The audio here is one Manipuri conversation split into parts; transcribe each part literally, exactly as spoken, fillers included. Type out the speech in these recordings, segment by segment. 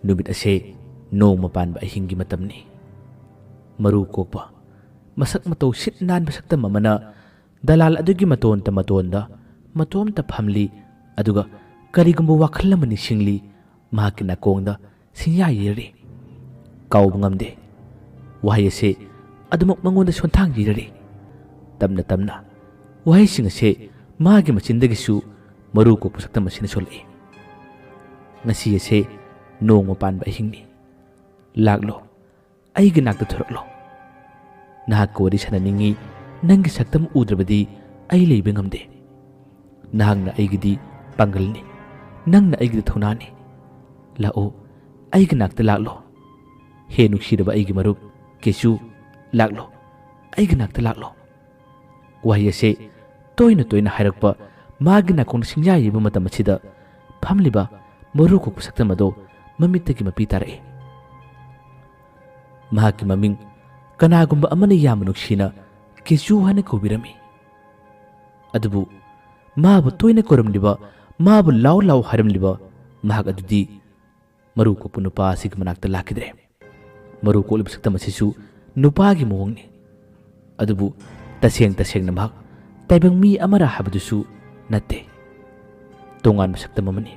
ꯅꯨꯃꯤꯠ ꯑꯁꯦ ꯅꯣꯡꯃ ꯄꯥꯟꯕ ꯑꯍꯤꯡꯒꯤ ꯃꯇꯝꯅꯤ꯫ ꯃꯔꯨ ꯀꯣꯛꯄ, ꯃꯁꯛ ꯃꯇꯧ ꯁꯤꯠ ꯅꯥꯟꯕ ꯁꯛꯇꯝ ꯑꯃꯅ ꯗꯂꯥꯜ ꯑꯗꯨꯒꯤ ꯃꯇꯣꯟꯇ ꯃꯇꯣꯟꯗ ꯃꯇꯣꯝꯇ ꯐꯝꯂꯤ, ꯑꯗꯨꯒ ꯀꯔꯤꯒꯨꯝꯕ ꯋꯥꯈꯜ ꯑꯃ ꯅꯤꯡꯁꯤꯡꯂꯤ꯫ ꯃꯍꯥꯛꯀꯤ ꯅꯥꯀꯣꯡꯗ ꯁꯤꯡꯌꯥ ꯌꯩꯔꯤ꯫ ꯀꯥꯎꯕ ꯉꯝꯗꯦ꯫ ꯋꯥꯍꯩ ꯑꯁꯦ ꯑꯗꯨꯃꯛ ꯃꯉꯣꯟꯗ ꯁꯣꯟꯊꯥꯡ ꯌꯩꯔꯔꯤ꯫ ꯇꯞꯅ ꯇꯞꯅ ꯋꯥꯍꯩꯁꯤꯡ ꯑꯁꯦ ꯃꯥꯒꯤ ꯃꯆꯤꯟꯗꯒꯤꯁꯨ ꯃꯔꯨ ꯀꯣꯛꯄ ꯁꯛꯇꯝ ꯑꯁꯤꯅ ꯁꯣꯜꯂꯛꯏ꯫ "ꯉꯁꯤ ꯑꯁꯦ ꯅꯣꯡꯃ ꯄꯥꯟꯕ ꯑꯍꯤꯡꯅꯤ꯫ ꯂꯥꯛꯂꯣ, ꯑꯩꯒꯤ ꯅꯥꯛꯇ ꯊꯣꯔꯛꯂꯣ꯫ ꯅꯍꯥꯛꯀ ꯋꯥꯔꯤ ꯁꯥꯟꯅꯅꯤꯡꯏ꯫ ꯅꯪꯒꯤ ꯁꯛꯇꯝ ꯎꯗ꯭ꯔꯕꯗꯤ ꯑꯩ ꯂꯩꯕ ꯉꯝꯗꯦ꯫ ꯅꯍꯥꯛꯅ ꯑꯩꯒꯤꯗꯤ ꯄꯥꯡꯒꯜꯅꯤ, ꯅꯪꯅ ꯑꯩꯒꯤꯗꯤ ꯊꯧꯅꯥꯅꯤ꯫ ꯂꯥꯛꯑꯣ, ꯑꯩꯒꯤ ꯅꯥꯛꯇ ꯂꯥꯛꯂꯣ꯫ ꯍꯦ ꯅꯨꯡꯁꯤꯔꯕ ꯑꯩꯒꯤ ꯃꯔꯨꯞ ꯀꯦꯁꯨ, ꯂꯥꯛꯂꯣ, ꯑꯩꯒꯤ ꯅꯥꯛꯇ ꯂꯥꯛꯂꯣ"꯫ ꯋꯥꯍꯩ ꯑꯁꯦ ꯇꯣꯏꯅ ꯇꯣꯏꯅ ꯍꯥꯏꯔꯛꯄ, ꯃꯥꯒꯤ ꯅꯥꯀꯣꯡꯗ ꯁꯤꯡꯌꯥ ꯌꯩꯕ ꯃꯇꯝ ꯑꯁꯤꯗ ꯐꯝꯂꯤꯕ ꯃꯔꯨ ꯀꯣꯛꯄ ꯁꯛꯇꯝ ꯑꯗꯣ ꯃꯃꯤꯠꯇꯒꯤ ꯃꯄꯤ ꯇꯥꯔꯛꯏ꯫ ꯃꯍꯥꯛꯀꯤ ꯃꯃꯤꯡ ꯀꯅꯥꯒꯨꯝꯕ ꯑꯃꯅ ꯌꯥꯝꯅ ꯅꯨꯡꯁꯤꯅ ꯀꯦꯁꯨ ꯍꯥꯏꯅ ꯀꯧꯕꯤꯔꯝꯃꯤ꯫ ꯑꯗꯨꯕꯨ ꯃꯥꯕꯨ ꯇꯣꯏꯅ ꯀꯧꯔꯝꯂꯤꯕ, ꯃꯥꯕꯨ ꯂꯥꯎ ꯂꯥꯎ ꯍꯥꯏꯔꯝꯂꯤꯕ ꯃꯍꯥꯛ ꯑꯗꯨꯗꯤ ꯃꯔꯨ ꯀꯣꯛꯄ ꯅꯨꯄꯥ ꯑꯁꯤꯒꯤ ꯃꯅꯥꯛꯇ ꯂꯥꯛꯈꯤꯗ꯭ꯔꯦ꯫ ꯃꯔꯨ ꯀꯣꯛꯂꯤꯕ ꯁꯛꯇꯝ ꯑꯁꯤꯁꯨ ꯅꯨꯄꯥꯒꯤ ꯃꯑꯣꯡꯅꯤ꯫ ꯑꯗꯨꯕꯨ ꯇꯁꯦꯡ ꯇꯁꯦꯡꯅ ꯃꯍꯥꯛ ꯇꯥꯏꯕꯪ ꯃꯤ ꯑꯃꯔ ꯍꯥꯏꯕꯗꯨꯁꯨ ꯅꯠꯇꯦ꯫ ꯇꯣꯉꯥꯟꯕ ꯁꯛꯇꯝ ꯑꯃꯅꯤ꯫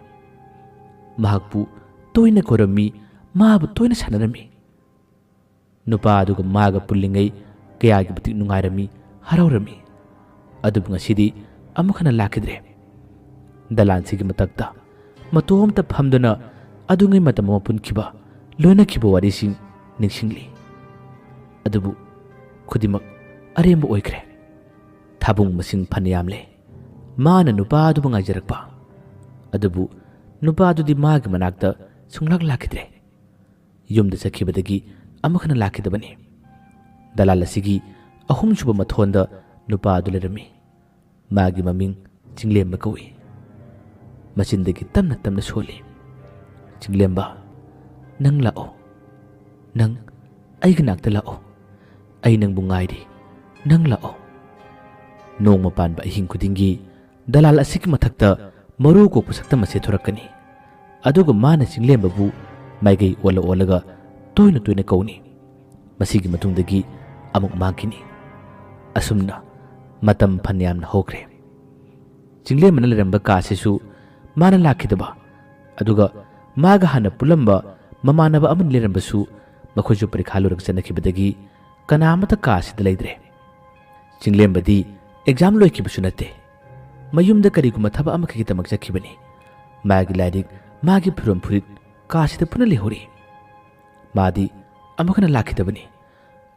ꯃꯍꯥꯛꯄꯨ ꯇꯣꯏꯅ ꯀꯧꯔꯝꯃꯤ, ꯃꯥꯕꯨ ꯇꯣꯏꯅ ꯁꯥꯟꯅꯔꯝꯃꯤ꯫ ꯅꯨꯄꯥ ꯑꯗꯨꯒ ꯃꯥꯒ ꯄꯨꯜꯂꯤꯉꯩ ꯀꯌꯥꯒꯤ ꯃꯇꯤꯛ ꯅꯨꯡꯉꯥꯏꯔꯝꯃꯤ, ꯍꯔꯥꯎꯔꯝꯃꯤ꯫ ꯑꯗꯨꯕꯨ ꯉꯁꯤꯗꯤ ꯑꯃꯨꯛ ꯍꯟꯅ ꯂꯥꯛꯈꯤꯗ꯭ꯔꯦ꯫ ꯗꯂꯥꯟꯁꯤꯒꯤ ꯃꯊꯛꯇ ꯃꯇꯣꯝꯇ ꯐꯝꯗꯨꯅ ꯑꯗꯨꯉꯩ ꯃꯇꯝ ꯑꯃ ꯄꯨꯟꯈꯤꯕ, ꯂꯣꯏꯅꯈꯤꯕ ꯋꯥꯔꯤꯁꯤꯡ ꯅꯤꯡꯁꯤꯡꯂꯤ꯫ ꯑꯗꯨꯕꯨ ꯈꯨꯗꯤꯡꯃꯛ ꯑꯔꯦꯝꯕ ꯑꯣꯏꯈ꯭ꯔꯦ꯫ ꯊꯥꯕꯨꯡ ꯃꯁꯤꯡ ꯐꯅ ꯌꯥꯝꯂꯦ꯫ ꯃꯥꯅ ꯅꯨꯄꯥ ꯑꯗꯨꯕꯨ ꯉꯥꯏꯖꯔꯛꯄ꯫ ꯑꯗꯨꯕꯨ ꯅꯨꯄꯥ ꯑꯗꯨꯗꯤ ꯃꯥꯒꯤ ꯃꯅꯥꯛꯇ ꯁꯨꯡꯂꯥꯛ ꯂꯥꯛꯈꯤꯗ꯭ꯔꯦ꯫ ꯌꯨꯝꯗ ꯆꯠꯈꯤꯕꯗꯒꯤ ꯑꯃꯨꯛ ꯍꯟꯅ ꯂꯥꯛꯈꯤꯗꯕꯅꯤ꯫ ꯗꯂꯥꯜ ꯑꯁꯤꯒꯤ ꯑꯍꯨꯝꯁꯨꯕ ꯃꯊꯣꯟꯗ ꯅꯨꯄꯥ ꯑꯗꯨ ꯂꯩꯔꯝꯃꯤ꯫ ꯃꯥꯒꯤ ꯃꯃꯤꯡ ꯆꯤꯡꯂꯦꯝꯕ ꯀꯧꯏ꯫ ꯃꯆꯤꯟꯗꯒꯤ ꯇꯞꯅ ꯇꯞꯅ ꯁꯣꯜꯂꯤ, "ꯆꯤꯡꯂꯦꯝꯕ, ꯅꯪ ꯂꯥꯛꯑꯣ꯫ ꯅꯪ ꯑꯩꯒꯤ ꯅꯥꯛꯇ ꯂꯥꯛꯑꯣ꯫ ꯑꯩ ꯅꯪꯕꯨ ꯉꯥꯏꯔꯤ꯫ ꯅꯪ ꯂꯥꯛꯑꯣ"꯫ ꯅꯣꯡꯃ ꯄꯥꯟꯕ ꯑꯍꯤꯡ ꯈꯨꯗꯤꯡꯒꯤ ꯗꯂꯥꯜ ꯑꯁꯤꯒꯤ ꯃꯊꯛꯇ ꯃꯔꯨ ꯀꯣꯛꯄ ꯁꯛꯇꯝ ꯑꯁꯦ ꯊꯣꯔꯛꯀꯅꯤ꯫ ꯑꯗꯨꯒ ꯃꯥꯅ ꯆꯤꯡꯂꯦꯝꯕꯕꯨ ꯃꯥꯏꯀꯩ ꯑꯣꯜꯂ ꯑꯣꯜꯂꯒ ꯇꯣꯏꯅ ꯇꯣꯏꯅ ꯀꯧꯅꯤ꯫ ꯃꯁꯤꯒꯤ ꯃꯇꯨꯡꯗꯒꯤ ꯑꯃꯨꯛ ꯃꯥꯡꯈꯤꯅꯤ꯫ ꯑꯁꯨꯝꯅ ꯃꯇꯝ ꯐꯅꯌꯥꯝꯅ ꯍꯧꯈ꯭ꯔꯦ꯫ ꯆꯤꯡꯂꯦꯝꯕꯅ ꯂꯩꯔꯝꯕ ꯀꯥ ꯑꯁꯤꯁꯨ ꯃꯥꯅ ꯂꯥꯛꯈꯤꯗꯕ, ꯑꯗꯨꯒ ꯃꯥꯒ ꯍꯥꯟꯅ ꯄꯨꯜꯂꯝꯕ ꯃꯃꯥꯟꯅꯕ ꯑꯃꯅꯤ ꯂꯩꯔꯝꯕꯁꯨ, ꯃꯈꯣꯏꯁꯨ ꯄꯔꯤꯈꯥ ꯂꯣꯏꯔꯒ ꯆꯠꯅꯈꯤꯕꯗꯒꯤ ꯀꯅꯥꯃꯠꯇ ꯀꯥ ꯑꯁꯤꯗ ꯂꯩꯇ꯭ꯔꯦ꯫ ꯆꯤꯡꯂꯦꯝꯕꯗꯤ ꯑꯦꯛꯖꯥꯝ ꯂꯣꯏꯈꯤꯕꯁꯨ ꯅꯠꯇꯦ꯫ ꯃꯌꯨꯝꯗ ꯀꯔꯤꯒꯨꯝꯕ ꯊꯕꯛ ꯑꯃꯈꯛꯀꯤꯗꯃꯛ ꯆꯠꯈꯤꯕꯅꯤ꯫ ꯃꯥꯒꯤ ꯂꯥꯏꯔꯤꯛ, ꯃꯥꯒꯤ ꯐꯤꯔꯣꯜ ꯐꯨꯔꯤꯠ ꯀꯥ ꯑꯁꯤꯗ ꯄꯨꯟꯅ ꯂꯩꯍꯧꯔꯤ꯫ ꯃꯥꯗꯤ ꯑꯃꯨꯛ ꯍꯟꯅ ꯂꯥꯛꯈꯤꯗꯕꯅꯤ꯫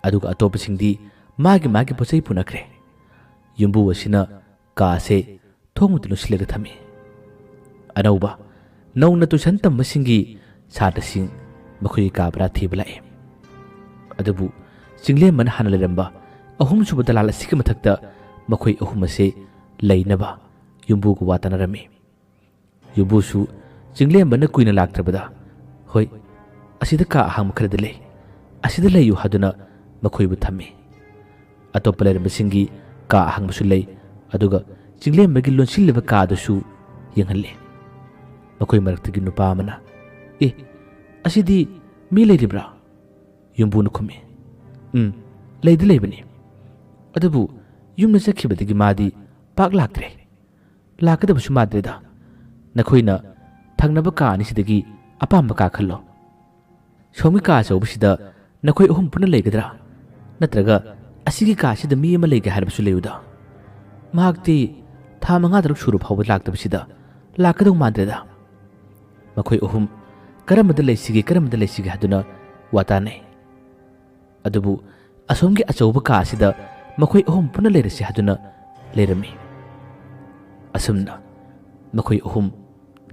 ꯑꯗꯨꯒ ꯑꯇꯣꯞꯄꯁꯤꯡꯗꯤ ꯃꯥꯒꯤ ꯃꯥꯒꯤ ꯄꯣꯠ ꯆꯩ ꯄꯨꯅꯈ꯭ꯔꯦ꯫ ꯌꯨꯝꯕꯨ ꯑꯁꯤꯅ ꯀꯥ ꯑꯁꯦ ꯊꯣꯡ ꯑꯗꯨ ꯂꯣꯟꯁꯤꯜꯂꯒ ꯊꯝꯃꯤ꯫ ꯑꯅꯧꯕ, ꯅꯧꯅ ꯇꯨꯏꯁꯟ ꯇꯝꯕꯁꯤꯡꯒꯤ ꯁꯥꯇ꯭ꯔꯁꯤꯡ ꯃꯈꯣꯏꯒꯤ ꯀꯥ ꯚꯔꯥ ꯊꯤꯕ ꯂꯥꯛꯏ꯫ ꯑꯗꯨꯕꯨ ꯆꯤꯡꯂꯦꯝꯕꯅ ꯍꯥꯟꯅ ꯂꯩꯔꯝꯕ ꯑꯍꯨꯝꯁꯨꯕ ꯗꯂꯥꯜ ꯑꯁꯤꯒꯤ ꯃꯊꯛꯇ ꯃꯈꯣꯏ ꯑꯍꯨꯝ ꯑꯁꯦ ꯂꯩꯅꯕ ꯌꯨꯝꯕꯨꯒ ꯋꯥ ꯇꯥꯅꯔꯝꯃꯤ꯫ ꯌꯨꯝꯕꯨꯁꯨ ꯆꯤꯡꯂꯦꯝꯕꯅ ꯀꯨꯏꯅ ꯂꯥꯛꯇ꯭ꯔꯕꯗ, "ꯍꯣꯏ, ꯑꯁꯤꯗ ꯀꯥ ꯑꯍꯥꯡꯕ ꯈꯔꯗꯤ ꯂꯩ, ꯑꯁꯤꯗ ꯂꯩꯌꯨ" ꯍꯥꯏꯗꯨꯅ ꯃꯈꯣꯏꯕꯨ ꯊꯝꯃꯤ꯫ ꯑꯇꯣꯞꯄ ꯂꯩꯔꯝꯕꯁꯤꯡꯒꯤ ꯀꯥ ꯑꯍꯥꯡꯕꯁꯨ ꯂꯩ, ꯑꯗꯨꯒ ꯆꯤꯡꯂꯦꯝꯕꯒꯤ ꯂꯣꯟꯁꯤꯜꯂꯤꯕ ꯀꯥꯗꯨꯁꯨ ꯌꯦꯡꯍꯜꯂꯤ꯫ ꯃꯈꯣꯏ ꯃꯔꯛꯇꯒꯤ ꯅꯨꯄꯥ ꯑꯃꯅ, "ꯑꯦ, ꯑꯁꯤꯗꯤ ꯃꯤ ꯂꯩꯔꯤꯕ꯭ꯔꯥ?" ꯌꯨꯝꯕꯨꯅ ꯈꯨꯝꯃꯤ, "ꯎꯝ, ꯂꯩꯗꯤ ꯂꯩꯕꯅꯤ꯫ ꯑꯗꯨꯕꯨ ꯌꯨꯝꯗ ꯆꯠꯈꯤꯕꯗꯒꯤ ꯃꯥꯗꯤ ꯄꯥꯛ ꯂꯥꯛꯇ꯭ꯔꯦ꯫ ꯂꯥꯛꯀꯗꯕꯁꯨ ꯃꯥꯟꯗ꯭ꯔꯦꯗ꯫ ꯅꯈꯣꯏꯅ ꯊꯪꯅꯕ ꯀꯥ ꯑꯅꯤꯁꯤꯗꯒꯤ ꯑꯄꯥꯝꯕ ꯀꯥ ꯈꯜꯂꯣ꯫ ꯁꯣꯝꯒꯤ ꯀꯥ ꯑꯆꯧꯕꯁꯤꯗ ꯅꯈꯣꯏ ꯑꯍꯨꯝ ꯄꯨꯟꯅ ꯂꯩꯒꯗ꯭ꯔꯥ? ꯅꯠꯇ꯭ꯔꯒ ꯑꯁꯤꯒꯤ ꯀꯥꯁꯤꯗ ꯃꯤ ꯑꯃ ꯂꯩꯒꯦ ꯍꯥꯏꯔꯕꯁꯨ ꯂꯩꯌꯨꯗ꯫ ꯃꯍꯥꯛꯇꯤ ꯊꯥ ꯃꯉꯥ ꯇꯔꯨꯛ ꯁꯨꯔ ꯐꯥꯎꯕ ꯂꯥꯛꯇꯕꯁꯤꯗ ꯂꯥꯛꯀꯗꯧ ꯃꯥꯟꯗ꯭ꯔꯦꯗ꯫" ꯃꯈꯣꯏ ꯑꯍꯨꯝ ꯀꯔꯝꯕꯗ ꯂꯩꯁꯤꯒꯦ, ꯀꯔꯝꯕꯗ ꯂꯩꯁꯤꯒꯦ ꯍꯥꯏꯗꯨꯅ ꯋꯥ ꯇꯥꯅꯩ꯫ ꯑꯗꯨꯕꯨ ꯑꯁꯣꯝꯒꯤ ꯑꯆꯧꯕ ꯀꯥ ꯑꯁꯤꯗ ꯃꯈꯣꯏ ꯑꯍꯨꯝ ꯄꯨꯟꯅ ꯂꯩꯔꯁꯤ ꯍꯥꯏꯗꯨꯅ ꯂꯩꯔꯝꯃꯤ꯫ ꯑꯁꯨꯝꯅ ꯃꯈꯣꯏ ꯑꯍꯨꯝ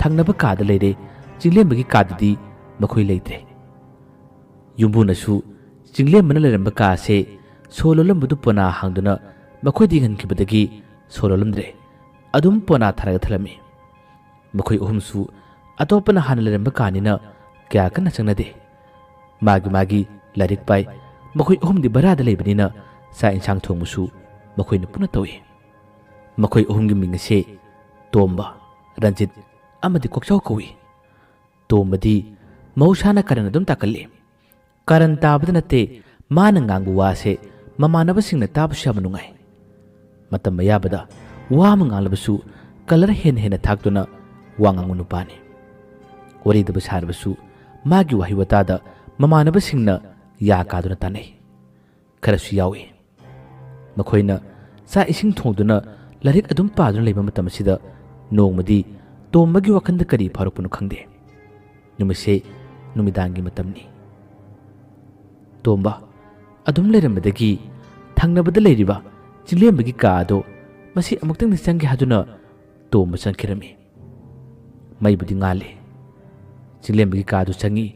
ꯊꯪꯅꯕ ꯀꯥꯗ ꯂꯩꯔꯦ꯫ ꯆꯤꯡꯂꯦꯝꯕꯒꯤ ꯀꯥꯗꯗꯤ ꯃꯈꯣꯏ ꯂꯩꯇ꯭ꯔꯦ꯫ ꯌꯨꯝꯕꯨꯅꯁꯨ ꯆꯤꯡꯂꯦꯝꯕꯅ ꯂꯩꯔꯝꯕ ꯀꯥ ꯑꯁꯦ ꯁꯣ ꯂꯣꯜꯂꯝꯕꯗꯨ ꯄꯣꯅꯥ ꯍꯥꯡꯗꯨꯅ ꯃꯈꯣꯏꯗ ꯌꯦꯡꯍꯟꯈꯤꯕꯗꯒꯤ ꯁꯣ ꯂꯣꯜꯂꯝꯗ꯭ꯔꯦ꯫ ꯑꯗꯨꯝ ꯄꯣꯅꯥ ꯊꯥꯔꯒ ꯊꯝꯂꯝꯃꯤ꯫ ꯃꯈꯣꯏ ꯑꯍꯨꯝꯁꯨ ꯑꯇꯣꯞꯄꯅ ꯍꯥꯟꯅ ꯂꯩꯔꯝꯕ ꯀꯥꯅꯤꯅ ꯀꯌꯥ ꯀꯟꯅ ꯆꯪꯅꯗꯦ꯫ ꯃꯥꯒꯤ ꯃꯥꯒꯤ ꯂꯥꯏꯔꯤꯛ ꯄꯥꯏ꯫ ꯃꯈꯣꯏ ꯑꯍꯨꯝꯗꯤ ꯚꯔꯥꯗ ꯂꯩꯕꯅꯤꯅ ꯆꯥꯛ ꯏꯟꯁꯥꯡ ꯊꯣꯡꯕꯁꯨ ꯃꯈꯣꯏꯅ ꯄꯨꯟꯅ ꯇꯧꯏ꯫ ꯃꯈꯣꯏ ꯑꯍꯨꯝꯒꯤ ꯃꯤꯡ ꯑꯁꯦ ꯇꯣꯝꯕ, ꯔꯟꯖꯤꯠ ꯑꯃꯗꯤ ꯀꯣꯛꯆꯥꯎ ꯀꯧꯏ꯫ ꯇꯣꯝꯕꯗꯤ ꯃꯍꯧꯁꯥꯅ ꯀꯔꯟ ꯑꯗꯨꯝ ꯇꯥꯀꯜꯂꯤ꯫ ꯀꯔꯟ ꯇꯥꯕꯗ ꯅꯠꯇꯦ, ꯃꯥꯅ ꯉꯥꯡꯕ ꯋꯥꯁꯦ ꯃꯃꯥꯟꯅꯕꯁꯤꯡꯅ ꯇꯥꯕꯁꯨ ꯌꯥꯝꯅ ꯅꯨꯡꯉꯥꯏ꯫ ꯃꯇꯝ ꯑꯌꯥꯕꯗ ꯋꯥ ꯑꯃ ꯉꯥꯡꯂꯕꯁꯨ ꯀꯂꯔ ꯍꯦꯟꯅ ꯍꯦꯟꯅ ꯊꯥꯛꯇꯨꯅ ꯋꯥ ꯉꯥꯡꯕ ꯅꯨꯄꯥꯅꯤ꯫ ꯋꯥꯔꯤꯗꯕꯨ ꯁꯥꯔꯕꯁꯨ ꯃꯥꯒꯤ ꯋꯥꯍꯩ ꯋꯥꯇꯥꯗ ꯃꯃꯥꯟꯅꯕꯁꯤꯡꯅ ꯌꯥ ꯀꯥꯗꯨꯅ ꯇꯥꯅꯩ꯫ ꯈꯔꯁꯨ ꯌꯥꯎꯏ꯫ ꯃꯈꯣꯏꯅ ꯆꯥꯛ ꯏꯁꯤꯡ ꯊꯣꯡꯗꯨꯅ ꯂꯥꯏꯔꯤꯛ ꯑꯗꯨꯝ ꯄꯥꯗꯨꯅ ꯂꯩꯕ ꯃꯇꯝ ꯑꯁꯤꯗ ꯅꯣꯡꯃꯗꯤ ꯇꯣꯝꯕꯒꯤ ꯋꯥꯈꯜꯗ ꯀꯔꯤ ꯐꯥꯎꯔꯛꯄꯅꯣ ꯈꯪꯗꯦ꯫ ꯅꯨꯃꯤꯠꯁꯦ ꯅꯨꯃꯤꯗꯥꯡꯒꯤ ꯃꯇꯝꯅꯤ꯫ ꯇꯣꯝꯕ ꯑꯗꯨꯝ ꯂꯩꯔꯝꯕꯗꯒꯤ ꯊꯪꯅꯕꯗ ꯂꯩꯔꯤꯕ ꯆꯤꯡꯂꯦꯝꯕꯒꯤ ꯀꯥ ꯑꯗꯣ ꯃꯁꯤ ꯑꯃꯨꯛꯇꯪꯗꯤ ꯆꯪꯒꯦ ꯍꯥꯏꯗꯨꯅ ꯇꯣꯝꯕ ꯆꯪꯈꯤꯔꯝꯃꯤ꯫ ꯃꯩꯕꯨꯗꯤ ꯉꯥꯜꯂꯤ꯫ ꯆꯤꯡꯂꯦꯝꯕꯒꯤ ꯀꯥꯗꯨ ꯆꯪꯉꯤ,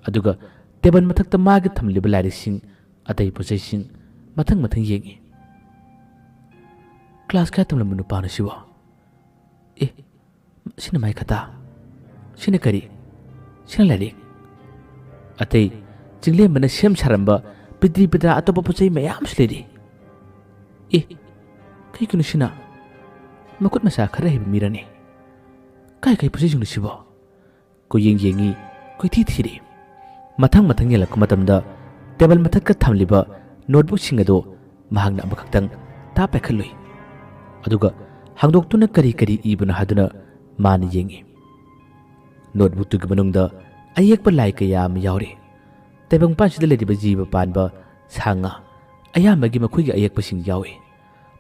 ꯑꯗꯨꯒ ꯇꯦꯕꯜ ꯃꯊꯛꯇ ꯃꯥꯒꯤ ꯊꯝꯂꯤꯕ ꯂꯥꯏꯔꯤꯛꯁꯤꯡ, ꯑꯇꯩ ꯄꯣꯠꯆꯩꯁꯤꯡ ꯃꯊꯪ ꯃꯊꯪ ꯌꯦꯡꯉꯤ꯫ "ꯀ꯭ꯂꯥꯁ ꯀꯌꯥ ꯇꯝꯂꯝꯕ ꯅꯨꯄꯥꯅꯣ ꯁꯤꯕꯣ? ꯑꯦ, ꯁꯤꯅ ꯃꯥꯏ ꯈꯇꯥ? ꯁꯤꯅ ꯀꯔꯤ? ꯁꯤꯅ ꯂꯥꯏꯔꯤꯛ?" ꯑꯇꯩ ꯆꯤꯡꯂꯦꯝꯕꯅ ꯁꯦꯝ ꯁꯥꯔꯝꯕ ꯄꯤꯇ꯭ꯔꯤ ꯄꯤꯇ꯭ꯔꯥ ꯑꯇꯣꯞꯄ ꯄꯣꯠ ꯆꯩ ꯃꯌꯥꯝꯁꯨ ꯂꯩꯔꯤ꯫ "ꯑꯦ, ꯀꯩꯒꯤꯅꯣ ꯁꯤꯅ? ꯃꯈꯨꯠ ꯃꯁꯥ ꯈꯔ ꯍꯩꯕ ꯃꯤꯔꯅꯦ? ꯀꯥꯏ ꯀꯥꯏ ꯄꯣꯠ ꯆꯩꯁꯤꯡꯅꯣ ꯁꯤꯕꯣ?" ꯀꯣꯏꯌꯦꯡ ꯌꯦꯡꯉꯤ, ꯀꯣꯏꯊꯤ ꯊꯤꯔꯤ꯫ ꯃꯊꯪ ꯃꯊꯪ ꯌꯦꯡꯂꯛꯄ ꯃꯇꯝꯗ ꯇꯦꯕꯜ ꯃꯊꯛꯇ ꯊꯝꯂꯤꯕ ꯅꯣꯠꯕꯨꯛꯁꯤꯡ ꯑꯗꯨ ꯃꯍꯥꯛꯅ ꯑꯃꯈꯛꯇꯪ ꯇꯥ ꯄꯥꯏꯈꯠꯂꯨꯏ꯫ ꯑꯗꯨꯒ ꯍꯥꯡꯗꯣꯛꯇꯨꯅ ꯀꯔꯤ ꯀꯔꯤ ꯏꯕꯅꯣ ꯍꯥꯏꯗꯨꯅ ꯃꯥꯅ ꯌꯦꯡꯉꯤ꯫ ꯅꯣꯠꯕꯨꯛꯇꯨꯒꯤ ꯃꯅꯨꯡꯗ ꯑꯌꯦꯛꯄ ꯂꯥꯏ ꯀꯌꯥ ꯑꯃ ꯌꯥꯎꯔꯤ꯫ ꯇꯥꯏꯕꯪꯄꯥꯟꯁꯤꯗ ꯂꯩꯔꯤꯕ ꯖꯤꯕ ꯄꯥꯟꯕ ꯁꯥ ꯉꯥ ꯑꯌꯥꯝꯕꯒꯤ ꯃꯈꯣꯏꯒꯤ ꯑꯌꯦꯛꯄꯁꯤꯡ ꯌꯥꯎꯏ꯫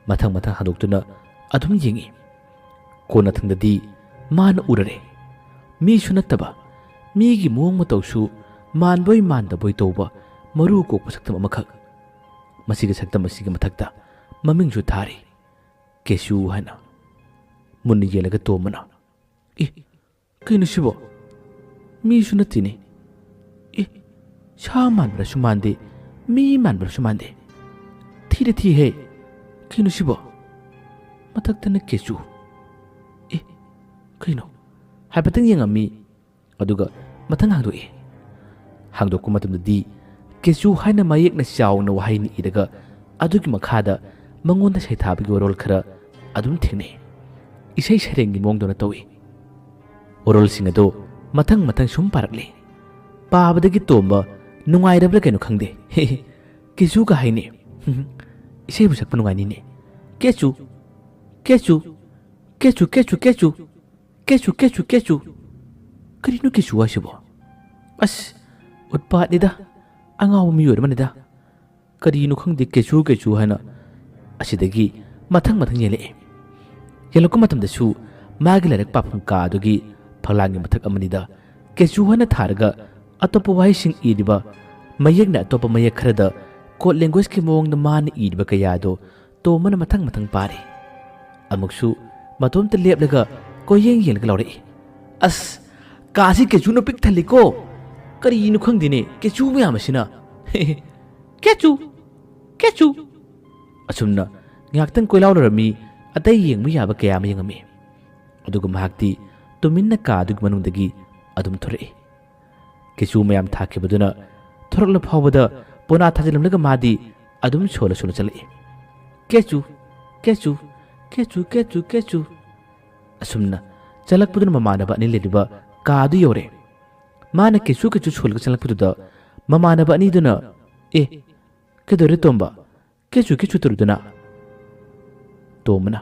ꯃꯊꯪ ꯃꯊꯪ ꯍꯥꯡꯗꯣꯛꯇꯨꯅ ꯑꯗꯨꯝ ꯌꯦꯡꯏ꯫ ꯀꯣꯟꯅꯊꯪꯗꯗꯤ ꯃꯥꯅ ꯎꯔꯔꯦ꯫ ꯃꯤꯁꯨ ꯅꯠꯇꯕ, ꯃꯤꯒꯤ ꯃꯑꯣꯡ ꯃꯇꯧꯁꯨ ꯃꯥꯟꯕꯣꯏ ꯃꯥꯟꯗꯕꯣꯏ ꯇꯧꯕ ꯃꯔꯨ ꯀꯣꯛꯄ ꯁꯛꯇꯝ ꯑꯃꯈꯛ꯫ ꯃꯁꯤꯒꯤ ꯁꯛꯇꯝ ꯑꯁꯤꯒꯤ ꯃꯊꯛꯇ ꯃꯃꯤꯡꯁꯨ ꯊꯥꯔꯤ, ꯀꯦꯁꯨ ꯍꯥꯏꯅ꯫ ꯃꯨꯟꯅ ꯌꯦꯡꯂꯒ ꯇꯣꯝꯕꯅ, "ꯑꯦ, ꯀꯩꯅꯣ ꯁꯤꯕꯣ? ꯃꯤꯁꯨ ꯅꯠꯇꯦꯅꯦ꯫ ꯑꯦ, ꯁꯥ ꯃꯥꯟꯕ꯭ꯔꯁꯨ ꯃꯥꯟꯗꯦ, ꯃꯤ ꯃꯥꯟꯕ꯭ꯔꯁꯨ ꯃꯥꯟꯗꯦ꯫ ꯊꯤꯔꯦ ꯊꯤꯍꯦ꯫ ꯀꯩꯅꯣ ꯁꯤꯕꯣ? ꯃꯊꯛꯇꯅ ꯀꯦꯆꯨ꯫ ꯑꯦ, ꯀꯩꯅꯣ?" ꯍꯥꯏꯐꯦꯠꯇꯪ ꯌꯦꯡꯉꯝꯃꯤ, ꯑꯗꯨꯒ ꯃꯊꯪ ꯍꯥꯡꯗꯣꯛꯏ꯫ ꯍꯥꯡꯗꯣꯛꯄ ꯃꯇꯝꯗꯗꯤ ꯀꯦꯆꯨ ꯍꯥꯏꯅ ꯃꯌꯦꯛꯅ ꯆꯥꯎꯅ ꯋꯥꯍꯩꯅ ꯏꯔꯒ ꯑꯗꯨꯒꯤ ꯃꯈꯥꯗ ꯃꯉꯣꯟꯗ ꯁꯩꯊꯥꯕꯒꯤ ꯋꯥꯔꯣꯜ ꯈꯔ ꯑꯗꯨꯝ ꯊꯦꯡꯅꯩ꯫ ꯏꯁꯩ ꯁꯩꯔꯦꯡꯒꯤ ꯃꯑꯣꯡꯗꯧꯅ ꯇꯧꯏ꯫ ꯋꯥꯔꯣꯜꯁꯤꯡ ꯑꯗꯨ ꯃꯊꯪ ꯃꯊꯪ ꯁꯨꯝ ꯄꯥꯔꯛꯂꯤ꯫ ꯄꯥꯕꯗꯒꯤ ꯇꯣꯝꯕ ꯅꯨꯡꯉꯥꯏꯔꯕ꯭ꯔꯥ ꯀꯩꯅꯣ ꯈꯪꯗꯦ꯫ ꯀꯦꯆꯨꯒ ꯍꯥꯏꯅꯤ꯫ ꯏꯁꯩꯕꯨ ꯁꯛꯄ ꯅꯨꯡꯉꯥꯏꯅꯤꯅꯦ꯫ ꯀꯦꯆꯨ, ꯀꯦꯆꯨ, ꯀꯦꯆꯨ, ꯀꯦꯆꯨ, ꯀꯦꯆꯨ꯫ ꯀꯦꯆꯨ, ꯀꯦꯆꯨ, ꯀꯦꯆꯨ꯫ ꯀꯔꯤꯅꯣ ꯀꯦꯆꯨ ꯍꯥꯏꯁꯤꯕꯣ? ꯑꯁ, ꯎꯠꯄꯥꯠꯅꯤꯗ꯫ ꯑꯉꯥꯎꯕ ꯃꯤ ꯑꯣꯏꯔ ꯃꯥꯜꯂꯦꯗ꯫ ꯀꯔꯤꯅꯣ ꯈꯪꯗꯦ, ꯀꯦꯆꯨ, ꯀꯦꯆꯨ ꯍꯥꯏꯅ꯫ ꯑꯁꯤꯗꯒꯤ ꯃꯊꯪ ꯃꯊꯪ ꯌꯦꯜꯂꯛꯑꯦ꯫ ꯌꯦꯜꯂꯛꯄ ꯃꯇꯝꯗꯁꯨ ꯃꯥꯒꯤ ꯂꯥꯏꯔꯤꯛ ꯄꯥꯐꯝ ꯀꯥ ꯑꯗꯨꯒꯤ ꯐꯛꯂꯥꯡꯒꯤ ꯃꯊꯛ ꯑꯃꯅꯤꯗ ꯀꯦꯆꯨ ꯍꯥꯏꯅ ꯊꯥꯔꯒ ꯑꯇꯣꯞꯄ ꯋꯥꯍꯩꯁꯤꯡ ꯏꯔꯤꯕ, ꯃꯌꯦꯛꯅ ꯑꯇꯣꯞꯄ ꯃꯌꯦꯛ ꯈꯔꯗ code languageꯀꯤ ꯃꯑꯣꯡꯗ ꯃꯥꯅ ꯏꯔꯤꯕ ꯀꯌꯥꯗꯣ ꯇꯣꯝꯕꯅ ꯃꯊꯪ ꯃꯊꯪ ꯄꯥꯔꯦ꯫ ꯑꯃꯨꯛꯁꯨ ꯃꯇꯣꯝꯇ ꯂꯦꯞꯂꯒ ꯀꯣꯏꯌꯦꯡ ꯌꯦꯡꯂꯒ ꯂꯥꯎꯔꯛꯏ, "ꯑꯁ, ꯀꯥꯁꯤ ꯀꯦꯆꯨꯅ ꯄꯤꯛ ꯊꯜꯂꯤꯀꯣ! ꯀꯔꯤꯅꯣ ꯈꯪꯗꯦꯅꯦ, ꯀꯦꯆꯨ ꯃꯌꯥꯝ ꯑꯁꯤꯅ!" "ꯀꯦꯆꯨ! ꯀꯦꯆꯨ!" ꯑꯁꯨꯝꯅ ꯉꯥꯏꯍꯥꯛꯇꯪ ꯀꯣꯏꯂꯥꯎ ꯂꯥꯎꯔꯝꯃꯤ, ꯑꯇꯩ ꯌꯦꯡꯕ ꯌꯥꯕ ꯀꯌꯥ ꯑꯃ ꯌꯦꯡꯉꯝꯃꯤ꯫ ꯑꯗꯨꯒ ꯃꯍꯥꯛꯇꯤ ꯇꯨꯃꯤꯟꯅ ꯀꯥ ꯑꯗꯨꯒꯤ ꯃꯅꯨꯡꯗꯒꯤ ꯑꯗꯨꯝ ꯊꯣꯔꯛꯏ꯫ ꯀꯦꯆꯨ ꯃꯌꯥꯝ ꯊꯥꯈꯤꯕꯗꯨꯅ ꯊꯣꯔꯛꯂ ꯐꯥꯎꯕꯗ ꯄꯣꯅꯥ ꯊꯥꯖꯤꯜꯂꯝꯂꯒ ꯃꯥꯗꯤ ꯑꯗꯨꯝ ꯁꯣꯜꯂ ꯁꯣꯜꯂ ꯆꯠꯂꯛꯏ꯫ "ꯀꯦꯆꯨ, ꯀꯦꯆꯨ, ꯀꯦꯆꯨ, ꯀꯦꯆꯨ, ꯀꯦꯆꯨ!" ꯑꯁꯨꯝꯅ ꯆꯠꯂꯛꯄꯗꯨꯅ ꯃꯃꯥꯟꯅꯕ ꯑꯅꯤ ꯂꯩꯔꯤꯕ ꯀꯥ ꯑꯗꯨ ꯌꯧꯔꯦ꯫ ꯃꯥꯅ ꯀꯦꯆꯨ ꯀꯦꯆꯨ ꯁꯣꯜꯂꯒ ꯆꯠꯂꯛꯄꯗꯨꯗ ꯃꯃꯥꯟꯅꯕ ꯑꯅꯤꯗꯨꯅ, "ꯑꯦ, ꯀꯩꯗꯧꯔꯦ ꯇꯣꯝꯕ? ꯀꯦꯆꯨ ꯀꯦꯆꯨ ꯇꯧꯔꯤꯗꯨꯅ?" ꯇꯣꯝꯕꯅ,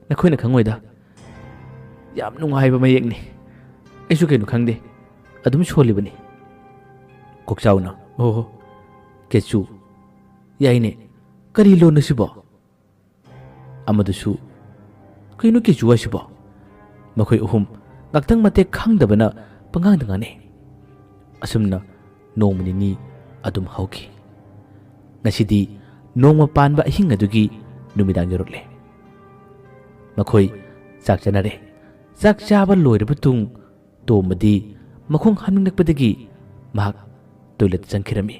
"ꯅꯈꯣꯏꯅ ꯈꯪꯉꯣꯏꯗ꯫ ꯌꯥꯝ ꯅꯨꯡꯉꯥꯏꯕ ꯃꯌꯦꯛꯅꯤ꯫ ꯑꯩꯁꯨ ꯀꯩꯅꯣ ꯈꯪꯗꯦ꯫ ꯑꯗꯨꯝ ꯁꯣꯜꯂꯤꯕꯅꯤ꯫" ꯀꯣꯛꯆꯥꯎꯅ, "ꯑꯣꯍꯣ, ꯀꯦꯆꯨ꯫ ꯌꯥꯏꯅꯦ꯫ ꯀꯔꯤ ꯂꯣꯟꯅꯣ ꯁꯤꯕꯣ?" ꯑꯃꯗꯨꯁꯨ, "ꯀꯩꯅꯣ ꯀꯦꯆꯨ ꯍꯥꯏꯁꯤꯕꯣ?" ꯃꯈꯣꯏ ꯑꯍꯨꯝ ꯉꯥꯛꯇꯪ ꯃꯇꯦꯛ ꯈꯪꯗꯕꯅ ꯄꯉꯥꯡꯗ ꯉꯥꯡꯅꯩ꯫ ꯑꯁꯨꯝꯅ ꯅꯣꯡꯃ ꯅꯤꯅꯤ ꯑꯗꯨꯝ ꯍꯧꯈꯤ꯫ ꯉꯁꯤꯗꯤ ꯅꯣꯡꯃ ꯄꯥꯟꯕ ꯑꯍꯤꯡ ꯑꯗꯨꯒꯤ ꯅꯨꯃꯤꯗꯥꯡ ꯌꯧꯔꯛꯂꯦ꯫ ꯃꯈꯣꯏ ꯆꯥꯛ ꯆꯥꯅꯔꯦ꯫ ꯆꯥꯛ ꯆꯥꯕ ꯂꯣꯏꯔꯕ ꯇꯨꯡ ꯇꯣꯝꯕꯗꯤ ꯃꯈꯣꯡ ꯍꯥꯝꯅꯤꯡꯂꯛꯄꯗꯒꯤ ꯃꯍꯥꯛ ꯇꯣꯏꯂꯦꯠꯇ ꯆꯪꯈꯤꯔꯝꯃꯤ꯫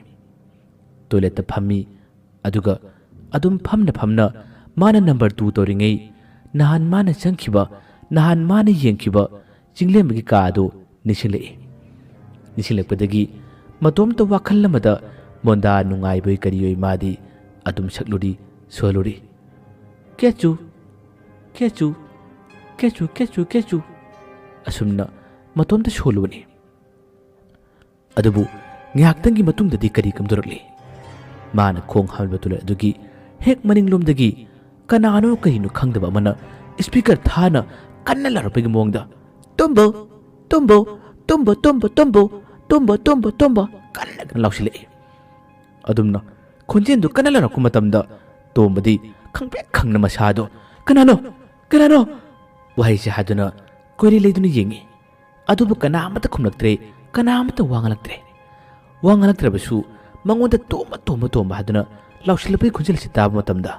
ꯇꯣꯏꯂꯦꯠꯇ ꯐꯝꯃꯤ꯫ ꯑꯗꯨꯒ ꯑꯗꯨꯝ ꯐꯝꯅ ꯐꯝꯅ ꯃꯥꯅ number two ꯇꯧꯔꯤꯉꯩ, ꯅꯍꯥꯟ ꯃꯥꯅ ꯆꯪꯈꯤꯕ, ꯅꯍꯥꯟ ꯃꯥꯅ ꯌꯦꯡꯈꯤꯕ ꯆꯤꯡꯂꯦꯝꯕꯒꯤ ꯀꯥ ꯑꯗꯨ ꯅꯤꯡꯁꯤꯡꯂꯛꯏ꯫ ꯅꯤꯡꯁꯤꯡꯂꯛꯄꯗꯒꯤ ꯃꯇꯣꯝꯇ ꯋꯥꯈꯜ ꯑꯃꯗ ꯃꯣꯟꯗꯥ ꯅꯨꯡꯉꯥꯏꯕꯣꯏ ꯀꯔꯤꯑꯣꯏ ꯃꯥꯗꯤ ꯑꯗꯨꯝ ꯁꯛꯂꯨꯔꯤ, ꯁꯣꯜꯂꯨꯔꯤ꯫ "ꯀꯦꯆꯨ, ꯀꯦꯆꯨ, ꯀꯦꯆꯨ, ꯀꯦꯆꯨ, ꯀꯦꯆꯨ꯫" ꯑꯁꯨꯝꯅ ꯃꯇꯣꯝꯇ ꯁꯣꯜꯂꯨꯕꯅꯤ꯫ ꯑꯗꯨꯕꯨ ꯉꯥꯏꯍꯥꯛꯇꯪꯒꯤ ꯃꯇꯨꯡꯗꯗꯤ ꯀꯔꯤ ꯀꯝꯗꯧꯔꯛꯂꯤ? ꯃꯥꯅ ꯈꯣꯡ ꯍꯥꯝꯂꯤꯕ ꯇꯣꯏꯂꯦꯠ ꯑꯗꯨꯒꯤ ꯍꯦꯛ ꯃꯅꯤꯡꯂꯣꯝꯗꯒꯤ ꯀꯅꯥꯅꯣ ꯀꯔꯤꯅꯣ ꯈꯪꯗꯕ ꯑꯃꯅ ꯏꯁꯄꯤꯀꯔ ꯊꯥꯅ ꯀꯟꯅ ꯂꯥꯎꯔꯛꯄꯒꯤ ꯃꯑꯣꯡꯗ, "ꯇꯣꯝꯕꯧ, ꯇꯣꯝꯕꯧ, ꯇꯣꯝꯕ, ꯇꯣꯝꯕ, ꯇꯣꯝꯕꯧ, ꯇꯣꯝꯕ, ꯇꯣꯝꯕ, ꯇꯣꯝꯕ," ꯀꯟꯅ ꯀꯟꯅ ꯂꯥꯎꯁꯤꯜꯂꯛꯏ꯫ ꯑꯗꯨꯝꯅ ꯈꯣꯟꯖꯦꯜꯗꯨ ꯀꯟꯅ ꯂꯥꯎꯔꯛꯄ ꯃꯇꯝꯗ ꯇꯣꯝꯕꯗꯤ ꯈꯪꯄ꯭ꯔꯦꯛ ꯈꯪꯅ ꯃꯁꯥꯗꯣ, "ꯀꯅꯥꯅꯣ? ꯀꯅꯥꯅꯣ?" ꯋꯥꯍꯩꯁꯦ ꯍꯥꯏꯗꯨꯅ ꯀꯣꯏꯔꯤ ꯂꯩꯗꯨꯅ ꯌꯦꯡꯉꯤ꯫ ꯑꯗꯨꯕꯨ ꯀꯅꯥ ꯑꯃꯠꯇ ꯈꯨꯝꯂꯛꯇ꯭ꯔꯦ, ꯀꯅꯥ ꯑꯃꯠꯇ ꯋꯥ ꯉꯥꯡꯂꯛꯇ꯭ꯔꯦ꯫ ꯋꯥ ꯉꯥꯡꯂꯛꯇ꯭ꯔꯕꯁꯨ ꯃꯉꯣꯟꯗ "ꯇꯣꯝꯕ, ꯇꯣꯝꯕ, ꯇꯣꯝꯕ" ꯍꯥꯏꯗꯨꯅ ꯂꯥꯎꯁꯤꯜꯂꯛꯄꯒꯤ ꯈꯣꯟꯖꯦꯜ ꯑꯁꯤ ꯇꯥꯕ ꯃꯇꯝꯗ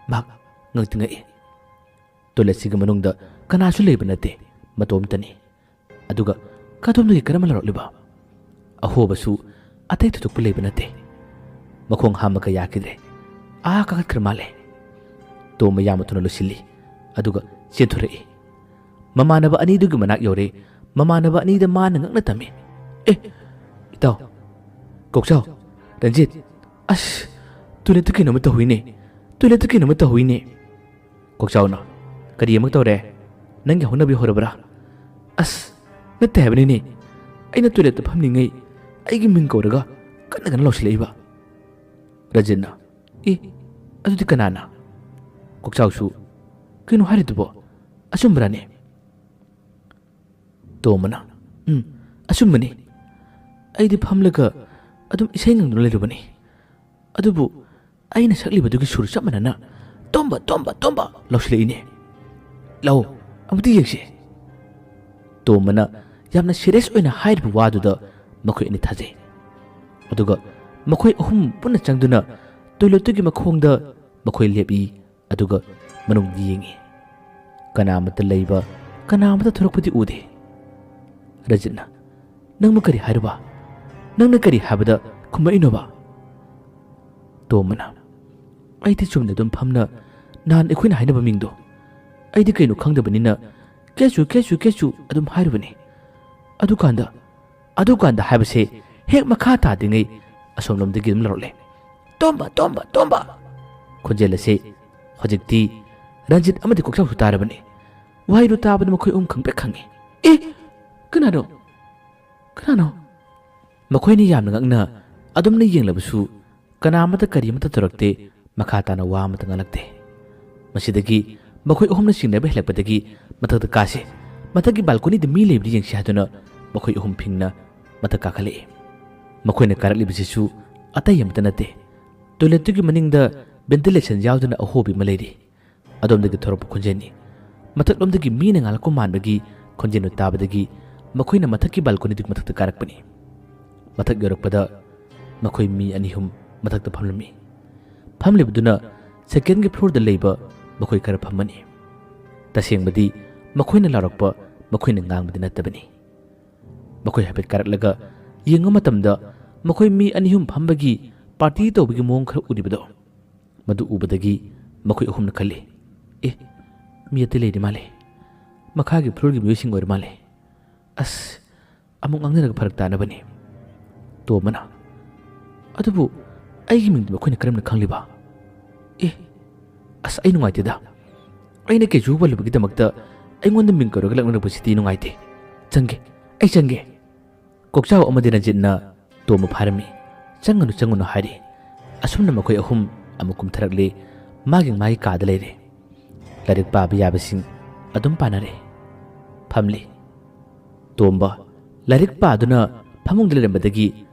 ꯃꯍꯥꯛ ꯉꯛꯇꯤ ꯉꯛꯏ꯫ ꯇꯣꯏꯂꯦꯠꯁꯤꯒꯤ ꯃꯅꯨꯡꯗ ꯀꯅꯥꯁꯨ ꯂꯩꯕ ꯅꯠꯇꯦ, ꯃꯇꯣꯝꯇꯅꯤ꯫ ꯑꯗꯨꯒ ꯀꯗꯣꯝꯗꯒꯤ ꯀꯔꯝꯅ ꯂꯥꯎꯔꯛꯂꯤꯕ? ꯑꯍꯣꯕꯁꯨ ꯑꯇꯩ ꯊꯣꯏꯗꯣꯛꯄ ꯂꯩꯕ ꯅꯠꯇꯦ꯫ ꯃꯈꯣꯡ ꯍꯥꯝꯕꯒ ꯌꯥꯈꯤꯗ꯭ꯔꯦ꯫ ꯑꯥ ꯀꯥꯈꯠꯈ꯭ꯔ ꯃꯥꯜꯂꯦ꯫ ꯇꯣꯝꯕ ꯌꯥꯝꯅ ꯊꯨꯅ ꯂꯣꯏꯁꯤꯜꯂꯤ, ꯑꯗꯨꯒ ꯆꯦꯟꯊꯣꯔꯛꯏ꯫ ꯃꯃꯥꯟꯅꯕ ꯑꯅꯤꯗꯨꯒꯤ ꯃꯅꯥꯛ ꯌꯧꯔꯦ꯫ ꯃꯃꯥꯟꯅꯕ ꯑꯅꯤꯗ ꯃꯥꯅ ꯉꯛꯅ ꯇꯝꯃꯤ, "ꯑꯦ, ꯏꯇꯥꯎ, ꯀꯣꯛꯆꯥꯎ, ꯔꯟꯖꯤꯠ, ꯑꯁ, ꯇꯣꯏꯂꯦꯠꯇ ꯀꯩꯅꯣꯝꯃ ꯇꯧꯍꯧꯏꯅꯦ, ꯇꯣꯏꯂꯦꯠꯇ ꯀꯩꯅꯣꯝꯃ ꯇꯧꯍꯧꯏꯅꯦ꯫" ꯀꯣꯛꯆꯥꯎꯅ, "ꯀꯔꯤ ꯑꯃꯨꯛ ꯇꯧꯔꯦ? ꯅꯪꯒꯤ ꯍꯧꯅꯕꯤ ꯍꯧꯔꯕ꯭ꯔꯥ?" "ꯑꯁ, ꯅꯠꯇꯦ ꯍꯥꯏꯕꯅꯤꯅꯦ꯫ ꯑꯩꯅ ꯇꯣꯏꯂꯦꯠꯇ ꯐꯝꯂꯤꯉꯩ ꯑꯩꯒꯤ ꯃꯤꯡ ꯀꯧꯔꯒ ꯀꯟꯅ ꯀꯟꯅ ꯂꯥꯎꯁꯤꯜꯂꯛꯏꯕ꯫" ꯔꯟꯖꯤꯠꯅ, "ꯑꯦ, ꯑꯗꯨꯗꯤ ꯀꯅꯥꯅ?" ꯀꯣꯛꯆꯥꯎꯁꯨ, "ꯀꯩꯅꯣ ꯍꯥꯏꯔꯤꯗꯨꯕꯣ? ꯑꯆꯨꯝꯕ꯭ꯔꯥꯅꯦ?" ꯇꯣꯝꯕꯅ, "ꯎꯝ, ꯑꯆꯨꯝꯕꯅꯤ꯫ ꯑꯩꯗꯤ ꯐꯝꯂꯒ ꯑꯗꯨꯝ ꯏꯁꯩ ꯉꯪꯗꯨꯅ ꯂꯩꯔꯨꯕꯅꯤ꯫ ꯑꯗꯨꯕꯨ ꯑꯩꯅ ꯁꯛꯂꯤꯕꯗꯨꯒꯤ ꯁꯨꯔ ꯆꯞ ꯃꯥꯟꯅꯅ 'ꯇꯣꯝꯕ, ꯇꯣꯝꯕ, ꯇꯣꯝꯕ' ꯂꯥꯎꯁꯤꯜꯂꯛꯏꯅꯦ꯫ ꯂꯥꯛꯑꯣ, ꯑꯃꯨꯛꯇ ꯌꯦꯡꯁꯤ꯫" ꯇꯣꯝꯕꯅ ꯌꯥꯝꯅ ꯁꯤꯔꯤꯌꯁ ꯑꯣꯏꯅ ꯍꯥꯏꯔꯤꯕ ꯋꯥꯗꯨꯗ ꯃꯈꯣꯏ ꯑꯅꯤ ꯊꯥꯖꯩ꯫ ꯑꯗꯨꯒ ꯃꯈꯣꯏ ꯑꯍꯨꯝ ꯄꯨꯟꯅ ꯆꯪꯗꯨꯅ ꯇꯣꯏꯂꯦꯠꯇꯨꯒꯤ ꯃꯈꯣꯡꯗ ꯃꯈꯣꯏ ꯂꯦꯞꯏ꯫ ꯑꯗꯨꯒ ꯃꯅꯨꯡꯗ ꯌꯦꯡꯉꯤ꯫ ꯀꯅꯥ ꯑꯃꯠꯇ ꯂꯩꯕ, ꯀꯅꯥ ꯑꯃꯠꯇ ꯊꯣꯔꯛꯄꯗꯤ ꯎꯗꯦ꯫ ꯔꯖꯤꯠꯅ, "ꯅꯪꯕꯨ ꯀꯔꯤ ꯍꯥꯏꯔꯨꯕ? ꯅꯪꯅ ꯀꯔꯤ ꯍꯥꯏꯕꯗ ꯈꯨꯝꯃꯛꯏꯅꯣꯕ?" ꯇꯣꯝꯕꯅ, "ꯑꯩꯗꯤ ꯆꯨꯝꯅ ꯑꯗꯨꯝ ꯐꯝꯅ ꯅꯍꯥꯟ ꯑꯩꯈꯣꯏꯅ ꯍꯥꯏꯅꯕ ꯃꯤꯡꯗꯣ ꯑꯩꯗꯤ ꯀꯩꯅꯣ ꯈꯪꯗꯕꯅꯤꯅ ꯀꯦꯆꯨ, ꯀꯦꯆꯨ, ꯀꯦꯆꯨ ꯑꯗꯨꯝ ꯍꯥꯏꯔꯨꯕꯅꯤ꯫ ꯑꯗꯨꯀꯥꯟꯗ ꯑꯗꯨꯀꯥꯟꯗ ꯍꯥꯏꯕꯁꯦ ꯍꯦꯛ ꯃꯈꯥ ꯇꯥꯗ꯭ꯔꯤꯉꯩ ꯑꯁꯣꯝꯂꯣꯝꯗꯒꯤ ꯑꯗꯨꯝ ꯂꯧꯔꯛꯂꯦ꯫ 'ꯇꯣꯝꯕ, ꯇꯣꯝꯕ, ꯇꯣꯝꯕ!' ꯈꯣꯟꯖꯦꯜ ꯑꯁꯤ ꯍꯧꯖꯤꯛꯇꯤ ꯔꯟꯖꯤꯠ ꯑꯃꯗꯤ ꯀꯣꯛꯆꯥꯎꯁꯨ ꯇꯥꯔꯕꯅꯤ꯫ ꯋꯥꯍꯩꯗꯨ ꯇꯥꯕꯗ ꯃꯈꯣꯏ ꯑꯍꯨꯝ ꯈꯪꯄ꯭ꯔꯦꯛ ꯈꯪꯉꯤ꯫ "ꯑꯦ, ꯀꯅꯥꯅꯣ? ꯀꯅꯥꯅꯣ?" ꯃꯈꯣꯏꯅ ꯌꯥꯝꯅ ꯉꯛꯅ ꯑꯗꯨꯝꯅ ꯌꯦꯡꯂꯕꯁꯨ ꯀꯅꯥ ꯑꯃꯠꯇ ꯀꯔꯤ ꯑꯃꯠꯇ ꯇꯧꯔꯛꯇꯦ, ꯃꯈꯥ ꯇꯥꯅ ꯋꯥ ꯑꯃꯠꯇ ꯉꯥꯡꯂꯛꯇꯦ꯫ ꯃꯁꯤꯗꯒꯤ ꯃꯈꯣꯏ ꯑꯍꯨꯝꯅ ꯆꯤꯡꯅꯕ ꯍꯦꯜꯂꯛꯄꯗꯒꯤ "ꯃꯊꯛꯇ ꯀꯥꯁꯦ, ꯃꯊꯛꯀꯤ ꯕꯥꯜꯀꯣꯅꯤꯗ ꯃꯤ ꯂꯩꯕ꯭ꯔꯥ ꯌꯦꯡꯁꯤ" ꯍꯥꯏꯗꯨꯅ ꯃꯈꯣꯏ ꯑꯍꯨꯝ ꯐꯤꯡꯅ ꯃꯊꯛ ꯀꯥꯈꯠꯂꯛꯏ꯫ ꯃꯈꯣꯏꯅ ꯀꯥꯔꯛꯂꯤꯕꯁꯤꯁꯨ ꯑꯇꯩ ꯑꯃꯠꯇ ꯅꯠꯇꯦ, ꯇꯣꯏꯂꯦꯠꯇꯨꯒꯤ ꯃꯅꯤꯡꯗ ꯚꯦꯟꯇꯤꯂꯦꯁꯟ ꯌꯥꯎꯗꯅ ꯑꯍꯣꯕꯤ ꯑꯃ ꯂꯩꯔꯤ꯫ ꯑꯗꯣꯝꯗꯒꯤ ꯊꯣꯔꯛꯄ ꯈꯣꯟꯖꯦꯜꯅꯤ꯫ ꯃꯊꯛꯂꯣꯝꯗꯒꯤ ꯃꯤꯅ ꯉꯥꯡꯂꯛꯄ ꯃꯥꯟꯕꯒꯤ ꯈꯣꯟꯖꯦꯜꯗꯨ ꯇꯥꯕꯗꯒꯤ ꯃꯈꯣꯏꯅ ꯃꯊꯛꯀꯤ ꯕꯥꯜꯀꯣꯅꯤꯗꯨꯒꯤ ꯃꯊꯛꯇ ꯀꯥꯔꯛꯄꯅꯤ꯫ ꯃꯊꯛ ꯌꯧꯔꯛꯄꯗ ꯃꯈꯣꯏ ꯃꯤ ꯑꯅꯤ ꯑꯍꯨꯝ ꯃꯊꯛꯇ ꯐꯝꯂꯝꯃꯤ꯫ ꯐꯝꯂꯤꯕꯗꯨꯅ ꯁꯦꯀꯦꯟꯒꯤ ꯐ꯭ꯂꯣꯔꯗ ꯂꯩꯕ ꯃꯈꯣꯏ ꯈꯔ ꯐꯝꯃꯅꯤ꯫ ꯇꯁꯦꯡꯕꯗꯤ ꯃꯈꯣꯏꯅ ꯂꯥꯎꯔꯛꯄ, ꯃꯈꯣꯏꯅ ꯉꯥꯡꯕꯗꯤ ꯅꯠꯇꯕꯅꯤ꯫ ꯃꯈꯣꯏ ꯍꯥꯏꯐꯦꯠ ꯀꯥꯔꯛꯂꯒ ꯌꯦꯡꯕ ꯃꯇꯝꯗ ꯃꯈꯣꯏ ꯃꯤ ꯑꯅꯤ ꯑꯍꯨꯝ ꯐꯝꯕꯒꯤ ꯄꯥꯔꯇꯤ ꯇꯧꯕꯒꯤ ꯃꯑꯣꯡ ꯈꯔ ꯎꯔꯤꯕꯗꯣ, ꯃꯗꯨ ꯎꯕꯗꯒꯤ ꯃꯈꯣꯏ ꯑꯍꯨꯝꯅ ꯈꯜꯂꯤ, "ꯑꯦ, ꯃꯤ ꯑꯇꯩ ꯂꯩꯔꯤ ꯃꯥꯜꯂꯦ꯫ ꯃꯈꯥꯒꯤ ꯐ꯭ꯂꯣꯔꯒꯤ ꯃꯤꯑꯣꯏꯁꯤꯡ ꯑꯣꯏꯔ ꯃꯥꯜꯂꯦ꯫ ꯑꯁ, ꯑꯃꯨꯛ ꯉꯥꯡꯅꯔꯒ ꯐꯔꯛ ꯇꯥꯅꯕꯅꯤ꯫" ꯇꯣꯝꯕꯅ, "ꯑꯗꯨꯕꯨ ꯑꯩꯒꯤ ꯃꯤꯡꯗꯤ ꯃꯈꯣꯏꯅ ꯀꯔꯝꯅ ꯈꯪꯂꯤꯕ? ꯑꯦ, ꯑꯁ, ꯑꯩ ꯅꯨꯡꯉꯥꯏꯇꯦꯗ꯫ ꯑꯩꯅ ꯀꯩꯁꯨ ꯄꯜꯂꯨꯕꯒꯤꯗꯃꯛꯇ ꯑꯩꯉꯣꯟꯗ ꯃꯤꯡ ꯀꯧꯔꯒ ꯂꯛꯅꯔꯛꯄꯁꯤꯗꯤ ꯅꯨꯡꯉꯥꯏꯇꯦ꯫ ꯆꯪꯒꯦ, ꯑꯩ ꯆꯪꯒꯦ꯫" ꯀꯣꯛꯆꯥꯎ ꯑꯃꯗꯤ ꯔꯟꯖꯤꯠꯅ ꯇꯣꯝꯕ ꯐꯥꯔꯝꯃꯤ꯫ "ꯆꯪꯒꯅꯨ, ꯆꯪꯒꯅꯨ" ꯍꯥꯏꯔꯤ꯫ ꯑꯁꯨꯝꯅ ꯃꯈꯣꯏ ꯑꯍꯨꯝ ꯑꯃꯨꯛ ꯀꯨꯝꯊꯔꯛꯂꯦ꯫ ꯃꯥꯒꯤ ꯃꯥꯒꯤ ꯀꯥꯗ ꯂꯩꯔꯦ꯫ ꯂꯥꯏꯔꯤꯛ ꯄꯥꯕ ꯌꯥꯕꯁꯤꯡ ꯑꯗꯨꯝ ꯄꯥꯅꯔꯦ꯫ ꯐꯝꯂꯤ꯫ ꯇꯣꯝꯕ ꯂꯥꯏꯔꯤꯛ ꯄꯥꯗꯨꯅ ꯐꯃꯨꯡꯗ ꯂꯩꯔꯝꯕꯗꯒꯤ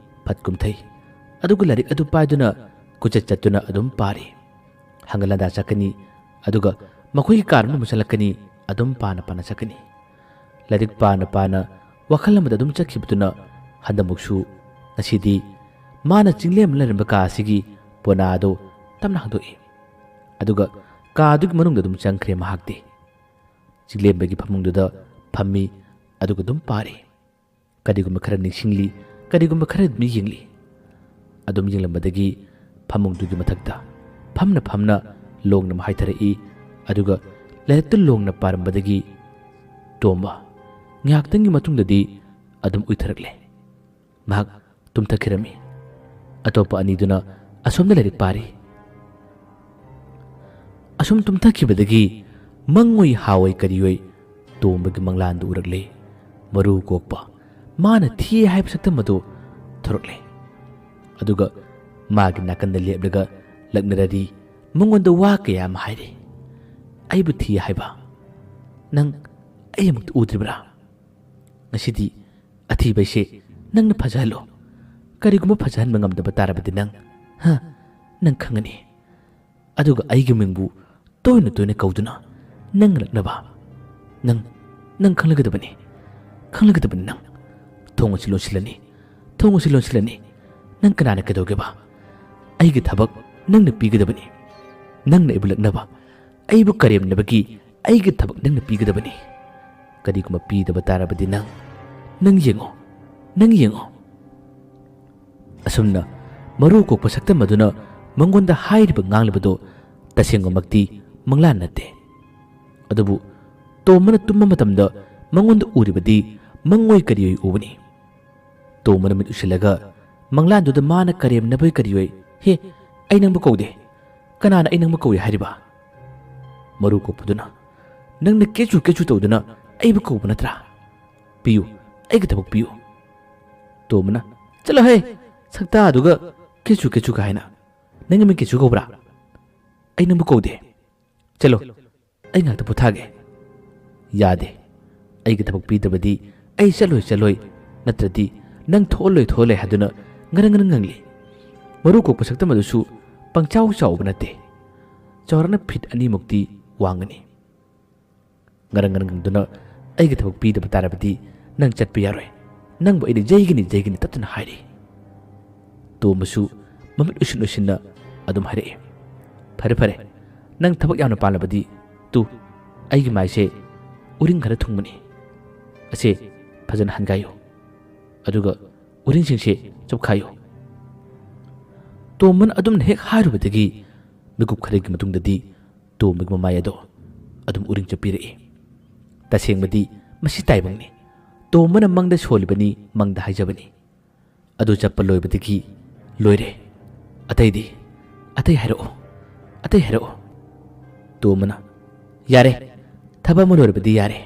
ꯐꯠ ꯀꯨꯝꯊꯩ꯫ ꯑꯗꯨꯒ ꯂꯥꯏꯔꯤꯛ ꯑꯗꯨ ꯄꯥꯏꯗꯨꯅ ꯀꯣꯏꯆꯠ ꯆꯠꯇꯨꯅ ꯑꯗꯨꯝ ꯄꯥꯔꯤ꯫ ꯍꯪꯒꯠ ꯍꯟꯗꯥ ꯆꯠꯀꯅꯤ, ꯑꯗꯨꯒ ꯃꯈꯣꯏꯒꯤ ꯀꯥꯔ ꯃꯅꯨꯡ ꯆꯠꯂꯛꯀꯅꯤ, ꯑꯗꯨꯝ ꯄꯥꯅ ꯄꯥꯅ ꯆꯠꯀꯅꯤ꯫ ꯂꯥꯏꯔꯤꯛ ꯄꯥꯅ ꯄꯥꯅ ꯋꯥꯈꯜ ꯑꯃꯗ ꯑꯗꯨꯝ ꯆꯠꯈꯤꯕꯗꯨꯅ ꯍꯟꯗꯛꯃꯨꯛꯁꯨ ꯉꯁꯤꯗꯤ ꯃꯥꯅ ꯆꯤꯡꯂꯦꯝ ꯂꯩꯔꯝꯕ ꯀꯥ ꯑꯁꯤꯒꯤ ꯄꯣꯅꯥ ꯑꯗꯨ ꯇꯞꯅ ꯍꯥꯡꯗꯣꯛꯏ꯫ ꯑꯗꯨꯒ ꯀꯥ ꯑꯗꯨꯒꯤ ꯃꯅꯨꯡꯗ ꯑꯗꯨꯝ ꯆꯪꯈ꯭ꯔꯦ ꯃꯍꯥꯛꯇꯤ꯫ ꯆꯤꯡꯂꯦꯝꯕꯒꯤ ꯐꯃꯨꯡꯗꯨꯗ ꯐꯝꯃꯤ, ꯑꯗꯨꯒ ꯑꯗꯨꯝ ꯄꯥꯔꯤ꯫ ꯀꯔꯤꯒꯨꯝꯕ ꯈꯔ ꯅꯤꯡꯁꯤꯡꯂꯤ, ꯀꯔꯤꯒꯨꯝꯕ ꯈꯔ ꯑꯗꯨꯝ ꯌꯦꯡꯂꯤ꯫ ꯑꯗꯨꯝ ꯌꯦꯡꯂꯝꯕꯗꯒꯤ ꯐꯃꯨꯡꯗꯨꯒꯤ ꯃꯊꯛꯇ ꯐꯝꯅ ꯐꯝꯅ ꯂꯣꯡꯅ ꯑꯃ ꯍꯥꯏꯊꯔꯛꯏ꯫ ꯑꯗꯨꯒ ꯂꯥꯏꯔꯤꯛꯇꯨ ꯂꯣꯡꯅ ꯄꯥꯔꯝꯕꯗꯒꯤ ꯇꯣꯝꯕ ꯉꯥꯏꯍꯥꯛꯇꯪꯒꯤ ꯃꯇꯨꯡꯗꯗꯤ ꯑꯗꯨꯝ ꯎꯏꯊꯔꯛꯂꯦ꯫ ꯃꯍꯥꯛ ꯇꯨꯝꯊꯈꯤꯔꯝꯃꯤ꯫ ꯑꯇꯣꯞꯄ ꯑꯅꯤꯗꯨꯅ ꯑꯁꯣꯝꯗ ꯂꯥꯏꯔꯤꯛ ꯄꯥꯔꯤ꯫ ꯑꯁꯨꯝ ꯇꯨꯝꯊꯈꯤꯕꯗꯒꯤ ꯃꯪꯑꯣꯏ ꯍꯥꯑꯣꯏ ꯀꯔꯤꯑꯣꯏ ꯇꯣꯝꯕꯒꯤ ꯃꯪꯂꯥꯟꯗꯨ ꯎꯔꯛꯂꯦ꯫ ꯃꯔꯨ ꯀꯣꯛꯄ, ꯃꯥꯅ ꯊꯤ ꯍꯥꯏꯕ ꯁꯛꯇꯝ ꯑꯗꯨ ꯊꯣꯔꯛꯂꯦ꯫ ꯑꯗꯨꯒ ꯃꯥꯒꯤ ꯅꯥꯀꯟꯗ ꯂꯦꯞꯂꯒ ꯂꯛꯅꯔꯔꯤ, ꯃꯉꯣꯟꯗ ꯋꯥ ꯀꯌꯥ ꯑꯃ ꯍꯥꯏꯔꯤ꯫ "ꯑꯩꯕꯨ ꯊꯤ ꯍꯥꯏꯕ? ꯅꯪ ꯑꯩ ꯑꯃꯨꯛꯇ ꯎꯗ꯭ꯔꯤꯕ꯭ꯔꯥ? ꯉꯁꯤꯗꯤ ꯑꯊꯤꯕꯩꯁꯦ ꯅꯪꯅ ꯐꯖꯍꯜꯂꯣ꯫ ꯀꯔꯤꯒꯨꯝꯕ ꯐꯖꯍꯟꯕ ꯉꯝꯗꯕ ꯇꯥꯔꯕꯗꯤ ꯅꯪ, ꯍꯥ, ꯅꯪ ꯈꯪꯒꯅꯤ꯫ ꯑꯗꯨꯒ ꯑꯩꯒꯤ ꯃꯤꯡꯕꯨ ꯇꯣꯏꯅ ꯇꯣꯏꯅ ꯀꯧꯗꯨꯅ ꯅꯪ ꯂꯛꯅꯕ꯫ ꯅꯪ, ꯅꯪ ꯈꯪꯂꯒꯗꯕꯅꯤ, ꯈꯪꯂꯒꯗꯕꯅꯤ ꯅꯪ꯫ ꯊꯣꯡ ꯑꯁꯤ ꯂꯣꯟꯁꯤꯜꯂꯅꯤ, ꯊꯣꯡ ꯑꯁꯤ ꯂꯣꯟꯁꯤꯜꯂꯅꯤ꯫ ꯅꯪ ꯀꯅꯥꯅ ꯀꯩꯗꯧꯒꯦꯕ? ꯑꯩꯒꯤ ꯊꯕꯛ ꯅꯪꯅ ꯄꯤꯒꯗꯕꯅꯤ꯫ ꯅꯪꯅ ꯑꯩꯕꯨ ꯂꯛꯅꯕ, ꯑꯩꯕꯨ ꯀꯔꯦꯝꯅꯕꯒꯤ ꯑꯩꯒꯤ ꯊꯕꯛ ꯅꯪꯅ ꯄꯤꯒꯗꯕꯅꯤ꯫ ꯀꯔꯤꯒꯨꯝꯕ ꯄꯤꯗꯕ ꯇꯥꯔꯕꯗꯤ ꯅꯪ, ꯅꯪ ꯌꯦꯡꯉꯣ, ꯅꯪ ꯌꯦꯡꯉꯣ꯫" ꯑꯁꯨꯝꯅ ꯃꯔꯨ ꯀꯣꯛꯄ ꯁꯛꯇꯝ ꯑꯗꯨꯅ ꯃꯉꯣꯟꯗ ꯍꯥꯏꯔꯤꯕ ꯉꯥꯡꯂꯤꯕꯗꯨ ꯇꯁꯦꯡꯕꯃꯛꯇꯤ ꯃꯪꯂꯥꯟ ꯅꯠꯇꯦ꯫ ꯑꯗꯨꯕꯨ ꯇꯣꯝꯕꯅ ꯇꯨꯝꯕ ꯃꯇꯝꯗ ꯃꯉꯣꯟꯗ ꯎꯔꯤꯕꯗꯤ ꯃꯪꯑꯣꯏ ꯀꯔꯤꯑꯣꯏ ꯎꯕꯅꯤ꯫ ꯇꯣꯝꯕꯅ ꯃꯤꯠ ꯎꯏꯁꯤꯜꯂꯒ ꯃꯪꯂꯥꯟꯗꯨꯗ ꯃꯥꯅ ꯀꯔꯦꯝꯅꯕꯣꯏ ꯀꯔꯤꯑꯣꯏ, "ꯍꯦ, ꯑꯩ ꯅꯪꯕꯨ ꯀꯧꯗꯦ꯫ ꯀꯅꯥꯅ ꯑꯩ ꯅꯪꯕꯨ ꯀꯧꯏ ꯍꯥꯏꯔꯤꯕ?" ꯃꯔꯨ ꯀꯣꯛꯄꯗꯨꯅ, "ꯅꯪꯅ ꯀꯦꯆꯨ ꯀꯦꯆꯨ ꯇꯧꯗꯨꯅ ꯑꯩꯕꯨ ꯀꯧꯕ ꯅꯠꯇ꯭ꯔꯥ? ꯄꯤꯌꯨ, ꯑꯩꯒꯤ ꯊꯕꯛ ꯄꯤꯌꯨ꯫" ꯇꯣꯝꯕꯅ, "ꯆꯠꯂꯣꯍꯦ, ꯁꯛꯇꯥꯗꯨꯒ ꯀꯦꯆꯨ ꯀꯦꯆꯨ ꯀꯥꯏꯅ꯫ ꯅꯪꯒꯤ ꯃꯤꯡ ꯀꯦꯆꯨ ꯀꯧꯕ꯭ꯔꯥ? ꯑꯩ ꯅꯪꯕꯨ ꯀꯧꯗꯦ꯫ ꯆꯠꯂꯣ, ꯑꯩ ꯉꯥꯛꯇ ꯄꯣꯊꯥꯒꯦ꯫" "ꯌꯥꯗꯦ꯫ ꯑꯩꯒꯤ ꯊꯕꯛ ꯄꯤꯗ꯭ꯔꯕꯗꯤ ꯑꯩ ꯆꯠꯂꯣꯏ, ꯆꯠꯂꯣꯏ, ꯅꯠꯇ꯭ꯔꯗꯤ ꯅꯪ ꯊꯣꯛꯍꯜꯂꯣꯏ, ꯊꯣꯛꯍꯜꯂꯣꯏ ꯍꯥꯏꯗꯨꯅ ꯉꯔꯪ ꯉꯔꯪ ꯉꯪꯂꯤ꯫" ꯃꯔꯨ ꯀꯣꯛꯄ ꯁꯛꯇꯝ ꯑꯗꯨꯁꯨ ꯄꯪꯆꯥꯎ ꯆꯥꯎꯕ ꯅꯠꯇꯦ꯫ ꯆꯥꯎꯔꯥꯛꯅ ꯐꯤꯠ ꯑꯅꯤꯃꯨꯛꯇꯤ ꯋꯥꯡꯒꯅꯤ꯫ ꯉꯔꯪ ꯉꯔꯪ ꯉꯪꯗꯨꯅ, "ꯑꯩꯒꯤ ꯊꯕꯛ ꯄꯤꯗꯕ ꯇꯥꯔꯕꯗꯤ ꯅꯪ ꯆꯠꯄ ꯌꯥꯔꯣꯏ꯫ ꯅꯪꯕꯨ ꯑꯩꯅ ꯌꯩꯒꯅꯤ, ꯌꯩꯒꯅꯤ" ꯇꯠꯇꯅ ꯍꯥꯏꯔꯤ꯫ ꯇꯣꯝꯕꯁꯨ ꯃꯃꯤꯠ ꯎꯏꯁꯤꯟ ꯎꯏꯁꯤꯟꯅ ꯑꯗꯨꯝ ꯍꯥꯏꯔꯛꯏ, "ꯐꯔꯦ, ꯐꯔꯦ, ꯅꯪ ꯊꯕꯛ ꯌꯥꯝꯅ ꯄꯥꯜꯂꯕꯗꯤ ꯇꯨ, ꯑꯩꯒꯤ ꯃꯥꯏꯁꯦ ꯎꯔꯤꯡ ꯈꯔ ꯊꯨꯡꯕꯅꯤ꯫ ꯑꯁꯦ ꯐꯖꯅ ꯍꯟꯒꯥꯏꯌꯨ꯫ ꯑꯗꯨꯒ ꯎꯔꯤꯡꯁꯤꯡꯁꯦ ꯆꯞꯈꯥꯏꯌꯨ꯫" ꯇꯣꯝꯕꯅ ꯑꯗꯨꯝꯅ ꯍꯦꯛ ꯍꯥꯏꯔꯨꯕꯗꯒꯤ ꯃꯤꯀꯨꯞ ꯈꯔꯒꯤ ꯃꯇꯨꯡꯗꯗꯤ ꯇꯣꯝꯕꯒꯤ ꯃꯃꯥꯏ ꯑꯗꯣ ꯑꯗꯨꯝ ꯎꯔꯤꯡ ꯆꯞꯄꯤꯔꯛꯏ꯫ ꯇꯁꯦꯡꯕꯗꯤ ꯃꯁꯤ ꯇꯥꯏꯕꯪꯅꯤ꯫ ꯇꯣꯝꯕꯅ ꯃꯪꯗ ꯁꯣꯜꯂꯤꯕꯅꯤ, ꯃꯪꯗ ꯍꯥꯏꯖꯕꯅꯤ꯫ ꯑꯗꯨ ꯆꯠꯄ ꯂꯣꯏꯕꯗꯒꯤ ꯂꯣꯏꯔꯦ꯫ "ꯑꯇꯩꯗꯤ? ꯑꯇꯩ ꯍꯥꯏꯔꯛꯑꯣ꯫ ꯑꯇꯩ ꯍꯥꯏꯔꯛꯑꯣ꯫" ꯇꯣꯝꯕꯅ, "ꯌꯥꯔꯦ꯫ ꯊꯕꯛ ꯑꯃ ꯂꯣꯏꯔꯕꯗꯤ ꯌꯥꯔꯦ꯫"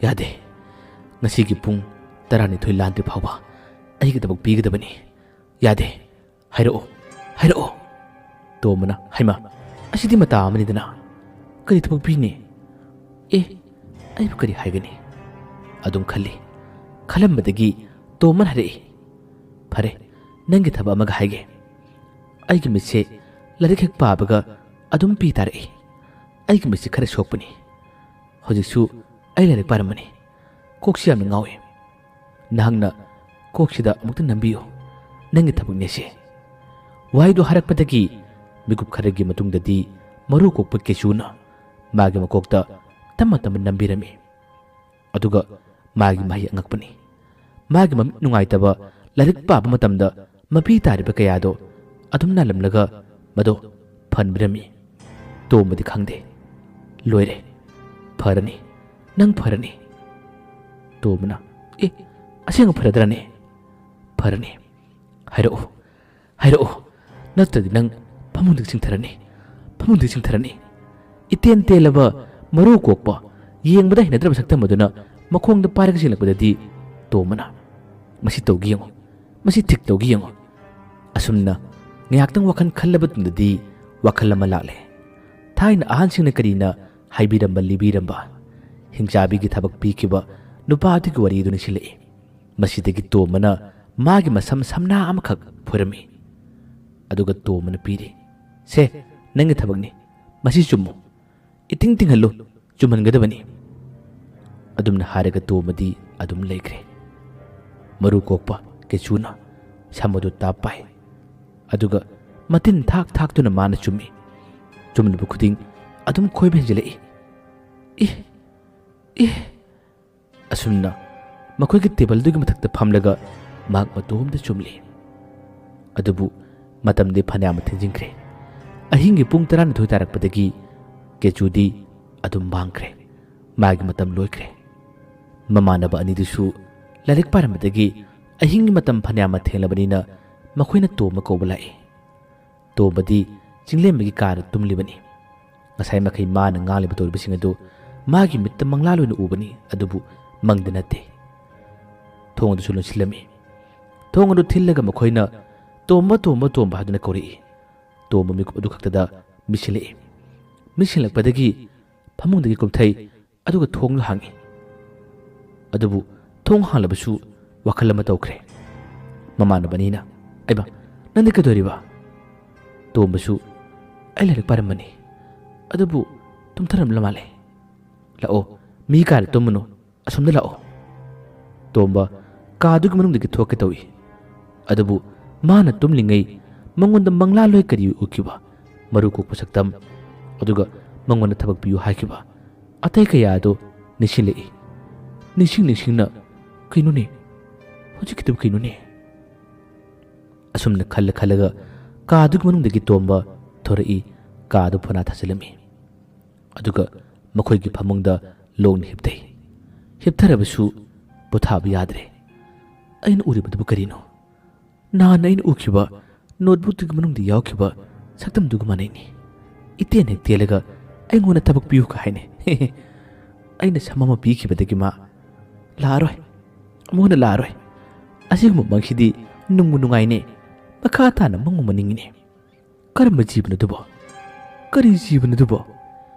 "ꯌꯥꯗꯦ꯫ ꯉꯁꯤꯒꯤ ꯄꯨꯡ ꯇꯔꯥꯅꯤꯊꯣꯏ ꯂꯥꯟꯗ꯭ꯔꯤ ꯐꯥꯎꯕ ꯑꯩꯒꯤ ꯊꯕꯛ ꯄꯤꯒꯗꯕꯅꯤ꯫ ꯌꯥꯗꯦ꯫ ꯍꯥꯏꯔꯛꯑꯣ꯫ ꯍꯥꯏꯔꯛꯑꯣ꯫ ꯇꯣꯝꯕꯅ, "ꯍꯩꯃꯥ, ꯑꯁꯤꯗꯤ ꯃꯇꯥ ꯑꯃꯅꯤꯗꯅ꯫ ꯀꯔꯤ ꯊꯕꯛ ꯄꯤꯅꯤ? ꯑꯦ, ꯑꯩꯕꯨ ꯀꯔꯤ ꯍꯥꯏꯒꯅꯤ?" ꯑꯗꯨꯝ ꯈꯜꯂꯤ꯫ ꯈꯜꯂꯝꯕꯗꯒꯤ ꯇꯣꯝꯕꯅ ꯍꯥꯏꯔꯛꯏ, "ꯐꯔꯦ, ꯅꯪꯒꯤ ꯊꯕꯛ ꯑꯃꯒ ꯍꯥꯏꯒꯦ꯫ ꯑꯩꯒꯤ ꯃꯤꯠꯁꯦ ꯂꯥꯏꯔꯤꯛ ꯍꯦꯛ ꯄꯥꯕꯒ ꯑꯗꯨꯝ ꯄꯤ ꯇꯥꯔꯛꯏ꯫ ꯑꯩꯒꯤ ꯃꯤꯠꯁꯦ ꯈꯔ ꯁꯣꯛꯄꯅꯤ꯫ ꯍꯧꯖꯤꯛꯁꯨ ꯑꯩ ꯂꯥꯏꯔꯤꯛ ꯄꯥꯔꯝꯕꯅꯤ꯫ ꯀꯣꯛꯁꯤ ꯌꯥꯝꯅ ꯉꯥꯎꯏ꯫ ꯅꯍꯥꯛꯅ ꯀꯣꯛꯁꯤꯗ ꯑꯃꯨꯛꯇ ꯅꯝꯕꯤꯌꯨ꯫ ꯅꯪꯒꯤ ꯊꯕꯛꯅꯦ ꯁꯤ꯫" ꯋꯥꯍꯩꯗꯨ ꯍꯥꯏꯔꯛꯄꯗꯒꯤ ꯃꯤꯀꯨꯞ ꯈꯔꯒꯤ ꯃꯇꯨꯡꯗꯗꯤ ꯃꯔꯨ ꯀꯣꯛꯄ ꯀꯦꯁꯨꯅ ꯃꯥꯒꯤ ꯃꯀꯣꯛꯇ ꯇꯞꯅ ꯇꯞꯅ ꯅꯝꯕꯤꯔꯝꯃꯤ꯫ ꯑꯗꯨꯒ ꯃꯥꯒꯤ ꯃꯍꯩ ꯑꯉꯛꯄꯅꯤ꯫ ꯃꯥꯒꯤ ꯃꯃꯤꯠ ꯅꯨꯡꯉꯥꯏꯇꯕ ꯂꯥꯏꯔꯤꯛ ꯄꯥꯕ ꯃꯇꯝꯗ ꯃꯄꯤ ꯇꯥꯔꯤꯕ ꯀꯌꯥꯗꯣ ꯑꯗꯨꯝ ꯅꯥꯜꯂꯝꯂꯒ ꯃꯗꯣ ꯐꯟꯕꯤꯔꯝꯃꯤ꯫ ꯇꯣꯝꯕꯗꯤ ꯈꯪꯗꯦ꯫ "ꯂꯣꯏꯔꯦ꯫ ꯐꯔꯅꯤ꯫ ꯅꯪ ꯐꯔꯅꯤ꯫" ꯇꯣꯝꯕꯅ, "ꯑꯦ, ꯑꯁꯦꯡꯕ ꯐꯔꯗ꯭ꯔꯅꯦ?" "ꯐꯔꯅꯤ꯫ ꯍꯥꯏꯔꯛꯑꯣ, ꯍꯥꯏꯔꯛꯑꯣ꯫ ꯅꯠꯇ꯭ꯔꯗꯤ ꯅꯪ ꯐꯃꯨꯡꯗꯒꯤ ꯆꯤꯡꯊꯔꯅꯤ꯫ ꯐꯃꯨꯡꯗꯒꯤ ꯆꯤꯡꯊꯔꯅꯤ꯫" ꯏꯇꯦꯟ ꯇꯦꯜꯂꯕ, ꯃꯔꯨ ꯀꯣꯛꯄ, ꯌꯦꯡꯕꯗ ꯍꯩꯅꯗ꯭ꯔꯕ ꯁꯛꯇꯝ ꯑꯗꯨꯅ ꯃꯈꯣꯡꯗ ꯄꯥꯏꯔꯒ ꯆꯦꯜꯂꯛꯄꯗꯗꯤ ꯇꯣꯝꯕꯅ, "ꯃꯁꯤ ꯇꯧꯒꯦ ꯌꯦꯡꯉꯨ, ꯃꯁꯤ ꯊꯤꯛ ꯇꯧꯒꯦ ꯌꯦꯡꯉꯨ꯫" ꯑꯁꯨꯝꯅ ꯉꯥꯏꯍꯥꯛꯇꯪ ꯋꯥꯈꯜ ꯈꯜꯂꯕ ꯇꯨꯡꯗꯗꯤ ꯋꯥꯈꯜ ꯑꯃ ꯂꯥꯛꯂꯦ꯫ ꯊꯥꯏꯅ ꯑꯍꯟꯁꯤꯡꯅ ꯀꯔꯤꯅ ꯍꯥꯏꯕꯤꯔꯝꯕ ꯂꯤꯕꯤꯔꯝꯕ ꯍꯤꯡꯆꯥꯕꯤꯒꯤ ꯊꯕꯛ ꯄꯤꯈꯤꯕ ꯅꯨꯄꯥ ꯑꯗꯨꯒꯤ ꯋꯥꯔꯤ ꯑꯗꯨ ꯅꯤꯡꯁꯤꯡꯂꯛꯏ꯫ ꯃꯁꯤꯗꯒꯤ ꯇꯣꯝꯕꯅ ꯃꯥꯒꯤ ꯃꯁꯝ ꯁꯝꯅꯥ ꯑꯃꯈꯛ ꯐꯣꯏꯔꯝꯃꯤ꯫ ꯑꯗꯨꯒ ꯇꯣꯝꯕꯅ ꯄꯤꯔꯤ, "ꯁꯦ, ꯅꯪꯒꯤ ꯊꯕꯛꯅꯤ꯫ ꯃꯁꯤ ꯆꯨꯝꯃꯨ꯫ ꯏꯇꯤꯡ ꯇꯤꯡꯍꯜꯂꯨ꯫ ꯆꯨꯝꯍꯟꯒꯗꯕꯅꯤ꯫" ꯑꯗꯨꯝꯅ ꯍꯥꯏꯔꯒ ꯇꯣꯝꯕꯗꯤ ꯑꯗꯨꯝ ꯂꯩꯈ꯭ꯔꯦ꯫ ꯃꯔꯨ ꯀꯣꯛꯄ ꯀꯦꯆꯨꯅ ꯁꯝ ꯑꯗꯨ ꯇꯥꯞ ꯄꯥꯏ꯫ ꯑꯗꯨꯒ ꯃꯇꯤꯟ ꯊꯥꯛ ꯊꯥꯛꯇꯨꯅ ꯃꯥꯅ ꯆꯨꯝꯃꯤ꯫ ꯆꯨꯝꯂꯨꯕ ꯈꯨꯗꯤꯡ ꯑꯗꯨꯝ ꯈꯣꯏꯕ ꯍꯦꯟꯖꯤꯜꯂꯛꯏ꯫ "E, E." ꯑꯁꯨꯝꯅ ꯃꯈꯣꯏꯒꯤ ꯇꯦꯕꯜꯗꯨꯒꯤ ꯃꯊꯛꯇ ꯐꯝꯂꯒ ꯃꯍꯥꯛ ꯃꯇꯣꯝꯇ ꯆꯨꯝꯂꯤ꯫ ꯑꯗꯨꯕꯨ ꯃꯇꯝꯗꯤ ꯐꯅꯌꯥꯝ ꯊꯦꯡꯖꯤꯟꯈ꯭ꯔꯦ꯫ ꯑꯍꯤꯡꯒꯤ ꯄꯨꯡ ꯇꯔꯥꯅꯤꯊꯣꯏ ꯇꯥꯔꯛꯄꯗꯒꯤ ꯀꯦꯆꯨꯗꯤ ꯑꯗꯨꯝ ꯃꯥꯡꯈ꯭ꯔꯦ꯫ ꯃꯥꯒꯤ ꯃꯇꯝ ꯂꯣꯏꯈ꯭ꯔꯦ꯫ ꯃꯃꯥꯟꯅꯕ ꯑꯅꯤꯗꯨꯁꯨ ꯂꯥꯏꯔꯤꯛ ꯄꯥꯔꯝꯕꯗꯒꯤ ꯑꯍꯤꯡꯒꯤ ꯃꯇꯝ ꯐꯅꯌꯥꯝ ꯊꯦꯡꯂꯕꯅꯤꯅ ꯃꯈꯣꯏꯅ ꯇꯣꯝꯕ ꯀꯧꯕ ꯂꯥꯛꯏ꯫ ꯇꯣꯝꯕꯗꯤ ꯆꯤꯡꯂꯦꯝꯕꯒꯤ ꯀꯥꯗ ꯇꯨꯝꯂꯤꯕꯅꯤ꯫ ꯉꯁꯥꯏ ꯃꯈꯩ ꯃꯥꯅ ꯉꯥꯡꯂꯤꯕ ꯇꯧꯔꯤꯕꯁꯤꯡ ꯑꯗꯨ ꯃꯥꯒꯤ ꯃꯤꯠꯇ ꯃꯪꯂꯥꯜ ꯑꯣꯏꯅ ꯎꯕꯅꯤ, ꯑꯗꯨꯕꯨ ꯃꯪꯗꯤ ꯅꯠꯇꯦ꯫ ꯊꯣꯡ ꯑꯗꯨꯁꯨ ꯂꯣꯟꯁꯤꯜꯂꯝꯃꯤ꯫ ꯊꯣꯡ ꯑꯗꯨ ꯊꯤꯜꯂꯒ ꯃꯈꯣꯏꯅ "ꯇꯣꯝꯕ, ꯇꯣꯝꯕ, ꯇꯣꯝꯕ" ꯍꯥꯏꯗꯨꯅ ꯀꯧꯔꯛꯏ꯫ ꯇꯣꯝꯕ ꯃꯤꯀꯨꯞ ꯑꯗꯨ ꯈꯛꯇꯗ ꯃꯤꯠꯁꯤꯜꯂꯛꯏ꯫ ꯃꯤꯠꯁꯤꯜꯂꯛꯄꯗꯒꯤ ꯐꯃꯨꯡꯗꯒꯤ ꯀꯨꯝꯊꯩ, ꯑꯗꯨꯒ ꯊꯣꯡꯗꯨ ꯍꯥꯡꯏ꯫ ꯑꯗꯨꯕꯨ ꯊꯣꯡ ꯍꯥꯡꯂꯕꯁꯨ ꯋꯥꯈꯜ ꯑꯃ ꯇꯧꯈ꯭ꯔꯦ꯫ ꯃꯃꯥꯟꯅꯕ ꯑꯅꯤꯅ, "ꯑꯩꯃ, ꯅꯪꯗꯤ ꯀꯩꯗꯧꯔꯤꯕ?" ꯇꯣꯝꯕꯁꯨ, "ꯑꯩ ꯂꯥꯏꯔꯤꯛ ꯄꯥꯔꯝꯕꯅꯤ, ꯑꯗꯨꯕꯨ ꯇꯨꯝꯊꯔꯝꯂ ꯃꯥꯜꯂꯦ꯫ ꯂꯥꯛꯑꯣ, ꯃꯤ ꯀꯥꯗ ꯇꯨꯝꯃꯨꯅꯨ, ꯑꯁꯣꯝꯗ ꯂꯥꯛꯑꯣ꯫" ꯇꯣꯝꯕ ꯀꯥꯗꯨꯒꯤ ꯃꯅꯨꯡꯗꯒꯤ ꯊꯣꯛꯀꯦ ꯇꯧꯏ꯫ ꯑꯗꯨꯕꯨ ꯃꯥꯅ ꯇꯨꯝꯂꯤꯉꯩ ꯃꯉꯣꯟꯗ ꯃꯪꯂꯥ ꯂꯣꯏ ꯀꯔꯤ ꯎꯈꯤꯕ, ꯃꯔꯨ ꯀꯣꯛꯄ ꯁꯛꯇꯝ, ꯑꯗꯨꯒ ꯃꯉꯣꯟꯗ ꯊꯕꯛ ꯄꯤꯌꯨ ꯍꯥꯏꯈꯤꯕ ꯑꯇꯩ ꯀꯌꯥ ꯑꯗꯨ ꯅꯤꯡꯁꯤꯡꯂꯛꯏ꯫ ꯅꯤꯡꯁꯤꯡ ꯅꯤꯡꯁꯤꯡꯅ, "ꯀꯩꯅꯣꯅꯦ? ꯍꯧꯖꯤꯛꯀꯤꯗꯨꯕꯨ ꯀꯩꯅꯣꯅꯦ?" ꯑꯁꯨꯝꯅ ꯈꯜꯂ ꯈꯜꯂꯒ ꯀꯥꯗꯨꯒꯤ ꯃꯅꯨꯡꯗꯒꯤ ꯇꯣꯝꯕ ꯊꯣꯔꯛꯏ, ꯀꯥꯗꯨ ꯐꯅꯥ ꯊꯥꯖꯤꯜꯂꯝꯃꯤ꯫ ꯑꯗꯨꯒ ꯃꯈꯣꯏꯒꯤ ꯐꯃꯨꯡꯗ ꯂꯣꯡꯅ ꯍꯤꯞꯊꯩ꯫ ꯍꯤꯞꯊꯔꯕꯁꯨ ꯄꯣꯊꯥꯕ ꯌꯥꯗ꯭ꯔꯦ꯫ "ꯑꯩꯅ ꯎꯔꯤꯕꯗꯨꯕꯨ ꯀꯔꯤꯅꯣ? ꯅꯍꯥꯟ ꯑꯩꯅ ꯎꯈꯤꯕ ꯅꯣꯠꯕꯨꯛꯇꯨꯒꯤ ꯃꯅꯨꯡꯗ ꯌꯥꯎꯈꯤꯕ ꯁꯛꯇꯝꯗꯨꯒ ꯃꯥꯟꯅꯩꯅꯦ꯫ ꯏꯇꯦꯟ ꯍꯦꯛ ꯇꯦꯜꯂꯒ ꯑꯩꯉꯣꯟꯗ ꯊꯕꯛ ꯄꯤꯌꯨ ꯀ ꯍꯥꯏꯅꯦ꯫ ꯑꯩꯅ ꯁꯝ ꯑꯃ ꯄꯤꯈꯤꯕꯗꯒꯤ ꯃꯥ ꯂꯥꯛꯑꯔꯣꯏ꯫ ꯑꯃꯨꯛ ꯍꯟꯅ ꯂꯥꯛꯑꯔꯣꯏ꯫ ꯑꯁꯤꯒꯨꯝꯕ ꯃꯪꯁꯤꯗꯤ ꯅꯨꯡꯕꯨ ꯅꯨꯡꯉꯥꯏꯅꯦ꯫ ꯃꯈꯥ ꯇꯥꯅ ꯃꯪꯕꯨ ꯃꯪꯅꯤꯡꯉꯤꯅꯦ꯫ ꯀꯔꯝꯕ ꯖꯤꯕꯅꯣ ꯑꯗꯨꯕꯣ? ꯀꯔꯤ ꯖꯤꯕꯅꯣ ꯑꯗꯨꯕꯣ?"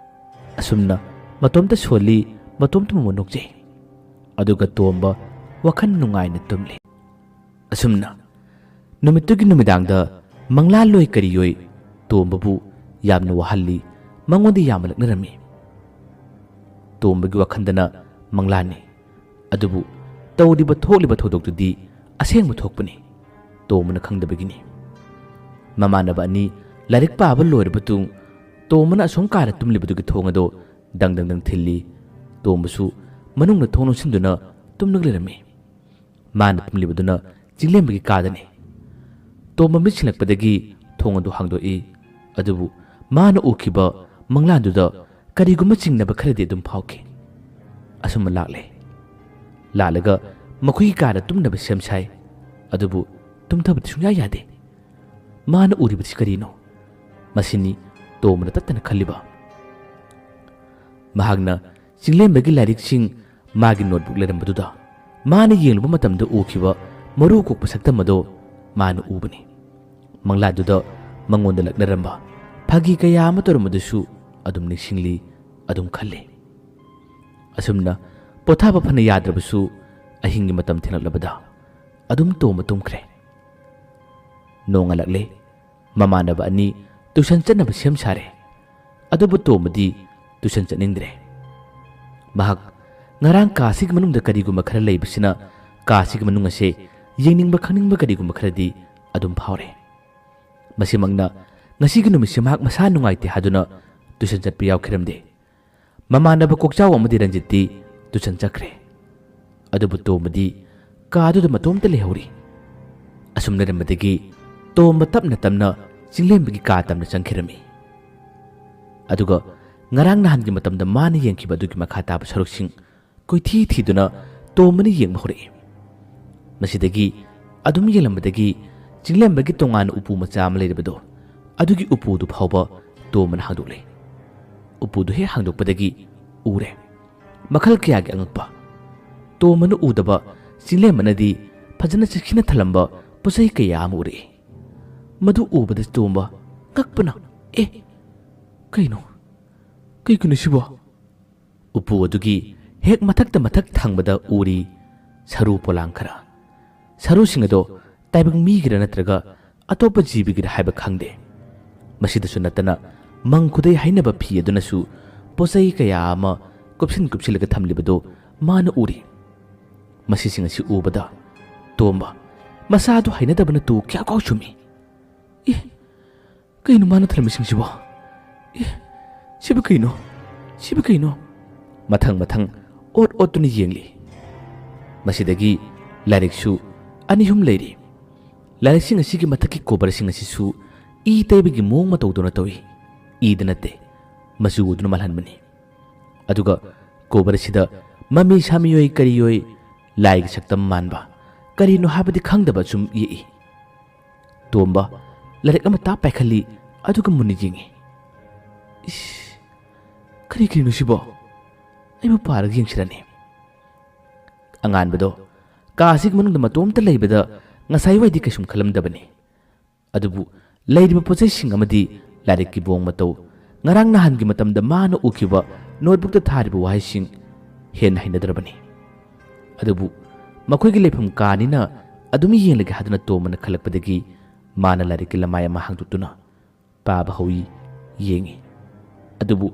ꯑꯁꯨꯝꯅ ꯃꯇꯣꯝꯇ ꯁꯣꯜꯂꯤ, ꯃꯇꯣꯝꯇ ꯃꯃꯣꯟ ꯅꯣꯛꯆꯩ꯫ ꯑꯗꯨꯒ ꯇꯣꯝꯕ ꯋꯥꯈꯜ ꯅꯨꯡꯉꯥꯏꯅ ꯇꯨꯝꯂꯤ꯫ ꯑꯁꯨꯝꯅ ꯅꯨꯃꯤꯠꯇꯨꯒꯤ ꯅꯨꯃꯤꯗꯥꯡꯗ ꯃꯪꯂꯥ ꯂꯣꯏ ꯀꯔꯤꯑꯣꯏ ꯇꯣꯝꯕꯕꯨ ꯌꯥꯝꯅ ꯋꯥꯍꯜꯂꯤ, ꯃꯉꯣꯟꯗ ꯌꯥꯝꯅ ꯂꯛꯅꯔꯝꯃꯤ꯫ ꯇꯣꯝꯕꯒꯤ ꯋꯥꯈꯜꯗꯅ ꯃꯪꯂꯥꯅꯤ, ꯑꯗꯨꯕꯨ ꯇꯧꯔꯤꯕ ꯊꯣꯛꯂꯤꯕ ꯊꯧꯗꯣꯛꯇꯨꯗꯤ ꯑꯁꯦꯡꯕ ꯊꯣꯛꯄꯅꯤ꯫ ꯇꯣꯝꯕꯅ ꯈꯪꯗꯕꯒꯤꯅꯤ꯫ ꯃꯃꯥꯟꯅꯕ ꯑꯅꯤ ꯂꯥꯏꯔꯤꯛ ꯄꯥꯕ ꯂꯣꯏꯔꯕ ꯃꯇꯨꯡ ꯇꯣꯝꯕꯅ ꯑꯁꯣꯝ ꯀꯥꯗ ꯇꯨꯝꯂꯤꯕꯗꯨꯒꯤ ꯊꯣꯡ ꯑꯗꯨ ꯗꯪ ꯗꯪ ꯗꯪ ꯊꯤꯜꯂꯤ꯫ ꯇꯣꯝꯕꯁꯨ ꯃꯅꯨꯡꯗ ꯊꯣꯡ ꯂꯣꯟꯁꯤꯟꯗꯨꯅ ꯇꯨꯝꯂꯒ ꯂꯩꯔꯝꯃꯤ꯫ ꯃꯥꯅ ꯇꯨꯝꯂꯤꯕꯗꯨꯅ ꯆꯤꯡꯂꯦꯝꯕꯒꯤ ꯀꯥꯗꯅꯤ꯫ ꯇꯣꯝꯕ ꯃꯤꯠ ꯁꯤꯡꯂꯛꯄꯗꯒꯤ ꯊꯣꯡ ꯑꯗꯨ ꯍꯥꯡꯗꯣꯛꯏ꯫ ꯑꯗꯨꯕꯨ ꯃꯥꯅ ꯎꯈꯤꯕ ꯃꯪꯂꯥꯟꯗꯨꯗ ꯀꯔꯤꯒꯨꯝꯕ ꯆꯤꯡꯅꯕ ꯈꯔꯗꯤ ꯑꯗꯨꯝ ꯐꯥꯎꯈꯤ꯫ ꯑꯁꯨꯝꯅ ꯂꯥꯛꯂꯦ꯫ ꯂꯥꯛꯂꯒ ꯃꯈꯣꯏꯒꯤ ꯀꯥꯗ ꯇꯨꯝꯅꯕ ꯁꯦꯝ ꯁꯥꯏ꯫ ꯑꯗꯨꯕꯨ ꯇꯨꯝꯊꯕꯗꯤ ꯁꯨꯡꯌꯥ ꯌꯥꯗꯦ꯫ ꯃꯥꯅ ꯎꯔꯤꯕꯁꯤ ꯀꯔꯤꯅꯣ? ꯃꯁꯤꯅꯤ ꯇꯣꯝꯕꯅ ꯇꯠꯇꯅ ꯈꯜꯂꯤꯕ꯫ ꯃꯍꯥꯛꯅ ꯆꯤꯡꯂꯦꯝꯕꯒꯤ ꯂꯥꯏꯔꯤꯛꯁꯤꯡ ꯃꯥꯒꯤ ꯅꯣꯠꯕꯨꯛ ꯂꯩꯔꯝꯕꯗꯨꯗ ꯃꯥꯅ ꯌꯦꯡꯂꯨꯕ ꯃꯇꯝꯗ ꯎꯈꯤꯕ ꯃꯔꯨ ꯀꯣꯛꯄ ꯁꯛꯇꯝ ꯑꯗꯣ ꯃꯥꯅ ꯎꯕꯅꯤ꯫ ꯃꯪꯂꯥꯗꯨꯗ ꯃꯉꯣꯟꯗ ꯂꯛꯅꯔꯝꯕ ꯐꯥꯒꯤ ꯀꯌꯥ ꯑꯃ ꯇꯧꯔꯝꯕꯗꯨꯁꯨ ꯑꯗꯨꯝ ꯅꯤꯡꯁꯤꯡꯂꯤ, ꯑꯗꯨꯝ ꯈꯜꯂꯤ꯫ ꯑꯁꯨꯝꯅ ꯄꯣꯊꯥꯕ ꯐꯅ ꯌꯥꯗ꯭ꯔꯕꯁꯨ ꯑꯍꯤꯡꯒꯤ ꯃꯇꯝ ꯊꯦꯡꯂꯛꯂꯕꯗ ꯑꯗꯨꯝ ꯇꯣꯝꯕ ꯇꯨꯝꯈ꯭ꯔꯦ꯫ ꯅꯣꯡꯉꯥꯜꯂꯛꯂꯦ꯫ ꯃꯃꯥꯟꯅꯕ ꯑꯅꯤ ꯇꯨꯏꯁꯟ ꯆꯠꯅꯕ ꯁꯦꯝ ꯁꯥꯔꯦ꯫ ꯑꯗꯨꯕꯨ ꯇꯣꯝꯕꯗꯤ ꯇꯨꯏꯁꯟ ꯆꯠꯅꯤꯡꯗ꯭ꯔꯦ꯫ ꯃꯍꯥꯛ ꯉꯔꯥꯡ ꯀꯥꯁꯤꯒꯤ ꯃꯅꯨꯡꯗ ꯀꯔꯤꯒꯨꯝꯕ ꯈꯔ ꯂꯩꯕꯁꯤꯅ ꯀꯥꯁꯤꯒꯤ ꯃꯅꯨꯡ ꯑꯁꯦ ꯌꯦꯡꯅꯤꯡꯕ ꯈꯪꯅꯤꯡꯕ ꯀꯔꯤꯒꯨꯝꯕ ꯈꯔꯗꯤ ꯑꯗꯨꯝ ꯐꯥꯎꯔꯦ꯫ ꯃꯁꯤꯃꯛꯅ ꯉꯁꯤꯒꯤ ꯅꯨꯃꯤꯠꯁꯦ ꯃꯍꯥꯛ ꯃꯁꯥ ꯅꯨꯡꯉꯥꯏꯇꯦ ꯍꯥꯏꯗꯨꯅ ꯇꯨꯏꯁꯟ ꯆꯠꯄ ꯌꯥꯎꯈꯤꯔꯝꯗꯦ꯫ ꯃꯃꯥꯟꯅꯕ ꯀꯣꯛꯆꯥꯎ ꯑꯃꯗꯤ ꯔꯟꯖꯤꯠꯇꯤ ꯇꯨꯏꯁꯟ ꯆꯠꯈ꯭ꯔꯦ꯫ ꯑꯗꯨꯕꯨ ꯇꯣꯝꯕꯗꯤ ꯀꯥꯗꯨꯗ ꯃꯇꯣꯝꯇ ꯂꯩꯍꯧꯔꯤ꯫ ꯑꯁꯨꯝ ꯂꯩꯔꯝꯕꯗꯒꯤ ꯇꯣꯝꯕ ꯇꯞꯅ ꯇꯞꯅ ꯆꯤꯡꯂꯦꯝꯕꯒꯤ ꯀꯥ ꯇꯝꯅ ꯆꯪꯈꯤꯔꯝꯃꯤ꯫ ꯑꯗꯨꯒ ꯉꯔꯥꯡ ꯅꯍꯥꯟꯒꯤ ꯃꯇꯝꯗ ꯃꯥꯅ ꯌꯦꯡꯈꯤꯕ ꯑꯗꯨꯒꯤ ꯃꯈꯥ ꯇꯥꯕ ꯁꯔꯨꯛꯁꯤꯡ ꯀꯣꯏꯊꯤ ꯊꯤꯗꯨꯅ ꯇꯣꯝꯕꯅ ꯌꯦꯡꯕ ꯍꯧꯔꯛꯏ꯫ ꯃꯁꯤꯗꯒꯤ ꯑꯗꯨꯝ ꯌꯦꯡꯂꯝꯕꯗꯒꯤ ꯆꯤꯡꯂꯦꯝꯕꯒꯤ ꯇꯣꯉꯥꯟꯅ ꯎꯄꯨ ꯃꯆꯥ ꯑꯃ ꯂꯩꯔꯕꯗꯣ, ꯑꯗꯨꯒꯤ ꯎꯄꯨꯗꯨ ꯐꯥꯎꯕ ꯇꯣꯝꯕꯅ ꯍꯥꯡꯗꯣꯛꯂꯦ꯫ ꯎꯄꯨꯗꯨ ꯍꯦꯛ ꯍꯥꯡꯗꯣꯛꯄꯗꯒꯤ ꯎꯔꯦ ꯃꯈꯜ ꯀꯌꯥꯒꯤ ꯑꯉꯛꯄ꯫ ꯇꯣꯝꯕꯅ ꯎꯗꯕ ꯆꯤꯡꯂꯦꯝꯕꯅꯗꯤ ꯐꯖꯅ ꯆꯦꯛꯁꯤꯟꯅ ꯊꯜꯂꯝꯕ ꯄꯣꯠꯆꯩ ꯀꯌꯥ ꯑꯃ ꯎꯔꯛꯏ꯫ ꯃꯗꯨ ꯎꯕꯗ ꯇꯣꯝꯕ ꯉꯛꯄꯅ, "ꯑꯦ, ꯀꯩꯅꯣ? ꯀꯩꯒꯤꯅꯣ ꯁꯤꯕꯣ?" ꯎꯄꯨ ꯑꯗꯨꯒꯤ ꯍꯦꯛ ꯃꯊꯛꯇ ꯃꯊꯛ ꯊꯪꯕꯗ ꯎꯔꯤ ꯁꯔꯨ ꯄꯣꯂꯥꯡ ꯈꯔ꯫ ꯁꯔꯨꯁꯤꯡ ꯑꯗꯣ ꯇꯥꯏꯕꯪ ꯃꯤꯒꯤꯔ ꯅꯠꯇ꯭ꯔꯒ ꯑꯇꯣꯞꯄ ꯖꯤꯕꯒꯤꯔ ꯍꯥꯏꯕ ꯈꯪꯗꯦ꯫ ꯃꯁꯤꯗꯁꯨ ꯅꯠꯇꯅ ꯃꯪ ꯈꯨꯗꯩ ꯍꯥꯏꯅꯕ ꯐꯤ ꯑꯗꯨꯅꯁꯨ ꯄꯣꯠꯆꯩ ꯀꯌꯥ ꯑꯃ ꯀꯨꯞꯁꯤꯟ ꯀꯨꯞꯁꯤꯜꯂꯒ ꯊꯝꯂꯤꯕꯗꯨ ꯃꯥꯅ ꯎꯔꯤ꯫ ꯃꯁꯤꯁꯤꯡ ꯑꯁꯤ ꯎꯕꯗ ꯇꯣꯝꯕ ꯃꯁꯥꯗꯨ ꯍꯩꯅꯗꯕꯅ ꯇꯨ ꯀꯌꯥ ꯀꯥꯎ ꯆꯨꯝꯃꯤ꯫ "ꯑꯦ, ꯀꯩꯅꯣ ꯃꯥꯅ ꯊꯝꯂꯝꯃꯤꯁꯤꯡꯁꯤꯕꯣ? ꯑꯦ, ꯁꯤꯕꯨ ꯀꯩꯅꯣ? ꯁꯤꯕꯨ ꯀꯩꯅꯣ?" ꯃꯊꯪ ꯃꯊꯪ ꯑꯣꯠ ꯑꯣꯠꯇꯨꯅ ꯌꯦꯡꯂꯤ꯫ ꯃꯁꯤꯗꯒꯤ ꯂꯥꯏꯔꯤꯛꯁꯨ ꯑꯅꯤ ꯑꯍꯨꯝ ꯂꯩꯔꯤ꯫ ꯂꯥꯏꯔꯤꯛꯁꯤꯡ ꯑꯁꯤꯒꯤ ꯃꯊꯛꯀꯤ ꯀꯣꯕꯔꯁꯤꯡ ꯑꯁꯤꯁꯨ ꯏ ꯇꯩꯕꯒꯤ ꯃꯑꯣꯡ ꯃꯇꯧꯗꯧꯅ ꯇꯧꯏ꯫ ꯏꯗ ꯅꯠꯇꯦ, ꯃꯆꯨ ꯑꯗꯨꯅ ꯃꯥꯜꯍꯟꯕꯅꯤ꯫ ꯑꯗꯨꯒ ꯀꯣꯕꯔ ꯑꯁꯤꯗ ꯃꯃꯤ ꯁꯥꯃꯤꯑꯣꯏ ꯀꯔꯤꯑꯣꯏ ꯂꯥꯏꯒꯤ ꯁꯛꯇꯝ ꯃꯥꯟꯕ, ꯀꯔꯤꯅꯣ ꯍꯥꯏꯕꯗꯤ ꯈꯪꯗꯕ ꯁꯨꯝ ꯌꯦꯛꯏ꯫ ꯇꯣꯝꯕ ꯂꯥꯏꯔꯤꯛ ꯑꯃ ꯇꯥꯞ ꯄꯥꯏꯈꯠꯂꯤ, ꯑꯗꯨꯒ ꯃꯨꯟꯅ ꯌꯦꯡꯉꯤ꯫ "ꯏꯁ, ꯀꯔꯤ ꯀꯔꯤꯅꯣ ꯁꯤꯕꯣ? ꯑꯩꯕꯨ ꯄꯥꯔꯒ ꯌꯦꯡꯁꯤꯔꯅꯦ?" ꯑꯉꯥꯟꯕꯗꯣ ꯀꯥ ꯑꯁꯤꯒꯤ ꯃꯅꯨꯡꯗ ꯃꯇꯣꯝꯇ ꯂꯩꯕꯗ ꯉꯁꯥꯏꯋꯥꯏꯗꯤ ꯀꯩꯁꯨꯝ ꯈꯜꯂꯝꯗꯕꯅꯤ꯫ ꯑꯗꯨꯕꯨ ꯂꯩꯔꯤꯕ ꯄꯣꯠꯆꯩꯁꯤꯡ ꯑꯃꯗꯤ ꯂꯥꯏꯔꯤꯛꯀꯤ ꯃꯑꯣꯡ ꯃꯇꯧ, ꯉꯔꯥꯡ ꯅꯍꯥꯟꯒꯤ ꯃꯇꯝꯗ ꯃꯥꯅ ꯎꯈꯤꯕ ꯅꯣꯠꯕꯨꯛꯇ ꯊꯥꯔꯤꯕ ꯋꯥꯍꯩꯁꯤꯡ ꯍꯦꯟꯅ ꯍꯩꯅꯗ꯭ꯔꯕꯅꯤ꯫ ꯑꯗꯨꯕꯨ ꯃꯈꯣꯏꯒꯤ ꯂꯩꯐꯝ ꯀꯥꯅꯤꯅ ꯑꯗꯨꯝ ꯌꯦꯡꯂꯒꯦ ꯍꯥꯏꯗꯨꯅ ꯇꯣꯝꯕꯅ ꯈꯜꯂꯛꯄꯗꯒꯤ ꯃꯥꯅ ꯂꯥꯏꯔꯤꯛꯀꯤ ꯂꯃꯥꯏ ꯑꯃ ꯍꯥꯡꯗꯣꯛꯇꯨꯅ ꯄꯥꯕ ꯍꯧꯏ꯫ ꯌꯦꯡꯏ꯫ ꯑꯗꯨꯕꯨ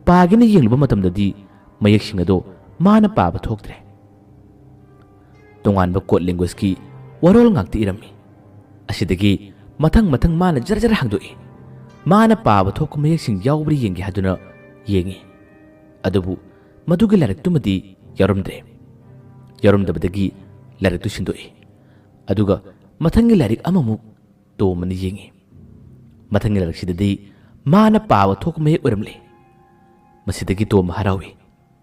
ꯄꯥꯒꯦꯅ ꯌꯦꯡꯂꯨꯕ ꯃꯇꯝꯗꯗꯤ ꯃꯌꯦꯛꯁꯤꯡ ꯑꯗꯣ ꯃꯥꯅ ꯄꯥꯕ ꯊꯣꯛꯇ꯭ꯔꯦ꯫ ꯇꯣꯉꯥꯟꯕ ꯀꯣꯗ ꯂꯦꯡꯒ꯭ꯋꯦꯖꯀꯤ ꯋꯥꯔꯣꯜ ꯉꯥꯛꯇ ꯏꯔꯝꯃꯤ꯫ ꯑꯁꯤꯗꯒꯤ ꯃꯊꯪ ꯃꯊꯪ ꯃꯥꯅ ꯖꯔ ꯖꯔ ꯍꯥꯡꯗꯣꯛꯏ꯫ ꯃꯥꯅ ꯄꯥꯕ ꯊꯣꯛꯄ ꯃꯌꯦꯛꯁꯤꯡ ꯌꯥꯎꯕ꯭ꯔꯥ ꯌꯦꯡꯒꯦ ꯍꯥꯏꯗꯨꯅ ꯌꯦꯡꯏ꯫ ꯑꯗꯨꯕꯨ ꯃꯗꯨꯒꯤ ꯂꯥꯏꯔꯤꯛꯇꯨꯃꯗꯤ ꯌꯥꯎꯔꯝꯗ꯭ꯔꯦ꯫ ꯌꯥꯎꯔꯝꯗꯕꯗꯒꯤ ꯂꯥꯏꯔꯤꯛꯇꯨ ꯁꯤꯟꯗꯣꯛꯏ꯫ ꯑꯗꯨꯒ ꯃꯊꯪꯒꯤ ꯂꯥꯏꯔꯤꯛ ꯑꯃꯃꯨꯛ ꯇꯣꯝꯕꯅ ꯌꯦꯡꯏ꯫ ꯃꯊꯪꯒꯤ ꯂꯥꯏꯔꯤꯛꯁꯤꯗꯗꯤ ꯃꯥꯅ ꯄꯥꯕ ꯊꯣꯛꯄ ꯃꯌꯦꯛ ꯑꯣꯏꯔꯝꯂꯦ꯫ ꯃꯁꯤꯗꯒꯤ ꯇꯣꯝꯕ ꯍꯔꯥꯎꯏ꯫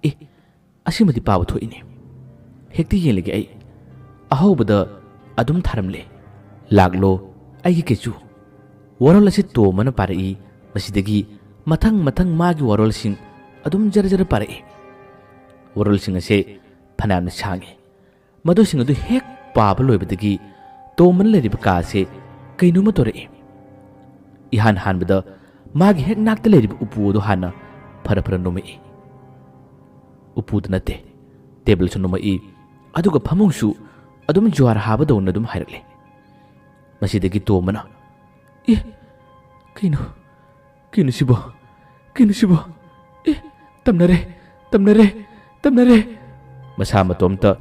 "ꯑꯦ, ꯑꯁꯤꯃꯗꯤ ꯄꯥꯕ ꯊꯣꯛꯏꯅꯦ꯫ ꯍꯦꯛꯇ ꯌꯦꯡꯂꯒꯦ ꯑꯩ꯫" ꯑꯍꯧꯕꯗ ꯑꯗꯨꯝ ꯊꯥꯔꯝꯂꯦ, "ꯂꯥꯛꯂꯣ ꯑꯩꯒꯤ ꯀꯦꯆꯨ"꯫ ꯋꯥꯔꯣꯜ ꯑꯁꯤ ꯇꯣꯝꯕꯅ ꯄꯥꯔꯛꯏ꯫ ꯃꯁꯤꯗꯒꯤ ꯃꯊꯪ ꯃꯊꯪ ꯃꯥꯒꯤ ꯋꯥꯔꯣꯜꯁꯤꯡ ꯑꯗꯨꯝ ꯖꯔ ꯖꯔ ꯄꯥꯔꯛꯏ꯫ ꯋꯥꯔꯣꯜꯁꯤꯡ ꯑꯁꯦ ꯐꯅꯌꯥꯝꯅ ꯁꯥꯡꯉꯤ꯫ ꯃꯗꯨꯁꯤꯡ ꯑꯗꯨ ꯍꯦꯛ ꯄꯥꯕ ꯂꯣꯏꯕꯗꯒꯤ ꯇꯣꯝꯕꯅ ꯂꯩꯔꯤꯕ ꯀꯥ ꯑꯁꯦ ꯀꯩꯅꯣꯝꯃ ꯇꯧꯔꯛꯏ꯫ ꯏꯍꯥꯟ ꯍꯥꯟꯕꯗ ꯃꯥꯒꯤ ꯍꯦꯛ ꯅꯥꯛꯇ ꯂꯩꯔꯤꯕ ꯎꯄꯨ ꯑꯗꯨ ꯍꯥꯟꯅ ꯐꯔ ꯐꯔ ꯅꯣꯝꯃꯛꯏ꯫ ꯎꯄꯨꯗ ꯅꯠꯇꯦ, ꯇꯦꯕꯜꯁꯨ ꯅꯣꯝꯃꯛꯏ, ꯑꯗꯨꯒ ꯐꯃꯨꯡꯁꯨ ꯑꯗꯨꯝ ꯖ꯭ꯋꯥꯔ ꯍꯥꯕꯗꯧꯅ ꯑꯗꯨꯝ ꯍꯥꯏꯔꯛꯂꯦ꯫ ꯃꯁꯤꯗꯒꯤ ꯇꯣꯝꯕꯅ, "ꯑꯦ, ꯀꯩꯅꯣ? ꯀꯩꯅꯣ ꯁꯤꯕꯣ? ꯀꯩꯅꯣ ꯁꯤꯕꯣ? ꯑꯦ, ꯇꯝꯅꯔꯦ, ꯇꯝꯅꯔꯦ, ꯇꯝꯅꯔꯦ!" ꯃꯁꯥ ꯃꯇꯣꯝꯇ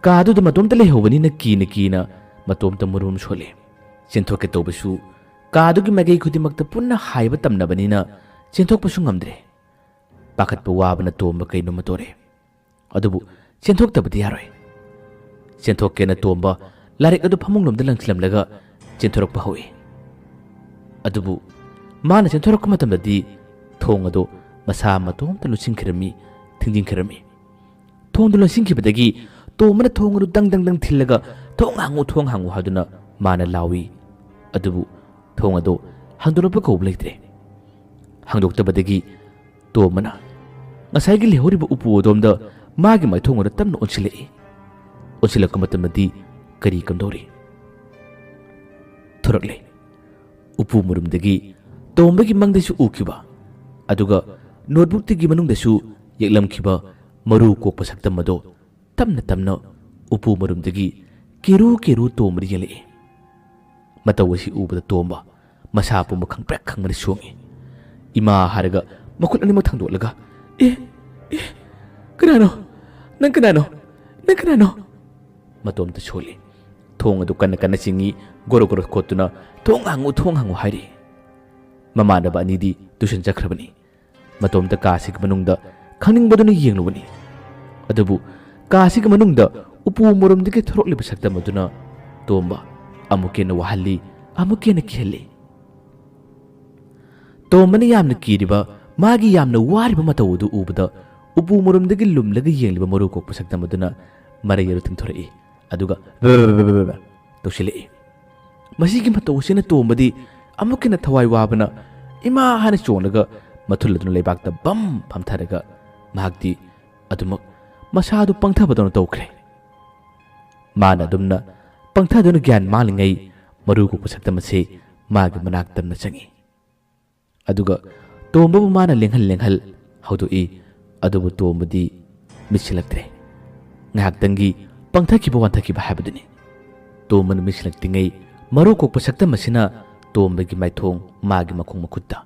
ꯀꯥꯗꯨꯗ ꯃꯇꯣꯝꯇ ꯂꯩꯍꯧꯕꯅꯤꯅ ꯀꯤꯅ ꯀꯤꯅ ꯃꯇꯣꯝꯇ ꯃꯨꯔꯨꯝ ꯁꯣꯜꯂꯦ꯫ ꯆꯦꯟꯊꯣꯛꯀꯦ ꯇꯧꯕꯁꯨ ꯀꯥꯗꯨꯒꯤ ꯃꯥꯏꯀꯩ ꯈꯨꯗꯤꯡꯃꯛꯇ ꯄꯨꯟꯅ ꯍꯥꯏꯕ ꯇꯝꯅꯕꯅꯤꯅ ꯆꯦꯟꯊꯣꯛꯄꯁꯨ ꯉꯝꯗ꯭ꯔꯦ꯫ ꯄꯥꯈꯠꯄ ꯋꯥꯕꯅ ꯇꯣꯝꯕ ꯀꯩꯅꯣꯝꯃ ꯇꯧꯔꯦ꯫ ꯑꯗꯨꯕꯨ ꯆꯦꯟꯊꯣꯛꯇꯕꯗꯤ ꯌꯥꯔꯣꯏ꯫ ꯆꯦꯟꯊꯣꯛꯀꯦꯅ ꯇꯣꯝꯕ ꯂꯥꯏꯔꯤꯛ ꯑꯗꯨ ꯐꯃꯨꯡꯂꯣꯝꯗ ꯂꯪꯁꯤꯜꯂꯝꯂꯒ ꯆꯦꯟꯊꯣꯔꯛꯄ ꯍꯧꯏ꯫ ꯑꯗꯨꯕꯨ ꯃꯥꯅ ꯆꯦꯟꯊꯣꯔꯛꯄ ꯃꯇꯝꯗꯗꯤ ꯊꯣꯡ ꯑꯗꯨ ꯃꯁꯥ ꯃꯇꯣꯝꯇ ꯂꯣꯠꯁꯤꯟꯈꯤꯔꯝꯃꯤ, ꯊꯤꯡꯖꯤꯟꯈꯤꯔꯝꯃꯤ꯫ ꯊꯣꯡꯗꯨ ꯂꯣꯟꯁꯤꯟꯈꯤꯕꯗꯒꯤ ꯇꯣꯝꯕꯅ ꯊꯣꯡ ꯑꯗꯨ ꯗꯪ ꯗꯪ ꯗꯪ ꯊꯤꯜꯂꯒ, "ꯊꯣꯡ ꯍꯥꯡꯉꯨ, ꯊꯣꯡ ꯍꯥꯡꯉꯨ" ꯍꯥꯏꯗꯨꯅ ꯃꯥꯅ ꯂꯥꯎꯏ꯫ ꯑꯗꯨꯕꯨ ꯊꯣꯡ ꯑꯗꯨ ꯍꯥꯡꯗꯣꯔꯛꯄ ꯀꯧꯕ ꯂꯩꯇ꯭ꯔꯦ꯫ ꯍꯥꯡꯗꯣꯛꯇꯕꯗꯒꯤ ꯇꯣꯝꯕꯅ ꯉꯁꯥꯏꯒꯤ ꯂꯩꯍꯧꯔꯤꯕ ꯎꯄꯨ ꯑꯗꯣꯝꯗ ꯃꯥꯒꯤ ꯃꯥꯏꯊꯣꯡ ꯑꯗꯨ ꯇꯞꯅ ꯑꯣꯟꯁꯤꯜꯂꯛꯏ꯫ ꯑꯣꯟꯁꯤꯜꯂꯛꯄ ꯃꯇꯝꯗꯗꯤ ꯀꯔꯤ ꯀꯝꯗꯧꯔꯤ? ꯊꯣꯔꯛꯂꯦ꯫ ꯎꯄꯨ ꯃꯔꯨꯝꯗꯒꯤ ꯇꯣꯝꯕꯒꯤ ꯃꯪꯗꯁꯨ ꯎꯈꯤꯕ, ꯑꯗꯨꯒ ꯅꯣꯠꯕꯨꯛꯇꯒꯤ ꯃꯅꯨꯡꯗꯁꯨ ꯌꯦꯛꯂꯝꯈꯤꯕ ꯃꯔꯨ ꯀꯣꯛꯄ ꯁꯛꯇꯝ ꯑꯗꯣ ꯇꯞꯅ ꯇꯞꯅ ꯎꯄꯨ ꯃꯔꯨꯝꯗꯒꯤ ꯀꯦꯔꯨ ꯀꯦꯔꯨ ꯇꯣꯝꯕꯗ ꯌꯦꯡꯂꯛꯏ꯫ ꯃꯇꯧ ꯑꯁꯤ ꯎꯕꯗ ꯇꯣꯝꯕ ꯃꯁꯥ ꯄꯨꯝꯕ ꯈꯪꯄ꯭ꯔꯦꯛ ꯈꯪꯕꯅ ꯁꯣꯡꯉꯤ꯫ "ꯏꯃꯥ!" ꯍꯥꯏꯔꯒ ꯃꯈꯨꯠ ꯑꯅꯤꯃꯛ ꯊꯥꯡꯗꯣꯛꯂꯒ, "ꯑꯦ, ꯑꯦ, ꯀꯅꯥꯅꯣ? ꯅꯪ ꯀꯅꯥꯅꯣ? ꯅꯪ ꯀꯅꯥꯅꯣ?" ꯃꯇꯣꯝꯇ ꯁꯣꯜꯂꯤ꯫ ꯊꯣꯡ ꯑꯗꯨ ꯀꯟꯅ ꯀꯟꯅ ꯆꯤꯡꯏ, ꯒꯣꯔꯣ ꯒꯣꯔꯣ ꯈꯣꯠꯇꯨꯅ, "ꯊꯣꯡ ꯍꯥꯡꯉꯨ, ꯊꯣꯡ ꯍꯥꯡꯉꯨ" ꯍꯥꯏꯔꯤ꯫ ꯃꯃꯥꯟꯅꯕ ꯑꯅꯤꯗꯤ ꯇꯨꯏꯁꯟ ꯆꯠꯈ꯭ꯔꯕꯅꯤ꯫ ꯃꯇꯣꯝꯇ ꯀꯥ ꯑꯁꯤꯒꯤ ꯃꯅꯨꯡꯗ ꯈꯪꯅꯤꯡꯕꯗꯨꯅ ꯌꯦꯡꯂꯨꯕꯅꯤ꯫ ꯑꯗꯨꯕꯨ ꯀꯥ ꯑꯁꯤꯒꯤ ꯃꯅꯨꯡꯗ ꯎꯄꯨ ꯃꯔꯨꯝꯗꯒꯤ ꯊꯣꯔꯛꯂꯤꯕ ꯁꯛꯇꯝ ꯑꯗꯨꯅ ꯇꯣꯝꯕ ꯑꯃꯨꯛꯀ ꯍꯦꯟꯅ ꯋꯥꯍꯜꯂꯤ, ꯑꯃꯨꯛꯀ ꯍꯦꯟꯅ ꯀꯤꯍꯜꯂꯤ꯫ ꯇꯣꯝꯕꯅ ꯌꯥꯝꯅ ꯀꯤꯔꯤꯕ, ꯃꯥꯒꯤ ꯌꯥꯝꯅ ꯋꯥꯔꯤꯕ ꯃꯇꯧ ꯑꯗꯨ ꯎꯕꯗ ꯎꯄꯨ ꯃꯔꯨꯝꯗꯒꯤ ꯂꯨꯝꯂꯒ ꯌꯦꯡꯂꯤꯕ ꯃꯔꯨ ꯀꯣꯛꯄ ꯁꯛꯇꯝ ꯑꯗꯨꯅ ꯃꯔꯩ ꯑꯗꯨ ꯊꯤꯡꯊꯣꯔꯛꯏ꯫ ꯑꯗꯨꯒ ꯇꯧꯁꯤꯜꯂꯛꯏ꯫ ꯃꯁꯤꯒꯤ ꯃꯇꯧ ꯑꯁꯤꯅ ꯇꯣꯝꯕꯗꯤ ꯑꯃꯨꯛ ꯍꯦꯟꯅ ꯊꯋꯥꯏ ꯋꯥꯕꯅ "ꯏꯃꯥ!" ꯍꯥꯏꯅ ꯆꯣꯡꯂꯒ ꯃꯊꯨꯜ ꯑꯗꯨꯅ ꯂꯩꯕꯥꯛꯇ ꯕꯝ ꯐꯝꯊꯔꯒ ꯃꯍꯥꯛꯇꯤ ꯑꯗꯨꯃꯛ ꯃꯁꯥꯗꯨ ꯄꯪꯊꯕꯗꯧꯅ ꯇꯧꯈ꯭ꯔꯦ꯫ ꯃꯥꯅ ꯑꯗꯨꯝꯅ ꯄꯪꯊꯗꯨꯅ ꯒ꯭ꯌꯥꯟ ꯃꯥꯡꯂꯤꯉꯩ ꯃꯔꯨ ꯀꯣꯛꯄ ꯁꯛꯇꯝ ꯑꯁꯤ ꯃꯥꯒꯤ ꯃꯅꯥꯛꯇ ꯆꯪꯏ꯫ ꯑꯗꯨꯒ ꯇꯣꯝꯕꯕꯨ ꯃꯥꯅ ꯂꯦꯡꯍꯜ ꯂꯦꯡꯍꯜ ꯍꯧꯗꯣꯛꯏ꯫ ꯑꯗꯨꯕꯨ ꯇꯣꯝꯕꯗꯤ ꯃꯤꯠꯁꯤꯜꯂꯛꯇ꯭ꯔꯦ꯫ ꯉꯥꯏꯍꯥꯛꯇꯪꯒꯤ ꯄꯪꯊꯈꯤꯕ ꯋꯥꯟꯊꯈꯤꯕ ꯍꯥꯏꯕꯗꯨꯅꯤ꯫ ꯇꯣꯝꯕꯅ ꯃꯤꯠꯁꯤꯜꯂꯛꯇ꯭ꯔꯤꯉꯩ ꯃꯔꯨ ꯀꯣꯛꯄ ꯁꯛꯇꯝ ꯑꯁꯤꯅ ꯇꯣꯝꯕꯒꯤ ꯃꯥꯏꯊꯣꯡ ꯃꯥꯒꯤ ꯃꯈꯣꯡ ꯃꯈꯨꯠꯇ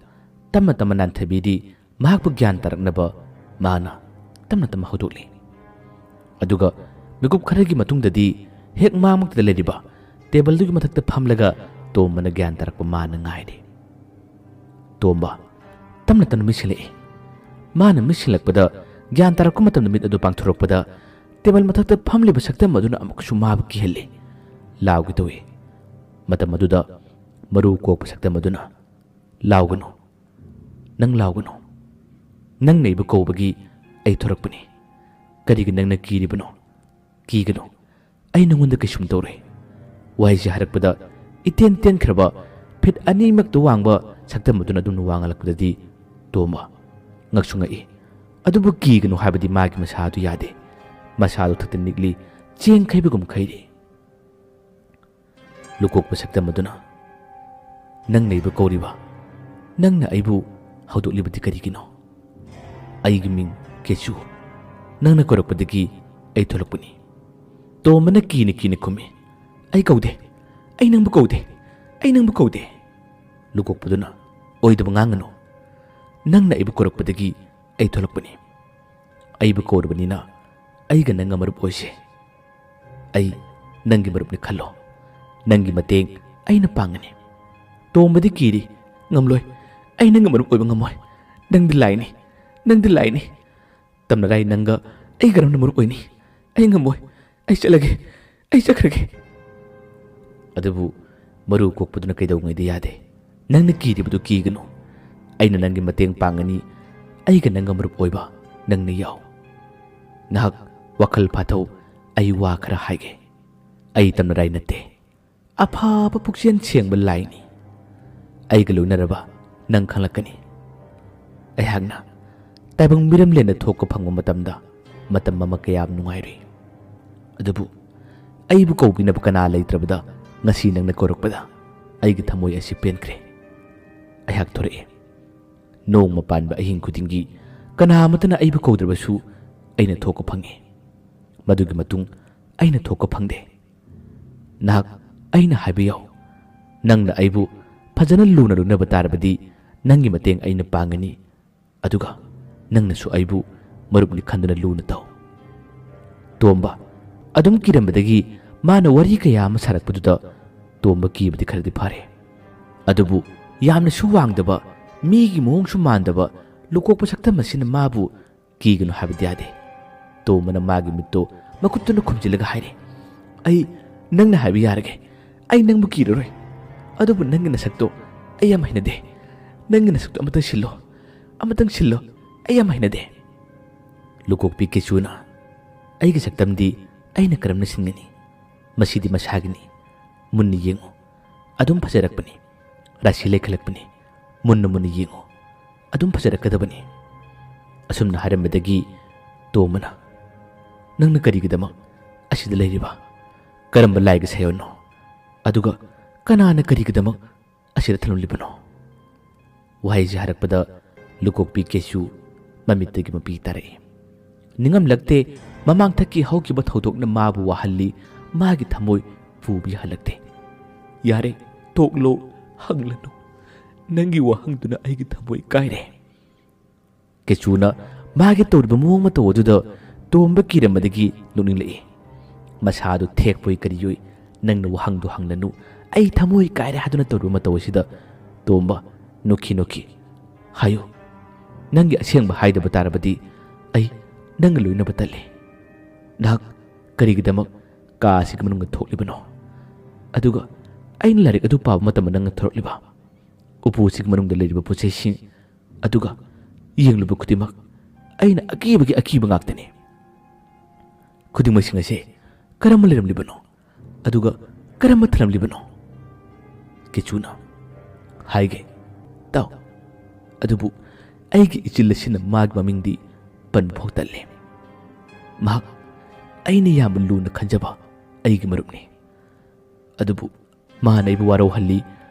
ꯇꯞꯅ ꯇꯞꯅ ꯅꯥꯟꯊꯕꯤꯔꯤ꯫ ꯃꯍꯥꯛꯄꯨ ꯒ꯭ꯌꯥꯟ ꯇꯥꯔꯛꯅꯕ ꯃꯥꯅ ꯇꯞꯅ ꯇꯞꯅ ꯍꯧꯗꯣꯛꯂꯤ꯫ ꯑꯗꯨꯒ ꯃꯤꯀꯨꯞ ꯈꯔꯒꯤ ꯃꯇꯨꯡꯗꯗꯤ ꯍꯦꯛ ꯃꯥꯡꯃꯛꯇꯗ ꯂꯩꯔꯤꯕ ꯇꯦꯕꯜꯗꯨꯒꯤ ꯃꯊꯛꯇ ꯐꯝꯂꯒ ꯇꯣꯝꯕꯅ ꯒ꯭ꯌꯥꯟ ꯇꯥꯔꯛꯄ ꯃꯥꯅ ꯉꯥꯏꯔꯤ꯫ ꯇꯣꯝꯕ ꯇꯞꯅ ꯇꯞꯅ ꯃꯤꯠ ꯁꯤꯡꯂꯛꯏ꯫ ꯃꯥꯅ ꯃꯤꯠ ꯁꯤꯡꯂꯛꯄꯗ, ꯒ꯭ꯌꯥꯟ ꯇꯥꯔꯛꯄ ꯃꯇꯝꯗ ꯃꯤꯠ ꯑꯗꯨ ꯄꯥꯡꯊꯣꯔꯛꯄꯗ, ꯇꯦꯕꯜ ꯃꯊꯛꯇ ꯐꯝꯂꯤꯕ ꯁꯛꯇꯝ ꯑꯗꯨꯅ ꯑꯃꯨꯛꯀꯁꯨ ꯃꯥꯕꯨ ꯀꯤꯍꯜꯂꯤ꯫ ꯂꯥꯎꯒꯦ ꯇꯧꯏ꯫ ꯃꯇꯝ ꯑꯗꯨꯗ ꯃꯔꯨ ꯀꯣꯛꯄ ꯁꯛꯇꯝ ꯑꯗꯨꯅ, "ꯂꯥꯎꯒꯅꯨ, ꯅꯪ ꯂꯥꯎꯒꯅꯨ꯫ ꯅꯪꯅ ꯑꯩꯕꯨ ꯀꯧꯕꯒꯤ ꯑꯩ ꯊꯣꯔꯛꯄꯅꯤ꯫ ꯀꯔꯤꯒꯤ ꯅꯪꯅ ꯀꯤꯔꯤꯕꯅꯣ? ꯀꯤꯒꯅꯨ, ꯑꯩ ꯅꯉꯣꯟꯗ ꯀꯩꯁꯨꯝ ꯇꯧꯔꯣꯏ"꯫ ꯋꯥꯍꯩꯁꯤ ꯍꯥꯏꯔꯛꯄꯗ ꯏꯇꯦꯟ ꯇꯦꯟꯈ꯭ꯔꯕ ꯐꯤꯠ ꯑꯅꯤꯃꯛꯇ ꯋꯥꯡꯕ ꯁꯛꯇꯝ ꯑꯗꯨꯅ ꯑꯗꯨꯝꯅ ꯋꯥ ꯉꯥꯡꯂꯛꯄꯗꯗꯤ ꯇꯣꯝꯕ ꯉꯛꯁꯨ ꯉꯛꯏ꯫ ꯑꯗꯨꯕꯨ ꯀꯤꯒꯅꯨ ꯍꯥꯏꯕꯗꯤ ꯃꯥꯒꯤ ꯃꯁꯥ ꯑꯗꯨ ꯌꯥꯗꯦ꯫ ꯃꯁꯥꯗꯨ ꯊꯛꯇ ꯅꯤꯛꯂꯤ, ꯆꯦꯡ ꯈꯩꯕꯒꯨꯝ ꯈꯩꯔꯤ꯫ ꯂꯨꯀꯣꯛꯄ ꯁꯛꯇꯝ ꯑꯗꯨꯅ, "ꯅꯪꯅ ꯑꯩꯕꯨ ꯀꯧꯔꯤꯕ, ꯅꯪꯅ ꯑꯩꯕꯨ ꯍꯧꯗꯣꯛꯂꯤꯕꯗꯤ ꯀꯔꯤꯒꯤꯅꯣ? ꯑꯩꯒꯤ ꯃꯤꯡ ꯀꯦꯆꯨ꯫ ꯅꯪꯅ ꯀꯧꯔꯛꯄꯗꯒꯤ ꯑꯩ ꯊꯣꯛꯂꯛꯄꯅꯤ꯫" ꯇꯣꯝꯕꯅ ꯀꯤꯅ ꯀꯤꯅ ꯈꯨꯝꯃꯤ, "ꯑꯩ ꯀꯧꯗꯦ꯫ ꯑꯩ ꯅꯪꯕꯨ ꯀꯧꯗꯦ꯫ ꯑꯩ ꯅꯪꯕꯨ ꯀꯧꯗꯦ꯫" ꯂꯨꯀꯣꯛꯄꯗꯨꯅ, "ꯑꯣꯏꯗꯕ ꯉꯥꯡꯒꯅꯨ꯫ ꯅꯪꯅ ꯑꯩꯕꯨ ꯀꯧꯔꯛꯄꯗꯒꯤ ꯑꯩ ꯊꯣꯛꯂꯛꯄꯅꯤ꯫ ꯑꯩꯕꯨ ꯀꯧꯔꯕꯅꯤꯅ ꯑꯩꯒ ꯅꯪꯒ ꯃꯔꯨꯞ ꯑꯣꯏꯁꯦ꯫ ꯑꯩ ꯅꯪꯒꯤ ꯃꯔꯨꯞꯅꯤ ꯈꯜꯂꯣ꯫ ꯅꯪꯒꯤ ꯃꯇꯦꯡ ꯑꯩꯅ ꯄꯥꯡꯒꯅꯤ꯫" ꯇꯣꯝꯕꯗꯤ ꯀꯤꯔꯤ꯫ "ꯉꯝꯂꯣꯏ꯫ ꯑꯩ ꯅꯪꯒ ꯃꯔꯨꯞ ꯑꯣꯏꯕ ꯉꯝꯃꯣꯏ꯫ ꯅꯪꯗꯤ ꯂꯥꯏꯅꯤ꯫ ꯅꯪꯗꯤ ꯂꯥꯏꯅꯤ꯫ ꯇꯝꯅꯔꯥꯏ ꯅꯪꯒ ꯑꯩ ꯀꯔꯝꯅ ꯃꯔꯨꯞ ꯑꯣꯏꯅꯤ? ꯑꯩ ꯉꯝꯃꯣꯏ꯫ ꯑꯩ ꯆꯠꯂꯒꯦ꯫ ꯑꯩ ꯆꯠꯈ꯭ꯔꯒꯦ꯫" ꯑꯗꯨꯕꯨ ꯃꯔꯨ ꯀꯣꯛꯄꯗꯨꯅ ꯀꯩꯗꯧꯉꯩꯗ ꯌꯥꯗꯦ꯫ "ꯅꯪꯅ ꯀꯤꯔꯤꯕꯗꯨ ꯀꯤꯒꯅꯨ꯫ ꯑꯩꯅ ꯅꯪꯒꯤ ꯃꯇꯦꯡ ꯄꯥꯡꯒꯅꯤ꯫ ꯑꯩꯒ ꯅꯪꯒ ꯃꯔꯨꯞ ꯑꯣꯏꯕ ꯅꯪꯅ ꯌꯥꯎ꯫ ꯉꯥꯏꯍꯥꯛ ꯋꯥꯈꯜ ꯐꯥꯊꯧ꯫ ꯑꯩ ꯋꯥ ꯈꯔ ꯍꯥꯏꯒꯦ꯫ ꯑꯩ ꯇꯝꯅꯔꯥꯏ ꯅꯠꯇꯦ꯫ ꯑꯐꯕ ꯄꯨꯛꯆꯦꯜ ꯁꯦꯡꯕ ꯂꯥꯏꯅꯤ꯫ ꯑꯩꯒ ꯂꯣꯏꯅꯔꯕ ꯅꯪ ꯈꯪꯂꯛꯀꯅꯤ꯫" ꯑꯩꯍꯥꯛꯅ ꯇꯥꯏꯕꯪ ꯃꯤꯔꯝꯂꯦꯟꯗ ꯊꯣꯛꯄ ꯐꯪꯕ ꯃꯇꯝꯗ ꯃꯇꯝ ꯑꯃ ꯀꯌꯥꯝ ꯅꯨꯡꯉꯥꯏꯔꯨꯏ꯫ ꯑꯗꯨꯕꯨ ꯑꯩꯕꯨ ꯀꯧꯕꯤꯅꯕ ꯀꯅꯥ ꯂꯩꯇ꯭ꯔꯕꯗ ꯉꯁꯤ ꯅꯪꯅ ꯀꯧꯔꯛꯄꯗ ꯑꯩꯒꯤ ꯊꯃꯣꯏ ꯑꯁꯤ ꯄꯦꯟꯈ꯭ꯔꯦ꯫ ꯑꯩꯍꯥꯛ ꯊꯣꯔꯛꯑꯦ꯫ ꯅꯣꯡꯃ ꯄꯥꯟꯕ ꯑꯍꯤꯡ ꯈꯨꯗꯤꯡꯒꯤ ꯀꯅꯥ ꯑꯃꯠꯇꯅ ꯑꯩꯕꯨ ꯀꯧꯗ꯭ꯔꯕꯁꯨ ꯑꯩꯅ ꯊꯣꯛꯄ ꯐꯪꯉꯤ꯫ ꯃꯗꯨꯒꯤ ꯃꯇꯨꯡ ꯑꯩꯅ ꯊꯣꯛꯄ ꯐꯪꯗꯦ꯫ ꯅꯍꯥꯛ ꯑꯩꯅ ꯍꯥꯏꯕ ꯌꯥꯎ꯫ ꯅꯪꯅ ꯑꯩꯕꯨ ꯐꯖꯅ ꯂꯨꯅ ꯂꯣꯏꯅꯕ ꯇꯥꯔꯕꯗꯤ ꯅꯪꯒꯤ ꯃꯇꯦꯡ ꯑꯩꯅ ꯄꯥꯡꯒꯅꯤ꯫ ꯑꯗꯨꯒ ꯅꯪꯅꯁꯨ ꯑꯩꯕꯨ ꯃꯔꯨꯞꯅꯤ ꯈꯟꯗꯨꯅ ꯂꯨꯅ ꯇꯧ꯫ ꯇꯣꯝꯕ ꯑꯗꯨꯝ ꯀꯤꯔꯝꯕꯗꯒꯤ ꯃꯥꯅ ꯋꯥꯔꯤ ꯀꯌꯥ ꯑꯃ ꯁꯥꯔꯛꯄꯗꯨꯗ ꯇꯣꯝꯕ ꯀꯤꯕꯗꯤ ꯈꯔꯗꯤ ꯐꯔꯦ꯫ ꯑꯗꯨꯕꯨ ꯌꯥꯝꯅꯁꯨ ꯋꯥꯡꯗꯕ, ꯃꯤꯒꯤ ꯃꯑꯣꯡꯁꯨ ꯃꯥꯟꯗꯕ ꯂꯨꯀꯣꯛꯄ ꯁꯛꯇꯝ ꯑꯁꯤꯅ ꯃꯥꯕꯨ ꯀꯤꯒꯅꯨ ꯍꯥꯏꯕꯗꯤ ꯌꯥꯗꯦ꯫ ꯇꯣꯝꯕꯅ ꯃꯥꯒꯤ ꯃꯤꯠꯇꯣ ꯃꯈꯨꯠꯇꯨꯅ ꯈꯨꯝꯖꯤꯜꯂꯒ ꯍꯥꯏꯔꯦ, "ꯑꯩ ꯅꯪꯅ ꯍꯥꯏꯕ ꯌꯥꯔꯒꯦ꯫ ꯑꯩ ꯅꯪꯕꯨ ꯀꯤꯔꯔꯣꯏ꯫ ꯑꯗꯨꯕꯨ ꯅꯪꯒꯤ ꯅꯁꯛꯇꯣ ꯑꯩ ꯌꯥꯝ ꯍꯩꯅꯗꯦ꯫ ꯅꯪꯒꯤ ꯅꯁꯛꯇꯣ ꯑꯃꯇꯪ ꯁꯤꯜꯂꯣ꯫ ꯑꯃꯇꯪ ꯁꯤꯜꯂꯣ꯫ ꯑꯩ ꯌꯥꯝ ꯍꯩꯅꯗꯦ꯫" ꯂꯨꯀꯣꯛꯄꯤ ꯀꯦꯆꯨꯅ, "ꯑꯩꯒꯤ ꯁꯛꯇꯝꯗꯤ ꯑꯩꯅ ꯀꯔꯝꯅ ꯁꯤꯟꯒꯅꯤ? ꯃꯁꯤꯗꯤ ꯃꯁꯥꯒꯤꯅꯤ꯫ ꯃꯨꯟꯅ ꯌꯦꯡꯉꯨ꯫ ꯑꯗꯨꯝ ꯐꯖꯔꯛꯄꯅꯤ꯫ ꯔꯥꯁꯤ ꯂꯩꯈꯠꯂꯛꯄꯅꯤ꯫ ꯃꯨꯟꯅ ꯃꯨꯟꯅ ꯌꯦꯡꯉꯨ꯫ ꯑꯗꯨꯝ ꯐꯖꯔꯛꯀꯗꯕꯅꯤ꯫" ꯑꯁꯨꯝꯅ ꯍꯥꯏꯔꯝꯕꯗꯒꯤ ꯇꯣꯝꯕꯅ, "ꯅꯪꯅ ꯀꯔꯤꯒꯤꯗꯃꯛ ꯑꯁꯤꯗ ꯂꯩꯔꯤꯕ ꯀꯔꯝꯕ ꯂꯥꯏꯒꯤ ꯁꯥꯏꯑꯣꯟꯅꯣ? ꯑꯗꯨꯒ ꯀꯅꯥꯅ ꯀꯔꯤꯒꯤꯗꯃꯛ ꯑꯁꯤꯗ ꯊꯝꯂꯝꯂꯤꯕꯅꯣ?" ꯋꯥꯍꯩꯁꯤ ꯍꯥꯏꯔꯛꯄꯗ ꯂꯨꯀꯣꯛꯄꯤ ꯀꯦꯁꯨ ꯃꯃꯤꯠꯇꯒꯤ ꯃꯄꯤ ꯇꯥꯔꯛꯏ꯫ ꯅꯤꯡꯉꯝꯂꯛꯇꯦ, ꯃꯃꯥꯡꯊꯛꯀꯤ ꯍꯧꯈꯤꯕ ꯊꯧꯗꯣꯛꯅ ꯃꯥꯕꯨ ꯋꯥꯍꯜꯂꯤ, ꯃꯥꯒꯤ ꯊꯃꯣꯏ ꯄꯨꯕ ꯌꯥꯍꯜꯂꯛꯇꯦ꯫ "ꯌꯥꯔꯦ, ꯇꯣꯛꯂꯣ, ꯍꯪꯂꯅꯨ꯫ ꯅꯪꯒꯤ ꯋꯥꯍꯪꯗꯨꯅ ꯑꯩꯒꯤ ꯊꯃꯣꯏ ꯀꯥꯏꯔꯦ꯫" ꯀꯦꯆꯨꯅ ꯃꯥꯒꯤ ꯇꯧꯔꯤꯕ ꯃꯑꯣꯡ ꯃꯇꯧ ꯑꯗꯨꯗ ꯇꯣꯝꯕ ꯀꯤꯔꯝꯕꯗꯒꯤ ꯅꯣꯛꯅꯤꯡꯂꯛꯏ꯫ ꯃꯁꯥꯗꯨ ꯊꯦꯛꯄꯣꯏ ꯀꯔꯤꯌꯣꯏ, "ꯅꯪꯅ ꯋꯥꯍꯪꯗꯨ ꯍꯪꯂꯅꯨ, ꯑꯩ ꯊꯃꯣꯏ ꯀꯥꯏꯔꯦ" ꯍꯥꯏꯗꯨꯅ ꯇꯧꯔꯤꯕ ꯃꯇꯧ ꯑꯁꯤꯗ ꯇꯣꯝꯕ ꯅꯣꯛꯈꯤ ꯅꯣꯛꯈꯤ꯫ "ꯍꯥꯏꯌꯨ, ꯅꯪꯒꯤ ꯑꯁꯦꯡꯕ ꯍꯥꯏꯗꯕ ꯇꯥꯔꯕꯗꯤ ꯑꯩ ꯅꯪꯒ ꯂꯣꯏꯅꯕ ꯇꯜꯂꯤ꯫ ꯅꯍꯥꯛ ꯀꯔꯤꯒꯤꯗꯃꯛ ꯀꯥ ꯑꯁꯤꯒꯤ ꯃꯅꯨꯡꯗ ꯊꯣꯛꯂꯤꯕꯅꯣ? ꯑꯗꯨꯒ ꯑꯩꯅ ꯂꯥꯏꯔꯤꯛ ꯑꯗꯨ ꯄꯥꯕ ꯃꯇꯝꯗ ꯅꯪꯅ ꯊꯣꯔꯛꯂꯤꯕ ꯎꯄꯨ ꯑꯁꯤꯒꯤ ꯃꯅꯨꯡꯗ ꯂꯩꯔꯤꯕ ꯄꯣꯠ ꯆꯩꯁꯤꯡ ꯑꯗꯨꯒ ꯌꯦꯡꯂꯨꯕ ꯈꯨꯗꯤꯡꯃꯛ ꯑꯩꯅ ꯑꯀꯤꯕꯒꯤ ꯑꯀꯤꯕ ꯉꯥꯛꯇꯅꯤ꯫ ꯈꯨꯗꯤꯡꯃꯛꯁꯤꯡ ꯑꯁꯦ ꯀꯔꯝꯕ ꯂꯩꯔꯝꯂꯤꯕꯅꯣ? ꯑꯗꯨꯒ ꯀꯔꯝꯕ ꯊꯜꯂꯝꯂꯤꯕꯅꯣ?" ꯀꯦꯆꯨꯅ, "ꯍꯥꯏꯒꯦ, ꯇꯥꯎ꯫ ꯑꯗꯨꯕꯨ ꯑꯩꯒꯤ ꯏꯆꯤꯜ ꯑꯁꯤꯅ ꯃꯥꯒꯤ ꯃꯃꯤꯡꯗꯤ ꯄꯟꯕ ꯐꯥꯎ ꯇꯜꯂꯤ꯫ ꯃꯍꯥꯛ ꯑꯩꯅ ꯌꯥꯝꯅ ꯂꯨꯅ ꯈꯟꯖꯕ ꯑꯩꯒꯤ ꯃꯔꯨꯞꯅꯤ꯫ ꯑꯗꯨꯕꯨ ꯃꯥꯅ ꯑꯩꯕꯨ ꯋꯥꯔꯧꯍꯜꯂꯤ,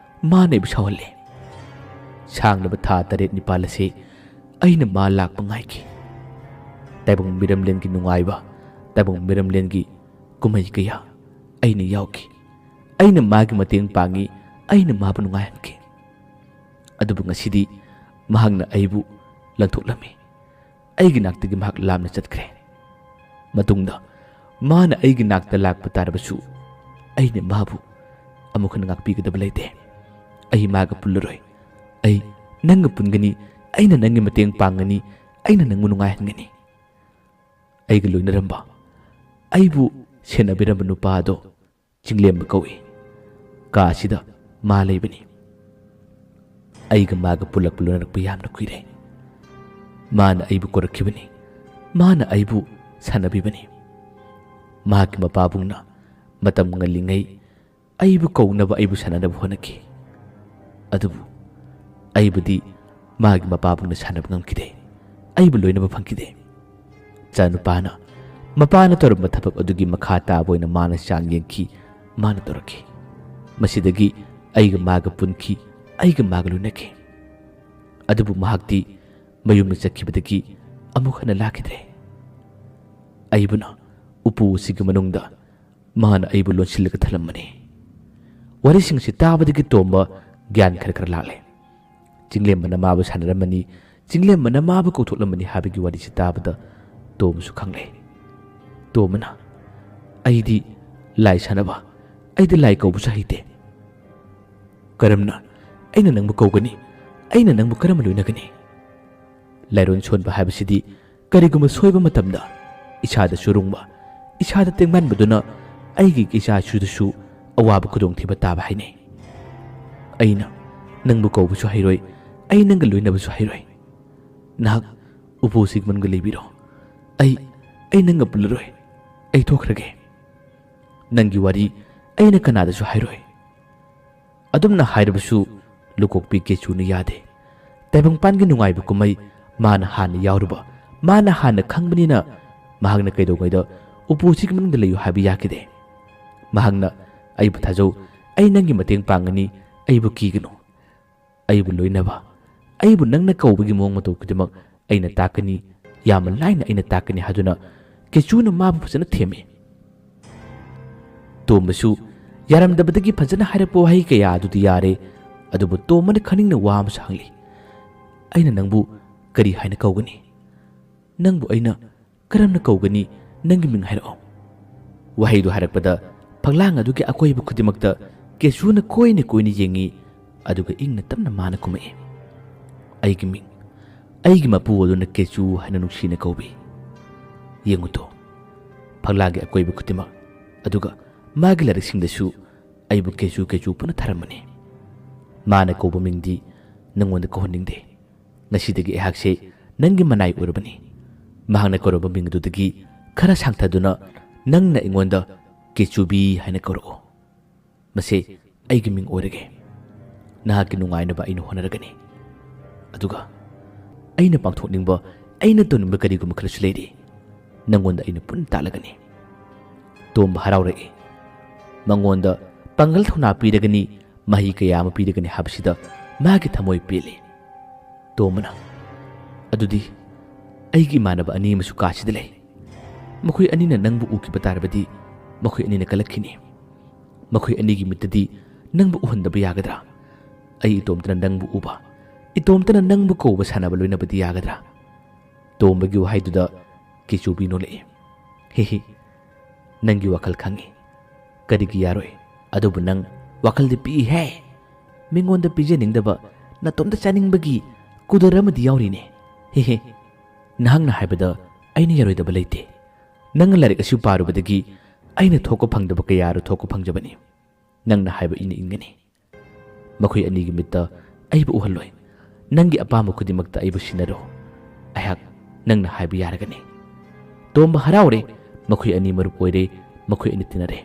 ꯃꯥꯅ ꯑꯩꯕꯨ ꯁꯥꯎꯍꯜꯂꯤ꯫ ꯁꯥꯡꯂꯕ ꯊꯥ ꯇꯔꯦꯠ ꯅꯤꯄꯥꯜ ꯑꯁꯤ ꯑꯩꯅ ꯃꯥ ꯂꯥꯛꯄ ꯉꯥꯏꯈꯤ꯫ ꯇꯥꯏꯕꯪ ꯃꯤꯔꯝꯂꯦꯟꯒꯤ ꯅꯨꯡꯉꯥꯏꯕ, ꯇꯥꯏꯕꯪ ꯃꯤꯔꯝꯂꯦꯟꯒꯤ ꯀꯨꯝꯍꯩ ꯀꯌꯥ ꯑꯩꯅ ꯌꯥꯎꯈꯤ꯫ ꯑꯩꯅ ꯃꯥꯒꯤ ꯃꯇꯦꯡ ꯄꯥꯡꯉꯤ, ꯑꯩꯅ ꯃꯥꯕꯨ ꯅꯨꯡꯉꯥꯏꯍꯟꯈꯤ꯫ ꯑꯗꯨꯕꯨ ꯉꯁꯤꯗꯤ ꯃꯍꯥꯛꯅ ꯑꯩꯕꯨ ꯂꯪꯊꯣꯛꯂꯝꯃꯤ꯫ ꯑꯩꯒꯤ ꯅꯥꯛꯇꯒꯤ ꯃꯍꯥꯛ ꯂꯥꯞꯅ ꯆꯠꯈ꯭ꯔꯦ꯫ ꯃꯇꯨꯡꯗ ꯃꯥꯅ ꯑꯩꯒꯤ ꯅꯥꯛꯇ ꯂꯥꯛꯄ ꯇꯥꯔꯕꯁꯨ ꯑꯩꯅ ꯃꯥꯕꯨ ꯑꯃꯨꯛ ꯍꯟꯅ ꯉꯥꯛꯄꯤꯒꯗꯕ ꯂꯩꯇꯦ꯫ ꯑꯩ ꯃꯥꯒ ꯄꯨꯜꯂꯔꯣꯏ꯫ ꯑꯩ ꯅꯪꯒ ꯄꯨꯟꯒꯅꯤ, ꯑꯩꯅ ꯅꯪꯒꯤ ꯃꯇꯦꯡ ꯄꯥꯡꯒꯅꯤ, ꯑꯩꯅ ꯅꯪꯕꯨ ꯅꯨꯡꯉꯥꯏꯍꯟꯒꯅꯤ꯫" ꯑꯩꯒ ꯂꯣꯏꯅꯔꯝꯕ, ꯑꯩꯕꯨ ꯁꯦꯟꯅꯕꯤꯔꯝꯕ ꯅꯨꯄꯥ ꯑꯗꯣ ꯆꯤꯡꯂꯦꯝꯕ ꯀꯧꯏ꯫ ꯀꯥ ꯑꯁꯤꯗ ꯃꯥ ꯂꯩꯕꯅꯤ꯫ ꯑꯩꯒ ꯃꯥꯒ ꯄꯨꯜꯂꯛꯄ ꯂꯣꯏꯅꯔꯛꯄ ꯌꯥꯝꯅ ꯀꯨꯏꯔꯦ꯫ ꯃꯥꯅ ꯑꯩꯕꯨ ꯀꯧꯔꯛꯈꯤꯕꯅꯤ꯫ ꯃꯥꯅ ꯑꯩꯕꯨ ꯁꯥꯟꯅꯕꯤꯕꯅꯤ꯫ ꯃꯍꯥꯛꯀꯤ ꯃꯄꯥꯕꯨꯡꯅ ꯃꯇꯝ ꯉꯜꯂꯤꯉꯩ ꯑꯩꯕꯨ ꯀꯧꯅꯕ, ꯑꯩꯕꯨ ꯁꯥꯟꯅꯅꯕ ꯍꯣꯠꯅꯈꯤ꯫ ꯑꯗꯨꯕꯨ ꯑꯩꯕꯨꯗꯤ ꯃꯥꯒꯤ ꯃꯄꯥꯕꯨꯡꯅ ꯁꯥꯟꯅꯕ ꯉꯝꯈꯤꯗꯦ꯫ ꯑꯩꯕꯨ ꯂꯣꯏꯅꯕ ꯐꯪꯈꯤꯗꯦ꯫ ꯏꯆꯥꯅꯨꯄꯥꯅ ꯃꯄꯥꯅ ꯇꯧꯔꯝꯕ ꯊꯕꯛ ꯑꯗꯨꯒꯤ ꯃꯈꯥ ꯇꯥꯕ ꯑꯣꯏꯅ ꯃꯥꯅ ꯆꯥꯡ ꯌꯦꯡꯈꯤ, ꯃꯥꯅ ꯇꯧꯔꯛꯈꯤ꯫ ꯃꯁꯤꯗꯒꯤ ꯑꯩꯒ ꯃꯥꯒ ꯄꯨꯟꯈꯤ, ꯑꯩꯒ ꯃꯥꯒ ꯂꯣꯏꯅꯈꯤ꯫ ꯑꯗꯨꯕꯨ ꯃꯍꯥꯛꯇꯤ ꯃꯌꯨꯝꯗ ꯆꯠꯈꯤꯕꯗꯒꯤ ꯑꯃꯨꯛ ꯍꯟꯅ ꯂꯥꯛꯈꯤꯗ꯭ꯔꯦ꯫ ꯑꯩꯕꯨꯅ ꯎꯄꯨ ꯑꯁꯤꯒꯤ ꯃꯅꯨꯡꯗ ꯃꯥꯅ ꯑꯩꯕꯨ ꯂꯣꯟꯁꯤꯜꯂꯒ ꯊꯝꯂꯝꯕꯅꯤ꯫ ꯋꯥꯔꯤꯁꯤꯡꯁꯤ ꯇꯥꯕꯗꯒꯤ ꯇꯣꯝꯕ ꯒ꯭ꯌꯥꯟ ꯈꯔ ꯈꯔ ꯂꯥꯛꯂꯦ꯫ ꯆꯤꯡꯂꯦꯝꯕꯅ ꯃꯥꯕꯨ ꯁꯥꯟꯅꯔꯝꯃꯅꯤ, ꯆꯤꯡꯂꯦꯝꯕꯅ ꯃꯥꯕꯨ ꯀꯧꯊꯣꯛꯂꯝꯃꯅꯤ ꯍꯥꯏꯕꯒꯤ ꯋꯥꯔꯤꯁꯤ ꯇꯥꯕꯗ ꯇꯣꯝꯕꯁꯨ ꯈꯪꯂꯦ꯫ ꯇꯣꯝꯕꯅ, "ꯑꯩꯗꯤ ꯂꯥꯏ ꯁꯥꯟꯅꯕ, ꯑꯩꯗꯤ ꯂꯥꯏ ꯀꯧꯕꯁꯨ ꯍꯩꯇꯦ꯫ ꯀꯔꯝꯅ ꯑꯩꯅ ꯅꯪꯕꯨ ꯀꯧꯒꯅꯤ? ꯑꯩꯅ ꯅꯪꯕꯨ ꯀꯔꯝꯅ ꯂꯣꯏꯅꯒꯅꯤ?" ꯂꯥꯏꯔꯣꯟ ꯁꯣꯟꯕ ꯍꯥꯏꯕꯁꯤꯗꯤ ꯀꯔꯤꯒꯨꯝꯕ ꯁꯣꯏꯕ ꯃꯇꯝꯗ ꯏꯁꯥꯗ ꯆꯨꯔꯨꯡꯕ, ꯏꯁꯥꯗ ꯇꯦꯡꯕꯥꯟꯕꯗꯨꯅ ꯑꯩꯒꯤ ꯏꯆꯥ ꯏꯁꯨꯗꯁꯨ ꯑꯋꯥꯕ ꯈꯨꯗꯣꯡꯊꯤꯕ ꯇꯥꯕ ꯍꯥꯏꯅꯩ꯫ ꯑꯩꯅ ꯅꯪꯕꯨ ꯀꯧꯕꯁꯨ ꯍꯩꯔꯣꯏ, ꯑꯩ ꯅꯪꯒ ꯂꯣꯏꯅꯕꯁꯨ ꯍꯩꯔꯣꯏ꯫ ꯅꯍꯥꯛ ꯎꯄꯨ ꯁꯤꯒꯃꯟꯒ ꯂꯩꯕꯤꯔꯣ꯫ ꯑꯩ, ꯑꯩ ꯅꯪꯒ ꯄꯨꯜꯂꯔꯣꯏ꯫ ꯑꯩ ꯊꯣꯛꯈ꯭ꯔꯒꯦ꯫ ꯅꯪꯒꯤ ꯋꯥꯔꯤ ꯑꯩꯅ ꯀꯅꯥꯗꯁꯨ ꯍꯥꯏꯔꯣꯏ꯫ ꯑꯗꯨꯝꯅ ꯍꯥꯏꯔꯕꯁꯨ ꯂꯨꯀꯣꯛꯄꯤ ꯀꯦꯆꯨꯅ ꯌꯥꯗꯦ꯫ ꯇꯥꯏꯕꯪꯄꯥꯟꯒꯤ ꯅꯨꯡꯉꯥꯏꯕ ꯀꯨꯝꯍꯩ ꯃꯥꯅ ꯍꯥꯟꯅ ꯌꯥꯎꯔꯨꯕ, ꯃꯥꯅ ꯍꯥꯟꯅ ꯈꯪꯕꯅꯤꯅ ꯃꯍꯥꯛꯅ ꯀꯩꯗꯧꯉꯩꯗ ꯎꯄꯨꯁꯤꯒꯤ ꯃꯅꯨꯡꯗ ꯂꯩꯌꯨ ꯍꯥꯏꯕ ꯌꯥꯈꯤꯗꯦ꯫ ꯃꯍꯥꯛꯅ "ꯑꯩꯕꯨ ꯊꯥꯖꯧ, ꯑꯩ ꯅꯪꯒꯤ ꯃꯇꯦꯡ ꯄꯥꯡꯒꯅꯤ, ꯑꯩꯕꯨ ꯀꯤꯒꯅꯨ, ꯑꯩꯕꯨ ꯂꯣꯏꯅꯕ, ꯑꯩꯕꯨ ꯅꯪꯅ ꯀꯧꯕꯒꯤ ꯃꯑꯣꯡ ꯃꯇꯧ ꯈꯨꯗꯤꯡꯃꯛ ꯑꯩꯅ ꯇꯥꯛꯀꯅꯤ, ꯌꯥꯝꯅ ꯂꯥꯏꯅ ꯑꯩꯅ ꯇꯥꯛꯀꯅꯤ" ꯍꯥꯏꯗꯨꯅ ꯀꯦꯆꯨꯅ ꯃꯥꯕꯨ ꯐꯖꯅ ꯊꯦꯝꯃꯤ꯫ ꯇꯣꯝꯕꯁꯨ ꯌꯥꯔꯝꯗꯕꯗꯒꯤ ꯐꯖꯅ ꯍꯥꯏꯔꯛꯄ ꯋꯥꯍꯩ ꯀꯌꯥ ꯑꯗꯨꯗꯤ ꯌꯥꯔꯦ, ꯑꯗꯨꯕꯨ ꯇꯣꯝꯕꯅ ꯈꯪꯅꯤꯡꯅ ꯋꯥ ꯑꯃꯁꯨ ꯍꯪꯂꯤ꯫ "ꯑꯩꯅ ꯅꯪꯕꯨ ꯀꯔꯤ ꯍꯥꯏꯅ ꯀꯧꯒꯅꯤ? ꯅꯪꯕꯨ ꯑꯩꯅ ꯀꯔꯝꯅ ꯀꯧꯒꯅꯤ? ꯅꯪꯒꯤ ꯃꯤꯡ ꯍꯥꯏꯔꯛꯑꯣ꯫" ꯋꯥꯍꯩꯗꯨ ꯍꯥꯏꯔꯛꯄꯗ ꯐꯛꯂꯥꯡ ꯑꯗꯨꯒꯤ ꯑꯀꯣꯏꯕ ꯈꯨꯗꯤꯡꯃꯛꯇ ꯀꯦꯆꯨꯅ ꯀꯣꯏꯅ ꯀꯣꯏꯅ ꯌꯦꯡꯉꯤ, ꯑꯗꯨꯒ ꯏꯪꯅ ꯇꯞꯅ ꯃꯥꯅ ꯈꯨꯝꯃꯛꯏ, "ꯑꯩꯒꯤ ꯃꯤꯡ, ꯑꯩꯒꯤ ꯃꯄꯨ ꯑꯗꯨꯅ ꯀꯦꯆꯨ ꯍꯥꯏꯅ ꯅꯨꯡꯁꯤꯅ ꯀꯧꯕꯤ꯫ ꯌꯦꯡꯉꯨꯇꯣ, ꯐꯛꯂꯥꯡꯒꯤ ꯑꯀꯣꯏꯕ ꯈꯨꯗꯤꯡꯃꯛ, ꯑꯗꯨꯒ ꯃꯥꯒꯤ ꯂꯥꯏꯔꯤꯛꯁꯤꯡꯗꯁꯨ ꯑꯩꯕꯨ ꯀꯦꯆꯨ ꯀꯦꯆꯨ ꯄꯨꯟꯅ ꯊꯥꯔꯝꯕꯅꯤ꯫ ꯃꯥꯅ ꯀꯧꯕ ꯃꯤꯡꯗꯤ ꯅꯪꯉꯣꯟꯗ ꯀꯧꯍꯟꯅꯤꯡꯗꯦ꯫ ꯉꯁꯤꯗꯒꯤ ꯑꯩꯍꯥꯛꯁꯦ ꯅꯪꯒꯤ ꯃꯅꯥꯏ ꯑꯣꯏꯔꯕꯅꯤ꯫ ꯃꯍꯥꯛꯅ ꯀꯧꯔꯕ ꯃꯤꯡ ꯑꯗꯨꯗꯒꯤ ꯈꯔ ꯁꯥꯡꯊꯗꯨꯅ ꯅꯪꯅ ꯑꯩꯉꯣꯟꯗ ꯀꯦꯆꯨꯕꯤ ꯍꯥꯏꯅ ꯀꯧꯔꯛꯑꯣ꯫ ꯃꯁꯦ ꯑꯩꯒꯤ ꯃꯤꯡ ꯑꯣꯏꯔꯒꯦ꯫ ꯅꯍꯥꯛꯀꯤ ꯅꯨꯡꯉꯥꯏꯅꯕ ꯑꯩꯅ ꯍꯣꯠꯅꯔꯒꯅꯤ꯫ ꯑꯗꯨꯒ ꯑꯩꯅ ꯄꯥꯡꯊꯣꯛꯅꯤꯡꯕ, ꯑꯩꯅ ꯇꯧꯅꯤꯡꯕ ꯀꯔꯤꯒꯨꯝꯕ ꯈꯔꯁꯨ ꯂꯩꯔꯤ꯫ ꯅꯪꯉꯣꯟꯗ ꯑꯩꯅ ꯄꯨꯟꯅ ꯇꯥꯛꯂꯒꯅꯤ꯫ ꯇꯣꯝꯕ ꯍꯔꯥꯎꯔꯛꯏ꯫ ꯃꯉꯣꯟꯗ ꯄꯥꯡꯒꯜ ꯊꯧꯅꯥ ꯄꯤꯔꯒꯅꯤ, ꯃꯍꯩ ꯀꯌꯥ ꯑꯃ ꯄꯤꯔꯒꯅꯤ ꯍꯥꯏꯕꯁꯤꯗ ꯃꯥꯒꯤ ꯊꯃꯣꯏ ꯄꯦꯜꯂꯤ꯫ ꯇꯣꯝꯕꯅ, "ꯑꯗꯨꯗꯤ ꯑꯩꯒꯤ ꯏꯃꯥꯟꯅꯕ ꯑꯅꯤ ꯑꯃꯁꯨ ꯀꯥꯁꯤꯗ ꯂꯩ꯫ ꯃꯈꯣꯏ ꯑꯅꯤꯅ ꯅꯪꯕꯨ ꯎꯈꯤꯕ ꯇꯥꯔꯕꯗꯤ ꯃꯈꯣꯏ ꯑꯅꯤꯅ ꯀꯜꯂꯛꯈꯤꯅꯤ꯫ ꯃꯈꯣꯏ ꯑꯅꯤꯒꯤ ꯃꯤꯠꯇꯗꯤ ꯅꯪꯕꯨ ꯎꯍꯟꯗꯕ ꯌꯥꯒꯗ꯭ꯔꯥ? ꯑꯩ ꯏꯇꯣꯝꯇꯅ ꯅꯪꯕꯨ ꯎꯕ, ꯏꯇꯣꯝꯇꯅ ꯅꯪꯕꯨ ꯀꯧꯕ ꯁꯥꯟꯅꯕ ꯂꯣꯏꯅꯕꯗꯤ ꯌꯥꯒꯗ꯭ꯔꯥ?" ꯇꯣꯝꯕꯒꯤ ꯋꯥꯍꯩꯗꯨꯗ ꯀꯦꯆꯨꯕꯤ ꯅꯣꯛꯂꯛꯏ꯫ "ꯍꯤ ꯍꯤ, ꯅꯪꯒꯤ ꯋꯥꯈꯜ ꯈꯪꯏ꯫ ꯀꯔꯤꯒꯤ ꯌꯥꯔꯣꯏ? ꯑꯗꯨꯕꯨ ꯅꯪ ꯋꯥꯈꯜꯗꯤ ꯄꯤꯛꯏꯍꯦ꯫ ꯃꯤꯉꯣꯟꯗ ꯄꯤꯖꯅꯤꯡꯗꯕ, ꯅꯇꯣꯝꯇ ꯆꯥꯅꯤꯡꯕꯒꯤ ꯀꯨꯗꯔ ꯑꯃꯗꯤ ꯌꯥꯎꯔꯤꯅꯦ꯫ ꯍꯤ ꯍꯤ, ꯅꯍꯥꯛꯅ ꯍꯥꯏꯕꯗ ꯑꯩꯅ ꯌꯥꯔꯣꯏꯗꯕ ꯂꯩꯇꯦ꯫ ꯅꯪꯅ ꯂꯥꯏꯔꯤꯛ ꯑꯁꯤ ꯄꯥꯔꯨꯕꯗꯒꯤ ꯑꯩꯅ ꯊꯣꯛꯄ ꯐꯪꯗꯕ ꯀꯌꯥꯗꯨ ꯊꯣꯛꯄ ꯐꯪꯖꯕꯅꯤ꯫ ꯅꯪꯅ ꯍꯥꯏꯕ ꯏꯟꯅ ꯏꯟꯒꯅꯤ꯫ ꯃꯈꯣꯏ ꯑꯅꯤꯒꯤ ꯃꯤꯠꯇ ꯑꯩꯕꯨ ꯎꯍꯜꯂꯣꯏ꯫ ꯅꯪꯒꯤ ꯑꯄꯥꯝꯕ ꯈꯨꯗꯤꯡꯃꯛꯇ ꯑꯩꯕꯨ ꯁꯤꯟꯅꯔꯣ꯫ ꯑꯩꯍꯥꯛ ꯅꯪꯅ ꯍꯥꯏꯕ ꯌꯥꯔꯒꯅꯤ꯫" ꯇꯣꯝꯕ ꯍꯔꯥꯎꯔꯦ꯫ ꯃꯈꯣꯏ ꯑꯅꯤ ꯃꯔꯨꯞ ꯑꯣꯏꯔꯦ꯫ ꯃꯈꯣꯏ ꯑꯅꯤ ꯇꯤꯟꯅꯔꯦ꯫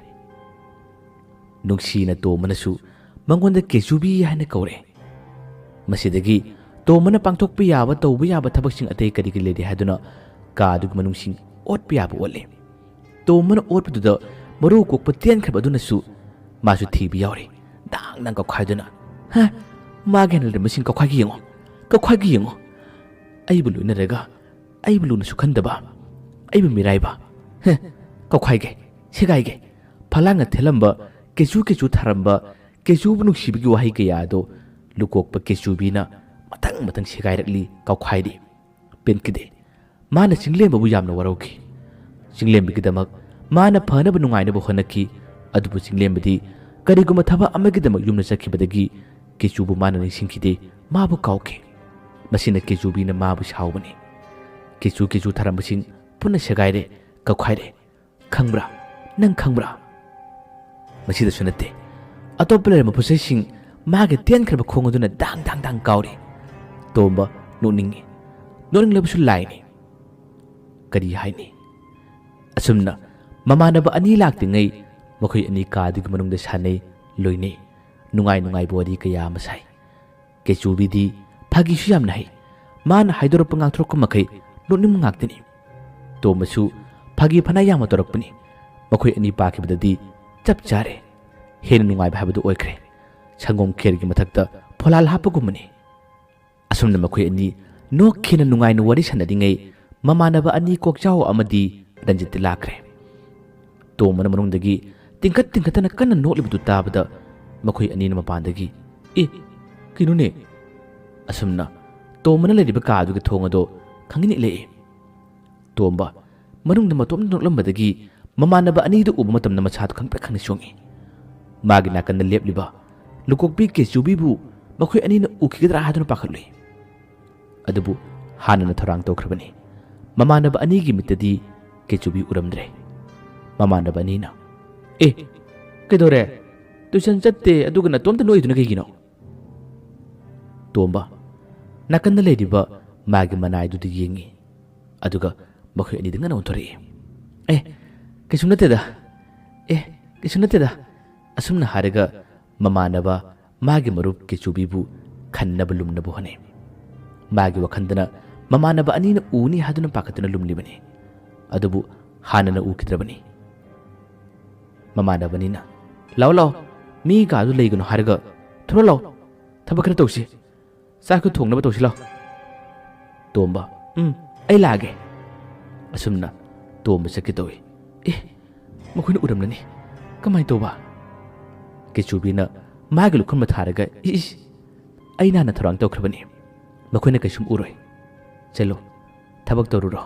ꯅꯨꯡꯁꯤꯅ ꯇꯣꯝꯕꯅꯁꯨ ꯃꯉꯣꯟꯗ ꯀꯦꯆꯨꯕꯤ ꯍꯥꯏꯅ ꯀꯧꯔꯦ꯫ ꯃꯁꯤꯗꯒꯤ ꯇꯣꯝꯕꯅ ꯄꯥꯡꯊꯣꯛꯄ ꯌꯥꯕ, ꯇꯧꯕ ꯌꯥꯕ ꯊꯕꯛꯁꯤꯡ ꯑꯇꯩ ꯀꯔꯤ ꯀꯔꯤ ꯂꯩꯔꯤ ꯍꯥꯏꯗꯨꯅ ꯀꯥ ꯑꯗꯨꯒꯤ ꯃꯅꯨꯡꯁꯤꯡ ꯑꯣꯠꯄ ꯌꯥꯕ ꯑꯣꯠꯂꯦ꯫ ꯇꯣꯝꯕꯅ ꯑꯣꯠꯄꯗꯨꯗ ꯃꯔꯨ ꯀꯣꯛꯄ ꯇꯦꯟꯈ꯭ꯔꯕ ꯑꯗꯨꯅꯁꯨ ꯃꯥꯁꯨ ꯊꯤꯕ ꯌꯥꯎꯔꯦ꯫ ꯗꯥꯡ ꯗꯥꯡ ꯀꯧꯈꯥꯏꯗꯨꯅ, "ꯍꯥ? ꯃꯥꯒꯤ ꯍꯦꯟꯅ ꯂꯩꯔꯝꯕꯁꯤꯡ ꯀꯧꯈꯥꯏꯒꯦ ꯌꯦꯡꯉꯣ, ꯀꯧꯈꯥꯏꯒꯦ ꯌꯦꯡꯉꯣ꯫ ꯑꯩꯕꯨ ꯂꯣꯏꯅꯔꯒ ꯑꯩꯕꯨ ꯂꯨꯅꯁꯨ ꯈꯟꯗꯕ, ꯑꯩꯕꯨ ꯃꯤꯔꯥꯏꯕ꯫ ꯍꯦ, ꯀꯧꯈꯥꯏꯒꯦ, ꯁꯦꯒꯥꯏꯒꯦ꯫" ꯐꯂꯥꯡꯅ ꯊꯦꯜꯂꯝꯕ, ꯀꯦꯆꯨ ꯀꯦꯆꯨ ꯊꯥꯔꯝꯕ, ꯀꯦꯆꯨꯕꯨ ꯅꯨꯡꯁꯤꯕꯒꯤ ꯋꯥꯍꯩ ꯀꯌꯥ ꯑꯗꯣ ꯂꯨꯀꯣꯛꯄ ꯀꯦꯆꯨꯕꯤꯅ ꯃꯊꯪ ꯃꯊꯪ ꯁꯦꯒꯥꯏꯔꯛꯂꯤ, ꯀꯧꯈꯥꯏꯔꯤ꯫ ꯄꯦꯟꯈꯤꯗꯦ꯫ ꯃꯥꯅ ꯆꯤꯡꯂꯦꯝꯕꯕꯨ ꯌꯥꯝꯅ ꯋꯥꯔꯧꯈꯤ꯫ ꯆꯤꯡꯂꯦꯝꯕꯒꯤꯗꯃꯛ ꯃꯥꯅ ꯐꯅꯕ ꯅꯨꯡꯉꯥꯏꯅꯕ ꯍꯣꯠꯅꯈꯤ, ꯑꯗꯨꯕꯨ ꯆꯤꯡꯂꯦꯝꯕꯗꯤ ꯀꯔꯤꯒꯨꯝꯕ ꯊꯕꯛ ꯑꯃꯒꯤꯗꯃꯛ ꯌꯨꯝꯗ ꯆꯠꯈꯤꯕꯗꯒꯤ ꯀꯦꯆꯨꯕꯨ ꯃꯥꯅ ꯅꯤꯡꯁꯤꯡꯈꯤꯗꯦ, ꯃꯥꯕꯨ ꯀꯥꯎꯈꯤ꯫ ꯃꯁꯤꯅ ꯀꯦꯆꯨꯕꯤꯅ ꯃꯥꯕꯨ ꯁꯥꯎꯕꯅꯤ꯫ ꯀꯦꯆꯨ ꯀꯦꯆꯨ ꯊꯥꯔꯝꯕꯁꯤꯡ ꯄꯨꯟꯅ ꯁꯦꯒꯥꯏꯔꯦ, ꯀꯧꯈꯥꯏꯔꯦ꯫ ꯈꯪꯕ꯭ꯔꯥ? ꯅꯪ ꯈꯪꯕ꯭ꯔꯥ? ꯃꯁꯤꯗꯁꯨ ꯅꯠꯇꯦ꯫ ꯑꯇꯣꯞꯄ ꯂꯩꯔꯝꯕ ꯄꯣꯠꯆꯩꯁꯤꯡ ꯃꯥꯒꯤ ꯇꯦꯟꯈ꯭ꯔꯕ ꯈꯣꯡ ꯑꯗꯨꯅ ꯗꯥꯡ ꯗꯥꯡ ꯗꯥꯡ ꯀꯥꯎꯔꯤ꯫ ꯇꯣꯝꯕ ꯅꯣꯛꯅꯤꯡꯉꯤ꯫ ꯅꯣꯛꯅꯤꯡꯂꯕꯁꯨ ꯂꯥꯏꯅꯤ꯫ ꯀꯔꯤ ꯍꯥꯏꯅꯤ? ꯑꯁꯨꯝꯅ ꯃꯃꯥꯟꯅꯕ ꯑꯅꯤ ꯂꯥꯛꯇ꯭ꯔꯤꯉꯩ ꯃꯈꯣꯏ ꯑꯅꯤ ꯀꯥꯗꯨꯒꯤ ꯃꯅꯨꯡꯗ ꯁꯥꯟꯅꯩ, ꯂꯣꯏꯅꯩ꯫ ꯅꯨꯡꯉꯥꯏ ꯅꯨꯡꯉꯥꯏꯕ ꯋꯥꯔꯤ ꯀꯌꯥ ꯑꯃ ꯁꯥꯏ꯫ ꯀꯦꯆꯨꯕꯤꯗꯤ ꯐꯥꯒꯤꯁꯨ ꯌꯥꯝꯅ ꯍꯩ꯫ ꯃꯥꯅ ꯍꯥꯏꯗꯣꯔꯛꯄ ꯉꯥꯡꯊꯣꯔꯛꯄ ꯃꯈꯩ ꯅꯣꯛꯅꯤꯡꯕ ꯉꯥꯛꯇꯅꯤ꯫ ꯇꯣꯝꯕꯁꯨ ꯐꯥꯒꯤ ꯐꯅ ꯌꯥꯝꯅ ꯇꯧꯔꯛꯄꯅꯤ꯫ ꯃꯈꯣꯏ ꯑꯅꯤ ꯄꯥꯈꯤꯕꯗꯗꯤ ꯆꯞ ꯆꯥꯔꯦ꯫ ꯍꯦꯟꯅ ꯅꯨꯡꯉꯥꯏꯕ ꯍꯥꯏꯕꯗꯨ ꯑꯣꯏꯈ꯭ꯔꯦ꯫ ꯁꯪꯒꯣꯝ ꯈꯦꯔꯒꯤ ꯃꯊꯛꯇ ꯐꯣꯂꯥꯜ ꯍꯥꯞꯄꯒꯨꯝꯕꯅꯤ꯫ ꯑꯁꯨꯝꯅ ꯃꯈꯣꯏ ꯑꯅꯤ ꯅꯣꯛꯈꯤꯅ ꯅꯨꯡꯉꯥꯏꯅ ꯋꯥꯔꯤ ꯁꯥꯟꯅꯔꯤꯉꯩ, ꯃꯃꯥꯟꯅꯕ ꯑꯅꯤ ꯀꯣꯛꯆꯥꯎ ꯑꯃꯗꯤ ꯔꯟꯖꯤꯠꯇꯤ ꯂꯥꯛꯈ꯭ꯔꯦ꯫ ꯇꯣꯝꯕꯅ ꯃꯅꯨꯡꯗꯒꯤ ꯇꯤꯡꯈꯠ ꯇꯤꯡꯈꯠꯇꯅ ꯀꯟꯅ ꯅꯣꯛꯂꯤꯕꯗꯨ ꯇꯥꯕꯗ ꯃꯈꯣꯏ ꯑꯅꯤꯅ ꯃꯄꯥꯟꯗꯒꯤ, "ꯑꯦ, ꯀꯩꯅꯣꯅꯦ?" ꯑꯁꯨꯝꯅ ꯇꯣꯝꯕꯅ ꯂꯩꯔꯤꯕ ꯀꯥ ꯑꯗꯨꯒꯤ ꯊꯣꯡ ꯑꯗꯣ ꯈꯪꯏ ꯏꯜꯂꯛꯏ꯫ ꯇꯣꯝꯕ ꯃꯅꯨꯡꯗ ꯃꯇꯣꯝꯇ ꯅꯣꯛꯂꯝꯕꯗꯒꯤ ꯃꯃꯥꯟꯅꯕ ꯑꯅꯤꯗꯨ ꯎꯕ ꯃꯇꯝꯗ ꯃꯁꯥꯗꯨ ꯈꯪꯄ꯭ꯔꯦꯛ ꯈꯪꯅ ꯆꯣꯡꯏ꯫ ꯃꯥꯒꯤ ꯅꯥꯀꯟꯗ ꯂꯦꯞꯂꯤꯕ ꯂꯨꯀꯣꯛꯄꯤ ꯀꯦꯆꯨꯕꯤꯕꯨ ꯃꯈꯣꯏ ꯑꯅꯤꯅ ꯎꯈꯤꯒꯗ꯭ꯔꯥ ꯍꯥꯏꯗꯨꯅ ꯄꯥꯈꯠꯂꯨꯏ꯫ ꯑꯗꯨꯕꯨ ꯍꯥꯟꯅꯅ ꯊꯧꯔꯥꯡ ꯇꯧꯈ꯭ꯔꯕꯅꯤ꯫ ꯃꯃꯥꯟꯅꯕ ꯑꯅꯤꯒꯤ ꯃꯤꯠꯇꯗꯤ ꯀꯦꯆꯨꯕꯤ ꯎꯔꯝꯗ꯭ꯔꯦ꯫ ꯃꯃꯥꯟꯅꯕ ꯑꯅꯤꯅ, "ꯑꯦ, ꯀꯩꯗꯧꯔꯦ? ꯇꯨꯏꯁꯟ ꯆꯠꯇꯦ, ꯑꯗꯨꯒ ꯅꯇꯣꯝꯇ ꯅꯣꯛꯏꯗꯨꯅ ꯀꯩꯒꯤꯅꯣ?" ꯇꯣꯝꯕ ꯅꯥꯀꯟꯗ ꯂꯩꯔꯤꯕ ꯃꯥꯒꯤ ꯃꯅꯥꯏꯗꯨꯗ ꯌꯦꯡꯏ꯫ ꯑꯗꯨꯒ ꯃꯈꯣꯏ ꯑꯅꯤꯗ ꯉꯟꯅ ꯑꯣꯟꯊꯣꯔꯛꯏ꯫ "ꯑꯦ, ꯀꯩꯁꯨ ꯅꯠꯇꯦꯗ꯫ ꯑꯦ, ꯀꯩꯁꯨ ꯅꯠꯇꯦꯗ꯫" ꯑꯁꯨꯝꯅ ꯍꯥꯏꯔꯒ ꯃꯃꯥꯟꯅꯕ ꯃꯥꯒꯤ ꯃꯔꯨꯞ ꯀꯦꯆꯨꯕꯤꯕꯨ ꯈꯟꯅꯕ ꯂꯨꯝꯅꯕ ꯍꯣꯠꯅꯩ꯫ ꯃꯥꯒꯤ ꯋꯥꯈꯜꯗꯅ ꯃꯃꯥꯟꯅꯕ ꯑꯅꯤꯅ ꯎꯅꯤ ꯍꯥꯏꯗꯨꯅ ꯄꯥꯈꯠꯇꯨꯅ ꯂꯨꯝꯂꯤꯕꯅꯤ꯫ ꯑꯗꯨꯕꯨ ꯍꯥꯟꯅꯅ ꯎꯈꯤꯗ꯭ꯔꯕꯅꯤ꯫ ꯃꯃꯥꯟꯅꯕ ꯑꯅꯤꯅ, "ꯂꯥꯛꯑꯣ, ꯂꯥꯛꯑꯣ, ꯃꯤ ꯀꯥꯗꯨ ꯂꯩꯒꯅꯨ ꯍꯥꯏꯔꯒ ꯊꯣꯔꯛꯑꯣ ꯂꯥꯛꯑꯣ, ꯊꯕꯛ ꯈꯔ ꯇꯧꯁꯤ꯫ ꯆꯥꯛ ꯈꯔ ꯊꯣꯡꯅꯕ ꯇꯧꯁꯤ ꯂꯥꯛꯑꯣ꯫" ꯇꯣꯝꯕ, "ꯎꯝ, ꯑꯩ ꯂꯥꯛꯑꯒꯦ꯫" ꯑꯁꯨꯝꯅ ꯇꯣꯝꯕ ꯆꯠꯀꯦ ꯇꯧꯏ꯫ "ꯑꯦ, ꯃꯈꯣꯏꯅ ꯎꯔꯝꯂꯅꯤ꯫ ꯀꯃꯥꯏꯅ ꯇꯧꯕ?" ꯀꯦꯆꯨꯕꯤꯅ ꯃꯥꯒꯤ ꯂꯨꯈꯝꯗ ꯊꯥꯔꯒ, "ꯏꯁ, ꯏꯁ, ꯑꯩ ꯅꯍꯥꯟꯅ ꯊꯧꯔꯥꯡ ꯇꯧꯈ꯭ꯔꯕꯅꯤ꯫ ꯃꯈꯣꯏꯅ ꯀꯩꯁꯨꯝ ꯎꯔꯣꯏ꯫ ꯆꯠꯂꯣ, ꯊꯕꯛ ꯇꯧꯔꯨꯔꯣ꯫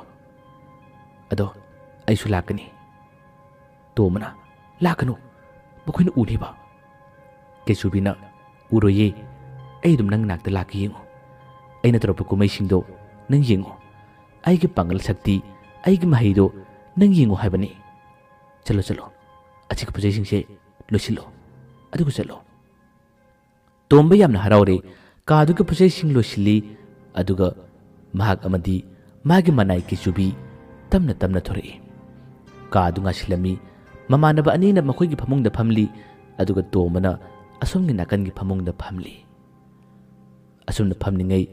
ꯑꯗꯣ ꯑꯩꯁꯨ ꯂꯥꯛꯀꯅꯤ꯫" ꯇꯣꯝꯕꯅ, "ꯂꯥꯛꯀꯅꯨ, ꯃꯈꯣꯏꯅ ꯎꯅꯤꯕ꯫" ꯀꯦꯆꯨꯕꯤꯅ, "ꯎꯔꯣꯏꯌꯦ, ꯑꯩ ꯑꯗꯨꯝ ꯅꯪ ꯅꯥꯛꯇ ꯂꯥꯛꯀꯦ, ꯌꯦꯡꯉꯨ꯫ ꯑꯩꯅ ꯇꯧꯔꯛꯄ ꯀꯨꯝꯍꯩꯁꯤꯡꯗꯣ ꯅꯪ ꯌꯦꯡꯉꯨ꯫ ꯑꯩꯒꯤ ꯄꯥꯡꯒꯜ ꯁꯛꯇꯤ, ꯑꯩꯒꯤ ꯃꯍꯩꯗꯣ ꯅꯪ ꯌꯦꯡꯉꯨ ꯍꯥꯏꯕꯅꯤ꯫ ꯆꯠꯂꯣ, ꯆꯠꯂꯣ, ꯑꯁꯤꯒꯤ ꯄꯣꯠ ꯆꯩꯁꯤꯡꯁꯦ ꯂꯣꯏꯁꯤꯜꯂꯣ, ꯑꯗꯨꯒ ꯆꯠꯂꯣ꯫" ꯇꯣꯝꯕ ꯌꯥꯝꯅ ꯍꯔꯥꯎꯔꯦ꯫ ꯀꯥꯗꯨꯒꯤ ꯄꯣꯠꯆꯩꯁꯤꯡ ꯂꯣꯏꯁꯤꯜꯂꯤ, ꯑꯗꯨꯒ ꯃꯍꯥꯛ ꯑꯃꯗꯤ ꯃꯥꯒꯤ ꯃꯅꯥꯏ ꯀꯦꯆꯨꯕꯤ ꯇꯞꯅ ꯇꯞꯅ ꯊꯣꯔꯛꯏ꯫ ꯀꯥꯗꯨ ꯉꯥꯁꯤꯜꯂꯝꯃꯤ꯫ ꯃꯃꯥꯟꯅꯕ ꯑꯅꯤꯅ ꯃꯈꯣꯏꯒꯤ ꯐꯃꯨꯡꯗ ꯐꯝꯂꯤ, ꯑꯗꯨꯒ ꯇꯣꯝꯕꯅ ꯑꯁꯣꯝꯒꯤ ꯅꯥꯀꯟꯒꯤ ꯐꯃꯨꯡꯗ ꯐꯝꯂꯤ꯫ ꯑꯁꯨꯝꯅ ꯐꯝꯂꯤꯉꯩ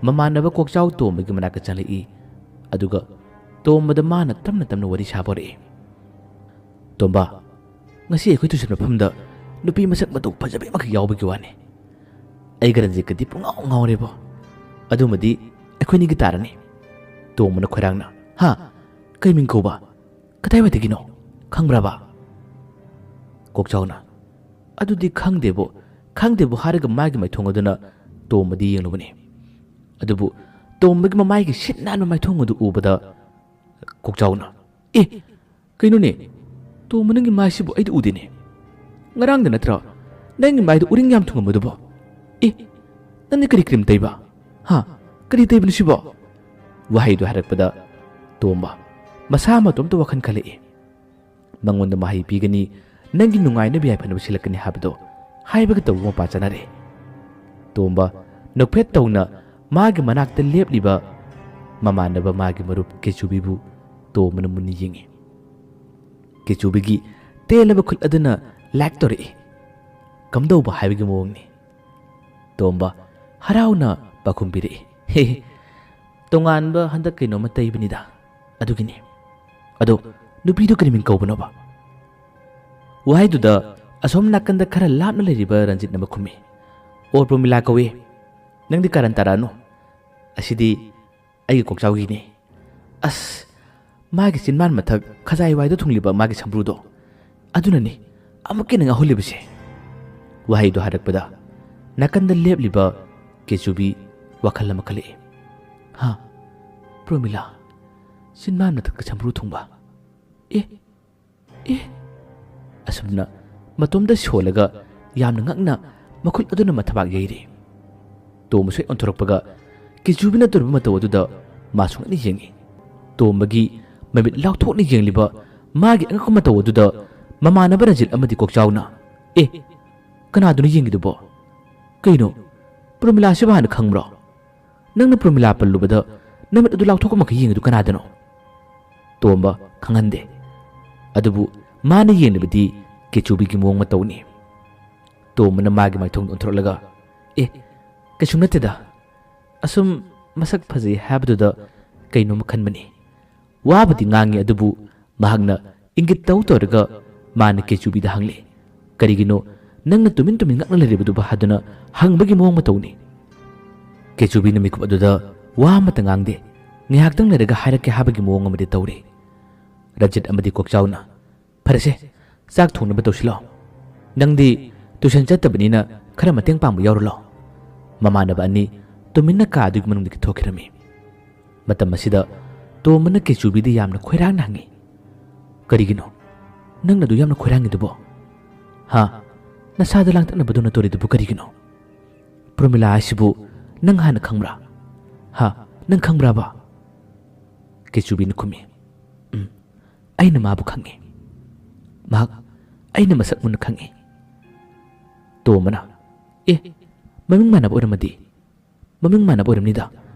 ꯃꯃꯥꯟꯅꯕ ꯀꯣꯛꯆꯥꯎ ꯇꯣꯝꯕꯒꯤ ꯃꯅꯥꯛꯇ ꯆꯪꯂꯛꯏ, ꯑꯗꯨꯒ ꯇꯣꯝꯕꯗ ꯃꯥꯅ ꯇꯞꯅ ꯇꯞꯅ ꯋꯥꯔꯤ ꯁꯥꯕ ꯍꯧꯔꯛꯏ꯫ "ꯇꯣꯝꯕ, ꯉꯁꯤ ꯑꯩꯈꯣꯏ tuition ꯃꯐꯝꯗ ꯅꯨꯄꯤ ꯃꯁꯛ ꯃꯇꯧ ꯐꯖꯕꯤ ꯑꯃꯈꯛ ꯌꯥꯎꯕꯒꯤ ꯋꯥꯅꯤ꯫ ꯑꯩꯒ ꯔꯟꯖꯤꯠꯀꯗꯤ ꯄꯨꯡꯉꯥꯎ ꯉꯥꯎꯔꯦꯕꯣ꯫ ꯑꯗꯨꯃꯗꯤ ꯑꯩꯈꯣꯏꯅꯤꯒꯤ ꯇꯥꯔꯅꯤ꯫" ꯇꯣꯝꯕꯅ ꯈꯣꯏꯔꯥꯡꯅ, "ꯍꯥ? ꯀꯩ ꯃꯤꯡ ꯀꯧꯕ? ꯀꯗꯥꯏꯋꯥꯏꯗꯒꯤꯅꯣ? ꯈꯪꯕ꯭ꯔꯕ?" ꯀꯣꯛꯆꯥꯎꯅ, "ꯑꯗꯨꯗꯤ ꯈꯪꯗꯦꯕꯣ, ꯈꯪꯗꯦꯕꯣ" ꯍꯥꯏꯔꯒ ꯃꯥꯒꯤ ꯃꯥꯏꯊꯣꯡ ꯑꯗꯨꯅ ꯇꯣꯝꯕꯗꯤ ꯌꯦꯡꯂꯨꯕꯅꯤ꯫ ꯑꯗꯨꯕꯨ ꯇꯣꯝꯕꯒꯤ ꯃꯃꯥꯏꯒꯤ ꯁꯤꯠ ꯅꯥꯟꯕ ꯃꯥꯏꯊꯣꯡ ꯑꯗꯨ ꯎꯕꯗ ꯀꯣꯛꯆꯥꯎꯅ, "ꯑꯦ, ꯀꯩꯅꯣꯅꯦ? ꯇꯣꯝꯕ, ꯅꯪꯒꯤ ꯃꯥꯏꯁꯤꯕꯨ ꯑꯩꯗꯤ ꯎꯗꯦꯅꯦ꯫ ꯉꯔꯥꯡꯗ ꯅꯠꯇ꯭ꯔꯣ ꯅꯪꯒꯤ ꯃꯥꯏꯗ ꯎꯔꯤꯡ ꯌꯥꯝ ꯊꯨꯡꯉꯝꯕꯗꯨꯕꯣ? ꯑꯦ, ꯅꯪꯗꯤ ꯀꯔꯤ cream ꯇꯩꯕ? ꯍꯥ? ꯀꯔꯤ ꯇꯩꯕꯅꯣ ꯁꯤꯕꯣ?" ꯋꯥꯍꯩꯗꯨ ꯍꯥꯏꯔꯛꯄꯗ ꯇꯣꯝꯕ ꯃꯁꯥ ꯃꯇꯣꯝꯇ ꯋꯥꯈꯜ ꯈꯜꯂꯛꯏ꯫ ꯃꯉꯣꯟꯗ ꯃꯍꯩ ꯄꯤꯒꯅꯤ, ꯅꯪꯒꯤ ꯅꯨꯡꯉꯥꯏꯅꯕ ꯌꯥꯏꯐꯅꯕ ꯁꯤꯜꯂꯛꯀꯅꯤ ꯍꯥꯏꯕꯗꯣ ꯍꯥꯏꯕꯒ ꯇꯧꯕ ꯃꯄꯥ ꯆꯥꯅꯔꯦ꯫ ꯇꯣꯝꯕ ꯅꯣꯛꯐꯦꯠ ꯇꯧꯅ ꯃꯥꯒꯤ ꯃꯅꯥꯛꯇ ꯂꯦꯞꯂꯤꯕ ꯃꯃꯥꯟꯅꯕ ꯃꯥꯒꯤ ꯃꯔꯨꯞ ꯀꯦꯆꯨꯕꯤꯕꯨ ꯇꯣꯝꯕꯅ ꯃꯨꯟꯅ ꯌꯦꯡꯉꯤ꯫ ꯀꯦꯆꯨꯕꯤꯒꯤ ꯇꯦꯜꯂꯕ ꯈꯨꯠ ꯑꯗꯨꯅ ꯂꯥꯏꯛ ꯇꯧꯔꯛꯏ꯫ ꯀꯝꯗꯧꯕ ꯍꯥꯏꯕꯒꯤ ꯃꯑꯣꯡꯅꯤ? ꯇꯣꯝꯕ ꯍꯔꯥꯎꯅ ꯄꯥꯎꯈꯨꯝ ꯄꯤꯔꯛꯏ꯫ "ꯍꯦ, ꯇꯣꯉꯥꯟꯕ ꯍꯟꯗꯛ ꯀꯩꯅꯣꯝꯃ ꯇꯩꯕꯅꯤꯗ, ꯑꯗꯨꯒꯤꯅꯤ꯫ ꯑꯗꯣ ꯅꯨꯄꯤꯗꯣ ꯀꯔꯤ ꯃꯤꯡ ꯀꯧꯕꯅꯣꯕ?" ꯋꯥꯍꯩꯗꯨꯗ ꯑꯁꯣꯝ ꯅꯥꯀꯟꯗ ꯈꯔ ꯂꯥꯞꯅ ꯂꯩꯔꯤꯕ ꯔꯟꯖꯤꯠꯅ ꯑꯃ ꯈꯨꯝꯃꯤ꯫ "ꯑꯣ, ꯄ꯭ꯔꯣꯃꯤꯂꯥ ꯀꯧꯏ꯫ ꯅꯪꯗꯤ ꯀꯥꯔꯟ ꯇꯥꯔꯛꯑꯅꯨ꯫ ꯑꯁꯤꯗꯤ ꯑꯩꯒꯤ ꯀꯣꯛꯆꯥꯎꯒꯤꯅꯤ꯫ ꯑꯁ, ꯃꯥꯒꯤ ꯆꯤꯟꯕꯥꯟ ꯃꯊꯛ ꯈꯖꯥꯏ ꯋꯥꯏꯗ ꯊꯨꯡꯂꯤꯕ ꯃꯥꯒꯤ ꯁꯝꯕ꯭ꯔꯨꯗꯣ, ꯑꯗꯨꯅꯅꯤ ꯑꯃꯨꯛꯀ ꯍꯦꯟꯅ ꯉꯥꯎꯍꯜꯂꯤꯕꯁꯦ꯫" ꯋꯥꯍꯩꯗꯣ ꯍꯥꯏꯔꯛꯄꯗ ꯅꯥꯀꯟꯗ ꯂꯦꯞꯂꯤꯕ ꯀꯦꯆꯨꯕꯤ ꯋꯥꯈꯜ ꯑꯃ ꯈꯜꯂꯛꯏ꯫ "ꯍꯥ? ꯄ꯭ꯔꯣꯃꯤꯂꯥ, ꯆꯤꯟꯕꯥꯟ ꯃꯊꯛꯇ ꯁꯝꯕ꯭ꯔꯨ ꯊꯨꯡꯕ? ꯑꯦ, ꯑꯦ!" ꯑꯁꯨꯝꯅ ꯃꯇꯣꯝꯗ ꯁꯣꯜꯂꯒ ꯌꯥꯝꯅ ꯉꯛꯅ ꯃꯈꯨꯠ ꯑꯗꯨꯅ ꯃꯊꯕꯥꯛ ꯌꯩꯔꯤ꯫ ꯇꯣꯝꯕꯁꯨ ꯍꯦꯛ ꯑꯣꯟꯊꯣꯔꯛꯄꯒ ꯀꯦꯆꯨꯕꯤꯅ ꯇꯧꯔꯤꯕ ꯃꯇꯧ ꯑꯗꯨꯗ ꯃꯥꯁꯨ ꯉꯛꯅ ꯌꯦꯡꯉꯤ꯫ ꯇꯣꯝꯕꯒꯤ ꯃꯃꯤꯠ ꯂꯥꯎꯊꯣꯛꯅ ꯌꯦꯡꯂꯤꯕ ꯃꯥꯒꯤ ꯑꯉꯛꯄ ꯃꯇꯧ ꯑꯗꯨꯗ ꯃꯃꯥꯟꯅꯕ ꯔꯟꯖꯤꯠ ꯑꯃꯗꯤ ꯀꯣꯛꯆꯥꯎꯅ, "ꯑꯦ, ꯀꯅꯥꯗꯨꯅ ꯌꯦꯡꯉꯤꯗꯨꯕꯣ? ꯀꯩꯅꯣ, ꯄ꯭ꯔꯣꯃꯤꯂꯥꯁꯤꯕꯨ ꯍꯥꯟꯅ ꯈꯪꯕ꯭ꯔꯣ? ꯅꯪꯅ ꯄ꯭ꯔꯣꯃꯤꯂꯥ ꯄꯜꯂꯨꯕꯗ ꯅꯃꯤꯠ ꯑꯗꯨ ꯂꯥꯎꯊꯣꯛꯄ ꯃꯈꯩ ꯌꯦꯡꯉꯤꯗꯨ ꯀꯅꯥꯗꯅꯣ?" ꯇꯣꯝꯕ ꯈꯪꯍꯟꯗꯦ꯫ ꯑꯗꯨꯕꯨ ꯃꯥꯅ ꯌꯦꯡꯂꯤꯕꯗꯤ ꯀꯦꯆꯨꯕꯤꯒꯤ ꯃꯑꯣꯡ ꯃꯇꯧꯅꯤ꯫ ꯇꯣꯝꯕꯅ ꯃꯥꯒꯤ ꯃꯥꯏꯊꯣꯡꯗ ꯑꯣꯟꯊꯣꯔꯛꯂꯒ, "ꯑꯦ, ꯀꯩꯁꯨꯝ ꯅꯠꯇꯦꯗ꯫ ꯑꯁꯨꯝ ꯃꯁꯛ ꯐꯖꯩ ꯍꯥꯏꯕꯗꯨꯗ ꯀꯩꯅꯣꯝꯃ ꯈꯟꯕꯅꯤ꯫ ꯋꯥꯕꯨꯗꯤ ꯉꯥꯡꯉꯤ, ꯑꯗꯨꯕꯨ ꯃꯍꯥꯛꯅ ꯏꯪꯒꯤꯠ ꯇꯧ ꯇꯧꯔꯒ ꯃꯥꯅ ꯀꯦꯆꯨꯕꯤꯗ ꯍꯪꯂꯦ, "ꯀꯔꯤꯒꯤꯅꯣ ꯅꯪꯅ ꯇꯨꯃꯤꯟ ꯇꯨꯃꯤꯟ ꯉꯛꯅ ꯂꯩꯔꯤꯕꯗꯨꯕꯨ?" ꯍꯥꯏꯗꯨꯅ ꯍꯪꯕꯒꯤ ꯃꯑꯣꯡ ꯃꯇꯧꯅꯤ꯫ ꯀꯦꯆꯨꯕꯤꯅ ꯃꯤꯀꯨꯞ ꯑꯗꯨꯗ ꯋꯥ ꯑꯃꯠꯇ ꯉꯥꯡꯗꯦ꯫ ꯉꯥꯏꯍꯥꯛꯇꯪ ꯂꯩꯔꯒ ꯍꯥꯏꯔꯛꯀꯦ ꯍꯥꯏꯕꯒꯤ ꯃꯑꯣꯡ ꯑꯃꯗꯤ ꯇꯧꯔꯤ꯫ ꯔꯖꯤꯠ ꯑꯃꯗꯤ ꯀꯣꯛꯆꯥꯎꯅ, "ꯐꯔꯦꯁꯦ, ꯆꯥꯛ ꯊꯣꯡꯅꯕ ꯇꯧꯁꯤꯜꯂꯣ꯫ ꯅꯪꯗꯤ ꯇ꯭ꯌꯨꯁꯟ ꯆꯠꯇꯕꯅꯤꯅ ꯈꯔ ꯃꯇꯦꯡ ꯄꯥꯡꯕ ꯌꯥꯎꯔꯨ ꯂꯥꯎ꯫" ꯃꯃꯥꯟꯅꯕ ꯑꯅꯤ ꯇꯨꯃꯤꯟꯅ ꯀꯥ ꯑꯗꯨꯒꯤ ꯃꯅꯨꯡꯗꯒꯤ ꯊꯣꯛꯈꯤꯔꯝꯃꯤ꯫ ꯃꯇꯝ ꯑꯁꯤꯗ ꯇꯣꯝꯕꯅ ꯀꯦꯆꯨꯕꯤꯗ ꯌꯥꯝꯅ ꯈꯣꯏꯔꯥꯡꯅ ꯍꯪꯉꯤ, "ꯀꯔꯤꯒꯤꯅꯣ ꯅꯪꯅ ꯑꯗꯨ ꯌꯥꯝꯅ ꯈꯣꯏꯔꯥꯡꯉꯤꯗꯨꯕꯣ? ꯍꯥ? ꯅꯁꯥꯗ ꯂꯥꯡꯇꯛꯅꯕꯗꯧꯅ ꯇꯧꯔꯤꯗꯨꯕꯨ ꯀꯔꯤꯒꯤꯅꯣ? ꯄ꯭ꯔꯃꯤꯂꯥ ꯍꯥꯏꯁꯤꯕꯨ ꯅꯪ ꯍꯥꯟꯅ ꯈꯪꯕ꯭ꯔꯥ? ꯍꯥ? ꯅꯪ ꯈꯪꯕ꯭ꯔꯥꯕ?" ꯀꯦꯆꯨꯕꯤꯅ ꯈꯨꯝꯃꯤ, "ꯎꯝ, ꯑꯩꯅ ꯃꯥꯕꯨ ꯈꯪꯉꯤ꯫ ꯃꯍꯥꯛ ꯑꯩꯅ ꯃꯁꯛ ꯃꯨꯟꯅ ꯈꯪꯉꯤ꯫" ꯇꯣꯝꯕꯅ, "ꯑꯦ, ꯃꯃꯤꯡ ꯃꯥꯟꯅꯕ ꯑꯣꯏꯔꯝꯃꯗꯤ?" "ꯃꯃꯤꯡ ꯃꯥꯟꯅꯕ ꯑꯣꯏꯔꯝꯅꯤꯗ,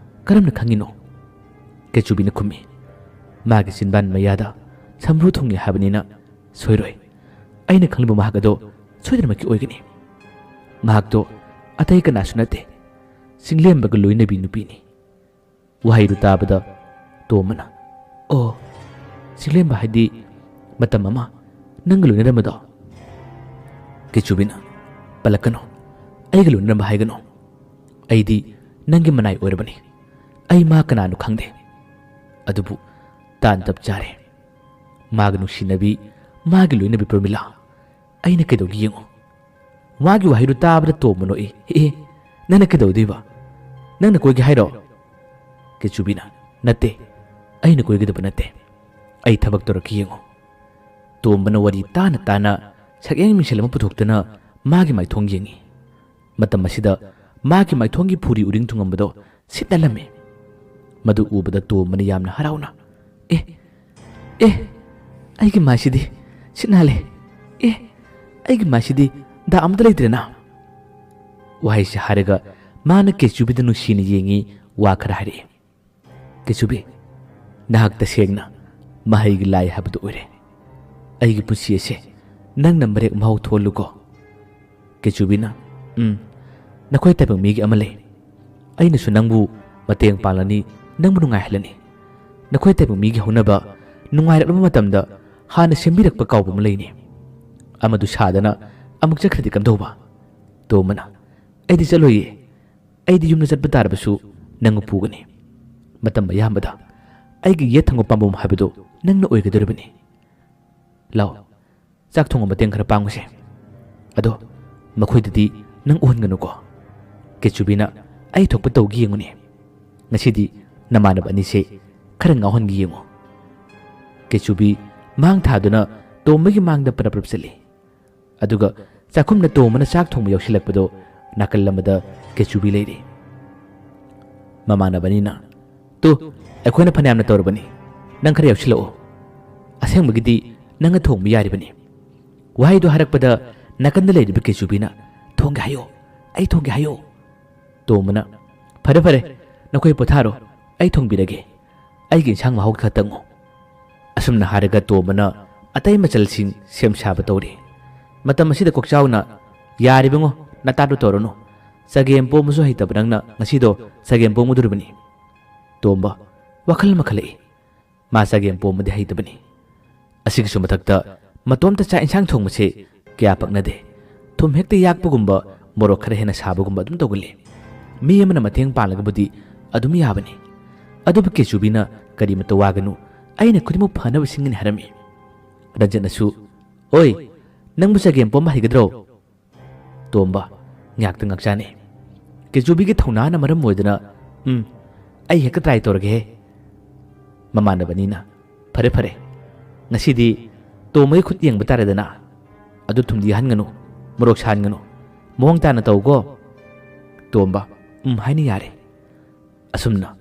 ꯀꯔꯝꯅ ꯈꯪꯉꯤꯅꯣ?" ꯀꯦꯆꯨꯕꯤꯅ ꯈꯨꯝꯃꯤ꯫ ꯃꯥꯒꯤ ꯆꯤꯟꯕꯥꯟ ꯃꯌꯥꯗ ꯁꯝꯕ꯭ꯔꯨ ꯊꯨꯡꯉꯤ ꯍꯥꯏꯕꯅꯤꯅ ꯁꯣꯏꯔꯣꯏ꯫ ꯑꯩꯅ ꯈꯪꯂꯤꯕ ꯃꯍꯥꯛ ꯑꯗꯣ ꯁꯣꯏꯗꯅꯃꯛꯀꯤ ꯑꯣꯏꯒꯅꯤ꯫ ꯃꯍꯥꯛꯇꯣ ꯑꯇꯩ ꯀꯅꯥꯁꯨ ꯅꯠꯇꯦ, ꯆꯤꯡꯂꯦꯝꯕꯒ ꯂꯣꯏꯅꯕꯤ ꯅꯨꯄꯤꯅꯤ꯫ ꯋꯥꯍꯩꯗꯨ ꯇꯥꯕꯗ ꯇꯣꯝꯕꯅ, "ꯑꯣ, ꯆꯤꯡꯂꯦꯝꯕ ꯍꯥꯏꯗꯤ ꯃꯇꯝ ꯑꯃ ꯅꯪꯒ ꯂꯣꯏꯅꯔꯝꯕꯗꯣ?" ꯀꯦꯆꯨꯕꯤꯅ, "ꯄꯜꯂꯛꯀꯅꯨ, ꯑꯩꯒ ꯂꯣꯏꯅꯔꯝꯕ ꯍꯥꯏꯒꯅꯨ꯫ ꯑꯩꯗꯤ ꯅꯪꯒꯤ ꯃꯅꯥꯏ ꯑꯣꯏꯔꯕꯅꯤ꯫ ꯑꯩ ꯃꯥ ꯀꯅꯥꯅꯣ ꯈꯪꯗꯦ꯫ ꯑꯗꯨꯕꯨ ꯇꯥꯟ ꯆꯞ ꯆꯥꯔꯦ꯫ ꯃꯥꯒ ꯅꯨꯡꯁꯤꯅꯕꯤ, ꯃꯥꯒꯤ ꯂꯣꯏꯅꯕꯤ ꯄ꯭ꯔꯃꯤꯂꯥ꯫ ꯑꯩꯅ ꯀꯩꯗꯧꯒꯦ ꯌꯦꯡꯉꯨ꯫" ꯃꯥꯒꯤ ꯋꯥꯍꯩꯗꯨ ꯇꯥꯕꯗ ꯇꯣꯝꯕ ꯅꯣꯛꯏ꯫ "ꯑꯦ, ꯑꯦ, ꯅꯪꯅ ꯀꯩꯗꯧꯗꯣꯏꯕ? ꯅꯪꯅ ꯀꯣꯏꯒꯦ ꯍꯥꯏꯔꯣ?" ꯀꯦꯆꯨꯕꯤꯅ, "ꯅꯠꯇꯦ, ꯑꯩꯅ ꯀꯣꯏꯒꯗꯕ ꯅꯠꯇꯦ꯫ ꯑꯩ ꯊꯕꯛ ꯇꯧꯔꯛꯀꯦ ꯌꯦꯡꯉꯨ꯫" ꯇꯣꯝꯕꯅ ꯋꯥꯔꯤ ꯇꯥꯅ ꯇꯥꯅ ꯁꯛꯌꯦꯡ ꯃꯤꯡꯁꯦꯜ ꯑꯃ ꯄꯨꯊꯣꯛꯇꯨꯅ ꯃꯥꯒꯤ ꯃꯥꯏꯊꯣꯡ ꯌꯦꯡꯉꯤ꯫ ꯃꯇꯝ ꯑꯁꯤꯗ ꯃꯥꯒꯤ ꯃꯥꯏꯊꯣꯡꯒꯤ ꯐꯨꯔꯤ ꯎꯔꯤꯡ ꯊꯨꯡꯉꯝꯕꯗꯣ ꯁꯤꯠ ꯅꯥꯜꯂꯝꯃꯤ꯫ ꯃꯗꯨ ꯎꯕꯗ ꯇꯣꯝꯕꯅ ꯌꯥꯝꯅ ꯍꯔꯥꯎꯅ, "ꯑꯦ, ꯑꯦ, ꯑꯩꯒꯤ ꯃꯥꯏꯁꯤꯗꯤ ꯁꯤꯠ ꯅꯥꯜꯂꯦ꯫ ꯑꯦ, ꯑꯩꯒꯤ ꯃꯥꯏꯁꯤꯗꯤ ꯗꯥꯛ ꯑꯃꯠꯇ ꯂꯩꯇ꯭ꯔꯦꯅ?" ꯋꯥꯍꯩꯁꯤ ꯍꯥꯏꯔꯒ ꯃꯥꯅ ꯀꯦꯆꯨꯕꯤꯗ ꯅꯨꯡꯁꯤꯅ ꯌꯦꯡꯉꯤ, ꯋꯥ ꯈꯔ ꯍꯥꯏꯔꯛꯏ꯫ "ꯀꯦꯆꯨꯕꯤ, ꯅꯍꯥꯛ ꯇꯁꯦꯡꯅ ꯃꯍꯩꯒꯤ ꯂꯥꯏ ꯍꯥꯏꯕꯗꯨ ꯑꯣꯏꯔꯦ꯫ ꯑꯩꯒꯤ ꯄꯨꯟꯁꯤ ꯑꯁꯦ ꯅꯪꯅ ꯃꯔꯦꯛ ꯃꯍꯥꯎ ꯊꯣꯛꯍꯜꯂꯨꯀꯣ꯫" ꯀꯦꯆꯨꯕꯤꯅ, "ꯎꯝ, ꯅꯈꯣꯏ ꯇꯥꯏꯕꯪ ꯃꯤꯒꯤ ꯑꯃ ꯂꯩ꯫ ꯑꯩꯅꯁꯨ ꯅꯪꯕꯨ ꯃꯇꯦꯡ ꯄꯥꯡꯂꯅꯤ, ꯅꯪꯕꯨ ꯅꯨꯡꯉꯥꯏꯍꯜꯂꯅꯤ꯫ ꯅꯈꯣꯏ ꯇꯥꯏꯕꯪ ꯃꯤꯒꯤ ꯍꯧꯅꯕ ꯅꯨꯡꯉꯥꯏꯔꯛꯂꯕ ꯃꯇꯝꯗ ꯍꯥꯟꯅ ꯁꯦꯝꯕꯤꯔꯛꯄ ꯀꯥꯎꯕ ꯑꯃ ꯂꯩꯅꯤ꯫ ꯑꯃꯗꯨ ꯁꯥꯗꯅ ꯑꯃꯨꯛ ꯆꯠꯈ꯭ꯔꯗꯤ ꯀꯝꯗꯧꯕ?" ꯇꯣꯝꯕꯅ, "ꯑꯩꯗꯤ ꯆꯠꯂꯣꯏꯌꯦ꯫ ꯑꯩꯗꯤ ꯌꯨꯝꯗ ꯆꯠꯄ ꯇꯥꯔꯕꯁꯨ ꯅꯪ ꯄꯨꯒꯅꯤ꯫ ꯃꯇꯝ ꯑꯌꯥꯝꯕꯗ ꯑꯩꯒꯤ ꯌꯦꯠ ꯊꯪꯕ ꯄꯥꯝꯕꯣꯝ ꯍꯥꯏꯕꯗꯨ ꯅꯪꯅ ꯑꯣꯏꯒꯗꯧꯔꯤꯕꯅꯤ꯫ ꯂꯥꯛꯑꯣ, ꯆꯥꯛ ꯊꯣꯡꯕ ꯃꯇꯦꯡ ꯈꯔ ꯄꯥꯡꯉꯨꯁꯦ꯫ ꯑꯗꯣ ꯃꯈꯣꯏꯗꯗꯤ ꯅꯪ ꯎꯍꯟꯒꯅꯨꯀꯣ꯫ ꯀꯦꯆꯨꯕꯤꯅ ꯑꯩ ꯊꯣꯛꯄ ꯇꯧꯒꯦ ꯌꯦꯡꯉꯨꯅꯦ꯫ ꯉꯁꯤꯗꯤ ꯅꯃꯥꯟꯅꯕ ꯑꯅꯤꯁꯦ ꯈꯔ ꯉꯥꯎꯍꯟꯒꯦ ꯌꯦꯡꯉꯨ꯫" ꯀꯦꯆꯨꯕꯤ ꯃꯥꯡ ꯊꯥꯗꯨꯅ ꯇꯣꯝꯕꯒꯤ ꯃꯥꯡꯗ ꯄꯔꯞ ꯄꯔꯞ ꯆꯠꯂꯤ꯫ ꯑꯗꯨꯒ ꯆꯥꯛꯈꯨꯝꯗ ꯇꯣꯝꯕꯅ ꯆꯥꯛ ꯊꯣꯡꯕ ꯌꯥꯎꯁꯤꯜꯂꯛꯄꯗꯣ ꯅꯥꯀꯜ ꯑꯃꯗ ꯀꯦꯆꯨꯕꯤ ꯂꯩꯔꯤ꯫ ꯃꯃꯥꯟꯅꯕꯅꯤꯅ, "ꯇꯨ, ꯑꯩꯈꯣꯏꯅ ꯐꯅꯌꯥꯝꯅ ꯇꯧꯔꯕꯅꯤ, ꯅꯪ ꯈꯔ ꯌꯥꯎꯁꯤꯜꯂꯛꯑꯣ꯫ ꯑꯁꯦꯡꯕꯒꯤꯗꯤ ꯅꯪꯅ ꯊꯣꯡꯕ ꯌꯥꯔꯤꯕꯅꯤ꯫ ꯋꯥꯍꯩꯗꯣ ꯍꯥꯏꯔꯛꯄꯗ ꯅꯥꯀꯟꯗ ꯂꯩꯔꯤꯕ ꯀꯦꯆꯨꯕꯤꯅ, "ꯊꯣꯡꯒꯦ ꯍꯥꯏꯌꯣ, ꯑꯩ ꯊꯣꯡꯒꯦ ꯍꯥꯏꯌꯣ꯫" ꯇꯣꯝꯕꯅ, "ꯐꯔꯦ ꯐꯔꯦ, ꯅꯈꯣꯏ ꯄꯣꯊꯥꯔꯣ, ꯑꯩ ꯊꯣꯡꯕꯤꯔꯒꯦ꯫ ꯑꯩꯒꯤ ꯏꯟꯁꯥꯡ ꯃꯍꯥꯎ ꯈꯔ ꯇꯪꯉꯨ꯫" ꯑꯁꯨꯝꯅ ꯍꯥꯏꯔꯒ ꯇꯣꯝꯕꯅ ꯑꯇꯩ ꯃꯆꯜꯁꯤꯡ ꯁꯦꯝ ꯁꯥꯕ ꯇꯧꯔꯤ꯫ ꯃꯇꯝ ꯑꯁꯤꯗ ꯀꯣꯛꯆꯥꯎꯅ, "ꯌꯥꯔꯤꯕꯉꯣ, ꯅꯇꯥꯗꯣ ꯇꯧꯔꯅꯨ꯫ ꯆꯒꯦꯝ ꯄꯣꯝꯕꯁꯨ ꯍꯩꯇꯕ ꯅꯪꯅ ꯉꯁꯤꯗꯣ ꯆꯒꯦꯝ ꯄꯣꯝꯒꯗꯧꯔꯤꯕꯅꯤ꯫" ꯇꯣꯝꯕ ꯋꯥꯈꯜ ꯑꯃ ꯈꯜꯂꯛꯏ꯫ ꯃꯥ ꯆꯒꯦꯝ ꯄꯣꯝꯕꯗꯤ ꯍꯩꯇꯕꯅꯤ꯫ ꯑꯁꯤꯒꯤꯁꯨ ꯃꯊꯛꯇ ꯃꯇꯣꯝꯇ ꯆꯥꯛ ꯏꯟꯁꯥꯡ ꯊꯣꯡꯕꯁꯦ ꯀꯌꯥ ꯄꯛꯅꯗꯦ꯫ ꯊꯨꯝ ꯍꯦꯛꯇ ꯌꯥꯛꯄꯒꯨꯝꯕ, ꯃꯣꯔꯣꯛ ꯈꯔ ꯍꯦꯟꯅ ꯁꯥꯕꯒꯨꯝꯕ ꯑꯗꯨꯝ ꯇꯧꯒꯜꯂꯤ꯫ ꯃꯤ ꯑꯃꯅ ꯃꯇꯦꯡ ꯄꯥꯡꯂꯒꯕꯨꯗꯤ ꯑꯗꯨꯝ ꯌꯥꯕꯅꯤ꯫ ꯑꯗꯨꯕꯨ ꯀꯦꯆꯨꯕꯤꯅ "ꯀꯔꯤꯃꯠꯇ ꯋꯥꯒꯅꯨ, ꯑꯩꯅ ꯈꯨꯗꯤꯡꯃꯛ ꯐꯅꯕ ꯁꯤꯟꯒꯅꯤ" ꯍꯥꯏꯔꯝꯃꯤ꯫ ꯔꯟꯖꯟꯅꯁꯨ, "ꯑꯣꯏ, ꯅꯪꯕꯨ ꯆꯒꯦꯝ ꯄꯣꯝꯕ ꯍꯩꯒꯗ꯭ꯔꯣ?" ꯇꯣꯝꯕ ꯉꯥꯛꯇ ꯉꯥꯛꯆꯥꯅꯤ꯫ ꯀꯦꯆꯨꯕꯤꯒꯤ ꯊꯧꯅꯥꯅ ꯃꯔꯝ ꯑꯣꯏꯗꯨꯅ, "ꯎꯝ, ꯑꯩ ꯍꯦꯛꯇ ꯇ꯭ꯔꯥꯏ ꯇꯧꯔꯒꯦꯍꯦ꯫" ꯃꯃꯥꯟꯅꯕꯅꯤꯅ, "ꯐꯔꯦ ꯐꯔꯦ, ꯉꯁꯤꯗꯤ ꯇꯣꯝꯕꯒꯤ ꯈꯨꯠ ꯌꯦꯡꯕ ꯇꯥꯔꯦꯗꯅ꯫ ꯑꯗꯨ ꯊꯨꯝꯗꯤ ꯌꯥꯍꯟꯒꯅꯨ, ꯃꯣꯔꯣꯛ ꯁꯥꯍꯟꯒꯅꯨ꯫ ꯃꯑꯣꯡ ꯇꯥꯅ ꯇꯧꯀꯣ꯫" ꯇꯣꯝꯕ, "ꯎꯝ" ꯍꯥꯏꯅ ꯌꯥꯔꯦ꯫ ꯑꯁꯨꯝꯅ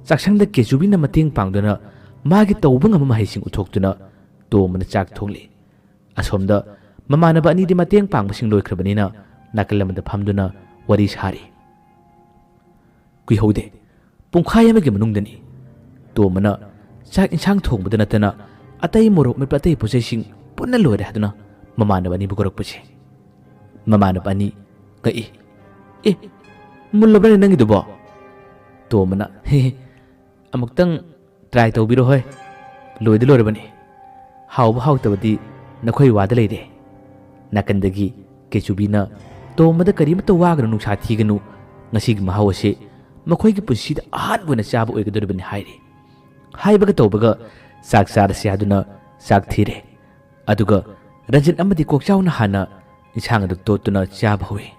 ꯆꯥꯛꯁꯪꯗ ꯀꯦꯆꯨꯕꯤꯅ ꯃꯇꯦꯡ ꯄꯥꯡꯗꯨꯅ ꯃꯥꯒꯤ ꯇꯧꯕ ꯉꯝꯕ ꯃꯍꯩꯁꯤꯡ ꯎꯠꯊꯣꯛꯇꯨꯅ ꯇꯣꯝꯕꯅ ꯆꯥꯛ ꯊꯣꯡꯂꯤ꯫ ꯑꯁꯣꯝꯗ ꯃꯃꯥꯟꯅꯕ ꯑꯅꯤꯗꯤ ꯃꯇꯦꯡ ꯄꯥꯡꯕꯁꯤꯡ ꯂꯣꯏꯈ꯭ꯔꯕꯅꯤꯅ ꯅꯥꯀꯜ ꯑꯃꯗ ꯐꯝꯗꯨꯅ ꯋꯥꯔꯤ ꯁꯥꯔꯤ꯫ ꯀꯨꯏꯍꯧꯗꯦ, ꯄꯨꯡꯈꯥꯏ ꯑꯃꯒꯤ ꯃꯅꯨꯡꯗꯅꯤ꯫ ꯇꯣꯝꯕꯅ ꯆꯥꯛ ꯏꯟꯁꯥꯡ ꯊꯣꯡꯕꯗ ꯅꯠꯇꯅ ꯑꯇꯩ ꯃꯣꯔꯣꯛ ꯃꯦꯠꯄ ꯑꯇꯩ ꯄꯣꯠꯆꯩꯁꯤꯡ ꯄꯨꯟꯅ ꯂꯣꯏꯔꯦ ꯍꯥꯏꯗꯨꯅ ꯃꯃꯥꯟꯅꯕ ꯑꯅꯤꯕꯨ ꯀꯧꯔꯛꯄꯁꯦ꯫ ꯃꯃꯥꯟꯅꯕ ꯑꯅꯤ ꯉꯛꯏ꯫ "ꯑꯦ, ꯃꯨꯜꯂꯕ꯭ꯔꯅꯦ ꯅꯪꯒꯤꯗꯨꯕꯣ?" ꯇꯣꯝꯕꯅ, "ꯍꯦ ꯍꯦ, ꯑꯃꯨꯛꯇꯪ "Try ꯇꯧꯕꯤꯔꯣ ꯍꯣꯏ, ꯂꯣꯏꯗꯤ ꯂꯣꯏꯔꯕꯅꯤ꯫ ꯍꯥꯎꯕ ꯍꯥꯎꯇꯕꯗꯤ ꯅꯈꯣꯏ ꯋꯥꯗ ꯂꯩꯔꯦ"꯫ ꯅꯥꯀꯟꯗꯒꯤ ꯀꯦꯆꯨꯕꯤꯅ, "ꯇꯣꯝꯕꯗ ꯀꯔꯤꯃꯠꯇ ꯋꯥꯒꯅꯨ, ꯅꯨꯡꯁꯥ ꯊꯤꯒꯅꯨ, ꯉꯁꯤꯒꯤ ꯃꯍꯥꯎ ꯑꯁꯤ ꯃꯈꯣꯏꯒꯤ ꯄꯨꯟꯁꯤꯗ ꯑꯍꯥꯟꯕ ꯑꯣꯏꯅ ꯆꯥꯕ ꯑꯣꯏꯒꯗꯧꯔꯤꯕꯅꯤ" ꯍꯥꯏꯔꯤ꯫ ꯍꯥꯏꯕꯒ ꯇꯧꯕꯒ ꯆꯥꯛ ꯆꯥꯔꯁꯤ ꯍꯥꯏꯗꯨꯅ ꯆꯥꯛ ꯊꯤꯔꯦ꯫ ꯑꯗꯨꯒ ꯔꯟꯖꯤꯠ ꯑꯃꯗꯤ ꯀꯣꯛꯆꯥꯎꯅ ꯍꯥꯟꯅ ꯏꯟꯁꯥꯡ ꯑꯗꯨ ꯇꯣꯠꯇꯨꯅ ꯆꯥꯕ ꯍꯧꯏ꯫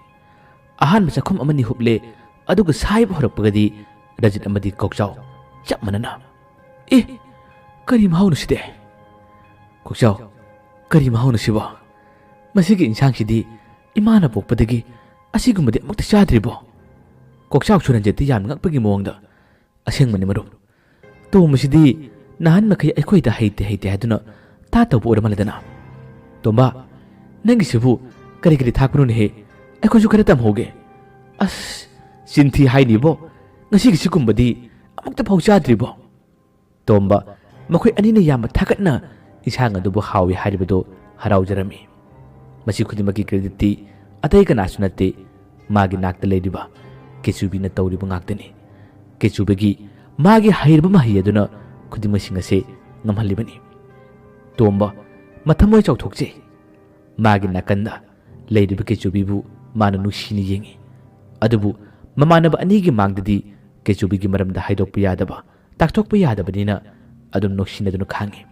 ꯑꯍꯥꯟꯕ ꯆꯥꯛꯈꯨꯝ ꯑꯃꯅꯤ ꯍꯨꯞꯂꯦ, ꯑꯗꯨꯒ ꯁꯥꯏꯕ ꯍꯧꯔꯛꯄꯒꯗꯤ ꯔꯟꯖꯤꯠ ꯑꯃꯗꯤ ꯀꯣꯛꯆꯥꯎ ꯆꯞ ꯃꯥꯟꯅꯅ, "ꯑꯦ, ꯀꯔꯤ ꯃꯍꯥꯎꯅꯣ ꯁꯤꯗꯤ? ꯀꯣꯛꯆꯥꯎ, ꯀꯔꯤ ꯃꯍꯥꯎꯅꯣ ꯁꯤꯕꯣ? ꯃꯁꯤꯒꯤ ꯏꯟꯁꯥꯡꯁꯤꯗꯤ ꯏꯃꯥꯅ ꯄꯣꯛꯄꯗꯒꯤ ꯑꯁꯤꯒꯨꯝꯕꯗꯤ ꯑꯃꯨꯛꯇ ꯆꯥꯗ꯭ꯔꯤꯕꯣ?" ꯀꯣꯛꯆꯥꯎꯁꯨ ꯔꯟꯖꯤꯠꯇꯤ ꯌꯥꯝ ꯉꯛꯄꯒꯤ ꯃꯑꯣꯡꯗ, "ꯑꯁꯦꯡꯕꯅꯤ ꯃꯔꯨꯞ, ꯇꯣꯝꯕꯁꯤꯗꯤ ꯅꯍꯥꯟ ꯃꯈꯩ ꯑꯩꯈꯣꯏꯗ ꯍꯩꯇꯦ ꯍꯩꯇꯦ ꯍꯥꯏꯗꯨꯅ ꯇꯥ ꯇꯧꯕ ꯑꯣꯏꯔ ꯃꯥꯜꯂꯦꯗꯅ꯫ ꯇꯣꯝꯕ, ꯅꯪꯒꯤꯁꯤꯕꯨ ꯀꯔꯤ ꯀꯔꯤ ꯊꯥꯛꯄꯅꯣꯅꯦꯍꯦ? ꯑꯩꯈꯣꯏꯁꯨ ꯈꯔ ꯇꯝꯍꯧꯒꯦ꯫ ꯑꯁ, ꯆꯤꯟꯊꯤ ꯍꯥꯏꯅꯤꯕꯣ, ꯉꯁꯤꯒꯤ ꯁꯤꯒꯨꯝꯕꯗꯤ ꯑꯃꯨꯛꯇ ꯐꯥꯎ ꯆꯥꯗ꯭ꯔꯤꯕꯣ?" ꯇꯣꯝꯕ, ꯃꯈꯣꯏ ꯑꯅꯤꯅ ꯌꯥꯝꯅ ꯊꯥꯒꯠꯅ ꯏꯟꯁꯥꯡ ꯑꯗꯨꯕꯨ ꯍꯥꯎꯏ ꯍꯥꯏꯔꯤꯕꯗꯨ ꯍꯔꯥꯎꯖꯔꯝꯃꯤ꯫ ꯃꯁꯤ ꯈꯨꯗꯤꯡꯃꯛꯀꯤ creditꯇꯤ ꯑꯇꯩ ꯀꯅꯥꯁꯨ ꯅꯠꯇꯦ, ꯃꯥꯒꯤ ꯅꯥꯛꯇ ꯂꯩꯔꯤꯕ ꯀꯦꯆꯨꯕꯤꯅ ꯇꯧꯔꯤꯕ ꯉꯥꯛꯇꯅꯤ꯫ ꯀꯦꯆꯨꯕꯤꯒꯤ ꯃꯥꯒꯤ ꯍꯩꯔꯕ ꯃꯍꯩ ꯑꯗꯨꯅ ꯈꯨꯗꯤꯡꯃꯛꯁꯤꯡ ꯑꯁꯦ ꯉꯝꯍꯜꯂꯤꯕꯅꯤ꯫ ꯇꯣꯝꯕ, ꯃꯊꯃꯣꯏ ꯆꯥꯎꯊꯣꯛꯆꯩ꯫ ꯃꯥꯒꯤ ꯅꯥꯀꯟꯗ ꯂꯩꯔꯤꯕ ꯀꯦꯆꯨꯕꯤꯕꯨ ꯃꯥꯅ ꯅꯨꯡꯁꯤꯅ ꯌꯦꯡꯏ꯫ ꯑꯗꯨꯕꯨ ꯃꯃꯥꯟꯅꯕ ꯑꯅꯤꯒꯤ ꯃꯥꯡꯗꯗꯤ ꯀꯦꯆꯨꯕꯤꯒꯤ ꯃꯔꯝꯗ ꯍꯥꯏꯗꯣꯛꯄ ꯌꯥꯗꯕ, ꯇꯥꯛꯊꯣꯛꯄ ꯌꯥꯗꯕꯅꯤꯅ ꯑꯗꯨꯝ ꯅꯣꯛꯁꯤꯟꯅꯗꯨꯅ ꯈꯥꯡꯏ꯫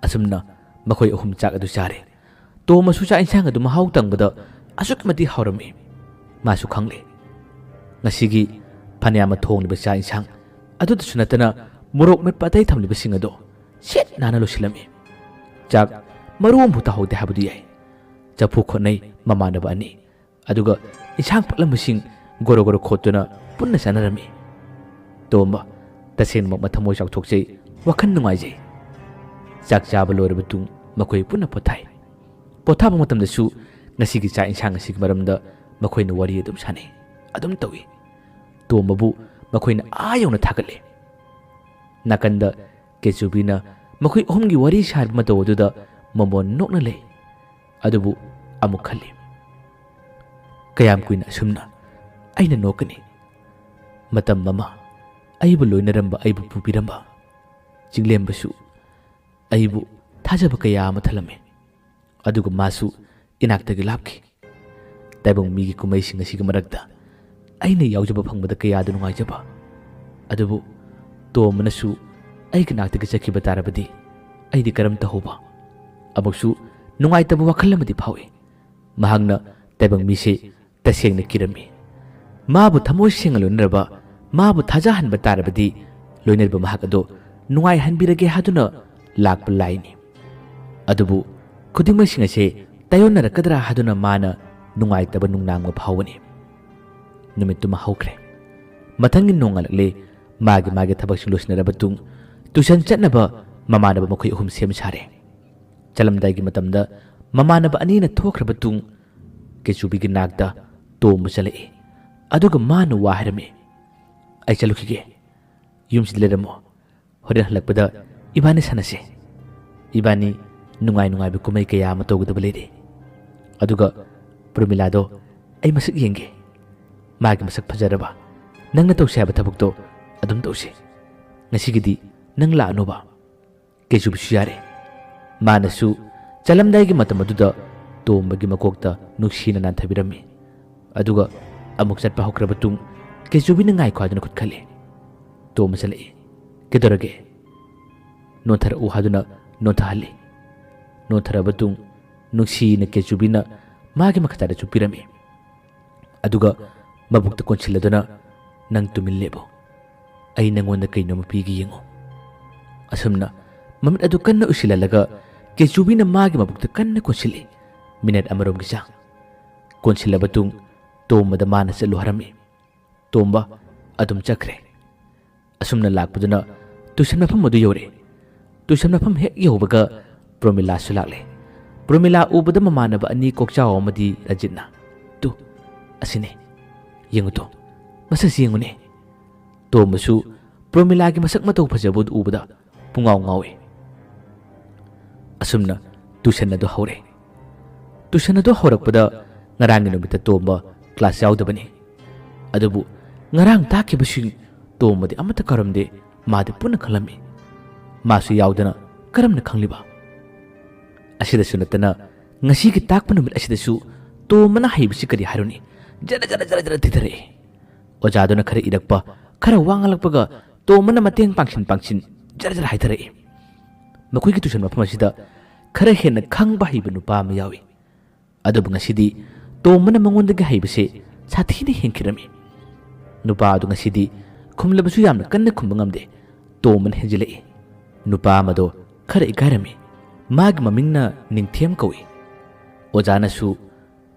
ꯑꯁꯨꯝꯅ ꯃꯈꯣꯏ ꯑꯍꯨꯝ ꯆꯥꯛ ꯑꯗꯨ ꯆꯥꯔꯦ꯫ ꯇꯣꯝꯕꯁꯨ ꯆꯥꯛ ꯏꯟꯁꯥꯡ ꯑꯗꯨ ꯃꯍꯥꯎ ꯇꯪꯕꯗ ꯑꯁꯨꯛꯀꯤ ꯃꯇꯤꯛ ꯍꯥꯎꯔꯝꯃꯤ꯫ ꯃꯥꯁꯨ ꯈꯪꯂꯦ, ꯉꯁꯤꯒꯤ ꯐꯅꯌꯥꯝꯅ ꯊꯣꯡꯂꯤꯕ ꯆꯥꯛ ꯏꯟꯁꯥꯡ ꯑꯗꯨꯗꯁꯨ ꯅꯠꯇꯅ ꯃꯣꯔꯣꯛ ꯃꯦꯠꯄ ꯑꯇꯩ ꯊꯝꯂꯤꯕꯁꯤꯡ ꯑꯗꯨ ꯁꯤꯠ ꯅꯥꯟꯅ ꯂꯣꯏꯁꯤꯜꯂꯝꯃꯤ꯫ ꯆꯥꯛ ꯃꯔꯨ ꯑꯃꯐꯥꯎ ꯇꯥꯍꯧꯗꯦ ꯍꯥꯏꯕꯗꯨ ꯌꯥꯏ꯫ ꯆꯐꯨ ꯈꯣꯠꯅꯩ ꯃꯃꯥꯟꯅꯕ ꯑꯅꯤ꯫ ꯑꯗꯨꯒ ꯏꯟꯁꯥꯡ ꯄꯠꯂꯝꯕꯁꯤꯡ ꯒꯣꯔꯣ ꯒꯣꯔꯣ ꯈꯣꯠꯇꯨꯅ ꯄꯨꯟꯅ ꯆꯥꯅꯔꯝꯃꯤ꯫ ꯇꯣꯝꯕ, ꯇꯁꯦꯡꯅꯃꯛ ꯃꯊꯃꯣꯏ ꯆꯥꯎꯊꯣꯛꯆꯩ, ꯋꯥꯈꯜ ꯅꯨꯡꯉꯥꯏꯖꯩ꯫ ꯆꯥꯛ ꯆꯥꯕ ꯂꯣꯏꯔꯕ ꯇꯨꯡ ꯃꯈꯣꯏ ꯄꯨꯟꯅ ꯄꯣꯊꯥꯏ꯫ ꯄꯣꯊꯥꯕ ꯃꯇꯝꯗꯁꯨ ꯉꯁꯤꯒꯤ ꯆꯥꯛ ꯏꯟꯁꯥꯡ ꯑꯁꯤꯒꯤ ꯃꯔꯝꯗ ꯃꯈꯣꯏꯅ ꯋꯥꯔꯤ ꯑꯗꯨꯝ ꯁꯥꯟꯅꯩ, ꯑꯗꯨꯝ ꯇꯧꯏ꯫ ꯇꯣꯝꯕꯕꯨ ꯃꯈꯣꯏꯅ ꯑꯥ ꯌꯧꯅ ꯊꯥꯒꯠꯂꯦ꯫ ꯅꯥꯀꯟꯗ ꯀꯦꯆꯨꯕꯤꯅ ꯃꯈꯣꯏ ꯑꯍꯨꯝꯒꯤ ꯋꯥꯔꯤ ꯁꯥꯔꯤꯕ ꯃꯇꯧ ꯑꯗꯨꯗ ꯃꯣꯃꯣꯟ ꯅꯣꯛꯅ ꯂꯩ꯫ ꯑꯗꯨꯕꯨ ꯑꯃꯨꯛ ꯈꯜꯂꯤ, "ꯀꯌꯥꯝ ꯀꯨꯏꯅ ꯑꯁꯨꯝꯅ ꯑꯩꯅ ꯅꯣꯛꯀꯅꯤ? ꯃꯇꯝ ꯑꯃ ꯑꯩꯕꯨ ꯂꯣꯏꯅꯔꯝꯕ, ꯑꯩꯕꯨ ꯄꯨꯕꯤꯔꯝꯕ ꯆꯤꯡꯂꯦꯝꯕꯁꯨ ꯑꯩꯕꯨ ꯊꯥꯖꯕ ꯀꯌꯥ ꯑꯃ ꯊꯝꯂꯝꯃꯤ꯫ ꯑꯗꯨꯒ ꯃꯥꯁꯨ ꯏꯅꯥꯛꯇꯒꯤ ꯂꯥꯞꯈꯤ꯫ ꯇꯥꯏꯕꯪ ꯃꯤꯒꯤ ꯀꯨꯝꯍꯩꯁꯤꯡ ꯑꯁꯤꯒꯤ ꯃꯔꯛꯇ ꯑꯩꯅ ꯌꯥꯎꯖꯕ ꯐꯪꯕꯗ ꯀꯌꯥꯗ ꯅꯨꯡꯉꯥꯏꯖꯕ꯫ ꯑꯗꯨꯕꯨ ꯇꯣꯝꯕꯅꯁꯨ ꯑꯩꯒꯤ ꯅꯥꯛꯇꯒꯤ ꯆꯠꯈꯤꯕ ꯇꯥꯔꯕꯗꯤ ꯑꯩꯗꯤ ꯀꯔꯝ ꯇꯧꯍꯧꯕ? ꯑꯃꯨꯛꯁꯨ ꯅꯨꯡꯉꯥꯏꯇꯕ ꯋꯥꯈꯜ ꯑꯃꯗꯤ ꯐꯥꯎꯏ꯫ ꯃꯍꯥꯛꯅ ꯇꯥꯏꯕꯪ ꯃꯤꯁꯦ ꯇꯁꯦꯡꯅ ꯀꯤꯔꯝꯃꯤ꯫ ꯃꯥꯕꯨ ꯊꯃꯣꯏ ꯁꯦꯡꯅ ꯂꯣꯏꯅꯔꯕ, ꯃꯥꯕꯨ ꯊꯥꯖꯍꯟꯕ ꯇꯥꯔꯕꯗꯤ ꯂꯣꯏꯅꯔꯤꯕ ꯃꯍꯥꯛ ꯑꯗꯨ ꯅꯨꯡꯉꯥꯏꯍꯟꯕꯤꯔꯒꯦ ꯍꯥꯏꯗꯨꯅ ꯂꯥꯛꯄ ꯂꯥꯏꯅꯤ꯫ ꯑꯗꯨꯕꯨ ꯈꯨꯗꯤꯡꯃꯛꯁꯤꯡ ꯑꯁꯦ ꯇꯥꯏꯌꯣꯟꯅꯔꯛꯀꯗ꯭ꯔꯥ ꯍꯥꯏꯗꯨꯅ ꯃꯥꯅ ꯅꯨꯡꯉꯥꯏꯇꯕ ꯅꯨꯡꯅꯥꯡꯕ ꯐꯥꯎꯕꯅꯤ꯫ ꯅꯨꯃꯤꯠꯇꯨꯃ ꯍꯧꯈ꯭ꯔꯦ꯫ ꯃꯊꯪꯒꯤ ꯅꯣꯡꯉꯥꯜꯂꯛꯂꯦ꯫ ꯃꯥꯒꯤ ꯃꯥꯒꯤ ꯊꯕꯛꯁꯤꯡ ꯂꯣꯏꯁꯤꯟꯅꯔꯕ ꯇꯨꯡ ꯇꯨꯏꯁꯟ ꯆꯠꯅꯕ ꯃꯃꯥꯟꯅꯕ ꯃꯈꯣꯏ ꯑꯍꯨꯝ ꯁꯦꯝ ꯁꯥꯔꯦ꯫ ꯆꯠꯂꯝꯗꯥꯏꯒꯤ ꯃꯇꯝꯗ ꯃꯃꯥꯟꯅꯕ ꯑꯅꯤꯅ ꯊꯣꯛꯈ꯭ꯔꯕ ꯇꯨꯡ ꯀꯦꯆꯨꯕꯤꯒꯤ ꯅꯥꯛꯇ ꯇꯣꯝꯕ ꯆꯠꯂꯛꯏ꯫ ꯑꯗꯨꯒ ꯃꯥꯅ ꯋꯥ ꯍꯥꯏꯔꯝꯃꯤ, "ꯑꯩ ꯆꯠꯂꯨꯈꯤꯒꯦ꯫ ꯌꯨꯝꯁꯤꯗ ꯂꯩꯔꯝꯃꯣ꯫ ꯍꯣꯔꯦꯟ ꯍꯜꯂꯛꯄꯗ ꯏꯕꯥꯅꯤ ꯁꯥꯟꯅꯁꯦ꯫ ꯏꯕꯥꯅꯤ ꯅꯨꯡꯉꯥꯏ ꯅꯨꯡꯉꯥꯏꯕ ꯀꯨꯝꯍꯩ ꯀꯌꯥ ꯑꯃ ꯇꯧꯒꯗꯕ ꯂꯩꯔꯦ꯫ ꯑꯗꯨꯒ ꯄ꯭ꯔꯃꯤꯂꯥꯗꯣ ꯑꯩ ꯃꯁꯛ ꯌꯦꯡꯒꯦ꯫ ꯃꯥꯒꯤ ꯃꯁꯛ ꯐꯖꯔꯕ, ꯅꯪꯅ ꯇꯧꯁꯦ ꯍꯥꯏꯕ ꯊꯕꯛꯇꯣ ꯑꯗꯨꯝ ꯇꯧꯁꯦ꯫ ꯉꯁꯤꯒꯤꯗꯤ ꯅꯪ ꯂꯥꯛꯑꯅꯣꯕ꯫" ꯀꯦꯆꯨꯕꯤꯁꯨ ꯌꯥꯔꯦ꯫ ꯃꯥꯅꯁꯨ ꯆꯠꯂꯝꯗꯥꯏꯒꯤ ꯃꯇꯝ ꯑꯗꯨꯗ ꯇꯣꯝꯕꯒꯤ ꯃꯀꯣꯛꯇ ꯅꯨꯡꯁꯤꯅ ꯅꯥꯟꯊꯕꯤꯔꯝꯃꯤ꯫ ꯑꯗꯨꯒ ꯑꯃꯨꯛ ꯆꯠꯄ ꯍꯧꯈ꯭ꯔꯕ ꯇꯨꯡ ꯀꯦꯆꯨꯕꯤꯅ ꯉꯥꯏꯈꯣ ꯍꯥꯏꯗꯨꯅ ꯈꯨꯠ ꯈꯜꯂꯤ꯫ ꯇꯣꯝꯕ ꯆꯠꯂꯛꯏ꯫ "ꯀꯩꯗꯧꯔꯒꯦ?" "ꯅꯣꯟꯊꯔꯛꯎ" ꯍꯥꯏꯗꯨꯅ ꯅꯣꯟꯊꯍꯜꯂꯤ꯫ ꯅꯣꯟꯊꯔꯕ ꯇꯨꯡ ꯅꯨꯡꯁꯤꯅ ꯀꯦꯆꯨꯕꯤꯅ ꯃꯥꯒꯤ ꯃꯈꯥꯗ ꯆꯨꯞꯄꯤꯔꯝꯃꯤ꯫ ꯑꯗꯨꯒ ꯃꯕꯨꯛꯇ ꯀꯣꯟꯁꯤꯜꯂꯗꯨꯅ, "ꯅꯪ ꯇꯨꯃꯤꯟ ꯂꯦꯞꯄꯨ꯫ ꯑꯩ ꯅꯪꯉꯣꯟꯗ ꯀꯩꯅꯣꯝꯃ ꯄꯤꯒꯦ ꯌꯦꯡꯉꯨ꯫" ꯑꯁꯨꯝꯅ ꯃꯃꯤꯠ ꯑꯗꯨ ꯀꯟꯅ ꯎꯏꯁꯤꯜꯍꯜꯂꯒ ꯀꯦꯆꯨꯕꯤꯅ ꯃꯥꯒꯤ ꯃꯕꯨꯛꯇ ꯀꯟꯅ ꯀꯣꯟꯁꯤꯜꯂꯤ꯫ ꯃꯤꯅꯠ ꯑꯃꯔꯣꯝꯒꯤ ꯆꯥꯡ꯫ ꯀꯣꯟꯁꯤꯜꯂꯕ ꯇꯨꯡ ꯇꯣꯝꯕꯗ ꯃꯥꯅ ꯆꯠꯂꯨ ꯍꯥꯏꯔꯝꯃꯤ꯫ ꯇꯣꯝꯕ ꯑꯗꯨꯝ ꯆꯠꯈ꯭ꯔꯦ꯫ ꯑꯁꯨꯝꯅ ꯂꯥꯛꯄꯗꯨꯅ ꯇꯨꯏꯁꯟ ꯃꯐꯝ ꯑꯗꯨ ꯌꯧꯔꯦ꯫ ꯇꯨꯏꯁꯟ ꯃꯐꯝ ꯍꯦꯛ ꯌꯧꯕꯒ ꯄ꯭ꯔꯣꯃꯤꯂꯥꯁꯨ ꯂꯥꯛꯂꯦ꯫ ꯄ꯭ꯔꯣꯃꯤꯂꯥ ꯎꯕꯗ ꯃꯃꯥꯟꯅꯕ ꯑꯅꯤ ꯀꯣꯛꯆꯥꯎ ꯑꯃꯗꯤ ꯔꯖꯤꯠꯅ, "ꯇꯨ, ꯑꯁꯤꯅꯦ꯫ ꯌꯦꯡꯉꯨ ꯇꯨ, ꯃꯁꯛꯁꯤ ꯌꯦꯡꯉꯨꯅꯦ꯫" ꯇꯣꯝꯕꯁꯨ ꯄ꯭ꯔꯣꯃꯤꯂꯥꯒꯤ ꯃꯁꯛ ꯃꯇꯧ ꯐꯖꯕ ꯑꯗꯨ ꯎꯕꯗ ꯄꯨꯡꯉꯥꯎ ꯉꯥꯎꯏ꯫ ꯑꯁꯨꯝꯅ ꯇꯨꯏꯁꯟ ꯑꯗꯨ ꯍꯧꯔꯦ꯫ ꯇꯨꯏꯁꯟ ꯑꯗꯨ ꯍꯧꯔꯛꯄꯗ ꯉꯔꯥꯡꯒꯤ ꯅꯨꯃꯤꯠꯇ ꯇꯣꯝꯕ ꯀ꯭ꯂꯥꯁ ꯌꯥꯎꯗꯕꯅꯤ꯫ ꯑꯗꯨꯕꯨ ꯉꯔꯥꯡ ꯇꯥꯛꯈꯤꯕꯁꯤꯡ ꯇꯣꯝꯕꯗꯤ ꯑꯃꯠꯇ ꯀꯥꯎꯔꯝꯗꯦ꯫ ꯃꯥꯗꯤ ꯄꯨꯟꯅ ꯈꯪꯂꯝꯃꯤ꯫ ꯃꯥꯁꯨ ꯌꯥꯎꯗꯅ ꯀꯔꯝꯅ ꯈꯪꯂꯤꯕ? ꯑꯁꯤꯗꯁꯨ ꯅꯠꯇꯅ ꯉꯁꯤꯒꯤ ꯇꯥꯛꯄ ꯅꯨꯃꯤꯠ ꯑꯁꯤꯗꯁꯨ ꯇꯣꯝꯕꯅ ꯍꯩꯕꯁꯤ ꯀꯔꯤ ꯍꯥꯏꯔꯨꯅꯤ? ꯖꯔ ꯖꯔ ꯖꯔ ꯖꯔ ꯊꯤꯊꯔꯛꯏ꯫ ꯑꯣꯖꯥꯗꯨꯅ ꯈꯔ ꯏꯔꯛꯄ, ꯈꯔ ꯋꯥ ꯉꯥꯡꯂꯛꯄꯒ ꯇꯣꯝꯕꯅ ꯃꯇꯦꯡ ꯄꯥꯡꯁꯤꯟ ꯄꯥꯡꯁꯤꯟ ꯖꯔ ꯖꯔ ꯍꯥꯏꯊꯔꯛꯏ꯫ ꯃꯈꯣꯏꯒꯤ ꯇꯨꯏꯁꯟ ꯃꯐꯝ ꯑꯁꯤꯗ ꯈꯔ ꯍꯦꯟꯅ ꯈꯪꯕ ꯍꯩꯕ ꯅꯨꯄꯥ ꯑꯃ ꯌꯥꯎꯏ꯫ ꯑꯗꯨꯕꯨ ꯉꯁꯤꯗꯤ ꯇꯣꯝꯕꯅ ꯃꯉꯣꯟꯗꯒꯤ ꯍꯩꯕꯁꯦ ꯁꯥꯊꯤꯅ ꯍꯦꯟꯈꯤꯔꯝꯃꯤ꯫ ꯅꯨꯄꯥ ꯑꯗꯨ ꯉꯁꯤꯗꯤ ꯈꯨꯝꯂꯕꯁꯨ ꯌꯥꯝꯅ ꯀꯟꯅ ꯈꯨꯝꯕ ꯉꯝꯗꯦ꯫ ꯇꯣꯝꯕꯅ ꯍꯦꯟꯖꯤꯜꯂꯛꯏ꯫ ꯅꯨꯄꯥ ꯑꯃꯗꯣ ꯈꯔ ꯏꯀꯥꯏꯔꯝꯃꯤ꯫ ꯃꯥꯒꯤ ꯃꯃꯤꯡꯅ ꯅꯤꯡꯊꯦꯝ ꯀꯧꯏ꯫ ꯑꯣꯖꯥꯅꯁꯨ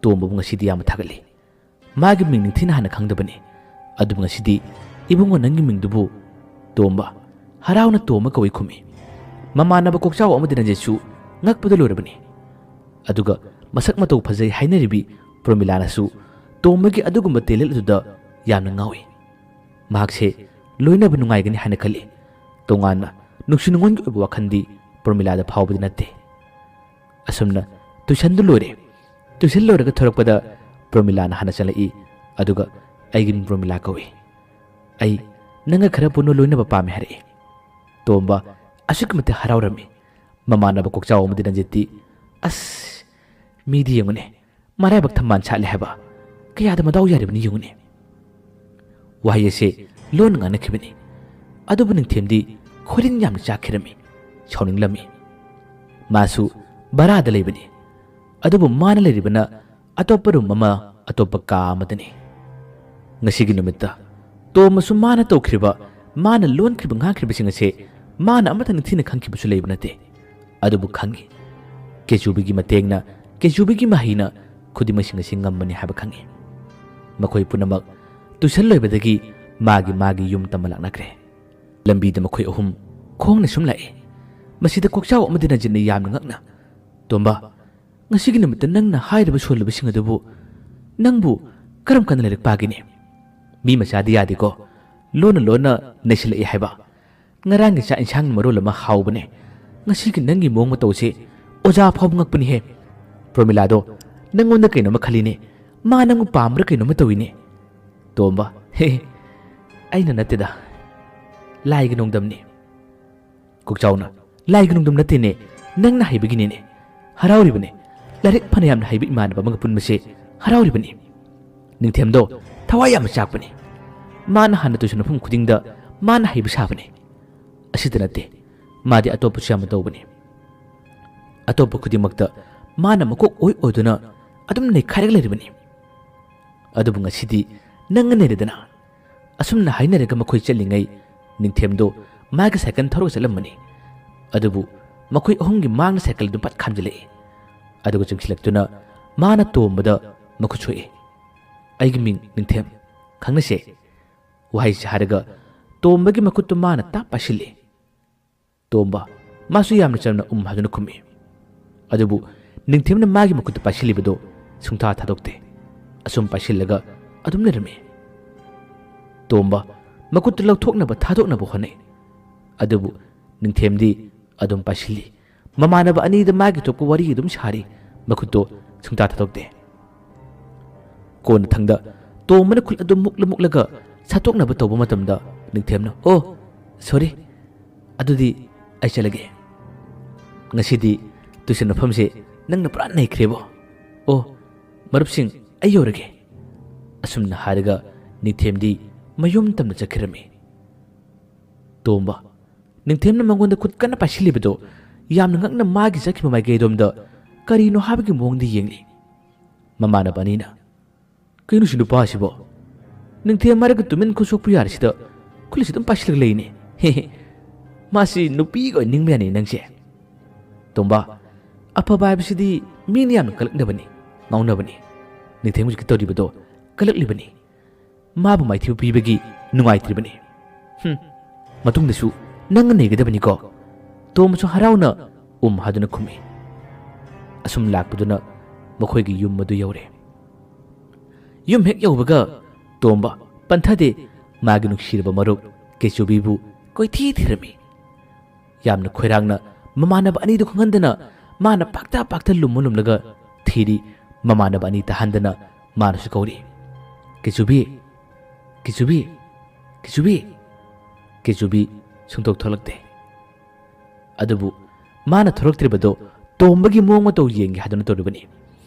ꯇꯣꯝꯕꯕꯨ ꯉꯁꯤꯗꯤ ꯌꯥꯝꯅ ꯊꯥꯒꯠꯂꯤ꯫ ꯃꯥꯒꯤ ꯃꯤꯡ ꯅꯤꯡꯊꯤꯅ ꯍꯥꯟꯅ ꯈꯪꯗꯕꯅꯤ꯫ ꯑꯗꯨꯕꯨ ꯉꯁꯤꯗꯤ, "ꯏꯕꯨꯡꯉꯣ, ꯅꯪꯒꯤ ꯃꯤꯡꯗꯨꯕꯨ?" ꯇꯣꯝꯕ ꯍꯔꯥꯎꯅ ꯇꯣꯝꯕ ꯀꯧꯏ ꯈꯨꯝꯃꯤ꯫ ꯃꯃꯥꯟꯅꯕ ꯀꯣꯛꯆꯥꯎ ꯑꯃꯗꯤ ꯔꯟꯖꯤꯠꯁꯨ ꯉꯛꯄꯗ ꯂꯣꯏꯔꯕꯅꯤ꯫ ꯑꯗꯨꯒ ꯃꯁꯛ ꯃꯇꯧ ꯐꯖꯩ ꯍꯥꯏꯅꯔꯤꯕꯤ ꯄ꯭ꯔꯃꯤꯂꯥꯅꯁꯨ ꯇꯣꯝꯕꯒꯤ ꯑꯗꯨꯒꯨꯝꯕ ꯇꯦꯂꯦꯟ ꯑꯗꯨꯗ ꯌꯥꯝꯅ ꯉꯥꯎꯏ꯫ ꯃꯍꯥꯛꯁꯦ ꯂꯣꯏꯅꯕ ꯅꯨꯡꯉꯥꯏꯒꯅꯤ ꯍꯥꯏꯅ ꯈꯜꯂꯤ꯫ ꯇꯣꯉꯥꯟꯅ ꯅꯨꯡꯁꯤ ꯅꯨꯡꯉꯣꯟꯒꯤ ꯑꯣꯏꯕ ꯋꯥꯈꯜꯗꯤ ꯄ꯭ꯔꯃꯤꯂꯥꯗ ꯐꯥꯎꯕꯗꯤ ꯅꯠꯇꯦ꯫ ꯑꯁꯨꯝꯅ ꯇꯨꯏꯁꯟꯗꯨ ꯂꯣꯏꯔꯦ꯫ ꯇꯨꯏꯁꯟ ꯂꯣꯏꯔꯒ ꯊꯣꯔꯛꯄꯗ ꯄ꯭ꯔꯃꯤꯂꯥꯅ ꯍꯥꯟꯅ ꯆꯪꯂꯛꯏ꯫ ꯑꯗꯨꯒ, "ꯑꯩꯒꯤ ꯃꯤꯡ ꯄ꯭ꯔꯃꯤꯂꯥ ꯀꯧꯏ꯫ ꯑꯩ ꯅꯪꯒ ꯈꯔ ꯄꯨꯟꯅ ꯂꯣꯏꯅꯕ ꯄꯥꯝꯃꯤ," ꯍꯥꯏꯔꯛꯏ꯫ ꯇꯣꯝꯕ ꯑꯁꯨꯛꯀꯤ ꯃꯇꯤꯛ ꯍꯔꯥꯎꯔꯝꯃꯤ꯫ ꯃꯃꯥꯟꯅꯕ ꯀꯣꯛꯆꯥꯎ ꯑꯃꯗꯤ ꯔꯟꯖꯤꯠꯇꯤ, "ꯑꯁ, ꯃꯤꯗꯤ ꯌꯦꯡꯉꯨꯅꯦ, ꯃꯔꯥꯏꯕꯛ ꯊꯝꯕꯥꯜ ꯁꯥꯠꯂꯦ ꯍꯥꯏꯕ꯫ ꯀꯌꯥꯗ ꯃꯗꯥꯎ ꯌꯥꯔꯤꯕꯅꯤ ꯌꯦꯡꯉꯨꯅꯦ꯫" ꯋꯥꯍꯩ ꯑꯁꯦ ꯂꯣꯟꯅ ꯉꯥꯡꯅꯈꯤꯕꯅꯤ꯫ ꯑꯗꯨꯕꯨ ꯅꯤꯡꯊꯦꯝꯗꯤ ꯈꯣꯏꯔꯤꯡ ꯌꯥꯝꯅ ꯆꯥꯛꯈꯤꯔꯝꯃꯤ, ꯁꯥꯎꯅꯤꯡꯂꯝꯃꯤ꯫ ꯃꯥꯁꯨ ꯚꯔꯥꯗ ꯂꯩꯕꯅꯤ꯫ ꯑꯗꯨꯕꯨ ꯃꯥꯅ ꯂꯩꯔꯤꯕꯅ ꯑꯇꯣꯞꯄ ꯔꯨꯝ ꯑꯃ, ꯑꯇꯣꯞꯄ ꯀꯥ ꯑꯃꯗꯅꯤ꯫ ꯉꯁꯤꯒꯤ ꯅꯨꯃꯤꯠꯇ ꯇꯣꯝꯕꯁꯨ ꯃꯥꯅ ꯇꯧꯈ꯭ꯔꯤꯕ, ꯃꯥꯅ ꯂꯣꯟꯈ꯭ꯔꯤꯕ ꯉꯥꯡꯈ꯭ꯔꯤꯕꯁꯤꯡ ꯑꯁꯦ ꯃꯥꯅ ꯑꯃꯠꯇ ꯅꯤꯡꯊꯤꯅ ꯈꯪꯈꯤꯕꯁꯨ ꯂꯩꯕ ꯅꯠꯇꯦ꯫ ꯑꯗꯨꯕꯨ ꯈꯪꯏ, ꯀꯦꯆꯨꯕꯤꯒꯤ ꯃꯇꯦꯡꯅ, ꯀꯦꯆꯨꯕꯤꯒꯤ ꯃꯍꯩꯅ ꯈꯨꯗꯤꯡꯃꯛꯁꯤꯡ ꯑꯁꯤ ꯉꯝꯕꯅꯤ ꯍꯥꯏꯕ ꯈꯪꯏ꯫ ꯃꯈꯣꯏ ꯄꯨꯝꯅꯃꯛ ꯇꯨꯏꯁꯟ ꯂꯣꯏꯕꯗꯒꯤ ꯃꯥꯒꯤ ꯃꯥꯒꯤ ꯌꯨꯝ ꯇꯝꯕ ꯂꯥꯛꯅꯈ꯭ꯔꯦ꯫ ꯂꯝꯕꯤꯗ ꯃꯈꯣꯏ ꯑꯍꯨꯝ ꯈꯣꯡꯅ ꯁꯨꯝ ꯂꯥꯛꯏ꯫ ꯃꯁꯤꯗ ꯀꯣꯛꯆꯥꯎ ꯑꯃꯗꯤ ꯔꯟꯖꯤꯠꯅ ꯌꯥꯝꯅ ꯉꯛꯅ, "ꯇꯣꯝꯕ, ꯉꯁꯤꯒꯤ ꯅꯨꯃꯤꯠꯇ ꯅꯪꯅ ꯍꯥꯏꯔꯤꯕ ꯁꯣꯜꯂꯤꯕꯁꯤꯡ ꯑꯗꯨꯕꯨ ꯅꯪꯕꯨ ꯀꯔꯝ ꯀꯥꯟꯗ ꯂꯥꯏꯔꯤꯛ ꯄꯥꯒꯅꯤ? ꯃꯤ ꯃꯆꯥꯗꯤ ꯌꯥꯗꯦꯀꯣ, ꯂꯣꯟꯅ ꯂꯣꯟꯅ ꯅꯩꯁꯤꯜꯂꯛꯏ ꯍꯥꯏꯕ꯫ ꯉꯔꯥꯡꯒꯤ ꯆꯥꯛ ꯏꯟꯁꯥꯡꯅ ꯃꯔꯣꯜ ꯑꯃ ꯍꯥꯎꯕꯅꯦ, ꯉꯁꯤꯒꯤ ꯅꯪꯒꯤ ꯃꯑꯣꯡ ꯃꯇꯧꯁꯦ ꯑꯣꯖꯥ ꯐꯥꯎꯕ ꯉꯛꯄꯅꯤꯍꯦ꯫ ꯄ꯭ꯔꯃꯤꯂꯥꯗꯣ ꯅꯪꯉꯣꯟꯗ ꯀꯩꯅꯣꯝꯃ ꯈꯜꯂꯤꯅꯦ, ꯃꯥ ꯅꯪꯕꯨ ꯄꯥꯝꯕ꯭ꯔꯥ ꯀꯩꯅꯣꯝꯃ ꯇꯧꯏꯅꯦ꯫" ꯇꯣꯝꯕ, "ꯍꯦ ꯍꯦ, "ꯑꯩꯅ ꯅꯠꯇꯦꯗ, ꯂꯥꯏꯒꯤ ꯅꯣꯡꯗꯝꯅꯤ꯫" ꯀꯣꯛꯆꯥꯎꯅ, "ꯂꯥꯏꯒꯤ ꯅꯣꯡꯗꯝ ꯅꯠꯇꯦꯅꯦ, ꯅꯪꯅ ꯍꯩꯕꯒꯤꯅꯤꯅꯦ꯫ ꯍꯔꯥꯎꯔꯤꯕꯅꯦ꯫ ꯂꯥꯏꯔꯤꯛ ꯐꯅꯌꯥꯝꯅ ꯍꯩꯕ ꯏꯃꯥꯟꯅꯕ ꯑꯃꯒ ꯄꯨꯟꯕꯁꯦ ꯍꯔꯥꯎꯔꯤꯕꯅꯤ꯫" ꯅꯤꯡꯊꯦꯝꯗꯣ ꯊꯋꯥꯏ ꯌꯥꯝꯅ ꯆꯥꯛꯄꯅꯤ꯫ ꯃꯥꯅ ꯍꯥꯟꯅ ꯇꯨꯏꯁꯟ ꯃꯐꯝ ꯈꯨꯗꯤꯡꯗ ꯃꯥꯅ ꯍꯩꯕ ꯁꯥꯕꯅꯤ꯫ ꯑꯁꯤꯇ ꯅꯠꯇꯦ, ꯃꯥꯗꯤ ꯑꯇꯣꯞꯄꯁꯨ ꯌꯥꯝꯅ ꯇꯧꯕꯅꯤ꯫ ꯑꯇꯣꯞꯄ ꯈꯨꯗꯤꯡꯃꯛꯇ ꯃꯥꯅ ꯃꯀꯣꯛ ꯑꯣꯏ ꯑꯣꯏꯗꯨꯅ ꯑꯗꯨꯝ ꯅꯩꯈꯥꯏꯔꯒ ꯂꯩꯔꯤꯕꯅꯤ꯫ ꯑꯗꯨꯕꯨ ꯉꯁꯤꯗꯤ ꯅꯪꯅ ꯅꯩꯔꯦꯗꯅ꯫ ꯑꯁꯨꯝꯅ ꯍꯥꯏꯅꯔꯒ ꯃꯈꯣꯏ ꯆꯠꯂꯤꯉꯩ, ꯅꯤꯡꯊꯦꯝꯗꯣ ꯃꯥꯒꯤ ꯁꯥꯏꯀꯜ ꯊꯧꯔꯒ ꯆꯠꯂꯝꯕꯅꯤ꯫ ꯑꯗꯨꯕꯨ ꯃꯈꯣꯏ ꯑꯍꯨꯝꯒꯤ ꯃꯥꯡꯗ ꯁꯥꯏꯀꯜ ꯑꯗꯨ ꯄꯠ ꯈꯥꯝꯖꯤꯜꯂꯛꯏ꯫ ꯑꯗꯨꯒ ꯆꯪꯁꯤꯜꯂꯛꯇꯨꯅ ꯃꯥꯅ ꯇꯣꯝꯕꯗ ꯃꯈꯨꯠ ꯁꯣꯛꯏ꯫ "ꯑꯩꯒꯤ ꯃꯤꯡ ꯅꯤꯡꯊꯦꯝ, ꯈꯪꯅꯁꯦ꯫" ꯋꯥꯍꯩꯁꯤ ꯍꯥꯏꯔꯒ ꯇꯣꯝꯕꯒꯤ ꯃꯈꯨꯠꯇꯨ ꯃꯥꯅ ꯇꯥꯞ ꯄꯥꯏꯁꯤꯜꯂꯤ꯫ ꯇꯣꯝꯕ, ꯃꯥꯁꯨ ꯌꯥꯝꯅ ꯆꯝꯅ "ꯎꯝ" ꯍꯥꯏꯗꯨꯅ ꯈꯨꯝꯃꯤ꯫ ꯑꯗꯨꯕꯨ ꯅꯤꯡꯊꯦꯝꯅ ꯃꯥꯒꯤ ꯃꯈꯨꯠꯇ ꯄꯥꯏꯁꯤꯜꯂꯤꯕꯗꯣ ꯁꯨꯡꯊꯥ ꯊꯥꯗꯣꯛꯇꯦ꯫ ꯑꯁꯨꯝ ꯄꯥꯏꯁꯤꯜꯂꯒ ꯑꯗꯨꯝ ꯂꯩꯔꯝꯃꯤ꯫ ꯇꯣꯝꯕ ꯃꯈꯨꯠꯇꯨ ꯂꯧꯊꯣꯛꯅꯕ ꯊꯥꯗꯣꯛꯅꯕ ꯍꯣꯠꯅꯩ꯫ ꯑꯗꯨꯕꯨ ꯅꯤꯡꯊꯦꯝꯗꯤ ꯑꯗꯨꯝ ꯄꯥꯏꯁꯤꯜꯂꯤ꯫ ꯃꯃꯥꯟꯅꯕ ꯑꯅꯤꯗ ꯃꯥꯒꯤ ꯊꯣꯛꯄ ꯋꯥꯔꯤ ꯑꯗꯨꯝ ꯁꯥꯔꯤ, ꯃꯈꯨꯠꯇꯣ ꯁꯨꯡꯊꯥ ꯊꯥꯗꯣꯛꯇꯦ꯫ ꯀꯣꯟꯅꯊꯪꯗ ꯇꯣꯝꯕꯅ ꯈꯨꯠ ꯑꯗꯨ ꯃꯨꯛꯂ ꯃꯨꯛꯂꯒ ꯁꯠꯇꯣꯛꯅꯕ ꯇꯧꯕ ꯃꯇꯝꯗ ꯅꯤꯡꯊꯦꯝꯅ, "ꯑꯣ, ꯁꯣꯔꯤ, ꯑꯗꯨꯗꯤ ꯑꯩ ꯆꯠꯂꯒꯦ꯫ ꯉꯁꯤꯗꯤ ꯇꯨꯏꯁꯟ ꯃꯐꯝꯁꯦ ꯅꯪꯅ ꯄꯨꯔꯥ ꯅꯩꯈ꯭ꯔꯦꯕꯣ꯫ ꯑꯣ, ꯃꯔꯨꯞꯁꯤꯡ, ꯑꯩ ꯌꯧꯔꯒꯦ꯫" ꯑꯁꯨꯝꯅ ꯍꯥꯏꯔꯒ ꯅꯤꯡꯊꯦꯝꯗꯤ ꯃꯌꯨꯝ ꯇꯝꯅ ꯆꯠꯈꯤꯔꯝꯃꯤ꯫ ꯇꯣꯝꯕ, ꯅꯤꯡꯊꯦꯝꯅ ꯃꯉꯣꯟꯗ ꯈꯨꯠ ꯀꯟꯅ ꯄꯥꯏꯁꯤꯜꯂꯤꯕꯗꯣ ꯌꯥꯝꯅ ꯉꯛꯅ ꯃꯥꯒꯤ ꯆꯠꯈꯤꯕ ꯃꯥꯏꯀꯩ ꯑꯗꯣꯝꯗ ꯀꯔꯤꯅꯣ ꯍꯥꯏꯕꯒꯤ ꯃꯑꯣꯡꯗ ꯌꯦꯡꯂꯤ꯫ ꯃꯃꯥꯟꯅꯕ ꯑꯅꯤꯅ, "ꯀꯩꯅꯣ ꯁꯤ ꯅꯨꯄꯥꯁꯤꯕꯣ? ꯅꯤꯡꯊꯦꯝ ꯍꯥꯏꯔꯒ ꯇꯨꯃꯤꯟ ꯈꯨꯠ ꯁꯣꯛꯄ ꯌꯥꯔꯤꯁꯤꯗ ꯈꯨꯠꯁꯤ ꯑꯗꯨꯝ ꯄꯥꯏꯁꯤꯜꯂꯒ ꯂꯩꯅꯦ꯫ ꯍꯦ ꯍꯦ, ꯃꯥꯁꯤ ꯅꯨꯄꯤꯒ ꯑꯣꯏꯅ ꯅꯤꯡꯕ ꯌꯥꯅꯤ ꯅꯪꯁꯦ꯫" ꯇꯣꯝꯕ, ꯑꯐꯕ ꯍꯥꯏꯕꯁꯤꯗꯤ ꯃꯤꯅ ꯌꯥꯝꯅ ꯀꯜꯂꯛꯅꯕꯅꯤ, ꯉꯥꯎꯅꯕꯅꯤ꯫ ꯅꯤꯡꯊꯦꯝ ꯍꯧꯖꯤꯛꯀꯤ ꯇꯧꯔꯤꯕꯗꯣ ꯀꯜꯂꯛꯂꯤꯕꯅꯤ꯫ ꯃꯥꯕꯨ ꯃꯥꯏꯊꯤꯕ ꯄꯤꯕꯒꯤ ꯅꯨꯡꯉꯥꯏꯇ꯭ꯔꯤꯕꯅꯤ꯫ ꯍꯨꯝ, ꯃꯇꯨꯡꯗꯁꯨ ꯅꯪꯅ ꯅꯩꯒꯗꯕꯅꯤꯀꯣ꯫ ꯇꯣꯝꯕꯁꯨ ꯍꯔꯥꯎꯅ "ꯎꯝ" ꯍꯥꯏꯗꯨꯅ ꯈꯨꯝꯃꯤ꯫ ꯑꯁꯨꯝ ꯂꯥꯛꯄꯗꯨꯅ ꯃꯈꯣꯏꯒꯤ ꯌꯨꯝ ꯑꯗꯨ ꯌꯧꯔꯦ꯫ ꯌꯨꯝ ꯍꯦꯛ ꯌꯧꯕꯒ ꯇꯣꯝꯕ ꯄꯟꯊꯗꯦ ꯃꯥꯒꯤ ꯅꯨꯡꯁꯤꯔꯕ ꯃꯔꯨꯞ ꯀꯦꯆꯨꯕꯤꯕꯨ ꯀꯣꯏꯊꯤ ꯊꯤꯔꯝꯃꯤ꯫ ꯌꯥꯝꯅ ꯈꯣꯏꯔꯥꯡꯅ ꯃꯃꯥꯟꯅꯕ ꯑꯅꯤꯗꯨ ꯈꯪꯍꯟꯗꯅ ꯃꯥꯅ ꯄꯥꯛꯇ ꯄꯥꯛꯇ ꯂꯨꯝꯃ ꯂꯨꯝꯂꯒ ꯊꯤꯔꯤ꯫ ꯃꯃꯥꯟꯅꯕ ꯑꯅꯤ ꯇꯥꯍꯟꯗꯅ ꯃꯥꯅꯁꯨ ꯀꯧꯔꯤ, "ꯀꯦꯆꯨꯕꯤ, ꯀꯦꯆꯨꯕꯤ, "ꯀꯦꯆꯨꯕꯤ!" ꯀꯦꯆꯨꯕꯤ ꯁꯨꯡꯊꯣꯛ ꯊꯣꯛꯂꯛꯇꯦ꯫ ꯑꯗꯨꯕꯨ ꯃꯥꯅ ꯊꯣꯛꯂꯛꯇ꯭ꯔꯤꯕꯗꯣ ꯇꯣꯝꯕꯒꯤ ꯃꯑꯣꯡ ꯃꯇꯧ ꯌꯦꯡꯒꯦ ꯍꯥꯏꯗꯨꯅ ꯇꯧꯔꯤꯕꯅꯤ꯫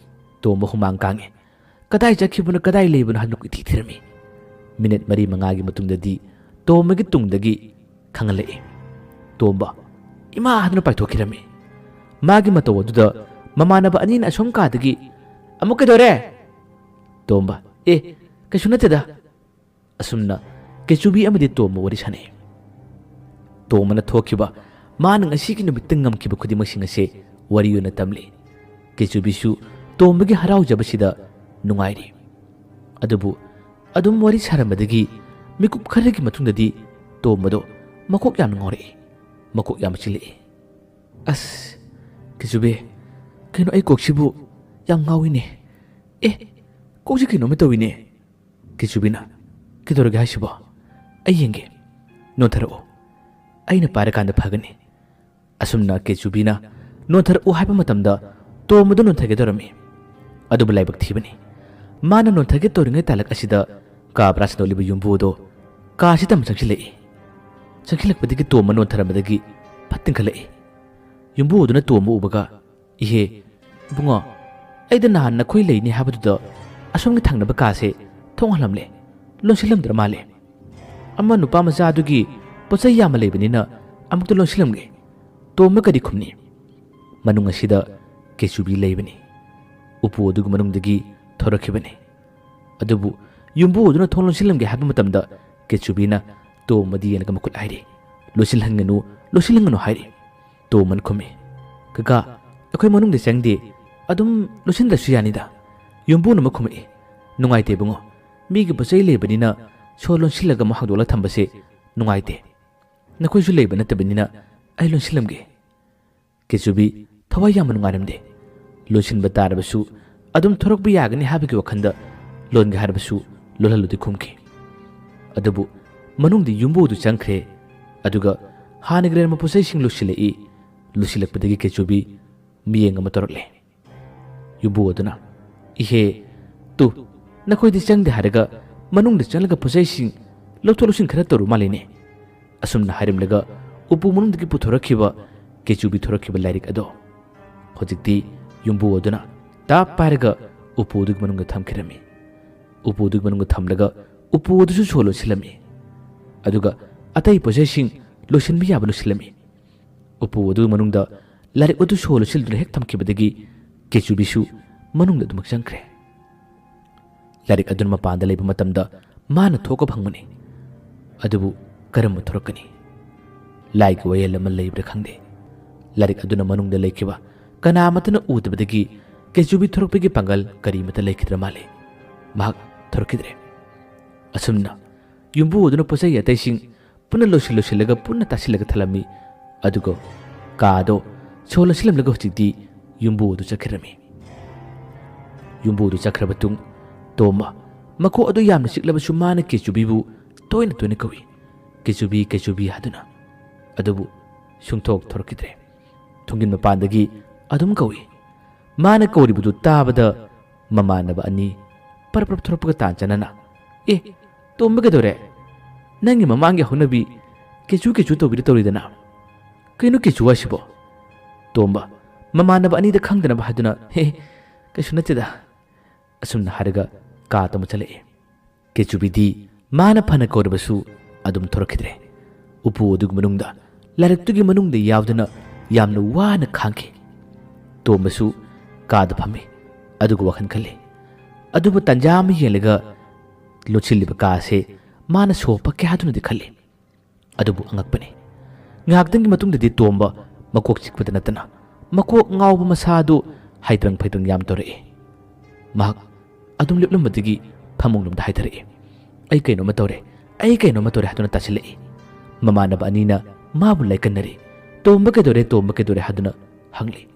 ꯇꯣꯝꯕ ꯍꯨꯃꯥꯡ ꯀꯥꯡꯉꯦ꯫ ꯀꯗꯥꯏ ꯆꯠꯈꯤꯕꯅꯣ, ꯀꯗꯥꯏ ꯂꯩꯕꯅꯣ ꯍꯥꯏꯗꯨꯅ ꯀꯣꯏꯊꯤ ꯊꯤꯔꯝꯃꯤ꯫ ꯃꯤꯅꯤꯠ ꯃꯔꯤ ꯃꯉꯥꯒꯤ ꯃꯇꯨꯡꯗꯗꯤ ꯇꯣꯝꯕꯒꯤ ꯇꯨꯡꯗꯒꯤ ꯈꯪꯍꯜꯂꯛꯏ꯫ ꯇꯣꯝꯕ, "ꯏꯃꯥ!" ꯍꯥꯏꯗꯨꯅ ꯄꯥꯏꯊꯣꯛꯈꯤꯔꯝꯃꯤ꯫ ꯃꯥꯒꯤ ꯃꯇꯧ ꯑꯗꯨꯗ ꯃꯃꯥꯟꯅꯕ ꯑꯅꯤꯅ ꯑꯁꯣꯝ ꯀꯥꯗꯒꯤ, "ꯑꯃꯨꯛ ꯀꯩꯗꯧꯔꯦ?" ꯇꯣꯝꯕ, "ꯑꯦ, ꯀꯩꯁꯨ ꯅꯠꯇꯦꯗ"꯫ ꯑꯁꯨꯝꯅ ꯀꯦꯆꯨꯕꯤ ꯑꯃꯗꯤ ꯇꯣꯝꯕ ꯋꯥꯔꯤ ꯁꯥꯟꯅꯩ꯫ ꯇꯣꯝꯕꯅ ꯊꯣꯛꯈꯤꯕ, ꯃꯥꯅ ꯉꯁꯤꯒꯤ ꯅꯨꯃꯤꯠꯇ ꯉꯝꯈꯤꯕ ꯈꯨꯗꯤꯡꯃꯛꯁꯤꯡ ꯑꯁꯦ ꯋꯥꯔꯤ ꯑꯣꯏꯅ ꯇꯝꯂꯤ꯫ ꯀꯦꯆꯨꯕꯤꯁꯨ ꯇꯣꯝꯕꯒꯤ ꯍꯔꯥꯎꯖꯕꯁꯤꯗ ꯅꯨꯡꯉꯥꯏꯔꯤ꯫ ꯑꯗꯨꯕꯨ ꯑꯗꯨꯝ ꯋꯥꯔꯤ ꯁꯥꯔꯝꯕꯗꯒꯤ ꯃꯤꯀꯨꯞ ꯈꯔꯒꯤ ꯃꯇꯨꯡꯗꯗꯤ ꯇꯣꯝꯕꯗꯣ ꯃꯀꯣꯛ ꯌꯥꯝꯅ ꯉꯥꯎꯔꯛꯏ, ꯃꯀꯣꯛ ꯌꯥꯝꯅ ꯆꯤꯜꯂꯛꯏ꯫ "ꯑꯁ, ꯀꯦꯆꯨꯕꯤ, ꯀꯩꯅꯣ ꯑꯩ ꯀꯣꯛꯁꯤꯕꯨ ꯌꯥꯝ ꯉꯥꯎꯏꯅꯦ꯫ ꯑꯦ, ꯀꯣꯛꯁꯤ ꯀꯩꯅꯣꯝꯃ ꯇꯧꯏꯅꯦ"꯫ ꯀꯦꯆꯨꯕꯤꯅ, "ꯀꯩꯗꯧꯔꯒꯦ ꯍꯥꯏꯁꯤꯕꯣ?" "ꯑꯩ ꯌꯦꯡꯒꯦ, ꯅꯣꯟꯊꯔꯛꯑꯣ, ꯑꯩꯅ ꯄꯥꯏꯔꯀꯥꯟꯗ ꯐꯒꯅꯤ"꯫ ꯑꯁꯨꯝꯅ ꯀꯦꯆꯨꯕꯤꯅ ꯅꯣꯟꯊꯔꯛꯎ ꯍꯥꯏꯕ ꯃꯇꯝꯗ ꯇꯣꯝꯕꯗꯨ ꯅꯣꯟꯊꯒꯦ ꯇꯧꯔꯝꯃꯤ꯫ ꯑꯗꯨꯕꯨ ꯂꯥꯏꯕꯛ ꯊꯤꯕꯅꯤ, ꯃꯥꯅ ꯅꯣꯟꯊꯒꯦ ꯇꯧꯔꯤꯉꯩ ꯇꯥꯂꯛ ꯑꯁꯤꯗ ꯀꯥ ꯕ꯭ꯔꯥꯁ ꯅꯣꯠꯂꯤꯕ ꯌꯨꯝꯕꯨ ꯑꯗꯣ ꯀꯥꯁꯤ ꯇꯝ ꯆꯪꯁꯤꯜꯂꯛꯏ꯫ ꯆꯪꯁꯤꯜꯂꯛꯄꯗꯒꯤ ꯇꯣꯝꯕ ꯅꯣꯟꯊꯔꯝꯕꯗꯒꯤ ꯐꯠ ꯇꯤꯡꯈꯠꯂꯛꯏ꯫ ꯌꯨꯝꯕꯨ ꯑꯗꯨꯅ ꯇꯣꯝꯕ ꯎꯕꯒ, "ꯏꯍꯦ, ꯏꯕꯨꯡꯉꯣ, ꯑꯩꯗ ꯅꯍꯥꯟ ꯅꯈꯣꯏ ꯂꯩꯅꯤ ꯍꯥꯏꯕꯗꯨꯗ ꯑꯁꯣꯝꯒꯤ ꯊꯪꯅꯕ ꯀꯥꯁꯦ ꯊꯣꯡ ꯍꯥꯜꯂꯝꯂꯦ, ꯂꯣꯟꯁꯤꯜꯂꯝꯗ꯭ꯔ ꯃꯥꯜꯂꯦ꯫ ꯑꯃ ꯅꯨꯄꯥ ꯃꯆꯥ ꯑꯗꯨꯒꯤ ꯄꯣꯠ ꯆꯩ ꯌꯥꯝꯅ ꯂꯩꯕꯅꯤꯅ ꯑꯃꯨꯛꯇ ꯂꯣꯟꯁꯤꯜꯂꯝꯒꯦ"꯫ ꯇꯣꯝꯕ ꯀꯔꯤ ꯈꯨꯝꯅꯤ? ꯃꯅꯨꯡ ꯑꯁꯤꯗ ꯀꯦꯆꯨꯕꯤ ꯂꯩꯕꯅꯤ꯫ ꯎꯄꯨ ꯑꯗꯨꯒꯤ ꯃꯅꯨꯡꯗꯒꯤ ꯊꯣꯔꯛꯈꯤꯕꯅꯤ꯫ ꯑꯗꯨꯕꯨ ꯌꯨꯝꯕꯨ ꯑꯗꯨꯅ ꯊꯣꯡ ꯂꯣꯟꯁꯤꯜꯂꯝꯒꯦ ꯍꯥꯏꯕ ꯃꯇꯝꯗ ꯀꯦꯆꯨꯕꯤꯅ ꯇꯣꯝꯕꯗ ꯌꯦꯡꯂꯒ ꯃꯈꯨꯠ ꯍꯥꯏꯔꯤ, "ꯂꯣꯟꯁꯤꯜꯍꯟꯒꯅꯨ, ꯂꯣꯟꯁꯤꯜꯍꯟꯒꯅꯨ" ꯍꯥꯏꯔꯤ꯫ ꯇꯣꯝꯕꯅ ꯈꯨꯝꯃꯤ, "ꯀꯀꯥ, ꯑꯩꯈꯣꯏ ꯃꯅꯨꯡꯗ ꯆꯪꯗꯦ, ꯑꯗꯨꯝ ꯂꯣꯟꯁꯤꯟꯗ꯭ꯔꯁꯨ ꯌꯥꯅꯤꯗ"꯫ ꯌꯨꯝꯕꯨꯅ ꯑꯃꯨꯛ ꯈꯨꯝꯃꯛꯏ, "ꯅꯨꯡꯉꯥꯏꯇꯦ ꯏꯕꯨꯡꯉꯣ, ꯃꯤꯒꯤ ꯄꯣꯠ ꯆꯩ ꯂꯩꯕꯅꯤꯅ ꯁꯣ ꯂꯣꯟꯁꯤꯜꯂꯒ ꯑꯃꯨꯛ ꯍꯥꯡꯗꯣꯛꯂꯒ ꯊꯝꯕꯁꯦ ꯅꯨꯡꯉꯥꯏꯇꯦ꯫ ꯅꯈꯣꯏꯁꯨ ꯂꯩꯕ ꯅꯠꯇꯕꯅꯤꯅ ꯑꯩ ꯂꯣꯟꯁꯤꯜꯂꯝꯒꯦ"꯫ ꯀꯦꯆꯨꯕꯤ ꯊꯋꯥꯏ ꯌꯥꯝꯅ ꯅꯨꯡꯉꯥꯏꯔꯝꯗꯦ꯫ ꯂꯣꯟꯁꯤꯟꯕ ꯇꯥꯔꯕꯁꯨ ꯑꯗꯨꯝ ꯊꯣꯔꯛꯄ ꯌꯥꯒꯅꯤ ꯍꯥꯏꯕꯒꯤ ꯋꯥꯈꯜꯗ ꯂꯣꯟꯒꯦ ꯍꯥꯏꯔꯕꯁꯨ ꯂꯣꯜꯍꯜꯂꯨꯗꯦ ꯈꯨꯝꯈꯤ꯫ ꯑꯗꯨꯕꯨ ꯃꯅꯨꯡꯗ ꯌꯨꯝꯕꯨꯗꯨ ꯆꯪꯈ꯭ꯔꯦ꯫ ꯑꯗꯨꯒ ꯍꯥꯟꯅꯒꯤ ꯂꯩꯔꯝꯕ ꯄꯣꯠꯆꯩꯁꯤꯡ ꯂꯣꯏꯁꯤꯜꯂꯛꯏ꯫ ꯂꯣꯏꯁꯤꯜꯂꯛꯄꯗꯒꯤ ꯀꯦꯆꯨꯕꯤ ꯃꯤꯠꯌꯦꯡ ꯑꯃ ꯇꯧꯔꯛꯂꯦ꯫ ꯌꯨꯝꯕꯨ ꯑꯗꯨꯅ, "ꯏꯍꯦ, ꯇꯨ, ꯅꯈꯣꯏꯗꯤ ꯆꯪꯗꯦ ꯍꯥꯏꯔꯒ ꯃꯅꯨꯡꯗ ꯆꯪꯂꯒ ꯄꯣꯠꯆꯩꯁꯤꯡ ꯂꯧꯊꯣꯛ ꯂꯧꯁꯤꯟ ꯈꯔ ꯇꯧꯔꯨ ꯃꯥꯜꯂꯤꯅꯦ꯫ ꯑꯁꯨꯝꯅ ꯍꯥꯏꯔꯝꯂꯒ ꯎꯄꯨ ꯃꯅꯨꯡꯗꯒꯤ ꯄꯨꯊꯣꯔꯛꯈꯤꯕ ꯀꯦꯆꯨꯕꯤ ꯊꯣꯔꯛꯈꯤꯕ ꯂꯥꯏꯔꯤꯛ ꯑꯗꯣ ꯍꯧꯖꯤꯛꯇꯤ ꯌꯨꯝꯕꯨ ꯑꯗꯨꯅ ꯇꯥꯞ ꯄꯥꯏꯔꯒ ꯎꯄꯨ ꯑꯗꯨꯒꯤ ꯃꯅꯨꯡꯗ ꯊꯝꯈꯤꯔꯝꯃꯤ꯫ ꯎꯄꯨ ꯑꯗꯨꯒꯤ ꯃꯅꯨꯡꯗ ꯊꯝꯂꯒ ꯎꯄꯨ ꯑꯗꯨꯁꯨ ꯁꯣ ꯂꯣꯟꯁꯤꯜꯂꯝꯃꯤ꯫ ꯑꯗꯨꯒ ꯑꯇꯩ ꯄꯣꯠꯆꯩꯁꯤꯡ ꯂꯣꯏꯁꯤꯟꯕ ꯌꯥꯕ ꯂꯣꯏꯁꯤꯜꯂꯝꯃꯤ꯫ ꯎꯄꯨ ꯑꯗꯨꯒꯤ ꯃꯅꯨꯡꯗ ꯂꯥꯏꯔꯤꯛ ꯑꯗꯨ ꯁꯣ ꯂꯣꯟꯁꯤꯟꯗꯨꯅ ꯍꯦꯛ ꯊꯝꯈꯤꯕꯗꯒꯤ ꯀꯦꯆꯨꯕꯤꯁꯨ ꯃꯅꯨꯡꯗ ꯑꯗꯨꯃꯛ ꯆꯪꯈ꯭ꯔꯦ꯫ ꯂꯥꯏꯔꯤꯛ ꯑꯗꯨꯅ ꯃꯄꯥꯟꯗ ꯂꯩꯕ ꯃꯇꯝꯗ ꯃꯥꯅ ꯊꯣꯛꯄ ꯐꯪꯕꯅꯤ꯫ ꯑꯗꯨꯕꯨ ꯀꯔꯝꯕ ꯊꯣꯔꯛꯀꯅꯤ? ꯂꯥꯏꯒꯤ ꯋꯥꯌꯦꯜ ꯑꯃ ꯂꯩꯕ꯭ꯔꯥ ꯈꯪꯗꯦ꯫ ꯂꯥꯏꯔꯤꯛ ꯑꯗꯨꯅ ꯃꯅꯨꯡꯗ ꯂꯩꯈꯤꯕ ꯀꯅꯥ ꯑꯃꯠꯇꯅ ꯎꯗꯕꯗꯒꯤ ꯀꯦꯆꯨꯕꯤ ꯊꯣꯔꯛꯄꯒꯤ ꯄꯥꯡꯒꯜ ꯀꯔꯤꯃꯠꯇ ꯂꯩꯈꯤꯗ꯭ꯔ ꯃꯥꯜꯂꯦ꯫ ꯃꯍꯥꯛ ꯊꯣꯔꯛꯈꯤꯗ꯭ꯔꯦ꯫ ꯑꯁꯨꯝꯅ ꯌꯨꯝꯕꯨ ꯑꯗꯨꯅ ꯄꯣꯠꯆꯩ ꯑꯇꯩꯁꯤꯡ ꯄꯨꯟꯅ ꯂꯣꯏꯁꯤꯜ ꯂꯣꯏꯁꯤꯜꯂꯒ ꯄꯨꯟꯅ ꯇꯥꯁꯤꯜꯂꯒ ꯊꯝꯂꯝꯃꯤ꯫ ꯑꯗꯨꯒ ꯀꯥꯗꯣ ꯁꯣ ꯂꯣꯟꯁꯤꯜꯂꯝꯂꯒ ꯍꯧꯖꯤꯛꯇꯤ ꯌꯨꯝꯕꯨ ꯑꯗꯨ ꯆꯠꯈ꯭ꯔꯝꯃꯤ꯫ ꯌꯨꯝꯕꯨ ꯑꯗꯨ ꯆꯠꯈ꯭ꯔ ꯃꯇꯨꯡ ꯇꯣꯝꯕ ꯃꯀꯣꯛ ꯑꯗꯨ ꯌꯥꯝꯅ ꯆꯤꯛꯂꯕꯁꯨ ꯃꯥꯅ ꯀꯦꯆꯨꯕꯤꯕꯨ ꯇꯣꯏꯅ ꯇꯣꯏꯅ ꯀꯧꯏ, "ꯀꯦꯆꯨꯕꯤ, ꯀꯦꯆꯨꯕꯤ" ꯍꯥꯏꯗꯨꯅ꯫ ꯑꯗꯨꯕꯨ ꯁꯨꯡꯊꯣꯛ ꯊꯣꯔꯛꯈꯤꯗ꯭ꯔꯦ꯫ ꯊꯣꯡꯖꯤꯟ ꯃꯄꯥꯟꯗꯒꯤ ꯑꯗꯨꯝ ꯀꯧꯏ꯫ ꯃꯥꯅ ꯀꯧꯔꯤꯕꯗꯨ ꯇꯥꯕꯗ ꯃꯃꯥꯟꯅꯕ ꯑꯅꯤ ꯄꯔꯞ ꯄꯔꯞ ꯊꯣꯔꯛꯄꯒ ꯇꯥꯟ ꯆꯥꯟꯅꯅ, "ꯑꯦ, ꯇꯣꯝꯕ ꯀꯩꯗꯧꯔꯦ? ꯅꯪꯒꯤ ꯃꯃꯥꯡꯒꯤ ꯍꯧꯅꯕꯤ ꯀꯦꯆꯨ ꯀꯦꯆꯨ ꯇꯧꯕꯤꯗ ꯇꯧꯔꯤꯗꯅ? ꯀꯩꯅꯣ ꯀꯦꯆꯨ ꯍꯥꯏꯁꯤꯕꯣ?" ꯇꯣꯝꯕ ꯃꯃꯥꯟꯅꯕ ꯑꯅꯤꯗ ꯈꯪꯗꯅꯕ ꯍꯥꯏꯗꯨꯅ, "ꯍꯦ, ꯀꯩꯁꯨ ꯅꯠꯇꯦꯗ," ꯑꯁꯨꯝꯅ ꯍꯥꯏꯔꯒ ꯀꯥ ꯇꯝꯕ ꯆꯠꯂꯛꯏ꯫ ꯀꯦꯆꯨꯕꯤꯗꯤ ꯃꯥꯅ ꯐꯅ ꯀꯧꯔꯕꯁꯨ ꯑꯗꯨꯝ ꯊꯣꯔꯛꯈꯤꯗ꯭ꯔꯦ꯫ ꯎꯄꯨ ꯑꯗꯨꯒꯤ ꯃꯅꯨꯡꯗ, ꯂꯥꯏꯔꯤꯛꯇꯨꯒꯤ ꯃꯅꯨꯡꯗ ꯌꯥꯎꯗꯨꯅ ꯌꯥꯝꯅ ꯋꯥꯅ ꯈꯥꯡꯈꯤ꯫ ꯇꯣꯝꯕꯁꯨ ꯀꯥꯗ ꯐꯝꯃꯤ, ꯑꯗꯨꯒ ꯋꯥꯈꯜ ꯈꯜꯂꯤ꯫ ꯑꯗꯨꯕꯨ ꯇꯟꯖꯥ ꯑꯃ ꯌꯦꯡꯂꯒ ꯂꯣꯠꯁꯤꯜꯂꯤꯕ ꯀꯥ ꯑꯁꯦ ꯃꯥꯅ ꯁꯣ ꯄꯛꯀꯦ ꯍꯥꯏꯗꯨꯅꯗꯤ ꯈꯜꯂꯤ꯫ ꯑꯗꯨꯕꯨ ꯑꯉꯛꯄꯅꯤ, ꯉꯥꯏꯍꯥꯛꯇꯪꯒꯤ ꯃꯇꯨꯡꯗꯗꯤ ꯇꯣꯝꯕ ꯃꯀꯣꯛ ꯆꯤꯛꯄꯗ ꯅꯠꯇꯅ ꯃꯀꯣꯛ ꯉꯥꯎꯕ ꯃꯁꯥ ꯑꯗꯨ ꯍꯩꯗ꯭ꯔꯪ ꯐꯩꯗ꯭ꯔꯪ ꯌꯥꯝ ꯇꯧꯔꯛꯏ꯫ ꯃꯍꯥꯛ ꯑꯗꯨꯝ ꯂꯦꯞꯂꯝꯕꯗꯒꯤ ꯐꯃꯨꯡꯂꯣꯝꯗ ꯍꯥꯏꯊꯔꯛꯏ꯫ "ꯑꯩ ꯀꯩꯅꯣꯝꯃ ꯇꯧꯔꯦ, ꯑꯩ ꯀꯩꯅꯣꯝꯃ ꯇꯧꯔꯦ" ꯍꯥꯏꯗꯨꯅ ꯇꯥꯁꯤꯜꯂꯛꯏ꯫ ꯃꯃꯥꯟꯅꯕ ꯑꯅꯤꯅ ꯃꯥꯕꯨ ꯂꯥꯏꯀꯟꯅꯔꯤ꯫ "ꯇꯣꯝꯕ ꯀꯩꯗꯧꯔꯦ, ꯇꯣꯝꯕ ꯀꯩꯗꯧꯔꯦ?" ꯍꯥꯏꯗꯨꯅ ꯍꯪꯂꯤ꯫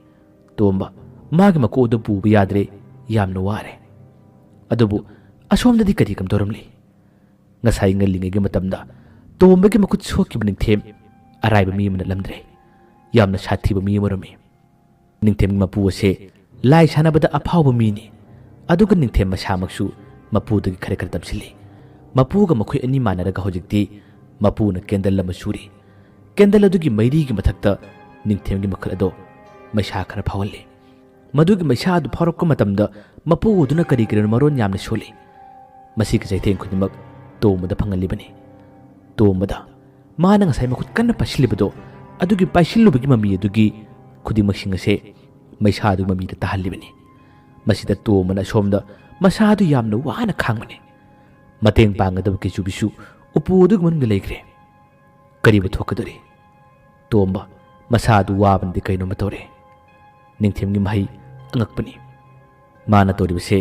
ꯇꯣꯝꯕ ꯃꯥꯒꯤ ꯃꯀꯣꯛ ꯑꯗꯨ ꯄꯨꯕ ꯌꯥꯗ꯭ꯔꯦ, ꯌꯥꯝꯅ ꯋꯥꯔꯦ꯫ ꯑꯗꯨꯕꯨ ꯑꯁꯣꯝꯗꯗꯤ ꯀꯔꯤ ꯀꯝꯗꯧꯔꯝꯂꯤ? ꯉꯁꯥꯏ ꯉꯜꯂꯤꯉꯩꯒꯤ ꯃꯇꯝꯗ ꯇꯣꯝꯕꯒꯤ ꯃꯈꯨꯠ ꯁꯣꯛꯈꯤꯕ ꯅꯤꯡꯊꯦꯝ ꯑꯔꯥꯏꯕ ꯃꯤ ꯑꯃ ꯅꯠꯂꯝꯗ꯭ꯔꯦ꯫ ꯌꯥꯝꯅ ꯁꯥꯊꯤꯕ ꯃꯤ ꯑꯃ ꯑꯣꯏꯔꯝꯃꯤ꯫ ꯅꯤꯡꯊꯦꯝꯒꯤ ꯃꯄꯨ ꯑꯁꯦ ꯂꯥꯏ ꯁꯥꯟꯅꯕꯗ ꯑꯐꯥꯎꯕ ꯃꯤꯅꯤ꯫ ꯑꯗꯨꯒ ꯅꯤꯡꯊꯦꯝ ꯃꯁꯥꯃꯛꯁꯨ ꯃꯄꯨꯗꯒꯤ ꯈꯔ ꯈꯔ ꯇꯝꯁꯤꯜꯂꯤ꯫ ꯃꯄꯨꯒ ꯃꯈꯣꯏ ꯑꯅꯤ ꯃꯥꯟꯅꯔꯒ ꯍꯧꯖꯤꯛꯇꯤ ꯃꯄꯨꯅ ꯀꯦꯟꯗꯜ ꯑꯃ ꯁꯨꯔꯤ꯫ ꯀꯦꯟꯗꯜ ꯑꯗꯨꯒꯤ ꯃꯩꯔꯤꯒꯤ ꯃꯊꯛꯇ ꯅꯤꯡꯊꯦꯝꯒꯤ ꯃꯈꯨꯠ ꯑꯗꯣ ꯃꯩꯁꯥ ꯈꯔ ꯐꯥꯎꯍꯜꯂꯤ꯫ ꯃꯗꯨꯒꯤ ꯃꯩꯁꯥ ꯑꯗꯨ ꯐꯥꯎꯔꯛꯄ ꯃꯇꯝꯗ ꯃꯄꯨ ꯑꯗꯨꯅ ꯀꯔꯤ ꯀꯔꯤꯅꯣ ꯃꯔꯣꯟ ꯌꯥꯝꯅ ꯁꯣꯜꯂꯤ꯫ ꯃꯁꯤꯒꯤ ꯆꯩꯊꯦꯡ ꯈꯨꯗꯤꯡꯃꯛ ꯇꯣꯝꯕꯗ ꯐꯪꯍꯜꯂꯤꯕꯅꯤ꯫ ꯇꯣꯝꯕꯗ ꯃꯥꯅ ꯉꯁꯥꯏ ꯃꯈꯨꯠ ꯀꯟꯅ ꯄꯥꯏꯁꯤꯜꯂꯤꯕꯗꯣ, ꯑꯗꯨꯒꯤ ꯄꯥꯏꯁꯤꯜꯂꯨꯕꯒꯤ ꯃꯃꯤ ꯑꯗꯨꯒꯤ ꯈꯨꯗꯤꯡꯃꯛꯁꯤꯡ ꯑꯁꯦ ꯃꯩꯁꯥꯗꯨꯒꯤ ꯃꯃꯤꯗ ꯇꯥꯍꯜꯂꯤꯕꯅꯤ꯫ ꯃꯁꯤꯗ ꯇꯣꯝꯕꯅ ꯑꯁꯣꯝꯗ ꯃꯁꯥꯗꯨ ꯌꯥꯝꯅ ꯋꯥꯅ ꯈꯥꯡꯕꯅꯤ꯫ ꯃꯇꯦꯡ ꯄꯥꯡꯒꯗꯕ ꯀꯦꯆꯨꯕꯤꯁꯨ ꯎꯄꯨ ꯑꯗꯨꯒꯤ ꯃꯅꯨꯡꯗ ꯂꯩꯈ꯭ꯔꯦ꯫ ꯀꯔꯤꯕꯨ ꯊꯣꯛꯀꯗꯧꯔꯤ? ꯇꯣꯝꯕ ꯃꯁꯥꯗꯨ ꯋꯥꯕꯅꯗꯤ ꯀꯩꯅꯣꯝꯃ ꯇꯧꯔꯦ꯫ ꯅꯤꯡꯊꯦꯝꯒꯤ ꯃꯍꯩ ꯑꯉꯛꯄꯅꯤ꯫ ꯃꯥꯅ ꯇꯧꯔꯤꯕꯁꯦ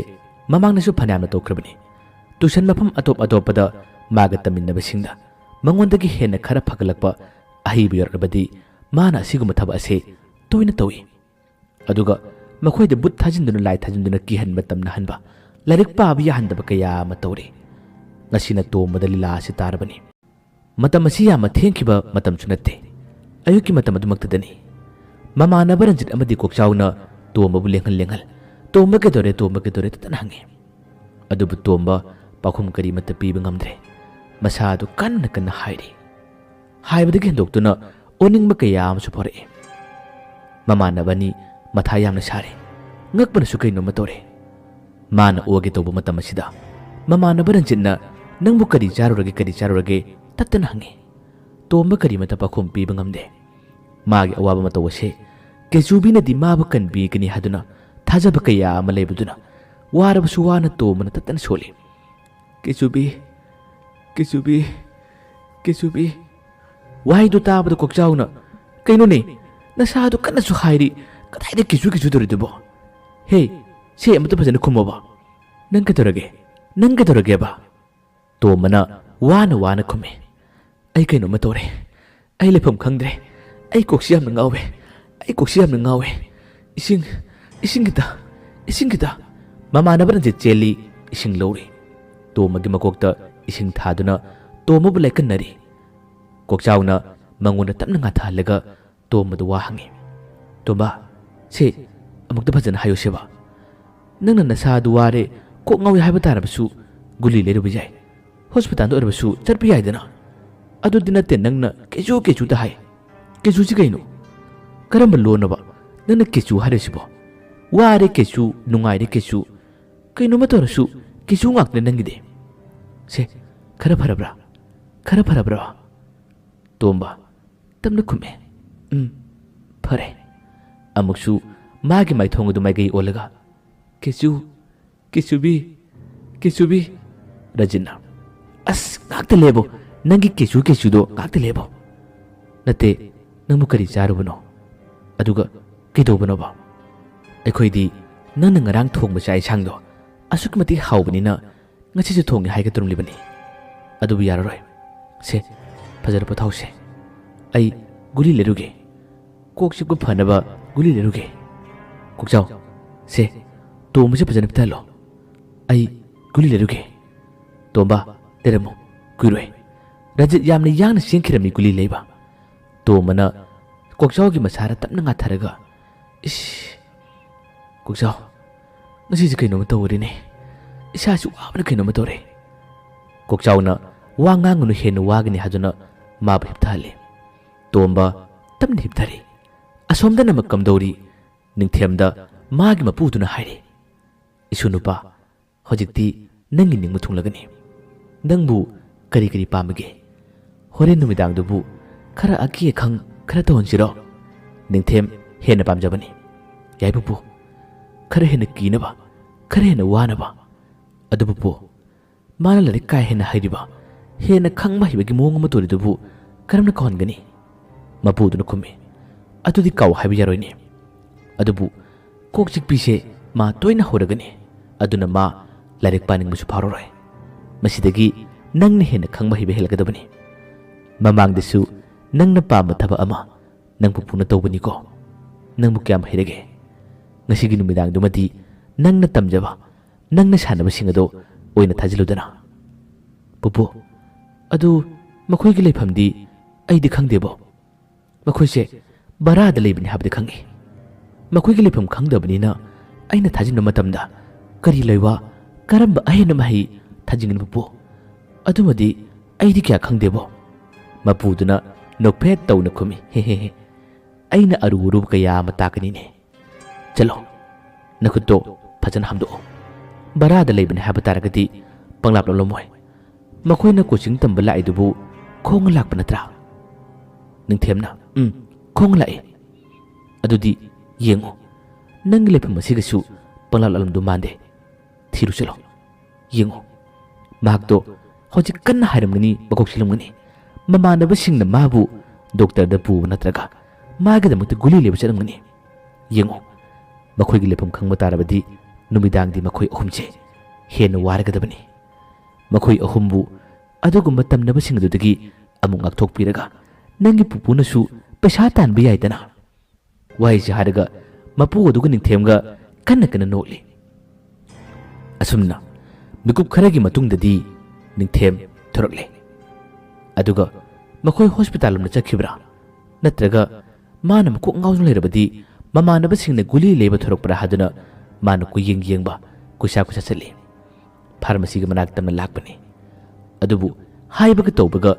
ꯃꯃꯥꯡꯗꯁꯨ ꯐꯅꯌꯥꯝꯅ ꯇꯧꯈ꯭ꯔꯕꯅꯤ꯫ ꯇ꯭ꯌꯨꯁꯟ ꯃꯐꯝ ꯑꯇꯣꯞ ꯑꯇꯣꯞꯄꯗ ꯃꯥꯒ ꯇꯝꯃꯤꯟꯅꯕꯁꯤꯡꯗ ꯃꯉꯣꯟꯗꯒꯤ ꯍꯦꯟꯅ ꯈꯔ ꯐꯒꯠꯂꯛꯄ ꯑꯍꯩꯕ ꯌꯥꯎꯔꯛꯂꯕꯗꯤ ꯃꯥꯅ ꯑꯁꯤꯒꯨꯝꯕ ꯊꯕꯛ ꯑꯁꯦ ꯇꯣꯏꯅ ꯇꯧꯏ꯫ ꯑꯗꯨꯒ ꯃꯈꯣꯏꯗ ꯕꯨꯠ ꯊꯥꯖꯤꯟꯗꯨꯅ, ꯂꯥꯏ ꯊꯥꯖꯤꯟꯗꯨꯅ ꯀꯤꯍꯟꯕ, ꯇꯝꯅꯍꯟꯕ, ꯂꯥꯏꯔꯤꯛ ꯄꯥꯕ ꯌꯥꯍꯟꯗꯕ ꯀꯌꯥ ꯑꯃ ꯇꯧꯔꯤ꯫ ꯉꯁꯤꯅ ꯇꯣꯝꯕꯗ ꯂꯤꯂꯥ ꯑꯁꯤ ꯇꯥꯔꯕꯅꯤ꯫ ꯃꯇꯝ ꯑꯁꯤ ꯌꯥꯝꯅ ꯊꯦꯡꯈꯤꯕ ꯃꯇꯝꯁꯨ ꯅꯠꯇꯦ꯫ ꯑꯌꯨꯛꯀꯤ ꯃꯇꯝ ꯑꯗꯨꯃꯛꯇꯗꯅꯤ꯫ ꯃꯃꯥꯟꯅꯕ ꯔꯟꯖꯤꯠ ꯑꯃꯗꯤ ꯀꯣꯛꯆꯥꯎꯅ ꯇꯣꯝꯕꯕꯨ ꯂꯦꯡꯍꯟ ꯂꯦꯡꯍꯜ, "ꯇꯣꯝꯕ ꯀꯩꯗꯧꯔꯦ, ꯇꯣꯝꯕ ꯀꯩꯗꯧꯔꯦ?" ꯇꯠꯇꯅ ꯍꯪꯉꯤ꯫ ꯑꯗꯨꯕꯨ ꯇꯣꯝꯕ ꯄꯥꯎꯈꯨꯝ ꯀꯔꯤꯃꯠꯇ ꯄꯤꯕ ꯉꯝꯗ꯭ꯔꯦ꯫ ꯃꯁꯥꯗꯨ ꯀꯟꯅ ꯀꯟꯅ ꯍꯥꯏꯔꯤ꯫ ꯍꯥꯏꯕꯗꯒꯤ ꯍꯦꯟꯗꯣꯛꯇꯨꯅ ꯑꯣꯅꯤꯡꯕ ꯀꯌꯥ ꯑꯃꯁꯨ ꯐꯥꯎꯔꯛꯏ꯫ ꯃꯃꯥꯟꯅꯕꯅꯤ ꯃꯊꯥ ꯌꯥꯝꯅ ꯁꯥꯔꯦ꯫ ꯉꯛꯄꯅꯁꯨ ꯀꯩꯅꯣꯝꯃ ꯇꯧꯔꯦ꯫ ꯃꯥꯅ ꯑꯣꯒꯦ ꯇꯧꯕ ꯃꯇꯝ ꯑꯁꯤꯗ ꯃꯃꯥꯟꯅꯕ ꯔꯟꯖꯤꯠꯅ, "ꯅꯪꯕꯨ ꯀꯔꯤ ꯆꯥꯔꯨꯔꯒꯦ, ꯀꯔꯤ ꯆꯥꯔꯨꯔꯒꯦ?" ꯇꯠꯇꯅ ꯍꯪꯉꯤ꯫ ꯇꯣꯝꯕ ꯀꯔꯤꯃꯠꯇ ꯄꯥꯎꯈꯨꯝ ꯄꯤꯕ ꯉꯝꯗꯦ꯫ ꯃꯥꯒꯤ ꯑꯋꯥꯕ ꯃꯇꯧ ꯑꯁꯦ ꯀꯦꯆꯨꯕꯤꯅꯗꯤ ꯃꯥꯕꯨ ꯀꯟꯕꯤꯒꯅꯤ ꯍꯥꯏꯗꯨꯅ ꯊꯥꯖꯕ ꯀꯌꯥ ꯑꯃ ꯂꯩꯕꯗꯨꯅ ꯋꯥꯔꯕꯁꯨ ꯋꯥꯅ ꯇꯣꯝꯕꯅ ꯇꯠꯇꯅ ꯁꯣꯜꯂꯤ꯫ "ꯀꯦꯆꯨꯕꯤ, ꯀꯦꯆꯨꯕꯤ, ꯀꯦꯆꯨꯕꯤ!" ꯋꯥꯍꯩꯗꯨ ꯇꯥꯕꯗ ꯀꯣꯛꯆꯥꯎꯅ, "ꯀꯩꯅꯣꯅꯦ, ꯅꯁꯥꯗꯨ ꯀꯟꯅꯁꯨ ꯍꯥꯏꯔꯤ, ꯀꯗꯥꯏꯗ ꯀꯤꯆꯨ ꯀꯤꯆꯨ ꯇꯧꯔꯤꯗꯨꯕꯣ? ꯍꯦ, ꯁꯦ ꯑꯃꯇ ꯐꯖꯅ ꯈꯨꯝꯃꯣꯕ꯫ ꯅꯪ ꯀꯩꯗꯧꯔꯒꯦ? ꯅꯪ ꯀꯩꯗꯧꯔꯒꯦꯕ?" ꯇꯣꯝꯕꯅ ꯋꯥꯅ ꯋꯥꯅ ꯈꯨꯝꯃꯤ, "ꯑꯩ ꯀꯩꯅꯣꯝꯃ ꯇꯧꯔꯦ꯫ ꯑꯩ ꯂꯩꯐꯝ ꯈꯪꯗ꯭ꯔꯦ꯫ ꯑꯩ ꯀꯣꯛꯁꯤ ꯌꯥꯝꯅ ꯉꯥꯎꯋꯦ꯫ ꯑꯩ ꯀꯣꯛꯁꯤ ꯌꯥꯝꯅ ꯉꯥꯎꯋꯦ꯫ ꯏꯁꯤꯡ, ꯏꯁꯤꯡ ꯈꯤꯇ, ꯏꯁꯤꯡ ꯈꯤꯇ!" ꯃꯃꯥꯟꯅꯕꯅ ꯆꯦꯜꯂꯤ, ꯏꯁꯤꯡ ꯂꯧꯔꯤ꯫ ꯇꯣꯝꯕꯒꯤ ꯃꯀꯣꯛꯇ ꯏꯁꯤꯡ ꯊꯥꯗꯨꯅ ꯇꯣꯝꯕꯕꯨ ꯂꯥꯏꯀꯠꯅꯔꯤ꯫ ꯀꯣꯛꯆꯥꯎꯅ ꯃꯉꯣꯟꯗ ꯇꯞꯅ ꯉꯥꯊꯍꯜꯂꯒ ꯇꯣꯝꯕꯗ ꯋꯥ ꯍꯪꯉꯤ꯫ "ꯇꯣꯝꯕ, ꯁꯦ ꯑꯃꯨꯛꯇ ꯐꯖꯅ ꯍꯥꯏꯌꯨ ꯁꯦꯕ꯫ ꯅꯪꯅ ꯅꯁꯥꯗꯨ ꯋꯥꯔꯦ, ꯀꯣꯛ ꯉꯥꯎꯏ ꯍꯥꯏꯕ ꯇꯥꯔꯕꯁꯨ ꯒꯨꯂꯤ ꯂꯩꯔꯨꯕ ꯌꯥꯏ꯫ ꯍꯣꯁꯄꯤꯇꯥꯜꯗ ꯑꯣꯏꯔꯕꯁꯨ ꯆꯠꯄ ꯌꯥꯏꯗꯅ꯫ ꯑꯗꯨꯗꯤ ꯅꯠꯇꯦ, ꯅꯪꯅ ꯀꯦꯆꯨ ꯀꯦꯆꯨꯗ ꯍꯥꯏ꯫ ꯀꯦꯆꯨꯁꯤ ꯀꯩꯅꯣ? ꯀꯔꯝꯕ ꯂꯣꯟꯅꯣꯕ ꯅꯪꯅ ꯀꯦꯆꯨ ꯍꯥꯏꯔꯤꯁꯤꯕꯣ? ꯋꯥꯔꯦ ꯀꯦꯆꯨ, ꯅꯨꯡꯉꯥꯏꯔꯦ ꯀꯦꯆꯨ, ꯀꯩꯅꯣꯝꯃ ꯇꯧꯔꯁꯨ ꯀꯦꯆꯨ ꯉꯥꯛꯇꯅꯦ ꯅꯪꯒꯤꯗꯤ꯫ ꯁꯦ, ꯈꯔ ꯐꯔꯕ꯭ꯔꯥ? ꯈꯔ ꯐꯔꯕ꯭ꯔꯥ? ꯇꯣꯝꯕ ꯇꯞꯅ ꯈꯨꯝꯃꯦ꯫ "ꯎꯝ, ꯐꯔꯦ"꯫ ꯑꯃꯨꯛꯁꯨ ꯃꯥꯒꯤ ꯃꯥꯏꯊꯣꯡ ꯑꯗꯨ ꯃꯥꯏꯀꯩ ꯑꯣꯜꯂꯒ, "ꯀꯦꯆꯨ, ꯀꯦꯆꯨꯕꯤ, ꯀꯦꯆꯨꯕꯤ"꯫ ꯔꯖꯤꯠꯅ, "ꯑꯁ, ꯉꯥꯛꯇ ꯂꯦꯞꯄꯣ, ꯅꯪꯒꯤ ꯀꯦꯆꯨ ꯀꯦꯆꯨꯗꯣ ꯉꯥꯛꯇ ꯂꯦꯞꯄꯣ"꯫ "ꯅꯠꯇꯦ, ꯅꯪꯕꯨ ꯀꯔꯤ ꯆꯥꯔꯨꯕꯅꯣ? ꯑꯗꯨꯒ ꯀꯩꯗꯧꯕꯅꯣꯕ?" "ꯑꯩꯈꯣꯏꯗꯤ ꯅꯪꯅ ꯉꯔꯥꯡ ꯊꯣꯡꯕ ꯆꯥꯛ ꯏꯟꯁꯥꯡꯗꯣ ꯑꯁꯨꯛꯀꯤ ꯃꯇꯤꯛ ꯍꯥꯎꯕꯅꯤꯅ ꯉꯁꯤꯁꯨ ꯊꯣꯡꯒꯦ ꯍꯥꯏꯒꯗꯧꯔꯤꯕꯅꯤ꯫ ꯑꯗꯨꯕꯨ ꯌꯥꯔꯔꯣꯏ꯫ ꯁꯦ, ꯐꯖꯅ ꯄꯣꯊꯥꯎꯁꯦ꯫ ꯑꯩ ꯒꯨꯂꯤ ꯂꯩꯔꯨꯒꯦ꯫ ꯀꯣꯛ ꯆꯤꯛꯄ ꯐꯅꯕ ꯒꯨꯂꯤ ꯂꯩꯔꯨꯒꯦ꯫ ꯀꯣꯛꯆꯥꯎ, ꯁꯦ, ꯇꯣꯝꯕꯁꯦ ꯐꯖꯅ ꯄꯤꯊꯍꯜꯂꯣ꯫ ꯑꯩ ꯒꯨꯂꯤ ꯂꯩꯔꯨꯒꯦ꯫ ꯇꯣꯝꯕ, ꯂꯩꯔꯝꯃꯨ꯫ ꯀꯨꯏꯔꯣꯏ꯫ ꯔꯖꯤꯠ ꯌꯥꯝꯅ ꯌꯥꯡꯅ ꯆꯦꯟꯈꯤꯔꯝꯃꯤ ꯒꯨꯂꯤ ꯂꯩꯕ꯫ ꯇꯣꯝꯕꯅ ꯀꯣꯛꯆꯥꯎꯒꯤ ꯃꯁꯥꯗ ꯇꯞꯅ ꯉꯥꯊꯔꯒ, "ꯏꯁ, ꯀꯣꯛꯆꯥꯎ, ꯉꯁꯤꯁꯦ ꯀꯩꯅꯣꯝꯃ ꯇꯧꯔꯤꯅꯦ꯫ ꯏꯁꯥꯁꯤ ꯋꯥꯕꯅ ꯀꯩꯅꯣꯝꯃ ꯇꯧꯔꯦ"꯫ ꯀꯣꯛꯆꯥꯎꯅ ꯋꯥ ꯉꯥꯡꯒꯅꯨ, ꯍꯦꯟꯅ ꯋꯥꯒꯅꯤ ꯍꯥꯏꯗꯨꯅ ꯃꯥꯕꯨ ꯍꯤꯞꯊꯍꯜꯂꯤ꯫ ꯇꯣꯝꯕ ꯇꯞꯅ ꯍꯤꯞꯊꯔꯤ꯫ ꯑꯁꯣꯝꯗꯅ ꯑꯃꯨꯛ ꯀꯝꯗꯧꯔꯤ? ꯅꯤꯡꯊꯦꯝꯗ ꯃꯥꯒꯤ ꯃꯄꯨꯗꯨꯅ ꯍꯥꯏꯔꯤ, "ꯏꯁꯨ ꯅꯨꯄꯥ, ꯍꯧꯖꯤꯛꯇꯤ ꯅꯪꯒꯤ ꯅꯤꯡꯕ ꯊꯨꯡꯂꯒꯅꯤ꯫ ꯅꯪꯕꯨ ꯀꯔꯤ ꯀꯔꯤ ꯄꯥꯝꯕꯒꯦ? ꯍꯣꯔꯦꯟ ꯅꯨꯃꯤꯗꯥꯡꯗꯨꯕꯨ ꯈꯔ ꯑꯀꯤ ꯑꯈꯪ ꯈꯔ ꯇꯧꯍꯟꯁꯤꯔꯣ?" ꯅꯤꯡꯊꯦꯝ ꯍꯦꯟꯅ ꯄꯥꯝꯖꯕꯅꯤ꯫ "ꯌꯥꯏ ꯄꯨꯄꯨ, ꯈꯔ ꯍꯦꯟꯅ ꯀꯤꯅꯕ, ꯈꯔ ꯍꯦꯟꯅ ꯋꯥꯅꯕ꯫ ꯑꯗꯨ ꯄꯨꯄꯨ, ꯃꯥꯅ ꯂꯥꯏꯔꯤꯛ ꯀꯥ ꯍꯦꯟꯅ ꯍꯩꯔꯤꯕ, ꯍꯦꯟꯅ ꯈꯪꯕ ꯍꯩꯕꯒꯤ ꯃꯑꯣꯡ ꯑꯃ ꯇꯧꯔꯤꯗꯨꯕꯨ ꯀꯔꯝꯅ ꯀꯧꯍꯟꯒꯅꯤ?" ꯃꯄꯨꯗꯨꯅ ꯈꯨꯝꯃꯤ, "ꯑꯗꯨꯗꯤ ꯀꯥꯎ ꯍꯥꯏꯕ ꯌꯥꯔꯣꯏꯅꯦ꯫ ꯑꯗꯨꯕꯨ ꯀꯣꯛ ꯆꯤꯛꯄꯤꯁꯦ ꯃꯥ ꯇꯣꯏꯅ ꯍꯧꯔꯒꯅꯤ꯫ ꯑꯗꯨꯅ ꯃꯥ ꯂꯥꯏꯔꯤꯛ ꯄꯥꯅꯤꯡꯕꯁꯨ ꯐꯥꯎꯔꯔꯣꯏ꯫ ꯃꯁꯤꯗꯒꯤ ꯅꯪꯅ ꯍꯦꯟꯅ ꯈꯪꯕ ꯍꯩꯕ ꯍꯦꯜꯂꯛꯀꯗꯕꯅꯤ꯫ ꯃꯃꯥꯡꯗꯁꯨ ꯅꯪꯅ ꯄꯥꯝꯕ ꯊꯕꯛ ꯑꯃ ꯅꯪ ꯄꯨꯄꯨꯅ ꯇꯧꯕꯅꯤꯀꯣ꯫ ꯅꯪꯕꯨ ꯀꯌꯥꯝ ꯍꯩꯔꯒꯦ? ꯉꯁꯤꯒꯤ ꯅꯨꯃꯤꯗꯥꯡꯗꯨꯃꯗꯤ ꯅꯪꯅ ꯇꯝꯖꯕ, ꯅꯪꯅ ꯁꯥꯟꯅꯕꯁꯤꯡ ꯑꯗꯣ ꯑꯣꯏꯅ ꯊꯥꯖꯤꯜꯂꯨꯗꯅ"꯫ "ꯄꯨꯄꯨ, ꯑꯗꯨ ꯃꯈꯣꯏꯒꯤ ꯂꯩꯐꯝꯗꯤ ꯑꯩꯗꯤ ꯈꯪꯗꯦꯕꯣ꯫ ꯃꯈꯣꯏꯁꯦ ꯚꯔꯥꯗ ꯂꯩꯕꯅꯤ ꯍꯥꯏꯕꯗꯤ ꯈꯪꯏ꯫ ꯃꯈꯣꯏꯒꯤ ꯂꯩꯐꯝ ꯈꯪꯗꯕꯅꯤꯅ ꯑꯩꯅ ꯊꯥꯖꯤꯟꯕ ꯃꯇꯝꯗ ꯀꯔꯤ ꯂꯩꯋꯥ, ꯀꯔꯝꯕ ꯑꯍꯦꯟꯕ ꯃꯍꯩ ꯊꯥꯖꯤꯟꯒꯅꯤ ꯄꯨꯄꯨ? "ꯑꯗꯨꯃꯗꯤ ꯑꯩꯗꯤ ꯀꯌꯥ ꯈꯪꯗꯦꯕꯣ꯫" ꯃꯄꯨꯗꯨꯅ ꯅꯣꯛꯐꯦꯠ ꯇꯧꯅ ꯈꯨꯝꯃꯤ꯫ "ꯍꯦ ꯍꯦ ꯍꯦ, ꯑꯩꯅ ꯑꯔꯨ ꯑꯔꯨꯕ ꯀꯌꯥ ꯑꯃ ꯇꯥꯛꯀꯅꯤꯅꯦ꯫ ꯆꯠꯂꯣ, ꯅꯈꯨꯠꯇꯣ ꯐꯖꯅ ꯍꯥꯝꯗꯣꯛꯑꯣ꯫ ꯚꯔꯥꯗ ꯂꯩꯕꯅꯦ ꯍꯥꯏꯕ ꯇꯥꯔꯒꯗꯤ ꯄꯪꯂꯥꯞ ꯂꯥꯞꯂꯝꯃꯣꯏ꯫ ꯃꯈꯣꯏꯅ ꯀꯣꯆꯤꯡ ꯇꯝꯕ ꯂꯥꯛꯏꯗꯨꯕꯨ ꯈꯣꯡꯅ ꯂꯥꯛꯄ ꯅꯠꯇ꯭ꯔꯥ?" ꯅꯤꯡꯊꯦꯝꯅ, "ꯎꯝ, ꯈꯣꯡꯅ ꯂꯥꯛꯏ꯫" "ꯑꯗꯨꯗꯤ ꯌꯦꯡꯉꯨ, ꯅꯪꯒꯤ ꯂꯩꯐꯝ ꯑꯁꯤꯒꯁꯨ ꯄꯪꯂꯥꯞ ꯂꯥꯞꯂꯝꯗꯧ ꯃꯥꯟꯗꯦ꯫ ꯊꯤꯔꯨ ꯆꯠꯂꯣ꯫ ꯌꯦꯡꯉꯨ, ꯃꯍꯥꯛꯇꯣ ꯍꯧꯖꯤꯛ ꯀꯟꯅ ꯍꯥꯏꯔꯝꯒꯅꯤ, ꯃꯀꯣꯛ ꯁꯤꯜꯂꯝꯒꯅꯤ꯫ ꯃꯃꯥꯟꯅꯕꯁꯤꯡꯅ ꯃꯥꯕꯨ ꯗꯣꯛꯇꯔꯗ ꯄꯨꯕ ꯅꯠꯇ꯭ꯔꯒ ꯃꯥꯒꯤꯗꯃꯛꯇ ꯒꯨꯂꯤ ꯂꯩꯕ ꯆꯠꯂꯝꯒꯅꯤ꯫ ꯌꯦꯡꯉꯨ, ꯃꯈꯣꯏꯒꯤ ꯂꯩꯐꯝ ꯈꯪꯕ ꯇꯥꯔꯕꯗꯤ ꯅꯨꯃꯤꯗꯥꯡꯗꯤ ꯃꯈꯣꯏ ꯑꯍꯨꯝꯁꯦ ꯍꯦꯟꯅ ꯋꯥꯔꯒꯗꯕꯅꯤ꯫ ꯃꯈꯣꯏ ꯑꯍꯨꯝꯕꯨ ꯑꯗꯨꯒꯨꯝꯕ ꯇꯝꯅꯕꯁꯤꯡ ꯑꯗꯨꯗꯒꯤ ꯑꯃꯨꯛ ꯉꯥꯛꯊꯣꯛꯄꯤꯔꯒ ꯅꯪꯒꯤ ꯄꯨꯄꯨꯅꯁꯨ ꯄꯩꯁꯥ ꯇꯥꯟꯕ ꯌꯥꯏꯗꯅ꯫" ꯋꯥꯍꯩꯁꯤ ꯍꯥꯏꯔꯒ ꯃꯄꯨ ꯑꯗꯨꯒ ꯅꯤꯡꯊꯦꯝꯒ ꯀꯟꯅ ꯀꯟꯅ ꯅꯣꯛꯂꯤ꯫ ꯑꯁꯨꯝꯅ ꯃꯤꯀꯨꯞ ꯈꯔꯒꯤ ꯃꯇꯨꯡꯗꯗꯤ ꯅꯤꯡꯊꯦꯝ ꯊꯣꯔꯛꯂꯦ꯫ ꯑꯗꯨꯒ ꯃꯈꯣꯏ ꯍꯣꯁꯄꯤꯇꯥꯜ ꯂꯣꯝꯗ ꯆꯠꯈꯤꯕ꯭ꯔꯥ? ꯅꯠꯇ꯭ꯔꯒ ꯃꯥꯅ ꯃꯀꯣꯛ ꯉꯥꯎꯗꯨꯅ ꯂꯩꯔꯕꯗꯤ ꯃꯃꯥꯟꯅꯕꯁꯤꯡꯅ ꯒꯨꯂꯤ ꯂꯩꯕ ꯊꯣꯔꯛꯄ꯭ꯔꯥ ꯍꯥꯏꯗꯨꯅ ꯃꯥꯅ ꯀꯨꯌꯦꯡ ꯌꯦꯡꯕ, ꯀꯨꯏꯁꯥ ꯀꯨꯏꯁꯥ ꯆꯠꯂꯤ꯫ ꯐꯥꯔꯃꯥꯁꯤꯒꯤ ꯃꯅꯥꯛ ꯇꯝꯅ ꯂꯥꯛꯄꯅꯤ꯫ ꯑꯗꯨꯕꯨ ꯍꯥꯏꯕꯒ ꯇꯧꯕꯒ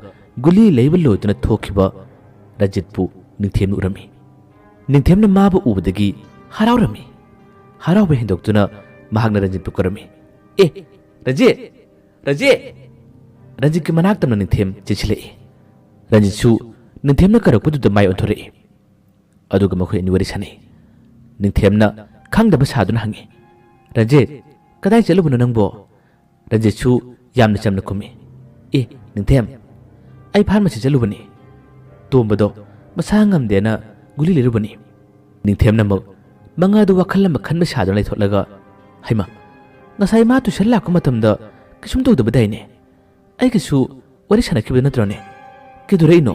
ꯒꯨꯂꯤ ꯂꯩꯕ ꯂꯣꯏꯗꯨꯅ ꯊꯣꯛꯈꯤꯕ ꯔꯟꯖꯤꯠꯄꯨ ꯅꯤꯡꯊꯦꯝꯅ ꯎꯔꯝꯃꯤ꯫ ꯅꯤꯡꯊꯦꯝꯅ ꯃꯥꯕꯨ ꯎꯕꯗꯒꯤ ꯍꯔꯥꯎꯔꯝꯃꯤ꯫ ꯍꯔꯥꯎꯕ ꯍꯦꯟꯗꯣꯛꯇꯨꯅ ꯃꯍꯥꯛꯅ ꯔꯟꯖꯤꯠꯄꯨ ꯀꯧꯔꯝꯃꯤ꯫ "ꯑꯦ, ꯔꯟꯖꯤꯠ! ꯔꯟꯖꯤꯠ!" ꯔꯟꯖꯤꯠꯀꯤ ꯃꯅꯥꯛ ꯇꯝꯅ ꯅꯤꯡꯊꯦꯝ ꯆꯦꯟꯁꯤꯜꯂꯛꯏ꯫ ꯔꯟꯖꯤꯠꯁꯨ ꯅꯤꯡꯊꯦꯝꯅ ꯀꯧꯔꯛꯄꯗꯨꯗ ꯃꯥꯏ ꯑꯣꯟꯊꯣꯔꯛꯏ꯫ ꯑꯗꯨꯒ ꯃꯈꯣꯏ ꯑꯅꯤ ꯋꯥꯔꯤ ꯁꯥꯟꯅꯩ꯫ ꯅꯤꯡꯊꯦꯝꯅ ꯈꯪꯗꯕ ꯁꯥꯗꯨꯅ ꯍꯪꯉꯤ, "ꯔꯟꯖꯤꯠ, ꯀꯗꯥꯏ ꯆꯠꯂꯨꯕꯅꯣ ꯅꯪꯕꯣ?" ꯔꯟꯖꯤꯠꯁꯨ ꯌꯥꯝꯅ ꯆꯝꯅ ꯈꯨꯝꯃꯤ, "ꯑꯦ, ꯅꯤꯡꯊꯦꯝ, ꯑꯩ ꯐꯥꯔꯃꯥꯁꯤ ꯆꯠꯂꯨꯕꯅꯤ꯫ ꯇꯣꯝꯕꯗꯣ ꯃꯁꯥ ꯉꯝꯗꯦꯅ ꯒꯨꯂꯤ ꯂꯩꯔꯨꯕꯅꯤ꯫" ꯅꯤꯡꯊꯦꯝꯅ ꯑꯃꯨꯛ ꯃꯉꯥꯗꯨ ꯋꯥꯈꯜ ꯑꯃ ꯈꯟꯕ ꯁꯥꯗꯨꯅ ꯂꯩꯊꯣꯛꯂꯒ, "ꯍꯩꯃꯥ, ꯉꯁꯥꯏ ꯃꯥ ꯇꯨꯏꯁꯟ ꯂꯥꯛꯄ ꯃꯇꯝꯗ ꯀꯩꯁꯨꯝ ꯇꯧꯗꯕꯗꯥꯏꯅꯦ? ꯑꯩꯒꯁꯨ ꯋꯥꯔꯤ ꯁꯥꯟꯅꯈꯤꯕ ꯅꯠꯇ꯭ꯔꯣꯅꯦ? ꯀꯩꯗꯧꯔꯛꯏꯅꯣ?"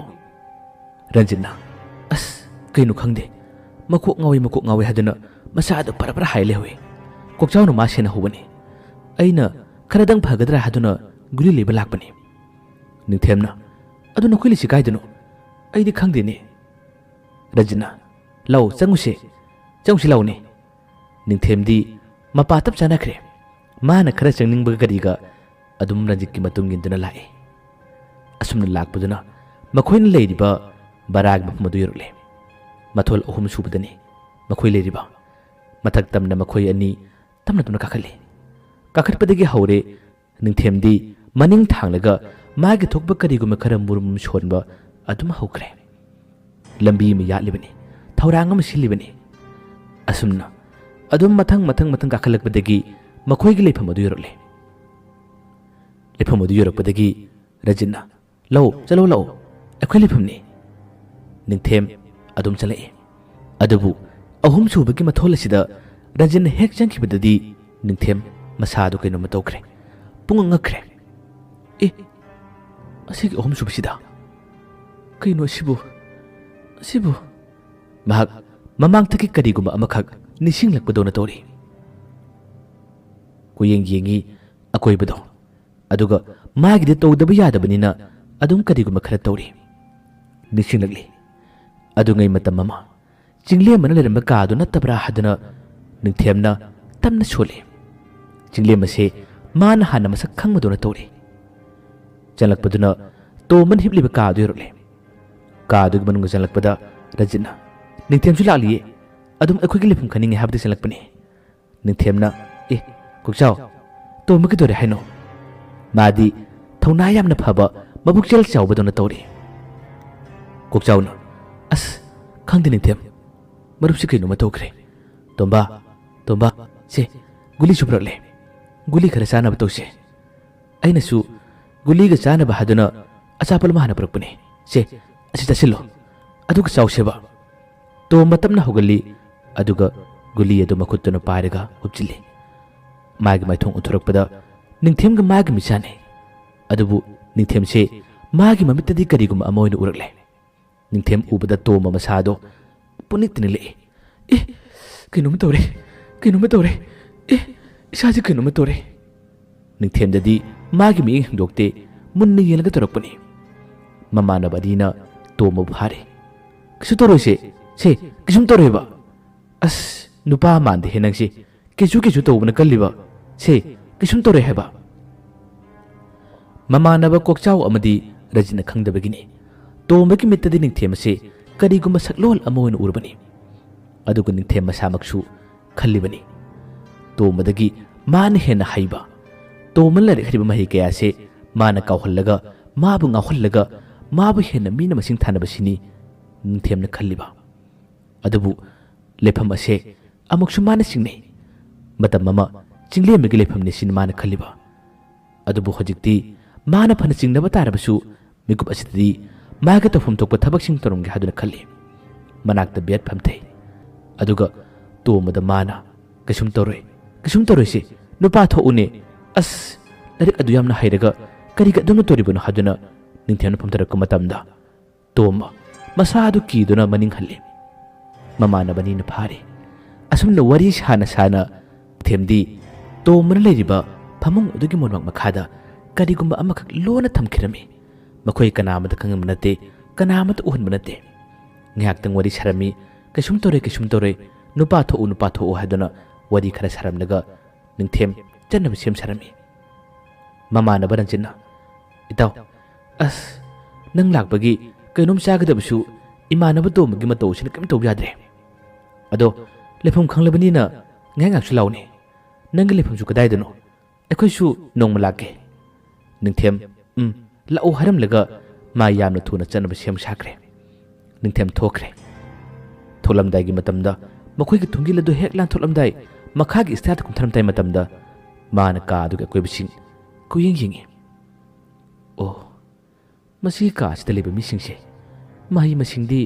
ꯔꯟꯖꯤꯠꯅ, "ꯑꯁ, ꯀꯩꯅꯣ ꯈꯪꯗꯦ꯫ ꯃꯀꯣꯛ ꯉꯥꯎꯏ, ꯃꯀꯣꯛ ꯉꯥꯎꯏ ꯍꯥꯏꯗꯨꯅ ꯃꯁꯥꯗꯣ ꯄꯔ ꯄꯔ ꯍꯥꯏ ꯂꯩꯍꯧꯏ꯫ ꯀꯣꯛꯆꯥꯎꯅ ꯃꯥ ꯁꯦꯟꯅꯍꯧꯕꯅꯤ꯫ ꯑꯩꯅ ꯈꯔꯗꯪ ꯐꯒꯗ꯭ꯔꯥ ꯍꯥꯏꯗꯨꯅ ꯒꯨꯂꯤ ꯂꯩꯕ ꯂꯥꯛꯄꯅꯤ꯫" ꯅꯤꯡꯊꯦꯝꯅ, "ꯑꯗꯨ ꯅꯈꯣꯏ ꯂꯩꯁꯤ ꯀꯥꯏꯗꯅꯣ? ꯑꯩꯗꯤ ꯈꯪꯗꯦꯅꯦ꯫" ꯔꯟꯖꯤꯠꯅ, "ꯂꯥꯛꯑꯣ, ꯆꯪꯉꯨꯁꯦ꯫ ꯆꯪꯉꯨꯁꯤ ꯂꯥꯛꯑꯣꯅꯦ꯫" ꯅꯤꯡꯊꯦꯝꯗꯤ ꯃꯄꯥ ꯇꯞ ꯆꯥꯅꯈ꯭ꯔꯦ꯫ ꯃꯥꯅ ꯈꯔ ꯆꯪꯅꯤꯡꯕꯒ ꯀꯔꯤꯒ ꯑꯗꯨꯝ ꯔꯟꯖꯤꯠꯀꯤ ꯃꯇꯨꯡ ꯏꯟꯗꯨꯅ ꯂꯥꯛꯏ꯫ ꯑꯁꯨꯝꯅ ꯂꯥꯛꯄꯗꯨꯅ ꯃꯈꯣꯏꯅ ꯂꯩꯔꯤꯕ ꯕꯔꯥꯒꯤ ꯃꯐꯝ ꯑꯗꯨ ꯌꯧꯔꯛꯂꯦ꯫ ꯃꯊꯣꯜ ꯑꯍꯨꯝ ꯁꯨꯕꯗꯅꯤ ꯃꯈꯣꯏ ꯂꯩꯔꯤꯕ꯫ ꯃꯊꯛ ꯇꯝꯅ ꯃꯈꯣꯏ ꯑꯅꯤ ꯇꯞꯅ ꯇꯞꯅ ꯀꯥꯈꯠꯂꯤ꯫ ꯀꯥꯈꯠꯄꯗꯒꯤ ꯍꯧꯔꯦ꯫ ꯅꯤꯡꯊꯦꯝꯗꯤ ꯃꯅꯤꯡ ꯊꯥꯡꯂꯒ ꯃꯥꯒꯤ ꯊꯣꯛꯄ ꯀꯔꯤꯒꯨꯝꯕ ꯈꯔ ꯃꯨꯔꯨꯝ ꯁꯣꯟꯕ ꯑꯗꯨꯝ ꯍꯧꯈ꯭ꯔꯦ꯫ ꯂꯝꯕꯤ ꯑꯃ ꯌꯥꯠꯂꯤꯕꯅꯤ, ꯊꯧꯔꯥꯡ ꯑꯃ ꯁꯤꯜꯂꯤꯕꯅꯤ꯫ ꯑꯁꯨꯝꯅ ꯑꯗꯨꯝ ꯃꯊꯪ ꯃꯊꯪ ꯃꯊꯪ ꯀꯥꯈꯠꯂꯛꯄꯗꯒꯤ ꯃꯈꯣꯏꯒꯤ ꯂꯩꯐꯝ ꯑꯗꯨ ꯌꯧꯔꯛꯂꯦ꯫ ꯂꯩꯐꯝ ꯑꯗꯨ ꯌꯧꯔꯛꯄꯗꯒꯤ ꯔꯟꯖꯤꯠꯅ, "ꯂꯥꯛꯑꯣ, ꯆꯠꯂꯣ, ꯂꯥꯛꯑꯣ, ꯑꯩꯈꯣꯏ ꯂꯩꯐꯝꯅꯤ꯫" ꯅꯤꯡꯊꯦꯝ ꯑꯗꯨꯝ ꯆꯠꯂꯛꯏ꯫ ꯑꯗꯨꯕꯨ ꯑꯍꯨꯝꯁꯨꯕꯒꯤ ꯃꯊꯣꯜ ꯑꯁꯤꯗ ꯔꯟꯖꯤꯠꯅ ꯍꯦꯛ ꯆꯪꯈꯤꯕꯗꯗꯤ ꯅꯤꯡꯊꯦꯝ ꯃꯁꯥꯗꯨ ꯀꯩꯅꯣꯝꯃ ꯇꯧꯈ꯭ꯔꯦ꯫ ꯄꯨꯡꯉꯛ ꯉꯛꯈ꯭ꯔꯦ꯫ "ꯑꯦ, ꯑꯁꯤꯒꯤ ꯑꯍꯨꯝꯁꯨꯕꯁꯤꯗ ꯀꯩꯅꯣ ꯑꯁꯤꯕꯨ? ꯑꯁꯤꯕꯨ?" ꯃꯍꯥꯛ ꯃꯃꯥꯡꯗꯒꯤ ꯀꯔꯤꯒꯨꯝꯕ ꯑꯃꯈꯛ ꯅꯤꯡꯁꯤꯡꯂꯛꯄꯗꯧꯅ ꯇꯧꯔꯤ꯫ ꯀꯣꯏꯌꯦꯡ ꯌꯦꯡꯉꯤ ꯑꯀꯣꯏꯕꯗꯣ꯫ ꯑꯗꯨꯒ ꯃꯥꯒꯤꯗꯤ ꯇꯧꯗꯕ ꯌꯥꯗꯕꯅꯤꯅ ꯑꯗꯨꯝ ꯀꯔꯤꯒꯨꯝꯕ ꯈꯔ ꯇꯧꯔꯤ꯫ ꯅꯤꯡꯁꯤꯡꯂꯛꯂꯤ꯫ ꯑꯗꯨꯉꯩ ꯃꯇꯝ ꯑꯃ ꯆꯤꯡꯂꯦꯝꯕꯅ ꯂꯩꯔꯝꯕ ꯀꯥꯗꯨ ꯅꯠꯇꯕ꯭ꯔꯥ ꯍꯥꯏꯗꯨꯅ ꯅꯤꯡꯊꯦꯝꯅ ꯇꯞꯅ ꯁꯣꯜꯂꯤ꯫ ꯆꯤꯡꯂꯦꯝꯕꯁꯦ ꯃꯥꯅ ꯍꯥꯟꯅ ꯃꯁꯛ ꯈꯪꯕꯗꯧꯅ ꯇꯧꯔꯤ꯫ ꯆꯪꯂꯛꯄꯗꯨꯅ ꯇꯣꯝꯕꯅ ꯍꯤꯞꯂꯤꯕ ꯀꯥꯗꯨ ꯌꯧꯔꯛꯂꯦ꯫ ꯀꯥꯗꯨꯒꯤ ꯃꯅꯨꯡꯗ ꯆꯪꯂꯛꯄꯗ ꯔꯟꯖꯤꯠꯅ, "ꯅꯤꯡꯊꯦꯝꯁꯨ ꯂꯥꯛꯂꯤꯌꯦ, ꯑꯗꯨꯝ ꯑꯩꯈꯣꯏꯒꯤ ꯂꯩꯐꯝ ꯈꯪꯅꯤꯡꯉꯦ ꯍꯥꯏꯕꯗꯤ ꯆꯪꯂꯛꯄꯅꯤ꯫" ꯅꯤꯡꯊꯦꯝꯅ, "ꯑꯦ, ꯀꯣꯛꯆꯥꯎ, ꯇꯣꯝꯕ ꯀꯩꯗꯧꯔꯦ ꯍꯥꯏꯅꯣ? ꯃꯥꯗꯤ ꯊꯧꯅꯥ ꯌꯥꯝꯅ ꯐꯕ, ꯃꯕꯨꯛꯆꯦꯜ ꯆꯥꯎꯕꯗꯧꯅ ꯇꯧꯔꯤ꯫" ꯀꯣꯛꯆꯥꯎꯅ, "ꯑꯁ, ꯈꯪꯗꯦ ꯅꯤꯡꯊꯦꯝ, ꯃꯔꯨꯞꯁꯤ ꯀꯩꯅꯣꯝꯃ ꯇꯧꯈ꯭ꯔꯦ꯫ ꯇꯣꯝꯕ, ꯇꯣꯝꯕ, ꯁꯦ, ꯒꯨꯂꯤꯁꯨ ꯄꯨꯔꯛꯂꯦ꯫ ꯒꯨꯂꯤ ꯈꯔ ꯆꯥꯅꯕ ꯇꯧꯁꯦ꯫ ꯑꯩꯅꯁꯨ ꯒꯨꯂꯤꯒ ꯆꯥꯅꯕ ꯍꯥꯏꯗꯨꯅ ꯑꯆꯥꯄꯣꯠ ꯑꯃ ꯍꯥꯟꯅ ꯄꯨꯔꯛꯄꯅꯤ꯫ ꯁꯦ, ꯑꯁꯤ ꯆꯥꯁꯤꯜꯂꯣ, ꯑꯗꯨꯒ ꯆꯥꯎꯁꯦꯕ꯫" ꯇꯣꯝꯕ ꯇꯞꯅ ꯍꯧꯒꯠꯂꯤ, ꯑꯗꯨꯒ ꯒꯨꯂꯤ ꯑꯗꯨ ꯃꯈꯨꯠꯇꯨꯅ ꯄꯥꯏꯔꯒ ꯎꯞꯆꯤꯜꯂꯤ꯫ ꯃꯥꯒꯤ ꯃꯥꯏꯊꯣꯡ ꯎꯠꯊꯣꯔꯛꯄꯗ ꯅꯤꯡꯊꯦꯝꯒ ꯃꯥꯒꯤ ꯃꯤꯠ ꯆꯥꯟꯅꯩ꯫ ꯑꯗꯨꯕꯨ ꯅꯤꯡꯊꯦꯝꯁꯦ ꯃꯥꯒꯤ ꯃꯃꯤꯠꯇꯗꯤ ꯀꯔꯤꯒꯨꯝꯕ ꯑꯃ ꯑꯣꯏꯅ ꯎꯔꯛꯂꯦ꯫ ꯅꯤꯡꯊꯦꯝ ꯎꯕꯗ ꯇꯣꯝꯕ ꯃꯁꯥꯗꯣ ꯄꯨꯅꯤꯛꯇ ꯅꯤꯛꯂꯛꯏ꯫ "ꯑꯦ, ꯀꯩꯅꯣꯝꯃ ꯇꯧꯔꯦ, ꯀꯩꯅꯣꯝꯃ ꯇꯧꯔꯦ꯫ ꯑꯦ, ꯏꯁꯥꯁꯦ ꯀꯩꯅꯣꯝꯃ ꯇꯧꯔꯦ꯫" ꯅꯤꯡꯊꯦꯝꯗꯗꯤ ꯃꯥꯒꯤ ꯃꯤꯠꯌꯦꯡ ꯍꯦꯟꯗꯣꯛꯇꯦ, ꯃꯨꯟꯅ ꯌꯦꯡꯂꯒ ꯇꯧꯔꯛꯄꯅꯤ꯫ ꯃꯃꯥꯟꯅꯕ ꯑꯅꯤꯅ ꯇꯣꯝꯕꯕꯨ ꯐꯥꯔꯦ꯫ "ꯀꯩꯁꯨ ꯇꯧꯔꯣꯏꯁꯦ, ꯁꯦ, ꯀꯩꯁꯨꯝ ꯇꯧꯔꯣꯏꯕ꯫" "ꯑꯁ, ꯅꯨꯄꯥ ꯃꯥꯟꯗꯦꯍꯦ ꯅꯪꯁꯦ, ꯀꯩꯁꯨ ꯀꯩꯁꯨ ꯇꯧꯕꯅ ꯀꯜꯂꯤꯕ, ꯁꯦ, ꯀꯩꯁꯨꯝ ꯇꯧꯔꯣꯏ ꯍꯥꯏꯕ꯫" ꯃꯃꯥꯟꯅꯕ ꯀꯣꯛꯆꯥꯎ ꯑꯃꯗꯤ ꯔꯖꯤꯠꯅ ꯈꯪꯗꯕꯒꯤꯅꯤ꯫ ꯇꯣꯝꯕꯒꯤ ꯃꯤꯠꯇꯗꯤ ꯅꯤꯡꯊꯦꯝ ꯑꯁꯤ ꯀꯔꯤꯒꯨꯝꯕ ꯁꯛꯂꯣꯟ ꯑꯃ ꯑꯣꯏꯅ ꯎꯔꯕꯅꯤ꯫ ꯑꯗꯨꯒ ꯅꯤꯡꯊꯦꯝ ꯃꯁꯥꯃꯛꯁꯨ ꯈꯜꯂꯤꯕꯅꯤ꯫ ꯇꯣꯝꯕꯗꯒꯤ ꯃꯥꯅ ꯍꯦꯟꯅ ꯍꯩꯕ, ꯇꯣꯝꯕꯅ ꯂꯥꯏꯔꯤꯛ ꯍꯩꯔꯤꯕ ꯃꯍꯩ ꯀꯌꯥꯁꯦ ꯃꯥꯅ ꯀꯥꯎꯍꯜꯂꯒ, ꯃꯥꯕꯨ ꯉꯥꯎꯍꯜꯂꯒ, ꯃꯥꯕꯨ ꯍꯦꯟꯅ ꯃꯤꯅ ꯃꯁꯤꯡ ꯊꯥꯅꯕꯁꯤꯅꯤ ꯅꯤꯡꯊꯦꯝꯅ ꯈꯜꯂꯤꯕ꯫ ꯑꯗꯨꯕꯨ ꯂꯩꯐꯝ ꯑꯁꯦ ꯑꯃꯨꯛꯁꯨ ꯃꯥꯅ ꯆꯤꯡꯅꯩ꯫ ꯃꯇꯝ ꯑꯃ ꯆꯤꯡꯂꯦꯝꯕꯒꯤ ꯂꯩꯐꯝꯅꯤ ꯁꯤꯅꯤ ꯃꯥꯅ ꯈꯜꯂꯤꯕ꯫ ꯑꯗꯨꯕꯨ ꯍꯧꯖꯤꯛꯇꯤ ꯃꯥꯅ ꯐꯅ ꯆꯤꯡꯅꯕ ꯇꯥꯔꯕꯁꯨ, ꯃꯤꯀꯨꯞ ꯑꯁꯤꯗꯗꯤ ꯃꯥꯒꯤ ꯇꯧꯐꯝ ꯊꯣꯛꯄ ꯊꯕꯛꯁꯤꯡ ꯇꯧꯔꯝꯒꯦ ꯍꯥꯏꯗꯨꯅ ꯈꯜꯂꯤ꯫ ꯃꯅꯥꯛꯇ ꯕꯦꯠ ꯐꯝꯊꯩ꯫ ꯑꯗꯨꯒ ꯇꯣꯝꯕꯗ ꯃꯥꯅ, "ꯀꯩꯁꯨꯝ ꯇꯧꯔꯣꯏ, ꯀꯩꯁꯨꯝ ꯇꯧꯔꯣꯏꯁꯦ, ꯅꯨꯄꯥ ꯊꯣꯛꯎꯅꯦ꯫ ꯑꯁ, ꯂꯥꯏꯔꯤꯛ ꯑꯗꯨ ꯌꯥꯝꯅ ꯍꯩꯔꯒ ꯀꯔꯤꯒꯤ ꯑꯗꯨꯝꯅ ꯇꯧꯔꯤꯕꯅꯣ?" ꯍꯥꯏꯗꯨꯅ ꯅꯤꯡꯊꯦꯝꯅ ꯐꯝꯊꯔꯛꯄ ꯃꯇꯝꯗ, ꯇꯣꯝꯕ ꯃꯁꯥꯗꯨ ꯀꯤꯗꯨꯅ ꯃꯅꯤꯡ ꯍꯜꯂꯤ꯫ ꯃꯃꯥꯟꯅꯕꯅꯤꯅ ꯐꯥꯔꯤ꯫ ꯑꯁꯨꯝꯅ ꯋꯥꯔꯤ ꯁꯥꯅ ꯁꯥꯅ ꯊꯦꯝꯗꯤ ꯇꯣꯝꯕꯅ ꯂꯩꯔꯤꯕ ꯐꯃꯨꯡ ꯑꯗꯨꯒꯤ ꯃꯣꯟꯕꯥꯡ ꯃꯈꯥꯗ ꯀꯔꯤꯒꯨꯝꯕ ꯑꯃꯈꯛ ꯂꯣꯟꯅ ꯊꯝꯈꯤꯔꯝꯃꯤ꯫ ꯃꯈꯣꯏ ꯀꯅꯥ ꯑꯃꯠꯇ ꯈꯪꯍꯟꯕ ꯅꯠꯇꯦ, ꯀꯅꯥ ꯑꯃꯠꯇ ꯎꯍꯟꯕ ꯅꯠꯇꯦ꯫ ꯉꯥꯏꯍꯥꯛꯇꯪ ꯋꯥꯔꯤ ꯁꯥꯔꯝꯃꯤ꯫ "ꯀꯩꯁꯨꯝ ꯇꯧꯔꯣꯏ, ꯀꯩꯁꯨꯝ ꯇꯧꯔꯣꯏ, ꯅꯨꯄꯥ ꯊꯣꯛꯎ, ꯅꯨꯄꯥ ꯊꯣꯛꯎ" ꯍꯥꯏꯗꯨꯅ ꯋꯥꯔꯤ ꯈꯔ ꯁꯥꯔꯝꯂꯒ ꯅꯤꯡꯊꯦꯝ ꯆꯠꯅꯕ ꯁꯦꯝ ꯁꯥꯔꯝꯃꯤ꯫ ꯃꯃꯥꯟꯅꯕ ꯔꯟꯖꯤꯠꯅ, "ꯏꯇꯥꯎ, ꯑꯁ, ꯅꯪ ꯂꯥꯛꯄꯒꯤ ꯀꯩꯅꯣꯝ ꯆꯥꯒꯗꯕꯁꯨ ꯏꯃꯥꯟꯅꯕ ꯇꯣꯝꯕꯒꯤ ꯃꯇꯧ ꯑꯁꯤꯅ ꯀꯔꯤꯝ ꯇꯧꯕ ꯌꯥꯗ꯭ꯔꯦ꯫ ꯑꯗꯣ ꯂꯩꯐꯝ ꯈꯪꯂꯕꯅꯤꯅ ꯉꯥꯏꯍꯥꯛ ꯉꯥꯏꯍꯥꯛꯁꯨ ꯂꯥꯛꯎꯅꯦ꯫ ꯅꯪꯒꯤ ꯂꯩꯐꯝꯁꯨ ꯀꯗꯥꯏꯗꯅꯣ? ꯑꯩꯈꯣꯏꯁꯨ ꯅꯣꯡꯃ ꯂꯥꯛꯀꯦ꯫" ꯅꯤꯡꯊꯦꯝ, "ꯎꯝ, ꯂꯥꯛꯎ" ꯍꯥꯏꯔꯝꯂꯒ ꯃꯥ ꯌꯥꯝꯅ ꯊꯨꯅ ꯆꯠꯅꯕ ꯁꯦꯝ ꯁꯥꯈ꯭ꯔꯦ꯫ ꯅꯤꯡꯊꯦꯝ ꯊꯣꯛꯈ꯭ꯔꯦ꯫ ꯊꯣꯛꯂꯝꯗꯥꯏꯒꯤ ꯃꯇꯝꯗ ꯃꯈꯣꯏꯒꯤ ꯊꯣꯡꯖꯤꯜ ꯑꯗꯨ ꯍꯦꯛ ꯂꯥꯟꯊꯣꯛꯂꯝꯗꯥꯏ ꯃꯈꯥꯒꯤ ꯁ꯭ꯇꯦꯌꯔꯗ ꯀꯨꯝꯊꯔꯝꯗꯥꯏ ꯃꯇꯝꯗ ꯃꯥꯅ ꯀꯥ ꯑꯗꯨꯒꯤ ꯑꯀꯣꯏꯕꯁꯤꯡ ꯀꯣꯏꯌꯦꯡ ꯌꯦꯡꯉꯤ꯫ ꯑꯣ, ꯃꯁꯤꯒꯤ ꯀꯥ ꯑꯁꯤꯗ ꯂꯩꯕ ꯃꯤꯁꯤꯡꯁꯦ ꯃꯍꯩ ꯃꯁꯤꯡꯗꯤ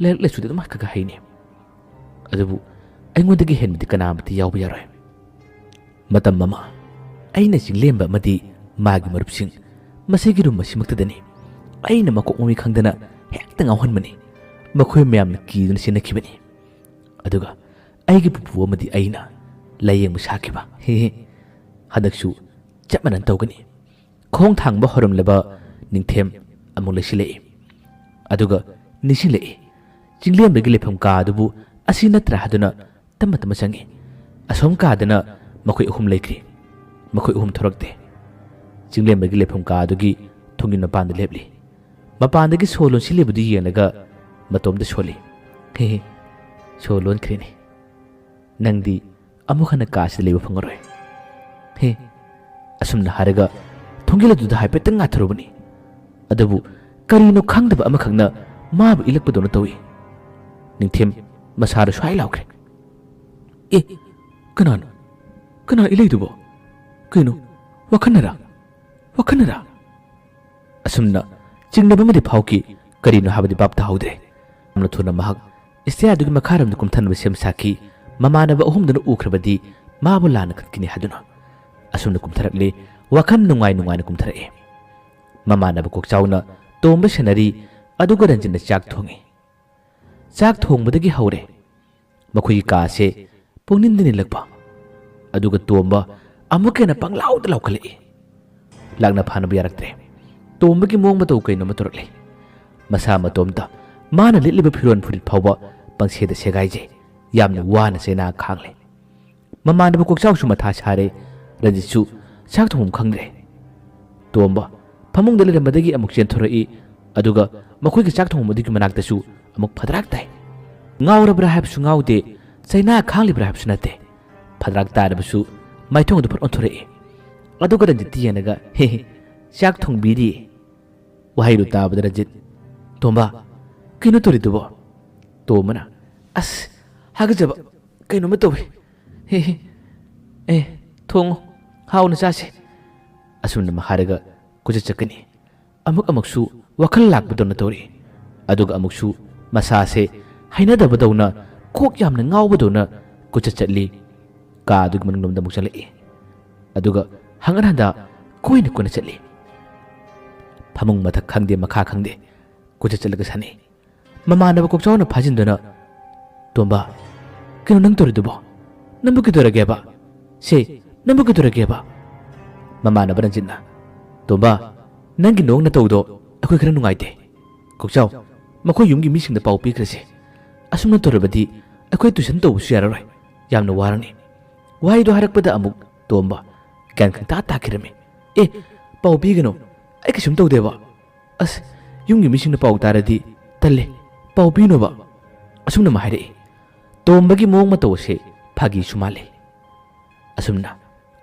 ꯂꯥꯏꯔꯤꯛ ꯂꯥꯏꯁꯨꯗꯤ ꯑꯗꯨꯝ ꯈꯔ ꯈꯔ ꯍꯩꯅꯤ꯫ ꯑꯗꯨꯕꯨ ꯑꯩꯉꯣꯟꯗꯒꯤ ꯍꯦꯟꯕꯗꯤ ꯀꯅꯥ ꯑꯃꯠꯇ ꯌꯥꯎꯕ ꯌꯥꯔꯣꯏ꯫ ꯃꯇꯝ ꯑꯃ ꯑꯩꯅ ꯆꯤꯡꯂꯦꯝꯕ ꯑꯃꯗꯤ ꯃꯥꯒꯤ ꯃꯔꯨꯞꯁꯤꯡ ꯃꯁꯤꯒꯤ ꯔꯨꯝ ꯑꯁꯤꯃꯛꯇꯗꯅꯤ ꯑꯩꯅ ꯃꯀꯣꯛ ꯃꯃꯤ ꯈꯪꯗꯅ ꯍꯦꯛꯇ ꯉꯥꯎꯍꯟꯕꯅꯤ꯫ ꯃꯈꯣꯏ ꯃꯌꯥꯝꯅ ꯀꯤꯗꯨꯅ ꯆꯦꯟꯅꯈꯤꯕꯅꯤ꯫ ꯑꯗꯨꯒ ꯑꯩꯒꯤ ꯄꯨꯄꯨ ꯑꯃꯗꯤ ꯑꯩꯅ ꯂꯥꯏꯌꯦꯡꯕ ꯁꯥꯈꯤꯕ꯫ ꯍꯦ ꯍꯦ꯫ ꯍꯟꯗꯛꯁꯨ ꯆꯞ ꯃꯥꯟꯅꯅ ꯇꯧꯒꯅꯤ꯫ ꯈꯣꯡ ꯊꯥꯡꯕ ꯍꯧꯔꯝꯂꯕ ꯅꯤꯡꯊꯦꯝ ꯑꯃꯨꯛ ꯂꯩꯁꯤꯜꯂꯛꯏ꯫ ꯑꯗꯨꯒ ꯅꯤꯡꯁꯤꯡꯂꯛꯏ, ꯆꯤꯡꯂꯦꯝꯕꯒꯤ ꯂꯩꯐꯝ ꯀꯥ ꯑꯗꯨꯕꯨ ꯑꯁꯤ ꯅꯠꯇ꯭ꯔꯥ ꯍꯥꯏꯗꯨꯅ ꯇꯞꯅ ꯇꯞꯅ ꯆꯪꯏ꯫ ꯑꯁꯣꯝ ꯀꯥꯗꯅ ꯃꯈꯣꯏ ꯑꯍꯨꯝ ꯂꯩꯈ꯭ꯔꯤ꯫ ꯃꯈꯣꯏ ꯑꯍꯨꯝ ꯊꯣꯔꯛꯇꯦ꯫ ꯆꯤꯡꯂꯦꯝꯕꯒꯤ ꯂꯩꯐꯝ ꯀꯥ ꯑꯗꯨꯒꯤ ꯊꯣꯡꯖꯤꯟ ꯃꯄꯥꯟꯗ ꯂꯦꯞꯂꯤ꯫ ꯃꯄꯥꯟꯗꯒꯤ ꯁꯣ ꯂꯣꯟꯁꯤꯜꯂꯤꯕꯗꯨ ꯌꯦꯡꯂꯒ ꯃꯇꯣꯝꯇ ꯁꯣꯜꯂꯤ꯫ "ꯍꯦ ꯍꯦ, ꯁꯣ ꯂꯣꯟꯈ꯭ꯔꯦꯅꯦ꯫ ꯅꯪꯗꯤ ꯑꯃꯨꯛ ꯍꯟꯅ ꯀꯥꯁꯤꯗ ꯂꯩꯕ ꯐꯪꯉꯔꯣꯏ꯫ ꯍꯦ," ꯑꯁꯨꯝꯅ ꯍꯥꯏꯔꯒ ꯊꯣꯡꯖꯤꯜ ꯑꯗꯨꯗ ꯍꯥꯏꯐꯦꯠꯇꯪ ꯉꯥꯊꯔꯨꯕꯅꯤ꯫ ꯑꯗꯨꯕꯨ ꯀꯔꯤꯅꯣ ꯈꯪꯗꯕ ꯑꯃꯈꯛꯅ ꯃꯥꯕꯨ ꯏꯜꯂꯛꯄꯗꯧꯅ ꯇꯧꯏ꯫ ꯅꯤꯡꯊꯦꯝ ꯃꯁꯥꯗ ꯁ꯭ꯋꯥꯏ ꯂꯥꯎꯈ꯭ꯔꯦ꯫ "ꯑꯦ, ꯀꯅꯥꯅꯣ? ꯀꯅꯥ ꯏꯜꯂꯛꯏꯗꯨꯕꯣ? ꯀꯩꯅꯣ, ꯋꯥꯈꯟꯅꯔꯥ? ꯋꯥꯈꯟꯅꯔꯥ?" ꯑꯁꯨꯝꯅ ꯆꯤꯡꯅꯕ ꯑꯃꯗꯤ ꯐꯥꯎꯈꯤ, ꯀꯔꯤꯅꯣ ꯍꯥꯏꯕꯗꯤ ꯚꯥꯞ ꯇꯥꯍꯧꯗ꯭ꯔꯦ꯫ ꯌꯥꯝꯅ ꯊꯨꯅ ꯃꯍꯥꯛ ꯁ꯭ꯇꯦꯌꯔꯗꯨꯒꯤ ꯃꯈꯥꯔꯣꯝꯗ ꯀꯨꯝꯊꯅꯕ ꯁꯦꯝ ꯁꯥꯈꯤ꯫ ꯃꯃꯥꯟꯅꯕ ꯑꯍꯨꯝꯗꯨꯅ ꯎꯈ꯭ꯔꯕꯗꯤ ꯃꯥꯕꯨ ꯂꯥꯟꯅ ꯈꯟꯈꯤꯅꯤ ꯍꯥꯏꯗꯨꯅ꯫ ꯑꯁꯨꯝꯅ ꯀꯨꯝꯊꯔꯛꯂꯦ, ꯋꯥꯈꯜ ꯅꯨꯡꯉꯥꯏ ꯅꯨꯡꯉꯥꯏꯅ ꯀꯨꯝꯊꯔꯛꯑꯦ꯫ ꯃꯃꯥꯟꯅꯕ ꯀꯣꯛꯆꯥꯎꯅ ꯇꯣꯝꯕ ꯁꯦꯟꯅꯔꯤ, ꯑꯗꯨꯒ ꯔꯟꯖꯤꯠꯅ ꯆꯥꯛ ꯊꯣꯡꯉꯤ꯫ ꯆꯥꯛ ꯊꯣꯡꯕꯗꯒꯤ ꯍꯧꯔꯦ꯫ ꯃꯈꯣꯏꯒꯤ ꯀꯥꯁꯦ ꯄꯨꯡꯅꯤꯟꯗ ꯅꯤꯜꯂꯛꯄ꯫ ꯑꯗꯨꯒ ꯇꯣꯝꯕ ꯑꯃꯨꯛꯀ ꯍꯦꯟꯅ ꯄꯪꯂꯥꯎꯗ ꯂꯥꯎꯈꯠꯂꯛꯏ꯫ ꯂꯥꯛꯅ ꯐꯥꯅꯕ ꯌꯥꯔꯛꯇ꯭ꯔꯦ꯫ ꯇꯣꯝꯕꯒꯤ ꯃꯑꯣꯡ ꯃꯇꯧ ꯀꯩꯅꯣꯝꯃ ꯇꯧꯔꯛꯂꯦ꯫ ꯃꯁꯥ ꯃꯇꯣꯝꯇ ꯃꯥꯅ ꯂꯤꯠꯂꯤꯕ ꯐꯤꯔꯣꯜ ꯐꯨꯔꯤꯠ ꯐꯥꯎꯕ ꯄꯪꯁꯦꯗ ꯁꯦꯒꯥꯏꯖꯩ꯫ ꯌꯥꯝꯅ ꯋꯥꯅ ꯆꯩꯅꯥ ꯈꯥꯡꯂꯦ꯫ ꯃꯃꯥꯟꯅꯕ ꯀꯣꯛꯆꯥꯎꯁꯨ ꯃꯊꯥ ꯁꯥꯔꯦ꯫ ꯔꯟꯖꯤꯠꯁꯨ ꯆꯥꯛ ꯊꯣꯡꯐꯝ ꯈꯪꯗ꯭ꯔꯦ꯫ ꯇꯣꯝꯕ ꯐꯃꯨꯡꯗ ꯂꯩꯔꯝꯕꯗꯒꯤ ꯑꯃꯨꯛ ꯆꯦꯟꯊꯣꯔꯛꯏ꯫ ꯑꯗꯨꯒ ꯃꯈꯣꯏꯒꯤ ꯆꯥꯛ ꯊꯣꯡꯐꯝ ꯑꯗꯨꯒꯤ ꯃꯅꯥꯛꯇꯁꯨ ꯑꯃꯨꯛ ꯐꯗ꯭ꯔꯥꯛ ꯇꯥꯏ꯫ ꯉꯥꯎꯔꯕ꯭ꯔꯥ ꯍꯥꯏꯕꯁꯨ ꯉꯥꯎꯗꯦ, ꯆꯩꯅꯥ ꯈꯥꯡꯂꯤꯕ꯭ꯔꯥ ꯍꯥꯏꯕꯁꯨ ꯅꯠꯇꯦ꯫ ꯐꯗ꯭ꯔꯥꯛ ꯇꯥꯔꯕꯁꯨ ꯃꯥꯏꯊꯣꯡ ꯑꯗꯨ ꯐꯠ ꯑꯣꯟꯊꯣꯔꯛꯏ꯫ ꯑꯗꯨꯒ ꯔꯟꯖꯤꯠꯇꯤ ꯌꯦꯡꯂꯒ, "ꯍꯦ ꯍꯦ, ꯆꯥꯛ ꯊꯣꯡꯕꯤꯔꯤ"꯫ ꯋꯥꯍꯩꯗꯨ ꯇꯥꯕꯗ ꯔꯟꯖꯤꯠ, "ꯇꯣꯝꯕ, ꯀꯩꯅꯣ ꯇꯧꯔꯤꯗꯨꯕꯣ?" ꯇꯣꯝꯕꯅ, "ꯑꯁ, ꯍꯥꯒꯠꯆꯕ ꯀꯩꯅꯣꯝꯃ ꯇꯧꯏ꯫ ꯍꯦ ꯍꯦ, ꯑꯦ, ꯊꯣꯡꯉꯨ, ꯍꯥꯎꯅ ꯆꯥꯁꯤ"꯫ ꯑꯁꯨꯝꯅ ꯍꯥꯏꯔꯒ ꯀꯣꯏꯆꯠ ꯆꯠꯀꯅꯤ꯫ ꯑꯃꯨꯛ ꯑꯃꯨꯛꯁꯨ ꯋꯥꯈꯜ ꯂꯥꯛꯄꯗꯧꯅ ꯇꯧꯔꯤ꯫ ꯑꯗꯨꯒ ꯑꯃꯨꯛꯁꯨ ꯃꯁꯥꯁꯦ ꯍꯩꯅꯗꯕꯗꯧꯅ, ꯀꯣꯛ ꯌꯥꯝꯅ ꯉꯥꯎꯕꯗꯧꯅ ꯀꯣꯏꯆꯠ ꯆꯠꯂꯤ꯫ ꯀꯥ ꯑꯗꯨꯒꯤ ꯃꯅꯨꯡꯂꯣꯝꯗ ꯑꯃꯨꯛ ꯆꯪꯂꯛꯏ꯫ ꯑꯗꯨꯒ ꯍꯪꯒꯠ ꯍꯟꯗ ꯀꯣꯏꯅ ꯀꯣꯏꯅ ꯆꯠꯂꯤ꯫ ꯐꯃꯨꯡ ꯃꯊꯛ ꯈꯪꯗꯦ, ꯃꯈꯥ ꯈꯪꯗꯦ, ꯀꯣꯏꯆꯠ ꯆꯠꯂꯒ ꯁꯥꯟꯅꯩ꯫ ꯃꯃꯥꯟꯅꯕ ꯀꯣꯛꯆꯥꯎꯅ ꯐꯥꯖꯤꯟꯗꯨꯅ, "ꯇꯣꯝꯕ, ꯀꯩꯅꯣ ꯅꯪ ꯇꯧꯔꯤꯗꯨꯕꯣ? ꯅꯪꯕꯨ ꯀꯩꯗꯧꯔꯒꯦꯕ? ꯁꯦ, ꯅꯪꯕꯨ ꯀꯩꯗꯧꯔꯒꯦꯕ?" ꯃꯃꯥꯟꯅꯕ ꯔꯟꯖꯤꯠꯅ, "ꯇꯣꯝꯕ, ꯅꯪꯒꯤ ꯅꯑꯣꯡ ꯅꯇꯧꯗꯣ ꯑꯩꯈꯣꯏ ꯈꯔ ꯅꯨꯡꯉꯥꯏꯇꯦ꯫ ꯀꯣꯛꯆꯥꯎ, ꯃꯈꯣꯏ ꯌꯨꯝꯒꯤ ꯃꯤꯁꯤꯡꯗ ꯄꯥꯎ ꯄꯤꯈ꯭ꯔꯁꯤ꯫ ꯑꯁꯨꯝꯅ ꯇꯧꯔꯕꯗꯤ ꯑꯩꯈꯣꯏ ꯇꯨꯏꯁꯟ ꯇꯧꯕꯁꯨ ꯌꯥꯔꯔꯣꯏ꯫ ꯌꯥꯝꯅ ꯋꯥꯔꯅꯤ"꯫ ꯋꯥꯍꯩꯗꯣ ꯍꯥꯏꯔꯛꯄꯗ ꯑꯃꯨꯛ ꯇꯣꯝꯕ ꯒ꯭ꯌꯥꯟ ꯈꯪꯇꯥ ꯇꯥꯈꯤꯔꯝꯃꯤ꯫ "ꯑꯦ, "ꯄꯥꯎ ꯄꯤꯒꯅꯨ, ꯑꯩ ꯀꯩꯁꯨꯝ ꯇꯧꯗꯦꯕ꯫ ꯑꯁ, ꯌꯨꯝꯒꯤ ꯃꯤꯁꯤꯡꯅ ꯄꯥꯎ ꯇꯥꯔꯗꯤ ꯇꯜꯂꯦ, ꯄꯥꯎ ꯄꯤꯅꯣꯕ"꯫ ꯑꯁꯨꯝꯅ ꯑꯃ ꯍꯥꯏꯔꯛꯏ꯫ ꯇꯣꯝꯕꯒꯤ ꯃꯑꯣꯡ ꯃꯇꯧ ꯑꯁꯦ ꯐꯥꯒꯤꯁꯨ ꯃꯥꯜꯂꯦ꯫ ꯑꯁꯨꯝꯅ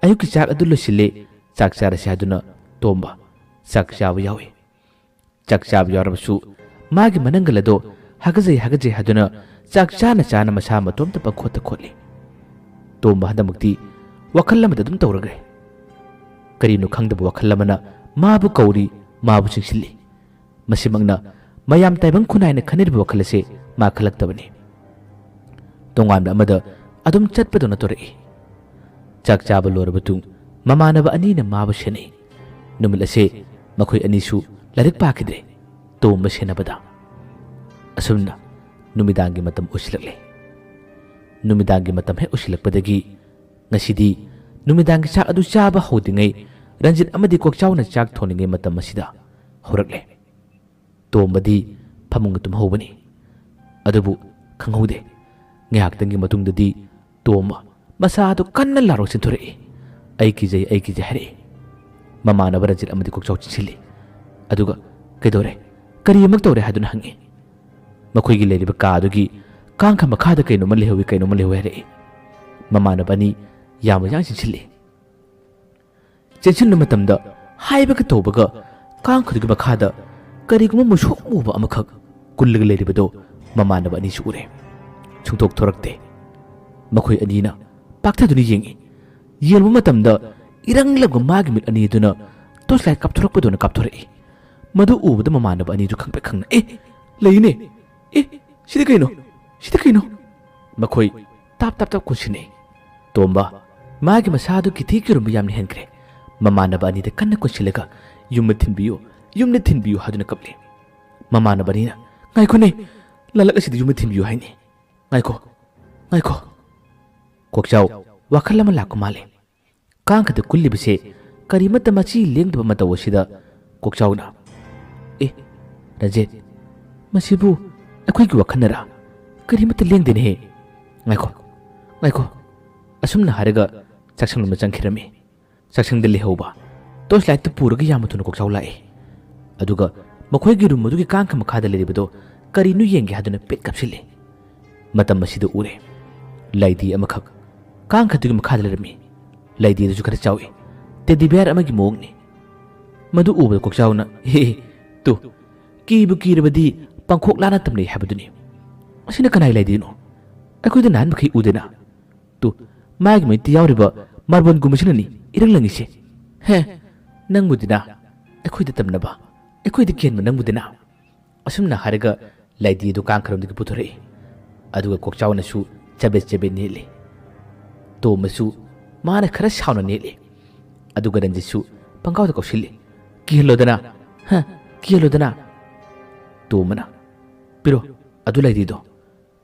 ꯑꯌꯨꯛꯀꯤ ꯆꯥꯛ ꯑꯗꯨ ꯂꯣꯏꯁꯤꯜꯂꯦ꯫ ꯆꯥꯛ ꯆꯥꯔꯁꯤ ꯍꯥꯏꯗꯨꯅ ꯇꯣꯝꯕ ꯆꯥꯛ ꯆꯥꯕ ꯌꯥꯎꯏ꯫ ꯆꯥꯛ ꯆꯥꯕ ꯌꯥꯎꯔꯕꯁꯨ ꯃꯥꯒꯤ ꯃꯅꯪꯒꯜ ꯑꯗꯣ ꯍꯥꯒꯖꯩ ꯍꯥꯒꯖꯩ ꯍꯥꯏꯗꯨꯅ ꯆꯥꯛ ꯆꯥꯅ ꯆꯥꯅ ꯃꯁꯥ ꯃꯇꯣꯝꯇ ꯄꯪꯈꯣꯠꯇ ꯈꯣꯠꯂꯤ꯫ ꯇꯣꯝꯕ ꯍꯟꯗꯛꯃꯛꯇꯤ ꯋꯥꯈꯜ ꯑꯃꯗ ꯑꯗꯨꯝ ꯇꯧꯔꯒ꯭ꯔꯦ꯫ ꯀꯔꯤꯅꯣ ꯈꯪꯗꯕ ꯋꯥꯈꯜ ꯑꯃꯅ ꯃꯥꯕꯨ ꯀꯧꯔꯤ, ꯃꯥꯕꯨ ꯆꯤꯡꯁꯤꯜꯂꯤ꯫ ꯃꯁꯤꯃꯛꯅ ꯃꯌꯥꯝ ꯇꯥꯏꯕꯪ ꯈꯨꯟꯅꯥꯏꯅ ꯈꯟꯅꯔꯤꯕ ꯋꯥꯈꯜ ꯑꯁꯦ ꯃꯥ ꯈꯜꯂꯛꯇꯕꯅꯤ꯫ ꯇꯣꯉꯥꯟꯕ ꯑꯃꯗ ꯑꯗꯨꯝ ꯆꯠꯄꯗꯧꯅ ꯇꯧꯔꯛꯏ꯫ ꯆꯥꯛ ꯆꯥꯕ ꯂꯣꯏꯔꯕ ꯃꯇꯨꯡ ꯃꯃꯥꯟꯅꯕ ꯑꯅꯤꯅ ꯃꯥꯕꯨ ꯁꯦꯟꯅꯩ꯫ ꯅꯨꯃꯤꯠ ꯑꯁꯦ ꯃꯈꯣꯏ ꯑꯅꯤꯁꯨ ꯂꯥꯏꯔꯤꯛ ꯄꯥꯈꯤꯗ꯭ꯔꯦ꯫ ꯇꯣꯝꯕ ꯁꯦꯟꯅꯕꯗ꯫ ꯑꯁꯨꯝꯅ ꯅꯨꯃꯤꯗꯥꯡꯒꯤ ꯃꯇꯝ ꯑꯣꯏꯁꯤꯜꯂꯛꯂꯦ꯫ ꯅꯨꯃꯤꯗꯥꯡꯒꯤ ꯃꯇꯝ ꯍꯦꯛ ꯑꯣꯏꯁꯤꯜꯂꯛꯄꯗꯒꯤ ꯉꯁꯤꯗꯤ ꯅꯨꯃꯤꯗꯥꯡꯒꯤ ꯆꯥꯛ ꯑꯗꯨ ꯆꯥꯕ ꯍꯧꯗ꯭ꯔꯤꯉꯩ ꯔꯟꯖꯤꯠ ꯑꯃꯗꯤ ꯀꯣꯛꯆꯥꯎꯅ ꯆꯥꯛ ꯊꯣꯡꯂꯤꯉꯩ ꯃꯇꯝ ꯑꯁꯤꯗ ꯍꯧꯔꯛꯂꯦ꯫ ꯇꯣꯝꯕꯗꯤ ꯐꯃꯨꯡꯗ ꯇꯨꯝꯍꯧꯕꯅꯤ꯫ ꯑꯗꯨꯕꯨ ꯈꯪꯍꯧꯗꯦ꯫ ꯉꯥꯏꯍꯥꯛꯇꯪꯒꯤ ꯃꯇꯨꯡꯗꯗꯤ ꯇꯣꯝꯕ ꯃꯁꯥ ꯑꯗꯨ ꯀꯟꯅ ꯂꯥꯎꯔꯒ ꯆꯦꯟꯊꯣꯔꯛꯏ꯫ "ꯑꯩ ꯀꯤꯖꯩ, ꯑꯩ ꯀꯤꯖꯩ" ꯍꯥꯏꯔꯛꯏ꯫ ꯃꯃꯥꯟꯅꯕ ꯔꯟꯖꯤꯠ ꯑꯃꯗꯤ ꯀꯣꯛꯆꯥꯎ ꯆꯦꯟꯁꯤꯜꯂꯤ꯫ ꯑꯗꯨꯒ "ꯀꯩꯗꯧꯔꯦ? ꯀꯔꯤ ꯑꯃꯨꯛ ꯇꯧꯔꯦ?" ꯍꯥꯏꯗꯨꯅ ꯍꯪꯉꯤ꯫ ꯃꯈꯣꯏꯒꯤ ꯂꯩꯔꯤꯕ ꯀꯥ ꯑꯗꯨꯒꯤ ꯀꯥꯡꯈ ꯃꯈꯥꯗ ꯀꯩꯅꯣꯝꯃ ꯂꯩꯍꯧꯋꯤ, ꯀꯩꯅꯣꯝꯃ ꯂꯩꯍꯧꯋꯤ ꯍꯥꯏꯔꯛꯏ꯫ ꯃꯃꯥꯟꯅꯕ ꯑꯅꯤ ꯌꯥꯝꯅ ꯌꯥꯡ ꯆꯦꯟꯁꯤꯜꯂꯤ꯫ ꯆꯦꯟꯁꯤꯟꯕ ꯃꯇꯝꯗ ꯍꯥꯏꯕꯒ ꯇꯧꯕꯒ ꯀꯥꯡꯈꯗꯨꯒꯤ ꯃꯈꯥꯗ ꯀꯔꯤꯒꯨꯝꯕ ꯃꯨꯁꯨꯛ ꯃꯨꯕ ꯑꯃꯈꯛ ꯀꯨꯜꯂꯒ ꯂꯩꯔꯤꯕꯗꯨ ꯃꯃꯥꯟꯅꯕ ꯑꯅꯤꯁꯨ ꯎꯔꯦ꯫ ꯁꯨꯡꯊꯣꯛ ꯊꯣꯔꯛꯇꯦ꯫ ꯃꯈꯣꯏ ꯑꯅꯤꯅ ꯄꯥꯛꯊꯗꯨꯅ ꯌꯦꯡꯏ꯫ ꯌꯦꯡꯕ ꯃꯇꯝꯗ ꯏꯔꯪ ꯂꯪꯕ ꯃꯥꯒꯤ ꯃꯤꯠ ꯑꯅꯤ ꯑꯗꯨꯅ ꯇꯣꯔꯆ ꯂꯥꯏꯠ ꯀꯥꯞꯊꯣꯔꯛꯄꯗꯧꯅ ꯀꯥꯞꯊꯣꯔꯛꯏ꯫ ꯃꯗꯨ ꯎꯕꯗ ꯃꯃꯥꯟꯅꯕ ꯑꯅꯤꯗꯨ ꯈꯪꯄ꯭ꯔꯦꯛ ꯈꯪꯅ, "ꯑꯦ, ꯂꯩꯅꯦ! ꯑꯦ, ꯁꯤꯗꯤ ꯀꯩꯅꯣ? ꯁꯤꯗꯤ ꯀꯩꯅꯣ?" ꯃꯈꯣꯏ ꯇꯥꯞ ꯇꯥꯞ ꯇꯥꯞ ꯀꯣꯟꯁꯤꯟꯅꯩ꯫ ꯇꯣꯝꯕ, ꯃꯥꯒꯤ ꯃꯁꯥꯗꯨ ꯀꯤꯊꯤ ꯀꯤꯔꯨꯝꯕ ꯌꯥꯝꯅ ꯍꯦꯟꯈ꯭ꯔꯦ꯫ ꯃꯃꯥꯟꯅꯕ ꯑꯅꯤꯗ ꯀꯟꯅ ꯀꯣꯟꯁꯤꯜꯂꯒ, "ꯌꯨꯝꯗ ꯊꯤꯟꯕꯤꯌꯨ, ꯌꯨꯝꯗ ꯊꯤꯟꯕꯤꯌꯨ" ꯍꯥꯏꯗꯨꯅ ꯀꯞꯂꯤ꯫ ꯃꯃꯥꯟꯅꯕ ꯑꯅꯤꯅ, "ꯉꯥꯏꯈꯣꯅꯦ, ꯂꯥꯂꯛ ꯑꯁꯤꯗ ꯌꯨꯝꯗ ꯊꯤꯟꯕꯤꯌꯨ ꯍꯥꯏꯅꯤ꯫ ꯉꯥꯏꯈꯣ, ꯉꯥꯏꯈꯣ"꯫ ꯀꯣꯛꯆꯥꯎ ꯋꯥꯈꯜ ꯑꯃ ꯂꯥꯛꯄ ꯃꯥꯜꯂꯦ꯫ ꯀꯥꯡꯈꯗ ꯀꯨꯜꯂꯤꯕꯁꯦ ꯀꯔꯤꯃꯠꯇ ꯃꯆꯤ ꯂꯦꯡꯗꯕ ꯃꯇꯧ ꯑꯁꯤꯗ ꯀꯣꯛꯆꯥꯎꯅ, "ꯑꯦ, ꯔꯟꯖꯤꯠ, ꯃꯁꯤꯕꯨ ꯑꯩꯈꯣꯏꯒꯤ ꯋꯥꯈꯜꯅꯔꯥ? ꯀꯔꯤꯃꯠꯇ ꯂꯦꯡꯗꯦꯅꯦꯍꯦ꯫ ꯉꯥꯏꯈꯣ, ꯉꯥꯏꯈꯣ"꯫ ꯑꯁꯨꯝꯅ ꯍꯥꯏꯔꯒ ꯆꯥꯛꯁꯪꯂꯣꯝꯗ ꯆꯪꯈꯤꯔꯝꯃꯤ꯫ ꯆꯥꯛꯁꯪꯗ ꯂꯩꯍꯧꯕ ꯇꯣꯔꯆ ꯂꯥꯏꯠꯇꯨ ꯄꯨꯔꯒ ꯌꯥꯝꯅ ꯊꯨꯅ ꯀꯣꯛꯆꯥꯎ ꯂꯥꯛꯏ꯫ ꯑꯗꯨꯒ ꯃꯈꯣꯏꯒꯤ ꯔꯨꯝ ꯑꯗꯨꯒꯤ ꯀꯥꯡꯈ ꯃꯈꯥꯗ ꯂꯩꯔꯤꯕꯗꯣ ꯀꯔꯤꯅꯣ ꯌꯦꯡꯒꯦ ꯍꯥꯏꯗꯨꯅ ꯄꯦꯠ ꯀꯥꯞꯁꯤꯜꯂꯤ꯫ ꯃꯇꯝ ꯑꯁꯤꯗ ꯎꯔꯦ, ꯂꯩꯗꯤ ꯑꯃꯈꯛ ꯀꯥꯡꯈꯗꯨꯒꯤ ꯃꯈꯥꯗ ꯂꯩꯔꯝꯃꯤ꯫ ꯂꯩꯗꯤ ꯑꯗꯨꯁꯨ ꯈꯔ ꯆꯥꯎꯏ, ꯇꯦꯗꯤ ꯕꯤꯌꯥꯔ ꯑꯃꯒꯤ ꯃꯑꯣꯡꯅꯤ꯫ ꯃꯗꯨ ꯎꯕꯗ ꯀꯣꯛꯆꯥꯎꯅ, "ꯍꯦ, ꯍꯦ, ꯇꯨ, ꯀꯤꯕꯨ ꯀꯤꯔꯕꯗꯤ ꯄꯥꯡꯈꯣꯛ ꯂꯥꯅ ꯇꯝꯅꯩ ꯍꯥꯏꯕꯗꯨꯅꯤ꯫ ꯑꯁꯤꯅ ꯀꯅꯥꯏ ꯂꯩꯗꯤꯅꯣ? ꯑꯩꯈꯣꯏꯗ ꯅꯍꯥꯟ ꯃꯈꯩ ꯎꯗꯦꯅ꯫ ꯇꯨ, ꯃꯥꯒꯤ ꯃꯤꯠꯇ ꯌꯥꯎꯔꯤꯕ ꯃꯥꯔꯕꯣꯟꯒꯨꯝꯕꯁꯤꯅꯅꯤ ꯏꯔꯪ ꯂꯪꯉꯤꯁꯦ꯫ ꯍꯦ, ꯅꯪꯕꯨꯗꯤꯅ, ꯑꯩꯈꯣꯏꯗ ꯇꯝꯅꯕ, ꯑꯩꯈꯣꯏꯗ ꯀꯤꯍꯟꯕ ꯅꯪꯕꯨꯗꯤꯅ?" ꯑꯁꯨꯝꯅ ꯍꯥꯏꯔꯒ ꯂꯩꯗꯤ ꯑꯗꯨ ꯀꯥꯡꯈꯔꯣꯝꯗꯒꯤ ꯄꯨꯊꯣꯔꯛꯏ꯫ ꯑꯗꯨꯒ ꯀꯣꯛꯆꯥꯎꯅꯁꯨ ꯆꯕꯦꯠ ꯆꯕꯦꯠ ꯅꯦꯠꯂꯤ꯫ ꯇꯣꯝꯕꯁꯨ ꯃꯥꯅ ꯈꯔ ꯁꯥꯎꯅ ꯅꯦꯠꯂꯤ꯫ ꯑꯗꯨꯒ ꯔꯟꯖꯤꯠꯁꯨ ꯄꯪꯀꯥꯎꯗ ꯀꯧꯁꯤꯜꯂꯤ, "ꯀꯤꯍꯜꯂꯣꯗꯅ, ꯍ, ꯀꯤꯍꯜꯂꯣꯗꯅ!" ꯇꯣꯝꯕꯅ, "ꯄꯤꯔꯣ ꯑꯗꯨ ꯂꯩꯗꯤꯗꯣ꯫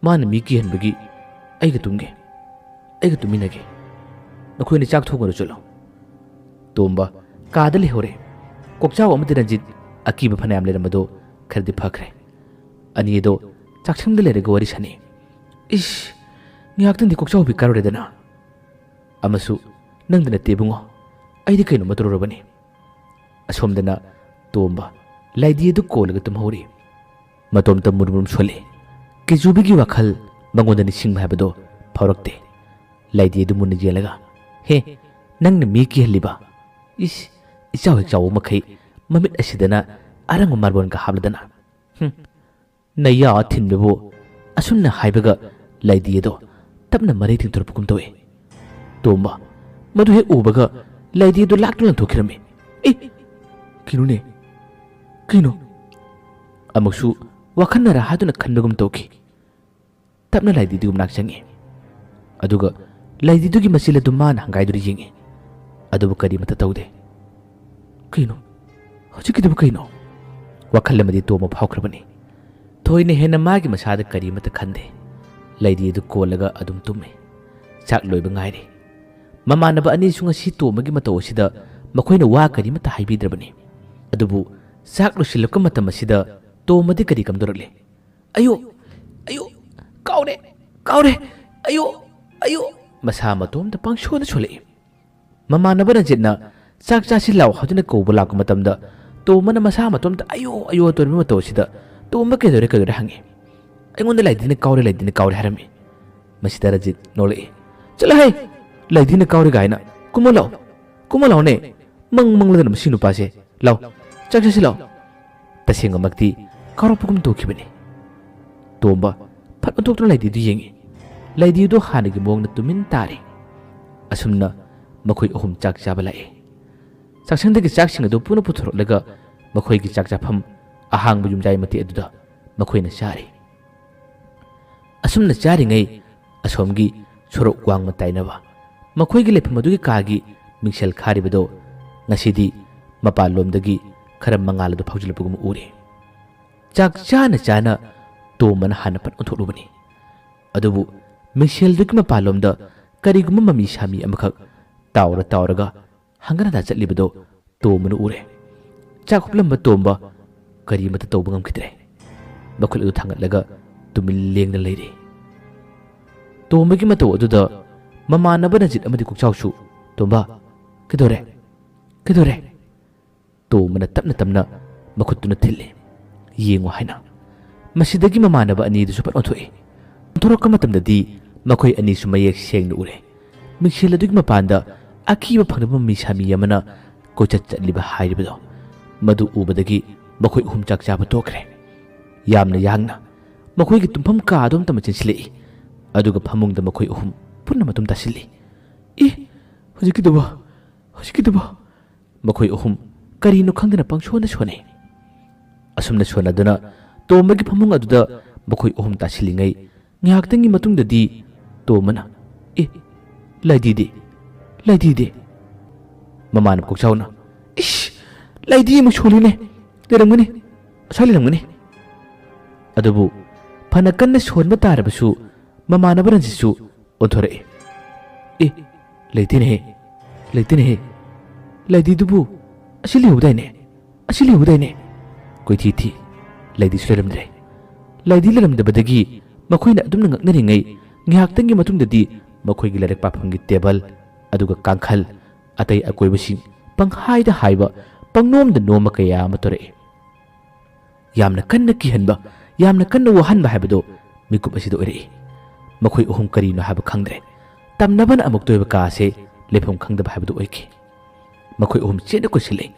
ꯃꯥꯅ ꯃꯤ ꯀꯤꯍꯟꯕꯒꯤ ꯑꯩꯒ ꯇꯨꯝꯒꯦ꯫ ꯑꯩꯒ ꯇꯨꯝꯃꯤꯟꯅꯒꯦ꯫ ꯅꯈꯣꯏꯅ ꯆꯥꯛ ꯊꯣꯡꯉꯨꯔꯣ ꯆꯠꯂꯣ꯫" ꯇꯣꯝꯕ ꯀꯥꯗ ꯂꯩꯍꯧꯔꯦ꯫ ꯀꯣꯛꯆꯥꯎ ꯑꯃꯗꯤ ꯔꯟꯖꯤꯠ ꯑꯀꯤꯕ ꯐꯅꯌꯥꯝ ꯂꯩꯔꯝꯕꯗꯣ ꯈꯔꯗꯤ ꯐꯈ꯭ꯔꯦ꯫ ꯑꯅꯤ ꯑꯗꯣ ꯆꯥꯛꯁꯪꯗ ꯂꯩꯔꯒ ꯋꯥꯔꯤ ꯁꯥꯟꯅꯩ꯫ "ꯏꯁ, ꯉꯥꯏꯍꯥꯛꯇꯪꯗꯤ ꯀꯣꯛꯆꯥꯎꯕꯤ ꯀꯥꯔꯨꯔꯦꯗꯅ꯫ ꯑꯃꯁꯨ ꯅꯪꯗ ꯅꯠꯇꯦ ꯏꯕꯨꯡꯉꯣ, ꯑꯩꯗꯤ ꯀꯩꯅꯣꯝꯃ ꯇꯧꯔꯨꯔꯕꯅꯤ꯫" ꯑꯁꯣꯝꯗꯅ ꯇꯣꯝꯕ ꯂꯩꯗꯤ ꯑꯗꯨ ꯀꯣꯜꯂꯒ ꯇꯨꯝꯍꯧꯔꯤ꯫ ꯃꯇꯣꯝꯇ ꯃꯨꯔꯨꯝ ꯃꯨꯔꯨꯝ ꯁꯣꯜꯂꯤ꯫ ꯀꯤꯖꯨꯕꯤꯒꯤ ꯋꯥꯈꯜ ꯃꯉꯣꯟꯗ ꯅꯤꯡꯁꯤꯡꯕ ꯍꯥꯏꯕꯗꯣ ꯐꯥꯎꯔꯛꯇꯦ꯫ ꯂꯩꯗꯤ ꯑꯗꯨ ꯃꯨꯟꯅ ꯌꯦꯡꯂꯒ, "ꯍꯦ, ꯅꯪꯅ ꯃꯤ ꯀꯤꯍꯜꯂꯤꯕ? ꯏꯁ, ꯏꯆꯥꯎ ꯍꯦꯛ ꯆꯥꯎꯕ ꯃꯈꯩ ꯃꯃꯤꯠ ꯑꯁꯤꯗꯅ ꯑꯔꯪꯕ ꯃꯥꯔꯕꯣꯟꯒ ꯍꯥꯞꯂꯗꯅ꯫ ꯍꯨꯝ, ꯅꯌꯥ ꯊꯤꯟꯕꯕꯨ꯫" ꯑꯁꯨꯝꯅ ꯍꯥꯏꯕꯒ ꯂꯩꯗꯤ ꯑꯗꯣ ꯇꯞꯅ ꯃꯔꯩ ꯇꯤꯡꯊꯣꯔꯛꯄꯒꯨꯝ ꯇꯧꯏ꯫ ꯇꯣꯝꯕ ꯃꯗꯨ ꯍꯦꯛ ꯎꯕꯒ ꯂꯩꯗꯤ ꯑꯗꯨ ꯂꯥꯛꯇꯨꯅ ꯊꯣꯛꯈꯤꯔꯝꯃꯤ꯫ "ꯑꯦ, ꯀꯩꯅꯣꯅꯦ? ꯀꯩꯅꯣ?" ꯑꯃꯨꯛꯁꯨ ꯋꯥꯈꯜꯅꯔ ꯍꯥꯏꯗꯨꯅ ꯈꯟꯕꯒꯨꯝ ꯇꯧꯈꯤ꯫ ꯇꯞꯅ ꯂꯩꯗꯤꯗꯨꯒꯤ ꯃꯅꯥꯛ ꯆꯪꯉꯤ꯫ ꯑꯗꯨꯒ ꯂꯩꯗꯤꯗꯨꯒꯤ ꯃꯆꯤꯜ ꯑꯗꯨ ꯃꯥꯅ ꯍꯪꯒꯥꯏꯗꯨꯅ ꯌꯦꯡꯉꯤ꯫ ꯑꯗꯨꯕꯨ ꯀꯔꯤꯃꯠꯇ ꯇꯧꯗꯦ꯫ "ꯀꯩꯅꯣ? ꯍꯧꯖꯤꯛꯀꯤꯗꯨꯕꯨ ꯀꯩꯅꯣ?" ꯋꯥꯈꯜ ꯑꯃꯗꯤ ꯇꯣꯝꯕ ꯐꯥꯎꯈ꯭ꯔꯕꯅꯤ꯫ ꯊꯣꯏꯅ ꯍꯦꯟꯅ ꯃꯥꯒꯤ ꯃꯁꯥꯗ ꯀꯔꯤꯃꯠꯇ ꯈꯟꯗꯦ꯫ ꯂꯩꯗꯤ ꯑꯗꯨ ꯀꯣꯜꯂꯒ ꯑꯗꯨꯝ ꯇꯨꯝꯃꯤ꯫ ꯆꯥꯛ ꯂꯣꯏꯕ ꯉꯥꯏꯔꯤ꯫ ꯃꯃꯥꯟꯅꯕ ꯑꯅꯤꯁꯨ ꯉꯁꯤ ꯇꯣꯝꯕꯒꯤ ꯃꯇꯧ ꯑꯁꯤꯗ ꯃꯈꯣꯏꯅ ꯋꯥ ꯀꯔꯤꯃꯠꯇ ꯍꯥꯏꯕꯤꯗ꯭ꯔꯕꯅꯤ꯫ ꯑꯗꯨꯕꯨ ꯆꯥꯛ ꯂꯣꯏꯁꯤꯜꯂꯛꯄ ꯃꯇꯝ ꯑꯁꯤꯗ ꯇꯣꯝꯕꯗꯤ ꯀꯔꯤ ꯀꯝꯗꯧꯔꯛꯂꯤ? "ꯑꯌꯣ! ꯑꯌꯣ! ꯀꯥꯎꯔꯦ! ꯀꯥꯎꯔꯦ! ꯑꯌꯣ! ꯑꯌꯣ!" ꯃꯁꯥ ꯃꯇꯣꯝꯇ ꯄꯪꯁꯣꯟꯗ ꯁꯣꯜꯂꯛꯏ꯫ ꯃꯃꯥꯟꯅꯕ ꯔꯟꯖꯤꯠꯅ "ꯆꯥꯛ ꯆꯥꯁꯤ ꯂꯥꯎ" ꯍꯥꯏꯗꯨꯅ ꯀꯧꯕ ꯂꯥꯛꯄ ꯃꯇꯝꯗ ꯇꯣꯝꯕꯅ ꯃꯁꯥ ꯃꯇꯣꯝꯇ "ꯑꯌꯣ ꯑꯌꯣ" ꯇꯧꯔꯤꯕ ꯃꯇꯧ ꯑꯁꯤꯗ ꯇꯣꯝꯕ "ꯀꯩꯗꯧꯔꯦ, ꯀꯩꯗꯧꯔꯦ?" ꯍꯪꯉꯤ꯫ "ꯑꯩꯉꯣꯟꯗ ꯂꯥꯏꯙꯤꯅ ꯀꯥꯎꯔꯦ, ꯂꯥꯏꯙꯤꯅ ꯀꯥꯎꯔꯦ" ꯍꯥꯏꯔꯝꯃꯤ꯫ ꯃꯁꯤꯗ ꯔꯖꯤꯠ ꯅꯣꯛꯂꯛꯏ꯫ "ꯆꯠꯂꯣꯍꯦ! ꯂꯥꯏꯙꯤꯅ ꯀꯥꯎꯔꯦ ꯀꯥꯏꯅ꯫ ꯀꯨꯝꯃꯣ ꯂꯥꯎ, ꯀꯨꯝꯃꯣ ꯂꯥꯎꯅꯦ꯫ ꯃꯪ ꯃꯪꯂꯗꯅ ꯃꯁꯤ ꯅꯨꯄꯥꯁꯦ꯫ ꯂꯥꯎ, ꯆꯥꯛ ꯆꯥꯁꯤ ꯂꯥꯎ"꯫ ꯇꯁꯦꯡꯕꯃꯛꯇꯤ ꯀꯥꯎꯔꯛꯄꯒꯨꯝ ꯇꯧꯈꯤꯕꯅꯤ꯫ ꯇꯣꯝꯕ ꯐꯠ ꯑꯣꯟꯊꯣꯛꯇꯨꯅ ꯂꯥꯏꯙꯤꯗꯨ ꯌꯦꯡꯉꯤ꯫ ꯂꯥꯏꯙꯤꯗꯨ ꯍꯥꯟꯅꯒꯤ ꯃꯑꯣꯡꯗ ꯇꯨꯃꯤꯟ ꯇꯥꯔꯤ꯫ ꯑꯁꯨꯝꯅ ꯃꯈꯣꯏ ꯑꯍꯨꯝ ꯆꯥꯛ ꯆꯥꯕ ꯂꯥꯛꯏ꯫ ꯆꯥꯛꯁꯪꯗꯒꯤ ꯆꯥꯛꯁꯤꯡ ꯑꯗꯨ ꯄꯨꯟꯅ ꯄꯨꯊꯣꯔꯛꯂꯒ ꯃꯈꯣꯏꯒꯤ ꯆꯥꯛ ꯆꯥꯐꯝ ꯑꯍꯥꯡꯕ ꯌꯨꯝꯌꯥꯏ ꯃꯇꯦꯛ ꯑꯗꯨꯗ ꯃꯈꯣꯏꯅ ꯆꯥꯔꯤ꯫ ꯑꯁꯨꯝꯅ ꯆꯥꯔꯤꯉꯩ ꯑꯁꯣꯝꯒꯤ ꯁꯣꯔꯣꯛ ꯋꯥꯡꯃ ꯇꯥꯏꯅꯕ ꯃꯈꯣꯏꯒꯤ ꯂꯩꯐꯝ ꯑꯗꯨꯒꯤ ꯀꯥꯒꯤ ꯃꯤꯡꯁꯦꯜ ꯈꯥꯔꯤꯕꯗꯣ ꯉꯁꯤꯗꯤ ꯃꯄꯥꯟꯂꯣꯝꯗꯒꯤ ꯈꯔ ꯃꯉꯥꯜ ꯑꯗꯨ ꯐꯥꯎꯖꯤꯜꯂꯛꯄꯒꯨꯝ ꯎꯔꯤ꯫ ꯆꯥꯛ ꯆꯥꯅ ꯆꯥꯅ ꯇꯣꯝꯕꯅ ꯍꯥꯟꯅ ꯐꯠ ꯑꯣꯟꯊꯣꯛꯂꯨꯕꯅꯤ꯫ ꯑꯗꯨꯕꯨ ꯃꯤꯡꯁꯦꯜꯗꯨꯒꯤ ꯃꯄꯥꯟꯂꯣꯝꯗ ꯀꯔꯤꯒꯨꯝꯕ ꯃꯃꯤ ꯁꯥꯃꯤ ꯑꯃꯈꯛ ꯇꯥꯎꯔ ꯇꯥꯎꯔꯒ ꯍꯪꯒꯠ ꯍꯟꯗꯥ ꯆꯠꯂꯤꯕꯗꯣ ꯇꯣꯝꯕꯅ ꯎꯔꯦ꯫ ꯆꯥꯛ ꯍꯨꯞꯂꯝꯕ ꯇꯣꯝꯕ ꯀꯔꯤꯃꯠꯇ ꯇꯧꯕ ꯉꯝꯈꯤꯗ꯭ꯔꯦ꯫ ꯃꯈꯨꯠ ꯑꯗꯨ ꯊꯥꯡꯒꯠꯂꯒ ꯇꯨꯃꯤꯟ ꯂꯦꯡꯗꯅ ꯂꯩꯔꯦ꯫ ꯇꯣꯝꯕꯒꯤ ꯃꯇꯧ ꯑꯗꯨꯗ ꯃꯃꯥꯟꯅꯕ ꯔꯖꯤꯠ ꯑꯃꯗꯤ ꯀꯣꯛꯆꯥꯎꯁꯨ, "ꯇꯣꯝꯕ, ꯀꯩꯗꯧꯔꯦ? ꯀꯩꯗꯧꯔꯦ?" ꯇꯣꯝꯕꯅ ꯇꯞꯅ ꯇꯞꯅ ꯃꯈꯨꯠꯇꯨꯅ ꯊꯤꯜꯂꯤ꯫ "ꯌꯦꯡꯉꯨ" ꯍꯥꯏꯅ꯫ ꯃꯁꯤꯗꯒꯤ ꯃꯃꯥꯟꯅꯕ ꯑꯅꯤꯗꯨꯁꯨ ꯐꯠ ꯑꯣꯟꯊꯣꯛꯏ꯫ ꯑꯣꯟꯊꯣꯔꯛꯄ ꯃꯇꯝꯗꯗꯤ ꯃꯈꯣꯏ ꯑꯅꯤꯁꯨ ꯃꯌꯦꯛ ꯁꯦꯡꯅ ꯎꯔꯦ꯫ ꯃꯤꯡꯁꯦꯜ ꯑꯗꯨꯒꯤ ꯃꯄꯥꯟꯗ ꯑꯀꯤꯕ ꯐꯪꯗꯕ ꯃꯃꯤ ꯁꯥꯃꯤ ꯑꯃꯅ ꯀꯣꯏꯆꯠ ꯆꯠꯂꯤꯕ ꯍꯥꯏꯔꯤꯕꯗꯣ꯫ ꯃꯗꯨ ꯎꯕꯗꯒꯤ ꯃꯈꯣꯏ ꯑꯍꯨꯝ ꯆꯥꯛ ꯆꯥꯕ ꯇꯣꯛꯈ꯭ꯔꯦ꯫ ꯌꯥꯝꯅ ꯌꯥꯡꯅ ꯃꯈꯣꯏꯒꯤ ꯇꯨꯝꯐꯝ ꯀꯥ ꯑꯗꯣꯝꯇ ꯆꯦꯟꯁꯤꯜꯂꯛꯏ꯫ ꯑꯗꯨꯒ ꯐꯃꯨꯡꯗ ꯃꯈꯣꯏ ꯑꯍꯨꯝ ꯄꯨꯟꯅ ꯃꯇꯨꯝ ꯇꯥꯁꯤꯜꯂꯤ꯫ "ꯑꯦ, ꯍꯧꯖꯤꯛꯀꯤꯗꯨꯕꯣ? ꯍꯧꯖꯤꯛꯀꯤꯗꯨꯕꯣ?" ꯃꯈꯣꯏ ꯑꯍꯨꯝ ꯀꯔꯤꯅꯣ ꯈꯪꯗꯅ ꯄꯪꯁꯣꯟꯗ ꯁꯣꯟꯅꯩ꯫ ꯑꯁꯨꯝꯅ ꯁꯣꯟꯅꯗꯨꯅ ꯇꯣꯝꯕꯒꯤ ꯐꯃꯨꯡ ꯑꯗꯨꯗ ꯃꯈꯣꯏ ꯑꯍꯨꯝ ꯇꯥꯁꯤꯜꯂꯤꯉꯩ ꯉꯥꯏꯍꯥꯛꯇꯪꯒꯤ ꯃꯇꯨꯡꯗꯗꯤ ꯇꯣꯝꯕꯅ, "ꯑꯦ, ꯂꯥꯏꯙꯤꯗꯤ? ꯂꯥꯏꯙꯤꯗꯤ?" ꯃꯃꯥꯟꯅꯕ ꯀꯣꯛꯆꯥꯎꯅ, "ꯏꯁ! ꯂꯥꯏꯙꯤ ꯑꯃꯨꯛ ꯁꯣꯜꯂꯤꯅꯦ꯫ ꯂꯩꯔꯝꯒꯅꯤ꯫ ꯑꯁ꯭ꯋꯥꯏ ꯂꯩꯔꯝꯒꯅꯤ"꯫ ꯑꯗꯨꯕꯨ ꯐꯅ ꯀꯟꯅ ꯁꯣꯟꯕ ꯇꯥꯔꯕꯁꯨ ꯃꯃꯥꯟꯅꯕ ꯔꯟꯖꯤꯠꯁꯨ ꯑꯣꯟꯊꯣꯔꯛꯏ꯫ "ꯑꯦ, ꯂꯩꯇꯦꯅꯦꯍꯦ, ꯂꯩꯇꯦꯅꯦꯍꯦ꯫ ꯂꯥꯏꯙꯤꯗꯨꯕꯨ ꯑꯁꯤ ꯂꯩꯍꯧꯗꯥꯏꯅꯦ? ꯑꯁꯤ ꯂꯩꯍꯧꯗꯥꯏꯅꯦ?" ꯀꯣꯏꯊꯤ ꯊꯤ꯫ ꯂꯥꯏꯙꯤꯁꯨ ꯂꯩꯔꯝꯗ꯭ꯔꯦ꯫ ꯂꯥꯏꯙꯤ ꯂꯩꯔꯝꯗꯕꯗꯒꯤ ꯃꯈꯣꯏꯅ ꯑꯗꯨꯝꯅ ꯉꯛꯅꯔꯤꯉꯩ ꯉꯥꯏꯍꯥꯛꯇꯪꯒꯤ ꯃꯇꯨꯡꯗꯗꯤ ꯃꯈꯣꯏꯒꯤ ꯂꯥꯏꯔꯤꯛ ꯄꯥꯐꯝꯒꯤ ꯇꯦꯕꯜ, ꯑꯗꯨꯒ ꯀꯥꯡꯈꯜ, ꯑꯇꯩ ꯑꯀꯣꯏꯕꯁꯤꯡ ꯄꯪꯍꯥꯏꯗ ꯍꯥꯏꯕ, ꯄꯪꯅꯣꯝꯗ ꯅꯣꯝꯕ ꯀꯌꯥ ꯑꯃ ꯇꯧꯔꯛꯏ꯫ ꯌꯥꯝꯅ ꯀꯟꯅ ꯀꯤꯍꯟꯕ, ꯌꯥꯝꯅ ꯀꯟꯅ ꯋꯥꯍꯟꯕ ꯍꯥꯏꯕꯗꯨ ꯃꯤꯀꯨꯞ ꯑꯁꯤꯗ ꯑꯣꯏꯔꯛꯏ꯫ ꯃꯈꯣꯏ ꯑꯍꯨꯝ ꯀꯔꯤꯅꯣ ꯍꯥꯏꯕ ꯈꯪꯗ꯭ꯔꯦ꯫ ꯇꯝꯅꯕꯅ ꯑꯃꯨꯛꯇ ꯑꯣꯏꯕ ꯀꯥ ꯑꯁꯤ ꯂꯩꯐꯝ ꯈꯪꯗꯕ ꯍꯥꯏꯕꯗꯨ ꯑꯣꯏꯈꯤ꯫ ꯃꯈꯣꯏ ꯑꯍꯨꯝ ꯆꯦꯠꯅ ꯀꯣꯏꯁꯤꯜꯂꯤ꯫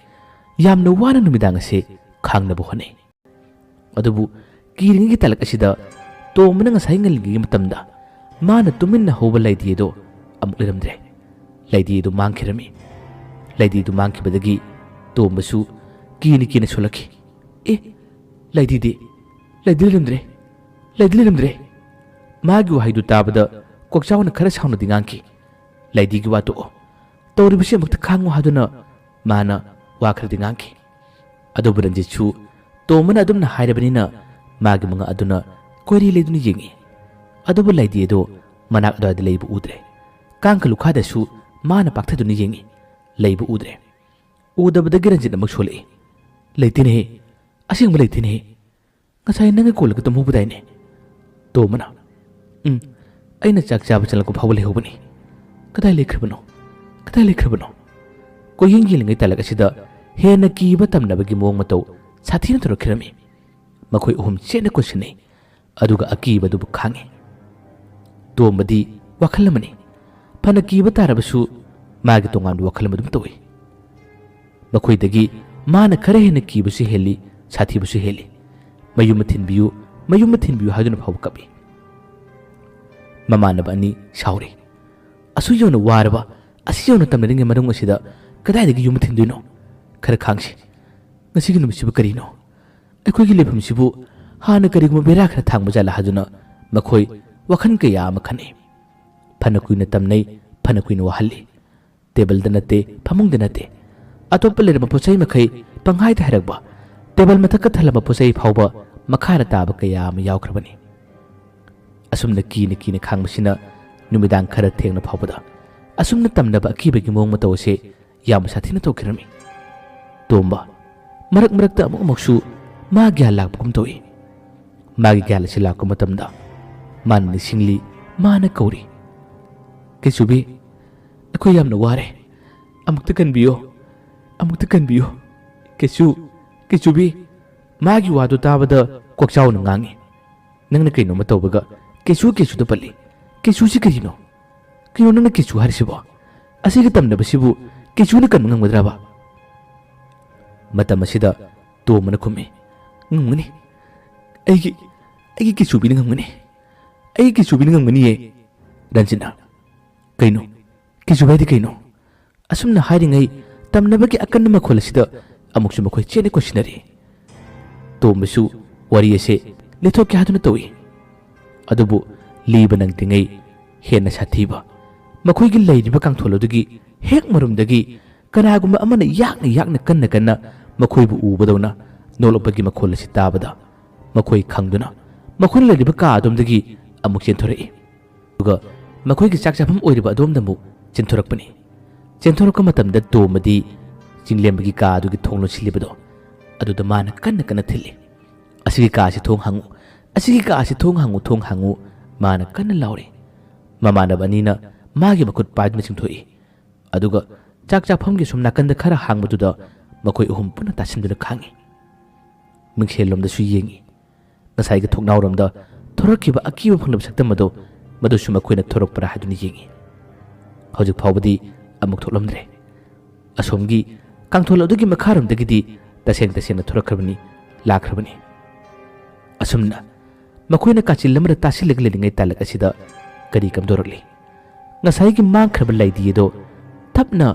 ꯌꯥꯝꯅ ꯋꯥꯅ ꯅꯨꯃꯤꯗꯥꯡ ꯑꯁꯤ ꯈꯥꯡꯅꯕ ꯍꯣꯠꯅꯩ꯫ ꯑꯗꯨꯕꯨ ꯀꯤꯔꯤꯉꯩꯒꯤ ꯇꯥꯂꯛ ꯑꯁꯤꯗ ꯇꯣꯝꯕꯅ ꯉꯁꯥꯏ ꯉꯜꯂꯤꯉꯩꯒꯤ ꯃꯇꯝꯗ ꯃꯥꯅ ꯇꯨꯃꯤꯟꯅ ꯍꯧꯕ ꯂꯩꯗꯤ ꯑꯗꯨ ꯑꯃꯨꯛ ꯂꯩꯔꯝꯗ꯭ꯔꯦ꯫ ꯂꯩꯗꯤ ꯑꯗꯨ ꯃꯥꯡꯈꯤꯔꯝꯃꯤ꯫ ꯂꯩꯗꯤ ꯑꯗꯨ ꯃꯥꯡꯈꯤꯕꯗꯒꯤ ꯇꯣꯝꯕꯁꯨ ꯀꯤꯅ ꯀꯤꯅ ꯁꯣꯜꯂꯛꯈꯤ꯫ "ꯑꯦ, ꯂꯩꯗꯤꯗꯤ, ꯂꯩꯗꯤ ꯂꯩꯔꯝꯗ꯭ꯔꯦ, ꯂꯩꯗꯤ ꯂꯩꯔꯝꯗ꯭ꯔꯦ!" ꯃꯥꯒꯤ ꯋꯥꯍꯩꯗꯨ ꯇꯥꯕꯗ ꯀꯣꯛꯆꯥꯎꯅ ꯈꯔ ꯁꯥꯎꯅꯗꯤ ꯉꯥꯡꯈꯤ꯫ "ꯂꯩꯗꯤꯒꯤ ꯋꯥ ꯇꯣꯛꯑꯣ, ꯇꯧꯔꯤꯕꯁꯤ ꯑꯃꯨꯛꯇ ꯈꯥꯡꯉꯨ" ꯍꯥꯏꯗꯨꯅ ꯃꯥꯅ ꯋꯥ ꯈꯔꯗꯤ ꯉꯥꯡꯈꯤ꯫ ꯑꯗꯨꯕꯨ ꯔꯟꯖꯤꯠꯁꯨ ꯇꯣꯝꯕꯅ ꯑꯗꯨꯝꯅ ꯍꯥꯏꯔꯕꯅꯤꯅ ꯃꯥꯒꯤ ꯃꯉꯛ ꯑꯗꯨꯅ ꯀꯣꯏꯔꯤ ꯂꯩꯗꯨꯅ ꯌꯦꯡꯉꯤ꯫ ꯑꯗꯨꯕꯨ ꯂꯩꯗꯤ ꯑꯗꯨ ꯃꯅꯥꯛ ꯑꯗꯨꯋꯥꯏꯗ ꯂꯩꯕ ꯎꯗ꯭ꯔꯦ꯫ ꯀꯥꯡꯈ ꯂꯨꯈꯥꯗꯁꯨ ꯃꯥꯅ ꯄꯥꯛꯊꯗꯨꯅ ꯌꯦꯡꯉꯤ, ꯂꯩꯕ ꯎꯗ꯭ꯔꯦ꯫ ꯎꯗꯕꯗꯒꯤ ꯔꯟꯖꯤꯠ ꯑꯃꯨꯛ ꯁꯣꯜꯂꯛꯏ, "ꯂꯩꯇꯦꯅꯦꯍꯦ, ꯑꯁꯦꯡꯕ ꯂꯩꯇꯦꯅꯦꯍꯦ꯫ ꯉꯁꯥꯏ ꯅꯪꯒ ꯀꯣꯜꯂꯒ ꯇꯨꯝꯍꯧꯕꯗꯥꯏꯅꯦ?" ꯇꯣꯝꯕꯅ, "ꯎꯝ, ꯑꯩꯅ ꯆꯥꯛ ꯆꯥꯕ ꯆꯪꯂꯛꯄ ꯐꯥꯎꯕ ꯂꯩꯍꯧꯕꯅꯤ꯫ ꯀꯗꯥꯏ ꯂꯩꯈ꯭ꯔꯕꯅꯣ? ꯀꯗꯥꯏ ꯂꯩꯈ꯭ꯔꯕꯅꯣ?" ꯀꯣꯏꯌꯦꯡ ꯌꯦꯡꯂꯤꯉꯩ ꯇꯥꯂꯛ ꯑꯁꯤꯗ ꯍꯦꯟꯅ ꯀꯤꯕ ꯇꯝꯅꯕꯒꯤ ꯃꯑꯣꯡ ꯃꯇꯧ ꯁꯥꯊꯤꯅ ꯇꯧꯔꯛꯈꯤꯔꯝꯃꯤ꯫ ꯃꯈꯣꯏ ꯑꯍꯨꯝ ꯆꯦꯠꯅ ꯀꯣꯏꯁꯤꯟꯅꯩ, ꯑꯗꯨꯒ ꯑꯀꯤꯕ ꯑꯗꯨꯕꯨ ꯈꯥꯡꯉꯤ꯫ ꯇꯣꯝꯕꯗꯤ ꯋꯥꯈꯜ ꯑꯃꯅꯤ꯫ ꯐꯅ ꯀꯤꯕ ꯇꯥꯔꯕꯁꯨ ꯃꯥꯒꯤ ꯇꯣꯉꯥꯟꯕ ꯋꯥꯈꯜ ꯑꯃ ꯑꯗꯨꯝ ꯇꯧꯏ꯫ ꯃꯈꯣꯏꯗꯒꯤ ꯃꯥꯅ ꯈꯔ ꯍꯦꯟꯅ ꯀꯤꯕꯁꯨ ꯍꯦꯜꯂꯤ, ꯁꯥꯊꯤꯕꯁꯨ ꯍꯦꯜꯂꯤ꯫ "ꯃꯌꯨꯝ ꯑꯃ ꯊꯤꯟꯕꯤꯌꯨ, ꯃꯌꯨꯝ ꯑꯃ ꯊꯤꯟꯕꯤꯌꯨ" ꯍꯥꯏꯗꯨꯅ ꯐꯥꯎꯕ ꯀꯞꯏ꯫ ꯃꯃꯥꯟꯅꯕ ꯑꯅꯤ ꯁꯥꯎꯔꯤ꯫ "ꯑꯁꯨꯛ ꯌꯧꯅ ꯋꯥꯔꯕ, ꯑꯁꯤ ꯌꯧꯅ ꯇꯝꯅꯔꯤꯉꯩ ꯃꯅꯨꯡ ꯑꯁꯤꯗ ꯀꯗꯥꯏꯗꯒꯤ ꯌꯨꯝ ꯑꯃ ꯊꯤꯟꯗꯣꯏꯅꯣ? ꯈꯔ ꯈꯥꯡꯁꯤ꯫ ꯉꯁꯤꯒꯤ ꯅꯨꯃꯤꯠꯁꯤꯕꯨ ꯀꯔꯤꯅꯣ? ꯑꯩꯈꯣꯏꯒꯤ ꯂꯩꯐꯝꯁꯤꯕꯨ ꯍꯥꯟꯅ ꯀꯔꯤꯒꯨꯝꯕ ꯕꯦꯔꯥ ꯈꯔ ꯊꯥꯡꯕ ꯖꯥꯠꯂꯥ?" ꯍꯥꯏꯗꯨꯅ ꯃꯈꯣꯏ ꯋꯥꯈꯜ ꯀꯌꯥ ꯑꯃ ꯈꯟꯅꯩ꯫ ꯐꯅ ꯀꯨꯏꯅ ꯇꯝꯅꯩ, ꯐꯅ ꯀꯨꯏꯅ ꯋꯥꯍꯜꯂꯤ꯫ ꯇꯦꯕꯜꯗ ꯅꯠꯇꯦ, ꯐꯃꯨꯡꯗ ꯅꯠꯇꯦ, ꯑꯇꯣꯞꯄ ꯂꯩꯔꯝꯕ ꯄꯣꯠꯆꯩ ꯃꯈꯩ ꯄꯪꯍꯥꯏꯗ ꯍꯥꯏꯔꯛꯄ, ꯇꯦꯕꯜ ꯃꯊꯛꯇ ꯊꯜꯂꯝꯕ ꯄꯣꯠꯆꯩ ꯐꯥꯎꯕ ꯃꯈꯥꯗ ꯇꯥꯕ ꯀꯌꯥ ꯑꯃ ꯌꯥꯎꯈ꯭ꯔꯕꯅꯤ꯫ ꯑꯁꯨꯝꯅ ꯀꯤꯅ ꯀꯤꯅ ꯈꯥꯡꯕꯁꯤꯅ ꯅꯨꯃꯤꯗꯥꯡ ꯈꯔ ꯊꯦꯡꯅ ꯐꯥꯎꯕꯗ ꯑꯁꯨꯝꯅ ꯇꯝꯅꯕ ꯑꯀꯤꯕꯒꯤ ꯃꯑꯣꯡ ꯃꯇꯧ ꯑꯁꯤ ꯌꯥꯝꯅ ꯁꯥꯊꯤꯅ ꯇꯧꯈꯤꯔꯝꯃꯤ꯫ ꯇꯣꯝꯕ, ꯃꯔꯛ ꯃꯔꯛꯇ ꯑꯃꯨꯛ ꯑꯃꯨꯛꯁꯨ ꯃꯥ ꯒ꯭ꯌꯥꯟ ꯂꯥꯛꯄꯒꯨꯝ ꯇꯧꯏ꯫ ꯃꯥꯒꯤ ꯒ꯭ꯌꯥꯟ ꯑꯁꯤ ꯂꯥꯛꯄ ꯃꯇꯝꯗ ꯃꯥꯅ ꯅꯤꯡꯁꯤꯡꯂꯤ, ꯃꯥꯅ ꯀꯧꯔꯤ, "ꯀꯩꯆꯨꯕꯤ, ꯑꯩꯈꯣꯏ ꯌꯥꯝꯅ ꯋꯥꯔꯦ, ꯑꯃꯨꯛꯇ ꯀꯟꯕꯤꯌꯣ, "ꯑꯃꯨꯛꯇ ꯀꯟꯕꯤꯌꯨ꯫ ꯀꯩꯁꯨ, ꯀꯩꯁꯨꯕꯤ꯫" ꯃꯥꯒꯤ ꯋꯥꯗꯨ ꯇꯥꯕꯗ ꯀ꯭ꯋꯥꯛꯆꯥꯎꯅ ꯉꯥꯡꯉꯤ꯫ "ꯅꯪꯅ ꯀꯩꯅꯣꯝꯃ ꯇꯧꯕꯒ ꯀꯩꯁꯨ, ꯀꯩꯁꯨꯗ ꯄꯜꯂꯤ꯫ ꯀꯩꯁꯨꯁꯤ ꯀꯔꯤꯅꯣ? ꯀꯩꯅꯣ ꯅꯪꯅ ꯀꯩꯁꯨ ꯍꯥꯏꯔꯤꯁꯤꯕꯣ? ꯑꯁꯤꯒ ꯇꯝꯅꯕꯁꯤꯕꯨ ꯀꯩꯁꯨꯅ ꯀꯟꯕ ꯉꯝꯒꯗ꯭ꯔꯕ?" ꯃꯇꯝ ꯑꯁꯤꯗ ꯇꯣꯝꯕꯅ ꯈꯨꯝꯃꯤ, "ꯉꯝꯒꯅꯤ꯫ ꯑꯩꯒꯤ, ꯑꯩꯒꯤ ꯀꯩꯁꯨꯕꯤꯅ ꯉꯝꯒꯅꯤ꯫ ꯑꯩꯒꯤ ꯀꯩꯁꯨꯕꯤꯅ ꯉꯝꯒꯅꯤꯌꯦ꯫" ꯔꯟꯖꯤꯠꯅ, "ꯀꯩꯅꯣ? ꯀꯩꯁꯨꯕꯤ ꯍꯥꯏꯗꯤ ꯀꯩꯅꯣ?" ꯑꯁꯨꯝꯅ ꯍꯥꯏꯔꯤꯉꯩ ꯇꯝꯅꯕꯒꯤ ꯑꯀꯟꯕ ꯃꯈꯣꯜ ꯑꯁꯤꯗ ꯑꯃꯨꯛꯁꯨ ꯃꯈꯣꯏ ꯆꯦꯠꯅ ꯀꯣꯏꯁꯤꯟꯅꯔꯤ꯫ ꯇꯣꯝꯕꯁꯨ ꯋꯥꯔꯤ ꯑꯁꯦ ꯂꯤꯊꯣꯛꯀꯦ ꯍꯥꯏꯗꯨꯅ ꯇꯧꯏ꯫ ꯑꯗꯨꯕꯨ ꯂꯤꯕ ꯅꯪꯗ꯭ꯔꯤꯉꯩ ꯍꯦꯟꯅ ꯁꯥꯊꯤꯕ, ꯃꯈꯣꯏꯒꯤ ꯂꯩꯔꯤꯕ ꯀꯥꯡꯊꯣꯜ ꯑꯗꯨꯒꯤ ꯍꯦꯛ ꯃꯔꯨꯝꯗꯒꯤ ꯀꯅꯥꯒꯨꯝꯕ ꯑꯃꯅ ꯌꯥꯛꯅ ꯌꯥꯛꯅ ꯀꯟꯅ ꯀꯟꯅ ꯃꯈꯣꯏꯕꯨ ꯎꯕꯗꯧꯅ ꯅꯣꯛꯂꯛꯄꯒꯤ ꯃꯈꯣꯜ ꯑꯁꯤ ꯇꯥꯕꯗ ꯃꯈꯣꯏ ꯈꯪꯗꯨꯅ ꯃꯈꯣꯏꯅ ꯂꯩꯔꯤꯕ ꯀꯥ ꯑꯗꯣꯝꯗꯒꯤ ꯑꯃꯨꯛ ꯆꯦꯟꯊꯣꯔꯛꯏ꯫ ꯑꯗꯨꯒ ꯃꯈꯣꯏꯒꯤ ꯆꯥꯛ ꯆꯥꯐꯝ ꯑꯣꯏꯔꯤꯕ ꯑꯗꯣꯝꯗ ꯑꯃꯨꯛ ꯆꯦꯟꯊꯣꯔꯛꯄꯅꯤ꯫ ꯆꯦꯟꯊꯣꯔꯛꯄ ꯃꯇꯝꯗ ꯇꯣꯝꯕꯗꯤ ꯆꯤꯡꯂꯦꯝꯕꯒꯤ ꯀꯥ ꯑꯗꯨꯒꯤ ꯊꯣꯡ ꯂꯣꯟꯁꯤꯜꯂꯤꯕꯗꯣ ꯑꯗꯨꯗ ꯃꯥꯅ ꯀꯟꯅ ꯀꯟꯅ ꯊꯤꯜꯂꯤ꯫ "ꯑꯁꯤꯒꯤ ꯀꯥ ꯑꯁꯤ ꯊꯣꯡ ꯍꯥꯡꯉꯨ, ꯑꯁꯤꯒꯤ ꯀꯥ ꯑꯁꯤ ꯊꯣꯡ ꯍꯥꯡꯉꯨ, ꯊꯣꯡ ꯍꯥꯡꯉꯨ", ꯃꯥꯅ ꯀꯟꯅ ꯂꯥꯎꯔꯤ꯫ ꯃꯃꯥꯟꯅꯕ ꯑꯅꯤꯅ ꯃꯥꯒꯤ ꯃꯈꯨꯠ ꯄꯥꯏꯗꯨꯅ ꯆꯤꯡꯊꯣꯛꯏ꯫ ꯑꯗꯨꯒ ꯆꯥꯛ ꯆꯥꯐꯝꯒꯤ ꯁꯨꯝ ꯅꯥꯀꯟꯗ ꯈꯔ ꯍꯥꯡꯕꯗꯨꯗ ꯃꯈꯣꯏ ꯑꯍꯨꯝ ꯄꯨꯟꯅ ꯇꯥꯁꯤꯟꯗꯨꯅ ꯈꯥꯡꯉꯤ꯫ ꯃꯤꯡꯁꯦꯜꯂꯣꯝꯗꯁꯨ ꯌꯦꯡꯉꯤ꯫ ꯉꯁꯥꯏꯒꯤ ꯊꯣꯡꯅꯥꯎꯔꯣꯝꯗ ꯊꯣꯔꯛꯈꯤꯕ ꯑꯀꯤꯕ ꯐꯪꯂꯕ ꯁꯛꯇꯝ ꯑꯗꯣ, ꯃꯗꯨꯁꯨ ꯃꯈꯣꯏꯅ ꯊꯣꯔꯛꯄ꯭ꯔꯥ ꯍꯥꯏꯗꯨꯅ ꯌꯦꯡꯉꯤ꯫ ꯍꯧꯖꯤꯛ ꯐꯥꯎꯕꯗꯤ ꯑꯃꯨꯛ ꯊꯣꯛꯂꯝꯗ꯭ꯔꯦ꯫ ꯑꯁꯣꯝꯒꯤ ꯀꯥꯡꯊꯣꯜ ꯑꯗꯨꯒꯤ ꯃꯈꯥꯔꯣꯝꯗꯒꯤꯗꯤ ꯇꯁꯦꯡ ꯇꯁꯦꯡꯅ ꯊꯣꯔꯛꯈ꯭ꯔꯕꯅꯤ, ꯂꯥꯛꯈ꯭ꯔꯕꯅꯤ꯫ ꯑꯁꯨꯝꯅ ꯃꯈꯣꯏꯅ ꯀꯥꯆꯤꯜ ꯑꯃꯗ ꯇꯥꯁꯤꯜꯂꯒ ꯂꯩꯔꯤꯉꯩ ꯇꯥꯂꯛ ꯑꯁꯤꯗ ꯀꯔꯤ ꯀꯝꯗꯧꯔꯛꯂꯤ? ꯉꯁꯥꯏꯒꯤ ꯃꯥꯡꯈ꯭ꯔꯕ ꯂꯩꯗꯤ ꯑꯗꯣ ꯇꯞꯅ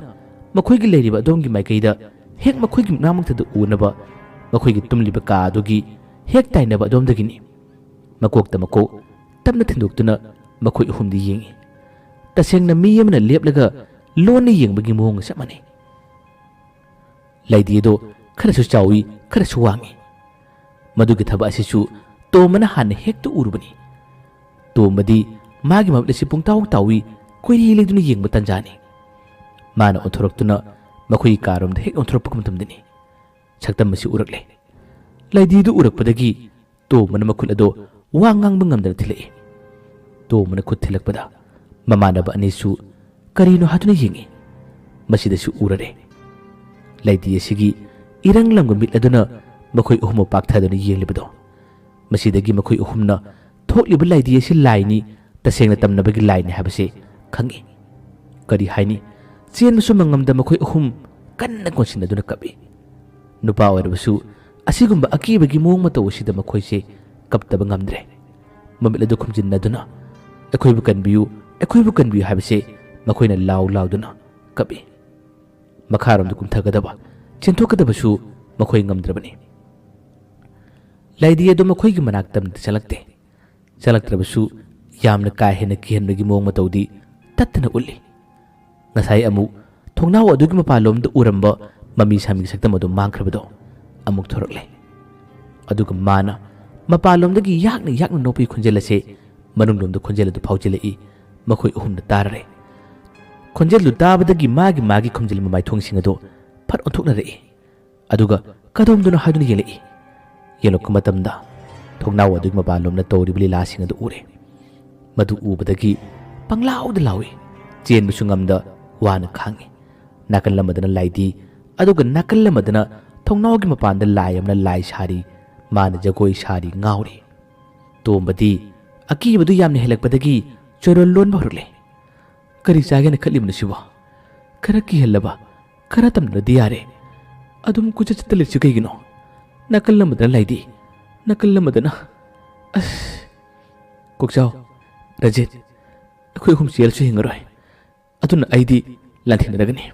ꯃꯈꯣꯏꯒꯤ ꯂꯩꯔꯤꯕ ꯑꯗꯣꯝꯒꯤ ꯃꯥꯏꯀꯩꯗ, ꯍꯦꯛ ꯃꯈꯣꯏꯒꯤ ꯃꯤꯠꯃꯥꯡꯃꯛꯇꯗ ꯎꯅꯕ, ꯃꯈꯣꯏꯒꯤ ꯇꯨꯝꯂꯤꯕ ꯀꯥ ꯑꯗꯨꯒꯤ ꯍꯦꯛ ꯇꯥꯏꯅꯕ ꯑꯗꯣꯝꯗꯒꯤꯅꯤ꯫ ꯃꯀꯣꯛꯇ ꯃꯀꯣꯛ ꯇꯞꯅ ꯊꯤꯟꯗꯣꯛꯇꯨꯅ ꯃꯈꯣꯏ ꯑꯍꯨꯝꯗꯤ ꯌꯦꯡꯉꯤ꯫ ꯇꯁꯦꯡꯅ ꯃꯤ ꯑꯃꯅ ꯂꯦꯞꯂꯒ ꯂꯣꯟꯅ ꯌꯦꯡꯕꯒꯤ ꯃꯑꯣꯡꯒ ꯆꯞ ꯃꯥꯟꯅꯩ꯫ ꯂꯩꯗꯤ ꯑꯗꯣ ꯈꯔꯁꯨ ꯆꯥꯎꯏ, ꯈꯔꯁꯨ ꯋꯥꯡꯏ꯫ ꯃꯗꯨꯒꯤ ꯊꯕꯛ ꯑꯁꯤꯁꯨ ꯇꯣꯝꯕꯅ ꯍꯥꯟꯅ ꯍꯦꯛꯇ ꯎꯔꯨꯕꯅꯤ꯫ ꯇꯣꯝꯕꯗꯤ ꯃꯥꯒꯤ ꯃꯃꯤꯠ ꯑꯁꯤ ꯄꯨꯡꯇꯥꯎ ꯇꯥꯎꯏ, ꯀꯣꯏꯔꯤ ꯂꯩꯗꯨꯅ ꯌꯦꯡꯕ ꯇꯟꯖꯥꯅꯤ꯫ ꯃꯥꯅ ꯑꯣꯟꯊꯣꯔꯛꯇꯨꯅ ꯃꯈꯣꯏꯒꯤ ꯀꯥꯔꯣꯝꯗ ꯍꯦꯛ ꯑꯣꯟꯊꯣꯔꯛꯄ ꯃꯇꯝꯗꯅꯤ ꯁꯛꯇꯝ ꯑꯁꯤ ꯎꯔꯛꯂꯦ꯫ ꯂꯩꯗꯤꯗꯨ ꯎꯔꯛꯄꯗꯒꯤ ꯇꯣꯝꯕꯅ ꯃꯈꯨꯠ ꯑꯗꯣ ꯋꯥ ꯉꯥꯡꯕ ꯉꯝꯗꯅ ꯊꯤꯜꯂꯛꯏ꯫ ꯇꯣꯝꯕꯅ ꯈꯨꯠ ꯊꯤꯜꯂꯛꯄꯗ ꯃꯃꯥꯟꯅꯕ ꯑꯅꯤꯁꯨ ꯀꯔꯤꯅꯣ ꯍꯥꯏꯗꯨꯅ ꯌꯦꯡꯉꯤ꯫ ꯃꯁꯤꯗꯁꯨ ꯎꯔꯔꯦ꯫ ꯂꯩꯗꯤ ꯑꯁꯤꯒꯤ ꯏꯔꯪ ꯂꯪꯕ ꯃꯤꯠ ꯑꯗꯨꯅ ꯃꯈꯣꯏ ꯑꯍꯨꯝꯕꯨ ꯄꯥꯛꯊꯗꯨꯅ ꯌꯦꯡꯂꯤꯕꯗꯣ꯫ ꯃꯁꯤꯗꯒꯤ ꯃꯈꯣꯏ ꯑꯍꯨꯝꯅ ꯊꯣꯛꯂꯤꯕ ꯂꯩꯗꯤ ꯑꯁꯤ ꯂꯥꯏꯅꯤ, ꯇꯁꯦꯡꯅ ꯇꯝꯅꯕꯒꯤ ꯂꯥꯏꯅꯤ ꯍꯥꯏꯕꯁꯤ ꯈꯪꯏ꯫ ꯀꯔꯤ ꯍꯥꯏꯅꯤ, ꯆꯦꯟꯕꯁꯨ ꯃꯉꯝꯗ ꯃꯈꯣꯏ ꯑꯍꯨꯝ ꯀꯟꯅ ꯀꯣꯟꯁꯤꯟꯅꯗꯨꯅ ꯀꯞꯏ꯫ ꯅꯨꯄꯥ ꯑꯣꯏꯔꯕꯁꯨ ꯑꯁꯤꯒꯨꯝꯕ ꯑꯀꯤꯕꯒꯤ ꯃꯑꯣꯡ ꯃꯇꯧ ꯑꯁꯤꯗ ꯃꯈꯣꯏꯁꯦ ꯀꯞꯇꯕ ꯉꯝꯗ꯭ꯔꯦ꯫ ꯃꯃꯤꯠ ꯑꯗꯨ ꯈꯨꯝꯖꯤꯟꯅꯗꯨꯅ, "ꯑꯩꯈꯣꯏꯕꯨ ꯀꯟꯕꯤꯌꯨ, ꯑꯩꯈꯣꯏꯕꯨ ꯀꯟꯕꯤꯌꯨ" ꯍꯥꯏꯕꯁꯦ ꯃꯈꯣꯏꯅ ꯂꯥꯎ ꯂꯥꯎꯗꯨꯅ ꯀꯞꯏ꯫ ꯃꯈꯥꯔꯣꯝꯗ ꯀꯨꯝꯊꯒꯗꯕ, ꯆꯦꯟꯊꯣꯛꯀꯗꯕꯁꯨ ꯃꯈꯣꯏ ꯉꯝꯗ꯭ꯔꯕꯅꯤ꯫ ꯂꯩꯗꯤ ꯑꯗꯨ ꯃꯈꯣꯏꯒꯤ ꯃꯅꯥꯛꯇ ꯆꯪꯂꯛꯇꯦ꯫ ꯆꯪꯂꯛꯇ꯭ꯔꯕꯁꯨ ꯌꯥꯝꯅ ꯀꯥ ꯍꯦꯟꯅ ꯀꯤꯍꯟꯕꯒꯤ ꯃꯑꯣꯡ ꯃꯇꯧꯗꯤ ꯇꯠꯇꯅ ꯎꯠꯂꯤ꯫ ꯉꯁꯥꯏ ꯑꯃꯨꯛ ꯊꯣꯡꯅꯥꯎ ꯑꯗꯨꯒꯤ ꯃꯄꯥꯟꯂꯣꯝꯗ ꯎꯔꯝꯕ ꯃꯃꯤ ꯁꯥꯃꯤ ꯁꯛꯇꯝ ꯑꯗꯨ ꯃꯥꯡꯈ꯭ꯔꯕꯗꯣ ꯑꯃꯨꯛ ꯊꯣꯔꯛꯂꯦ꯫ ꯑꯗꯨꯒ ꯃꯥꯅ ꯃꯄꯥꯟꯂꯣꯝꯗꯒꯤ ꯌꯥꯛꯅ ꯌꯥꯛꯅ ꯅꯣꯛꯄꯒꯤ ꯈꯣꯟꯖꯦꯜ ꯑꯁꯦ ꯃꯅꯨꯡꯂꯣꯝꯗ ꯈꯣꯟꯖꯦꯜ ꯑꯗꯨ ꯐꯥꯎꯖꯤꯜꯂꯛꯏ꯫ ꯃꯈꯣꯏ ꯑꯍꯨꯝꯅ ꯇꯥꯔꯔꯦ꯫ ꯈꯣꯟꯖꯦꯜꯗꯨ ꯇꯥꯕꯗꯒꯤ ꯃꯥꯒꯤ ꯃꯥꯒꯤ ꯈꯨꯝꯖꯤꯜꯂꯤꯕ ꯃꯥꯏꯊꯣꯡꯁꯤꯡ ꯑꯗꯨ ꯐꯠ ꯑꯣꯟꯊꯣꯛꯅꯔꯛꯏ꯫ ꯑꯗꯨꯒ ꯀꯗꯣꯝꯗꯅꯣ ꯍꯥꯏꯗꯨꯅ ꯌꯦꯡꯂꯛꯏ꯫ ꯌꯦꯡꯂꯛꯄ ꯃꯇꯝꯗ ꯊꯣꯡꯅꯥꯎ ꯑꯗꯨꯒꯤ ꯃꯄꯥꯟꯂꯣꯝꯅ ꯇꯧꯔꯤꯕ ꯂꯤꯂꯥꯁꯤꯡ ꯑꯗꯨ ꯎꯔꯦ꯫ ꯃꯗꯨ ꯎꯕꯗꯒꯤ ꯄꯪꯂꯥꯎꯗ ꯂꯥꯎꯏ꯫ ꯆꯦꯟꯕꯁꯨ ꯉꯝꯗ ꯋꯥꯅ ꯈꯥꯡꯉꯤ꯫ ꯅꯥꯀꯜ ꯑꯃꯗꯅ ꯂꯥꯏꯗꯤ, ꯑꯗꯨꯒ ꯅꯥꯀꯜ ꯑꯃꯗꯅ ꯊꯣꯡꯅꯥꯎꯒꯤ ꯃꯄꯥꯟꯗ ꯂꯥꯏ ꯑꯃꯅ ꯂꯥꯏ ꯁꯥꯔꯤ, ꯃꯥꯅ ꯖꯒꯣꯏ ꯁꯥꯔꯤ, ꯉꯥꯎꯔꯤ꯫ ꯇꯣꯝꯕꯗꯤ ꯑꯀꯤꯕꯗꯨ ꯌꯥꯝꯅ ꯍꯦꯜꯂꯛꯄꯗꯒꯤ ꯆꯣꯏꯔꯣꯜ ꯂꯣꯟꯕ ꯍꯧꯔꯛꯂꯦ꯫ "ꯀꯔꯤ ꯆꯥꯒꯦꯅ ꯈꯠꯂꯤꯕꯅꯣ ꯁꯤꯕꯣ? ꯈꯔ ꯀꯤꯍꯜꯂꯕ, ꯈꯔ ꯇꯝꯗ꯭ꯔꯗꯤ ꯌꯥꯔꯦ꯫ ꯑꯗꯨꯝ ꯀꯣꯏꯆꯠ ꯆꯠꯇ ꯂꯩꯔꯤꯁꯤ ꯀꯩꯒꯤꯅꯣ? ꯅꯥꯀꯜ ꯑꯃꯗꯅ ꯂꯥꯏꯗꯤ, ꯅꯥꯀꯜ ꯑꯃꯗꯅ, ꯑꯁ!" "ꯀꯣꯛꯆꯥꯎ, ꯔꯖꯤꯠ, ꯑꯩꯈꯣꯏ ꯑꯍꯨꯝ ꯆꯦꯜꯂꯁꯨ ꯍꯤꯡꯉꯔꯣꯏ꯫ ꯑꯗꯨꯅ ꯑꯩꯗꯤ ꯂꯥꯟꯊꯦꯡꯅꯔꯒꯅꯤ꯫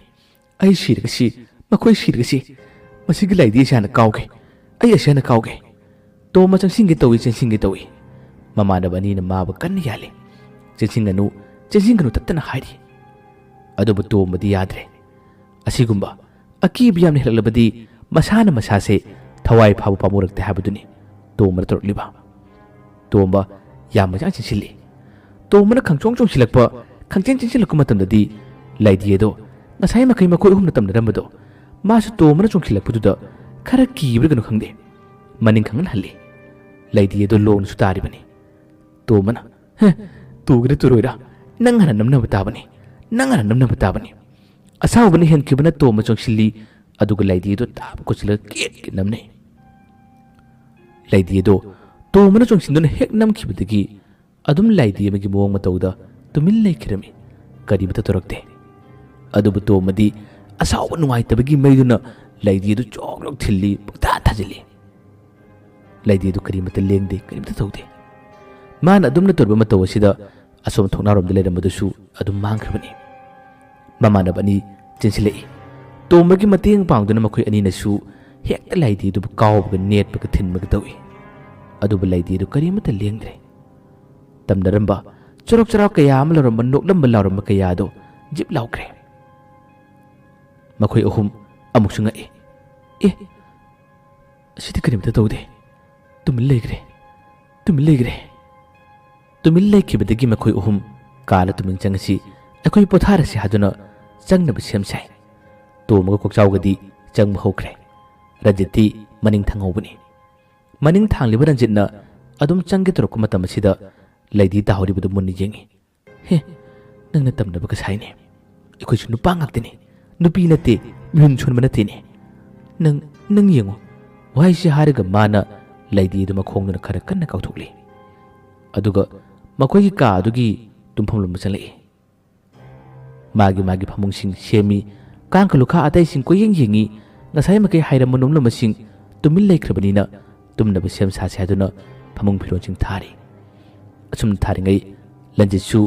ꯑꯩ ꯁꯤꯔꯒꯁꯤ, ꯃꯈꯣꯏ ꯁꯤꯔꯒꯁꯤ, ꯃꯁꯤꯒꯤ ꯂꯥꯏꯗꯤ ꯑꯩꯁꯥꯅ ꯀꯥꯎꯒꯦ꯫ ꯑꯩ ꯑꯁꯥꯅ ꯀꯥꯎꯒꯦ꯫" ꯇꯣꯝꯕ ꯆꯪꯁꯤꯟꯒꯦ ꯇꯧꯏ, ꯆꯦꯟꯁꯤꯟꯒꯦ ꯇꯧꯏ꯫ ꯃꯃꯥꯟꯅꯕ ꯑꯅꯤꯅ ꯃꯥꯕꯨ ꯀꯟꯅ ꯌꯥꯜꯂꯤ꯫ "ꯆꯦꯟꯁꯤꯟꯒꯅꯨ, ꯆꯦꯟꯁꯤꯟꯒꯅꯨ" ꯇꯠꯇꯅ ꯍꯥꯏꯔꯤ꯫ ꯑꯗꯨꯕꯨ ꯇꯣꯝꯕꯗꯤ ꯌꯥꯗ꯭ꯔꯦ꯫ ꯑꯁꯤꯒꯨꯝꯕ ꯑꯀꯤꯕ ꯌꯥꯝꯅ ꯍꯦꯜꯂꯛꯂꯕꯗꯤ ꯃꯁꯥꯅ ꯃꯁꯥꯁꯦ ꯊꯋꯥꯏ ꯐꯥꯕ ꯄꯥꯝꯃꯨꯔꯛꯇꯦ ꯍꯥꯏꯕꯗꯨꯅꯤ ꯇꯣꯝꯕꯅ ꯇꯧꯔꯛꯂꯤꯕ꯫ ꯇꯣꯝꯕ ꯌꯥꯝ ꯃꯌꯥꯡ ꯆꯦꯟꯁꯤꯜꯂꯤ꯫ ꯇꯣꯝꯕꯅ ꯈꯪꯆꯣꯡ ꯆꯣꯡꯁꯤꯜꯂꯛꯄ, ꯈꯪꯆꯦꯟ ꯆꯦꯟꯁꯤꯜꯂꯛꯄ ꯃꯇꯝꯗꯗꯤ ꯂꯩꯗꯤ ꯑꯗꯣ ꯉꯁꯥꯏ ꯃꯈꯩ ꯃꯈꯣꯏ ꯑꯍꯨꯝꯅ ꯇꯝꯅꯔꯝꯕꯗꯣ ꯃꯥꯁꯨ ꯇꯣꯝꯕꯅ ꯆꯣꯡꯁꯤꯜꯂꯛꯄꯗꯨꯗ ꯈꯔ ꯀꯤꯕ꯭ꯔꯥ ꯀꯩꯅꯣ ꯈꯪꯗꯦ, ꯃꯅꯤꯡ ꯈꯪꯍꯟ ꯍꯜꯂꯤ꯫ ꯂꯩꯗꯤ ꯑꯗꯣ ꯂꯣꯡꯅꯁꯨ ꯇꯥꯔꯤꯕꯅꯤ꯫ ꯇꯣꯝꯕꯅ, "ꯍꯦ, ꯇꯨꯒꯦꯔꯥ ꯇꯨꯔꯣꯏꯔꯥ, ꯅꯪ ꯍꯥꯟꯅ ꯅꯝꯅꯕ ꯇꯥꯕꯅꯤ, ꯅꯪ ꯍꯥꯟꯅ ꯅꯝꯅꯕ ꯇꯥꯕꯅꯤ꯫" ꯑꯁꯥꯎꯕꯅ ꯍꯦꯟꯈꯤꯕꯅ ꯇꯣꯝꯕ ꯆꯣꯡꯁꯤꯜꯂꯤ꯫ ꯑꯗꯨꯒ ꯂꯩꯗꯤ ꯑꯗꯨ ꯇꯥꯞ ꯀꯨꯠꯁꯤꯜꯂꯒ ꯀꯦꯠ ꯀꯦꯠ ꯅꯝꯅꯩ꯫ ꯂꯩꯗꯤ ꯑꯗꯨ ꯇꯣꯝꯕꯅ ꯆꯣꯡꯁꯤꯟꯗꯨꯅ ꯍꯦꯛ ꯅꯝꯈꯤꯕꯗꯒꯤ ꯑꯗꯨꯝ ꯂꯩꯗꯤ ꯑꯃꯒꯤ ꯃꯑꯣꯡ ꯃꯇꯧꯗ ꯇꯨꯃꯤꯟ ꯂꯩꯈꯤꯔꯝꯃꯤ꯫ ꯀꯔꯤꯃꯇ ꯇꯧꯔꯛꯇꯦ꯫ ꯑꯗꯨꯕꯨ ꯇꯣꯝꯕꯗꯤ ꯑꯁꯥꯎꯕ ꯅꯨꯡꯉꯥꯏꯇꯕꯒꯤ ꯃꯩꯗꯨꯅ ꯂꯩꯗꯤ ꯑꯗꯨ ꯆꯣꯛ ꯆꯣꯛ ꯊꯤꯜꯂꯤ, ꯄꯪꯊꯥ ꯊꯥꯖꯤꯜꯂꯤ꯫ ꯂꯩꯗꯤ ꯑꯗꯨ ꯀꯔꯤꯃꯇ ꯂꯦꯡꯗꯦ, ꯀꯔꯤꯃꯇ ꯇꯧꯗꯦ꯫ ꯃꯥꯅ ꯑꯗꯨꯝꯅ ꯇꯧꯔꯤꯕ ꯃꯇꯧ ꯑꯁꯤꯗ ꯑꯁꯣꯝ ꯊꯣꯡꯅꯥꯔꯣꯝꯗ ꯂꯩꯔꯝꯕꯗꯨꯁꯨ ꯑꯗꯨꯝ ꯃꯥꯡꯈ꯭ꯔꯕꯅꯤ꯫ ꯃꯃꯥꯟꯅꯕ ꯑꯅꯤ ꯆꯦꯟꯁꯤꯜꯂꯛꯏ꯫ ꯇꯣꯝꯕꯒꯤ ꯃꯇꯦꯡ ꯄꯥꯡꯗꯨꯅ ꯃꯈꯣꯏ ꯑꯅꯤꯅꯁꯨ ꯍꯦꯛꯇ ꯂꯩꯗꯤ ꯑꯗꯨꯕꯨ ꯀꯥꯎꯕꯒ ꯅꯦꯠꯄꯒ ꯊꯤꯟꯕꯒ ꯇꯧꯏ꯫ ꯑꯗꯨꯕꯨ ꯂꯩꯗꯤ ꯑꯗꯨ ꯀꯔꯤꯃꯠꯇ ꯂꯦꯡꯗ꯭ꯔꯦ꯫ ꯇꯝꯅꯔꯝꯕ ꯆꯨꯔꯨꯞ ꯆꯔꯥ ꯀꯌꯥ ꯑꯃ ꯂꯧꯔꯝꯕ, ꯅꯣꯛꯂꯝꯕ ꯂꯥꯎꯔꯝꯕ ꯀꯌꯥꯗꯣ ꯖꯤꯞ ꯂꯥꯎꯈ꯭ꯔꯦ꯫ ꯃꯈꯣꯏ ꯑꯍꯨꯝ ꯑꯃꯨꯛꯁꯨ ꯉꯛꯏ꯫ "ꯑꯦ, ꯑꯁꯤꯗꯤ ꯀꯔꯤꯃꯠꯇ ꯇꯧꯗꯦ꯫ ꯇꯨꯃꯤꯟ ꯂꯩꯈ꯭ꯔꯦ, ꯇꯨꯃꯤꯟ ꯂꯩꯈ꯭ꯔꯦ꯫" ꯇꯨꯃꯤꯟ ꯂꯩꯈꯤꯕꯗꯒꯤ ꯃꯈꯣꯏ ꯑꯍꯨꯝ ꯀꯥꯗ ꯇꯨꯃꯤꯟ ꯆꯪꯉꯁꯤ, ꯑꯩꯈꯣꯏ ꯄꯣꯊꯥꯔꯁꯤ ꯍꯥꯏꯗꯨꯅ ꯆꯪꯅꯕ ꯁꯦꯝ ꯁꯥꯏ꯫ ꯇꯣꯝꯕꯒ ꯀꯣꯛꯆꯥꯎꯒꯗꯤ ꯆꯪꯕ ꯍꯧꯈ꯭ꯔꯦ꯫ ꯔꯟꯖꯤꯠꯇꯤ ꯃꯅꯤꯡ ꯊꯪꯍꯧꯕꯅꯤ꯫ ꯃꯅꯤꯡ ꯊꯥꯡꯂꯤꯕ ꯔꯟꯖꯤꯠꯅ ꯑꯗꯨꯝ ꯆꯪꯒꯦ ꯇꯧꯔꯛꯄ ꯃꯇꯝ ꯑꯁꯤꯗ ꯂꯩꯗꯤ ꯇꯥꯍꯧꯔꯤꯕꯗꯨ ꯃꯨꯟꯅ ꯌꯦꯡꯉꯤ꯫ "ꯍꯦ, ꯅꯪꯅ ꯇꯝꯅꯕ ꯀꯁꯥꯏꯅꯦ꯫ ꯑꯩꯈꯣꯏꯁꯨ ꯅꯨꯄꯥ ꯉꯥꯛꯇꯅꯤ, ꯅꯨꯄꯤ ꯅꯠꯇꯦ, ꯃꯤꯍꯨꯟ ꯁꯣꯟꯕ ꯅꯠꯇꯦꯅꯦ꯫ ꯅꯪ, ꯅꯪ ꯌꯦꯡꯉꯨ꯫" ꯋꯥꯍꯩꯁꯤ ꯍꯥꯏꯔꯒ ꯃꯥꯅ ꯂꯩꯗꯤ ꯑꯗꯨ ꯃꯈꯣꯡꯗꯨꯅ ꯈꯔ ꯀꯟꯅ ꯀꯥꯎꯊꯣꯛꯂꯤ꯫ ꯑꯗꯨꯒ ꯃꯈꯣꯏꯒꯤ ꯀꯥ ꯑꯗꯨꯒꯤ ꯇꯨꯝꯐꯝ ꯂꯣꯝꯗ ꯆꯪꯂꯛꯏ꯫ ꯃꯥꯒꯤ ꯃꯥꯒꯤ ꯐꯃꯨꯡꯁꯤꯡ ꯁꯦꯝꯃꯤ꯫ ꯀꯥꯡꯈ ꯂꯨꯈꯥ ꯑꯇꯩꯁꯤꯡ ꯀꯣꯏꯌꯦꯡ ꯌꯦꯡꯉꯤ꯫ ꯉꯁꯥꯏ ꯃꯈꯩ ꯍꯥꯏꯔꯝꯕ ꯅꯣꯝꯂꯝꯕꯁꯤꯡ ꯇꯨꯃꯤꯟ ꯂꯩꯈ꯭ꯔꯕꯅꯤꯅ ꯇꯨꯝꯅꯕ ꯁꯦꯝ ꯁꯥꯁꯦ ꯍꯥꯏꯗꯨꯅ ꯐꯃꯨꯡ ꯐꯤꯔꯣꯜꯁꯤꯡ ꯊꯥꯔꯤ꯫ ꯑꯁꯨꯝ ꯊꯥꯔꯤꯉꯩ ꯂꯟꯖꯤꯠꯁꯨ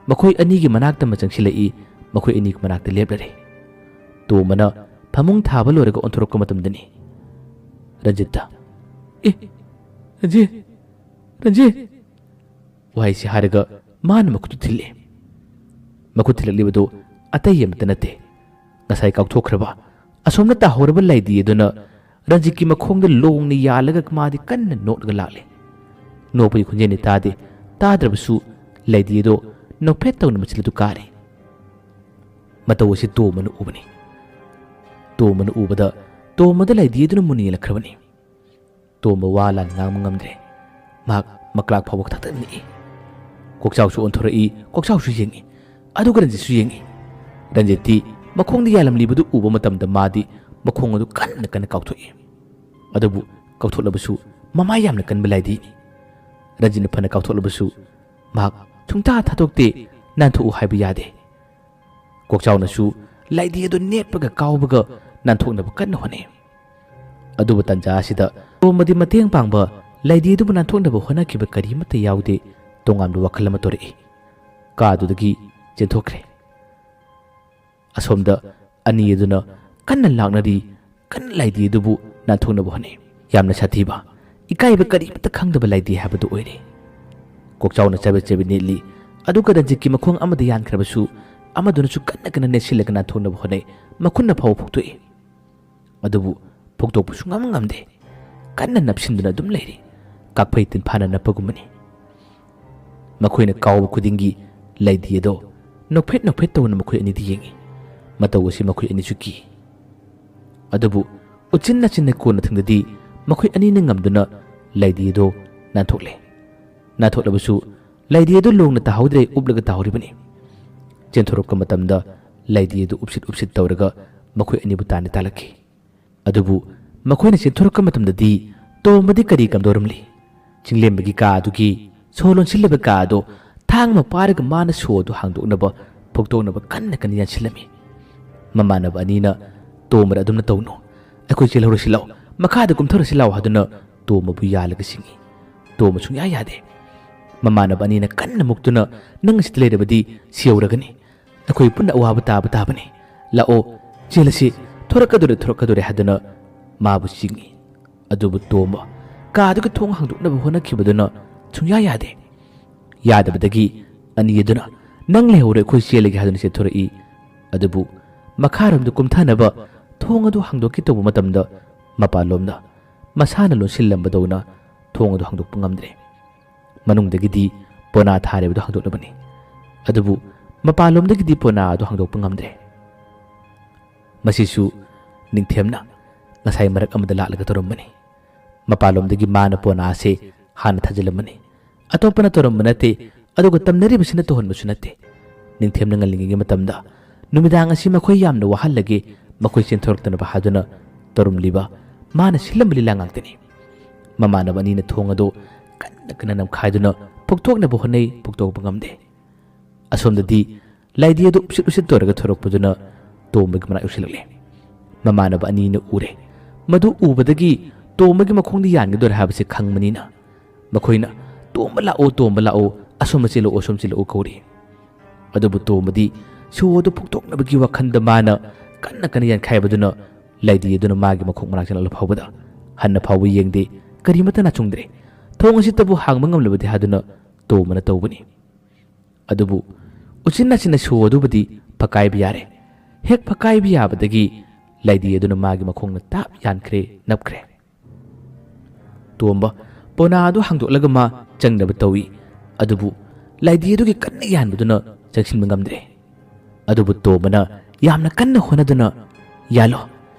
ꯃꯈꯣꯏ ꯑꯅꯤꯒꯤ ꯃꯅꯥꯛꯇ ꯑꯃ ꯆꯪꯁꯤꯜꯂꯛꯏ꯫ ꯃꯈꯣꯏ ꯑꯅꯤꯒꯤ ꯃꯅꯥꯛꯇ ꯂꯦꯞꯂꯔꯦ꯫ ꯇꯣꯝꯕꯅ ꯐꯃꯨꯡ ꯊꯥꯕ ꯂꯣꯏꯔꯒ ꯑꯣꯟꯊꯣꯔꯛꯄ ꯃꯇꯝꯗꯅꯤ ꯔꯟꯖꯤꯠꯇ, "ꯑꯦ, ꯔꯟꯖꯤꯠ, ꯔꯟꯖꯤꯠ!" ꯋꯥꯍꯩꯁꯤ ꯍꯥꯏꯔꯒ ꯃꯥꯅ ꯃꯈꯨꯠꯇꯨ ꯊꯤꯜꯂꯦ꯫ ꯃꯈꯨꯠ ꯊꯤꯜꯂꯛꯂꯤꯕꯗꯨ ꯑꯇꯩ ꯑꯃꯠꯇ ꯅꯠꯇꯦ, ꯉꯁꯥꯏ ꯀꯥꯎꯊꯣꯛꯈ꯭ꯔꯕ ꯑꯁꯣꯝꯅ ꯇꯥꯍꯧꯔꯕ ꯂꯩꯗꯤ ꯑꯗꯨꯅ ꯔꯟꯖꯤꯠꯀꯤ ꯃꯈꯣꯡꯗ ꯂꯣꯡꯅ ꯌꯥꯜꯂꯒ ꯃꯥꯗꯤ ꯀꯟꯅ ꯅꯣꯛꯂꯒ ꯂꯥꯛꯂꯦ꯫ ꯅꯣꯛꯄꯒꯤ ꯈꯣꯟꯖꯦꯜꯗꯤ ꯇꯥꯗꯦ, ꯇꯥꯗ꯭ꯔꯕꯁꯨ ꯂꯩꯗꯤ ꯑꯗꯣ ꯅꯣꯛꯐꯦꯠ ꯇꯧꯅ ꯃꯆꯤꯜ ꯑꯗꯨ ꯀꯥꯔꯤ꯫ ꯃꯇꯧ ꯑꯁꯤ ꯇꯣꯝꯕꯅ ꯎꯕꯅꯤ꯫ ꯇꯣꯝꯕꯅ ꯎꯕꯗ ꯇꯣꯝꯕꯗ ꯂꯩꯗꯤ ꯑꯗꯨꯅ ꯃꯨꯟꯅ ꯌꯦꯡꯂꯛꯈ꯭ꯔꯕꯅꯤ꯫ ꯇꯣꯝꯕ ꯋꯥ ꯂꯥꯟ ꯉꯥꯡꯕ ꯉꯝꯗ꯭ꯔꯦ꯫ ꯃꯍꯥꯛ ꯃꯀ꯭ꯂꯥꯛ ꯐꯥꯎꯕ ꯊꯛꯊꯛ ꯅꯤꯛꯏ꯫ ꯀꯣꯛꯆꯥꯎꯁꯨ ꯑꯣꯟꯊꯣꯔꯛꯏ, ꯀꯣꯛꯆꯥꯎꯁꯨ ꯌꯦꯡꯏ꯫ ꯑꯗꯨꯒ ꯔꯟꯖꯤꯠꯁꯨ ꯌꯦꯡꯏ꯫ ꯔꯟꯖꯤꯠꯇꯤ ꯃꯈꯣꯡꯗ ꯌꯥꯜꯂꯝꯂꯤꯕꯗꯨ ꯎꯕ ꯃꯇꯝꯗ ꯃꯥꯗꯤ ꯃꯈꯣꯡ ꯑꯗꯨ ꯀꯟꯅ ꯀꯟꯅ ꯀꯥꯎꯊꯣꯛꯏ꯫ ꯑꯗꯨꯕꯨ ꯀꯥꯎꯊꯣꯛꯂꯕꯁꯨ ꯃꯃꯥꯏ ꯌꯥꯝꯅ ꯀꯟꯕ ꯂꯥꯏꯗꯤꯅꯤ꯫ ꯔꯟꯖꯤꯠꯅ ꯐꯅ ꯀꯥꯎꯊꯣꯛꯂꯕꯁꯨ ꯃꯍꯥꯛ ꯁꯨꯡꯊꯥ ꯊꯥꯗꯣꯛꯇꯦ, ꯅꯥꯟꯊꯣꯛꯎ ꯍꯥꯏꯕ ꯌꯥꯗꯦ꯫ ꯀꯣꯛꯆꯥꯎꯅꯁꯨ ꯂꯥꯏꯗꯤ ꯑꯗꯨ ꯅꯦꯠꯄꯒ ꯀꯥꯎꯕꯒ ꯅꯥꯟꯊꯣꯛꯅꯕ ꯀꯟꯅ ꯍꯣꯠꯅꯩ꯫ ꯑꯗꯨꯕꯨ ꯇꯟꯖꯥ ꯑꯁꯤꯗ ꯇꯣꯝꯕꯗꯤ ꯃꯇꯦꯡ ꯄꯥꯡꯕ ꯂꯥꯏꯗꯤ ꯑꯗꯨꯕꯨ ꯅꯥꯟꯊꯣꯛꯅꯕ ꯍꯣꯠꯅꯈꯤꯕ ꯀꯔꯤꯃꯠꯇ ꯌꯥꯎꯗꯦ꯫ ꯇꯣꯉꯥꯟꯕ ꯋꯥꯈꯜ ꯑꯃ ꯇꯧꯔꯛꯏ꯫ ꯀꯥ ꯑꯗꯨꯗꯒꯤ ꯆꯦꯟꯊꯣꯛꯈ꯭ꯔꯦ꯫ ꯑꯁꯣꯝꯗ ꯑꯅꯤ ꯑꯗꯨꯅ ꯀꯟꯅ ꯂꯥꯛꯅꯔꯤ, ꯀꯟꯅ ꯂꯥꯏꯗꯤ ꯑꯗꯨꯕꯨ ꯅꯥꯟꯊꯣꯛꯅꯕ ꯍꯣꯠꯅꯩ꯫ ꯌꯥꯝꯅ ꯁꯥꯊꯤꯕ, ꯏꯀꯥꯏꯕ ꯀꯔꯤꯃꯠꯇ ꯈꯪꯗꯕ ꯂꯥꯏꯗꯤ ꯍꯥꯏꯕꯗꯨ ꯑꯣꯏꯔꯦ꯫ ꯀꯣꯛꯆꯥꯎꯅ ꯆꯕꯦꯠ ꯆꯕꯦꯠ ꯅꯦꯠꯂꯤ, ꯑꯗꯨꯒ ꯔꯟꯖꯤꯠꯀꯤ ꯃꯈꯣꯡ ꯑꯃꯗ ꯌꯥꯟꯈ꯭ꯔꯕꯁꯨ ꯑꯃꯗꯨꯅꯁꯨ ꯀꯟꯅ ꯀꯟꯅ ꯅꯦꯠꯁꯤꯜꯂꯒ ꯅꯥꯟꯊꯣꯛꯅꯕ ꯍꯣꯠꯅꯩ, ꯃꯈꯨꯠꯅ ꯐꯥꯎꯕ ꯐꯨꯛꯇꯣꯛꯏ꯫ ꯑꯗꯨꯕꯨ ꯐꯨꯛꯇꯣꯛꯄ ꯁꯨꯡꯉꯝ ꯉꯝꯗꯦ꯫ ꯀꯟꯅ ꯅꯞꯁꯤꯟꯗꯨꯅ ꯑꯗꯨꯝ ꯂꯩꯔꯤ꯫ ꯀꯥꯛꯐꯩ ꯇꯤꯟꯐꯥꯅ ꯅꯞꯄꯒꯨꯝꯕꯅꯤ꯫ ꯃꯈꯣꯏꯅ ꯀꯥꯎꯕ ꯈꯨꯗꯤꯡꯒꯤ ꯂꯩꯗꯤ ꯑꯗꯣ ꯅꯣꯛꯐꯦꯠ ꯅꯣꯛꯐꯦꯠ ꯇꯧꯅ ꯃꯈꯣꯏ ꯑꯅꯤꯗꯤ ꯌꯦꯡꯏ꯫ ꯃꯇꯧ ꯑꯁꯤ ꯃꯈꯣꯏ ꯑꯅꯤꯁꯨ ꯀꯤ꯫ ꯑꯗꯨꯕꯨ ꯎꯆꯤꯟ ꯅꯥꯆꯤꯟꯅ ꯀꯣꯟꯅ ꯊꯪꯗꯗꯤ ꯃꯈꯣꯏ ꯑꯅꯤꯅ ꯉꯝꯗꯨꯅ ꯂꯩꯗꯤ ꯑꯗꯣ ꯅꯥꯟꯊꯣꯛꯂꯦ꯫ ꯅꯥꯟꯊꯣꯛꯂꯕꯁꯨ ꯂꯩꯗꯤ ꯑꯗꯨ ꯂꯣꯡꯅ ꯇꯥꯍꯧꯗ꯭ꯔꯦ, ꯎꯞꯂꯒ ꯇꯥꯍꯧꯔꯤꯕꯅꯤ꯫ ꯆꯦꯟꯊꯣꯔꯛꯄ ꯃꯇꯝꯗ ꯂꯩꯗꯤ ꯑꯗꯨ ꯎꯞꯁꯤꯠ ꯎꯞꯁꯤꯠ ꯇꯧꯔꯒ ꯃꯈꯣꯏ ꯑꯅꯤꯕꯨ ꯇꯥꯟꯗꯤ ꯇꯥꯜꯂꯛꯈꯤ꯫ ꯑꯗꯨꯕꯨ ꯃꯈꯣꯏꯅ ꯆꯦꯟꯊꯣꯔꯛꯄ ꯃꯇꯝꯗꯗꯤ ꯇꯣꯝꯕꯗꯤ ꯀꯔꯤ ꯀꯝꯗꯧꯔꯝꯂꯤ? ꯆꯤꯡꯂꯦꯝꯕꯒꯤ ꯀꯥ ꯑꯗꯨꯒꯤ ꯁꯣ ꯂꯣꯟꯁꯤꯜꯂꯕ ꯀꯥ ꯑꯗꯨ ꯊꯥꯡ ꯑꯃ ꯄꯥꯏꯔꯒ ꯃꯥꯅ ꯁꯣ ꯑꯗꯨ ꯍꯥꯡꯗꯣꯛꯅꯕ, ꯐꯨꯛꯇꯣꯛꯅꯕ ꯀꯟꯅ ꯀꯟꯅ ꯌꯥꯟꯁꯤꯜꯂꯝꯃꯤ꯫ ꯃꯃꯥꯟꯅꯕ ꯑꯅꯤꯅ ꯇꯣꯝꯕꯗ ꯑꯗꯨꯝꯅ ꯇꯧꯅꯨ, ꯑꯩꯈꯣꯏ ꯆꯦꯜꯍꯧꯔꯁꯤ ꯂꯥꯎ, ꯃꯈꯥꯗ ꯀꯨꯝꯊꯔꯁꯤ ꯂꯥꯎ ꯍꯥꯏꯗꯨꯅ ꯇꯣꯝꯕꯕꯨ ꯌꯥꯜꯂꯒ ꯆꯤꯡꯏ꯫ ꯇꯣꯝꯕ ꯁꯨꯡꯌꯥ ꯌꯥꯗꯦ꯫ ꯃꯃꯥꯟꯅꯕ ꯑꯅꯤꯅ ꯀꯟꯅ ꯃꯨꯛꯇꯨꯅ ꯅꯪ ꯑꯁꯤꯗ ꯂꯩꯔꯕꯗꯤ ꯁꯤꯍꯧꯔꯒꯅꯤ꯫ ꯑꯩꯈꯣꯏ ꯄꯨꯟꯅ ꯑꯋꯥꯕ ꯇꯥꯕ ꯇꯥꯕꯅꯤ꯫ ꯂꯥꯛꯑꯣ, ꯆꯦꯜꯂꯁꯤ, ꯊꯣꯔꯛꯀꯗꯧꯔꯦ, ꯊꯣꯔꯛꯀꯗꯧꯔꯦ ꯍꯥꯏꯗꯨꯅ ꯃꯥꯕꯨ ꯆꯤꯡꯏ꯫ ꯑꯗꯨꯕꯨ ꯇꯣꯝꯕ ꯀꯥꯗꯨꯒꯤ ꯊꯣꯡ ꯍꯥꯡꯗꯣꯛꯅꯕ ꯍꯣꯠꯅꯈꯤꯕꯗꯨꯅ ꯁꯨꯡꯌꯥ ꯌꯥꯗꯦ꯫ ꯌꯥꯗꯕꯗꯒꯤ ꯑꯅꯤ ꯑꯗꯨꯅ ꯅꯪ ꯂꯩꯍꯧꯔꯣ, ꯑꯩꯈꯣꯏ ꯆꯦꯜꯂꯒꯦ ꯍꯥꯏꯗꯨꯅ ꯆꯦꯟꯊꯣꯔꯛꯏ꯫ ꯑꯗꯨꯕꯨ ꯃꯈꯥꯔꯣꯝꯗ ꯀꯨꯝꯊꯅꯕ ꯊꯣꯡ ꯑꯗꯨ ꯍꯥꯡꯗꯣꯛꯀꯦ ꯇꯧꯕ ꯃꯇꯝꯗ ꯃꯄꯥꯟꯂꯣꯝꯗ ꯃꯁꯥꯅ ꯂꯣꯟꯁꯤꯜꯂꯝꯕꯗꯧꯅ ꯊꯣꯡ ꯑꯗꯨ ꯍꯥꯡꯗꯣꯛꯄ ꯉꯝꯗ꯭ꯔꯦ꯫ ꯃꯅꯨꯡꯗꯒꯤꯗꯤ ꯄꯣꯅꯥ ꯊꯥꯔꯤꯕꯗꯨ ꯍꯥꯡꯗꯣꯛꯂꯕꯅꯤ꯫ ꯑꯗꯨꯕꯨ ꯃꯄꯥꯟꯂꯣꯝꯗꯒꯤꯗꯤ ꯄꯣꯅꯥ ꯑꯗꯨ ꯍꯥꯡꯗꯣꯛꯄ ꯉꯝꯗ꯭ꯔꯦ꯫ ꯃꯁꯤꯁꯨ ꯅꯤꯡꯊꯦꯝꯅ ꯉꯁꯥꯏ ꯃꯔꯛ ꯑꯃꯗ ꯂꯥꯛꯂꯒ ꯇꯧꯔꯝꯕꯅꯤ꯫ ꯃꯄꯥꯟꯂꯣꯝꯗꯒꯤ ꯃꯥꯅ ꯄꯣꯅꯥ ꯑꯁꯦ ꯍꯥꯟꯅ ꯊꯥꯖꯤꯜꯂꯝꯕꯅꯤ꯫ ꯑꯇꯣꯞꯄꯅ ꯇꯧꯔꯝꯕ ꯅꯠꯇꯦ, ꯑꯗꯨꯒ ꯇꯝꯅꯔꯤꯕꯁꯤꯅ ꯇꯧꯍꯟꯕꯁꯨ ꯅꯠꯇꯦ꯫ ꯅꯤꯡꯊꯦꯝꯅ ꯉꯜꯂꯤꯉꯩꯒꯤ ꯃꯇꯝꯗ ꯅꯨꯃꯤꯗꯥꯡ ꯑꯁꯤ ꯃꯈꯣꯏ ꯌꯥꯝꯅ ꯋꯥꯍꯜꯂꯒꯦ, ꯃꯈꯣꯏ ꯆꯦꯟꯊꯣꯔꯛꯇꯅꯕ ꯍꯥꯏꯗꯨꯅ ꯇꯧꯔꯝꯂꯤꯕ ꯃꯥꯅ ꯁꯤꯜꯂꯝꯕ ꯂꯤꯂꯥ ꯉꯥꯛꯇꯅꯤ꯫ ꯃꯃꯥꯟꯅꯕ ꯑꯅꯤꯅ ꯊꯣꯡ ꯑꯗꯨ ꯀꯟꯅ ꯀꯟꯅ ꯅꯝꯈꯥꯏꯗꯨꯅ ꯐꯨꯛꯇꯣꯛꯅꯕ ꯍꯣꯠꯅꯩ, ꯐꯨꯛꯇꯣꯛꯄ ꯉꯝꯗꯦ꯫ ꯑꯁꯣꯝꯗꯗꯤ ꯂꯥꯏꯗꯤ ꯑꯗꯨ ꯎꯁꯤꯠ ꯎꯁꯤꯠ ꯇꯧꯔꯒ ꯊꯣꯔꯛꯄꯗꯨꯅ ꯇꯣꯝꯕꯒꯤ ꯃꯅꯥꯛ ꯌꯧꯁꯤꯜꯂꯛꯂꯦ꯫ ꯃꯃꯥꯟꯅꯕ ꯑꯅꯤꯅ ꯎꯔꯦ꯫ ꯃꯗꯨ ꯎꯕꯗꯒꯤ ꯇꯣꯝꯕꯒꯤ ꯃꯈꯣꯡꯗ ꯌꯥꯟꯒꯗꯧꯔꯦ ꯍꯥꯏꯕꯁꯤ ꯈꯪꯕꯅꯤꯅ ꯃꯈꯣꯏꯅ "ꯇꯣꯝꯕ ꯂꯥꯛꯑꯣ, ꯇꯣꯝꯕ ꯂꯥꯛꯑꯣ, ꯑꯁꯣꯝꯗ ꯆꯦꯜꯂꯛꯑꯣ, ꯑꯁꯣꯝ ꯆꯦꯜꯂꯛꯑꯣ" ꯀꯧꯔꯤ꯫ ꯑꯗꯨꯕꯨ ꯇꯣꯝꯕꯗꯤ ꯁꯣ ꯑꯗꯨ ꯐꯨꯛꯇꯣꯛꯅꯕꯒꯤ ꯋꯥꯈꯜꯗ ꯃꯥꯅ ꯀꯟꯅ ꯀꯟꯅ ꯌꯥꯟꯈꯥꯏꯕꯗꯨꯅ ꯂꯥꯏꯗꯤ ꯑꯗꯨꯅ ꯃꯥꯒꯤ ꯃꯈꯣꯡ ꯃꯅꯥꯛ ꯆꯪꯂꯛꯂ ꯐꯥꯎꯕꯗ ꯍꯟꯅ ꯐꯥꯎꯕ ꯌꯦꯡꯗꯦ, ꯀꯔꯤꯃꯠꯇ ꯅꯥꯆꯨꯡꯗ꯭ꯔꯦ꯫ "ꯊꯣꯡ ꯑꯁꯤꯇꯕꯨ ꯍꯥꯡꯕ ꯉꯝꯂꯕꯗꯤ" ꯍꯥꯏꯗꯨꯅ ꯇꯣꯝꯕꯅ ꯇꯧꯕꯅꯤ꯫ ꯑꯗꯨꯕꯨ ꯎꯆꯤꯟ ꯅꯥꯆꯤꯟꯅ ꯁꯣ ꯑꯗꯨꯕꯨꯗꯤ ꯐꯛꯀꯥꯏꯕ ꯌꯥꯔꯦ꯫ ꯍꯦꯛ ꯐꯛꯀꯥꯏꯕ ꯌꯥꯕꯗꯒꯤ ꯂꯥꯏꯗꯤ ꯑꯗꯨꯅ ꯃꯥꯒꯤ ꯃꯈꯣꯡꯅ ꯇꯥꯞ ꯌꯥꯟꯈ꯭ꯔꯦ, ꯅꯞꯈ꯭ꯔꯦ꯫ ꯇꯣꯝꯕ ꯄꯣꯅꯥ ꯑꯗꯨ ꯍꯥꯡꯗꯣꯛꯂꯒ ꯃꯥ ꯆꯪꯅꯕ ꯇꯧꯏ꯫ ꯑꯗꯨꯕꯨ ꯂꯥꯏꯗꯤ ꯑꯗꯨꯒꯤ ꯀꯟꯅ ꯌꯥꯟꯕꯗꯨꯅ ꯆꯪꯁꯤꯟꯕ ꯉꯝꯗ꯭ꯔꯦ꯫ ꯑꯗꯨꯕꯨ ꯇꯣꯝꯕꯅ ꯌꯥꯝꯅ ꯀꯟꯅ ꯍꯣꯠꯅꯗꯨꯅ, "ꯌꯥꯜꯂꯣ,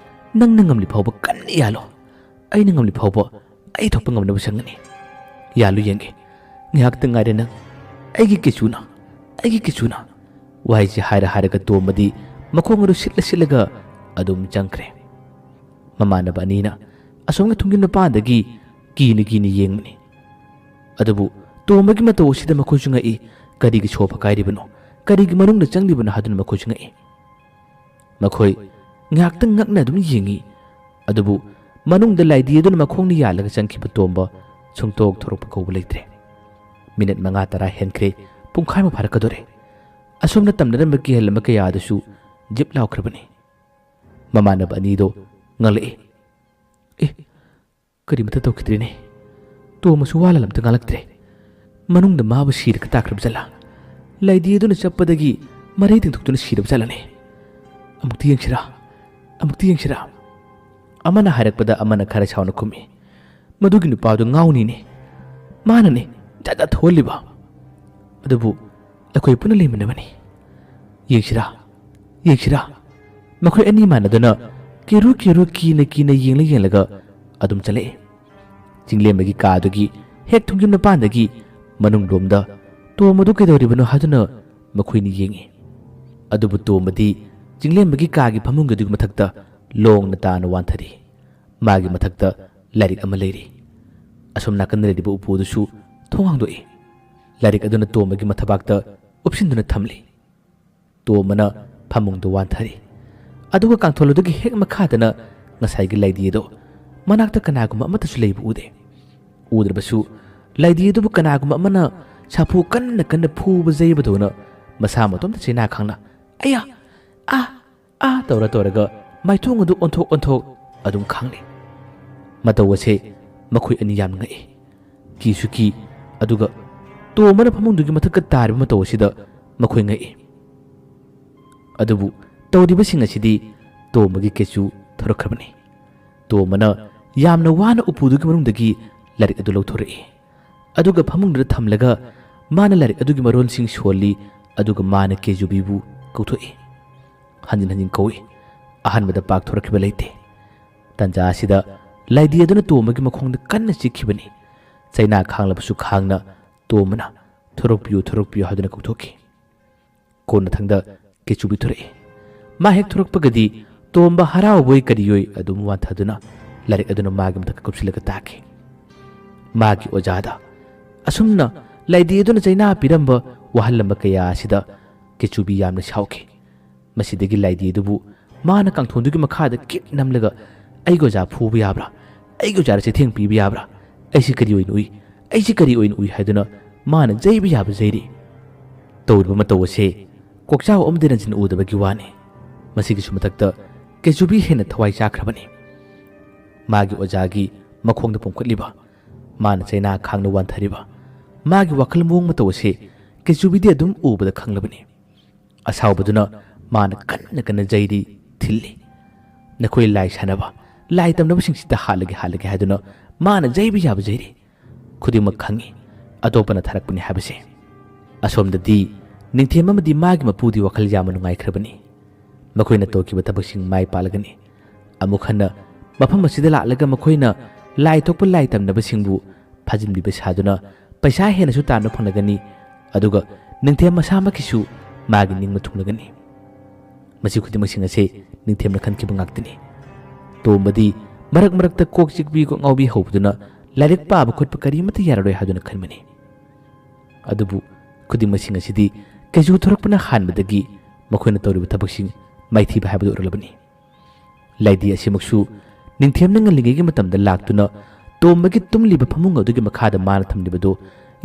ꯅꯪꯅ ꯉꯝꯂꯤ ꯐꯥꯎꯕ ꯀꯟꯅ ꯌꯥꯜꯂꯣ, ꯑꯩꯅ ꯉꯝꯂꯤ ꯐꯥꯎꯕ ꯑꯩ ꯊꯣꯛꯄ ꯉꯝꯅꯕ ꯆꯪꯒꯅꯤ꯫ ꯌꯥꯜꯂꯨ ꯌꯦꯡꯒꯦ, ꯉꯥꯏꯍꯥꯛꯇ ꯉꯥꯏꯔꯦ ꯅꯪ, ꯑꯩꯒꯤ ꯀꯦꯆꯨꯅ, ꯑꯩꯒꯤ ꯀꯦꯆꯨꯅ"꯫ ꯋꯥꯍꯩꯁꯤ ꯍꯥꯏꯔ ꯍꯥꯏꯔꯒ ꯇꯣꯝꯕꯗꯤ ꯃꯈꯣꯡ ꯑꯗꯨ ꯁꯤꯠꯂ ꯁꯤꯠꯂꯒ ꯑꯗꯨꯝ ꯆꯪꯈ꯭ꯔꯦ꯫ ꯃꯃꯥꯟꯅꯕ ꯑꯅꯤꯅ ꯑꯁꯣꯝꯒꯤ ꯊꯨꯡꯒꯤ ꯃꯄꯥꯟꯗꯒꯤ ꯀꯤꯅ ꯀꯤꯅ ꯌꯦꯡꯕꯅꯤ꯫ ꯑꯗꯨꯕꯨ ꯇꯣꯝꯕꯒꯤ ꯃꯇꯧ ꯑꯁꯤꯗ ꯃꯈꯣꯏꯁꯨ ꯉꯛꯏ꯫ ꯀꯔꯤꯒꯤ ꯁꯣ ꯐꯛꯀꯥꯏꯔꯤꯕꯅꯣ? ꯀꯔꯤꯒꯤ ꯃꯅꯨꯡꯗ ꯆꯪꯂꯤꯕꯅꯣ ꯍꯥꯏꯗꯨꯅ ꯃꯈꯣꯏꯁꯨ ꯉꯛꯏ꯫ ꯃꯈꯣꯏ ꯉꯥꯏꯍꯥꯛꯇꯪ ꯉꯛꯅ ꯑꯗꯨꯝ ꯌꯦꯡꯉꯤ꯫ ꯑꯗꯨꯕꯨ ꯃꯅꯨꯡꯗ ꯂꯥꯏꯗꯤ ꯑꯗꯨꯅ ꯃꯈꯣꯡꯅ ꯌꯥꯜꯂꯒ ꯆꯪꯈꯤꯕ ꯇꯣꯝꯕ ꯁꯨꯡꯊꯣꯛ ꯊꯣꯔꯛꯄ ꯀꯧꯕ ꯂꯩꯇ꯭ꯔꯦ꯫ ꯃꯤꯅꯠ ꯃꯉꯥ ꯇꯔꯥ ꯍꯦꯟꯈ꯭ꯔꯦ, ꯄꯨꯡꯈꯥꯏꯃꯨꯛ ꯐꯥꯔꯛꯀꯗꯣꯔꯦ꯫ ꯑꯁꯣꯝꯅ ꯇꯝꯅꯔꯝꯕ ꯀꯤꯍꯜ ꯑꯃ ꯀꯌꯥꯗꯁꯨ ꯖꯤꯞ ꯂꯥꯎꯈ꯭ꯔꯕꯅꯤ꯫ ꯃꯃꯥꯟꯅꯕ ꯑꯅꯤꯗꯣ ꯉꯛꯂꯛꯏ꯫ "ꯑꯦ, ꯀꯔꯤꯃꯠꯇ ꯇꯧꯈꯤꯗ꯭ꯔꯦꯅꯦ꯫ ꯇꯣꯝꯕꯁꯨ ꯋꯥ ꯂꯥꯜ ꯑꯝꯇ ꯉꯥꯡꯂꯛꯇ꯭ꯔꯦ꯫ ꯃꯅꯨꯡꯗ ꯃꯥꯕꯨ ꯁꯤꯔꯒ ꯇꯥꯈ꯭ꯔꯕ ꯖꯥꯠꯂꯥ? ꯂꯥꯏꯗꯤ ꯑꯗꯨꯅ ꯆꯞꯄꯗꯒꯤ ꯃꯔꯩ ꯇꯤꯡꯊꯣꯛꯇꯨꯅ ꯁꯤꯔꯕ ꯖꯥꯠꯂꯅꯦ? ꯑꯃꯨꯛꯇ ꯌꯦꯡꯁꯤꯔꯥ? ꯑꯃꯨꯛꯇ ꯌꯦꯡꯁꯤꯔꯥ?" ꯑꯃꯅ ꯍꯥꯏꯔꯛꯄꯗ ꯑꯃꯅ ꯈꯔ ꯁꯥꯎꯅ ꯈꯨꯝꯃꯤ꯫ "ꯃꯗꯨꯒꯤ ꯅꯨꯄꯥꯗꯨ ꯉꯥꯎꯅꯤꯅꯦ꯫ ꯃꯥꯅꯅꯦ ꯖꯥꯠ ꯖꯥꯠ ꯊꯣꯛꯍꯜꯂꯤꯕ꯫ ꯑꯗꯨꯕꯨ ꯑꯩꯈꯣꯏ ꯄꯨꯟꯅ ꯂꯩꯃꯤꯟꯅꯕꯅꯤ꯫ ꯌꯦꯡꯁꯤꯔꯥ? ꯌꯦꯡꯁꯤꯔꯥ?" ꯃꯈꯣꯏ ꯑꯅꯤ ꯃꯥꯟꯅꯗꯨꯅ ꯀꯦꯔꯨ ꯀꯦꯔꯨ ꯀꯤꯅ ꯀꯤꯅ ꯌꯦꯡꯂ ꯌꯦꯡꯂꯒ ꯑꯗꯨꯝ ꯆꯠꯂꯛꯏ꯫ ꯆꯤꯡꯂꯦꯝꯕꯒꯤ ꯀꯥꯗꯨꯒꯤ ꯍꯦꯛ ꯊꯣꯡꯖꯤꯟ ꯃꯄꯥꯟꯗꯒꯤ ꯃꯅꯨꯡꯂꯣꯝꯗ ꯇꯣꯝꯕꯗꯨ ꯀꯩꯗꯧꯔꯤꯕꯅꯣ ꯍꯥꯏꯗꯨꯅ ꯃꯈꯣꯏꯅ ꯌꯦꯡꯉꯤ꯫ ꯑꯗꯨꯕꯨ ꯇꯣꯝꯕꯗꯤ ꯆꯤꯡꯂꯦꯝꯕꯒꯤ ꯀꯥꯒꯤ ꯐꯃꯨꯡꯒꯤ ꯑꯗꯨꯒꯤ ꯃꯊꯛꯇ ꯂꯣꯡꯅ ꯇꯥꯅ ꯋꯥꯟꯊꯔꯤ꯫ ꯃꯥꯒꯤ ꯃꯊꯛꯇ ꯂꯥꯏꯔꯤꯛ ꯑꯃ ꯂꯩꯔꯤ꯫ ꯑꯁꯣꯝ ꯅꯥꯀꯟꯗ ꯂꯩꯔꯤꯕ ꯎꯄꯨ ꯑꯗꯨꯁꯨ ꯊꯣꯡ ꯍꯥꯡꯗꯣꯛꯏ꯫ ꯂꯥꯏꯔꯤꯛ ꯑꯗꯨꯅ ꯇꯣꯝꯕꯒꯤ ꯃꯊꯕꯥꯛꯇ ꯎꯞꯁꯤꯟꯗꯨꯅ ꯊꯝꯂꯤ꯫ ꯇꯣꯝꯕꯅ ꯐꯃꯨꯡꯗ ꯋꯥꯟꯊꯔꯤ꯫ ꯑꯗꯨꯒ ꯀꯥꯡꯊꯣꯜ ꯑꯗꯨꯒꯤ ꯍꯦꯛ ꯃꯈꯥꯗꯅ ꯉꯁꯥꯏꯒꯤ ꯂꯥꯏꯙꯤ ꯑꯗꯣ ꯃꯅꯥꯛꯇ ꯀꯅꯥꯒꯨꯝꯕ ꯑꯃꯠꯇꯁꯨ ꯂꯩꯕ ꯎꯗꯦ꯫ ꯎꯗ꯭ꯔꯕꯁꯨ ꯂꯥꯏꯙꯤ ꯑꯗꯨꯕꯨ ꯀꯅꯥꯒꯨꯝꯕ ꯑꯃꯅ ꯁꯥꯐꯨ ꯀꯟꯅ ꯀꯟꯅ ꯐꯨꯕ ꯌꯩꯕꯗꯧꯅ ꯃꯁꯥ ꯃꯇꯣꯝꯇ ꯆꯩꯅꯥ ꯈꯥꯡꯅ "ꯑꯌꯥ! ꯑꯥ! ꯑꯥ!" ꯇꯧꯔ ꯇꯧꯔꯒ ꯃꯥꯏꯊꯣꯡ ꯑꯗꯨ ꯑꯣꯟꯊꯣꯛ ꯑꯣꯟꯊꯣꯛ ꯑꯗꯨꯝ ꯈꯥꯡꯂꯤ꯫ ꯃꯇꯧ ꯑꯁꯦ ꯃꯈꯣꯏ ꯑꯅꯤ ꯌꯥꯝꯅ ꯉꯛꯏ꯫ ꯀꯤꯁꯨ ꯀꯤ, ꯑꯗꯨꯒ ꯇꯣꯝꯕꯅ ꯐꯃꯨꯡꯗꯨꯒꯤ ꯃꯊꯛꯇ ꯇꯥꯔꯤꯕ ꯃꯇꯧ ꯑꯁꯤꯗ ꯃꯈꯣꯏ ꯉꯛꯏ꯫ ꯑꯗꯨꯕꯨ ꯇꯧꯔꯤꯕꯁꯤꯡ ꯑꯁꯤꯗꯤ ꯇꯣꯝꯕꯒꯤ ꯀꯦꯆꯨ ꯊꯣꯔꯛꯈ꯭ꯔꯕꯅꯤ꯫ ꯇꯣꯝꯕꯅ ꯌꯥꯝꯅ ꯋꯥꯅ ꯎꯄꯨꯗꯨꯒꯤ ꯃꯅꯨꯡꯗꯒꯤ ꯂꯥꯏꯔꯤꯛ ꯑꯗꯨ ꯂꯧꯊꯣꯔꯛꯏ꯫ ꯑꯗꯨꯒ ꯐꯃꯨꯡꯗꯨꯗ ꯊꯝꯂꯒ ꯃꯥꯅ ꯂꯥꯏꯔꯤꯛ ꯑꯗꯨꯒꯤ ꯃꯔꯣꯟꯁꯤꯡ ꯁꯣꯜꯂꯤ, ꯑꯗꯨꯒ ꯃꯥꯅ ꯀꯦꯖꯨꯕꯤꯕꯨ ꯀꯧꯊꯣꯛꯏ꯫ ꯍꯟꯖꯤꯟ ꯍꯟꯖꯤꯟ ꯀꯧꯏ꯫ ꯑꯍꯥꯟꯕꯗ ꯄꯥꯛ ꯊꯣꯔꯛꯈꯤꯕ ꯂꯩꯇꯦ꯫ ꯇꯟꯖꯥ ꯑꯁꯤꯗ ꯂꯥꯏꯙꯤ ꯑꯗꯨꯅ ꯇꯣꯝꯕꯒꯤ ꯃꯈꯣꯡꯗ ꯀꯟꯅ ꯆꯤꯛꯈꯤꯕꯅꯤ꯫ ꯆꯩꯅꯥ ꯈꯥꯡꯂꯕꯁꯨ ꯈꯥꯡꯅ ꯇꯣꯝꯕꯅ "ꯊꯣꯔꯛꯄꯤꯌꯨ, ꯊꯣꯔꯛꯄꯤꯌꯨ" ꯍꯥꯏꯗꯨꯅ ꯀꯧꯊꯣꯛꯈꯤ꯫ ꯀꯣꯟꯅꯊꯪꯗ ꯀꯦꯆꯨꯕꯤ ꯊꯣꯔꯛꯏ꯫ ꯃꯥ ꯍꯦꯛ ꯊꯣꯔꯛꯄꯒꯗꯤ ꯇꯣꯝꯕ ꯍꯔꯥꯎꯕꯣꯏ ꯀꯔꯤꯑꯣꯏ ꯑꯗꯨꯝ ꯋꯥꯟꯊꯗꯨꯅ ꯂꯥꯏꯔꯤꯛ ꯑꯗꯨꯅ ꯃꯥꯒꯤ ꯃꯊꯛꯇ ꯀꯨꯞꯁꯤꯜꯂꯒ ꯇꯥꯈꯤ꯫ ꯃꯥꯒꯤ ꯑꯣꯖꯥꯗ ꯑꯁꯨꯝꯅ ꯂꯥꯏꯙꯤ ꯑꯗꯨꯅ ꯆꯩꯅꯥ ꯄꯤꯔꯝꯕ, ꯋꯥꯍꯜꯂꯝꯕ ꯀꯌꯥ ꯑꯁꯤꯗ ꯀꯦꯆꯨꯕꯤ ꯌꯥꯝꯅ ꯁꯥꯎꯈꯤ꯫ ꯃꯁꯤꯗꯒꯤ ꯂꯥꯏꯙꯤ ꯑꯗꯨꯕꯨ ꯃꯥꯅ ꯀꯥꯡꯊꯣꯟꯗꯨꯒꯤ ꯃꯈꯥꯗ ꯀꯤꯠ ꯅꯝꯂꯒ "ꯑꯩꯒꯤ ꯑꯣꯖꯥ ꯐꯨꯕ ꯌꯥꯕ꯭ꯔꯥ? ꯑꯩꯒꯤ ꯑꯣꯖꯥꯗ ꯆꯩꯊꯦꯡ ꯄꯤꯕ ꯌꯥꯕ꯭ꯔꯥ? ꯑꯩꯁꯤ ꯀꯔꯤ ꯑꯣꯏꯅ ꯎꯏ? ꯑꯩꯁꯤ ꯀꯔꯤ ꯑꯣꯏꯅ ꯎꯏ?" ꯍꯥꯏꯗꯨꯅ ꯃꯥꯅ ꯌꯩꯕ ꯌꯥꯕ ꯌꯩꯔꯤ꯫ ꯇꯧꯔꯤꯕ ꯃꯇꯧ ꯑꯁꯦ ꯀꯣꯛꯆꯥꯎ ꯑꯃꯗꯤ ꯔꯟꯖꯟ ꯎꯗꯕꯒꯤ ꯋꯥꯅꯤ꯫ ꯃꯁꯤꯒꯤꯁꯨ ꯃꯊꯛꯇ ꯀꯦꯆꯨꯕꯤ ꯍꯦꯟꯅ ꯊꯋꯥꯏ ꯆꯥꯈ꯭ꯔꯕꯅꯤ꯫ ꯃꯥꯒꯤ ꯑꯣꯖꯥꯒꯤ ꯃꯈꯣꯡꯗ ꯄꯣꯝꯈꯠꯂꯤꯕ, ꯃꯥꯅ ꯆꯩꯅꯥ ꯈꯥꯡꯅ ꯋꯥꯟꯊꯔꯤꯕ, ꯃꯥꯒꯤ ꯋꯥꯈꯜ ꯃꯑꯣꯡ ꯃꯇꯧ ꯑꯁꯤ ꯀꯦꯆꯨꯕꯤꯗꯤ ꯑꯗꯨꯝ ꯎꯕꯗ ꯈꯪꯂꯕꯅꯤ꯫ ꯑꯁꯥꯎꯕꯗꯨꯅ ꯃꯥꯅ ꯀꯟꯅ ꯀꯟꯅ ꯌꯩꯔꯤ, ꯊꯤꯜꯂꯤ꯫ "ꯅꯈꯣꯏ ꯂꯥꯏ ꯁꯥꯟꯅꯕ, ꯂꯥꯏ ꯇꯝꯅꯕꯁꯤꯡꯁꯤꯗ ꯍꯥꯠꯂꯒꯦ, ꯍꯥꯠꯂꯒꯦ" ꯍꯥꯏꯗꯨꯅ ꯃꯥꯅ ꯌꯩꯕ ꯌꯥꯕ ꯌꯩꯔꯤ꯫ ꯈꯨꯗꯤꯡꯃꯛ ꯈꯪꯏ, ꯑꯇꯣꯞꯄꯅ ꯊꯥꯔꯛꯄꯅꯤ ꯍꯥꯏꯕꯁꯦ꯫ ꯑꯁꯣꯝꯗꯗꯤ ꯅꯤꯡꯊꯦꯝ ꯑꯃꯗꯤ ꯃꯥꯒꯤ ꯃꯄꯨꯗꯤ ꯋꯥꯈꯜ ꯌꯥꯝꯅ ꯅꯨꯡꯉꯥꯏꯈ꯭ꯔꯕꯅꯤ꯫ ꯃꯈꯣꯏꯅ ꯇꯧꯈꯤꯕ ꯊꯕꯛꯁꯤꯡ ꯃꯥꯏ ꯄꯥꯛꯂꯒꯅꯤ꯫ ꯑꯃꯨꯛ ꯍꯟꯅ ꯃꯐꯝ ꯑꯁꯤꯗ ꯂꯥꯛꯂꯒ ꯃꯈꯣꯏꯅ ꯂꯥꯏ ꯊꯣꯛꯄ ꯂꯥꯏ ꯇꯝꯅꯕꯁꯤꯡꯕꯨ ꯐꯥꯖꯤꯟꯕꯤꯕ ꯁꯥꯗꯨꯅ ꯄꯩꯁꯥ ꯍꯦꯟꯅꯁꯨ ꯇꯥꯟꯕ ꯐꯪꯂꯒꯅꯤ, ꯑꯗꯨꯒ ꯅꯤꯡꯊꯦꯝ ꯃꯁꯥꯃꯛꯀꯤꯁꯨ ꯃꯥꯒꯤ ꯅꯤꯡꯕ ꯊꯨꯡꯂꯒꯅꯤ꯫ ꯃꯁꯤ ꯈꯨꯗꯤꯡꯃꯛꯁꯤꯡ ꯑꯁꯤ ꯅꯤꯡꯊꯦꯝꯅ ꯈꯟꯈꯤꯕ ꯉꯥꯛꯇꯅꯤ꯫ ꯇꯣꯝꯕꯗꯤ ꯃꯔꯛ ꯃꯔꯛꯇ ꯀꯣꯛ ꯆꯤꯛꯄꯤ ꯀꯣꯛ ꯉꯥꯎꯕꯤ ꯍꯧꯕꯗꯨꯅ ꯂꯥꯏꯔꯤꯛ ꯄꯥꯕ ꯈꯣꯠꯄ ꯀꯔꯤꯃꯠꯇ ꯌꯥꯔꯔꯣꯏ ꯍꯥꯏꯗꯨꯅ ꯈꯟꯕꯅꯤ꯫ ꯑꯗꯨꯕꯨ ꯈꯨꯗꯤꯡꯃꯛꯁꯤꯡ ꯑꯁꯤꯗꯤ ꯀꯩꯁꯨ ꯊꯣꯔꯛꯄꯅ ꯍꯥꯟꯕꯗꯒꯤ ꯃꯈꯣꯏꯅ ꯇꯧꯔꯤꯕ ꯊꯕꯛꯁꯤꯡ ꯃꯥꯏꯊꯤꯕ ꯍꯥꯏꯕꯗꯨ ꯑꯣꯏꯔꯛꯂꯕꯅꯤ꯫ ꯂꯥꯏꯗꯤ ꯑꯁꯤꯃꯛꯁꯨ ꯅꯤꯡꯊꯦꯝꯅ ꯉꯜꯂꯤꯉꯩꯒꯤ ꯃꯇꯝꯗ ꯂꯥꯛꯇꯨꯅ ꯇꯣꯝꯕꯒꯤ ꯇꯨꯝꯂꯤꯕ ꯐꯃꯨꯡ ꯑꯗꯨꯒꯤ ꯃꯈꯥꯗ ꯃꯥꯅ ꯊꯝꯂꯤꯕꯗꯨ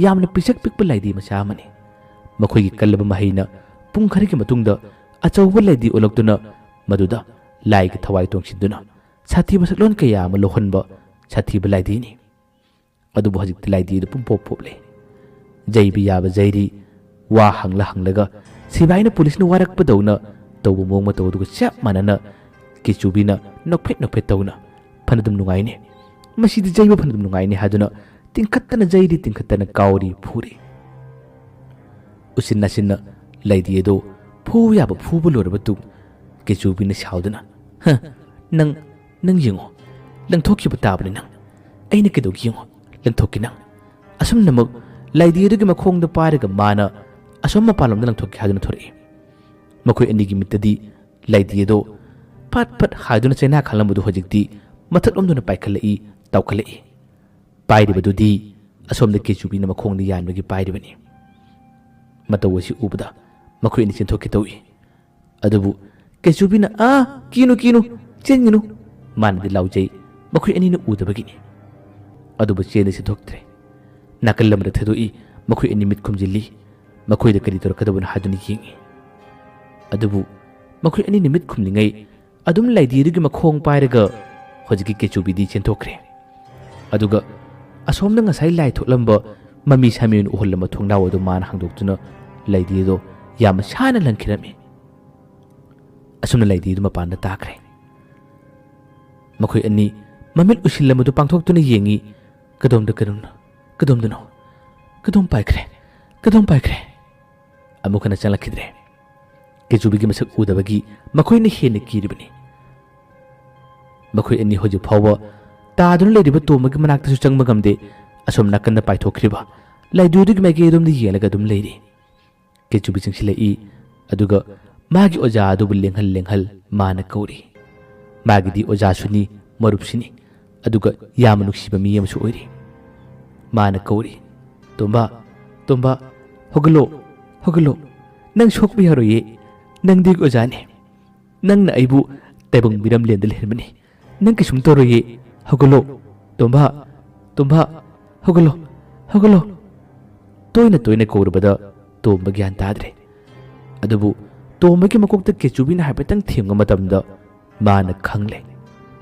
ꯌꯥꯝꯅ ꯄꯤꯁꯛ ꯄꯤꯛꯄ ꯂꯥꯏꯗꯤ ꯃꯆꯥ ꯑꯃꯅꯤ꯫ ꯃꯈꯣꯏꯒꯤ ꯀꯜꯂꯕ ꯃꯍꯩꯅ ꯄꯨꯡ ꯈꯔꯒꯤ ꯃꯇꯨꯡꯗ ꯑꯆꯧꯕ ꯂꯥꯏꯗꯤ ꯑꯣꯜꯂꯛꯇꯨꯅ ꯃꯗꯨꯗ ꯂꯥꯏꯒꯤ ꯊꯋꯥꯏ ꯇꯣꯡꯁꯤꯟꯗꯨꯅ ꯁꯥꯊꯤꯕ ꯁꯛꯂꯣꯟ ꯀꯌꯥ ꯑꯃ ꯂꯧꯍꯟꯕ ꯁꯥꯊꯤꯕ ꯂꯥꯏꯗꯤꯅꯤ꯫ ꯑꯗꯨꯕꯨ ꯍꯧꯖꯤꯛꯇꯤ ꯂꯥꯏꯗꯤ ꯑꯗꯨ ꯄꯨꯝꯄꯣꯞ ꯄꯣꯞꯂꯦ꯫ ꯌꯩꯕ ꯌꯥꯕ ꯌꯩꯔꯤ, ꯋꯥ ꯍꯪꯂ ꯍꯪꯂꯒ ꯁꯤꯕꯥꯏꯅ ꯄꯨꯂꯤꯁꯅ ꯋꯥꯔꯛꯄꯗꯧꯅ ꯇꯧꯕ ꯃꯑꯣꯡ ꯃꯇꯧ ꯑꯗꯨꯒ ꯆꯞ ꯃꯥꯟꯅꯅ ꯀꯦꯆꯨꯕꯤꯅ ꯅꯣꯛꯐꯦꯠ ꯅꯣꯛꯐꯦꯠ ꯇꯧꯅ, "ꯐꯅꯗꯨꯝ ꯅꯨꯡꯉꯥꯏꯅꯦ, ꯃꯁꯤꯗꯤ ꯌꯩꯕ ꯐꯅꯗꯨꯝ ꯅꯨꯡꯉꯥꯏꯅꯦ" ꯍꯥꯏꯗꯨꯅ ꯇꯤꯡꯈꯠꯇꯅ ꯌꯩꯔꯤ, ꯇꯤꯡꯈꯠꯇꯅ ꯀꯥꯎꯔꯤ, ꯐꯨꯔꯤ꯫ ꯎꯆꯤꯟ ꯅꯥꯆꯤꯟꯅ ꯂꯩꯗꯤ ꯑꯗꯨ ꯐꯨꯕ ꯌꯥꯕ ꯐꯨꯕ ꯂꯣꯏꯔꯕ ꯇꯨꯡ ꯀꯦꯆꯨꯕꯤꯅ ꯁꯥꯎꯗꯨꯅ, "ꯍ, ꯅꯪ, ꯅꯪ ꯌꯦꯡꯉꯣ, ꯂꯪꯊꯣꯛꯈꯤꯕ ꯇꯥꯕꯅꯤ ꯅꯪ꯫ ꯑꯩꯅ ꯀꯩꯗꯧꯒꯦ ꯌꯦꯡꯉꯣ, ꯂꯪꯊꯣꯛꯀꯦ ꯅꯪ"꯫ ꯑꯁꯨꯝꯅꯃꯛ ꯂꯩꯗꯤ ꯑꯗꯨꯒꯤ ꯃꯈꯣꯡꯗ ꯄꯥꯏꯔꯒ ꯃꯥꯅ ꯑꯁꯣꯝ ꯃꯄꯥꯟꯂꯣꯝꯗ ꯂꯪꯊꯣꯛꯀꯦ ꯍꯥꯏꯗꯨꯅ ꯊꯣꯔꯛꯏ꯫ ꯃꯈꯣꯏ ꯑꯅꯤꯒꯤ ꯃꯤꯠꯇꯗꯤ ꯂꯩꯗꯤ ꯑꯗꯨ ꯐꯠ ꯐꯠ ꯍꯥꯏꯗꯨꯅ ꯆꯩꯅꯥ ꯈꯜꯂꯝꯕꯗꯨ ꯍꯧꯖꯤꯛꯇꯤ ꯃꯊꯛꯂꯣꯝꯗꯨꯅ ꯄꯥꯏꯈꯠꯂꯛꯏ, ꯇꯥꯎꯈꯠꯂꯛꯏ꯫ ꯄꯥꯏꯔꯤꯕꯗꯨꯗꯤ ꯑꯁꯣꯝꯗ ꯀꯦꯆꯨꯕꯤꯅ ꯃꯈꯣꯡꯗ ꯌꯥꯟꯕꯒꯤ ꯄꯥꯏꯔꯤꯕꯅꯤ꯫ ꯃꯇꯧ ꯑꯁꯤ ꯎꯕꯗ ꯃꯈꯣꯏ ꯑꯅꯤ ꯆꯦꯟꯊꯣꯛꯀꯦ ꯇꯧꯏ꯫ ꯑꯗꯨꯕꯨ ꯀꯦꯆꯨꯕꯤꯅ, "ꯑꯥ, ꯀꯤꯅꯨ, ꯀꯤꯅꯨ, ꯆꯦꯟꯒꯅꯨ"꯫ ꯃꯥꯅꯗꯤ ꯂꯥꯎꯖꯩ, ꯃꯈꯣꯏ ꯑꯅꯤꯅ ꯎꯗꯕꯒꯤꯅꯤ꯫ ꯑꯗꯨꯕꯨ ꯆꯦꯟꯗꯤ ꯆꯦꯟꯊꯣꯛꯇ꯭ꯔꯦ꯫ ꯅꯥꯀꯜ ꯑꯃꯗ ꯊꯥꯗꯣꯛꯏ, ꯃꯈꯣꯏ ꯑꯅꯤ ꯃꯤꯠ ꯈꯨꯝꯖꯤꯜꯂꯤ꯫ ꯃꯈꯣꯏꯗ ꯀꯔꯤ ꯇꯧꯔꯛꯀꯗꯕꯅꯣ ꯍꯥꯏꯗꯨꯅ ꯌꯦꯡꯏ꯫ ꯑꯗꯨꯕꯨ ꯃꯈꯣꯏ ꯑꯅꯤꯅ ꯃꯤꯠ ꯈꯨꯝꯂꯤꯉꯩ ꯑꯗꯨꯝ ꯂꯩꯗꯤ ꯑꯗꯨꯒꯤ ꯃꯈꯣꯡ ꯄꯥꯏꯔꯒ ꯍꯧꯖꯤꯛꯀꯤ ꯀꯦꯆꯨꯕꯤꯗꯤ ꯆꯦꯟꯊꯣꯛꯈ꯭ꯔꯦ꯫ ꯑꯗꯨꯒ ꯑꯁꯣꯝꯗ ꯉꯁꯥꯏ ꯂꯥꯏ ꯊꯣꯛꯂꯝꯕ ꯃꯃꯤ ꯁꯥꯃꯤ ꯑꯣꯏꯅ ꯎꯍꯜꯂꯝꯕ ꯊꯣꯡꯅꯥꯎ ꯑꯗꯨ ꯃꯥꯅ ꯍꯥꯡꯗꯣꯛꯇꯨꯅ ꯂꯩꯗꯤ ꯑꯗꯣ ꯌꯥꯝꯅ ꯁꯥꯟꯅ ꯂꯪꯈꯤꯔꯝꯃꯤ꯫ ꯑꯁꯨꯝꯅ ꯂꯩꯗꯤ ꯑꯗꯨ ꯃꯄꯥꯟꯗ ꯇꯥꯈ꯭ꯔꯦ꯫ ꯃꯈꯣꯏ ꯑꯅꯤ ꯃꯃꯤꯠ ꯎꯏꯁꯤꯜꯂꯝꯕꯗꯨ ꯄꯥꯡꯊꯣꯛꯇꯨꯅ ꯌꯦꯡꯏ꯫ ꯀꯗꯣꯝꯗ, ꯀꯗꯣꯝꯅꯣ? ꯀꯗꯣꯝꯗꯅꯣ? ꯀꯗꯣꯝ ꯄꯥꯏꯈ꯭ꯔꯦ? ꯀꯗꯣꯝ ꯄꯥꯏꯈ꯭ꯔꯦ? ꯑꯃꯨꯛ ꯍꯟꯅ ꯆꯪꯂꯛꯈꯤꯗ꯭ꯔꯦ꯫ ꯀꯦꯆꯨꯕꯤꯒꯤ ꯃꯁꯛ ꯎꯗꯕꯒꯤ ꯃꯈꯣꯏꯅ ꯍꯦꯟꯅ ꯀꯤꯔꯤꯕꯅꯤ꯫ ꯃꯈꯣꯏ ꯑꯅꯤ ꯍꯧꯖꯤꯛ ꯐꯥꯎꯕ ꯇꯥꯗꯨꯅ ꯂꯩꯔꯤꯕ ꯇꯣꯝꯕꯒꯤ ꯃꯅꯥꯛꯇꯁꯨ ꯆꯪꯕ ꯉꯝꯗꯦ꯫ ꯑꯁꯣꯝ ꯅꯥꯀꯟꯗ ꯄꯥꯏꯊꯣꯛꯈ꯭ꯔꯤꯕ ꯂꯩꯗꯤ ꯑꯗꯨꯒꯤ ꯃꯥꯏꯀꯩ ꯑꯗꯣꯝꯗ ꯌꯦꯡꯂꯒ ꯑꯗꯨꯝ ꯂꯩꯔꯤ꯫ ꯀꯦꯆꯨꯕꯤ ꯆꯪꯁꯤꯜꯂꯛꯏ, ꯑꯗꯨꯒ ꯃꯥꯒꯤ ꯑꯣꯖꯥ ꯑꯗꯨꯕꯨ ꯂꯦꯡꯍꯜ ꯂꯦꯡꯍꯜ ꯃꯥꯅ ꯀꯧꯔꯤ꯫ ꯃꯥꯒꯤꯗꯤ ꯑꯣꯖꯥꯁꯨꯅꯤ, ꯃꯔꯨꯞꯁꯨꯅꯤ, ꯑꯗꯨꯒ ꯌꯥꯝꯅ ꯅꯨꯡꯁꯤꯕ ꯃꯤ ꯑꯃꯁꯨ ꯑꯣꯏꯔꯤ꯫ ꯃꯥꯅ ꯀꯧꯔꯤ, "ꯇꯣꯝꯕ, ꯇꯣꯝꯕ, ꯍꯧꯒꯠꯂꯣ, ꯍꯧꯒꯠꯂꯣ꯫ ꯅꯪ ꯁꯣꯛꯄ ꯌꯥꯔꯣꯏꯌꯦ꯫ ꯅꯪꯗꯤ ꯑꯩꯒꯤ ꯑꯣꯖꯥꯅꯦ꯫ ꯅꯪꯅ ꯑꯩꯕꯨ ꯇꯥꯏꯕꯪ ꯃꯤꯔꯝꯂꯦꯟꯗ ꯂꯩꯍꯟꯕꯅꯤ꯫ ꯅꯪ ꯀꯩꯁꯨꯝ ꯇꯧꯔꯣꯏꯌꯦ꯫ ꯍꯧꯒꯠꯂꯣ꯫ ꯇꯣꯝꯕ, ꯇꯣꯝꯕ, ꯍꯧꯒꯠꯂꯣ, ꯍꯧꯒꯠꯂꯣ꯫" ꯇꯣꯏꯅ ꯇꯣꯏꯅ ꯀꯧꯔꯕꯗ ꯇꯣꯝꯕ ꯒ꯭ꯌꯥꯟ ꯇꯥꯗ꯭ꯔꯦ꯫ ꯑꯗꯨꯕꯨ ꯇꯣꯝꯕꯒꯤ ꯃꯀꯣꯛꯇ ꯀꯦꯆꯨꯕꯤꯅ ꯍꯥꯏꯐꯦꯠꯇꯪ ꯊꯦꯡꯕ ꯃꯇꯝꯗ ꯃꯥꯅ ꯈꯪꯂꯦ꯫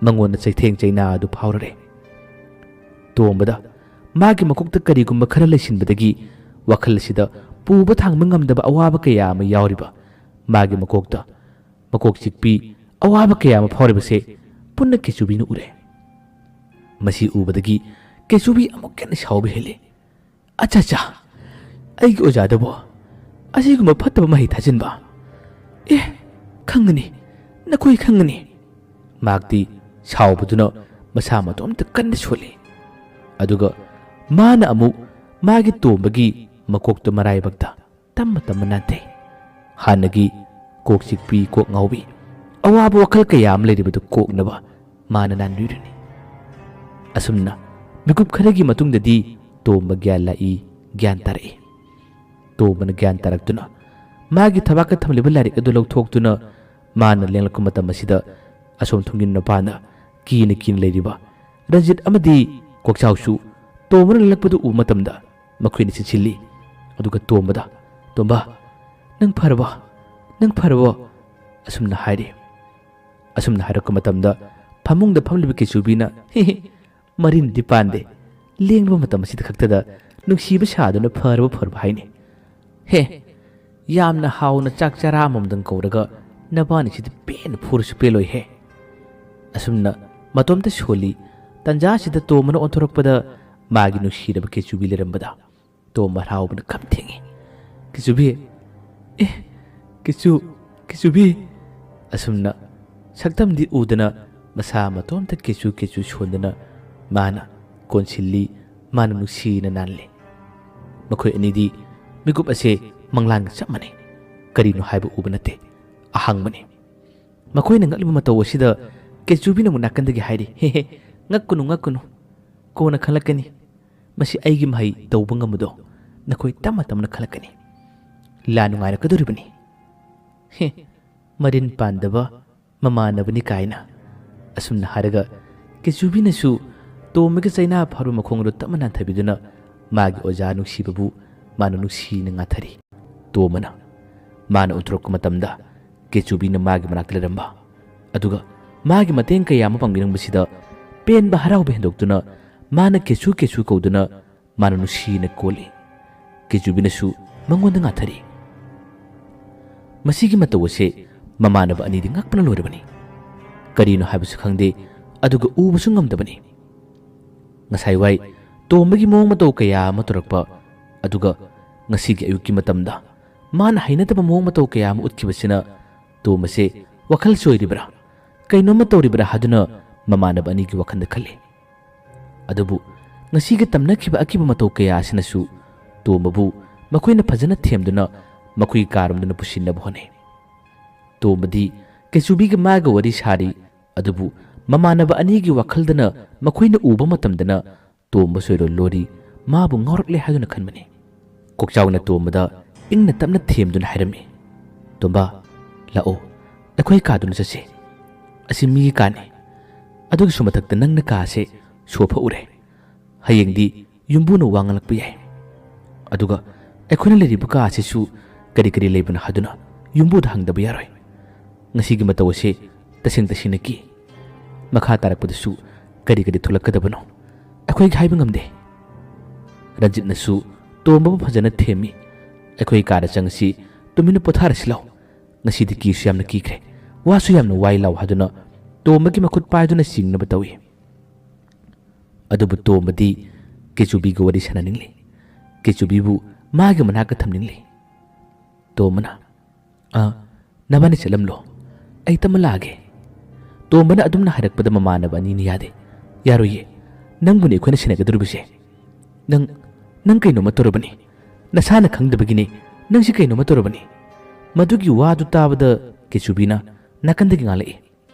ꯃꯉꯣꯟꯗ ꯆꯩꯊꯦꯡ ꯆꯩꯅꯥ ꯑꯗꯨ ꯐꯥꯎꯔꯔꯦ꯫ ꯇꯣꯝꯕꯗ ꯃꯥꯒꯤ ꯃꯀꯣꯛꯇ ꯀꯔꯤꯒꯨꯝꯕ ꯈꯔ ꯂꯩꯁꯤꯟꯕꯗꯒꯤ ꯋꯥꯈꯜ ꯑꯁꯤꯗ ꯄꯨꯕ ꯊꯥꯡꯕ ꯉꯝꯗꯕ ꯑꯋꯥꯕ ꯀꯌꯥ ꯑꯃ ꯌꯥꯎꯔꯤꯕ ꯃꯥꯒꯤ ꯃꯀꯣꯛꯇ ꯃꯀꯣꯛ ꯆꯤꯛꯄꯤ ꯑꯋꯥꯕ ꯀꯌꯥ ꯑꯃ ꯐꯥꯎꯔꯤꯕꯁꯦ ꯄꯨꯟꯅ ꯀꯦꯆꯨꯕꯤꯅ ꯎꯔꯦ꯫ ꯃꯁꯤ ꯎꯕꯗꯒꯤ ꯀꯦꯆꯨꯕꯤ ꯑꯃꯨꯛ ꯍꯦꯟꯅ ꯁꯥꯎꯕ ꯍꯦꯜꯂꯤ꯫ "ꯑꯆꯥ ꯆꯥ, ꯑꯩꯒꯤ ꯑꯣꯖꯥꯗꯕꯨ ꯑꯁꯤꯒꯨꯝꯕ ꯐꯠꯇꯕ ꯃꯍꯩ ꯊꯥꯖꯤꯟꯕ? ꯑꯦ, ꯈꯪꯒꯅꯤ, ꯅꯈꯣꯏ ꯈꯪꯒꯅꯤ꯫" ꯃꯍꯥꯛꯇꯤ ꯁꯥꯎꯕꯗꯨꯅ ꯃꯁꯥ ꯃꯇꯣꯝꯇ ꯀꯟꯅ ꯁꯣꯜꯂꯤ꯫ ꯑꯗꯨꯒ ꯃꯥꯅ ꯑꯃꯨꯛ ꯃꯥꯒꯤ ꯇꯣꯝꯕꯒꯤ ꯃꯀꯣꯛꯇ ꯃꯔꯥꯏꯕꯛꯇ ꯇꯝꯃ ꯇꯝꯃ ꯅꯥꯟꯊꯩ꯫ ꯍꯥꯟꯅꯒꯤ ꯀꯣꯛ ꯆꯤꯛꯄꯤ, ꯀꯣꯛ ꯉꯥꯎꯕꯤ, ꯑꯋꯥꯕ ꯋꯥꯈꯜ ꯀꯌꯥ ꯑꯃ ꯂꯩꯔꯤꯕꯗꯨ ꯀꯣꯛꯅꯕ ꯃꯥꯅ ꯅꯥꯟꯕꯤꯔꯤꯅꯤ꯫ ꯑꯁꯨꯝꯅ ꯃꯤꯀꯨꯞ ꯈꯔꯒꯤ ꯃꯇꯨꯡꯗꯗꯤ ꯇꯣꯝꯕ ꯒ꯭ꯌꯥꯟ ꯂꯥꯛꯏ, ꯒ꯭ꯌꯥꯟ ꯇꯥꯔꯛꯏ꯫ ꯇꯣꯝꯕꯅ ꯒ꯭ꯌꯥꯟ ꯇꯥꯔꯛꯇꯨꯅ ꯃꯥꯒꯤ ꯊꯕꯥꯛꯇ ꯊꯝꯂꯤꯕ ꯂꯥꯏꯔꯤꯛ ꯑꯗꯨ ꯂꯧꯊꯣꯛꯇꯨꯅ ꯃꯥꯅ ꯂꯦꯡꯂꯛꯄ ꯃꯇꯝ ꯑꯁꯤꯗ ꯑꯁꯣꯝ ꯊꯣꯡꯒꯤ ꯅꯨꯄꯥꯅ ꯀꯤꯅ ꯀꯤꯅ ꯂꯩꯔꯤꯕ ꯔꯟꯖꯤꯠ ꯑꯃꯗꯤ ꯀꯣꯛꯆꯥꯎꯁꯨ ꯇꯣꯝꯕꯅ ꯂꯦꯡꯂꯛꯄꯗꯨ ꯎꯕ ꯃꯇꯝꯗ ꯃꯈꯣꯏꯅ ꯆꯦꯟꯁꯤꯜꯂꯤ꯫ ꯑꯗꯨꯒ ꯇꯣꯝꯕꯗ, "ꯇꯣꯝꯕ, ꯅꯪ ꯐꯔꯕꯣ? ꯅꯪ ꯐꯔꯕꯣ?" ꯑꯁꯨꯝꯅ ꯍꯥꯏꯔꯤ꯫ ꯑꯁꯨꯝꯅ ꯍꯥꯏꯔꯛꯄ ꯃꯇꯝꯗ ꯐꯃꯨꯡꯗ ꯐꯝꯂꯤꯕ ꯀꯦꯆꯨꯕꯤꯅ, "ꯍꯤ ꯍꯤ, ꯃꯔꯤꯟꯗꯤ ꯄꯥꯟꯗꯦ꯫ ꯂꯦꯡꯕ ꯃꯇꯝ ꯑꯁꯤꯗ ꯈꯛꯇꯗ ꯅꯨꯡꯁꯤꯕ ꯁꯥꯗꯨꯅ ꯐꯔꯕ ꯐꯔꯕ ꯍꯥꯏꯅꯤ꯫ ꯍꯦ, ꯌꯥꯝꯅ ꯍꯥꯎꯅ ꯆꯥꯛ ꯆꯔꯥ ꯑꯃꯃꯝꯗꯪ ꯀꯧꯔꯒ ꯅꯕꯥꯅꯤꯁꯤꯗ ꯄꯦꯟꯅ ꯐꯨꯔꯁꯨ ꯄꯦꯜꯂꯣꯏꯍꯦ꯫" ꯑꯁꯨꯝꯅ ꯃꯇꯣꯝꯇ ꯁꯣꯜꯂꯤ꯫ ꯇꯟꯖꯥ ꯑꯁꯤꯗ ꯇꯣꯝꯕꯅ ꯑꯣꯟꯊꯣꯔꯛꯄꯗ ꯃꯥꯒꯤ ꯅꯨꯡꯁꯤꯔꯕ ꯀꯦꯆꯨꯕꯤ ꯂꯩꯔꯝꯕꯗ ꯇꯣꯝꯕ ꯍꯔꯥꯎꯕꯅ ꯈꯝ ꯊꯦꯡꯉꯤ꯫ "ꯀꯦꯆꯨꯕꯤ, ꯑꯦ, ꯀꯦꯆꯨ, ꯀꯦꯆꯨꯕꯤ!" ꯑꯁꯨꯝꯅ ꯁꯛꯇꯝꯗꯤ ꯎꯗꯅ ꯃꯁꯥ ꯃꯇꯣꯝꯇ ꯀꯦꯆꯨ ꯀꯦꯆꯨ ꯁꯣꯟꯗꯨꯅ ꯃꯥꯅ ꯀꯣꯟꯁꯤꯜꯂꯤ, ꯃꯥꯅ ꯅꯨꯡꯁꯤꯅ ꯅꯥꯜꯂꯤ꯫ ꯃꯈꯣꯏ ꯑꯅꯤꯗꯤ ꯃꯤꯀꯨꯞ ꯑꯁꯦ ꯃꯪꯂꯥꯟꯒ ꯆꯞ ꯃꯥꯟꯅꯩ꯫ ꯀꯔꯤꯅꯣ ꯍꯥꯏꯕ ꯎꯕ ꯅꯠꯇꯦ꯫ ꯑꯍꯪꯕꯅꯤ꯫ ꯃꯈꯣꯏꯅ ꯉꯛꯂꯤꯕ ꯃꯇꯧ ꯑꯁꯤꯗ ꯀꯦꯆꯨꯕꯤꯅ ꯑꯃꯨꯛ ꯅꯥꯀꯟꯗꯒꯤ ꯍꯥꯏꯔꯤ, "ꯍꯦ ꯍꯦ, ꯉꯛꯀꯅꯨ, ꯉꯛꯀꯅꯨ꯫ ꯀꯣꯟꯅ ꯈꯪꯂꯛꯀꯅꯤ꯫ ꯃꯁꯤ ꯑꯩꯒꯤ ꯃꯍꯩ ꯇꯧꯕ ꯉꯝꯕꯗꯣ ꯅꯈꯣꯏ ꯇꯞꯅ ꯇꯞꯅ ꯈꯪꯂꯛꯀꯅꯤ꯫ ꯂꯤꯂꯥ ꯅꯨꯡꯉꯥꯏꯔꯛꯀꯗꯧꯔꯤꯕꯅꯤ꯫ ꯍꯦ, ꯃꯔꯤꯟ ꯄꯥꯟꯗꯕ ꯃꯃꯥꯟꯅꯕꯅꯤ" ꯀꯥꯏꯅ꯫ ꯑꯁꯨꯝꯅ ꯍꯥꯏꯔꯒ ꯀꯦꯆꯨꯕꯤꯅꯁꯨ ꯇꯣꯝꯕꯒꯤ ꯆꯩꯅꯥ ꯐꯥꯔꯨ ꯃꯈꯣꯡ ꯑꯗꯨ ꯇꯞꯅ ꯅꯥꯟꯊꯕꯤꯗꯨꯅ ꯃꯥꯒꯤ ꯑꯣꯖꯥ ꯅꯨꯡꯁꯤꯕꯕꯨ ꯃꯥꯅ ꯅꯨꯡꯁꯤꯅ ꯉꯥꯊꯔꯤ꯫ ꯇꯣꯝꯕꯅ ꯃꯥꯅ ꯑꯣꯟꯊꯣꯔꯛꯄ ꯃꯇꯝꯗ ꯀꯦꯆꯨꯕꯤꯅ ꯃꯥꯒꯤ ꯃꯅꯥꯛꯇ ꯂꯩꯔꯝꯕ, ꯑꯗꯨꯒ ꯃꯥꯒꯤ ꯃꯇꯦꯡ ꯀꯌꯥ ꯑꯃ ꯄꯥꯡꯕꯤꯔꯝꯕꯁꯤꯗ ꯄꯦꯟꯕ ꯍꯔꯥꯎꯕ ꯍꯦꯟꯗꯣꯛꯇꯨꯅ ꯃꯥꯅ ꯀꯦꯆꯨ ꯀꯦꯆꯨ ꯀꯧꯗꯨꯅ ꯃꯥꯅ ꯅꯨꯡꯁꯤꯅ ꯀꯣꯜꯂꯤ꯫ ꯀꯦꯆꯨꯕꯤꯅꯁꯨ ꯃꯉꯣꯟꯗ ꯉꯥꯊꯔꯤ꯫ ꯃꯁꯤꯒꯤ ꯃꯇꯧ ꯑꯁꯦ ꯃꯃꯥꯟꯅꯕ ꯑꯅꯤꯗꯤ ꯉꯛꯄꯅ ꯂꯣꯏꯔꯕꯅꯤ꯫ ꯀꯔꯤꯅꯣ ꯍꯥꯏꯕꯁꯨ ꯈꯪꯗꯦ, ꯑꯗꯨꯒ ꯎꯕꯁꯨ ꯉꯝꯗꯕꯅꯤ꯫ ꯉꯁꯥꯏ ꯋꯥꯏ ꯇꯣꯝꯕꯒꯤ ꯃꯑꯣꯡ ꯃꯇꯧ ꯀꯌꯥ ꯑꯃ ꯇꯧꯔꯛꯄ, ꯑꯗꯨꯒ ꯉꯁꯤꯒꯤ ꯑꯌꯨꯛꯀꯤ ꯃꯇꯝꯗ ꯃꯥꯅ ꯍꯩꯅꯗꯕ ꯃꯑꯣꯡ ꯃꯇꯧ ꯀꯌꯥ ꯑꯃ ꯎꯠꯈꯤꯕꯁꯤꯅ ꯇꯣꯝꯕꯁꯦ ꯋꯥꯈꯜ ꯆꯣꯏꯔꯤꯕ꯭ꯔꯥ, ꯀꯩꯅꯣꯝꯃ ꯇꯧꯔꯤꯕ꯭ꯔꯥ ꯍꯥꯏꯗꯨꯅ ꯃꯃꯥꯟꯅꯕ ꯑꯅꯤꯒꯤ ꯋꯥꯈꯜꯗ ꯈꯜꯂꯤ꯫ ꯑꯗꯨꯕꯨ ꯉꯁꯤꯒꯤ ꯇꯝꯅꯈꯤꯕ ꯑꯀꯤꯕ ꯃꯇꯧ ꯀꯌꯥ ꯑꯁꯤꯅꯁꯨ ꯇꯣꯝꯕꯕꯨ ꯃꯈꯣꯏꯅ ꯐꯖꯅ ꯊꯦꯝꯗꯨꯅ ꯃꯈꯣꯏꯒꯤ ꯀꯥꯔꯣꯝꯗꯅ ꯄꯨꯁꯤꯟꯅꯕ ꯍꯣꯠꯅꯩ꯫ ꯇꯣꯝꯕꯗꯤ ꯀꯦꯆꯨꯕꯤꯒ ꯃꯥꯒ ꯋꯥꯔꯤ ꯁꯥꯔꯤ, ꯑꯗꯨꯕꯨ ꯃꯃꯥꯟꯅꯕ ꯑꯅꯤꯒꯤ ꯋꯥꯈꯜꯗꯅ ꯃꯈꯣꯏꯅ ꯎꯕ ꯃꯇꯝꯗꯅ ꯇꯣꯝꯕ ꯁꯣꯏꯔꯣꯜ ꯂꯣꯔꯤ ꯃꯥꯕꯨ ꯉꯥꯎꯔꯛꯂꯦ ꯍꯥꯏꯗꯨꯅ ꯈꯟꯕꯅꯤ꯫ ꯀꯣꯛꯆꯥꯎꯅ ꯇꯣꯝꯕꯗ ꯏꯪꯅ ꯇꯞꯅ ꯊꯦꯝꯗꯨꯅ ꯍꯥꯏꯔꯝꯃꯤ, "ꯇꯣꯝꯕ, ꯂꯥꯛꯑꯣ, ꯑꯩꯈꯣꯏ ꯀꯥꯗꯨꯅ ꯆꯠꯁꯤ꯫ ꯑꯁꯤ ꯃꯤꯒꯤ ꯀꯥꯅꯤ꯫ ꯑꯗꯨꯒꯤꯁꯨ ꯃꯊꯛꯇ ꯅꯪꯅ ꯀꯥ ꯑꯁꯦ ꯁꯣꯐ ꯎꯔꯦ꯫ ꯍꯌꯦꯡꯗꯤ ꯌꯨꯝꯕꯨꯅ ꯋꯥ ꯉꯥꯡꯂꯛꯄ ꯌꯥꯏ꯫ ꯑꯗꯨꯒ ꯑꯩꯈꯣꯏꯅ ꯂꯩꯔꯤꯕ ꯀꯥ ꯑꯁꯤꯁꯨ ꯀꯔꯤ ꯀꯔꯤ ꯂꯩꯕꯅꯣ ꯍꯥꯏꯗꯨꯅ ꯌꯨꯝꯕꯨꯗ ꯍꯪꯗꯕ ꯌꯥꯔꯣꯏ꯫ ꯉꯁꯤꯒꯤ ꯃꯇꯧ ꯑꯁꯤ ꯇꯁꯦꯡ ꯇꯁꯦꯡꯅ ꯀꯤ꯫ ꯃꯈꯥ ꯇꯥꯔꯛꯄꯗꯁꯨ ꯀꯔꯤ ꯀꯔꯤ ꯊꯣꯛꯂꯛꯀꯗꯕꯅꯣ ꯑꯩꯈꯣꯏꯒꯤ ꯍꯥꯏꯕ ꯉꯝꯗꯦ"꯫ ꯔꯟꯖꯤꯠꯅꯁꯨ ꯇꯣꯝꯕꯕꯨ ꯐꯖꯅ ꯊꯦꯝꯃꯤ꯫ "ꯑꯩꯈꯣꯏ ꯀꯥꯗ ꯆꯪꯉꯁꯤ, ꯇꯨꯃꯤꯟꯅ ꯄꯣꯊꯥꯔꯁꯤ ꯂꯥꯎ꯫ ꯉꯁꯤꯗꯤ ꯀꯤꯁꯨ ꯌꯥꯝꯅ ꯀꯤꯈ꯭ꯔꯦ, ꯋꯥꯁꯨ ꯌꯥꯝꯅ ꯋꯥꯏ ꯂꯥꯎ" ꯍꯥꯏꯗꯨꯅ ꯇꯣꯝꯕꯒꯤ ꯃꯈꯨꯠ ꯄꯥꯏꯗꯨꯅ ꯆꯤꯡꯅꯕ ꯇꯧꯏ꯫ ꯑꯗꯨꯕꯨ ꯇꯣꯝꯕꯗꯤ ꯀꯦꯆꯨꯕꯤꯒ ꯋꯥꯔꯤ ꯁꯥꯟꯅꯅꯤꯡꯂꯤ꯫ ꯀꯦꯆꯨꯕꯤꯕꯨ ꯃꯥꯒꯤ ꯃꯅꯥꯛꯇ ꯊꯝꯅꯤꯡꯂꯤ꯫ ꯇꯣꯝꯕꯅ, "ꯑꯥ, ꯅꯕꯥꯅꯤ ꯆꯠꯂꯝꯂꯣ꯫ ꯑꯩ ꯇꯞꯅ ꯂꯥꯛꯑꯒꯦ"꯫ ꯇꯣꯝꯕꯅ ꯑꯗꯨꯝꯅ ꯍꯥꯏꯔꯛꯄꯗ ꯃꯃꯥꯟꯅꯕ ꯑꯅꯤꯅ ꯌꯥꯗꯦ꯫ "ꯌꯥꯔꯣꯏꯌꯦ꯫ ꯅꯪꯕꯨꯅꯦ ꯑꯩꯈꯣꯏꯅ ꯁꯦꯟꯅꯒꯗꯧꯔꯤꯕꯁꯦ꯫ ꯅꯪ, ꯅꯪ ꯀꯩꯅꯣꯝꯃ ꯇꯧꯔꯕꯅꯤ꯫ ꯅꯁꯥꯅ ꯈꯪꯗꯕꯒꯤꯅꯦ꯫ ꯅꯪꯁꯤ ꯀꯩꯅꯣꯝꯃ ꯇꯧꯔꯕꯅꯤ"꯫ ꯃꯗꯨꯒꯤ ꯋꯥꯗꯨ ꯇꯥꯕꯗ ꯀꯦꯆꯨꯕꯤꯅ ꯅꯥꯀꯟꯗꯒꯤ ꯉꯥꯡꯂꯛꯏ,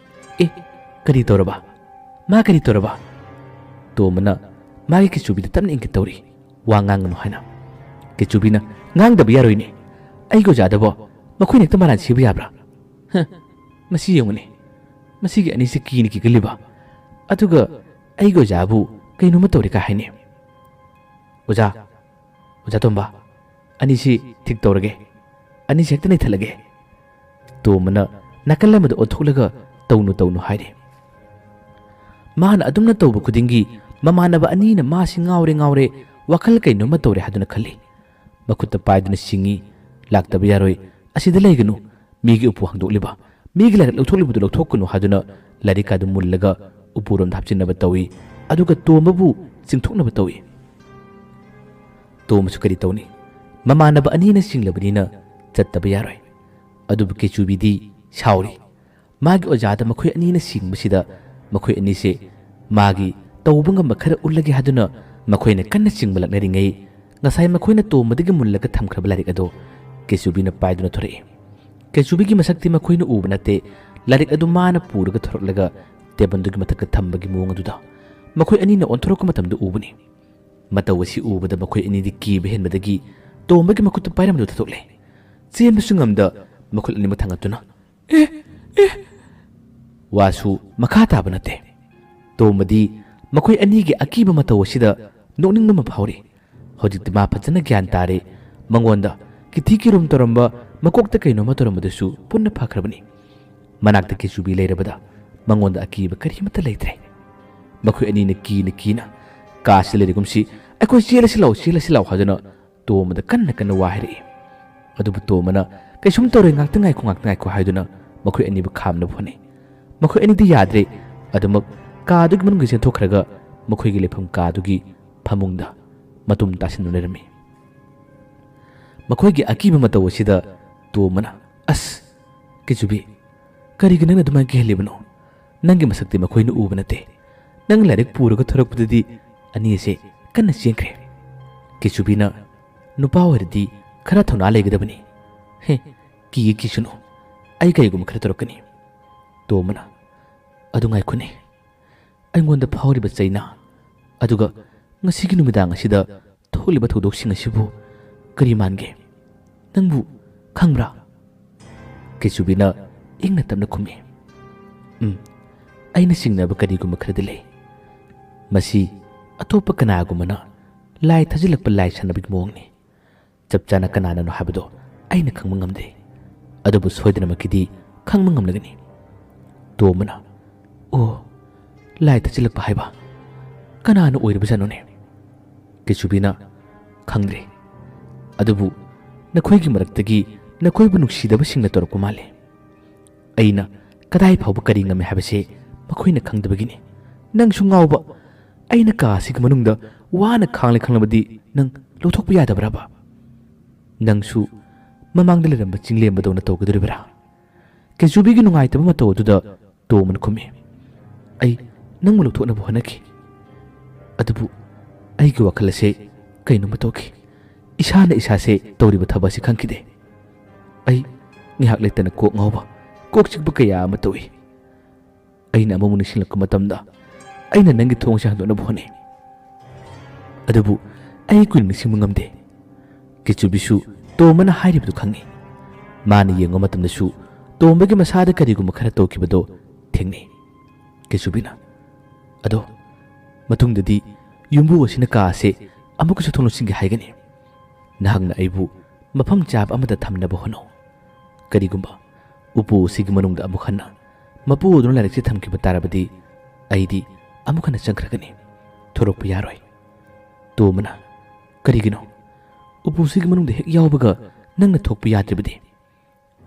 "ꯑꯦ, ꯀꯔꯤ ꯇꯧꯔꯕ? ꯃꯥ ꯀꯔꯤ ꯇꯧꯔꯕ?" ꯇꯣꯝꯕꯅ ꯃꯥꯒꯤ ꯀꯦꯆꯨꯕꯤꯗ ꯇꯞꯅ ꯏꯪꯒꯤꯠ ꯇꯧꯔꯤ, ꯋꯥ ꯉꯥꯡꯒꯅꯨ ꯍꯥꯏꯅ꯫ ꯀꯦꯆꯨꯕꯤꯅ, "ꯉꯥꯡꯗꯕ ꯌꯥꯔꯣꯏꯅꯦ꯫ ꯑꯩꯒꯤ ꯑꯣꯖꯥꯗꯕꯣ ꯃꯈꯣꯏꯅ ꯍꯦꯛꯇ ꯃꯔꯥꯟ ꯁꯤꯕ ꯌꯥꯕ꯭ꯔꯥ? ꯍ, ꯃꯁꯤ ꯌꯦꯡꯉꯨꯅꯦ꯫ ꯃꯁꯤꯒꯤ ꯑꯅꯤꯁꯤ ꯀꯤꯅ ꯀꯤꯒꯜꯂꯤꯕ꯫ ꯑꯗꯨꯒ ꯑꯩꯒꯤ ꯑꯣꯖꯥꯕꯨ ꯀꯩꯅꯣꯝꯃ ꯇꯧꯔꯦ ꯀꯥ ꯍꯥꯏꯅꯦ꯫ ꯑꯣꯖꯥ, ꯑꯣꯖꯥ ꯇꯣꯝꯕ, ꯑꯅꯤꯁꯤ ꯊꯤꯛ ꯇꯧꯔꯒꯦ꯫ ꯑꯅꯤꯁꯤ ꯍꯦꯛꯇ ꯅꯩꯊꯠꯂꯒꯦ꯫" ꯇꯣꯝꯕꯅ ꯅꯥꯀꯜ ꯑꯃꯗ ꯑꯣꯟꯊꯣꯛꯂꯒ "ꯇꯧꯅꯨ, ꯇꯧꯅꯨ" ꯍꯥꯏꯔꯤ꯫ ꯃꯥꯅ ꯑꯗꯨꯝꯅ ꯇꯧꯕ ꯈꯨꯗꯤꯡꯒꯤ ꯃꯃꯥꯟꯅꯕ ꯑꯅꯤꯅ ꯃꯥꯁꯤ ꯉꯥꯎꯔꯦ, ꯉꯥꯎꯔꯦ, ꯋꯥꯈꯜ ꯀꯩꯅꯣꯝꯃ ꯇꯧꯔꯦ ꯍꯥꯏꯗꯨꯅ ꯈꯜꯂꯤ꯫ ꯃꯈꯨꯠꯇ ꯄꯥꯏꯗꯨꯅ ꯁꯤꯡꯉꯤ, "ꯂꯥꯛꯇꯕ ꯌꯥꯔꯣꯏ, ꯑꯁꯤꯗ ꯂꯩꯒꯅꯨ, ꯃꯤꯒꯤ ꯎꯄꯨ ꯍꯥꯡꯗꯣꯛꯂꯤꯕ, ꯃꯤꯒꯤ ꯂꯥꯏꯔꯤꯛ ꯂꯧꯊꯣꯛꯂꯤꯕꯗꯨ ꯂꯧꯊꯣꯛꯀꯅꯨ" ꯍꯥꯏꯗꯨꯅ ꯂꯥꯏꯔꯤꯛ ꯑꯗꯨ ꯃꯨꯜꯂꯒ ꯎꯄꯨꯔꯣꯝꯗ ꯍꯥꯞꯆꯤꯟꯅꯕ ꯇꯧꯏ, ꯑꯗꯨꯒ ꯇꯣꯝꯕꯕꯨ ꯆꯤꯡꯊꯣꯛꯅꯕ ꯇꯧꯏ꯫ ꯇꯣꯝꯕꯁꯨ ꯀꯔꯤ ꯇꯧꯅꯤ? ꯃꯃꯥꯟꯅꯕ ꯑꯅꯤꯅ ꯁꯤꯡꯂꯕꯅꯤꯅ ꯆꯠꯇꯕ ꯌꯥꯔꯣꯏ꯫ ꯑꯗꯨꯕꯨ ꯀꯦꯆꯨꯕꯤꯗꯤ ꯁꯥꯎꯔꯤ꯫ ꯃꯥꯒꯤ ꯑꯣꯖꯥꯗ ꯃꯈꯣꯏ ꯑꯅꯤꯅ ꯁꯤꯡꯕꯁꯤꯗ ꯃꯈꯣꯏ ꯑꯅꯤꯁꯦ ꯃꯥꯒꯤ ꯇꯧꯕ ꯉꯝꯕ ꯈꯔ ꯎꯠꯂꯒꯦ ꯍꯥꯏꯗꯨꯅ ꯃꯈꯣꯏꯅ ꯀꯟꯅ ꯆꯤꯡꯕ ꯂꯛꯅꯔꯤꯉꯩ, ꯉꯁꯥꯏ ꯃꯈꯣꯏꯅ ꯇꯣꯝꯕꯗꯒꯤ ꯃꯨꯜꯂꯒ ꯊꯝꯈ꯭ꯔꯕ ꯂꯥꯏꯔꯤꯛ ꯑꯗꯣ ꯀꯦꯆꯨꯕꯤꯅ ꯄꯥꯏꯗꯨꯅ ꯊꯣꯔꯛꯏ꯫ ꯀꯦꯆꯨꯕꯤꯒꯤ ꯃꯁꯛꯇꯤ ꯃꯈꯣꯏꯅ ꯎꯕ ꯅꯠꯇꯦ, ꯂꯥꯏꯔꯤꯛ ꯑꯗꯨ ꯃꯥꯅ ꯄꯨꯔꯒ ꯊꯣꯔꯛꯂꯒ ꯇꯦꯕꯜꯗꯨꯒꯤ ꯃꯊꯛꯇ ꯊꯝꯕꯒꯤ ꯃꯑꯣꯡ ꯑꯗꯨꯗ ꯃꯈꯣꯏ ꯑꯅꯤꯅ ꯑꯣꯟꯊꯣꯔꯛꯄ ꯃꯇꯝꯗ ꯎꯕꯅꯤ꯫ ꯃꯇꯧ ꯑꯁꯤ ꯎꯕꯗ ꯃꯈꯣꯏ ꯑꯅꯤꯗꯤ ꯀꯤꯕ ꯍꯦꯟꯕꯗꯒꯤ ꯇꯣꯝꯕꯒꯤ ꯃꯈꯨꯠꯇ ꯄꯥꯏꯔꯝꯕꯗꯨ ꯊꯥꯗꯣꯛꯂꯦ꯫ ꯆꯦꯟꯕꯁꯨ ꯉꯝꯗ ꯃꯈꯨꯠ ꯑꯅꯤꯃꯛ ꯊꯥꯡꯒꯠꯇꯨꯅ, "ꯑꯦ, ꯑꯦ!" ꯋꯥꯁꯨ ꯃꯈꯥ ꯇꯥꯕ ꯅꯠꯇꯦ꯫ ꯇꯣꯝꯕꯗꯤ ꯃꯈꯣꯏ ꯑꯅꯤꯒꯤ ꯑꯀꯤꯕ ꯃꯇꯧ ꯑꯁꯤꯗ ꯅꯣꯛꯅꯤꯡꯕ ꯑꯃ ꯐꯥꯎꯔꯤ꯫ ꯍꯧꯖꯤꯛꯇꯤ ꯃꯥ ꯐꯖꯅ ꯒ꯭ꯌꯥꯟ ꯇꯥꯔꯦ꯫ ꯃꯉꯣꯟꯗ ꯀꯤꯊꯤ ꯀꯤꯔꯨꯝ ꯇꯧꯔꯝꯕ, ꯃꯀꯣꯛꯇ ꯀꯩꯅꯣꯝꯃ ꯇꯧꯔꯝꯕꯗꯨꯁꯨ ꯄꯨꯟꯅ ꯐꯈ꯭ꯔꯕꯅꯤ꯫ ꯃꯅꯥꯛꯇ ꯀꯦꯆꯨꯕꯤ ꯂꯩꯔꯕꯗ ꯃꯉꯣꯟꯗ ꯑꯀꯤꯕ ꯀꯔꯤꯃꯠꯇ ꯂꯩꯇ꯭ꯔꯦ꯫ ꯃꯈꯣꯏ ꯑꯅꯤꯅ ꯀꯤꯅ ꯀꯤꯅ, "ꯀꯥꯁꯤꯗ ꯂꯩꯔꯒꯨꯝꯁꯤ, ꯑꯩꯈꯣꯏ ꯆꯦꯜꯂꯁꯤ ꯂꯥꯎ, ꯆꯦꯜꯂꯁꯤ ꯂꯥꯎ" ꯍꯥꯏꯗꯨꯅ ꯇꯣꯝꯕꯗ ꯀꯟꯅ ꯀꯟꯅ ꯋꯥ ꯍꯥꯏꯔꯛꯏ꯫ ꯑꯗꯨꯕꯨ ꯇꯣꯝꯕꯅ, "ꯀꯩꯁꯨꯝ ꯇꯧꯔꯣꯏ, ꯉꯥꯛꯇ ꯉꯥꯏꯈꯣ, ꯉꯥꯛꯇ ꯉꯥꯏꯈꯣ" ꯍꯥꯏꯗꯨꯅ ꯃꯈꯣꯏ ꯑꯅꯤꯕꯨ ꯈꯥꯝꯅꯕ ꯍꯣꯠꯅꯩ꯫ ꯃꯈꯣꯏ ꯑꯅꯤꯗꯤ ꯌꯥꯗ꯭ꯔꯦ꯫ ꯑꯗꯨꯃꯛ ꯀꯥꯗꯨꯒꯤ ꯃꯅꯨꯡꯗ ꯆꯦꯟꯊꯣꯛꯈ꯭ꯔꯒ ꯃꯈꯣꯏꯒꯤ ꯂꯩꯐꯝ ꯀꯥꯗꯨꯒꯤ ꯐꯃꯨꯡꯗ ꯃꯇꯨꯝ ꯇꯥꯁꯤꯟꯗꯨꯅ ꯂꯩꯔꯝꯃꯤ꯫ ꯃꯈꯣꯏꯒꯤ ꯑꯀꯤꯕ ꯃꯇꯧ ꯑꯁꯤꯗ ꯇꯣꯝꯕꯅ, "ꯑꯁ, ꯀꯦꯆꯨꯕꯤ, ꯀꯔꯤꯒꯤ ꯅꯪꯅ ꯑꯗꯨꯃꯥꯏꯅ ꯀꯤꯍꯜꯂꯤꯕꯅꯣ? ꯅꯪꯒꯤ ꯃꯁꯛꯇꯤ ꯃꯈꯣꯏꯅ ꯎꯕ ꯅꯠꯇꯦ꯫ ꯅꯪ ꯂꯥꯏꯔꯤꯛ ꯄꯨꯔꯒ ꯊꯣꯔꯛꯄꯗꯗꯤ ꯑꯅꯤ ꯑꯁꯦ ꯀꯟꯅ ꯆꯦꯟꯈ꯭ꯔꯦ꯫" ꯀꯦꯆꯨꯕꯤꯅ, "ꯅꯨꯄꯥ ꯑꯣꯏꯔꯗꯤ ꯈꯔ ꯊꯧꯅꯥ ꯂꯩꯒꯗꯕꯅꯤ꯫ ꯍꯦ, ꯀꯤꯒꯦ ꯀꯤꯁꯅꯨ꯫ ꯑꯩ ꯀꯔꯤꯒꯨꯝꯕ ꯈꯔ ꯇꯧꯔꯛꯀꯅꯤ꯫ ꯇꯣꯝꯕꯅ, "ꯑꯗꯨ ꯉꯥꯏꯈꯣꯅꯦ, ꯑꯩꯉꯣꯟꯗ ꯐꯥꯎꯔꯤꯕ ꯆꯩꯅꯥ, ꯑꯗꯨꯒ ꯉꯁꯤꯒꯤ ꯅꯨꯃꯤꯗꯥꯡ ꯑꯁꯤꯗ ꯊꯣꯛꯂꯤꯕ ꯊꯧꯗꯣꯛꯁꯤꯡ ꯑꯁꯤꯕꯨ ꯀꯔꯤ ꯃꯥꯟꯒꯦ? ꯅꯪꯕꯨ ꯈꯪꯕ꯭ꯔꯥ?" ꯀꯩꯁꯨꯕꯤꯅ ꯏꯪꯅ ꯇꯞꯅ ꯈꯨꯝꯃꯤ, "ꯎꯝ, ꯑꯩꯅ ꯆꯤꯡꯅꯕ ꯀꯔꯤꯒꯨꯝꯕ ꯈꯔꯗꯤ ꯂꯩ꯫ ꯃꯁꯤ ꯑꯇꯣꯞꯄ ꯀꯅꯥꯒꯨꯝꯕꯅ ꯂꯥꯏ ꯊꯥꯖꯤꯜꯂꯛꯄ ꯂꯥꯏ ꯁꯥꯟꯅꯕꯒꯤ ꯃꯑꯣꯡꯅꯤ꯫ ꯆꯞ ꯆꯥꯅ ꯀꯅꯥꯅꯅꯣ ꯍꯥꯏꯕꯗꯣ ꯑꯩꯅ ꯈꯪꯕ ꯉꯝꯗꯦ, ꯑꯗꯨꯕꯨ ꯁꯣꯏꯗꯅꯃꯛꯀꯤꯗꯤ ꯈꯪꯕ ꯉꯝꯂꯒꯅꯤ꯫" ꯇꯣꯝꯕꯅ, "ꯑꯣ, ꯂꯥꯏ ꯊꯥꯖꯤꯜꯂꯛꯄ ꯍꯥꯏꯕ? ꯀꯅꯥꯅ ꯑꯣꯏꯔꯤꯕꯖꯥꯠꯅꯣꯅꯦ?" ꯀꯩꯁꯨꯕꯤꯅ, "ꯈꯪꯗ꯭ꯔꯦ, ꯑꯗꯨꯕꯨ ꯅꯈꯣꯏꯒꯤ ꯃꯔꯛꯇꯒꯤ ꯅꯈꯣꯏꯕꯨ ꯅꯨꯡꯁꯤꯗꯕꯁꯤꯡꯅ ꯇꯧꯔꯛꯄ ꯃꯥꯜꯂꯦ꯫ ꯑꯩꯅ ꯀꯗꯥꯏ ꯐꯥꯎꯕ ꯀꯔꯤ ꯉꯝꯃꯤ ꯍꯥꯏꯕꯁꯦ ꯃꯈꯣꯏꯅ ꯈꯪꯗꯕꯒꯤꯅꯤ꯫ ꯅꯪꯁꯨ ꯉꯥꯎꯕ꯫ ꯑꯩꯅ ꯀꯥ ꯑꯁꯤꯒꯤ ꯃꯅꯨꯡꯗ ꯋꯥꯅ ꯈꯥꯡꯂꯦ ꯈꯪꯂꯕꯗꯤ ꯅꯪ ꯂꯧꯊꯣꯛꯄ ꯌꯥꯗꯕ꯭ꯔꯕ? ꯅꯪꯁꯨ ꯃꯃꯥꯡꯗ ꯂꯩꯔꯝꯕ ꯆꯤꯡꯂꯦꯝꯕꯗꯧꯅ ꯇꯧꯒꯗꯧꯔꯤꯕ꯭ꯔꯥ?" ꯀꯩꯁꯨꯕꯤꯒꯤ ꯅꯨꯡꯉꯥꯏꯇꯕ ꯃꯇꯧ ꯑꯗꯨꯗ ꯇꯣꯝꯕꯅ ꯈꯨꯝꯃꯤ, "ꯑꯩ ꯅꯪꯕꯨ ꯂꯧꯊꯣꯛꯅꯕ ꯍꯣꯠꯅꯈꯤ, ꯑꯗꯨꯕꯨ ꯑꯩꯒꯤ ꯋꯥꯈꯜ ꯑꯁꯦ ꯀꯩꯅꯣꯝꯃ ꯇꯧꯈꯤ꯫ ꯏꯁꯥꯅ ꯏꯁꯥꯁꯦ ꯇꯧꯔꯤꯕ ꯊꯕꯛ ꯑꯁꯤ ꯈꯪꯈꯤꯗꯦ꯫ ꯑꯩ ꯉꯥꯏꯍꯥꯛ ꯂꯩꯇꯅ ꯀꯣꯛ ꯉꯥꯎꯕ, ꯀꯣꯛ ꯆꯤꯛꯄ ꯀꯌꯥ ꯑꯃ ꯇꯧꯏ꯫ ꯑꯩꯅ ꯑꯃꯃꯨꯛ ꯅꯤꯡꯁꯤꯡꯂꯛꯄ ꯃꯇꯝꯗ ꯑꯩꯅ ꯅꯪꯒꯤ ꯊꯣꯡꯁꯦ ꯍꯥꯡꯗꯣꯛꯅꯕ ꯍꯣꯠꯅꯩ, ꯑꯗꯨꯕꯨ ꯑꯩ ꯀꯨꯏꯅ ꯅꯤꯡꯁꯤꯡꯕ ꯉꯝꯗꯦ꯫" ꯀꯤꯆꯨꯕꯤꯁꯨ ꯇꯣꯝꯕꯅ ꯍꯥꯏꯔꯤꯕꯗꯨ ꯈꯪꯏ꯫ ꯃꯥꯅ ꯌꯦꯡꯕ ꯃꯇꯝꯗꯁꯨ ꯇꯣꯝꯕꯒꯤ ꯃꯁꯥꯗ ꯀꯔꯤꯒꯨꯝꯕ ꯈꯔ ꯇꯧꯈꯤꯕꯗꯣ ꯊꯦꯡꯅꯩ꯫ ꯀꯤꯆꯨꯕꯤꯅ, "ꯑꯗꯣ ꯃꯇꯨꯡꯗꯗꯤ ꯌꯨꯝꯕꯨ ꯑꯁꯤꯅ ꯀꯥ ꯑꯁꯦ ꯑꯃꯨꯛꯀꯁꯨ ꯊꯣꯡ ꯂꯣꯟꯁꯤꯟꯒꯦ ꯍꯥꯏꯒꯅꯤ꯫ ꯅꯍꯥꯛꯅ ꯑꯩꯕꯨ ꯃꯐꯝ ꯆꯥꯕ ꯑꯃꯗ ꯊꯝꯅꯕ ꯍꯣꯠꯅꯧ꯫ ꯀꯔꯤꯒꯨꯝꯕ ꯎꯄꯨ ꯑꯁꯤꯒꯤ ꯃꯅꯨꯡꯗ ꯑꯃꯨꯛ ꯍꯟꯅ ꯃꯄꯨ ꯑꯗꯨꯅ ꯂꯥꯏꯔꯤꯛꯁꯤ ꯊꯝꯈꯤꯕ ꯇꯥꯔꯕꯗꯤ ꯑꯩꯗꯤ ꯑꯃꯨꯛ ꯍꯟꯅ ꯆꯪꯈ꯭ꯔꯒꯅꯤ, ꯊꯣꯔꯛꯄ ꯌꯥꯔꯣꯏ꯫" ꯇꯣꯝꯕꯅ, "ꯀꯔꯤꯒꯤꯅꯣ? ꯎꯄꯨꯁꯤꯒꯤ ꯃꯅꯨꯡꯗ ꯍꯦꯛ ꯌꯥꯎꯕꯒ ꯅꯪꯅ ꯊꯣꯛꯄ ꯌꯥꯗ꯭ꯔꯤꯕꯗꯤ?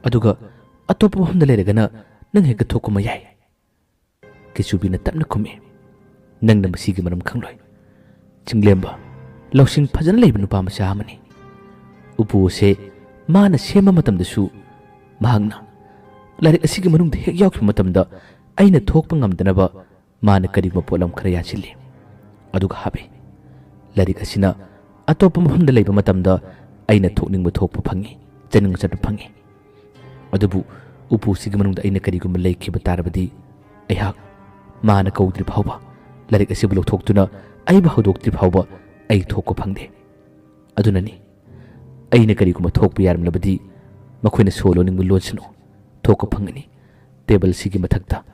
ꯑꯗꯨꯒ ꯑꯇꯣꯞꯄ ꯃꯐꯝꯗ ꯂꯩꯔꯒꯅ ꯅꯪ ꯍꯦꯛꯇ ꯊꯣꯛꯄ ꯑꯃ ꯌꯥꯏ꯫" ꯀꯩꯁꯨꯕꯤꯅ ꯇꯞꯅ ꯈꯨꯝꯃꯤ, "ꯅꯪꯅ ꯃꯁꯤꯒꯤ ꯃꯔꯝ ꯈꯪꯂꯣꯏ꯫ ꯆꯤꯡꯂꯦꯝꯕ ꯂꯧꯁꯤꯡ ꯐꯖꯅ ꯂꯩꯕ ꯅꯨꯄꯥ ꯃꯆꯥ ꯑꯃꯅꯤ꯫ ꯎꯄꯨ ꯑꯁꯦ ꯃꯥꯅ ꯁꯦꯝꯕ ꯃꯇꯝꯗꯁꯨ ꯃꯍꯥꯛꯅ ꯂꯥꯏꯔꯤꯛ ꯑꯁꯤꯒꯤ ꯃꯅꯨꯡꯗ ꯍꯦꯛ ꯌꯥꯎꯈꯤꯕ ꯃꯇꯝꯗ ꯑꯩꯅ ꯊꯣꯛꯄ ꯉꯝꯗꯅꯕ ꯃꯥꯅ ꯀꯔꯤꯒꯨꯝꯕ ꯄꯣꯠꯂꯝ ꯈꯔ ꯌꯥꯟꯁꯤꯜꯂꯤ, ꯑꯗꯨꯒ ꯍꯥꯞꯄꯤ꯫ ꯂꯥꯏꯔꯤꯛ ꯑꯁꯤꯅ ꯑꯇꯣꯞꯄ ꯃꯐꯝꯗ ꯂꯩꯕ ꯃꯇꯝꯗ ꯑꯩꯅ ꯊꯣꯛꯅꯤꯡꯕ ꯊꯣꯛꯄ ꯐꯪꯏ, ꯆꯠꯅꯤꯡꯕ ꯆꯠꯄ ꯐꯪꯏ꯫ ꯑꯗꯨꯕꯨ ꯎꯄꯨꯁꯤꯒꯤ ꯃꯅꯨꯡꯗ ꯑꯩꯅ ꯀꯔꯤꯒꯨꯝꯕ ꯂꯩꯈꯤꯕ ꯇꯥꯔꯕꯗꯤ, ꯑꯩꯍꯥꯛ ꯃꯥꯅ ꯀꯧꯗ꯭ꯔꯤ ꯐꯥꯎꯕ, ꯂꯥꯏꯔꯤꯛ ꯑꯁꯤꯕꯨ ꯂꯧꯊꯣꯛꯇꯨꯅ ꯑꯩꯕꯨ ꯍꯧꯗꯣꯛꯇ꯭ꯔꯤ ꯐꯥꯎꯕ ꯑꯩ ꯊꯣꯛꯄ ꯐꯪꯗꯦ꯫ ꯑꯗꯨꯅꯅꯤ, ꯑꯩꯅ ꯀꯔꯤꯒꯨꯝꯕ ꯊꯣꯛꯄ ꯌꯥꯔꯝꯂꯕꯗꯤ, ꯃꯈꯣꯏꯅ ꯁꯣ ꯂꯣꯟꯅꯤꯡꯕ ꯂꯣꯟꯁꯅꯨ, ꯊꯣꯛꯄ ꯐꯪꯒꯅꯤ꯫ ꯇꯦꯕꯜꯁꯤꯒꯤ ꯃꯊꯛꯇ,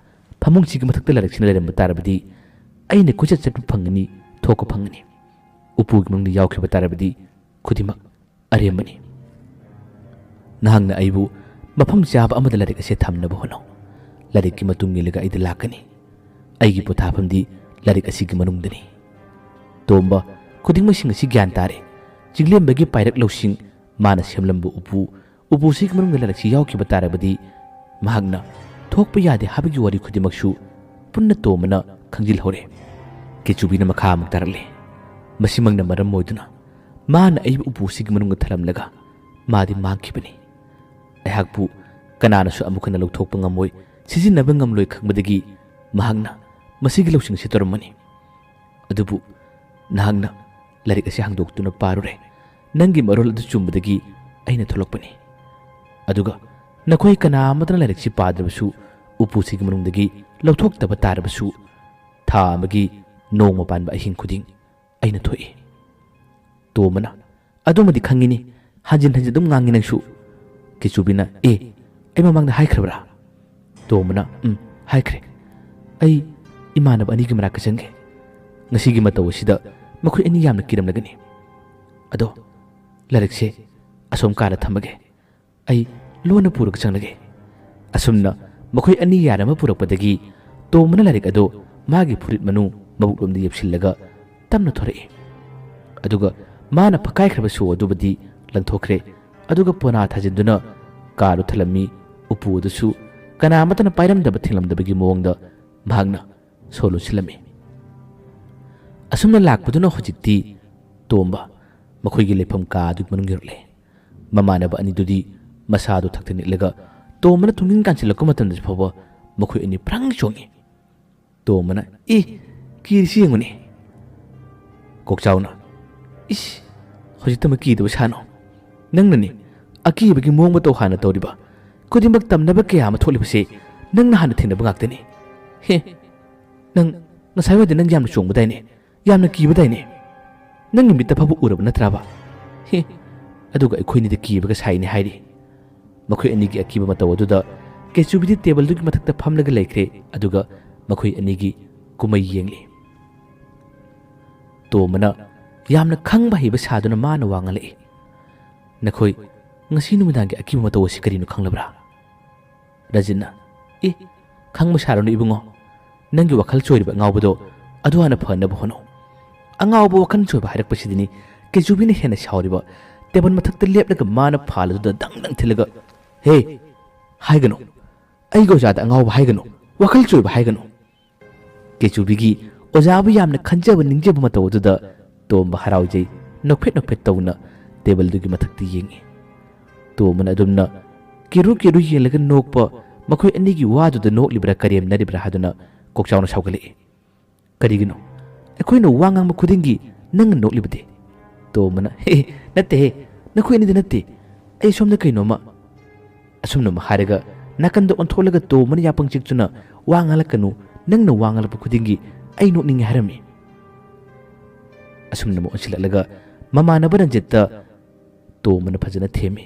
ꯐꯃꯨꯡꯁꯤꯒꯤ ꯃꯊꯛꯇ ꯂꯥꯏꯔꯤꯛꯁꯤꯅ ꯂꯩꯔꯝꯕ ꯇꯥꯔꯕꯗꯤ, ꯑꯩꯅ ꯀꯣꯏꯆꯠ ꯆꯠꯄ ꯐꯪꯒꯅꯤ, ꯊꯣꯛꯄ ꯐꯪꯒꯅꯤ꯫ ꯎꯄꯨꯒꯤ ꯃꯅꯨꯡꯗ ꯌꯥꯎꯈꯤꯕ ꯇꯥꯔꯕꯗꯤ, ꯈꯨꯗꯤꯡꯃꯛ ꯑꯔꯦꯝꯕꯅꯤ꯫ ꯅꯍꯥꯛꯅ ꯑꯩꯕꯨ ꯃꯐꯝ ꯆꯥꯕ ꯑꯃꯗ ꯂꯥꯏꯔꯤꯛ ꯑꯁꯦ ꯊꯝꯅꯕ ꯍꯣꯠꯅꯧ꯫ ꯂꯥꯏꯔꯤꯛꯀꯤ ꯃꯇꯨꯡ ꯏꯜꯂꯒ ꯑꯩꯗ ꯂꯥꯛꯀꯅꯤ꯫ ꯑꯩꯒꯤ ꯄꯣꯊꯥꯐꯝꯗꯤ ꯂꯥꯏꯔꯤꯛ ꯑꯁꯤꯒꯤ ꯃꯅꯨꯡꯗꯅꯤ꯫ ꯇꯣꯝꯕ, ꯈꯨꯗꯤꯡꯃꯛꯁꯤꯡ ꯑꯁꯤ ꯒ꯭ꯌꯥꯟ ꯇꯥꯔꯦ꯫ ꯆꯤꯡꯂꯦꯝꯕꯒꯤ ꯄꯥꯏꯔꯛ ꯂꯧꯁꯤꯡ, ꯃꯥꯅ ꯁꯦꯝꯂꯝꯕ ꯎꯄꯨ, ꯎꯄꯨꯁꯤꯒꯤ ꯃꯅꯨꯡꯗ ꯂꯥꯏꯔꯤꯛꯁꯤ ꯌꯥꯎꯈꯤꯕ ꯇꯥꯔꯕꯗꯤ, ꯃꯍꯥꯛꯅ ꯊꯣꯛꯄ ꯌꯥꯗꯦ ꯍꯥꯏꯕꯒꯤ ꯋꯥꯔꯤ ꯈꯨꯗꯤꯡꯃꯛꯁꯨ ꯄꯨꯟꯅ ꯇꯣꯝꯕꯅ ꯈꯪꯖꯤꯜꯍꯧꯔꯦ꯫ ꯀꯦꯆꯨꯕꯤꯅ ꯃꯈꯥ ꯑꯃꯨꯛ ꯇꯥꯔꯛꯂꯦ꯫ ꯃꯁꯤꯃꯛꯅ ꯃꯔꯝ ꯑꯣꯏꯗꯨꯅ ꯃꯥꯅ ꯑꯩꯕꯨ ꯎꯄꯨꯁꯤꯒꯤ ꯃꯅꯨꯡꯗ ꯊꯜꯂꯝꯂꯒ ꯃꯥꯗꯤ ꯃꯥꯡꯈꯤꯕꯅꯤ꯫ ꯑꯩꯍꯥꯛꯄꯨ ꯀꯅꯥꯅꯁꯨ ꯑꯃꯨꯛ ꯍꯟꯅ ꯂꯧꯊꯣꯛꯄ ꯉꯝꯃꯣꯏ, ꯁꯤꯖꯤꯟꯅꯕ ꯉꯝꯂꯣꯏ ꯈꯪꯕꯗꯒꯤ ꯃꯍꯥꯛꯅ ꯃꯁꯤꯒꯤ ꯂꯧꯁꯤꯡ ꯑꯁꯤ ꯇꯧꯔꯝꯕꯅꯤ꯫ ꯑꯗꯨꯕꯨ ꯅꯍꯥꯛꯅ ꯂꯥꯏꯔꯤꯛ ꯑꯁꯤ ꯍꯥꯡꯗꯣꯛꯇꯨꯅ ꯄꯥꯔꯨꯔꯦ꯫ ꯅꯪꯒꯤ ꯃꯔꯣꯜ ꯑꯗꯨ ꯆꯨꯝꯕꯗꯒꯤ ꯑꯩꯅ ꯊꯣꯛꯂꯛꯄꯅꯤ꯫ ꯑꯗꯨꯒ ꯅꯈꯣꯏ ꯀꯅꯥ ꯑꯃꯠꯇꯅ ꯂꯥꯏꯔꯤꯛꯁꯤ ꯄꯥꯗ꯭ꯔꯕꯁꯨ, ꯎꯄꯨꯁꯤꯒꯤ ꯃꯅꯨꯡꯗꯒꯤ ꯂꯧꯊꯣꯛꯇꯕ ꯇꯥꯔꯕꯁꯨ, ꯊꯥ ꯑꯃꯒꯤ ꯅꯣꯡꯃ ꯄꯥꯟꯕ ꯑꯍꯤꯡ ꯈꯨꯗꯤꯡ ꯑꯩꯅ ꯊꯣꯛꯏ꯫ ꯇꯣꯝꯕꯅ, "ꯑꯗꯨꯃꯗꯤ ꯈꯪꯉꯤꯅꯤ, ꯍꯟꯖꯤꯟ ꯍꯟꯖꯤꯟ ꯑꯗꯨꯝ ꯉꯥꯡꯉꯤ ꯅꯪꯁꯨ꯫" ꯀꯤꯆꯨꯕꯤꯅ, "ꯑꯦ, ꯑꯩ ꯃꯃꯥꯡꯗ ꯍꯥꯏꯈ꯭ꯔꯕ꯭ꯔꯥ?" ꯇꯣꯝꯕꯅ, "ꯎꯝ, ꯍꯥꯏꯈ꯭ꯔꯦ꯫ ꯑꯩ ꯏꯃꯥꯟꯅꯕ ꯑꯅꯤꯒꯤ ꯃꯅꯥꯛꯇ ꯆꯪꯒꯦ꯫ ꯉꯁꯤꯒꯤ ꯃꯇꯧ ꯑꯁꯤꯗ ꯃꯈꯣꯏ ꯑꯅꯤ ꯌꯥꯝꯅ ꯀꯤꯔꯝꯂꯒꯅꯤ꯫ ꯑꯗꯣ ꯂꯥꯏꯔꯤꯛꯁꯦ ꯑꯁꯣꯝ ꯀꯥꯗ ꯊꯝꯃꯒꯦ꯫ ꯑꯩ ꯂꯣꯟꯅ ꯄꯨꯔꯒ ꯆꯪꯂꯒꯦ꯫" ꯑꯁꯨꯝꯅ ꯃꯈꯣꯏ ꯑꯅꯤ ꯌꯥꯅꯕ ꯄꯨꯔꯛꯄꯗꯒꯤ ꯇꯣꯝꯕꯅ ꯂꯥꯏꯔꯤꯛ ꯑꯗꯨ ꯃꯥꯒꯤ ꯐꯨꯔꯤꯠ ꯃꯅꯨꯡ ꯃꯕꯨꯛꯂꯣꯝꯗ ꯌꯦꯞꯁꯤꯜꯂꯒ ꯇꯞꯅ ꯊꯣꯔꯛꯏ꯫ ꯑꯗꯨꯒ ꯃꯥꯅ ꯐꯛꯀꯥꯏꯈ꯭ꯔꯕ ꯁꯣ ꯑꯗꯨꯕꯨꯗꯤ ꯂꯪꯊꯣꯛꯈ꯭ꯔꯦ꯫ ꯑꯗꯨꯒ ꯄꯣꯅꯥ ꯊꯥꯖꯤꯟꯗꯨꯅ ꯀꯥꯗꯨ ꯊꯜꯂꯝꯃꯤ꯫ ꯎꯄꯨ ꯑꯗꯨꯁꯨ ꯀꯅꯥ ꯑꯃꯠꯇꯅ ꯄꯥꯏꯔꯝꯗꯕ ꯊꯦꯡꯂꯝꯗꯕꯒꯤ ꯃꯑꯣꯡꯗ ꯃꯍꯥꯛꯅ ꯁꯣ ꯂꯣꯟꯁꯤꯜꯂꯝꯃꯤ꯫ ꯑꯁꯨꯝꯅ ꯂꯥꯛꯄꯗꯨꯅ ꯍꯧꯖꯤꯛꯇꯤ ꯇꯣꯝꯕ ꯃꯈꯣꯏꯒꯤ ꯂꯩꯐꯝ ꯀꯥ ꯑꯗꯨꯒꯤ ꯃꯅꯨꯡ ꯌꯧꯔꯛꯂꯦ꯫ ꯃꯃꯥꯟꯅꯕ ꯑꯅꯤꯗꯨꯗꯤ ꯃꯁꯥꯗꯨ ꯊꯛꯇ ꯅꯤꯛꯂꯒ ꯇꯣꯝꯕꯅ ꯇꯨꯡꯅꯤꯡ ꯀꯥꯟꯁꯤꯜꯂꯛꯄ ꯃꯇꯝꯗꯁꯨ ꯐꯥꯎꯕ ꯃꯈꯣꯏ ꯑꯅꯤ ꯄ꯭ꯔꯪ ꯆꯣꯡꯉꯤ꯫ ꯇꯣꯝꯕꯅ, "ꯏ, ꯀꯤꯔꯤꯁꯤ ꯌꯦꯡꯉꯨꯅꯦ꯫" ꯀꯣꯛꯆꯥꯎꯅ, "ꯏꯁ, ꯍꯧꯖꯤꯛꯇꯃꯛ ꯀꯤꯗꯕ ꯁꯥꯅꯣ꯫ ꯅꯪꯅꯅꯤ ꯑꯀꯤꯕꯒꯤ ꯃꯑꯣꯡ ꯃꯇꯧ ꯍꯥꯟꯅ ꯇꯧꯔꯤꯕ꯫ ꯈꯨꯗꯤꯡꯃꯛ ꯇꯝꯅꯕ ꯀꯌꯥ ꯑꯃ ꯊꯣꯛꯂꯤꯕꯁꯤ ꯅꯪꯅ ꯍꯥꯟꯅ ꯊꯦꯡꯅꯕ ꯉꯥꯛꯇꯅꯤ꯫ ꯍꯦ, ꯅꯪ ꯉꯁꯥꯏꯋꯥꯏꯗ ꯅꯪ ꯌꯥꯝꯅ ꯆꯣꯡꯕꯗꯥꯏꯅꯦ, ꯌꯥꯝꯅ ꯀꯤꯕꯗꯥꯏꯅꯦ? ꯅꯪꯒꯤ ꯃꯤꯠꯇ ꯐꯥꯎꯕ ꯎꯔꯕ ꯅꯠꯇ꯭ꯔꯕ? ꯍꯦ, ꯑꯗꯨꯒ ꯑꯩꯈꯣꯏꯅꯤꯗ ꯀꯤꯕꯒ ꯁꯥꯏꯅꯦ ꯍꯥꯏꯔꯤ꯫ ꯃꯈꯣꯏ ꯑꯅꯤꯒꯤ ꯑꯀꯤꯕ ꯃꯇꯧ ꯑꯗꯨꯗ ꯀꯦꯆꯨꯕꯤꯗꯤ ꯇꯦꯕꯜꯗꯨꯒꯤ ꯃꯊꯛꯇ ꯐꯝꯂꯒ ꯂꯩꯈ꯭ꯔꯦ, ꯑꯗꯨꯒ ꯃꯈꯣꯏ ꯑꯅꯤꯒꯤ ꯀꯨꯝꯍꯩ ꯌꯦꯡꯂꯤ꯫ ꯇꯣꯝꯕꯅ ꯌꯥꯝꯅ ꯈꯪꯕ ꯍꯩꯕ ꯁꯥꯗꯨꯅ ꯃꯥꯅ ꯋꯥ ꯉꯥꯡꯂꯛꯏ꯫ "ꯅꯈꯣꯏ ꯉꯁꯤ ꯅꯨꯃꯤꯗꯥꯡꯒꯤ ꯑꯀꯤꯕ ꯃꯇꯧ ꯑꯁꯤ ꯀꯔꯤꯅꯣ ꯈꯪꯂꯕ꯭ꯔꯥ?" ꯔꯖꯤꯠꯅ, "ꯑꯦ, ꯈꯪꯕ ꯁꯥꯔꯨꯅꯨ ꯏꯕꯨꯡꯉꯣ꯫ ꯅꯪꯒꯤ ꯋꯥꯈꯜ ꯆꯣꯏꯔꯤꯕ ꯑꯉꯥꯎꯕꯗꯣ ꯑꯗꯨ ꯍꯥꯟꯅ ꯐꯅꯕ ꯍꯣꯠꯅꯧ꯫ ꯑꯉꯥꯎꯕ ꯋꯥꯈꯜ ꯆꯣꯏꯕ ꯍꯥꯏꯔꯛꯄꯁꯤꯗꯅꯤ ꯀꯦꯖꯨꯕꯤꯅ ꯍꯦꯟꯅ ꯁꯥꯎꯔꯤꯕ꯫ ꯇꯦꯕꯜ ꯃꯊꯛꯇ ꯂꯦꯞꯂꯒ ꯃꯥꯅ ꯐꯥꯜ ꯑꯗꯨꯗ ꯗꯪ ꯗꯪ ꯊꯤꯜꯂꯒ, 'ꯍꯦ, ꯍꯥꯏꯒꯅꯨ꯫ ꯑꯩꯒꯤ ꯑꯣꯖꯥꯗ ꯑꯉꯥꯎꯕ ꯍꯥꯏꯒꯅꯨ, ꯋꯥꯈꯜ ꯆꯣꯏꯕ ꯍꯥꯏꯒꯅꯨ.'" ꯀꯦꯆꯨꯕꯤꯒꯤ ꯑꯣꯖꯥꯕꯨ ꯌꯥꯝꯅ ꯈꯟꯖꯕ ꯅꯤꯡꯖꯕ ꯃꯇꯧ ꯑꯗꯨꯗ ꯇꯣꯝꯕ ꯍꯔꯥꯎꯖꯩ, ꯅꯣꯛꯐꯦꯠ ꯅꯣꯛꯐꯦꯠ ꯇꯧꯅ ꯇꯦꯕꯜꯗꯨꯒꯤ ꯃꯊꯛꯇ ꯌꯦꯡꯉꯤ꯫ ꯇꯣꯝꯕꯅ ꯑꯗꯨꯝꯅ ꯀꯦꯔꯨ ꯀꯦꯔꯨ ꯌꯦꯡꯂꯒ ꯅꯣꯛꯄ, ꯃꯈꯣꯏ ꯑꯅꯤꯒꯤ ꯋꯥꯗꯨꯗ ꯅꯣꯛꯂꯤꯕ꯭ꯔꯥ ꯀꯔꯦꯝꯅꯔꯤꯕ꯭ꯔꯥ ꯍꯥꯏꯗꯨꯅ ꯀꯣꯛꯆꯥꯎꯅ ꯁꯥꯎꯒꯠꯂꯛꯏ꯫ "ꯀꯔꯤꯒꯤꯅꯣ ꯑꯩꯈꯣꯏꯅ ꯋꯥ ꯉꯥꯡꯕ ꯈꯨꯗꯤꯡꯒꯤ ꯅꯪꯅ ꯅꯣꯛꯂꯤꯕꯗꯤ?" ꯇꯣꯝꯕꯅ, "ꯍꯦ, ꯅꯠꯇꯦꯍꯦ, ꯅꯈꯣꯏ ꯑꯅꯤꯗ ꯅꯠꯇꯦ, ꯑꯩ ꯁꯣꯝꯗ ꯀꯩꯅꯣꯝꯃ"꯫ ꯑꯁꯨꯝꯅ ꯑꯃ ꯍꯥꯏꯔꯒ ꯅꯥꯀꯟꯗ ꯑꯣꯟꯊꯣꯛꯂꯒ ꯇꯣꯝꯕꯅ ꯌꯥꯄꯪ ꯆꯤꯛꯇꯨꯅ, "ꯋꯥ ꯉꯥꯡꯂꯛꯀꯅꯨ, ꯅꯪꯅ ꯋꯥ ꯉꯥꯡꯂꯛꯄ ꯈꯨꯗꯤꯡꯒꯤ ꯑꯩ ꯅꯣꯛꯅꯤꯡꯉꯦ" ꯍꯥꯏꯔꯝꯃꯤ꯫ ꯑꯁꯨꯝꯅ ꯑꯃ ꯑꯣꯟꯁꯤꯜꯂꯛꯂꯒ ꯃꯃꯥꯟꯅꯕ ꯔꯟꯖꯤꯠꯇ ꯇꯣꯝꯕꯅ ꯐꯖꯅ ꯊꯦꯝꯃꯤ꯫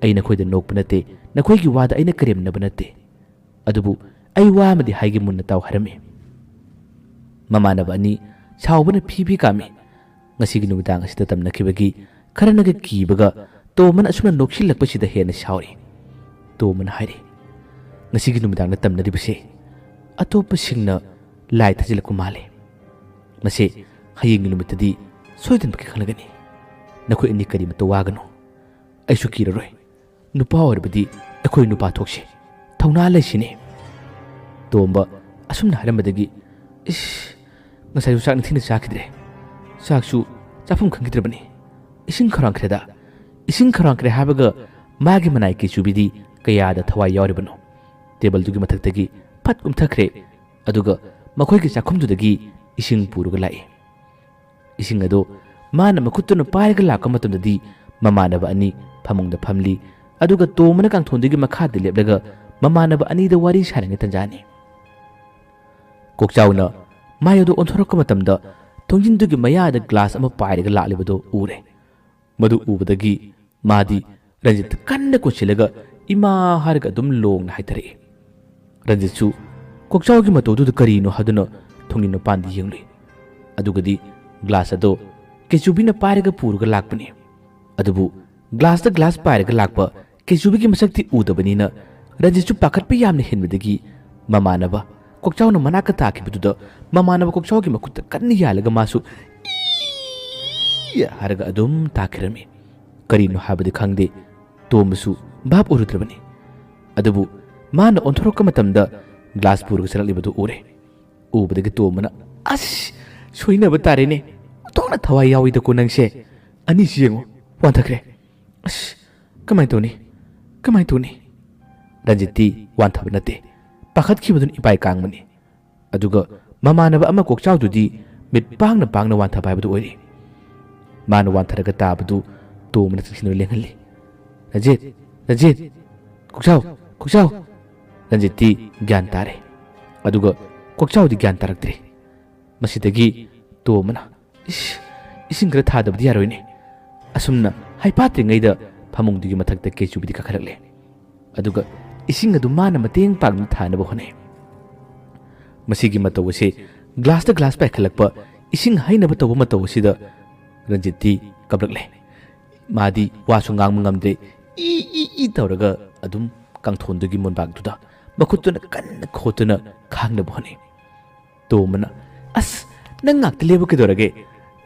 "ꯑꯩ ꯅꯈꯣꯏꯗ ꯅꯣꯛꯄ ꯅꯠꯇꯦ, ꯅꯈꯣꯏꯒꯤ ꯋꯥꯗ ꯑꯩꯅ ꯀꯔꯦꯝꯅꯕ ꯅꯠꯇꯦ꯫ ꯑꯗꯨꯕꯨ ꯑꯩ ꯋꯥ ꯑꯃꯗꯤ ꯍꯥꯏꯒꯦ, ꯃꯨꯟꯅ ꯇꯥꯎ" ꯍꯥꯏꯔꯝꯃꯤ꯫ ꯃꯃꯥꯟꯅꯕ ꯑꯅꯤ ꯁꯥꯎꯕꯅ ꯐꯤ ꯐꯤ ꯀꯥꯝꯃꯤ꯫ ꯉꯁꯤꯒꯤ ꯅꯨꯃꯤꯗꯥꯡ ꯑꯁꯤꯗ ꯇꯝꯅꯈꯤꯕꯒꯤ ꯈꯔꯅꯒ ꯀꯤꯕꯒ ꯇꯣꯝꯕꯅ ꯑꯁꯨꯝꯅ ꯅꯣꯛꯁꯤꯜꯂꯛꯄꯁꯤꯗ ꯍꯦꯟꯅ ꯁꯥꯎꯔꯤ꯫ ꯇꯣꯝꯕꯅ ꯍꯥꯏꯔꯤ, "ꯉꯁꯤꯒꯤ ꯅꯨꯃꯤꯗꯥꯡꯗ ꯇꯝꯅꯔꯤꯕꯁꯦ ꯑꯇꯣꯞꯄꯁꯤꯡꯅ ꯂꯥꯏ ꯊꯥꯖꯤꯜꯂꯛꯄ ꯃꯥꯜꯂꯦ꯫ ꯃꯁꯦ ꯍꯌꯦꯡꯒꯤ ꯅꯨꯃꯤꯠꯇꯗꯤ ꯁꯣꯏꯗꯅꯃꯛꯀꯤ ꯈꯪꯂꯒꯅꯤ꯫ ꯅꯈꯣꯏ ꯑꯅꯤ ꯀꯔꯤꯃꯠꯇ ꯋꯥꯒꯅꯨ꯫ ꯑꯩꯁꯨ ꯀꯤꯔꯔꯣꯏ꯫ ꯅꯨꯄꯥ ꯑꯣꯏꯔꯕꯗꯤ ꯑꯩꯈꯣꯏ ꯅꯨꯄꯥ ꯊꯣꯛꯁꯤ꯫ ꯊꯧꯅꯥ ꯂꯩꯁꯤꯅꯦ꯫" ꯇꯣꯝꯕ ꯑꯁꯨꯝꯅ ꯍꯥꯏꯔꯝꯕꯗꯒꯤ, "ꯏꯁ, ꯉꯁꯥꯏꯁꯨ ꯆꯥꯛ ꯅꯤꯡꯊꯤꯅ ꯆꯥꯈꯤꯗ꯭ꯔꯦ꯫ ꯆꯥꯛꯁꯨ ꯆꯥꯐꯝ ꯈꯪꯈꯤꯗ꯭ꯔꯕꯅꯤ꯫ ꯏꯁꯤꯡ ꯈꯧꯔꯥꯡꯈ꯭ꯔꯦꯗ꯫" ꯏꯁꯤꯡ ꯈꯧꯔꯥꯡꯈ꯭ꯔꯦ ꯍꯥꯏꯕꯒ ꯃꯥꯒꯤ ꯃꯅꯥꯏ ꯀꯦꯆꯨꯕꯤꯗꯤ ꯀꯌꯥꯗ ꯊꯋꯥꯏ ꯌꯥꯎꯔꯤꯕꯅꯣ꯫ ꯇꯦꯕꯜꯗꯨꯒꯤ ꯃꯊꯛꯇꯒꯤ ꯐꯠ ꯀꯨꯝꯊꯈ꯭ꯔꯦ꯫ ꯑꯗꯨꯒ ꯃꯈꯣꯏꯒꯤ ꯆꯥꯛꯈꯨꯝꯗꯨꯗꯒꯤ ꯏꯁꯤꯡ ꯄꯨꯔꯒ ꯂꯥꯛꯏ꯫ ꯏꯁꯤꯡ ꯑꯗꯨ ꯃꯥꯅ ꯃꯈꯨꯠꯇꯨꯅ ꯄꯥꯏꯔꯒ ꯂꯥꯛꯄ ꯃꯇꯝꯗꯗꯤ ꯃꯃꯥꯟꯅꯕ ꯑꯅꯤ ꯐꯃꯨꯡꯗ ꯐꯝꯂꯤ꯫ ꯑꯗꯨꯒ ꯇꯣꯝꯕꯅ ꯀꯥꯡꯊꯣꯟꯗꯨꯒꯤ ꯃꯈꯥꯗ ꯂꯦꯞꯂꯒ ꯃꯃꯥꯟꯅꯕ ꯑꯅꯤꯗ ꯋꯥꯔꯤ ꯁꯥꯔꯤꯉꯩ ꯇꯟꯖꯥꯅꯤ꯫ ꯀꯣꯛꯆꯥꯎꯅ ꯃꯥꯏ ꯑꯗꯨ ꯑꯣꯟꯊꯣꯔꯛꯄ ꯃꯇꯝꯗ ꯊꯣꯡꯖꯤꯟꯗꯨꯒꯤ ꯃꯌꯥꯗ ꯒ꯭ꯂꯥꯁ ꯑꯃ ꯄꯥꯏꯔꯒ ꯂꯥꯛꯂꯤꯕꯗꯨ ꯎꯔꯦ꯫ ꯃꯗꯨ ꯎꯕꯗꯒꯤ ꯃꯥꯗꯤ ꯔꯟꯖꯤꯠꯇ ꯀꯟꯅ ꯀꯣꯟꯁꯤꯜꯂꯒ "ꯏꯃꯥ" ꯍꯥꯏꯔꯒ ꯑꯗꯨꯝ ꯂꯣꯡꯅ ꯍꯥꯏꯊꯔꯛꯏ꯫ ꯔꯟꯖꯤꯠꯁꯨ ꯀꯣꯛꯆꯥꯎꯒꯤ ꯃꯇꯧꯗꯨꯗ ꯀꯔꯤꯅꯣ ꯍꯥꯏꯗꯨꯅ ꯊꯣꯡꯖꯤꯟ ꯃꯄꯥꯟꯗ ꯌꯦꯡꯂꯨꯏ꯫ ꯑꯗꯨꯒꯗꯤ ꯒ꯭ꯂꯥꯁ ꯑꯗꯣ ꯀꯦꯆꯨꯕꯤꯅ ꯄꯥꯏꯔꯒ ꯄꯨꯔꯒ ꯂꯥꯛꯄꯅꯤ꯫ ꯑꯗꯨꯕꯨ ꯒ꯭ꯂꯥꯁꯇ ꯒ꯭ꯂꯥꯁ ꯄꯥꯏꯔꯒ ꯂꯥꯛꯄ ꯀꯦꯆꯨꯕꯤꯒꯤ ꯃꯁꯛꯇꯤ ꯎꯗꯕꯅꯤꯅ ꯔꯟꯖꯤꯠꯁꯨ ꯄꯥꯈꯠꯄ ꯌꯥꯝꯅ ꯍꯦꯟꯕꯗꯒꯤ ꯃꯃꯥꯟꯅꯕ ꯀꯣꯛꯆꯥꯎꯅ ꯃꯅꯥꯛꯇ ꯇꯥꯈꯤꯕꯗꯨꯗ ꯃꯃꯥꯟꯅꯕ ꯀꯣꯛꯆꯥꯎꯒꯤ ꯃꯈꯨꯠꯇ ꯀꯟꯅ ꯌꯥꯜꯂꯒ ꯃꯥꯁꯨ "ꯏ" ꯍꯥꯏꯔꯒ ꯑꯗꯨꯝ ꯇꯥꯈꯤꯔꯝꯃꯤ꯫ ꯀꯔꯤꯅꯣ ꯍꯥꯏꯕꯗꯤ ꯈꯪꯗꯦ, ꯇꯣꯝꯕꯁꯨ ꯚꯥꯞ ꯑꯣꯏꯔꯨꯗ꯭ꯔꯕꯅꯤ꯫ ꯑꯗꯨꯕꯨ ꯃꯥꯅ ꯑꯣꯟꯊꯣꯔꯛꯄ ꯃꯇꯝꯗ ꯒ꯭ꯂꯥꯁ ꯄꯨꯔꯒ ꯆꯠꯂꯛꯂꯤꯕꯗꯨ ꯎꯔꯦ꯫ ꯎꯕꯗꯒꯤ ꯇꯣꯝꯕꯅ "ꯑꯁ! ꯁꯣꯏꯅꯕ ꯇꯥꯔꯦꯅꯦ꯫ ꯑꯣꯟꯊꯣꯛꯅ ꯊꯋꯥꯏ ꯌꯥꯎꯏꯗꯀꯣ ꯅꯪꯁꯦ꯫ ꯑꯅꯤꯁꯤ ꯌꯦꯡꯉꯣ, ꯋꯥꯟꯊꯈ꯭ꯔꯦ꯫ ꯑꯁ! ꯀꯃꯥꯏꯅ ꯇꯧꯅꯤ? ꯀꯃꯥꯏꯅ ꯇꯧꯅꯤ?" ꯔꯟꯖꯤꯠꯇꯤ ꯋꯥꯟꯊꯕ ꯅꯠꯇꯦ, ꯄꯥꯈꯠꯈꯤꯕꯗꯨꯅ ꯏꯄꯥꯏ ꯀꯥꯡꯕꯅꯤ꯫ ꯑꯗꯨꯒ ꯃꯃꯥꯟꯅꯕ ꯑꯃ ꯀꯣꯛꯆꯥꯎꯗꯨꯗꯤ ꯃꯤꯠ ꯄꯥꯡꯅ ꯄꯥꯡꯅ ꯋꯥꯟꯊꯕ ꯍꯥꯏꯕꯗꯨ ꯑꯣꯏꯔꯤ꯫ ꯃꯥꯅ ꯋꯥꯟꯊꯔꯒ ꯇꯥꯕꯗꯨ ꯇꯣꯝꯕꯅ ꯆꯦꯛꯁꯤꯟꯅ ꯂꯦꯡꯍꯜꯂꯤ꯫ "ꯔꯟꯖꯤꯠ! ꯔꯟꯖꯤꯠ! ꯀꯣꯛꯆꯥꯎ! ꯀꯣꯛꯆꯥꯎ!" ꯔꯟꯖꯤꯠꯇꯤ ꯒ꯭ꯌꯥꯟ ꯇꯥꯔꯦ꯫ ꯑꯗꯨꯒ ꯀꯣꯛꯆꯥꯎꯗꯤ ꯒ꯭ꯌꯥꯟ ꯇꯥꯔꯛꯇ꯭ꯔꯦ꯫ ꯃꯁꯤꯗꯒꯤ ꯇꯣꯝꯕꯅ "ꯏꯁ! ꯏꯁꯤꯡ ꯈꯔ ꯊꯥꯗꯕꯗꯤ ꯌꯥꯔꯣꯏꯅꯦ"꯫ ꯑꯁꯨꯝꯅ ꯍꯥꯏꯄꯥꯠꯇ꯭ꯔꯤꯉꯩꯗ ꯐꯃꯨꯡꯗꯨꯒꯤ ꯃꯊꯛꯇ ꯀꯦꯆꯨꯕꯤꯗꯤ ꯀꯥꯈꯠꯂꯛꯂꯦ꯫ ꯑꯗꯨꯒ ꯏꯁꯤꯡ ꯑꯗꯨ ꯃꯥꯅ ꯃꯇꯦꯡ ꯄꯥꯡꯗꯨꯅ ꯊꯥꯅꯕ ꯍꯣꯠꯅꯩ꯫ ꯃꯁꯤꯒꯤ ꯃꯇꯧ ꯑꯁꯤ ꯒ꯭ꯂꯥꯁꯇ ꯒ꯭ꯂꯥꯁ ꯄꯥꯏꯈꯠꯂꯛꯄ, ꯏꯁꯤꯡ ꯍꯩꯅꯕ ꯇꯧꯕ ꯃꯇꯧ ꯑꯁꯤꯗ ꯔꯟꯖꯤꯠꯇꯤ ꯀꯞꯂꯛꯂꯦ꯫ ꯃꯥꯗꯤ ꯋꯥꯁꯨ ꯉꯥꯡꯕ ꯉꯝꯗ꯭ꯔꯦ꯫ ꯏ, ꯏ, ꯏ ꯇꯧꯔꯒ ꯑꯗꯨꯝ ꯀꯥꯡꯊꯣꯟꯗꯨꯒꯤ ꯃꯣꯟꯕꯥꯛꯇꯨꯗ ꯃꯈꯨꯠꯇꯨꯅ ꯀꯟꯅ ꯈꯣꯠꯇꯨꯅ ꯈꯥꯡꯅꯕ ꯍꯣꯠꯅꯩ꯫ ꯇꯣꯝꯕꯅ, "ꯑꯁ, ꯅꯪ ꯉꯥꯛꯇ ꯂꯦꯞꯄꯨ ꯀꯩꯗꯧꯔꯒꯦ?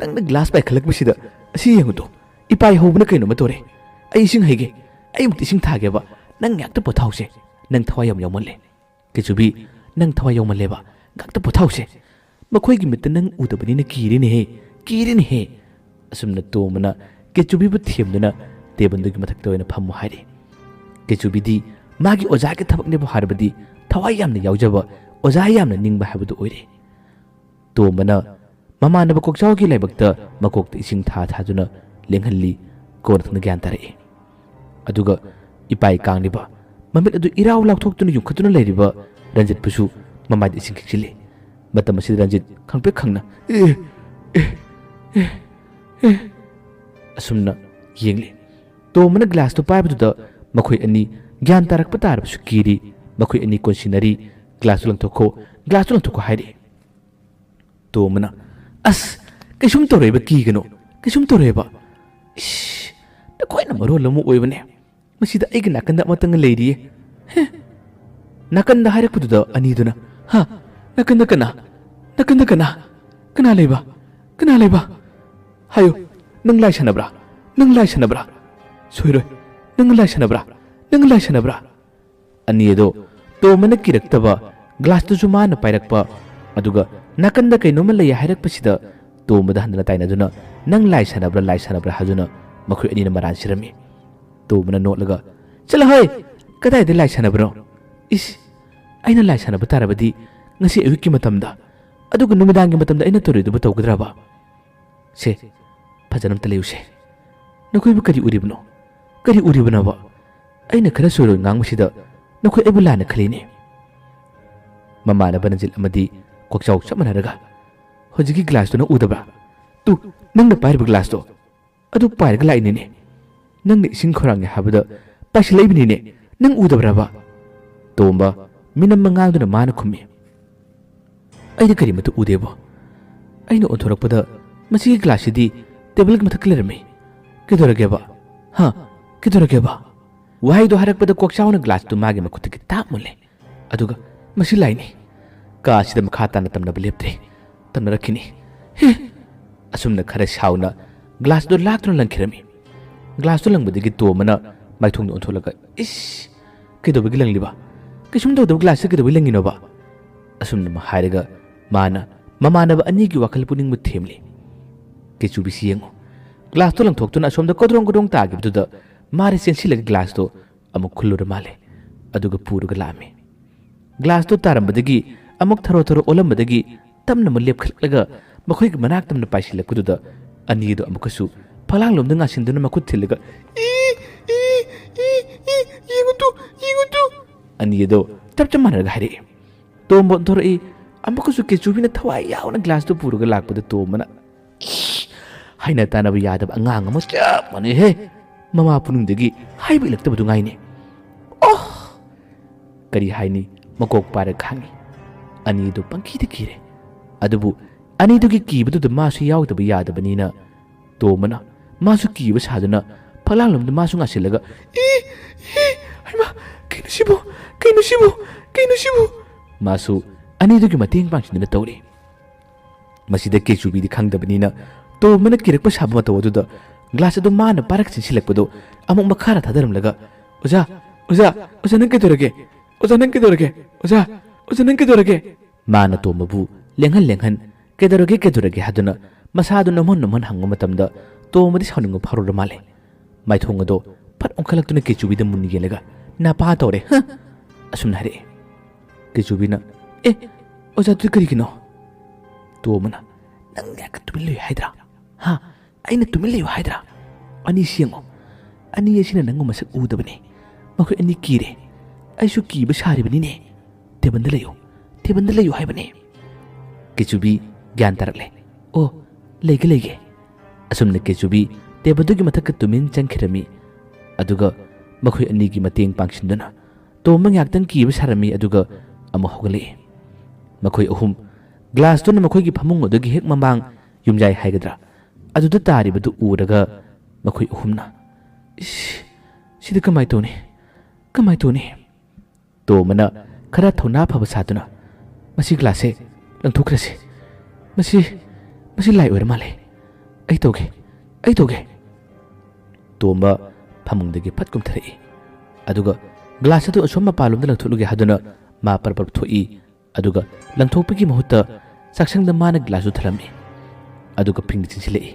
ꯅꯪꯅ ꯒ꯭ꯂꯥꯁ ꯄꯥꯏꯈꯠꯂꯛꯄꯁꯤꯗ ꯑꯁꯤ ꯌꯦꯡꯉꯨꯗꯣ꯫ ꯏꯄꯥꯏ ꯍꯧꯕꯅ ꯀꯩꯅꯣꯝꯃ ꯇꯧꯔꯦ꯫ ꯑꯩ ꯏꯁꯤꯡ ꯍꯩꯒꯦ꯫ ꯑꯩ ꯑꯃꯨꯛꯇ ꯏꯁꯤꯡ ꯊꯥꯒꯦꯕ꯫ ꯅꯪ ꯉꯥꯛꯇ ꯄꯣꯊꯥꯎꯁꯦ꯫ ꯅꯪ ꯊꯋꯥꯏ ꯌꯥꯝ ꯌꯥꯎꯃꯜꯂꯦ꯫ ꯀꯦꯆꯨꯕꯤ, ꯅꯪ ꯊꯋꯥꯏ ꯌꯥꯎꯃꯜꯂꯦꯕ꯫ ꯉꯥꯛꯇ ꯄꯣꯊꯥꯎꯁꯦ꯫ ꯃꯈꯣꯏꯒꯤ ꯃꯤꯠꯇ ꯅꯪ ꯎꯗꯕꯅꯤꯅ ꯀꯤꯔꯦꯅꯦꯍꯦ, ꯀꯤꯔꯦꯅꯦꯍꯦ"꯫ ꯑꯁꯨꯝꯅ ꯇꯣꯝꯕꯅ ꯀꯦꯆꯨꯕꯤꯕꯨ ꯊꯦꯝꯗꯨꯅ ꯇꯦꯕꯜꯗꯨꯒꯤ ꯃꯊꯛꯇ ꯑꯣꯏꯅ ꯐꯝꯃꯨ ꯍꯥꯏꯔꯤ꯫ ꯀꯦꯆꯨꯕꯤꯗꯤ ꯃꯥꯒꯤ ꯑꯣꯖꯥꯒꯤ ꯊꯕꯛꯅꯦꯕꯨ ꯍꯥꯏꯔꯕꯗꯤ ꯊꯋꯥꯏ ꯌꯥꯝꯅ ꯌꯥꯎꯖꯕ, ꯑꯣꯖꯥ ꯌꯥꯝꯅ ꯅꯤꯡꯕ ꯍꯥꯏꯕꯗꯨ ꯑꯣꯏꯔꯦ꯫ ꯇꯣꯝꯕꯅ ꯃꯃꯥꯟꯅꯕ ꯀꯣꯛꯆꯥꯎꯒꯤ ꯂꯥꯏꯕꯛꯇ ꯃꯀꯣꯛꯇ ꯏꯁꯤꯡ ꯊꯥ ꯊꯥꯗꯨꯅ ꯂꯦꯡꯍꯜꯂꯤ꯫ ꯀꯣꯟꯅꯊꯪꯗ ꯒ꯭ꯌꯥꯟ ꯇꯥꯔꯛꯏ꯫ ꯑꯗꯨꯒ ꯏꯄꯥꯏ ꯀꯥꯡꯂꯤꯕ, ꯃꯃꯤꯠ ꯑꯗꯨ ꯏꯔꯥꯎ ꯂꯥꯎꯊꯣꯛꯇꯨꯅ ꯌꯨꯡꯈꯠꯇꯨꯅ ꯂꯩꯔꯤꯕ ꯔꯟꯖꯤꯠꯄꯨꯁꯨ ꯃꯃꯥꯏꯗ ꯏꯁꯤꯡ ꯈꯤꯛꯆꯤꯜꯂꯤ꯫ ꯃꯇꯝ ꯑꯁꯤꯗ ꯔꯟꯖꯤꯠ ꯈꯪꯄ꯭ꯔꯦꯛ ꯈꯪꯅ "ꯑꯦ, ꯑꯦ, ꯑꯦ, ꯑꯦ" ꯑꯁꯨꯝꯅ ꯌꯦꯡꯂꯤ꯫ ꯇꯣꯝꯕꯅ ꯒ꯭ꯂꯥꯁꯇꯨ ꯄꯥꯏꯕꯗꯨꯗ ꯃꯈꯣꯏ ꯑꯅꯤ ꯒ꯭ꯌꯥꯟ ꯇꯥꯔꯛꯄ ꯇꯥꯔꯕꯁꯨ ꯀꯤꯔꯤ꯫ ꯃꯈꯣꯏ ꯑꯅꯤ ꯀꯣꯟꯁꯤꯟꯅꯔꯤ꯫ "ꯒ꯭ꯂꯥꯁꯇꯨ ꯂꯪꯊꯣꯛꯈꯣ, ꯒ꯭ꯂꯥꯁꯇꯨ ꯂꯪꯊꯣꯛꯈꯣ" ꯍꯥꯏꯔꯛꯏ꯫ ꯇꯣꯝꯕꯅ, "ꯑꯁ, ꯀꯩꯁꯨꯝ ꯇꯧꯔꯣꯏꯕ, ꯀꯤꯒꯅꯨ, ꯀꯩꯁꯨꯝ ꯇꯧꯔꯣꯏꯕ꯫ ꯏꯁ, ꯅꯈꯣꯏꯅ ꯃꯔꯣꯜ ꯑꯃ ꯑꯣꯏꯕꯅꯦ꯫ ꯃꯁꯤꯗ ꯑꯩꯒꯤ ꯅꯥꯀꯟꯗ ꯑꯃꯇꯪꯒ ꯂꯩꯔꯤꯌꯦ꯫ ꯍꯦ?" ꯅꯥꯀꯟꯗ ꯍꯥꯏꯔꯛꯄꯗꯨꯗ ꯑꯅꯤꯗꯨꯅ, "ꯍꯥ? ꯅꯥꯀꯟꯗ ꯀꯅꯥ? ꯅꯥꯀꯟꯗ ꯀꯅꯥ? ꯀꯅꯥ ꯂꯩꯕ? ꯀꯅꯥ ꯂꯩꯕ? ꯍꯥꯏꯌꯨ, ꯅꯪ ꯂꯥꯏ ꯁꯥꯟꯅꯕ꯭ꯔꯥ? ꯅꯪ ꯂꯥꯏ ꯁꯥꯟꯅꯕ꯭ꯔꯥ? ꯁꯣꯏꯔꯣꯏ, ꯅꯪ ꯂꯥꯏ ꯁꯥꯟꯅꯕ꯭ꯔꯥ? ꯅꯪ ꯂꯥꯏ ꯁꯥꯟꯅꯕ꯭ꯔꯥ?" ꯑꯅꯤ ꯑꯗꯣ ꯇꯣꯝꯕꯅ ꯀꯤꯔꯛꯇꯕ, ꯒ꯭ꯂꯥꯁꯇꯨꯁꯨ ꯃꯥꯅ ꯄꯥꯏꯔꯛꯄ, ꯑꯗꯨꯒ ꯅꯥꯀꯟꯗ ꯀꯩꯅꯣꯝꯃ ꯂꯩ ꯍꯥꯏꯔꯛꯄꯁꯤꯗ ꯇꯣꯝꯕꯗ ꯍꯟꯗꯅ ꯇꯥꯏꯅꯗꯨꯅ, "ꯅꯪ ꯂꯥꯏ ꯁꯥꯟꯅꯕ꯭ꯔꯥ, ꯂꯥꯏ ꯁꯥꯟꯅꯕ꯭ꯔꯥ?" ꯍꯥꯏꯗꯨꯅ ꯃꯈꯣꯏ ꯑꯅꯤꯅ ꯃꯔꯥꯟ ꯁꯤꯔꯝꯃꯤ꯫ ꯇꯣꯝꯕꯅ ꯅꯣꯠꯂꯒ, "ꯆꯠꯂꯣ ꯍꯣꯏ, ꯀꯗꯥꯏꯗ ꯂꯥꯏ ꯁꯥꯟꯅꯕꯅꯣ? ꯏꯁ, ꯑꯩꯅ ꯂꯥꯏ ꯁꯥꯟꯅꯕ ꯇꯥꯔꯕꯗꯤ ꯉꯁꯤ ꯑꯌꯨꯛꯀꯤ ꯃꯇꯝꯗ, ꯑꯗꯨꯒ ꯅꯨꯃꯤꯗꯥꯡꯒꯤ ꯃꯇꯝꯗ ꯑꯩꯅ ꯇꯧꯔꯤꯗꯨꯕꯨ ꯇꯧꯒꯗ꯭ꯔꯕ? ꯁꯦ, ꯐꯖꯅ ꯑꯝꯇ ꯂꯩꯌꯨꯁꯦ꯫ ꯅꯈꯣꯏꯕꯨ ꯀꯔꯤ ꯎꯔꯤꯕꯅꯣ? ꯀꯔꯤ ꯎꯔꯤꯕꯅꯣꯕ? ꯑꯩꯅ ꯈꯔ ꯁꯣꯏꯔꯣꯏ ꯉꯥꯡꯕꯁꯤꯗ ꯅꯈꯣꯏ ꯑꯩꯕꯨ ꯂꯥꯟꯅ ꯈꯜꯂꯤꯅꯦ꯫" ꯃꯃꯥꯟꯅꯕ ꯔꯟꯖꯤꯠ ꯑꯃꯗꯤ ꯀꯣꯛꯆꯥꯎ ꯆꯞ ꯃꯥꯟꯅꯔꯒ, "ꯍꯧꯖꯤꯛꯀꯤ ꯒ꯭ꯂꯥꯁꯇꯨ ꯅꯪ ꯎꯗꯕ꯭ꯔꯥ? ꯇꯨ, ꯅꯪꯅ ꯄꯥꯏꯔꯤꯕ ꯒ꯭ꯂꯥꯁꯇꯣ, ꯑꯗꯨ ꯄꯥꯏꯔꯒ ꯂꯥꯛꯏꯅꯤꯅꯦ꯫ ꯅꯪꯅ ꯏꯁꯤꯡ ꯈꯧꯔꯥꯡꯉꯦ ꯍꯥꯏꯕꯗ ꯄꯥꯏꯁꯤꯜꯂꯛꯏꯕꯅꯤꯅꯦ꯫ ꯅꯪ ꯎꯗꯕ꯭ꯔꯕ?" ꯇꯣꯝꯕ ꯃꯤꯅꯝ ꯃꯉꯥꯜꯗꯨꯅ ꯃꯥꯅ ꯈꯨꯝꯃꯤ, "ꯑꯩꯗꯤ ꯀꯔꯤꯃꯠꯇ ꯎꯗꯦꯕꯣ꯫ ꯑꯩꯅ ꯑꯣꯟꯊꯣꯔꯛꯄꯗ ꯃꯁꯤꯒꯤ ꯒ꯭ꯂꯥꯁꯁꯤꯗꯤ ꯇꯦꯕꯜꯒꯤ ꯃꯊꯛꯇ ꯂꯩꯔꯝꯃꯤ꯫ ꯀꯩꯗꯧꯔꯒꯦꯕ? ꯍꯥ? ꯀꯩꯗꯧꯔꯒꯦꯕ?" ꯋꯥꯍꯩꯗꯣ ꯍꯥꯏꯔꯛꯄꯗ ꯀꯣꯛꯆꯥꯎꯅ ꯒ꯭ꯂꯥꯁꯇꯨ ꯃꯥꯒꯤ ꯃꯈꯨꯠꯇꯒꯤ ꯇꯥꯞ ꯃꯨꯜꯂꯦ꯫ ꯑꯗꯨꯒ, "ꯃꯁꯤ ꯂꯥꯏꯅꯤ꯫ ꯀꯥ ꯑꯁꯤꯗ ꯃꯈꯥ ꯇꯥꯅ ꯇꯝꯅꯕ ꯂꯦꯞꯇ꯭ꯔꯤ꯫ ꯇꯝꯅꯔꯛꯈꯤꯅꯤ꯫ ꯍꯦ!" ꯑꯁꯨꯝꯅ ꯈꯔ ꯁꯥꯎꯅ ꯒ꯭ꯂꯥꯁꯇꯨ ꯂꯥꯛꯇꯨꯅ ꯂꯪꯈꯤꯔꯝꯃꯤ꯫ ꯒ꯭ꯂꯥꯁꯇꯨ ꯂꯪꯕꯗꯒꯤ ꯇꯣꯝꯕꯅ ꯃꯥꯏꯊꯣꯡꯗ ꯑꯣꯟꯊꯣꯛꯂꯒ, "ꯏꯁ! ꯀꯩꯗꯧꯕꯒꯤ ꯂꯪꯂꯤꯕ? ꯀꯩꯁꯨꯝ ꯇꯧꯗꯕ ꯒ꯭ꯂꯥꯁꯇ ꯀꯩꯗꯧꯕꯒꯤ ꯂꯪꯉꯤꯅꯣꯕ?" ꯑꯁꯨꯝꯅ ꯍꯥꯏꯔꯒ ꯃꯥꯅ ꯃꯃꯥꯟꯅꯕ ꯑꯅꯤꯒꯤ ꯋꯥꯈꯜ ꯄꯨꯛꯅꯤꯡꯕꯨ ꯊꯦꯝꯂꯤ꯫ ꯀꯦꯆꯨꯕꯤꯁꯤ ꯌꯦꯡꯉꯨ꯫ ꯒ꯭ꯂꯥꯁꯇꯨ ꯂꯪꯊꯣꯛꯇꯨꯅ ꯑꯁꯣꯝꯗ ꯀꯣꯗ꯭ꯔꯣꯡ ꯀꯣꯗ꯭ꯔꯣꯡ ꯇꯥꯈꯤꯕꯗꯨꯗ ꯃꯥꯔꯦ ꯆꯦꯟꯁꯤꯜꯂꯒ ꯒ꯭ꯂꯥꯁꯇꯨ ꯑꯃꯨꯛ ꯈꯨꯜꯂꯨꯔ ꯃꯥꯜꯂꯦ꯫ ꯑꯗꯨꯒ ꯄꯨꯔꯒ ꯂꯥꯛꯑꯝꯃꯤ꯫ ꯒ꯭ꯂꯥꯁꯇꯨ ꯇꯥꯔꯝꯕꯗꯒꯤ ꯑꯃꯨꯛ ꯊꯔꯣ ꯊꯔꯣ ꯑꯣꯜꯂꯝꯕꯗꯒꯤ ꯇꯞꯅ ꯑꯃꯨꯛ ꯂꯦꯞꯈꯠꯂꯛꯂꯒ ꯃꯈꯣꯏꯒꯤ ꯃꯅꯥꯛ ꯇꯝꯅ ꯄꯥꯏꯁꯤꯜꯂꯛꯄꯗꯨꯗ ꯑꯅꯤꯗꯨ ꯑꯃꯨꯛꯀꯁꯨ ꯐꯛꯂꯥꯡꯂꯣꯝꯗ ꯉꯥꯁꯤꯟꯗꯨꯅ ꯃꯈꯨꯠ ꯊꯤꯜꯂꯒ "ꯏ, ꯏ, ꯏ, ꯏ, ꯑꯅꯤ ꯑꯗꯣ ꯆꯞ ꯆꯞ ꯃꯥꯟꯅꯔꯒ ꯍꯥꯏꯔꯛꯏ꯫ ꯇꯣꯝꯕ ꯑꯣꯟꯊꯣꯔꯛꯏ꯫ ꯑꯃꯨꯛꯀꯁꯨ ꯀꯦꯆꯨꯕꯤꯅ ꯊꯋꯥꯏ ꯌꯥꯎꯅ ꯒ꯭ꯂꯥꯁꯇꯨ ꯄꯨꯔꯒ ꯂꯥꯛꯄꯗ ꯇꯣꯝꯕꯅ ꯍꯩꯅ ꯇꯥꯅꯕ ꯌꯥꯗꯕ ꯑꯉꯥꯡ ꯑꯃ ꯆꯞ ꯃꯥꯟꯅꯩꯍꯦ꯫ ꯃꯃꯥ ꯄꯨꯛꯅꯤꯡꯗꯒꯤ ꯍꯥꯏꯕ ꯏꯜꯂꯛꯇꯕꯗꯨ ꯉꯥꯏꯅꯤ꯫ ꯑꯣꯍ! ꯀꯔꯤ ꯍꯥꯏꯅꯤ? ꯃꯀꯣꯛ ꯄꯥꯏꯔ ꯈꯥꯡꯉꯤ꯫ ꯑꯅꯤꯗꯨ ꯄꯪꯀꯤꯗ ꯀꯤꯔꯦ꯫ ꯑꯗꯨꯕꯨ ꯑꯅꯤꯗꯨꯒꯤ ꯀꯤꯕꯗꯨꯗ ꯃꯥꯁꯨ ꯌꯥꯎꯗꯕ ꯌꯥꯗꯕꯅꯤꯅ ꯇꯣꯝꯕꯅ ꯃꯥꯁꯨ ꯀꯤꯕ ꯁꯥꯗꯨꯅ ꯐꯛꯂꯥꯡꯂꯣꯝꯗ ꯃꯥꯁꯨ ꯉꯥꯁꯤꯜꯂꯒ, "ꯏ! ꯏ! ꯍꯩꯃꯥ! ꯀꯩꯅꯣ ꯁꯤꯕꯨ? ꯀꯩꯅꯣ ꯁꯤꯕꯨ? ꯀꯩꯅꯣ ꯁꯤꯕꯨ?" ꯃꯥꯁꯨ ꯑꯅꯤꯗꯨꯒꯤ ꯃꯇꯦꯡ ꯄꯥꯡꯁꯤꯟꯗꯨꯅ ꯇꯧꯔꯤ꯫ ꯃꯁꯤꯗ ꯀꯦꯆꯨꯕꯤꯗꯤ ꯈꯪꯗꯕꯅꯤꯅ ꯇꯣꯝꯕꯅ ꯀꯤꯔꯛꯄ ꯁꯥꯕ ꯃꯇꯧ ꯑꯗꯨꯗ ꯒ꯭ꯂꯥꯁ ꯑꯗꯨ ꯃꯥꯅ ꯄꯥꯏꯔꯛ ꯆꯦꯟꯁꯤꯜꯂꯛꯄꯗꯨ ꯑꯃꯨꯛ ꯃꯈꯥꯗ ꯊꯥꯗꯔꯝꯂꯒ, "ꯑꯣꯖꯥ! ꯑꯣꯖꯥ! ꯑꯣꯖꯥ, ꯅꯪ ꯀꯩꯗꯧꯔꯒꯦ? ꯑꯣꯖꯥ, ꯅꯪ ꯀꯩꯗꯧꯔꯒꯦ? ꯑꯣꯖꯥ! ꯑꯣꯖꯥ, ꯅꯪ ꯀꯩꯗꯧꯔꯒꯦ?" ꯃꯥꯅ ꯇꯣꯝꯕꯕꯨ ꯂꯦꯡꯍꯟ ꯂꯦꯡꯍꯟ, "ꯀꯩꯗꯧꯔꯒꯦ, ꯀꯩꯗꯧꯔꯒꯦ?" ꯍꯥꯏꯗꯨꯅ ꯃꯁꯥꯗꯨ ꯅꯝꯍꯟ ꯅꯝꯍꯟ ꯍꯪꯕ ꯃꯇꯝꯗ ꯇꯣꯝꯕꯗꯤ ꯁꯥꯎꯅꯤꯡꯕ ꯐꯥꯎꯔꯨꯔ ꯃꯥꯜꯂꯦ꯫ ꯃꯥꯏꯊꯣꯡ ꯑꯗꯣ ꯐꯠ ꯑꯣꯟꯈꯠꯂꯛꯇꯨꯅ ꯀꯦꯆꯨꯕꯤꯗ ꯃꯨꯟꯅ ꯌꯦꯡꯂꯒ, "ꯅꯄꯥ ꯇꯧꯔꯦ, ꯍ?" ꯑꯁꯨꯝꯅ ꯍꯥꯏꯔꯛꯑꯦ꯫ ꯀꯦꯆꯨꯕꯤꯅ, "ꯑꯦ, ꯑꯣꯖꯥ, ꯑꯗꯨꯗꯤ ꯀꯔꯤꯒꯤꯅꯣ?" ꯇꯣꯝꯕꯅ, "ꯅꯪ ꯉꯥꯏꯍꯥꯛ ꯇꯨꯃꯤꯟ ꯂꯩꯌꯨ ꯍꯥꯏꯗ꯭ꯔꯥ? ꯍꯥ? ꯑꯩꯅ ꯇꯨꯃꯤꯟ ꯂꯩꯌꯨ ꯍꯥꯏꯗ꯭ꯔꯥ? ꯑꯅꯤꯁꯤ ꯌꯦꯡꯉꯣ꯫ ꯑꯅꯤ ꯑꯁꯤꯅ ꯅꯪꯕꯨ ꯃꯁꯛ ꯎꯗꯕꯅꯤ꯫ ꯃꯈꯣꯏ ꯑꯅꯤ ꯀꯤꯔꯦ꯫ ꯑꯩꯁꯨ ꯀꯤꯕ ꯁꯥꯔꯤꯕꯅꯤꯅꯦ꯫ ꯇꯦꯕꯜꯗ ꯂꯩꯌꯨ꯫ ꯇꯦꯕꯜꯗ ꯂꯩꯌꯨ ꯍꯥꯏꯕꯅꯤ꯫" ꯀꯦꯆꯨꯕꯤ ꯒ꯭ꯌꯥꯟ ꯇꯥꯔꯛꯂꯦ꯫ "ꯑꯣ, ꯂꯩꯒꯦ, ꯂꯩꯒꯦ꯫" ꯑꯁꯨꯝꯅ ꯀꯦꯆꯨꯕꯤ ꯇꯦꯕꯜꯗꯨꯒꯤ ꯃꯊꯛꯇ ꯇꯨꯃꯤꯟ ꯆꯪꯈꯤꯔꯝꯃꯤ꯫ ꯑꯗꯨꯒ ꯃꯈꯣꯏ ꯑꯅꯤꯒꯤ ꯃꯇꯦꯡ ꯄꯥꯡꯁꯤꯟꯗꯨꯅ ꯇꯣꯝꯕ ꯉꯥꯏꯍꯥꯛꯇꯪ ꯀꯤꯕ ꯁꯥꯔꯝꯃꯤ, ꯑꯗꯨꯒ ꯑꯃꯨꯛ ꯍꯧꯒꯠꯂꯛꯏ꯫ ꯃꯈꯣꯏ ꯑꯍꯨꯝ ꯒ꯭ꯂꯥꯁꯇꯨꯅ ꯃꯈꯣꯏꯒꯤ ꯐꯃꯨꯡ ꯑꯗꯨꯒꯤ ꯍꯦꯛ ꯃꯃꯥꯡ ꯌꯨꯝꯌꯥꯏ ꯍꯥꯏꯒꯗ꯭ꯔꯥ, ꯑꯗꯨꯗ ꯇꯥꯔꯤꯕꯗꯨ ꯎꯔꯒ ꯃꯈꯣꯏ ꯑꯍꯨꯝꯅ, "ꯏꯁ, ꯁꯤꯗ ꯀꯃꯥꯏ ꯇꯧꯅꯤ? ꯀꯃꯥꯏ ꯇꯧꯅꯤ?" ꯇꯣꯝꯕꯅ ꯈꯔ ꯊꯧꯅꯥ ꯐꯕ ꯁꯥꯗꯨꯅ, "ꯃꯁꯤ ꯒ꯭ꯂꯥꯁꯁꯦ ꯂꯪꯊꯣꯛꯈ꯭ꯔꯁꯤ꯫ ꯃꯁꯤ, ꯃꯁꯤ ꯂꯥꯏ ꯑꯣꯏꯔ ꯃꯥꯜꯂꯦ꯫ ꯑꯩ ꯇꯧꯒꯦ, ꯑꯩ ꯇꯧꯒꯦ꯫" ꯇꯣꯝꯕ ꯐꯃꯨꯡꯗꯒꯤ ꯐꯠ ꯀꯨꯝꯊꯔꯛꯏ꯫ ꯑꯗꯨꯒ ꯒ꯭ꯂꯥꯁ ꯑꯗꯨ ꯑꯁꯣꯝ ꯃꯄꯥꯟꯂꯣꯝꯗ ꯂꯪꯊꯣꯛꯂꯨꯒꯦ ꯍꯥꯏꯗꯨꯅ ꯃꯥ ꯄꯔꯞ ꯄꯔꯞ ꯊꯣꯛꯏ꯫ ꯑꯗꯨꯒ ꯂꯪꯊꯣꯛꯄꯒꯤ ꯃꯍꯨꯠꯇ ꯆꯥꯛꯁꯪꯗ ꯃꯥꯅ ꯒ꯭ꯂꯥꯁꯇꯨ ꯊꯝꯂꯝꯃꯤ꯫ ꯑꯗꯨꯒ ꯐꯤꯡꯗ ꯆꯤꯟꯁꯤꯜꯂꯛꯏ꯫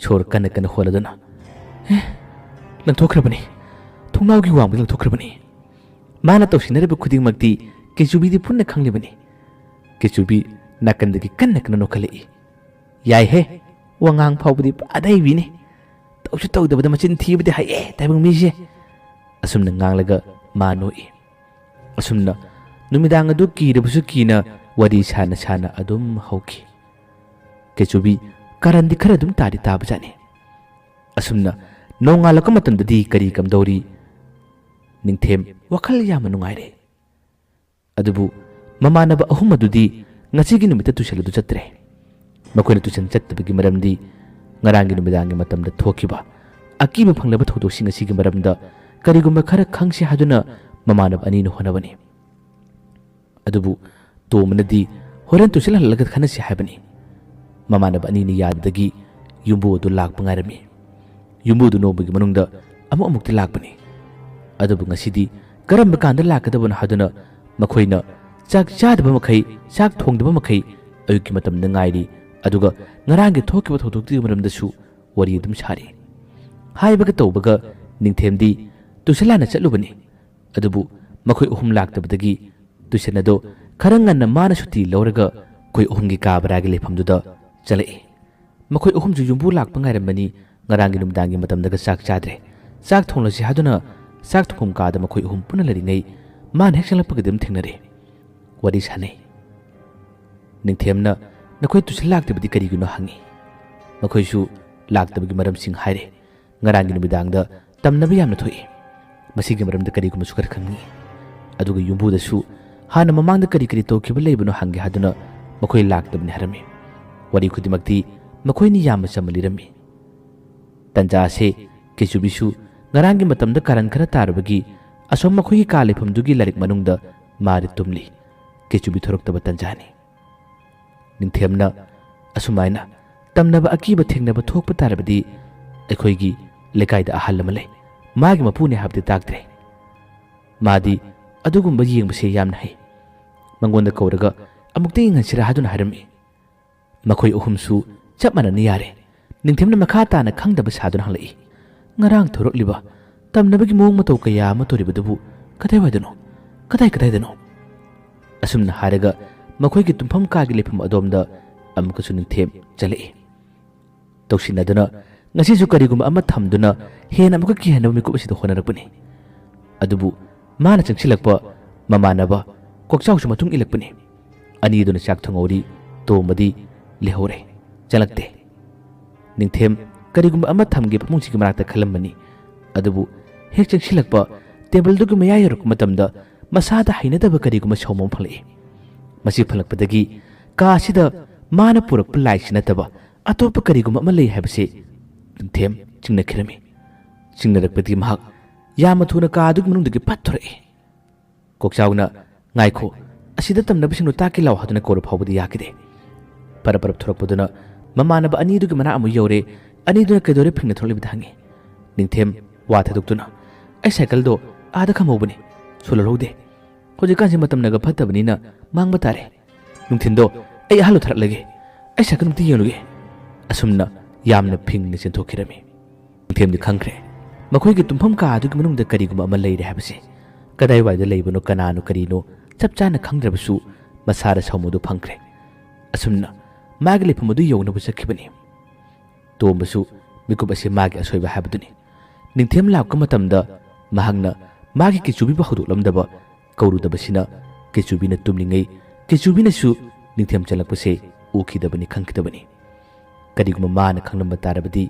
ꯁꯣꯔ ꯀꯟꯅ ꯀꯟꯅ ꯍꯣꯜꯂꯗꯨꯅ, "ꯑꯦ, ꯂꯪꯊꯣꯛꯈ꯭ꯔꯕꯅꯤ꯫ ꯊꯣꯡꯅꯥꯎꯒꯤ ꯋꯥꯡꯃꯗ ꯂꯪꯊꯣꯛꯈ꯭ꯔꯕꯅꯤ꯫" ꯃꯥꯅ ꯇꯧꯁꯤꯟꯅꯔꯤꯕ ꯈꯨꯗꯤꯡꯃꯛꯇꯤ ꯀꯦꯆꯨꯕꯤꯗꯤ ꯄꯨꯟꯅ ꯈꯪꯂꯤꯕꯅꯤ꯫ ꯀꯦꯆꯨꯕꯤ ꯅꯥꯀꯟꯗꯒꯤ ꯀꯟꯅ ꯀꯟꯅ ꯅꯣꯛꯈꯠꯂꯛꯏ꯫ "ꯌꯥꯏꯍꯦ, ꯋꯥꯉꯥꯡ ꯐꯥꯎꯕꯗꯤ ꯄꯨꯔꯥ ꯑꯗꯩꯕꯤꯅꯦ꯫ ꯇꯧꯁꯨ ꯇꯧꯗꯕꯗ ꯃꯆꯤꯟ ꯊꯤꯕꯗꯤ ꯍꯩꯌꯦ ꯇꯥꯏꯕꯪ ꯃꯤꯁꯦ꯫" ꯑꯁꯨꯝꯅ ꯉꯥꯡꯂꯒ ꯃꯥ ꯅꯣꯛꯏ꯫ ꯑꯁꯨꯝꯅ ꯅꯨꯃꯤꯗꯥꯡ ꯑꯗꯨ ꯀꯤꯔꯕꯁꯨ ꯀꯤꯅ ꯋꯥꯔꯤ ꯁꯥꯅ ꯁꯥꯅ ꯑꯗꯨꯝ ꯍꯧꯈꯤ꯫ ꯀꯦꯆꯨꯕꯤ ꯀꯥꯔꯟꯗꯤ ꯈꯔ ꯑꯗꯨꯝ ꯇꯥꯗꯤ ꯇꯥꯕꯖꯥꯠꯅꯤ꯫ ꯑꯁꯨꯝꯅ ꯅꯣꯡꯉꯥꯜꯂꯛꯄ ꯃꯇꯝꯗꯗꯤ ꯀꯔꯤ ꯀꯝꯗꯧꯔꯤ? ꯅꯤꯡꯊꯦꯝ ꯋꯥꯈꯜ ꯌꯥꯝꯅ ꯅꯨꯡꯉꯥꯏꯔꯦ꯫ ꯑꯗꯨꯕꯨ ꯃꯃꯥꯟꯅꯕ ꯑꯍꯨꯝ ꯑꯗꯨꯗꯤ ꯉꯁꯤꯒꯤ ꯅꯨꯃꯤꯠꯇ ꯇꯨꯏꯁꯟ ꯑꯗꯨ ꯆꯠꯇ꯭ꯔꯦ꯫ ꯃꯈꯣꯏꯅ ꯇꯨꯏꯁꯟ ꯆꯠꯇꯕꯒꯤ ꯃꯔꯝꯗꯤ ꯉꯔꯥꯡꯒꯤ ꯅꯨꯃꯤꯗꯥꯡꯒꯤ ꯃꯇꯝꯗ ꯊꯣꯛꯈꯤꯕ ꯑꯀꯤꯕ ꯐꯪꯂꯕ ꯊꯧꯗꯣꯛꯁꯤꯡ ꯑꯁꯤꯒꯤ ꯃꯔꯝꯗ ꯀꯔꯤꯒꯨꯝꯕ ꯈꯔ ꯈꯪꯁꯤ ꯍꯥꯏꯗꯨꯅ ꯃꯃꯥꯟꯅꯕ ꯑꯅꯤꯅ ꯍꯣꯠꯅꯕꯅꯤ꯫ ꯑꯗꯨꯕꯨ ꯇꯣꯝꯕꯅꯗꯤ ꯍꯣꯔꯦꯟ ꯇꯨꯏꯁꯟ ꯍꯜꯂꯛꯂꯒ ꯈꯟꯅꯁꯤ ꯍꯥꯏꯕꯅꯤ꯫ ꯃꯃꯥꯟꯅꯕ ꯑꯅꯤꯅ ꯌꯥꯗꯕꯗꯒꯤ ꯌꯨꯝꯕꯨ ꯑꯗꯨ ꯂꯥꯛꯄ ꯉꯥꯏꯔꯝꯃꯤ꯫ ꯌꯨꯝꯕꯨ ꯑꯗꯨ ꯅꯣꯡꯃꯒꯤ ꯃꯅꯨꯡꯗ ꯑꯃꯨꯛ ꯑꯃꯨꯛꯇꯤ ꯂꯥꯛꯄꯅꯤ꯫ ꯑꯗꯨꯕꯨ ꯉꯁꯤꯗꯤ ꯀꯔꯝꯕ ꯀꯥꯟꯗ ꯂꯥꯛꯀꯗꯕꯅꯣ ꯍꯥꯏꯗꯨꯅ ꯃꯈꯣꯏꯅ ꯆꯥꯛ ꯆꯥꯗꯕ ꯃꯈꯩ, ꯆꯥꯛ ꯊꯣꯡꯗꯕ ꯃꯈꯩ ꯑꯌꯨꯛꯀꯤ ꯃꯇꯝꯗ ꯉꯥꯏꯔꯤ꯫ ꯑꯗꯨꯒ ꯉꯔꯥꯡꯒꯤ ꯊꯣꯛꯈꯤꯕ ꯊꯧꯗꯣꯛꯇꯨꯒꯤ ꯃꯔꯝꯗꯁꯨ ꯋꯥꯔꯤ ꯑꯗꯨꯝ ꯁꯥꯔꯤ꯫ ꯍꯥꯏꯕꯒ ꯇꯧꯕꯒ ꯅꯤꯡꯊꯦꯝꯗꯤ ꯇꯨꯏꯁꯟ ꯂꯥꯟꯅ ꯆꯠꯂꯨꯕꯅꯤ꯫ ꯑꯗꯨꯕꯨ ꯃꯈꯣꯏ ꯑꯍꯨꯝ ꯂꯥꯛꯇꯕꯗꯒꯤ ꯇꯨꯏꯁꯟ ꯑꯗꯣ ꯈꯔ ꯉꯟꯅ ꯃꯥꯅ ꯁꯨꯇꯤ ꯂꯧꯔꯒ ꯑꯩꯈꯣꯏ ꯑꯍꯨꯝꯒꯤ ꯀꯥ ꯕꯔꯥꯒꯤ ꯂꯩꯐꯝꯗꯨꯗ ꯆꯠꯂꯛꯏ꯫ ꯃꯈꯣꯏ ꯑꯍꯨꯝꯁꯨ ꯌꯨꯝꯕꯨ ꯂꯥꯛꯄ ꯉꯥꯏꯔꯝꯕꯅꯤ꯫ ꯉꯔꯥꯡꯒꯤ ꯅꯨꯃꯤꯗꯥꯡꯒꯤ ꯃꯇꯝꯗꯒ ꯆꯥꯛ ꯆꯥꯗ꯭ꯔꯦ꯫ ꯆꯥꯛ ꯊꯣꯡꯂꯁꯤ ꯍꯥꯏꯗꯨꯅ ꯆꯥꯛ ꯊꯣꯡꯐꯝ ꯀꯥꯗ ꯃꯈꯣꯏ ꯑꯍꯨꯝ ꯄꯨꯟꯅ ꯂꯩꯔꯤꯉꯩ ꯃꯥꯅ ꯍꯦꯛ ꯆꯪꯂꯛꯄꯒꯗꯤ ꯑꯗꯨꯝ ꯊꯦꯡꯅꯔꯦ꯫ ꯋꯥꯔꯤ ꯁꯥꯟꯅꯩ꯫ ꯅꯤꯡꯊꯦꯝꯅ ꯅꯈꯣꯏ ꯇꯨꯏꯁꯟ ꯂꯥꯛꯇꯕꯗꯤ ꯀꯔꯤꯒꯤꯅꯣ ꯍꯪꯉꯤ꯫ ꯃꯈꯣꯏꯁꯨ ꯂꯥꯛꯇꯕꯒꯤ ꯃꯔꯝꯁꯤꯡ ꯍꯥꯏꯔꯦ꯫ ꯉꯔꯥꯡꯒꯤ ꯅꯨꯃꯤꯗꯥꯡꯗ ꯇꯝꯅꯕ ꯌꯥꯝꯅ ꯊꯣꯛꯏ꯫ ꯃꯁꯤꯒꯤ ꯃꯔꯝꯗ ꯀꯔꯤꯒꯨꯝꯕꯁꯨ ꯈꯔ ꯈꯪꯅꯤꯡꯏ꯫ ꯑꯗꯨꯒ ꯌꯨꯝꯕꯨꯗꯁꯨ ꯍꯥꯟꯅ ꯃꯃꯥꯡꯗ ꯀꯔꯤ ꯀꯔꯤ ꯇꯧꯈꯤꯕ ꯂꯩꯕꯅꯣ ꯍꯪꯒꯦ ꯍꯥꯏꯗꯨꯅ ꯃꯈꯣꯏ ꯂꯥꯛꯇꯕꯅꯤ ꯍꯥꯏꯔꯝꯃꯤ꯫ ꯋꯥꯔꯤ ꯈꯨꯗꯤꯡꯃꯛꯇꯤ ꯃꯈꯣꯏꯅꯤ ꯌꯥꯝꯅ ꯆꯝꯅ ꯂꯤꯔꯝꯃꯤ꯫ ꯇꯟꯖꯥ ꯑꯁꯤ ꯀꯦꯆꯨꯕꯤꯁꯨ ꯉꯔꯥꯡꯒꯤ ꯃꯇꯝꯗ ꯀꯥꯔꯟ ꯈꯔ ꯇꯥꯔꯨꯕꯒꯤ ꯑꯁꯣꯝ ꯃꯈꯣꯏꯒꯤ ꯀꯥ ꯂꯩꯐꯝꯗꯨꯒꯤ ꯂꯥꯏꯔꯤꯛ ꯃꯅꯨꯡꯗ ꯃꯥꯗꯤ ꯇꯨꯝꯂꯤ꯫ ꯀꯦꯆꯨꯕꯤ ꯊꯣꯔꯛꯇꯕ ꯇꯟꯖꯥꯅꯤ꯫ ꯅꯤꯡꯊꯦꯝꯅ ꯑꯁꯨꯃꯥꯏꯅ ꯇꯝꯅꯕ ꯑꯀꯤꯕ ꯊꯦꯡꯅꯕ ꯊꯣꯛꯄ ꯇꯥꯔꯕꯗꯤ ꯑꯩꯈꯣꯏꯒꯤ ꯂꯩꯀꯥꯏꯗ ꯑꯍꯜ ꯑꯃ ꯂꯩ, ꯃꯥꯒꯤ ꯃꯄꯨꯅꯦ ꯍꯥꯏꯕꯗꯤ ꯇꯥꯛꯇ꯭ꯔꯦ꯫ ꯃꯥꯗꯤ ꯑꯗꯨꯒꯨꯝꯕ ꯌꯦꯡꯕꯁꯦ ꯌꯥꯝꯅ ꯍꯩ꯫ ꯃꯉꯣꯟꯗ ꯀꯧꯔꯒ ꯑꯃꯨꯛꯇ ꯌꯦꯡꯍꯟꯁꯤꯔꯥ ꯍꯥꯏꯗꯨꯅ ꯍꯥꯏꯔꯝꯃꯤ꯫ ꯃꯈꯣꯏ ꯑꯍꯨꯝꯁꯨ ꯆꯞ ꯃꯥꯟꯅꯅ ꯌꯥꯔꯦ꯫ ꯅꯤꯡꯊꯦꯝꯅ ꯃꯈꯥ ꯇꯥꯅ ꯈꯪꯗꯕ ꯁꯥꯗꯨꯅ ꯍꯪꯂꯛꯏ꯫ ꯉꯔꯥꯡ ꯊꯣꯔꯛꯂꯤꯕ ꯇꯝꯅꯕꯒꯤ ꯃꯑꯣꯡ ꯃꯇꯧ ꯀꯌꯥ ꯑꯃ ꯇꯧꯔꯤꯕꯗꯨꯕꯨ ꯀꯗꯥꯏꯋꯥꯏꯗꯅꯣ? ꯀꯗꯥꯏ ꯀꯗꯥꯏꯗꯅꯣ? ꯑꯁꯨꯝꯅ ꯍꯥꯏꯔꯒ ꯃꯈꯣꯏꯒꯤ ꯇꯨꯝꯐꯝ ꯀꯥꯒꯤ ꯂꯩꯐꯝ ꯑꯗꯣꯝꯗ ꯑꯃꯨꯛꯀꯁꯨ ꯅꯤꯡꯊꯦꯝ ꯆꯠꯂꯛꯏ꯫ ꯇꯧꯁꯤꯟꯅꯗꯨꯅ ꯉꯁꯤꯁꯨ ꯀꯔꯤꯒꯨꯝꯕ ꯑꯃ ꯊꯝꯗꯨꯅ ꯍꯦꯟꯅ ꯑꯃꯨꯛꯀ ꯀꯤꯍꯟꯅꯕ ꯃꯤꯀꯨꯞ ꯑꯁꯤꯗ ꯍꯣꯠꯅꯔꯛꯄꯅꯤ꯫ ꯑꯗꯨꯕꯨ ꯃꯥꯅ ꯆꯪꯁꯤꯜꯂꯛꯄ ꯃꯃꯥꯟꯅꯕ ꯀꯣꯛꯆꯥꯎꯁꯨ ꯃꯇꯨꯡ ꯏꯜꯂꯛꯄꯅꯤ꯫ ꯑꯅꯤꯗꯨꯅ ꯆꯥꯛ ꯊꯣꯡꯍꯧꯔꯤ, ꯇꯣꯝꯕꯗꯤ ꯂꯩꯍꯧꯔꯦ, ꯆꯪꯂꯛꯇꯦ꯫ ꯅꯤꯡꯊꯦꯝ ꯀꯔꯤꯒꯨꯝꯕ ꯑꯃ ꯊꯝꯒꯦ ꯐꯃꯨꯡꯁꯤꯒꯤ ꯃꯅꯥꯛꯇ ꯈꯜꯂꯝꯕꯅꯤ꯫ ꯑꯗꯨꯕꯨ ꯍꯦꯛ ꯆꯪꯁꯤꯜꯂꯛꯄ ꯇꯦꯕꯜꯗꯨꯒꯤ ꯃꯌꯥ ꯌꯧꯔꯛꯄ ꯃꯇꯝꯗ ꯃꯁꯥꯗ ꯍꯩꯅꯗꯕ ꯀꯔꯤꯒꯨꯝꯕ ꯁꯥꯎꯕ ꯑꯃ ꯐꯪꯂꯛꯏ꯫ ꯃꯁꯤ ꯐꯪꯂꯛꯄꯗꯒꯤ ꯀꯥ ꯑꯁꯤꯗ ꯃꯥꯅ ꯄꯨꯔꯛꯄ ꯂꯥꯏꯁꯤ ꯅꯠꯇꯕ ꯑꯇꯣꯞꯄ ꯀꯔꯤꯒꯨꯝꯕ ꯑꯃ ꯂꯩ ꯍꯥꯏꯕꯁꯤ ꯅꯤꯡꯊꯦꯝ ꯆꯤꯡꯅꯈꯤꯔꯝꯃꯤ꯫ ꯆꯤꯡꯅꯔꯛꯄꯗꯒꯤ ꯃꯍꯥꯛ ꯌꯥꯝꯅ ꯊꯨꯅ ꯀꯥ ꯑꯗꯨꯒꯤ ꯃꯅꯨꯡꯗꯒꯤ ꯄꯠ ꯊꯣꯔꯛꯏ꯫ ꯀꯣꯛꯆꯥꯎꯅ, "ꯉꯥꯏꯈꯣ, ꯑꯁꯤꯗ ꯇꯝꯅꯕꯁꯤꯡꯗꯨ ꯇꯥꯛꯀꯦ ꯂꯥꯎ" ꯍꯥꯏꯗꯨꯅ ꯀꯧꯔ ꯐꯥꯎꯕꯗꯤ ꯌꯥꯈꯤꯗꯦ꯫ ꯄꯔꯞ ꯄꯔꯞ ꯊꯣꯔꯛꯄꯗꯨꯅ ꯃꯃꯥꯟꯅꯕ ꯑꯅꯤꯗꯨꯒꯤ ꯃꯅꯥꯛ ꯑꯃꯨꯛ ꯌꯧꯔꯦ꯫ ꯑꯅꯤꯗꯨꯅ ꯀꯩꯗꯧꯔꯦ ꯐꯤꯡꯅ ꯊꯣꯔꯛꯂꯤꯕꯗ ꯍꯪꯉꯤ꯫ ꯅꯤꯡꯊꯦꯝ ꯋꯥ ꯊꯥꯗꯣꯛꯇꯨꯅ, "ꯑꯩ ꯁꯥꯏꯀꯜꯗꯣ ꯑꯥꯗ ꯈꯝꯍꯧꯕꯅꯤ, ꯁꯣꯜꯍꯧꯗꯦ꯫ ꯍꯧꯖꯤꯛꯀꯥꯟꯁꯤ ꯃꯇꯝꯅꯒ ꯐꯠꯇꯕꯅꯤꯅ ꯃꯥꯡꯕ ꯇꯥꯔꯦ꯫ ꯅꯨꯡꯊꯤꯟꯗꯣ ꯑꯩ ꯑꯍꯜꯂꯨ ꯊꯥꯔꯛꯂꯒꯦ꯫ ꯑꯩ ꯁꯥꯏꯀꯜ ꯑꯝꯇ ꯌꯦꯡꯂꯨꯒꯦ"꯫ ꯑꯁꯨꯝꯅ ꯌꯥꯝꯅ ꯐꯤꯡꯅ ꯆꯦꯟꯊꯣꯛꯈꯤꯔꯝꯃꯤ꯫ ꯅꯤꯡꯊꯦꯝꯗꯤ ꯈꯪꯈ꯭ꯔꯦ, ꯃꯈꯣꯏꯒꯤ ꯇꯨꯝꯐꯝ ꯀꯥ ꯑꯗꯨꯒꯤ ꯃꯅꯨꯡꯗ ꯀꯔꯤꯒꯨꯝꯕ ꯑꯃ ꯂꯩꯔꯦ ꯍꯥꯏꯕꯁꯦ꯫ ꯀꯗꯥꯏꯋꯥꯏꯗ ꯂꯩꯕꯅꯣ, ꯀꯅꯥꯅꯣ, ꯀꯔꯤꯅꯣ ꯆꯞ ꯆꯥꯅ ꯈꯪꯗ꯭ꯔꯕꯁꯨ ꯃꯁꯥꯗ ꯁꯥꯎꯃꯗꯨ ꯐꯪꯈ꯭ꯔꯦ꯫ ꯑꯁꯨꯝꯅ ꯃꯥꯒꯤ ꯂꯩꯐꯝ ꯑꯗꯨ ꯌꯧꯅꯕ ꯆꯠꯈꯤꯕꯅꯤ꯫ ꯇꯣꯝꯕꯁꯨ ꯃꯤꯀꯨꯞ ꯑꯁꯤ ꯃꯥꯒꯤ ꯑꯁꯣꯏꯕ ꯍꯥꯏꯕꯗꯨꯅꯤ꯫ ꯅꯤꯡꯊꯦꯝ ꯂꯥꯛꯄ ꯃꯇꯝꯗ ꯃꯍꯥꯛꯅ ꯃꯥꯒꯤ ꯀꯤꯆꯨꯕꯤꯕꯨ ꯍꯧꯗꯣꯛꯂꯝꯗꯕ ꯀꯧꯔꯨꯗꯕꯁꯤꯅ ꯀꯤꯆꯨꯕꯤꯅ ꯇꯨꯝꯂꯤꯉꯩ ꯀꯤꯆꯨꯕꯤꯅꯁꯨ ꯅꯤꯡꯊꯦꯝ ꯆꯪꯂꯛꯄꯁꯦ ꯎꯈꯤꯗꯕꯅꯤ, ꯈꯪꯈꯤꯗꯕꯅꯤ꯫ ꯀꯔꯤꯒꯨꯝꯕ ꯃꯥꯅ ꯈꯪꯂꯝꯕ ꯇꯥꯔꯕꯗꯤ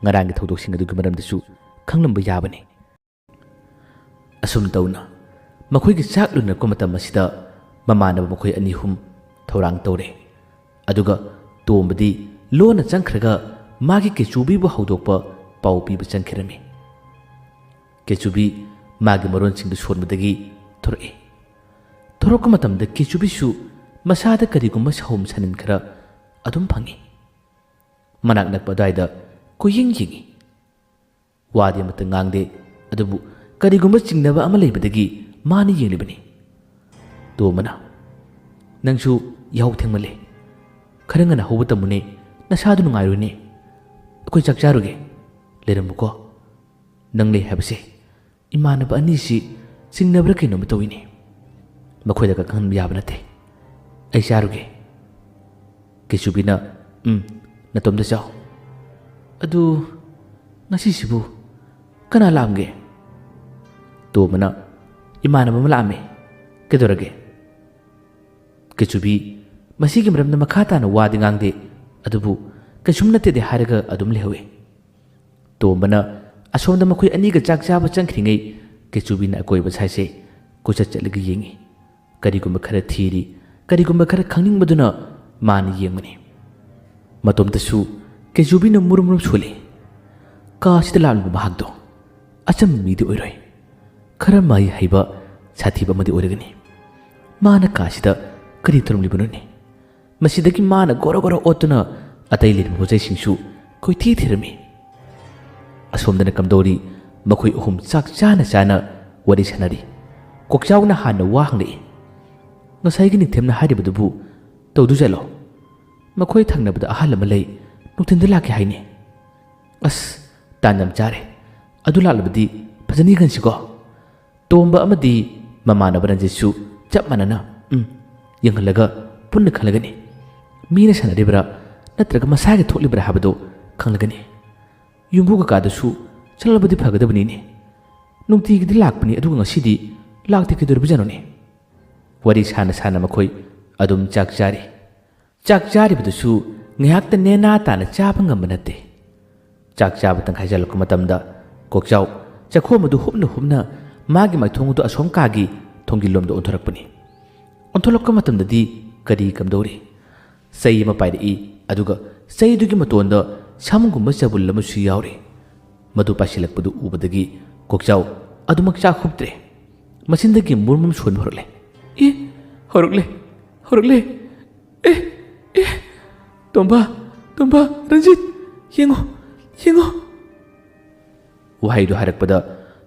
ꯉꯔꯥꯡꯒꯤ ꯊꯧꯗꯣꯛꯁꯤꯡ ꯑꯗꯨꯒꯤ ꯃꯔꯝꯗꯁꯨ ꯈꯪꯂꯝꯕ ꯌꯥꯕꯅꯤ꯫ ꯑꯁꯨꯝ ꯇꯧꯅ ꯃꯈꯣꯏꯒꯤ ꯆꯥꯛ ꯂꯣꯏꯅꯔꯛꯄ ꯃꯇꯝ ꯑꯁꯤꯗ ꯃꯃꯥꯟꯅꯕ ꯃꯈꯣꯏ ꯑꯅꯤ ꯑꯍꯨꯝ ꯊꯧꯔꯥꯡ ꯇꯧꯔꯦ꯫ ꯑꯗꯨꯒ ꯇꯣꯝꯕꯗꯤ ꯂꯣꯟꯅ ꯆꯪꯈ꯭ꯔꯒ ꯃꯥꯒꯤ ꯀꯦꯆꯨꯕꯤꯕꯨ ꯍꯧꯗꯣꯛꯄ ꯄꯥꯎ ꯄꯤꯕ ꯆꯪꯈꯤꯔꯝꯃꯤ꯫ ꯀꯦꯆꯨꯕꯤ ꯃꯥꯒꯤ ꯃꯔꯣꯟꯁꯤꯡꯗꯨ ꯁꯣꯟꯕꯗꯒꯤ ꯊꯣꯔꯛꯏ꯫ ꯊꯣꯔꯛꯄ ꯃꯇꯝꯗ ꯀꯦꯆꯨꯕꯤꯁꯨ ꯃꯁꯥꯗ ꯀꯔꯤꯒꯨꯝꯕ ꯁꯥꯍꯨꯝ ꯁꯥꯅꯤꯟ ꯈꯔ ꯑꯗꯨꯝ ꯐꯪꯏ꯫ ꯃꯅꯥꯛ ꯅꯛꯄ ꯑꯗꯨꯋꯥꯏꯗ ꯀꯣꯏꯌꯦꯡ ꯌꯦꯡꯏ꯫ ꯋꯥꯗꯤ ꯑꯃꯠꯇ ꯉꯥꯡꯗꯦ, ꯑꯗꯨꯕꯨ ꯀꯔꯤꯒꯨꯝꯕ ꯆꯤꯡꯅꯕ ꯑꯃ ꯂꯩꯕꯗꯒꯤ ꯃꯥꯅ ꯌꯦꯡꯂꯤꯕꯅꯤ꯫ ꯇꯣꯝꯕꯅ, "ꯅꯪꯁꯨ ꯌꯥꯍꯧ ꯊꯦꯡꯃꯜꯂꯦ, ꯈꯔ ꯉꯟꯅ ꯍꯧꯕ ꯇꯝꯃꯨꯅꯦ, ꯅꯁꯥꯗꯨ ꯅꯨꯡꯉꯥꯏꯔꯣꯏꯅꯦ꯫ ꯑꯩꯈꯣꯏ ꯆꯥꯛ ꯆꯥꯔꯨꯒꯦ, ꯂꯩꯔꯝꯃꯨꯀꯣ꯫ ꯅꯪ ꯂꯩ ꯍꯥꯏꯕꯁꯦ ꯏꯃꯥꯟꯅꯕ ꯑꯅꯤꯁꯤ ꯆꯤꯡꯅꯕ꯭ꯔꯥ ꯀꯩꯅꯣꯝꯃ ꯇꯧꯏꯅꯦ꯫ ꯃꯈꯣꯏꯗ ꯈꯪꯍꯟꯕ ꯌꯥꯕ ꯅꯠꯇꯦ꯫ ꯑꯩ ꯆꯥꯔꯨꯒꯦ"꯫ ꯀꯩꯁꯨꯕꯤꯅ, "ꯎꯝ, ꯅꯇꯣꯝꯇ ꯆꯥꯎ꯫ ꯑꯗꯨ ꯉꯁꯤꯁꯤꯕꯨ ꯀꯅꯥ ꯂꯥꯛꯑꯝꯒꯦ?" ꯇꯣꯝꯕꯅ, "ꯏꯃꯥꯟꯅꯕ ꯑꯃ ꯂꯥꯛꯑꯝꯃꯦ꯫ "ꯀꯩꯗꯧꯔꯒꯦ?" ꯀꯦꯆꯨꯕꯤ ꯃꯁꯤꯒꯤ ꯃꯔꯝꯗ ꯃꯈꯥ ꯇꯥꯅ ꯋꯥꯗꯤ ꯉꯥꯡꯗꯦ, ꯑꯗꯨꯕꯨ ꯀꯩꯁꯨꯝ ꯅꯠꯇꯦꯗꯤ ꯍꯥꯏꯔꯒ ꯑꯗꯨꯝ ꯂꯩꯍꯧꯏ꯫ ꯇꯣꯝꯕꯅ ꯑꯁꯣꯝꯗ ꯃꯈꯣꯏ ꯑꯅꯤꯒ ꯆꯥꯛ ꯆꯥꯕ ꯆꯪꯈ꯭ꯔꯤꯉꯩ ꯀꯦꯆꯨꯕꯤꯅ ꯑꯀꯣꯏꯕ ꯁꯥꯏꯁꯦ ꯀꯣꯏꯆꯠ ꯆꯠꯂꯒ ꯌꯦꯡꯏ꯫ ꯀꯔꯤꯒꯨꯝꯕ ꯈꯔ ꯊꯤꯔꯤ, ꯀꯔꯤꯒꯨꯝꯕ ꯈꯔ ꯈꯪꯅꯤꯡꯕꯗꯨꯅ ꯃꯥꯅ ꯌꯦꯡꯕꯅꯤ꯫ ꯃꯇꯣꯝꯇꯁꯨ ꯀꯦꯆꯨꯕꯤꯅ ꯃꯨꯔꯨꯝ ꯃꯨꯔꯨꯝ ꯁꯣꯜꯂꯤ꯫ ꯀꯥꯁꯤꯗ ꯂꯥꯛꯂꯤꯕ ꯃꯍꯥꯛꯇꯣ ꯑꯆꯝꯕ ꯃꯤꯗꯤ ꯑꯣꯏꯔꯣꯏ꯫ ꯈꯔ ꯃꯍꯩ ꯍꯩꯕ, ꯁꯥꯊꯤꯕ ꯑꯃꯗꯤ ꯑꯣꯏꯔꯒꯅꯤ꯫ ꯃꯥꯅ ꯀꯥꯁꯤꯗ ꯀꯔꯤ ꯇꯧꯔꯝꯂꯤꯕꯅꯣꯅꯦ? ꯃꯁꯤꯗꯒꯤ ꯃꯥꯅ ꯒꯣꯔꯣ ꯒꯣꯔꯣ ꯑꯣꯠꯇꯨꯅ ꯑꯇꯩ ꯂꯩꯔꯤꯕ ꯄꯣꯠ ꯆꯩꯁꯤꯡꯁꯨ ꯀꯣꯏꯊꯤ ꯊꯤꯔꯝꯃꯤ꯫ ꯑꯁꯣꯝꯗꯅ ꯀꯝꯗꯧꯔꯤ? ꯃꯈꯣꯏ ꯑꯍꯨꯝ ꯆꯥꯛ ꯆꯥꯅ ꯆꯥꯅ ꯋꯥꯔꯤ ꯁꯥꯟꯅꯔꯤ꯫ ꯀꯣꯛꯆꯥꯎꯅ ꯍꯥꯟꯅ ꯋꯥ ꯍꯪꯂꯛꯏ꯫ "ꯉꯁꯥꯏꯒꯤ ꯅꯤꯡꯊꯦꯝꯅ ꯍꯥꯏꯔꯤꯕꯗꯨꯕꯨ ꯇꯧꯗꯣꯏꯖꯥꯠꯂꯣ? ꯃꯈꯣꯏ ꯊꯪꯅꯕꯗ ꯑꯍꯜ ꯑꯃ ꯂꯩ, ꯅꯨꯡꯊꯤꯟꯗ ꯂꯥꯛꯀꯦ ꯍꯥꯏꯅꯤ꯫ ꯑꯁ, ꯇꯥꯟ ꯌꯥꯝ ꯆꯥꯔꯦ꯫ ꯑꯗꯨ ꯂꯥꯛꯂꯕꯗꯤ ꯐꯖꯅ ꯌꯦꯡꯍꯟꯁꯤꯀꯣ?" ꯇꯣꯝꯕ ꯑꯃꯗꯤ ꯃꯃꯥꯟꯅꯕ ꯔꯟꯖꯤꯠꯁꯨ ꯆꯞ ꯃꯥꯟꯅꯅ, "ꯎꯝ, ꯌꯦꯡꯍꯜꯂꯒ ꯄꯨꯟꯅ ꯈꯜꯂꯒꯅꯤ꯫ ꯃꯤꯅ ꯁꯥꯟꯅꯔꯤꯕ꯭ꯔꯥ ꯅꯠꯇ꯭ꯔꯒ ꯃꯁꯥꯒꯤ ꯊꯣꯛꯂꯤꯕ꯭ꯔꯥ ꯍꯥꯏꯕꯗꯨ ꯈꯪꯂꯒꯅꯤ꯫ ꯌꯨꯝꯕꯨ ꯀꯀꯥꯗꯨꯁꯨ ꯆꯠꯂꯕꯗꯤ ꯐꯒꯗꯕꯅꯤꯅꯦ꯫ ꯅꯨꯡꯇꯤꯒꯤꯗꯤ ꯂꯥꯛꯄꯅꯤ, ꯑꯗꯨꯒ ꯉꯁꯤꯗꯤ ꯂꯥꯛꯇꯦ, ꯀꯩꯗꯧꯔꯤꯕꯖꯥꯠꯅꯣꯅꯦ?" ꯋꯥꯔꯤ ꯁꯥꯅ ꯁꯥꯅ ꯃꯈꯣꯏ ꯑꯗꯨꯝ ꯆꯥꯛ ꯆꯥꯔꯤ꯫ ꯆꯥꯛ ꯆꯥꯔꯤꯕꯗꯨꯁꯨ ꯉꯥꯏꯍꯥꯛꯇ ꯅꯦꯅꯥ ꯇꯥꯅ ꯆꯥꯕ ꯉꯝꯕ ꯅꯠꯇꯦ꯫ ꯆꯥꯛ ꯆꯥꯕ ꯇꯪꯈꯥꯏ ꯆꯜꯂꯛꯄ ꯃꯇꯝꯗ ꯀꯣꯛꯆꯥꯎ ꯆꯥꯛꯈꯣꯝ ꯑꯗꯨ ꯍꯨꯞꯅ ꯍꯨꯞꯅ ꯃꯥꯒꯤ ꯃꯥꯏꯊꯣꯡ ꯑꯗꯨ ꯑꯁꯣꯝ ꯀꯥꯒꯤ ꯊꯣꯡꯖꯤꯜ ꯂꯣꯝꯗ ꯑꯣꯟꯊꯣꯔꯛꯄꯅꯤ꯫ ꯑꯣꯟꯊꯣꯛꯂꯛꯄ ꯃꯇꯝꯗꯗꯤ ꯀꯔꯤ ꯀꯝꯗꯧꯔꯤ? ꯆꯩ ꯑꯃ ꯄꯥꯏꯔꯛꯏ, ꯑꯗꯨꯒ ꯆꯩꯗꯨꯒꯤ ꯃꯇꯣꯟꯗ ꯁꯝꯒꯨꯝꯕ ꯆꯕꯨꯜ ꯑꯃꯁꯨ ꯌꯥꯎꯔꯤ꯫ ꯃꯗꯨ ꯄꯥꯏꯁꯤꯜꯂꯛꯄꯗꯨ ꯎꯕꯗꯒꯤ ꯀꯣꯛꯆꯥꯎ ꯑꯗꯨꯃꯛ ꯆꯥꯛ ꯍꯨꯞꯇ꯭ꯔꯦ꯫ ꯃꯆꯤꯟꯗꯒꯤ ꯃꯨꯔ ꯃꯨꯔ ꯁꯣꯟꯕ ꯍꯧꯔꯛꯂꯦ꯫ "ꯑꯦ, ꯍꯧꯔꯛꯂꯦ, ꯍꯧꯔꯛꯂꯦ꯫ ꯑꯦ, ꯑꯦ, ꯇꯣꯝꯕ, ꯇꯣꯝꯕ, ꯔꯟꯖꯤꯠ, ꯌꯦꯡꯉꯣ, ꯌꯦꯡꯉꯣ!" ꯋꯥꯍꯩꯗꯨ ꯍꯥꯏꯔꯛꯄꯗ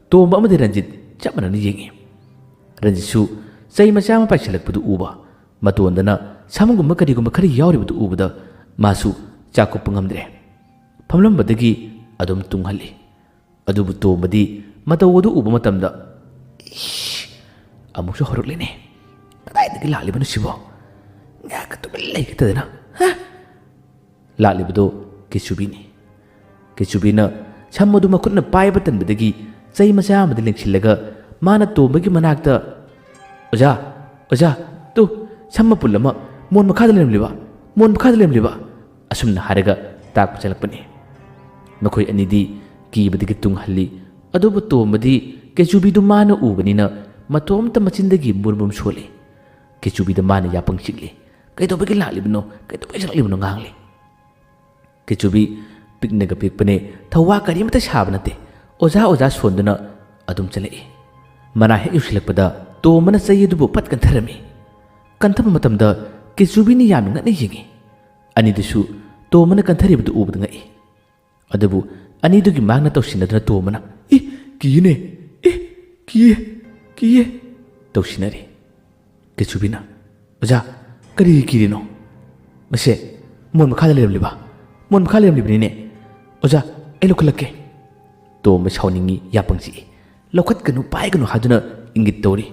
ꯇꯣꯝꯕ ꯑꯃꯗꯤ ꯔꯟꯖꯤꯠ ꯆꯞ ꯃꯥꯟꯅꯅ ꯌꯦꯡꯉꯤ꯫ ꯔꯟꯖꯤꯠꯁꯨ ꯆꯩ ꯃꯆꯥ ꯑꯃ ꯄꯥꯏꯁꯤꯜꯂꯛꯄꯗꯨ ꯎꯕ, ꯃꯇꯣꯟꯗꯅ ꯁꯝꯒꯨꯝꯕ ꯀꯔꯤꯒꯨꯝꯕ ꯈꯔ ꯌꯥꯎꯔꯤꯕꯗꯨ ꯎꯕꯗ ꯃꯥꯁꯨ ꯆꯥꯛ ꯀꯨꯞꯄ ꯉꯝꯗ꯭ꯔꯦ꯫ ꯐꯝꯂꯝꯕꯗꯒꯤ ꯑꯗꯨꯝ ꯇꯨꯡꯍꯜꯂꯤ꯫ ꯑꯗꯨꯕꯨ ꯇꯣꯝꯕꯗꯤ ꯃꯇꯧ ꯑꯗꯨ ꯎꯕ ꯃꯇꯝꯗ, "ꯏꯁ, ꯑꯃꯨꯛꯁꯨ ꯍꯧꯔꯛꯂꯦꯅꯦ꯫ ꯀꯗꯥꯏꯗꯒꯤ ꯂꯥꯛꯂꯤꯕꯅꯣ ꯁꯤꯕꯣ? ꯉꯥꯏꯍꯥꯛꯀ ꯇꯨꯃꯤꯟ ꯂꯩꯈꯤꯗꯗꯅ, ꯍꯥ?" ꯂꯥꯛꯂꯤꯕꯗꯣ ꯀꯦꯆꯨꯕꯤꯅꯤ꯫ ꯀꯦꯆꯨꯕꯤꯅ ꯁꯝ ꯑꯗꯨ ꯃꯈꯨꯠꯅ ꯄꯥꯏꯕ ꯇꯟꯕꯗꯒꯤ ꯆꯩ ꯃꯆꯥ ꯑꯃꯗ ꯂꯦꯡꯁꯤꯜꯂꯒ ꯃꯥꯅ ꯇꯣꯝꯕꯒꯤ ꯃꯅꯥꯛꯇ "ꯑꯣꯖꯥ, ꯑꯣꯖꯥ, ꯇꯨ, ꯁꯝ ꯃꯄꯨꯜ ꯑꯃ ꯃꯣꯟ ꯃꯈꯥꯗ ꯂꯩꯔꯝꯂꯤꯕ, ꯃꯣꯟ ꯃꯈꯥꯗ ꯂꯩꯔꯝꯂꯤꯕ!" ꯑꯁꯨꯝꯅ ꯍꯥꯏꯔꯒ ꯇꯥꯛꯄ ꯆꯠꯂꯛꯄꯅꯤ꯫ ꯃꯈꯣꯏ ꯑꯅꯤꯗꯤ ꯀꯤꯕꯗꯒꯤ ꯇꯨꯡ ꯍꯜꯂꯤ꯫ ꯑꯗꯨꯕꯨ ꯇꯣꯝꯕꯗꯤ ꯀꯦꯆꯨꯕꯤꯗꯨ ꯃꯥꯅ ꯎꯕꯅꯤꯅ ꯃꯇꯣꯝꯇ ꯃꯆꯤꯟꯗꯒꯤ ꯃꯨꯔ ꯃꯨꯔ ꯁꯣꯜꯂꯤ꯫ ꯀꯦꯆꯨꯕꯤꯗ ꯃꯥꯅ ꯌꯥꯄꯪ ꯆꯤꯛꯂꯤ꯫ "ꯀꯩꯗꯧꯕꯒꯤ ꯂꯥꯛꯂꯤꯕꯅꯣ? ꯀꯩꯗꯧꯕꯒꯤ ꯆꯠꯂꯛꯂꯤꯕꯅꯣ?" ꯉꯥꯡꯂꯤ꯫ ꯀꯦꯆꯨꯕꯤ ꯄꯤꯛꯅꯒ ꯄꯤꯛꯄꯅꯦ, ꯊꯧꯋꯥ ꯀꯔꯤꯃꯇ ꯁꯥꯕ ꯅꯠꯇꯦ꯫ ꯑꯣꯖꯥ, ꯑꯣꯖꯥ ꯁꯣꯟꯗꯨꯅ ꯑꯗꯨꯝ ꯆꯠꯂꯛꯏ꯫ ꯃꯅꯥ ꯍꯦꯛ ꯌꯧꯁꯤꯜꯂꯛꯄꯗ ꯇꯣꯝꯕꯅ ꯆꯩ ꯑꯗꯨꯕꯨ ꯐꯠ ꯀꯟꯊꯔꯝꯃꯤ꯫ ꯀꯟꯊꯕ ꯃꯇꯝꯗ ꯀꯦꯆꯨꯕꯤꯅ ꯌꯥꯝꯅ ꯉꯛꯅ ꯌꯦꯡꯉꯤ꯫ ꯑꯅꯤꯗꯨꯁꯨ ꯇꯣꯝꯕꯅ ꯀꯟꯊꯔꯤꯕꯗꯨ ꯎꯕꯗ ꯉꯛꯏ꯫ ꯑꯗꯨꯕꯨ ꯑꯅꯤꯗꯨꯒꯤ ꯃꯥꯡꯅ ꯇꯧꯁꯤꯟꯅꯗꯨꯅ ꯇꯣꯝꯕꯅ, "ꯏ, ꯀꯤꯌꯦꯅꯦ! ꯏ, ꯀꯤꯌꯦ! ꯀꯤꯌꯦ!" ꯇꯧꯁꯤꯟꯅꯔꯤ꯫ ꯀꯦꯆꯨꯕꯤꯅ, "ꯑꯣꯖꯥ, ꯀꯔꯤꯒꯤ ꯀꯤꯔꯤꯅꯣ?" "ꯃꯁꯦ ꯃꯣꯟ ꯃꯈꯥꯗ ꯂꯩꯔꯝꯂꯤꯕ, ꯃꯣꯟ ꯃꯈꯥ ꯂꯩꯔꯝꯂꯤꯕꯅꯤꯅꯦ꯫ ꯑꯣꯖꯥ, ꯑꯩ ꯂꯧꯈꯠꯂꯛꯀꯦ꯫" ꯇꯣꯝꯕ ꯁꯥꯎꯅꯤꯡꯉꯤ, ꯌꯥꯄꯪ ꯆꯤꯛꯏ꯫ "ꯂꯧꯈꯠꯀꯅꯨ, ꯄꯥꯏꯒꯅꯨ" ꯍꯥꯏꯗꯨꯅ ꯏꯪꯒꯤꯠ ꯇꯧꯔꯤ꯫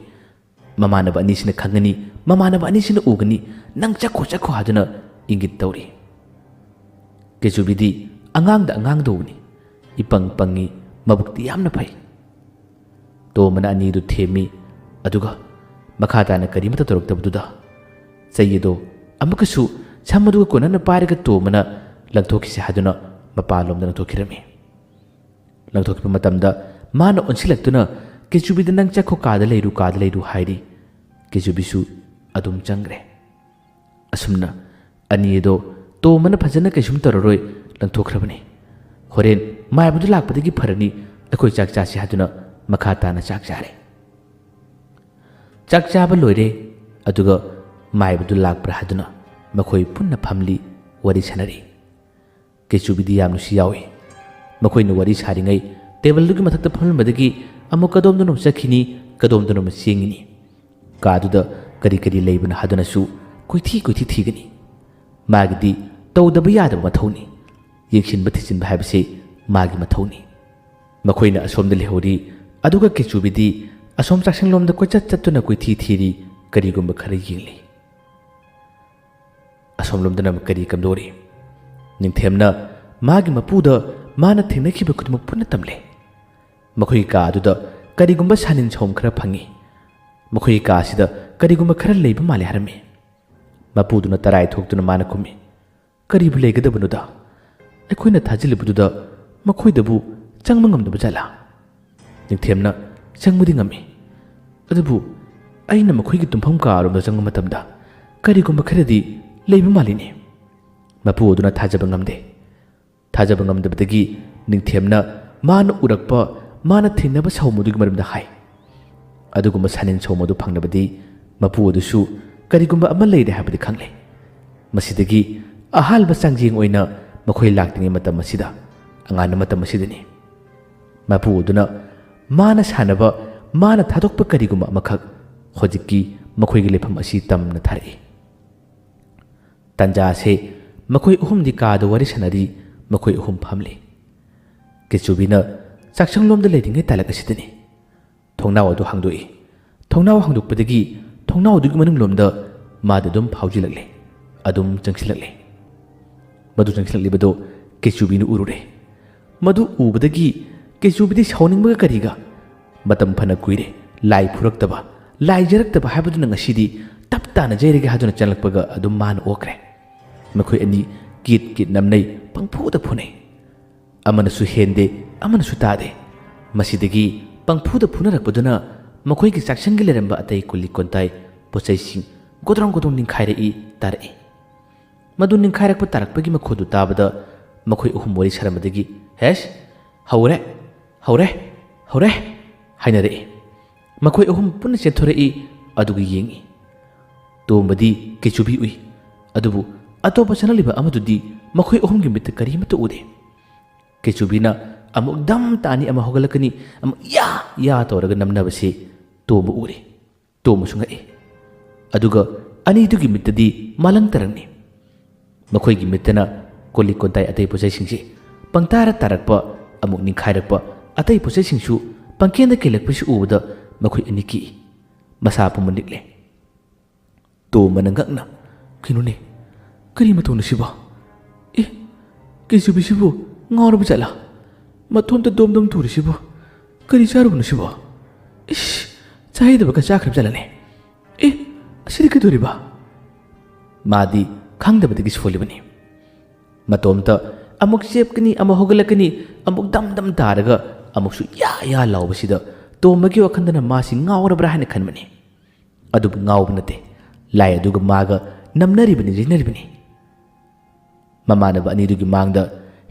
ꯃꯃꯥꯟꯅꯕ ꯑꯅꯤꯁꯤꯅ ꯈꯪꯒꯅꯤ, ꯃꯃꯥꯟꯅꯕ ꯑꯅꯤꯁꯤꯅ ꯎꯒꯅꯤ, "ꯅꯪ ꯆꯠꯈꯣ, ꯆꯠꯈꯣ" ꯍꯥꯏꯗꯨꯅ ꯏꯪꯒꯤꯠ ꯇꯧꯔꯤ꯫ ꯀꯦꯆꯨꯕꯤꯗꯤ ꯑꯉꯥꯡꯗ ꯑꯉꯥꯡꯗꯧꯕꯅꯤ, ꯏꯄꯪ ꯄꯪꯉꯤ, ꯃꯕꯨꯛꯇꯤ ꯌꯥꯝꯅ ꯐꯩ꯫ ꯇꯣꯝꯕꯅ ꯑꯅꯤꯗꯨ ꯊꯦꯝꯃꯤ, ꯑꯗꯨꯒ ꯃꯈꯥ ꯇꯥꯅ ꯀꯔꯤꯃꯠꯇ ꯇꯧꯔꯛꯇꯕꯗꯨꯗ ꯆꯩ ꯑꯗꯣ ꯑꯃꯨꯛꯀꯁꯨ ꯁꯝ ꯑꯗꯨꯒ ꯀꯣꯟꯅꯅ ꯄꯥꯏꯔꯒ ꯇꯣꯝꯕꯅ ꯂꯪꯊꯣꯛꯈꯤꯁꯤ ꯍꯥꯏꯗꯨꯅ ꯃꯄꯥꯟꯂꯣꯝꯗ ꯂꯪꯊꯣꯛꯈꯤꯔꯝꯃꯤ꯫ ꯂꯪꯊꯣꯛꯈꯤꯕ ꯃꯇꯝꯗ ꯃꯥꯅ ꯑꯣꯟꯁꯤꯜꯂꯛꯇꯨꯅ ꯀꯦꯆꯨꯕꯤꯗ "ꯅꯪ ꯆꯠꯈꯣ, ꯀꯥꯗ ꯂꯩꯔꯨ, ꯀꯥꯗ ꯂꯩꯔꯨ" ꯍꯥꯏꯔꯤ꯫ ꯀꯦꯆꯨꯕꯤꯁꯨ ꯑꯗꯨꯝ ꯆꯪꯈ꯭ꯔꯦ꯫ ꯑꯁꯨꯝꯅ ꯑꯅꯤ ꯑꯗꯣ ꯇꯣꯝꯕꯅ ꯐꯖꯅ ꯀꯩꯁꯨꯝ ꯇꯧꯔꯔꯣꯏ ꯂꯪꯊꯣꯛꯈ꯭ꯔꯕꯅꯤ꯫ "ꯍꯣꯔꯦꯟ ꯃꯥꯏꯕꯗꯨ ꯂꯥꯛꯄꯗꯒꯤ ꯐꯔꯅꯤ, ꯑꯩꯈꯣꯏ ꯆꯥꯛ ꯆꯥꯁꯤ" ꯍꯥꯏꯗꯨꯅ ꯃꯈꯥ ꯇꯥꯅ ꯆꯥꯛ ꯆꯥꯔꯦ꯫ ꯆꯥꯛ ꯆꯥꯕ ꯂꯣꯏꯔꯦ, ꯑꯗꯨꯒ ꯃꯥꯏꯕꯗꯨ ꯂꯥꯛꯄ꯭ꯔꯥ ꯍꯥꯏꯗꯨꯅ ꯃꯈꯣꯏ ꯄꯨꯟꯅ ꯐꯝꯂꯤ, ꯋꯥꯔꯤ ꯁꯥꯟꯅꯔꯤ꯫ ꯀꯦꯆꯨꯕꯤꯗꯤ ꯌꯥꯝ ꯅꯨꯡꯁꯤ ꯌꯥꯎꯏ꯫ ꯃꯈꯣꯏꯅ ꯋꯥꯔꯤ ꯁꯥꯔꯤꯉꯩ ꯇꯦꯕꯜꯗꯨꯒꯤ ꯃꯊꯛꯇ ꯐꯝꯂꯝꯕꯗꯒꯤ ꯑꯃꯨꯛ ꯀꯗꯣꯝꯗꯅꯣ ꯆꯠꯈꯤꯅꯤ, ꯀꯗꯣꯝꯗꯅꯣ ꯆꯦꯟꯒꯤꯅꯤ꯫ ꯀꯥꯗꯨꯗ ꯀꯔꯤ ꯀꯔꯤ ꯂꯩꯕꯅꯣ ꯍꯥꯏꯗꯨꯅꯁꯨ ꯀꯣꯏꯊꯤ ꯀꯣꯏꯊꯤ ꯊꯤꯒꯅꯤ꯫ ꯃꯥꯒꯤꯗꯤ ꯇꯧꯗꯕ ꯌꯥꯗꯕ ꯃꯊꯧꯅꯤ꯫ ꯌꯦꯡꯁꯤꯟꯕ ꯊꯤꯖꯤꯟꯕ ꯍꯥꯏꯕꯁꯤ ꯃꯥꯒꯤ ꯃꯊꯧꯅꯤ꯫ ꯃꯈꯣꯏꯅ ꯑꯁꯣꯝꯗ ꯂꯩꯍꯧꯔꯤ, ꯑꯗꯨꯒ ꯀꯦꯆꯨꯕꯤꯗꯤ ꯑꯁꯣꯝ ꯆꯥꯛꯁꯪꯂꯣꯝꯗ ꯀꯣꯏꯆꯠ ꯆꯠꯇꯨꯅ ꯀꯣꯏꯊꯤ ꯊꯤꯔꯤ, ꯀꯔꯤꯒꯨꯝꯕ ꯈꯔ ꯌꯦꯡꯂꯤ꯫ ꯑꯁꯣꯝꯂꯣꯝꯗꯅ ꯀꯔꯤ ꯀꯝꯗꯧꯔꯤ? ꯅꯤꯡꯊꯦꯝꯅ ꯃꯥꯒꯤ ꯃꯄꯨꯗ ꯃꯥꯅ ꯊꯦꯡꯅꯈꯤꯕ ꯈꯨꯗꯤꯡꯃꯛ ꯄꯨꯟꯅ ꯇꯝꯂꯦ꯫ ꯃꯈꯣꯏꯒꯤ ꯀꯥ ꯑꯗꯨꯗ ꯀꯔꯤꯒꯨꯝꯕ ꯁꯥꯅꯤꯟ ꯁꯧꯝ ꯈꯔ ꯐꯪꯉꯤ꯫ "ꯃꯈꯣꯏꯒꯤ ꯀꯥꯁꯤꯗ ꯀꯔꯤꯒꯨꯝꯕ ꯈꯔ ꯂꯩꯕ ꯃꯥꯜꯂꯦ" ꯍꯥꯏꯔꯝꯃꯤ꯫ ꯃꯄꯨꯗꯨꯅ ꯇꯔꯥꯏ ꯊꯣꯛꯇꯨꯅ ꯃꯥꯅ ꯈꯨꯝꯃꯤ, "ꯀꯔꯤꯕꯨ ꯂꯩꯒꯗꯕꯅꯣꯗ? ꯑꯩꯈꯣꯏꯅ ꯊꯥꯖꯤꯜꯂꯤꯕꯗꯨꯗ ꯃꯈꯣꯏꯗꯕꯨ ꯆꯪꯕ ꯉꯝꯗꯕ ꯖꯥꯠꯂꯥ?" ꯅꯤꯡꯊꯦꯝꯅ, "ꯆꯪꯕꯗꯤ ꯉꯝꯃꯤ, ꯑꯗꯨꯕꯨ ꯑꯩꯅ ꯃꯈꯣꯏꯒꯤ ꯇꯨꯝꯐꯝ ꯀꯥꯔꯣꯝꯗ ꯆꯪꯕ ꯃꯇꯝꯗ ꯀꯔꯤꯒꯨꯝꯕ ꯈꯔꯗꯤ ꯂꯩꯕ ꯃꯥꯜꯂꯤꯅꯦ꯫" ꯃꯄꯨ ꯑꯗꯨꯅ ꯊꯥꯖꯕ ꯉꯝꯗꯦ꯫ ꯊꯥꯖꯕ ꯉꯝꯗꯕꯗꯒꯤ ꯅꯤꯡꯊꯦꯝꯅ ꯃꯥꯅ ꯎꯔꯛꯄ, ꯃꯥꯅ ꯊꯦꯡꯅꯕ ꯁꯥꯎꯃꯗꯨꯒꯤ ꯃꯔꯝꯗ ꯍꯥꯏ꯫ ꯑꯗꯨꯒꯨꯝꯕ ꯁꯥꯅꯤꯟ ꯁꯥꯎꯃꯗꯨ ꯐꯪꯅꯕꯗꯤ ꯃꯄꯨ ꯑꯗꯨꯁꯨ ꯀꯔꯤꯒꯨꯝꯕ ꯑꯃ ꯂꯩꯔꯦ ꯍꯥꯏꯕꯗꯤ ꯈꯪꯂꯦ꯫ ꯃꯁꯤꯗꯒꯤ ꯑꯍꯥꯟꯕ ꯆꯥꯡꯖꯦꯡ ꯑꯣꯏꯅ ꯃꯈꯣꯏ ꯂꯥꯛꯇ꯭ꯔꯤꯉꯩ ꯃꯇꯝ ꯑꯁꯤꯗ, ꯑꯉꯥꯟꯕ ꯃꯇꯝ ꯑꯁꯤꯗꯅꯤ꯫ ꯃꯄꯨ ꯑꯗꯨꯅ ꯃꯥꯅ ꯁꯥꯟꯅꯕ, ꯃꯥꯅ ꯊꯥꯗꯣꯛꯄ ꯀꯔꯤꯒꯨꯝꯕ ꯑꯃꯈꯛ ꯍꯧꯖꯤꯛꯀꯤ ꯃꯈꯣꯏꯒꯤ ꯂꯩꯐꯝ ꯑꯁꯤ ꯇꯝꯅ ꯊꯥꯔꯛꯏ꯫ ꯇꯥꯟꯖꯥ ꯑꯁꯤ ꯃꯈꯣꯏ ꯑꯍꯨꯝꯗꯤ ꯀꯥꯗ ꯋꯥꯔꯤ ꯁꯥꯟꯅꯔꯤ, ꯃꯈꯣꯏ ꯑꯍꯨꯝ ꯐꯝꯂꯤ꯫ ꯀꯦꯆꯨꯕꯤꯅ ꯆꯥꯛꯁꯪꯂꯣꯝꯗ ꯂꯩꯔꯤꯉꯩ ꯇꯥꯂꯛ ꯑꯁꯤꯗꯅꯤ꯫ ꯊꯣꯡꯅꯥꯎ ꯑꯗꯨ ꯍꯥꯡꯗꯣꯛꯏ꯫ ꯊꯣꯡꯅꯥꯎ ꯍꯥꯡꯗꯣꯛꯄꯗꯒꯤ ꯊꯣꯡꯅꯥꯎ ꯑꯗꯨꯒꯤ ꯃꯅꯨꯡꯂꯣꯝꯗ ꯃꯥꯗꯤ ꯑꯗꯨꯝ ꯐꯥꯎꯖꯤꯜꯂꯛꯂꯦ, ꯑꯗꯨꯝ ꯆꯪꯁꯤꯜꯂꯛꯂꯦ꯫ ꯃꯗꯨ ꯆꯪꯁꯤꯜꯂꯛꯂꯤꯕꯗꯨ ꯀꯦꯆꯨꯕꯤꯅ ꯎꯔꯨꯔꯦ꯫ ꯃꯗꯨ ꯎꯕꯗꯒꯤ ꯀꯦꯆꯨꯕꯤꯗꯤ ꯁꯥꯎꯅꯤꯡꯕꯒ ꯀꯔꯤꯒ, ꯃꯇꯝ ꯐꯅ ꯀꯨꯏꯔꯦ ꯂꯥꯏ ꯐꯨꯔꯛꯇꯕ, ꯂꯥꯏ ꯌꯩꯔꯛꯇꯕ ꯍꯥꯏꯕꯗꯨꯅ ꯉꯁꯤꯗꯤ ꯇꯞ ꯇꯥꯅ ꯌꯩꯔꯒꯦ ꯍꯥꯏꯗꯨꯅ ꯆꯪꯂꯛꯄꯒ ꯑꯗꯨꯝ ꯃꯥꯅ ꯑꯣꯛꯈ꯭ꯔꯦ꯫ ꯃꯈꯣꯏ ꯑꯅꯤ ꯀꯤꯠ ꯀꯤꯠ ꯅꯝꯅꯩ, ꯄꯪꯐꯨꯗ ꯐꯨꯅꯩ꯫ ꯑꯃꯅꯁꯨ ꯍꯦꯟꯗꯦ, ꯑꯃꯅꯁꯨ ꯇꯥꯗꯦ꯫ ꯃꯁꯤꯗꯒꯤ ꯄꯪꯐꯨꯗ ꯐꯨꯅꯔꯛꯄꯗꯨꯅ ꯃꯈꯣꯏꯒꯤ ꯆꯥꯛꯁꯪꯒꯤ ꯂꯩꯔꯝꯕ ꯑꯇꯩ ꯀꯨꯂꯤ ꯀꯣꯟꯇꯥꯏ ꯄꯣꯠꯆꯩꯁꯤꯡ ꯒꯣꯗ꯭ꯔꯣꯡ ꯒꯣꯗ꯭ꯔꯣꯡ ꯅꯤꯡꯈꯥꯏꯔꯛꯏ ꯇꯥꯔꯛꯏ꯫ ꯃꯗꯨ ꯅꯤꯡꯈꯥꯏꯔꯛꯄ ꯇꯥꯔꯛꯄꯒꯤ ꯃꯈꯣꯜꯗꯨ ꯇꯥꯕꯗ ꯃꯈꯣꯏ ꯑꯍꯨꯝ ꯋꯥꯔꯤ ꯁꯥꯔꯝꯕꯗꯒꯤ, "ꯍꯦꯁ, ꯍꯧꯔꯦ, ꯍꯧꯔꯦ, ꯍꯧꯔꯦ" ꯍꯥꯏꯅꯔꯛꯏ꯫ ꯃꯈꯣꯏ ꯑꯍꯨꯝ ꯄꯨꯟꯅ ꯆꯦꯟꯊꯣꯔꯛꯏ, ꯑꯗꯨꯒ ꯌꯦꯡꯏ꯫ ꯇꯣꯝꯕꯗꯤ ꯀꯦꯆꯨꯕꯤ ꯎꯏ, ꯑꯗꯨꯕꯨ ꯑꯇꯣꯞꯄ ꯆꯪꯂꯛꯂꯤꯕ ꯑꯃꯗꯨꯗꯤ ꯃꯈꯣꯏ ꯑꯍꯨꯝꯒꯤ ꯃꯤꯠꯇ ꯀꯔꯤꯃꯠꯇ ꯎꯗꯦ꯫ ꯀꯦꯆꯨꯕꯤꯅ ꯑꯃꯨꯛ ꯗꯝ ꯇꯥꯅꯤ, ꯑꯃꯨꯛ ꯍꯧꯒꯠꯂꯛꯀꯅꯤ, ꯑꯃꯨꯛ ꯌꯥ ꯌꯥ ꯇꯧꯔꯒ ꯅꯝꯅꯕꯁꯤ ꯇꯣꯝꯕ ꯎꯔꯦ꯫ ꯇꯣꯝꯕꯁꯨ ꯉꯛꯏ꯫ ꯑꯗꯨꯒ ꯑꯅꯤꯗꯨꯒꯤ ꯃꯤꯠꯇꯗꯤ ꯃꯥꯂꯪ ꯇꯔꯪꯅꯤ꯫ ꯃꯈꯣꯏꯒꯤ ꯃꯤꯠꯇꯅ ꯀꯣꯜꯂꯤꯛ ꯀꯣꯟꯇꯥꯏ ꯑꯇꯩ ꯄꯣꯠꯆꯩꯁꯤꯡꯁꯤ ꯄꯪꯇꯥꯔ ꯇꯥꯔꯛꯄ, ꯑꯃꯨꯛ ꯅꯤꯡꯈꯥꯏꯔꯛꯄ, ꯑꯇꯩ ꯄꯣꯠꯆꯩꯁꯤꯡꯁꯨ ꯄꯪꯀꯦꯟꯗ ꯀꯦꯜꯂꯛꯄꯁꯤ ꯎꯕꯗ ꯃꯈꯣꯏ ꯑꯅꯤ ꯀꯤꯏ꯫ ꯃꯁꯥ ꯄꯨꯝꯕ ꯅꯤꯛꯂꯦ꯫ ꯇꯣꯝꯕꯅ ꯉꯛꯅ, "ꯀꯩꯅꯣꯅꯦ? ꯀꯔꯤ ꯃꯇꯧꯅꯣ ꯁꯤꯕꯣ? ꯑꯦ, ꯀꯦꯆꯨꯕꯤꯁꯤꯕꯨ ꯉꯥꯎꯔꯕ ꯖꯥꯠꯂꯥ? ꯃꯊꯣꯟꯇ ꯗꯣꯝ ꯗꯣꯝ ꯇꯨꯔꯤꯁꯤꯕꯨ ꯀꯔꯤ ꯆꯥꯔꯨꯕꯅꯣ ꯁꯤꯕꯣ? ꯏꯁ, ꯆꯥꯍꯩꯗꯕꯒ ꯆꯥꯈ꯭ꯔꯕ ꯖꯥꯠꯂꯅꯦ? ꯑꯦ, ꯑꯁꯤꯗꯤ ꯀꯩꯗꯧꯔꯤꯕ? ꯃꯥꯗꯤ ꯈꯪꯗꯕꯗꯒꯤ ꯁꯣꯜꯂꯤꯕꯅꯤ꯫ ꯃꯇꯣꯝꯇ ꯑꯃꯨꯛ ꯆꯦꯞꯀꯅꯤ, ꯑꯃꯨꯛ ꯍꯧꯒꯠꯂꯛꯀꯅꯤ, ꯑꯃꯨꯛ ꯗꯝ ꯗꯝ ꯇꯥꯔꯒ ꯑꯃꯨꯛꯁꯨ ꯌꯥ ꯌꯥ ꯂꯥꯎꯕꯁꯤꯗ ꯇꯣꯝꯕꯒꯤ ꯋꯥꯈꯜꯗꯅ ꯃꯥꯁꯤ ꯉꯥꯎꯔꯕ꯭ꯔꯥ ꯍꯥꯏꯅ ꯈꯟꯕꯅꯤ꯫ ꯑꯗꯨꯕꯨ ꯉꯥꯎꯕ ꯅꯠꯇꯦ, ꯂꯥꯏ ꯑꯗꯨꯒ ꯃꯥꯒ ꯅꯝꯅꯔꯤꯕꯅꯤ, ꯌꯩꯅꯔꯤꯕꯅꯤ꯫ ꯃꯃꯥꯟꯅꯕ ꯑꯅꯤꯗꯨꯒꯤ ꯃꯥꯡꯗ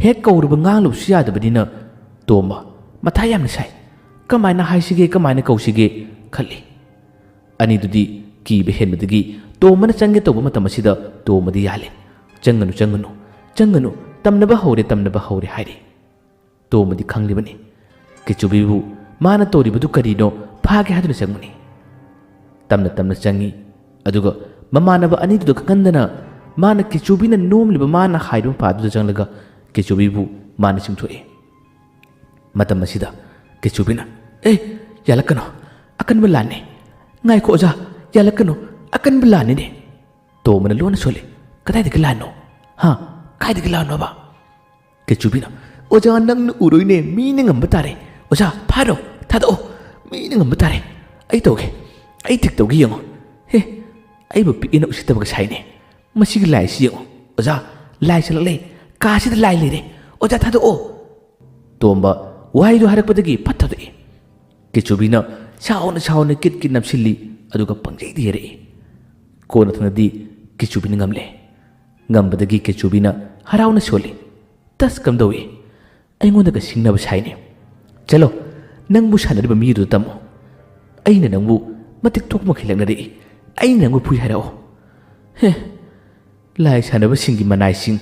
ꯍꯦꯛ ꯀꯧꯔꯨꯕ ꯉꯥꯡꯂꯨꯕꯁꯨ ꯌꯥꯗꯕꯅꯤꯅ ꯇꯣꯝꯕ ꯃꯊꯥ ꯌꯥꯝꯅ ꯁꯥꯏ꯫ ꯀꯃꯥꯏꯅ ꯍꯥꯏꯁꯤꯒꯦ, ꯀꯃꯥꯏꯅ ꯀꯧꯁꯤꯒꯦ ꯈꯜꯂꯤ꯫ ꯑꯅꯤꯗꯨꯗꯤ ꯀꯤꯕ ꯍꯦꯟꯕꯗꯒꯤ ꯇꯣꯝꯕꯅ ꯆꯪꯒꯦ ꯇꯧꯕ ꯃꯇꯝ ꯑꯁꯤꯗ ꯇꯣꯝꯕꯗꯤ ꯌꯥꯜꯂꯦ꯫ "ꯆꯪꯒꯅꯨ, ꯆꯪꯒꯅꯨ, ꯆꯪꯒꯅꯨ, ꯇꯝꯅꯕ ꯍꯧꯔꯦ, ꯇꯝꯅꯕ ꯍꯧꯔꯦ" ꯍꯥꯏꯔꯤ꯫ ꯇꯣꯝꯕꯗꯤ ꯈꯪꯂꯤꯕꯅꯤ ꯀꯤꯆꯨꯕꯤꯕꯨ ꯃꯥꯅ ꯇꯧꯔꯤꯕꯗꯨ ꯀꯔꯤꯅꯣ ꯐꯥꯒꯦ ꯍꯥꯏꯗꯨꯅ ꯆꯪꯕꯅꯤ꯫ ꯇꯝꯅ ꯇꯝꯅ ꯆꯪꯏ꯫ ꯑꯗꯨꯒ ꯃꯃꯥꯟꯅꯕ ꯑꯅꯤꯗꯨꯗ ꯈꯪꯍꯟꯗꯅ ꯃꯥꯅ ꯀꯤꯆꯨꯕꯤꯅ ꯅꯣꯝꯂꯤꯕ ꯃꯥꯅ ꯍꯥꯏꯕ ꯃꯄꯥꯗꯨꯗ ꯆꯪꯂꯒ ꯀꯤꯆꯨꯕꯤꯕꯨ ꯃꯥꯅ ꯆꯤꯡꯊꯣꯛꯏ꯫ ꯃꯇꯝ ꯑꯁꯤꯗ ꯀꯤꯆꯨꯕꯤꯅ, "ꯑꯦ, ꯌꯥꯜꯂꯛꯀꯅꯣ, ꯑꯀꯟꯕ ꯂꯥꯟꯅꯤ꯫ ꯉꯥꯏꯈꯣ ꯑꯣꯖꯥ, ꯌꯥꯜꯂꯛꯀꯅꯣ, ꯑꯀꯟꯕ ꯂꯥꯟꯅꯤꯅꯦ"꯫ ꯇꯣꯝꯕꯅ ꯂꯣꯟꯅ ꯁꯣꯜꯂꯤ꯫ "ꯀꯗꯥꯏꯗꯒꯤ ꯂꯥꯟꯅꯣ? ꯍꯥ? ꯀꯥꯏꯗꯒꯤ ꯂꯥꯟꯅꯣꯕ?" ꯀꯤꯆꯨꯕꯤꯅ, "ꯑꯣꯖꯥ, ꯅꯪꯅ ꯎꯔꯣꯏꯅꯦ, ꯃꯤꯅ ꯉꯝꯕ ꯇꯥꯔꯦ꯫ ꯑꯣꯖꯥ, ꯐꯥꯔꯣ, ꯊꯥꯗꯣꯛꯑꯣ, ꯃꯤꯅ ꯉꯝꯕ ꯇꯥꯔꯦ꯫ ꯑꯩ ꯇꯧꯒꯦ, ꯑꯩ ꯊꯤꯛ ꯇꯧꯒꯦ, ꯌꯦꯡꯉꯣ꯫ ꯍꯦ, ꯑꯩꯕꯨ ꯄꯤꯛꯏꯅ ꯎꯁꯤꯠꯇꯕꯒ ꯁꯥꯏꯅꯦ꯫ ꯃꯁꯤꯒꯤ ꯂꯥꯏꯁꯤ ꯌꯦꯡꯉꯣ꯫ ꯑꯣꯖꯥ, ꯂꯥꯏ ꯆꯠꯂꯛꯂꯦ꯫ ꯀꯥꯁꯤꯗ ꯂꯥꯏ ꯂꯩꯔꯦ꯫ ꯑꯣꯖꯥ, ꯊꯥꯗꯣꯛꯑꯣ"꯫ ꯇꯣꯝꯕ ꯋꯥꯍꯩꯗꯨ ꯍꯥꯏꯔꯛꯄꯗꯒꯤ ꯐꯠ ꯊꯥꯗꯣꯛꯏ꯫ ꯀꯤꯆꯨꯕꯤꯅ ꯁꯥꯎꯅ ꯁꯥꯎꯅ ꯀꯤꯠ ꯀꯤꯠ ꯅꯞꯁꯤꯜꯂꯤ, ꯑꯗꯨꯒ ꯄꯪꯖꯩꯗ ꯌꯩꯔꯛꯏ꯫ ꯀꯣꯟꯅ ꯊꯪꯗꯗꯤ ꯀꯤꯆꯨꯕꯤꯅ ꯉꯝꯂꯦ꯫ ꯉꯝꯕꯗꯒꯤ ꯀꯤꯆꯨꯕꯤꯅ ꯍꯔꯥꯎꯅ ꯁꯣꯜꯂꯤ꯫ "ꯇꯁ, ꯀꯝꯗꯧꯏ? ꯑꯩꯉꯣꯟꯗꯒ ꯁꯤꯡꯅꯕ ꯁꯥꯏꯅꯦ꯫ ꯆꯠꯂꯣ, ꯅꯪꯕꯨ ꯁꯥꯟꯅꯔꯤꯕ ꯃꯤꯗꯨꯗ ꯇꯝꯃꯣ꯫ ꯑꯩꯅ ꯅꯪꯕꯨ ꯃꯇꯤꯛ ꯊꯣꯛꯄ ꯃꯈꯩ ꯂꯛꯅꯔꯛꯏ꯫ ꯑꯩꯅ ꯅꯪꯕꯨ ꯐꯨꯏ ꯍꯥꯏꯔꯛꯑꯣ꯫ ꯍꯦ, ꯂꯥꯏ ꯁꯥꯟꯅꯕꯁꯤꯡꯒꯤ ꯃꯅꯥꯏꯁꯤꯡ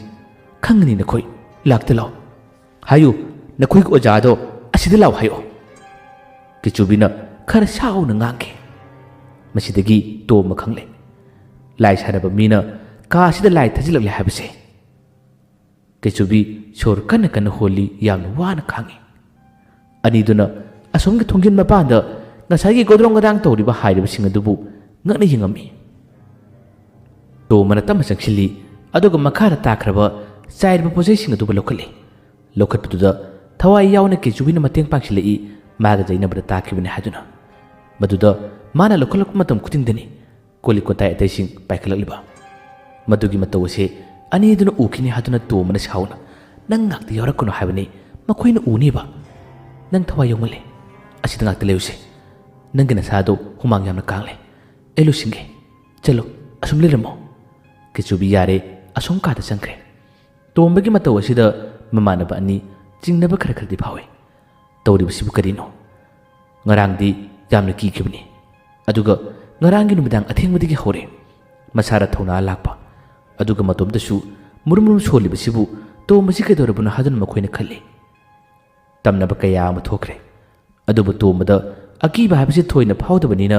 ꯈꯪꯒꯅꯤ ꯅꯈꯣꯏ꯫ ꯂꯥꯛꯇ ꯂꯥꯎ꯫ ꯍꯥꯏꯌꯨ, ꯅꯈꯣꯏꯒꯤ ꯑꯣꯖꯥꯗꯣ ꯑꯁꯤꯗ ꯂꯥꯎ ꯍꯥꯏꯌꯣ"꯫ ꯀꯤꯆꯨꯕꯤꯅ ꯈꯔ ꯁꯥꯎꯅ ꯉꯥꯡꯈꯤ꯫ ꯃꯁꯤꯗꯒꯤ ꯇꯣꯝꯕ ꯈꯪꯂꯦ, ꯂꯥꯏ ꯁꯥꯟꯅꯕ ꯃꯤꯅ ꯀꯥ ꯑꯁꯤꯗ ꯂꯥꯏ ꯊꯥꯖꯤꯜꯂꯛꯂꯦ ꯍꯥꯏꯕꯁꯦ꯫ ꯀꯤꯆꯨꯕꯤ ꯁꯣꯔ ꯀꯟꯅ ꯀꯟꯅ ꯍꯣꯜꯂꯤ, ꯌꯥꯝꯅ ꯋꯥꯅ ꯈꯥꯡꯉꯤ꯫ ꯑꯅꯤꯗꯨꯅ ꯑꯁꯣꯝꯒꯤ ꯊꯣꯡꯖꯤꯟ ꯃꯄꯥꯟꯗ ꯉꯁꯥꯏꯒꯤ ꯒꯣꯗ꯭ꯔꯣꯡ ꯒꯗꯥꯡ ꯇꯧꯔꯤꯕ ꯍꯥꯏꯔꯤꯕꯁꯤꯡ ꯑꯗꯨꯕꯨ ꯉꯛꯅ ꯌꯦꯡꯉꯝꯃꯤ꯫ ꯇꯣꯝꯕꯅ ꯇꯞꯅ ꯆꯪꯁꯤꯜꯂꯤ, ꯑꯗꯨꯒ ꯃꯈꯥꯗ ꯇꯥꯈ꯭ꯔꯕ ꯆꯥꯏꯔꯕ ꯄꯣꯠꯆꯩꯁꯤꯡ ꯑꯗꯨꯕꯨ ꯂꯧꯈꯠꯂꯤ꯫ ꯂꯧꯈꯠꯄꯗꯨꯗ ꯊꯋꯥꯏ ꯌꯥꯎꯅ ꯀꯤꯆꯨꯕꯤꯅ ꯃꯇꯦꯡ ꯄꯥꯡꯁꯤꯜꯂꯛꯏ, ꯃꯥꯒ ꯌꯩꯅꯕꯗ ꯇꯥꯈꯤꯕꯅꯤ ꯍꯥꯏꯗꯨꯅ꯫ ꯃꯗꯨꯗ ꯃꯥꯅ ꯂꯧꯈꯠꯂꯛꯄ ꯃꯇꯝ ꯈꯨꯗꯤꯡꯗꯅꯤ ꯀꯣꯜꯂꯤꯛ ꯀꯣꯟꯇꯥꯏ ꯑꯇꯩꯁꯤꯡ ꯄꯥꯏꯈꯠꯂꯛꯂꯤꯕ꯫ ꯃꯗꯨꯒꯤ ꯃꯇꯧ ꯑꯁꯦ ꯑꯅꯤꯗꯨꯅ ꯎꯈꯤꯅꯤ ꯍꯥꯏꯗꯨꯅ ꯇꯣꯝꯕꯅ ꯁꯥꯎꯅ, "ꯅꯪ ꯉꯥꯛꯇ ꯌꯥꯎꯔꯛꯀꯅꯨ ꯍꯥꯏꯕꯅꯤ, ꯃꯈꯣꯏꯅ ꯎꯅꯤꯕ꯫ ꯅꯪ ꯊꯋꯥꯏ ꯌꯥꯎꯃꯜꯂꯦ, ꯑꯁꯤꯗ ꯉꯥꯛꯇ ꯂꯩꯔꯨꯁꯦ꯫ ꯅꯪꯒꯤ ꯅꯁꯥꯗꯣ ꯍꯨꯃꯥꯡ ꯌꯥꯝꯅ ꯀꯥꯡꯂꯦ꯫ ꯑꯩ ꯂꯣꯏꯁꯤꯟꯒꯦ꯫ ꯆꯠꯂꯣ, ꯑꯁꯨꯝ ꯂꯩꯔꯝꯃꯣ꯫" ꯀꯦꯆꯨꯕꯤ ꯌꯥꯔꯦ, ꯑꯁꯣꯝ ꯀꯥꯗ ꯆꯪꯈ꯭ꯔꯦ꯫ ꯇꯣꯝꯕꯒꯤ ꯃꯇꯧ ꯑꯁꯤꯗ ꯃꯃꯥꯟꯅꯕ ꯑꯅꯤ ꯆꯤꯡꯅꯕ ꯈꯔ ꯈꯔꯗꯤ ꯐꯥꯎꯏ꯫ ꯇꯧꯔꯤꯕꯁꯤꯕꯨ ꯀꯔꯤꯅꯣ? ꯉꯔꯥꯡꯗꯤ ꯌꯥꯝꯅ ꯀꯤꯈꯤꯕꯅꯤ, ꯑꯗꯨꯒ ꯉꯔꯥꯡꯒꯤ ꯅꯨꯃꯤꯗꯥꯡ ꯑꯊꯦꯡꯕꯗꯒꯤ ꯍꯧꯔꯦ ꯃꯁꯥꯗ ꯊꯧꯅꯥ ꯂꯥꯛꯄ꯫ ꯑꯗꯨꯒ ꯃꯇꯣꯝꯇꯁꯨ ꯃꯨꯔꯨꯝ ꯃꯨꯔꯨꯝ ꯁꯣꯜꯂꯤꯕꯁꯤꯕꯨ ꯇꯣꯝꯕꯁꯤ ꯀꯩꯗꯧꯔꯕꯅꯣ ꯍꯥꯏꯗꯨꯅ ꯃꯈꯣꯏꯅ ꯈꯜꯂꯤ꯫ ꯇꯝꯅꯕ ꯀꯌꯥ ꯑꯃ ꯊꯣꯛꯈ꯭ꯔꯦ, ꯑꯗꯨꯕꯨ ꯇꯣꯝꯕꯗ ꯑꯀꯤꯕ ꯍꯥꯏꯕꯁꯤ ꯊꯣꯏꯅ ꯐꯥꯎꯗꯕꯅꯤꯅ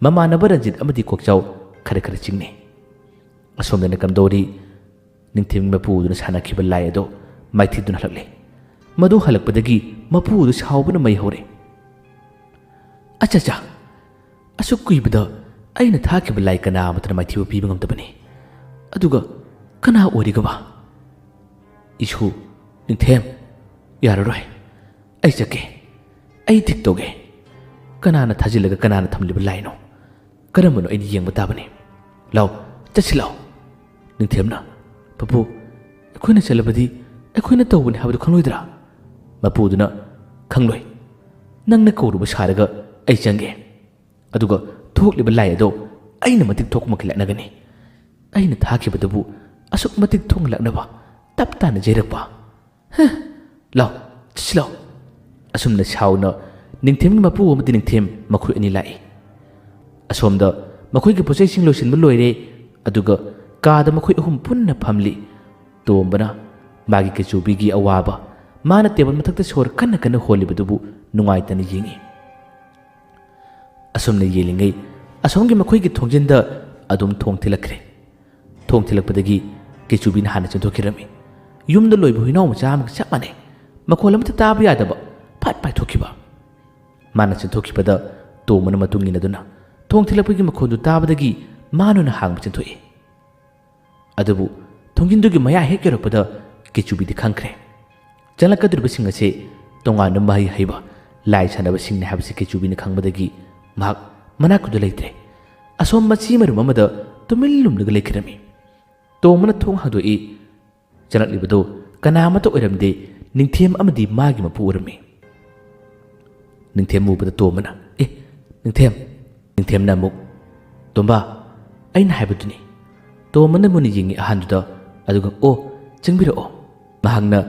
ꯃꯃꯥꯟꯅꯕ ꯔꯟꯖꯤꯠ ꯑꯃꯗꯤ ꯀꯣꯛꯆꯥꯎ ꯈꯔ ꯈꯔ ꯆꯤꯡꯅꯩ꯫ ꯑꯁꯣꯝꯗꯅ ꯀꯝꯗꯧꯔꯤ? ꯅꯤꯡꯊꯦꯝꯒꯤ ꯃꯄꯨ ꯑꯗꯨꯅ ꯁꯥꯟꯅꯈꯤꯕ ꯂꯥꯏ ꯑꯗꯣ ꯃꯥꯏꯊꯤꯗꯨꯅ ꯍꯜꯂꯛꯂꯦ꯫ ꯃꯗꯨ ꯍꯜꯂꯛꯄꯗꯒꯤ ꯃꯄꯨ ꯑꯗꯨ ꯁꯥꯎꯕꯅ ꯃꯩ ꯍꯧꯔꯦ꯫ "ꯑꯆꯥ ꯆꯥ, ꯑꯁꯨꯛ ꯀꯨꯏꯕꯗ ꯑꯩꯅ ꯊꯥꯈꯤꯕ ꯂꯥꯏ ꯀꯅꯥ ꯑꯃꯠꯇꯅ ꯃꯥꯏꯊꯤꯕ ꯄꯤꯕ ꯉꯝꯗꯕꯅꯤ꯫ ꯑꯗꯨꯒ ꯀꯅꯥ ꯑꯣꯏꯔꯤꯒꯕ?" "ꯏꯁꯨ, ꯅꯤꯡꯊꯦꯝ, ꯌꯥꯔꯔꯣꯏ꯫ ꯑꯩ ꯆꯠꯀꯦ꯫ ꯑꯩ ꯊꯤꯛ ꯇꯧꯒꯦ꯫ ꯀꯅꯥꯅ ꯊꯥꯖꯤꯜꯂꯒ ꯀꯅꯥꯅ ꯊꯝꯂꯤꯕ ꯂꯥꯏꯅꯣ? ꯀꯔꯝꯕꯅꯣ ꯑꯩꯅ ꯌꯦꯡꯕ ꯇꯥꯕꯅꯤ꯫ ꯂꯥꯎ, ꯆꯠꯁꯤ ꯂꯥꯎ꯫" ꯅꯤꯡꯊꯦꯝꯅ, "ꯄꯨꯄꯨ, ꯑꯩꯈꯣꯏꯅ ꯆꯠꯂꯕꯗꯤ ꯑꯩꯈꯣꯏꯅ ꯇꯧꯕꯅꯤ ꯍꯥꯏꯕꯗꯨ ꯈꯪꯂꯣꯏꯗ꯭ꯔꯥ?" ꯃꯄꯨꯗꯨꯅ, "ꯈꯪꯂꯣꯏ꯫ ꯅꯪꯅ ꯀꯧꯔꯨꯕ ꯁꯥꯔꯒ ꯑꯩ ꯆꯪꯒꯦ꯫ ꯑꯗꯨꯒ ꯊꯣꯛꯂꯤꯕ ꯂꯥꯏ ꯑꯗꯣ ꯑꯩꯅ ꯃꯇꯤꯛ ꯊꯣꯛꯄꯃꯛꯀꯤ ꯂꯥꯛꯅꯒꯅꯤ꯫ ꯑꯩꯅ ꯊꯥꯈꯤꯕꯗꯨꯕꯨ ꯑꯁꯨꯛ ꯃꯇꯤꯛ ꯊꯣꯛꯅ ꯂꯥꯛꯅꯕ ꯇꯞ ꯇꯥꯅ ꯌꯩꯔꯛꯄ꯫ ꯍ! ꯂꯥꯎ, ꯆꯠꯁꯤ ꯂꯥꯎ꯫" ꯑꯁꯨꯝꯅ ꯁꯥꯎꯅ ꯅꯤꯡꯊꯦꯝꯒꯤ ꯃꯄꯨ ꯑꯃꯗꯤ ꯅꯤꯡꯊꯦꯝ ꯃꯈꯣꯏ ꯑꯅꯤ ꯂꯥꯛꯏ꯫ ꯑꯁꯣꯝꯗ ꯃꯈꯣꯏꯒꯤ ꯄꯣꯠꯆꯩꯁꯤꯡ ꯂꯣꯏꯁꯤꯟꯕ ꯂꯣꯏꯔꯦ, ꯑꯗꯨꯒ ꯀꯥꯗ ꯃꯈꯣꯏ ꯑꯍꯨꯝ ꯄꯨꯟꯅ ꯐꯝꯂꯤ꯫ ꯇꯣꯝꯕꯅ ꯃꯥꯒꯤ ꯀꯦꯆꯨꯕꯤꯒꯤ ꯑꯋꯥꯕ, ꯃꯥꯅ ꯇꯦꯕꯜ ꯃꯊꯛꯇ ꯁꯣꯔ ꯀꯟꯅ ꯀꯟꯅ ꯍꯣꯜꯂꯤꯕꯗꯨꯕꯨ ꯅꯨꯡꯉꯥꯏꯇꯅ ꯌꯦꯡꯏ꯫ ꯑꯁꯨꯝꯅ ꯌꯦꯡꯂꯤꯉꯩ ꯑꯁꯣꯝꯒꯤ ꯃꯈꯣꯏꯒꯤ ꯊꯣꯡꯖꯤꯟꯗ ꯑꯗꯨꯝ ꯊꯣꯡ ꯊꯤꯜꯂꯛꯈ꯭ꯔꯦ꯫ ꯊꯣꯡ ꯊꯤꯜꯂꯛꯄꯗꯒꯤ ꯀꯦꯆꯨꯕꯤꯅ ꯍꯥꯟꯅ ꯆꯦꯟꯊꯣꯛꯈꯤꯔꯝꯃꯤ꯫ ꯌꯨꯝꯗ ꯂꯣꯏꯕ ꯍꯨꯏꯅꯥꯎ ꯃꯆꯥ ꯑꯃꯒ ꯆꯞ ꯃꯥꯟꯅꯩ꯫ ꯃꯈꯣꯜ ꯑꯃꯠꯇ ꯇꯥꯕ ꯌꯥꯗꯕ ꯐꯠ ꯄꯥꯏꯊꯣꯛꯈꯤꯕ꯫ ꯃꯥꯅ ꯆꯦꯟꯊꯣꯛꯈꯤꯕꯗ ꯇꯣꯝꯕꯅ ꯃꯇꯨꯡ ꯏꯟꯅꯗꯨꯅ ꯊꯣꯡ ꯊꯤꯜꯂꯛꯄꯒꯤ ꯃꯈꯣꯜꯗꯨ ꯇꯥꯕꯗꯒꯤ ꯃꯥꯅ ꯑꯣꯏꯅ ꯍꯥꯡꯕ ꯆꯦꯟꯊꯣꯛꯏ꯫ ꯑꯗꯨꯕꯨ ꯊꯣꯡꯖꯤꯟꯗꯨꯒꯤ ꯃꯌꯥ ꯍꯦꯛ ꯌꯧꯔꯛꯄꯗ ꯀꯦꯆꯨꯕꯤꯗꯤ ꯈꯪꯈ꯭ꯔꯦ꯫ ꯆꯪꯂꯛꯀꯗꯧꯔꯤꯕꯁꯤꯡ ꯑꯁꯤ ꯇꯣꯉꯥꯟꯕ ꯃꯍꯩ ꯍꯩꯕ ꯂꯥꯏ ꯁꯥꯟꯅꯕꯁꯤꯡꯅꯤ ꯍꯥꯏꯕꯁꯤ ꯀꯦꯆꯨꯕꯤꯅ ꯈꯪꯕꯗꯒꯤ ꯃꯍꯥꯛ ꯃꯅꯥꯛꯇꯨꯗ ꯂꯩꯇ꯭ꯔꯦ꯫ ꯑꯁꯣꯝ ꯃꯆꯤ ꯃꯔꯨꯝ ꯑꯃꯗ ꯇꯨꯃꯤꯟ ꯂꯨꯝꯂꯒ ꯂꯩꯈꯤꯔꯝꯃꯤ꯫ ꯇꯣꯝꯕꯅ ꯊꯣꯡ ꯍꯥꯡꯗꯣꯛꯏ꯫ ꯆꯪꯂꯛꯂꯤꯕꯗꯨ ꯀꯅꯥ ꯑꯃꯠꯇ ꯑꯣꯏꯔꯝꯗꯦ, ꯅꯤꯡꯊꯦꯝ ꯑꯃꯗꯤ ꯃꯥꯒꯤ ꯃꯄꯨ ꯑꯣꯏꯔꯝꯃꯤ꯫ ꯅꯤꯡꯊꯦꯝ ꯎꯕꯗ ꯇꯣꯝꯕꯅ, "ꯑꯦ, ꯅꯤꯡꯊꯦꯝ!" ꯅꯤꯡꯊꯦꯝꯅ ꯑꯃꯨꯛ, "ꯇꯣꯝꯕ, ꯑꯩꯅ ꯍꯥꯏꯕꯗꯨꯅꯤ꯫" ꯇꯣꯝꯕꯅ ꯃꯨꯟꯅ ꯌꯦꯡꯉꯤ ꯑꯍꯟꯗꯨꯗ, ꯑꯗꯨꯒ, "ꯑꯣ, ꯆꯪꯕꯤꯔꯛꯑꯣ꯫" ꯃꯍꯥꯛꯅ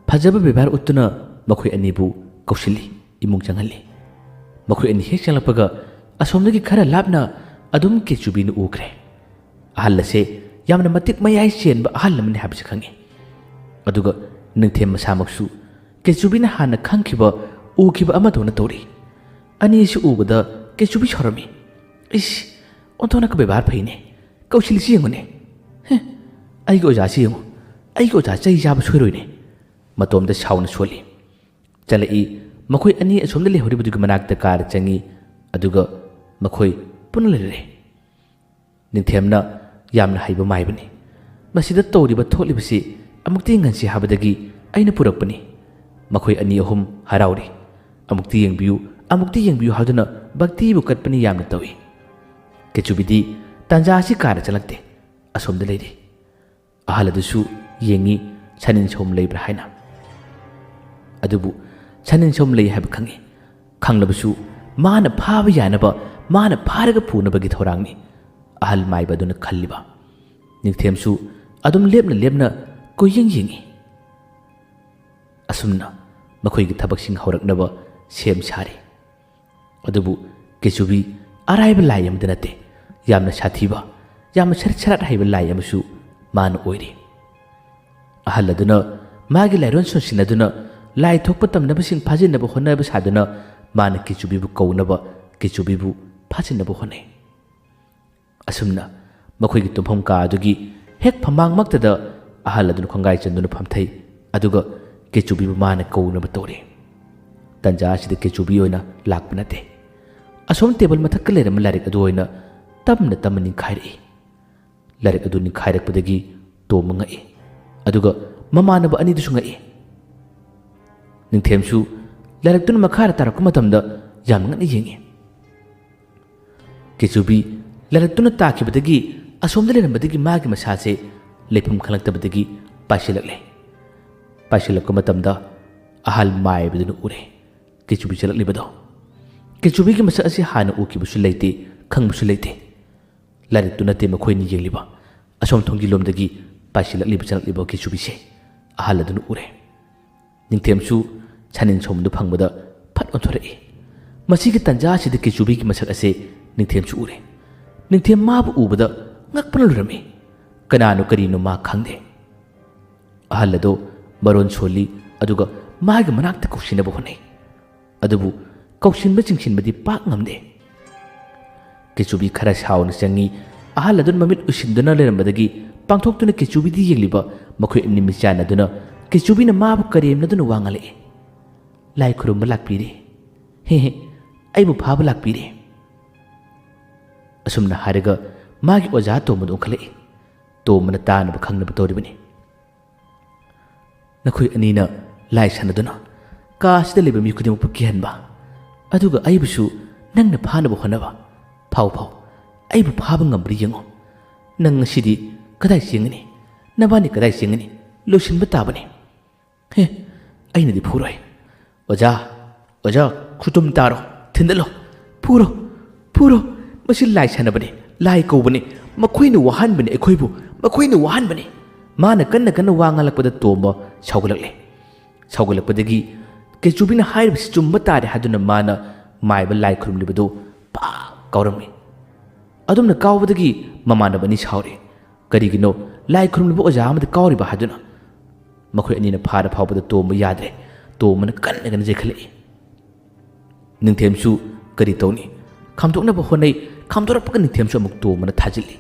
ꯐꯖꯕ ꯕꯦꯕꯥꯔ ꯎꯠꯇꯨꯅ ꯃꯈꯣꯏ ꯑꯅꯤꯕꯨ ꯀꯧꯁꯤꯜꯂꯤ, ꯏꯃꯨꯡ ꯆꯪꯍꯜꯂꯤ꯫ ꯃꯈꯣꯏ ꯑꯅꯤ ꯍꯦꯛ ꯆꯪꯂꯛꯄꯒ ꯑꯁꯣꯝꯗꯒꯤ ꯈꯔ ꯂꯥꯞꯅ ꯑꯗꯨꯝ ꯀꯦꯆꯨꯕꯤꯅ ꯎꯈ꯭ꯔꯦ꯫ ꯑꯍꯜ ꯑꯁꯦ ꯌꯥꯝꯅ ꯃꯇꯤꯛ ꯃꯌꯥꯏ ꯆꯦꯟꯕ ꯑꯍꯜ ꯑꯃꯅꯤ ꯍꯥꯏꯕꯁꯤ ꯈꯪꯉꯤ꯫ ꯑꯗꯨꯒ ꯅꯤꯡꯊꯦꯝ ꯃꯁꯥꯃꯛꯁꯨ ꯀꯦꯆꯨꯕꯤꯅ ꯍꯥꯟꯅ ꯈꯪꯈꯤꯕ, ꯎꯈꯤꯕ ꯑꯃꯗꯧꯅ ꯇꯧꯔꯤ꯫ ꯑꯅꯤꯁꯤ ꯎꯕꯗ ꯀꯦꯆꯨꯕꯤ ꯁꯥꯎꯔꯝꯃꯤ꯫ "ꯏꯁ, ꯑꯣꯟꯊꯣꯛꯅ ꯕꯦꯕꯥꯔ ꯐꯩꯅꯦ꯫ ꯀꯧꯁꯤꯜꯂꯤꯁꯤ ꯌꯦꯡꯉꯨꯅꯦ꯫ ꯍꯦ, ꯑꯩꯒꯤ ꯑꯣꯖꯥꯁꯤ ꯌꯦꯡꯉꯨ꯫ ꯑꯩꯒꯤ ꯑꯣꯖꯥ ꯆꯩ ꯆꯥꯕ ꯁꯣꯏꯔꯣꯏꯅꯦ꯫" ꯃꯇꯣꯝꯇ ꯁꯥꯎꯅ ꯁꯣꯜꯂꯤ꯫ ꯆꯠꯂꯛꯏ꯫ ꯃꯈꯣꯏ ꯑꯅꯤ ꯑꯁꯣꯝꯗ ꯂꯩꯍꯧꯔꯤꯕꯗꯨꯒꯤ ꯃꯅꯥꯛꯇ ꯀꯥꯔ ꯆꯪꯉꯤ꯫ ꯑꯗꯨꯒ ꯃꯈꯣꯏ ꯄꯨꯟꯅ ꯂꯩꯔꯦ꯫ ꯅꯤꯡꯊꯦꯝꯅ ꯌꯥꯝꯅ ꯍꯩꯕ ꯃꯥꯏꯕꯅꯤ꯫ "ꯃꯁꯤꯗ ꯇꯧꯔꯤꯕ ꯊꯣꯛꯂꯤꯕꯁꯤ ꯑꯃꯨꯛꯇ ꯌꯦꯡꯍꯟꯁꯤ ꯍꯥꯏꯕꯗꯒꯤ ꯑꯩꯅ ꯄꯨꯔꯛꯄꯅꯤ꯫" ꯃꯈꯣꯏ ꯑꯅꯤ ꯑꯍꯨꯝ ꯍꯔꯥꯎꯔꯤ꯫ "ꯑꯃꯨꯛꯇ ꯌꯦꯡꯕꯤꯌꯨ, ꯑꯃꯨꯛꯇ ꯌꯦꯡꯕꯤꯌꯨ" ꯍꯥꯏꯗꯨꯅ ꯚꯛꯇꯤꯕꯨ ꯀꯠꯄꯅꯤ ꯌꯥꯝꯅ ꯇꯧꯏ꯫ ꯀꯦꯆꯨꯕꯤꯗꯤ ꯇꯥꯟꯖꯥ ꯑꯁꯤ ꯀꯥꯔ ꯆꯪꯂꯛꯇꯦ꯫ ꯑꯁꯣꯝꯗ ꯂꯩꯔꯤ꯫ ꯑꯍꯜ ꯑꯗꯨꯁꯨ ꯌꯦꯡꯉꯤ, ꯁꯅꯤꯟ ꯁꯧꯝ ꯂꯩꯕ꯭ꯔꯥ ꯍꯥꯏꯅ꯫ ꯑꯗꯨꯕꯨ ꯁꯅꯤꯟ ꯁꯧꯝ ꯂꯩ ꯍꯥꯏꯕ ꯈꯪꯉꯤ꯫ ꯈꯪꯂꯕꯁꯨ ꯃꯥꯅ ꯐꯥꯕ ꯌꯥꯅꯕ, ꯃꯥꯅ ꯐꯥꯔꯒ ꯄꯨꯅꯕꯒꯤ ꯊꯧꯔꯥꯡꯅꯤ ꯑꯍꯜ ꯃꯥꯏꯕ ꯑꯗꯨꯅ ꯈꯜꯂꯤꯕ꯫ ꯅꯤꯡꯊꯦꯝꯁꯨ ꯑꯗꯨꯝ ꯂꯦꯞꯅ ꯂꯦꯞꯅ ꯀꯣꯏꯌꯦꯡ ꯌꯦꯡꯉꯤ꯫ ꯑꯁꯨꯝꯅ ꯃꯈꯣꯏꯒꯤ ꯊꯕꯛꯁꯤꯡ ꯍꯧꯔꯛꯅꯕ ꯁꯦꯝ ꯁꯥꯔꯤ꯫ ꯑꯗꯨꯕꯨ ꯀꯦꯆꯨꯕꯤ ꯑꯔꯥꯏꯕ ꯂꯥꯏ ꯑꯃꯗꯤ ꯅꯠꯇꯦ꯫ ꯌꯥꯝꯅ ꯁꯥꯊꯤꯕ, ꯌꯥꯝꯅ ꯁꯔꯤꯠ ꯁꯔꯥꯠ ꯍꯩꯕ ꯂꯥꯏ ꯑꯃꯁꯨ ꯃꯥꯅ ꯑꯣꯏꯔꯤ꯫ ꯑꯍꯜ ꯑꯗꯨꯅ ꯃꯥꯒꯤ ꯂꯥꯏꯔꯣꯟ ꯁꯣꯟꯁꯤꯟꯅꯗꯨꯅ ꯂꯥꯏ ꯊꯣꯛꯄ ꯇꯝꯅꯕꯁꯤꯡ ꯐꯥꯖꯤꯟꯅꯕ ꯍꯣꯠꯅꯕ ꯁꯥꯗꯨꯅ ꯃꯥꯅ ꯀꯦꯆꯨꯕꯤꯕꯨ ꯀꯧꯅꯕ, ꯀꯦꯆꯨꯕꯤꯕꯨ ꯐꯥꯖꯤꯟꯅꯕ ꯍꯣꯠꯅꯩ꯫ ꯑꯁꯨꯝꯅ ꯃꯈꯣꯏꯒꯤ ꯇꯨꯝꯐꯝ ꯀꯥ ꯑꯗꯨꯒꯤ ꯍꯦꯛ ꯐꯝꯃꯥꯡꯃꯛꯇꯗ ꯑꯍꯜ ꯑꯗꯨꯅ ꯈꯣꯡꯒꯥꯏ ꯆꯟꯗꯨꯅ ꯐꯝꯊꯩ, ꯑꯗꯨꯒ ꯀꯦꯆꯨꯕꯤꯕꯨ ꯃꯥꯅ ꯀꯧꯅꯕ ꯇꯧꯔꯤ꯫ ꯇꯟꯖꯥ ꯑꯁꯤꯗ ꯀꯦꯆꯨꯕꯤ ꯑꯣꯏꯅ ꯂꯥꯛꯄ ꯅꯠꯇꯦ꯫ ꯑꯁꯣꯝ ꯇꯦꯕꯜ ꯃꯊꯛꯇ ꯂꯩꯔꯝꯕ ꯂꯥꯏꯔꯤꯛ ꯑꯗꯨ ꯑꯣꯏꯅ ꯇꯞꯅ ꯇꯞꯅ ꯅꯤꯡꯈꯥꯏꯔꯛꯏ꯫ ꯂꯥꯏꯔꯤꯛ ꯑꯗꯨ ꯅꯤꯡꯈꯥꯏꯔꯛꯄꯗꯒꯤ ꯇꯣꯝꯕ ꯉꯛꯏ, ꯑꯗꯨꯒ ꯃꯃꯥꯟꯅꯕ ꯑꯅꯤꯗꯨꯁꯨ ꯉꯛꯏ꯫ ꯅꯤꯡꯊꯦꯝꯁꯨ ꯂꯥꯏꯔꯤꯛꯇꯨꯅ ꯃꯈꯥꯗ ꯇꯥꯔꯛꯄ ꯃꯇꯝꯗ ꯌꯥꯝ ꯉꯛꯅ ꯌꯦꯡꯉꯤ꯫ ꯀꯦꯆꯨꯕꯤ ꯂꯥꯏꯔꯤꯛꯇꯨꯅ ꯇꯥꯈꯤꯕꯗꯒꯤ ꯑꯁꯣꯝꯗ ꯂꯩꯔꯝꯕꯗꯒꯤ ꯃꯥꯒꯤ ꯃꯁꯥꯁꯦ ꯂꯩꯐꯝ ꯈꯪꯂꯛꯇꯕꯗꯒꯤ ꯄꯥꯏꯁꯤꯜꯂꯛꯂꯦ꯫ ꯄꯥꯏꯁꯤꯜꯂꯛꯄ ꯃꯇꯝꯗ ꯑꯍꯜ ꯃꯥꯏꯕꯗꯨꯅ ꯎꯔꯦ ꯀꯦꯆꯨꯕꯤ ꯆꯠꯂꯛꯂꯤꯕꯗꯣ꯫ ꯀꯦꯆꯨꯕꯤꯒꯤ ꯃꯁꯛ ꯑꯁꯤ ꯍꯥꯟꯅ ꯎꯈꯤꯕꯁꯨ ꯂꯩꯇꯦ, ꯈꯪꯕꯁꯨ ꯂꯩꯇꯦ꯫ ꯂꯥꯏꯔꯤꯛꯇꯨ ꯅꯠꯇꯦ ꯃꯈꯣꯏꯅ ꯌꯦꯡꯂꯤꯕ, ꯑꯁꯣꯝ ꯊꯣꯡꯒꯤ ꯂꯣꯝꯗꯒꯤ ꯄꯥꯏꯁꯤꯜꯂꯛꯂꯤꯕ ꯆꯪꯂꯛꯂꯤꯕ ꯀꯦꯆꯨꯕꯤꯁꯦ ꯑꯍꯜ ꯑꯗꯨꯅ ꯎꯔꯦ꯫ ꯅꯤꯡꯊꯦꯝꯁꯨ ꯁꯟꯅꯤꯟ ꯁꯣꯝꯗꯨ ꯐꯪꯕꯗ ꯐꯠ ꯑꯣꯟꯊꯣꯔꯛꯏ꯫ ꯃꯁꯤꯒꯤ ꯇꯟꯖꯥ ꯑꯁꯤꯗ ꯀꯦꯆꯨꯕꯤꯒꯤ ꯃꯁꯛ ꯑꯁꯤ ꯅꯤꯡꯊꯦꯝꯁꯨ ꯎꯔꯦ꯫ ꯅꯤꯡꯊꯦꯝ ꯃꯥꯕꯨ ꯎꯕꯗ ꯉꯛꯄꯅ ꯂꯣꯏꯔꯝꯃꯤ꯫ ꯀꯅꯥꯅꯣ ꯀꯔꯤꯅꯣ ꯃꯥ ꯈꯪꯗꯦ꯫ ꯑꯍꯜ ꯑꯗꯣ ꯃꯔꯣꯟ ꯁꯣꯜꯂꯤ, ꯑꯗꯨꯒ ꯃꯥꯒꯤ ꯃꯅꯥꯛꯇ ꯀꯧꯁꯤꯟꯅꯕ ꯍꯣꯠꯅꯩ꯫ ꯑꯗꯨꯕꯨ ꯀꯧꯁꯤꯟꯕ ꯆꯤꯡꯁꯤꯟꯕꯗꯤ ꯄꯥꯛ ꯉꯝꯗꯦ꯫ ꯀꯦꯆꯨꯕꯤ ꯈꯔ ꯁꯥꯎꯅ ꯆꯪꯉꯤ꯫ ꯑꯍꯜ ꯑꯗꯨꯅ ꯃꯃꯤꯠ ꯎꯏꯁꯤꯟꯗꯨꯅ ꯂꯩꯔꯝꯕꯗꯒꯤ ꯄꯥꯡꯊꯣꯛꯇꯨꯅ ꯀꯦꯆꯨꯕꯤꯗ ꯌꯦꯡꯂꯤꯕ ꯃꯈꯣꯏ ꯑꯅꯤ ꯃꯤꯠꯆꯥꯟꯅꯗꯨꯅ ꯀꯦꯆꯨꯕꯤꯅ ꯃꯥꯕꯨ ꯀꯔꯦꯝꯅꯗꯨꯅ ꯋꯥ ꯉꯥꯡꯂꯛꯏ꯫ "ꯂꯥꯏ ꯈꯨꯔꯨꯝꯕ ꯂꯥꯛꯄꯤꯔꯦ꯫ ꯍꯦ ꯍꯦ, ꯑꯩꯕꯨ ꯐꯥꯕ ꯂꯥꯛꯄꯤꯔꯦ꯫" ꯑꯁꯨꯝꯅ ꯍꯥꯏꯔꯒ ꯃꯥꯒꯤ ꯑꯣꯖꯥ ꯇꯣꯝꯕꯗ ꯑꯣꯟꯈꯠꯂꯛꯏ꯫ ꯇꯣꯝꯕꯅ ꯇꯥꯅꯕ ꯈꯪꯅꯕ ꯇꯧꯔꯤꯕꯅꯤ꯫ "ꯅꯈꯣꯏ ꯑꯅꯤꯅ ꯂꯥꯏ ꯁꯥꯟꯅꯗꯨꯅ ꯀꯥ ꯑꯁꯤꯗ ꯂꯩꯕ ꯃꯤ ꯈꯨꯗꯤꯡꯃꯛꯄꯨ ꯀꯤꯍꯟꯕ, ꯑꯗꯨꯒ ꯑꯩꯕꯨꯁꯨ ꯅꯪꯅ ꯐꯥꯅꯕ ꯍꯣꯠꯅꯕ꯫ ꯐꯥꯎ ꯐꯥꯎ, ꯑꯩꯕꯨ ꯐꯥꯕ ꯉꯝꯕ꯭ꯔꯥ ꯌꯦꯡꯉꯨ꯫ ꯅꯪ ꯉꯁꯤꯗꯤ ꯀꯗꯥꯏ ꯆꯦꯟꯒꯅꯤ? ꯅꯕꯥꯅꯤ ꯀꯗꯥꯏ ꯆꯦꯟꯒꯅꯤ? ꯂꯣꯏꯁꯤꯟꯕ ꯇꯥꯕꯅꯤ꯫" "ꯍꯦ, ꯑꯩꯅꯗꯤ ꯐꯨꯔꯣꯏ꯫ ꯑꯣꯖꯥ, ꯑꯣꯖꯥ, ꯈꯨꯇꯨꯝ ꯇꯥꯔꯣ, ꯊꯤꯟꯗꯠꯂꯣ, ꯐꯨꯔꯣ, ꯐꯨꯔꯣ꯫ ꯃꯁꯤ ꯂꯥꯏ ꯁꯥꯟꯅꯕꯅꯤ, ꯂꯥꯏ ꯀꯧꯕꯅꯤ꯫ ꯃꯈꯣꯏꯅ ꯋꯥꯍꯟꯕꯅꯤ ꯑꯩꯈꯣꯏꯕꯨ, ꯃꯈꯣꯏꯅ ꯋꯥꯍꯟꯕꯅꯤ꯫" ꯃꯥꯅ ꯀꯟꯅ ꯀꯟꯅ ꯋꯥ ꯉꯥꯡꯂꯛꯄꯗ ꯇꯣꯝꯕ ꯁꯥꯎꯒꯠꯂꯛꯂꯦ꯫ ꯁꯥꯎꯒꯠꯂꯛꯄꯗꯒꯤ ꯀꯦꯆꯨꯕꯤꯅ ꯍꯥꯏꯔꯤꯕꯁꯤ ꯆꯨꯝꯕ ꯇꯥꯔꯦ ꯍꯥꯏꯗꯨꯅ ꯃꯥꯅ ꯃꯥꯏꯕ ꯂꯥꯏ ꯈꯨꯔꯨꯝꯂꯤꯕꯗꯨ ꯄꯥꯛ ꯀꯥꯎꯔꯝꯃꯤ꯫ ꯑꯗꯨꯝꯅ ꯀꯥꯎꯕꯗꯒꯤ ꯃꯃꯥꯟꯅꯕ ꯑꯅꯤ ꯁꯥꯎꯔꯦ꯫ ꯀꯔꯤꯒꯤꯅꯣ ꯂꯥꯏ ꯈꯨꯔꯨꯝꯂꯤꯕ ꯑꯣꯖꯥ ꯑꯃꯗ ꯀꯥꯎꯔꯤꯕ ꯍꯥꯏꯗꯨꯅ? ꯃꯈꯣꯏ ꯑꯅꯤꯅ ꯐꯥꯔ ꯐꯥꯎꯕꯗ ꯇꯣꯝꯕ ꯌꯥꯗ꯭ꯔꯦ꯫ ꯇꯣꯝꯕꯅ ꯀꯟꯅ ꯀꯟꯅ ꯆꯩꯈꯠꯂꯛꯏ꯫ ꯅꯤꯡꯊꯦꯝꯁꯨ ꯀꯔꯤ ꯇꯧꯅꯤ? ꯈꯥꯝꯗꯣꯛꯅꯕ ꯍꯣꯠꯅꯩ꯫ ꯈꯥꯝꯗꯣꯔꯛꯄꯒ ꯅꯤꯡꯊꯦꯝꯁꯨ ꯑꯃꯨꯛ ꯇꯣꯝꯕꯅ ꯊꯥꯖꯤꯜꯂꯤ꯫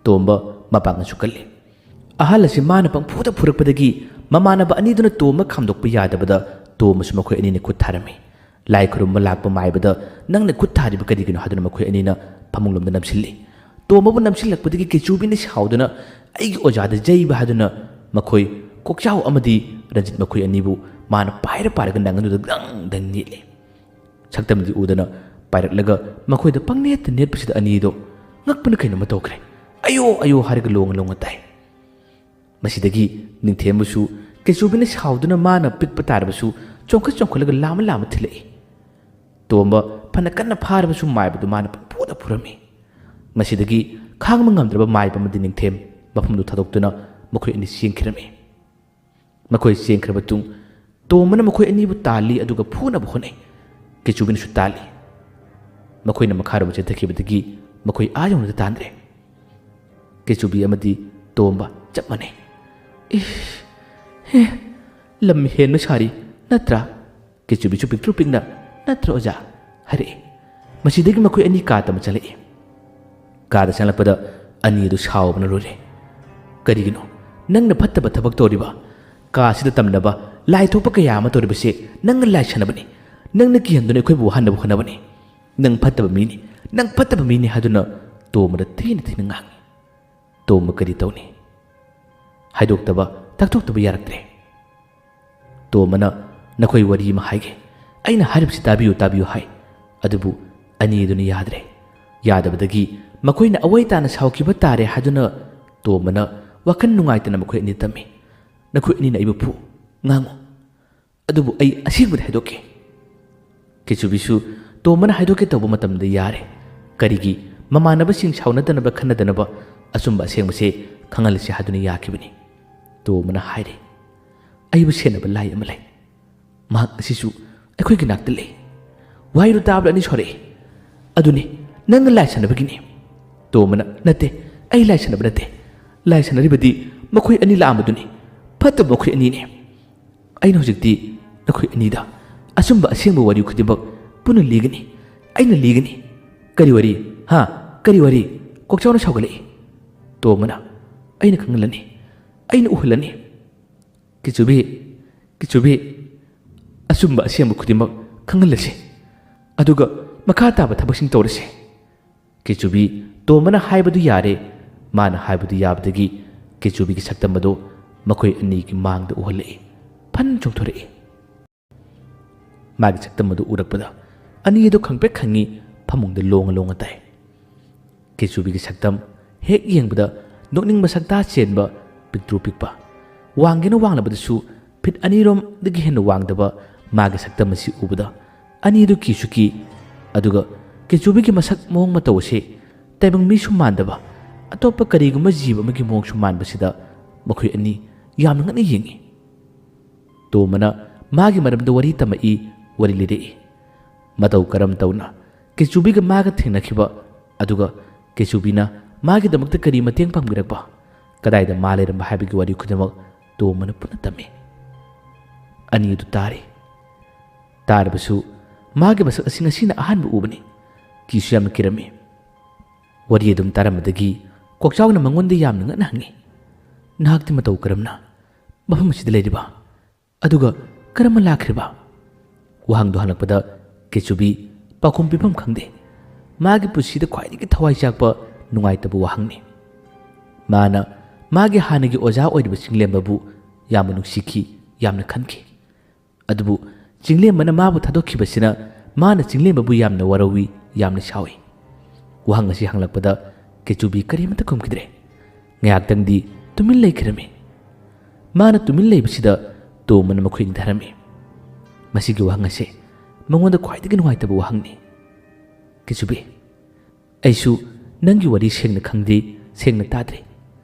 ꯇꯣꯝꯕ ꯃꯄꯥꯡꯒꯜꯁꯨ ꯀꯜꯂꯤ꯫ ꯑꯍꯜ ꯑꯁꯤ ꯃꯥꯅ ꯄꯪꯐꯨꯗ ꯐꯨꯔꯛꯄꯗꯒꯤ ꯃꯃꯥꯟꯅꯕ ꯑꯅꯤꯗꯨꯅ ꯇꯣꯝꯕ ꯈꯥꯝꯗꯣꯛꯄ ꯌꯥꯗꯕꯗ ꯇꯣꯝꯕꯁꯨ ꯃꯈꯣꯏ ꯑꯅꯤꯅ ꯈꯨꯠ ꯊꯥꯔꯝꯃꯤ꯫ ꯂꯥꯏ ꯈꯨꯔꯨꯝꯕ ꯂꯥꯛꯄ ꯃꯥꯏꯕꯗ "ꯅꯪꯅ ꯈꯨꯠ ꯊꯥꯔꯤꯕ ꯀꯔꯤꯒꯤꯅꯣ?" ꯍꯥꯏꯗꯨꯅ ꯃꯈꯣꯏ ꯑꯅꯤꯅ ꯐꯃꯨꯡꯂꯣꯝꯗ ꯅꯝꯁꯤꯜꯂꯤ꯫ ꯇꯣꯝꯕꯕꯨ ꯅꯝꯁꯤꯜꯂꯛꯄꯗꯒꯤ ꯀꯦꯆꯨꯕꯤꯅ ꯁꯥꯎꯗꯨꯅ "ꯑꯩꯒꯤ ꯑꯣꯖꯥꯗ ꯌꯩꯕ" ꯍꯥꯏꯗꯨꯅ ꯃꯈꯣꯏ ꯀꯣꯛꯆꯥꯎ ꯑꯃꯗꯤ ꯔꯟꯖꯤꯠ ꯃꯈꯣꯏ ꯑꯅꯤꯕꯨ ꯃꯥꯅ ꯄꯥꯏꯔ ꯄꯥꯏꯔꯒ ꯅꯪꯒꯟꯗꯨꯗ ꯗꯪ ꯗꯪ ꯅꯦꯠꯂꯤ꯫ ꯁꯛꯇꯝꯗꯤ ꯎꯗꯅ ꯄꯥꯏꯔꯛꯂꯒ ꯃꯈꯣꯏꯗ ꯄꯪꯅꯦꯠꯇ ꯅꯦꯠꯄꯁꯤꯗ ꯑꯅꯤꯗꯣ ꯉꯛꯄꯅ ꯀꯩꯅꯣꯝꯃ ꯇꯧꯈ꯭ꯔꯦ꯫ "ꯑꯌꯣ ꯑꯌꯣ" ꯍꯥꯏꯔꯒ ꯂꯣꯡꯉ ꯂꯣꯡꯉ ꯇꯥꯏ꯫ ꯃꯁꯤꯗꯒꯤ ꯅꯤꯡꯊꯦꯝꯕꯁꯨ ꯀꯦꯆꯨꯕꯤꯅ ꯁꯥꯎꯗꯨꯅ ꯃꯥꯅ ꯄꯤꯛꯄ ꯇꯥꯔꯕꯁꯨ ꯆꯣꯡꯈꯠ ꯆꯣꯡꯈꯠꯂꯒ ꯂꯥꯝꯃ ꯂꯥꯝꯃ ꯊꯤꯜꯂꯛꯏ꯫ ꯇꯣꯝꯕ ꯐꯅ ꯀꯟꯅ ꯐꯥꯔꯕꯁꯨ ꯃꯥꯏꯕꯗꯨ ꯃꯥꯅ ꯄꯪꯐꯨꯗ ꯐꯨꯔꯝꯃꯤ꯫ ꯃꯁꯤꯗꯒꯤ ꯈꯥꯡꯕ ꯉꯝꯗ꯭ꯔꯕ ꯃꯥꯏꯕ ꯑꯃꯗꯤ ꯅꯤꯡꯊꯦꯝ ꯃꯐꯝꯗꯨ ꯊꯥꯗꯣꯛꯇꯨꯅ ꯃꯈꯣꯏ ꯑꯅꯤ ꯆꯦꯟꯈꯤꯔꯝꯃꯤ꯫ ꯃꯈꯣꯏ ꯆꯦꯟꯈ꯭ꯔꯕ ꯃꯇꯨꯡ ꯇꯣꯝꯕꯅ ꯃꯈꯣꯏ ꯑꯅꯤꯕꯨ ꯇꯥꯜꯂꯤ, ꯑꯗꯨꯒ ꯐꯨꯅꯕ ꯍꯣꯠꯅꯩ꯫ ꯀꯦꯆꯨꯕꯤꯅꯁꯨ ꯇꯥꯜꯂꯤ꯫ ꯃꯈꯣꯏꯅ ꯃꯈꯥꯔꯣꯝ ꯆꯦꯟꯊꯈꯤꯕꯗꯒꯤ ꯃꯈꯣꯏ ꯑꯥ ꯌꯧꯅꯗꯤ ꯇꯥꯟꯗ꯭ꯔꯦ꯫ ꯀꯦꯆꯨꯕꯤ ꯑꯃꯗꯤ ꯇꯣꯝꯕ ꯆꯞ ꯃꯥꯟꯅꯩ꯫ "ꯏꯁ, ꯍꯦ, ꯂꯝ ꯍꯦꯟꯕ ꯁꯥꯔꯤ ꯅꯠꯇ꯭ꯔꯥ?" ꯀꯦꯆꯨꯕꯤꯁꯨ ꯄꯤꯛꯇ꯭ꯔꯨ ꯄꯤꯛꯅ, "ꯅꯠꯇ꯭ꯔꯣ ꯑꯣꯖꯥ?" ꯍꯥꯏꯔꯛꯏ꯫ ꯃꯁꯤꯗꯒꯤ ꯃꯈꯣꯏ ꯑꯅꯤ ꯀꯥ ꯇꯝꯕ ꯆꯠꯂꯛꯏ꯫ ꯀꯥꯗ ꯆꯪꯂꯛꯄꯗ ꯑꯅꯤ ꯑꯗꯨ ꯁꯥꯎꯕꯅ ꯂꯣꯏꯔꯦ꯫ "ꯀꯔꯤꯒꯤꯅꯣ ꯅꯪꯅ ꯐꯠꯇꯕ ꯊꯕꯛ ꯇꯧꯔꯤꯕ? ꯀꯥꯁꯤꯗ ꯇꯝꯅꯕ ꯂꯥꯏ ꯊꯣꯛꯄ ꯀꯌꯥ ꯑꯃ ꯇꯧꯔꯤꯕꯁꯦ ꯅꯪꯅ ꯂꯥꯏꯁꯟꯅꯕꯅꯤ꯫ ꯅꯪꯅ ꯀꯤꯍꯟꯗꯨꯅ ꯑꯩꯈꯣꯏꯕꯨ ꯋꯥꯍꯟꯅꯕ ꯍꯣꯠꯅꯕꯅꯤ꯫ ꯅꯪ ꯐꯠꯇꯕ ꯃꯤꯅꯤ, ꯅꯪ ꯐꯠꯇꯕ ꯃꯤꯅꯤ" ꯍꯥꯏꯗꯨꯅ ꯇꯣꯝꯕꯗ ꯊꯤꯅ ꯊꯤꯅ ꯉꯥꯡꯉꯤ꯫ ꯇꯣꯝꯕ ꯀꯔꯤ ꯇꯧꯅꯤ? ꯍꯥꯏꯗꯣꯛꯇꯕ, ꯇꯥꯛꯊꯣꯛꯇꯕ ꯌꯥꯔꯛꯇ꯭ꯔꯦ꯫ ꯇꯣꯝꯕꯅ, "ꯅꯈꯣꯏ ꯋꯥꯔꯤ ꯑꯃ ꯍꯥꯏꯒꯦ, ꯑꯩꯅ ꯍꯥꯏꯔꯤꯕꯁꯤ ꯇꯥꯕꯤꯌꯨ, ꯇꯥꯕꯤꯌꯨ" ꯍꯥꯏ꯫ ꯑꯗꯨꯕꯨ ꯑꯅꯤꯗꯨꯅ ꯌꯥꯗ꯭ꯔꯦ꯫ ꯌꯥꯗꯕꯗꯒꯤ ꯃꯈꯣꯏꯅ ꯑꯋꯥꯏ ꯇꯥꯅ ꯁꯥꯎꯈꯤꯕ ꯇꯥꯔꯦ ꯍꯥꯏꯗꯨꯅ ꯇꯣꯝꯕꯅ ꯋꯥꯈꯜ ꯅꯨꯡꯉꯥꯏꯇꯅ ꯃꯈꯣꯏ ꯑꯅꯤꯗ ꯇꯝꯃꯤ꯫ "ꯅꯈꯣꯏ ꯑꯅꯤꯅ ꯑꯩꯕꯨ ꯐꯨ, ꯉꯥꯡꯉꯨ, ꯑꯗꯨꯕꯨ ꯑꯩ ꯑꯁꯦꯡꯕꯗꯤ ꯍꯥꯏꯗꯣꯛꯀꯦ꯫" ꯀꯦꯆꯨꯕꯤꯁꯨ ꯇꯣꯝꯕꯅ ꯍꯥꯏꯗꯣꯛꯀꯦ ꯇꯧꯕ ꯃꯇꯝꯗ ꯌꯥꯔꯦ꯫ ꯀꯔꯤꯒꯤ ꯃꯃꯥꯟꯅꯕꯁꯤꯡ ꯁꯥꯎꯅꯗꯅꯕ ꯈꯟꯅꯗꯅꯕ ꯑꯆꯨꯝꯕ ꯑꯁꯦꯡꯕꯁꯦ ꯈꯪꯍꯜꯂꯁꯤ ꯍꯥꯏꯗꯨꯅ ꯌꯥꯈꯤꯕꯅꯤ꯫ ꯇꯣꯝꯕꯅ ꯍꯥꯏꯔꯦ, "ꯑꯩꯕꯨ ꯁꯦꯟꯅꯕ ꯂꯥꯏ ꯑꯃ ꯂꯩ꯫ ꯃꯍꯥꯛ ꯑꯁꯤꯁꯨ ꯑꯩꯈꯣꯏꯒꯤ ꯅꯥꯛꯇ ꯂꯩ꯫" ꯋꯥꯍꯩꯗꯨ ꯇꯥꯕꯗ ꯑꯅꯤ ꯁꯥꯎꯔꯛꯏ꯫ "ꯑꯗꯨꯅꯤ, ꯅꯪꯅ ꯂꯥꯏ ꯁꯥꯟꯅꯕꯒꯤꯅꯤ꯫" ꯇꯣꯝꯕꯅ, "ꯅꯠꯇꯦ, ꯑꯩ ꯂꯥꯏ ꯁꯥꯟꯅꯕ ꯅꯠꯇꯦ꯫ ꯂꯥꯏ ꯁꯥꯟꯅꯔꯤꯕꯗꯤ ꯃꯈꯣꯏ ꯑꯅꯤ ꯂꯥꯛꯑꯝꯕꯗꯨꯅꯤ꯫ ꯐꯠꯇꯕ ꯃꯈꯣꯏ ꯑꯅꯤꯅꯤ꯫ ꯑꯩꯅ ꯍꯧꯖꯤꯛꯇꯤ ꯅꯈꯣꯏ ꯑꯅꯤꯗ ꯑꯆꯨꯝꯕ ꯑꯁꯦꯡꯕ ꯋꯥꯔꯤ ꯈꯨꯗꯤꯡꯃꯛ ꯄꯨꯟꯅ ꯂꯤꯒꯅꯤ꯫ ꯑꯩꯅ ꯂꯤꯒꯅꯤ꯫" "ꯀꯔꯤ ꯋꯥꯔꯤ? ꯍꯥ? ꯀꯔꯤ ꯋꯥꯔꯤ?" ꯀꯣꯛꯆꯥꯎꯅ ꯁꯥꯎꯒꯠꯂꯛꯏ꯫ ꯇꯣꯝꯕꯅ, "ꯑꯩꯅ ꯈꯪꯍꯜꯂꯅꯤ꯫ ꯑꯩꯅ ꯎꯍꯜꯂꯅꯤ꯫" "ꯀꯤꯆꯨꯕꯤ, ꯀꯤꯆꯨꯕꯤ, ꯑꯆꯨꯝꯕ ꯑꯁꯦꯡꯕ ꯈꯨꯗꯤꯡꯃꯛ ꯈꯪꯍꯜꯂꯁꯤ꯫ ꯑꯗꯨꯒ ꯃꯈꯥ ꯇꯥꯕ ꯊꯕꯛꯁꯤꯡ ꯇꯧꯔꯁꯤ꯫" ꯀꯦꯆꯨꯕꯤ ꯇꯣꯝꯕꯅ ꯍꯥꯏꯕꯗꯨ ꯌꯥꯔꯦ꯫ ꯃꯥꯅ ꯍꯥꯏꯕꯗꯨ ꯌꯥꯕꯗꯒꯤ ꯀꯦꯆꯨꯕꯤꯒꯤ ꯁꯛꯇꯝ ꯑꯗꯨ ꯃꯈꯣꯏ ꯑꯅꯤꯒꯤ ꯃꯥꯡꯗ ꯎꯍꯜꯂꯛꯏ꯫ ꯐꯟ ꯆꯣꯡꯊꯣꯔꯛꯏ꯫ ꯃꯥꯒꯤ ꯁꯛꯇꯝ ꯑꯗꯨ ꯎꯔꯛꯄꯗ ꯑꯅꯤ ꯑꯗꯨ ꯈꯪꯄ꯭ꯔꯦꯛ ꯈꯪꯉꯤ, ꯐꯃꯨꯡꯗ ꯂꯣꯡꯉ ꯂꯣꯡꯉ ꯇꯥꯏ꯫ ꯀꯦꯆꯨꯕꯤꯒꯤ ꯁꯛꯇꯝ ꯍꯦꯛ ꯌꯦꯡꯕꯗ ꯅꯣꯛꯅꯤꯡꯕ ꯁꯛꯇꯥ ꯆꯦꯟꯕ, ꯄꯤꯛꯇ꯭ꯔꯨ ꯄꯤꯛꯄ, ꯋꯥꯡꯒꯦꯅ ꯋꯥꯡꯂꯕꯗꯁꯨ ꯐꯤꯠ ꯑꯅꯤꯔꯣꯝꯗꯒꯤ ꯍꯦꯟꯅ ꯋꯥꯡꯗꯕ ꯃꯥꯒꯤ ꯁꯛꯇꯝ ꯑꯁꯤ ꯎꯕꯗ ꯑꯅꯤꯗꯨ ꯀꯤꯁꯨ ꯀꯤ, ꯑꯗꯨꯒ ꯀꯦꯆꯨꯕꯤꯒꯤ ꯃꯁꯛ ꯃꯑꯣꯡ ꯃꯇꯧ ꯑꯁꯤ ꯇꯥꯏꯕꯪ ꯃꯤꯁꯨ ꯃꯥꯟꯗꯕ ꯑꯇꯣꯞꯄ ꯀꯔꯤꯒꯨꯝꯕ ꯖꯤꯕ ꯑꯃꯒꯤ ꯃꯑꯣꯡꯁꯨ ꯃꯥꯟꯕꯁꯤꯗ ꯃꯈꯣꯏ ꯑꯅꯤ ꯌꯥꯝꯅ ꯉꯛꯅ ꯌꯦꯡꯉꯤ꯫ ꯇꯣꯝꯕꯅ ꯃꯥꯒꯤ ꯃꯔꯝꯗ ꯋꯥꯔꯤ ꯇꯝꯃꯛꯏ, ꯋꯥꯔꯤ ꯂꯤꯔꯛꯏ꯫ ꯃꯇꯧ ꯀꯔꯝ ꯇꯧꯅ ꯀꯦꯆꯨꯕꯤꯒ ꯃꯥꯒ ꯊꯦꯡꯅꯈꯤꯕ, ꯑꯗꯨꯒ ꯀꯦꯆꯨꯕꯤꯅ ꯃꯥꯒꯤꯗꯃꯛꯇ ꯀꯔꯤ ꯃꯇꯦꯡ ꯄꯥꯡꯕꯤꯔꯛꯄ, ꯀꯗꯥꯏꯗ ꯃꯥ ꯂꯩꯔꯝꯕ ꯍꯥꯏꯕꯒꯤ ꯋꯥꯔꯤ ꯈꯨꯗꯤꯡꯃꯛ ꯇꯣꯝꯕꯅ ꯄꯨꯟꯅ ꯇꯝꯃꯤ꯫ ꯑꯅꯤ ꯑꯗꯨ ꯇꯥꯔꯤ꯫ ꯇꯥꯔꯕꯁꯨ ꯃꯥꯒꯤ ꯃꯁꯛ ꯑꯁꯤ ꯉꯁꯤꯅ ꯑꯍꯥꯟꯕ ꯎꯕꯅꯤ꯫ ꯀꯤꯁꯨ ꯌꯥꯝꯅ ꯀꯤꯔꯝꯃꯤ꯫ ꯋꯥꯔꯤ ꯑꯗꯨꯝ ꯇꯥꯔꯝꯕꯗꯒꯤ ꯀꯣꯛꯆꯥꯎꯅ ꯃꯉꯣꯟꯗ ꯌꯥꯝꯅ ꯉꯛꯅ ꯍꯪꯉꯤ, "ꯅꯍꯥꯛꯇꯤ ꯃꯇꯧ ꯀꯔꯝꯅ ꯃꯐꯝ ꯑꯁꯤꯗ ꯂꯩꯔꯤꯕ? ꯑꯗꯨꯒ ꯀꯔꯝꯅ ꯂꯥꯛꯈ꯭ꯔꯤꯕ?" ꯋꯥꯍꯪꯗꯨ ꯍꯪꯂꯛꯄꯗ ꯀꯦꯆꯨꯕꯤ ꯄꯥꯎꯈꯨꯝ ꯄꯤꯐꯝ ꯈꯪꯗꯦ꯫ ꯃꯥꯒꯤ ꯄꯨꯟꯁꯤꯗ ꯈ꯭ꯋꯥꯏꯗꯒꯤ ꯊꯋꯥꯏ ꯆꯥꯛꯄ, ꯅꯨꯡꯉꯥꯏꯇꯕ ꯋꯥꯍꯪꯅꯤ꯫ ꯃꯥꯅ ꯃꯥꯒꯤ ꯍꯥꯟꯅꯒꯤ ꯑꯣꯖꯥ ꯑꯣꯏꯔꯤꯕ ꯆꯤꯡꯂꯦꯝꯕꯕꯨ ꯌꯥꯝꯅ ꯅꯨꯡꯁꯤꯈꯤ, ꯌꯥꯝꯅ ꯈꯟꯈꯤ꯫ ꯑꯗꯨꯕꯨ ꯆꯤꯡꯂꯦꯝꯕꯅ ꯃꯥꯕꯨ ꯊꯥꯗꯣꯛꯈꯤꯕꯁꯤꯅ ꯃꯥꯅ ꯆꯤꯡꯂꯦꯝꯕꯕꯨ ꯌꯥꯝꯅ ꯋꯥꯔꯧꯏ, ꯌꯥꯝꯅ ꯁꯥꯎꯏ꯫ ꯋꯥꯍꯪ ꯑꯁꯤ ꯍꯪꯂꯛꯄꯗ ꯀꯦꯆꯨꯕꯤ ꯀꯔꯤꯃꯠꯇ ꯈꯨꯝꯈꯤꯗ꯭ꯔꯦ꯫ ꯉꯥꯏꯍꯥꯛꯇꯪꯗꯤ ꯇꯨꯃꯤꯟ ꯂꯩꯈꯤꯔꯝꯃꯤ꯫ ꯃꯥꯅ ꯇꯨꯃꯤꯟ ꯂꯩꯕꯁꯤꯗ ꯇꯣꯝꯕꯅ ꯃꯈꯣꯏ ꯑꯅꯤ ꯊꯥꯔꯝꯃꯤ꯫ ꯃꯁꯤꯒꯤ ꯋꯥꯍꯪ ꯑꯁꯦ ꯃꯉꯣꯟꯗ ꯈ꯭ꯋꯥꯏꯗꯒꯤ ꯅꯨꯡꯉꯥꯏꯇꯕ ꯋꯥꯍꯪꯅꯤ꯫ "ꯀꯦꯆꯨꯕꯤ, ꯑꯩꯁꯨ ꯅꯪꯒꯤ ꯋꯥꯔꯤ ꯁꯦꯡꯅ ꯈꯪꯗꯦ, ꯁꯦꯡꯅ ꯇꯥꯗ꯭ꯔꯦ꯫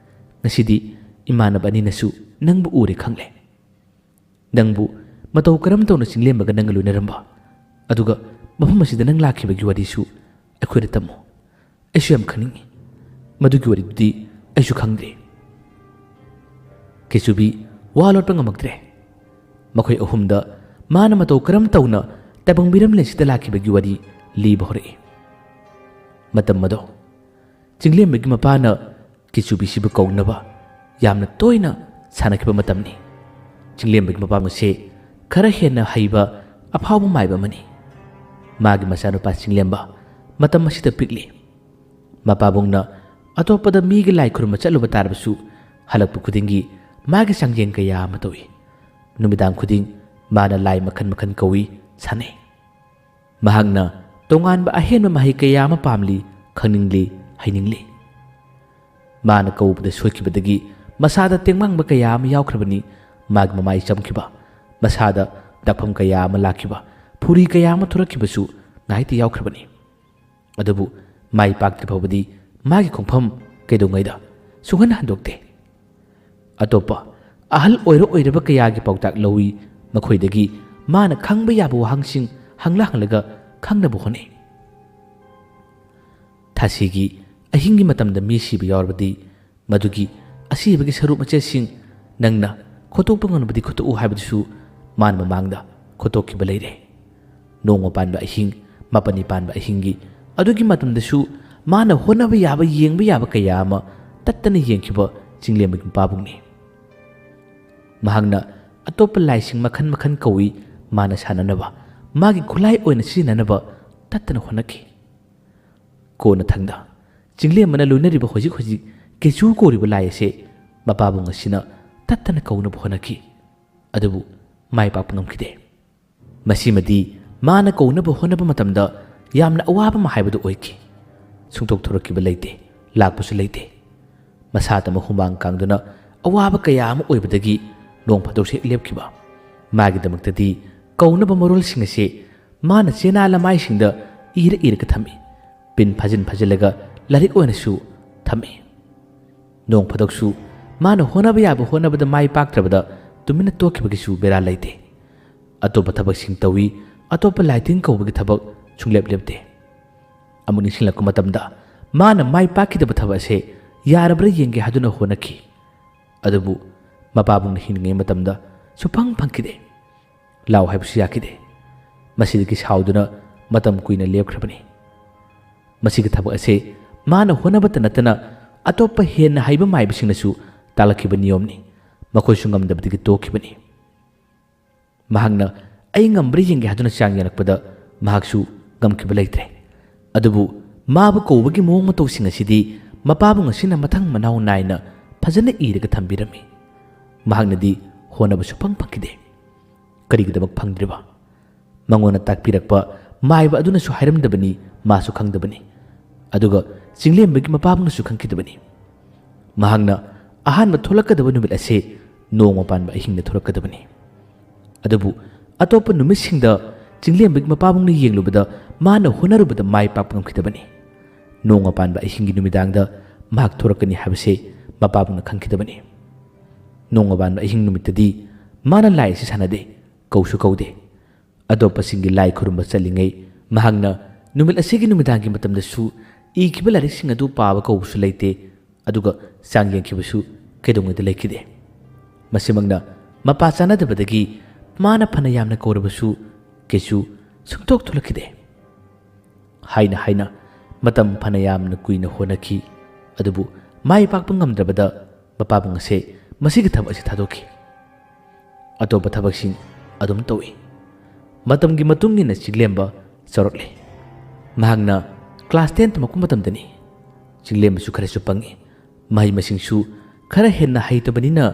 ꯉꯁꯤꯗꯤ ꯏꯃꯥꯟꯅꯕ ꯑꯅꯤꯅꯁꯨ ꯅꯪꯕꯨ ꯎꯔꯦ ꯈꯪꯂꯦ꯫ ꯅꯪꯕꯨ ꯃꯇꯧ ꯀꯔꯝ ꯇꯧꯅ ꯆꯤꯡꯂꯦꯝꯕꯒ ꯅꯪꯒ ꯂꯣꯏꯅꯔꯝꯕ, ꯑꯗꯨꯒ ꯃꯐꯝ ꯑꯁꯤꯗ ꯅꯪ ꯂꯥꯛꯈꯤꯕꯒꯤ ꯋꯥꯔꯤꯁꯨ ꯑꯩꯈꯣꯏꯗ ꯇꯝꯃꯨ꯫ ꯑꯩꯁꯨ ꯌꯥꯝ ꯈꯪꯅꯤꯡꯏ꯫ ꯃꯗꯨꯒꯤ ꯋꯥꯔꯤꯗꯨꯗꯤ ꯑꯩꯁꯨ ꯈꯪꯗꯦ꯫" ꯀꯦꯆꯨꯕꯤ ꯋꯥ ꯂꯣꯠꯄ ꯉꯝꯃꯛꯇ꯭ꯔꯦ꯫ ꯃꯈꯣꯏ ꯑꯍꯨꯝꯗ ꯃꯥꯅ ꯃꯇꯧ ꯀꯔꯝ ꯇꯧꯅ ꯇꯥꯏꯕꯪ ꯃꯤꯔꯝꯂꯦꯟꯁꯤꯗ ꯂꯥꯛꯈꯤꯕꯒꯤ ꯋꯥꯔꯤ ꯂꯤꯕ ꯍꯧꯔꯛꯏ꯫ ꯃꯇꯝ ꯑꯗꯣ ꯆꯤꯡꯂꯦꯝꯕꯒꯤ ꯃꯄꯥꯅ ꯀꯤꯆꯨꯕꯤꯁꯤꯕꯨ ꯀꯧꯅꯕ ꯌꯥꯝꯅ ꯇꯣꯏꯅ ꯁꯥꯟꯅꯈꯤꯕ ꯃꯇꯝꯅꯤ꯫ ꯆꯤꯡꯂꯦꯝꯕꯒꯤ ꯃꯄꯥ ꯑꯁꯤ ꯈꯔ ꯍꯦꯟꯅ ꯍꯩꯕ, ꯑꯐꯥꯎꯕ ꯃꯥꯏꯕ ꯑꯃꯅꯤ꯫ ꯃꯥꯒꯤ ꯃꯆꯥꯅꯨꯄꯥ ꯆꯤꯡꯂꯦꯝꯕ ꯃꯇꯝ ꯑꯁꯤꯗ ꯄꯤꯛꯂꯤ꯫ ꯃꯄꯥꯕꯨꯡꯅ ꯑꯇꯣꯞꯄꯗ ꯃꯤꯒꯤ ꯂꯥꯏ ꯈꯨꯔꯨꯝꯕ ꯆꯠꯂꯨꯕ ꯇꯥꯔꯕꯁꯨ, ꯍꯜꯂꯛꯄ ꯈꯨꯗꯤꯡꯒꯤ ꯃꯥꯒꯤ ꯆꯥꯡꯌꯦꯡ ꯀꯌꯥ ꯑꯃ ꯇꯧꯏ꯫ ꯅꯨꯃꯤꯗꯥꯡ ꯈꯨꯗꯤꯡ ꯃꯥꯅ ꯂꯥꯏ ꯃꯈꯜ ꯃꯈꯜ ꯀꯧꯏ, ꯁꯥꯟꯅꯩ꯫ ꯃꯍꯥꯛꯅ ꯇꯣꯉꯥꯟꯕ ꯑꯍꯦꯟꯕ ꯃꯍꯩ ꯀꯌꯥ ꯑꯃ ꯄꯥꯝꯂꯤ, ꯈꯪꯅꯤꯡꯂꯤ, ꯍꯩꯅꯤꯡꯂꯤ꯫ ꯃꯥꯅ ꯀꯧꯕꯗ ꯁꯣꯏꯈꯤꯕꯗꯒꯤ ꯃꯁꯥꯗ ꯇꯦꯡꯃꯥꯡꯕ ꯀꯌꯥ ꯑꯃ ꯌꯥꯎꯈ꯭ꯔꯕꯅꯤ꯫ ꯃꯥꯒꯤ ꯃꯃꯥꯏ ꯆꯝꯈꯤꯕ, ꯃꯁꯥꯗ ꯗꯥꯛꯐꯝ ꯀꯌꯥ ꯑꯃ ꯂꯥꯛꯈꯤꯕ, ꯐꯨꯔꯤ ꯀꯌꯥ ꯑꯃ ꯊꯣꯔꯛꯈꯤꯕꯁꯨ ꯉꯥꯏꯇ ꯌꯥꯎꯈ꯭ꯔꯕꯅꯤ꯫ ꯑꯗꯨꯕꯨ ꯃꯥꯏ ꯄꯥꯛꯇ꯭ꯔꯤ ꯐꯥꯎꯕꯗꯤ ꯃꯥꯒꯤ ꯈꯣꯡꯐꯝ ꯀꯩꯗꯧꯉꯩꯗ ꯁꯨꯡꯍꯟ ꯍꯟꯗꯣꯛꯇꯦ꯫ ꯑꯇꯣꯞꯄ ꯑꯍꯜ ꯑꯣꯏꯔ ꯑꯣꯏꯔꯕ ꯀꯌꯥꯒꯤ ꯄꯥꯎꯇꯥꯛ ꯂꯧꯏ꯫ ꯃꯈꯣꯏꯗꯒꯤ ꯃꯥꯅ ꯈꯪꯕ ꯌꯥꯕ ꯋꯥꯍꯪꯁꯤꯡ ꯍꯪꯂ ꯍꯪꯂꯒ ꯈꯪꯅꯕ ꯍꯣꯠꯅꯩ꯫ ꯊꯥꯁꯤꯒꯤ ꯑꯍꯤꯡꯒꯤ ꯃꯇꯝꯗ ꯃꯤ ꯁꯤꯕ ꯌꯥꯎꯔꯕꯗꯤ ꯃꯗꯨꯒꯤ ꯑꯁꯤꯕꯒꯤ ꯁꯔꯨꯛ ꯃꯆꯦꯠꯁꯤꯡ ꯅꯪꯅ ꯈꯣꯠꯇꯣꯛꯄ ꯉꯝꯂꯕꯗꯤ ꯈꯣꯠꯇꯣꯛꯎ ꯍꯥꯏꯕꯗꯨꯁꯨ ꯃꯥꯅ ꯃꯃꯥꯡꯗ ꯈꯣꯠꯇꯣꯛꯈꯤꯕ ꯂꯩꯔꯦ꯫ ꯅꯣꯡꯃ ꯄꯥꯟꯕ ꯑꯍꯤꯡ, ꯃꯥꯄꯟꯅꯤ ꯄꯥꯟꯕ ꯑꯍꯤꯡꯒꯤ ꯑꯗꯨꯒꯤ ꯃꯇꯝꯗꯁꯨ ꯃꯥꯅ ꯍꯣꯠꯅꯕ ꯌꯥꯕ, ꯌꯦꯡꯕ ꯌꯥꯕ ꯀꯌꯥ ꯑꯃ ꯇꯠꯇꯅ ꯌꯦꯡꯈꯤꯕ ꯆꯤꯡꯂꯦꯝꯕꯒꯤ ꯃꯄꯥꯕꯨꯡꯅꯤ꯫ ꯃꯍꯥꯛꯅ ꯑꯇꯣꯞꯄ ꯂꯥꯏꯁꯤꯡ ꯃꯈꯜ ꯃꯈꯜ ꯀꯧꯏ, ꯃꯥꯅ ꯁꯥꯟꯅꯅꯕ, ꯃꯥꯒꯤ ꯈꯨꯠꯂꯥꯏ ꯑꯣꯏꯅ ꯁꯤꯖꯤꯟꯅꯅꯕ ꯇꯠꯇꯅ ꯍꯣꯠꯅꯈꯤ꯫ ꯀꯣꯟꯅꯊꯪꯗ ꯆꯤꯡꯂꯦꯝꯕꯅ ꯂꯣꯏꯅꯔꯤꯕ ꯍꯧꯖꯤꯛ ꯍꯧꯖꯤꯛ ꯀꯦꯆꯨ ꯀꯧꯔꯤꯕ ꯂꯥꯏ ꯑꯁꯤ ꯃꯄꯥꯕꯨꯡ ꯑꯁꯤꯅ ꯇꯠꯇꯅ ꯀꯧꯅꯕ ꯍꯣꯠꯅꯈꯤ꯫ ꯑꯗꯨꯕꯨ ꯃꯥꯏ ꯄꯥꯛꯄ ꯉꯝꯈꯤꯗꯦ꯫ ꯃꯁꯤꯃꯗꯤ ꯃꯥꯅ ꯀꯧꯅꯕ ꯍꯣꯠꯅꯕ ꯃꯇꯝꯗ ꯌꯥꯝꯅ ꯑꯋꯥꯕ ꯑꯃ ꯍꯥꯏꯕꯗꯨ ꯑꯣꯏꯈꯤ꯫ ꯁꯨꯡꯊꯣꯛ ꯊꯣꯔꯛꯈꯤꯕ ꯂꯩꯇꯦ, ꯂꯥꯛꯄꯁꯨ ꯂꯩꯇꯦ꯫ ꯃꯁꯥꯇꯃꯛ ꯍꯨꯃꯥꯡ ꯀꯥꯡꯗꯨꯅ ꯑꯋꯥꯕ ꯀꯌꯥ ꯑꯃ ꯑꯣꯏꯕꯗꯒꯤ ꯅꯣꯡ ꯐꯥꯗꯣꯛꯁꯨ ꯍꯦꯛ ꯂꯦꯞꯈꯤꯕ꯫ ꯃꯥꯒꯤꯗꯃꯛꯇꯗꯤ ꯀꯧꯅꯕ ꯃꯔꯣꯜꯁꯤꯡ ꯑꯁꯤ ꯃꯥꯅ ꯆꯦꯅꯥ ꯂꯃꯥꯏꯁꯤꯡꯗ ꯏꯔ ꯏꯔꯒ ꯊꯝꯃꯤ꯫ ꯄꯤꯟ ꯐꯥꯖꯤꯟ ꯐꯥꯖꯤꯜꯂꯒ ꯂꯥꯏꯔꯤꯛ ꯑꯣꯏꯅꯁꯨ ꯊꯝꯃꯤ꯫ ꯅꯣꯡ ꯐꯥꯗꯣꯛꯁꯨ ꯃꯥꯅ ꯍꯣꯠꯅꯕ ꯌꯥꯕ ꯍꯣꯠꯅꯕꯗ ꯃꯥꯏ ꯄꯥꯛꯇ꯭ꯔꯕꯗ ꯇꯨꯃꯤꯟꯅ ꯇꯣꯛꯈꯤꯕꯒꯤꯁꯨ ꯕꯦꯔꯥ ꯂꯩꯇꯦ꯫ ꯑꯇꯣꯞꯄ ꯊꯕꯛꯁꯤꯡ ꯇꯧꯏ, ꯑꯇꯣꯞꯄ ꯂꯥꯏꯇꯤꯟ ꯀꯧꯕꯒꯤ ꯊꯕꯛ ꯁꯨꯡꯂꯦꯞ ꯂꯦꯞꯇꯦ꯫ ꯑꯃꯨꯛ ꯅꯤꯡꯁꯤꯡꯂꯛꯄ ꯃꯇꯝꯗ ꯃꯥꯅ ꯃꯥꯏ ꯄꯥꯛꯈꯤꯗꯕ ꯊꯕꯛ ꯑꯁꯦ ꯌꯥꯔꯕ꯭ꯔꯥ ꯌꯦꯡꯒꯦ ꯍꯥꯏꯗꯨꯅ ꯍꯣꯠꯅꯈꯤ꯫ ꯑꯗꯨꯕꯨ ꯃꯄꯥꯕꯨꯡꯅ ꯍꯤꯡꯂꯤꯉꯩ ꯃꯇꯝꯗ ꯁꯨꯐꯪ ꯐꯪꯈꯤꯗꯦ꯫ ꯂꯥꯎ ꯍꯥꯏꯕꯁꯨ ꯌꯥꯈꯤꯗꯦ꯫ ꯃꯁꯤꯗꯒꯤ ꯁꯥꯎꯗꯨꯅ ꯃꯇꯝ ꯀꯨꯏꯅ ꯂꯦꯞꯈ꯭ꯔꯕꯅꯤ꯫ ꯃꯁꯤꯒꯤ ꯊꯕꯛ ꯑꯁꯦ ꯃꯥꯅ ꯍꯣꯠꯅꯕꯇ ꯅꯠꯇꯅ ꯑꯇꯣꯞꯄ ꯍꯦꯟꯅ ꯍꯩꯕ ꯃꯥꯏꯕꯁꯤꯡꯅꯁꯨ ꯇꯥꯛꯂꯛꯈꯤꯕ ꯅꯤꯌꯣꯝꯅꯤ꯫ ꯃꯈꯣꯏꯁꯨ ꯉꯝꯗꯕꯗꯒꯤ ꯇꯣꯛꯈꯤꯕꯅꯤ꯫ ꯃꯍꯥꯛꯅ "ꯑꯩ ꯉꯝꯕ꯭ꯔꯥ ꯌꯦꯡꯒꯦ" ꯍꯥꯏꯗꯨꯅ ꯆꯥꯡ ꯌꯦꯡꯂꯛꯄꯗ ꯃꯍꯥꯛꯁꯨ ꯉꯝꯈꯤꯕ ꯂꯩꯇ꯭ꯔꯦ꯫ ꯑꯗꯨꯕꯨ ꯃꯥꯕꯨ ꯀꯧꯕꯒꯤ ꯃꯑꯣꯡ ꯃꯇꯧꯁꯤꯡ ꯑꯁꯤꯗꯤ ꯃꯄꯥꯕꯨꯡ ꯑꯁꯤꯅ ꯃꯊꯪ ꯃꯅꯥꯎ ꯅꯥꯏꯅ ꯐꯖꯅ ꯏꯔꯒ ꯊꯝꯕꯤꯔꯝꯃꯤ꯫ ꯃꯍꯥꯛꯅꯗꯤ ꯍꯣꯠꯅꯕ ꯁꯨꯐꯪ ꯐꯪꯈꯤꯗꯦ꯫ ꯀꯔꯤꯒꯤꯗꯃꯛ ꯐꯪꯗ꯭ꯔꯤꯕ? ꯃꯉꯣꯟꯗ ꯇꯥꯛꯄꯤꯔꯛꯄ ꯃꯥꯏꯕ ꯑꯗꯨꯅꯁꯨ ꯍꯥꯏꯔꯝꯗꯕꯅꯤ, ꯃꯥꯁꯨ ꯈꯪꯗꯕꯅꯤ꯫ ꯑꯗꯨꯒ ꯆꯤꯡꯂꯦꯝꯕꯒꯤ ꯃꯄꯥꯕꯨꯡꯅꯁꯨ ꯈꯪꯈꯤꯗꯕꯅꯤ꯫ ꯃꯍꯥꯛꯅ ꯑꯍꯥꯟꯕ ꯊꯣꯛꯂꯛꯀꯗꯕ ꯅꯨꯃꯤꯠ ꯑꯁꯦ ꯅꯣꯡꯃ ꯄꯥꯟꯕ ꯑꯍꯤꯡꯗ ꯊꯣꯛꯂꯛꯀꯗꯕꯅꯤ꯫ ꯑꯗꯨꯕꯨ ꯑꯇꯣꯞꯄ ꯅꯨꯃꯤꯠꯁꯤꯡꯗ ꯆꯤꯡꯂꯦꯝꯕꯒꯤ ꯃꯄꯥꯕꯨꯡꯅ ꯌꯦꯡꯂꯨꯕꯗ ꯃꯥꯅ ꯍꯣꯠꯅꯔꯨꯕꯗ ꯃꯥꯏ ꯄꯥꯛꯄ ꯉꯝꯈꯤꯗꯕꯅꯤ꯫ ꯅꯣꯡꯃ ꯄꯥꯟꯕ ꯑꯍꯤꯡꯒꯤ ꯅꯨꯃꯤꯗꯥꯡꯗ ꯃꯍꯥꯛ ꯊꯣꯔꯛꯀꯅꯤ ꯍꯥꯏꯕꯁꯦ ꯃꯄꯥꯕꯨꯡꯅ ꯈꯪꯈꯤꯗꯕꯅꯤ꯫ ꯅꯣꯡꯃ ꯄꯥꯟꯕ ꯑꯍꯤꯡ ꯅꯨꯃꯤꯠꯇꯗꯤ ꯃꯥꯅ ꯂꯥꯏ ꯑꯁꯤ ꯁꯥꯟꯅꯗꯦ, ꯀꯧꯁꯨ ꯀꯧꯗꯦ꯫ ꯑꯇꯣꯞꯄꯁꯤꯡꯒꯤ ꯂꯥꯏ ꯈꯨꯔꯨꯝꯕ ꯆꯠꯂꯤꯉꯩ ꯃꯍꯥꯛꯅ ꯅꯨꯃꯤꯠ ꯑꯁꯤꯒꯤ ꯅꯨꯃꯤꯗꯥꯡꯒꯤ ꯃꯇꯝꯗꯁꯨ ꯏꯈꯤꯕ ꯂꯥꯏꯔꯤꯛꯁꯤꯡ ꯑꯗꯨ ꯄꯥꯕ ꯀꯧꯕꯁꯨ ꯂꯩꯇꯦ, ꯑꯗꯨꯒ ꯆꯥꯡ ꯌꯦꯡꯈꯤꯕꯁꯨ ꯀꯩꯗꯧꯉꯩꯗ ꯂꯩꯈꯤꯗꯦ꯫ ꯃꯁꯤꯃꯛꯅ ꯃꯄꯥ ꯆꯥꯅꯗꯕꯗꯒꯤ ꯃꯥꯅ ꯐꯅ ꯌꯥꯝꯅ ꯀꯧꯔꯕꯁꯨ ꯀꯩꯁꯨ ꯁꯨꯡꯊꯣꯛ ꯊꯣꯛꯂꯛꯈꯤꯗꯦ꯫ ꯍꯥꯏꯅ ꯍꯥꯏꯅ ꯃꯇꯝ ꯐꯅ ꯌꯥꯝꯅ ꯀꯨꯏꯅ ꯍꯣꯠꯅꯈꯤ꯫ ꯑꯗꯨꯕꯨ ꯃꯥꯏ ꯄꯥꯛꯄ ꯉꯝꯗ꯭ꯔꯕꯗ ꯃꯄꯥꯕꯨꯡ ꯑꯁꯦ ꯃꯁꯤꯒꯤ ꯊꯕꯛ ꯑꯁꯤ ꯊꯥꯗꯣꯛꯈꯤ꯫ ꯑꯇꯣꯞꯄ ꯊꯕꯛꯁꯤꯡ ꯑꯗꯨꯝ ꯇꯧꯏ꯫ ꯃꯇꯝꯒꯤ ꯃꯇꯨꯡ ꯏꯟꯅ ꯆꯤꯡꯂꯦꯝꯕ ꯆꯥꯎꯔꯛꯂꯦ꯫ ꯃꯍꯥꯛꯅ class ten ꯇꯝꯃꯛꯄ ꯃꯇꯝꯗꯅꯤ꯫ ꯆꯤꯡꯂꯦꯝꯕꯁꯨ ꯈꯔꯁꯨ ꯄꯪꯉꯤ꯫ ꯃꯍꯩ ꯃꯁꯤꯡꯁꯨ ꯈꯔ ꯍꯦꯟꯅ ꯍꯩꯇꯕꯅꯤꯅ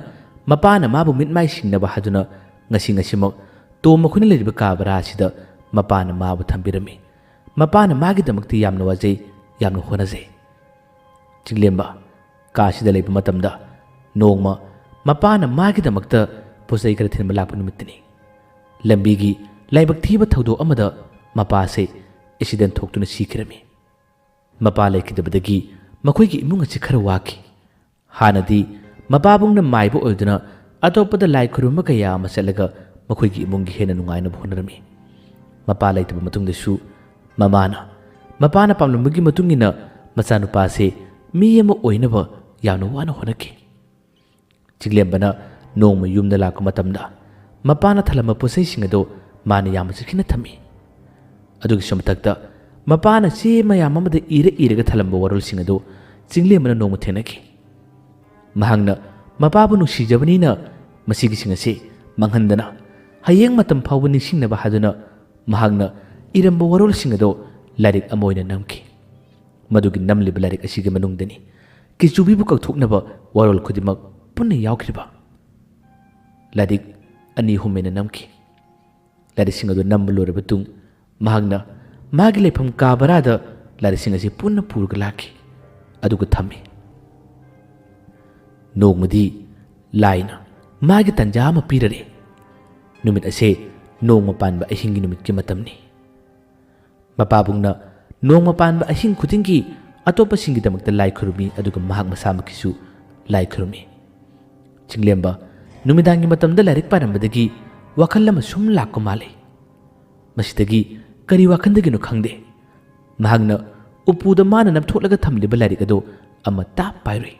ꯃꯄꯥꯅ ꯃꯥꯕꯨ ꯃꯤꯠ ꯃꯥꯏ ꯁꯤꯡꯅꯕ ꯍꯥꯏꯗꯨꯅ ꯉꯁꯤ ꯉꯁꯤꯃꯛ ꯇꯣꯝ ꯃꯈꯣꯏꯅ ꯂꯩꯔꯤꯕ ꯀꯥ ꯚꯔꯥ ꯑꯁꯤꯗ ꯃꯄꯥꯅ ꯃꯥꯕꯨ ꯊꯝꯕꯤꯔꯝꯃꯤ꯫ ꯃꯄꯥꯅ ꯃꯥꯒꯤꯗꯃꯛꯇ ꯌꯥꯝꯅ ꯋꯥꯖꯩ, ꯌꯥꯝꯅ ꯍꯣꯠꯅꯖꯩ꯫ ꯆꯤꯡꯂꯦꯝꯕ ꯀꯥꯁꯤꯗ ꯂꯩꯕ ꯃꯇꯝꯗ ꯅꯣꯡꯃ ꯃꯄꯥꯅ ꯃꯥꯒꯤꯗꯃꯛꯇ ꯄꯣꯠ ꯆꯩ ꯈꯔ ꯊꯤꯟꯕ ꯂꯥꯛꯄ ꯅꯨꯃꯤꯠꯇꯅꯤ꯫ ꯂꯝꯕꯤꯒꯤ ꯂꯥꯏꯕꯛ ꯊꯤꯕ ꯊꯧꯗꯣꯛ ꯑꯃꯗ ꯃꯄꯥꯁꯦ accident ꯊꯣꯛꯇꯨꯅ ꯁꯤꯈꯤꯔꯝꯃꯤ꯫ ꯃꯄꯥ ꯂꯩꯈꯤꯗꯕꯗꯒꯤ ꯃꯈꯣꯏꯒꯤ ꯏꯃꯨꯡ ꯑꯁꯤ ꯈꯔ ꯋꯥꯈꯤ꯫ ꯍꯥꯟꯅꯗꯤ ꯃꯄꯥꯕꯨꯡꯅ ꯃꯥꯏꯕ ꯑꯣꯏꯗꯨꯅ ꯑꯇꯣꯞꯄꯗ ꯂꯥꯏ ꯈꯨꯔꯨꯝꯕ ꯀꯌꯥ ꯑꯃ ꯆꯠꯂꯒ ꯃꯈꯣꯏꯒꯤ ꯏꯃꯨꯡꯒꯤ ꯍꯦꯟꯅ ꯅꯨꯡꯉꯥꯏꯅꯕ ꯍꯣꯠꯅꯔꯝꯃꯤ꯫ ꯃꯄꯥ ꯂꯩꯇꯕ ꯃꯇꯨꯡꯗꯁꯨ ꯃꯃꯥꯅ, ꯃꯄꯥꯅ ꯄꯥꯝꯂꯝꯕꯒꯤ ꯃꯇꯨꯡ ꯏꯟꯅ ꯃꯆꯥꯅꯨꯄꯥꯁꯦ ꯃꯤ ꯑꯃ ꯑꯣꯏꯅꯕ ꯌꯥꯝꯅ ꯋꯥꯅ ꯍꯣꯠꯅꯈꯤ꯫ ꯆꯤꯡꯂꯦꯝꯕꯅ ꯅꯣꯡꯃ ꯌꯨꯝꯗ ꯂꯥꯛꯄ ꯃꯇꯝꯗ ꯃꯄꯥꯅ ꯊꯜꯂꯝꯕ ꯄꯣꯠꯆꯩꯁꯤꯡ ꯑꯗꯨ ꯃꯥꯅ ꯌꯥꯝꯅ ꯆꯦꯛꯁꯤꯟꯅ ꯊꯝꯃꯤ꯫ ꯑꯗꯨꯒꯤꯁꯨ ꯃꯊꯛꯇ ꯃꯄꯥꯅ ꯆꯦ ꯃꯌꯥꯝ ꯑꯃꯗ ꯏꯔ ꯏꯔꯒ ꯊꯜꯂꯝꯕ ꯋꯥꯔꯣꯜꯁꯤꯡ ꯑꯗꯨ ꯆꯤꯡꯂꯦꯝꯕꯅ ꯅꯣꯡꯃ ꯊꯦꯡꯅꯈꯤ꯫ ꯃꯍꯥꯛꯅ ꯃꯄꯥꯕꯨ ꯅꯨꯡꯁꯤꯖꯕꯅꯤꯅ ꯃꯁꯤꯒꯤꯁꯤꯡ ꯑꯁꯤ ꯃꯥꯡꯍꯟꯗꯅ ꯍꯌꯦꯡ ꯃꯇꯝ ꯐꯥꯎꯕ ꯅꯤꯡꯁꯤꯡꯅꯕ ꯍꯥꯏꯗꯨꯅ ꯃꯍꯥꯛꯅ ꯏꯔꯝꯕ ꯋꯥꯔꯣꯜꯁꯤꯡ ꯑꯗꯨ ꯂꯥꯏꯔꯤꯛ ꯑꯃ ꯑꯣꯏꯅ ꯅꯝꯈꯤ꯫ ꯃꯗꯨꯒꯤ ꯅꯝꯂꯤꯕ ꯂꯥꯏꯔꯤꯛ ꯑꯁꯤꯒꯤ ꯃꯅꯨꯡꯗꯅꯤ ꯀꯤꯆꯨꯕꯤꯕꯨ ꯀꯧꯊꯣꯛꯅꯕ ꯋꯥꯔꯣꯜ ꯈꯨꯗꯤꯡꯃꯛ ꯄꯨꯟꯅ ꯌꯥꯎꯈ꯭ꯔꯤꯕ꯫ ꯂꯥꯏꯔꯤꯛ ꯑꯅꯤ ꯑꯍꯨꯝ ꯍꯦꯟꯅ ꯅꯝꯈꯤ꯫ ꯂꯥꯏꯔꯤꯛꯁꯤꯡ ꯑꯗꯨ ꯅꯝꯕ ꯂꯣꯏꯔꯕ ꯇꯨꯡ ꯃꯍꯥꯛꯅ ꯃꯥꯒꯤ ꯂꯩꯐꯝ ꯀꯥ ꯚꯔꯥꯗ ꯂꯥꯏꯔꯤꯛꯁꯤꯡ ꯑꯁꯤ ꯄꯨꯟꯅ ꯄꯨꯔꯒ ꯂꯥꯛꯈꯤ, ꯑꯗꯨꯒ ꯊꯝꯃꯤ꯫ ꯅꯣꯡꯃꯗꯤ ꯂꯥꯏꯅ ꯃꯥꯒꯤ ꯇꯟꯖꯥ ꯑꯃ ꯄꯤꯔꯔꯦ꯫ ꯅꯨꯃꯤꯠ ꯑꯁꯦ ꯅꯣꯡꯃ ꯄꯥꯟꯕ ꯑꯍꯤꯡꯒꯤ ꯅꯨꯃꯤꯠꯀꯤ ꯃꯇꯝꯅꯤ꯫ ꯃꯄꯥꯕꯨꯡꯅ ꯅꯣꯡꯃ ꯄꯥꯟꯕ ꯑꯍꯤꯡ ꯈꯨꯗꯤꯡꯒꯤ ꯑꯇꯣꯞꯄꯁꯤꯡꯒꯤꯗꯃꯛꯇ ꯂꯥꯏ ꯈꯨꯔꯨꯝꯃꯤ, ꯑꯗꯨꯒ ꯃꯍꯥꯛ ꯃꯁꯥꯃꯛꯀꯤꯁꯨ ꯂꯥꯏ ꯈꯨꯔꯨꯝꯃꯤ꯫ ꯆꯤꯡꯂꯦꯝꯕ ꯅꯨꯃꯤꯗꯥꯡꯒꯤ ꯃꯇꯝꯗ ꯂꯥꯏꯔꯤꯛ ꯄꯥꯔꯝꯕꯗꯒꯤ ꯋꯥꯈꯜ ꯑꯃ ꯁꯨꯝ ꯂꯥꯛꯄ ꯃꯥꯜꯂꯤ꯫ ꯃꯁꯤꯗꯒꯤ ꯀꯔꯤ ꯋꯥꯈꯜꯗꯒꯤꯅꯣ ꯈꯪꯗꯦ, ꯃꯍꯥꯛꯅ ꯎꯄꯨꯗ ꯃꯥꯅ ꯅꯞꯊꯣꯛꯂꯒ ꯊꯝꯂꯤꯕ ꯂꯥꯏꯔꯤꯛ ꯑꯗꯨ ꯑꯃꯇ ꯄꯥꯏꯔꯨꯏ꯫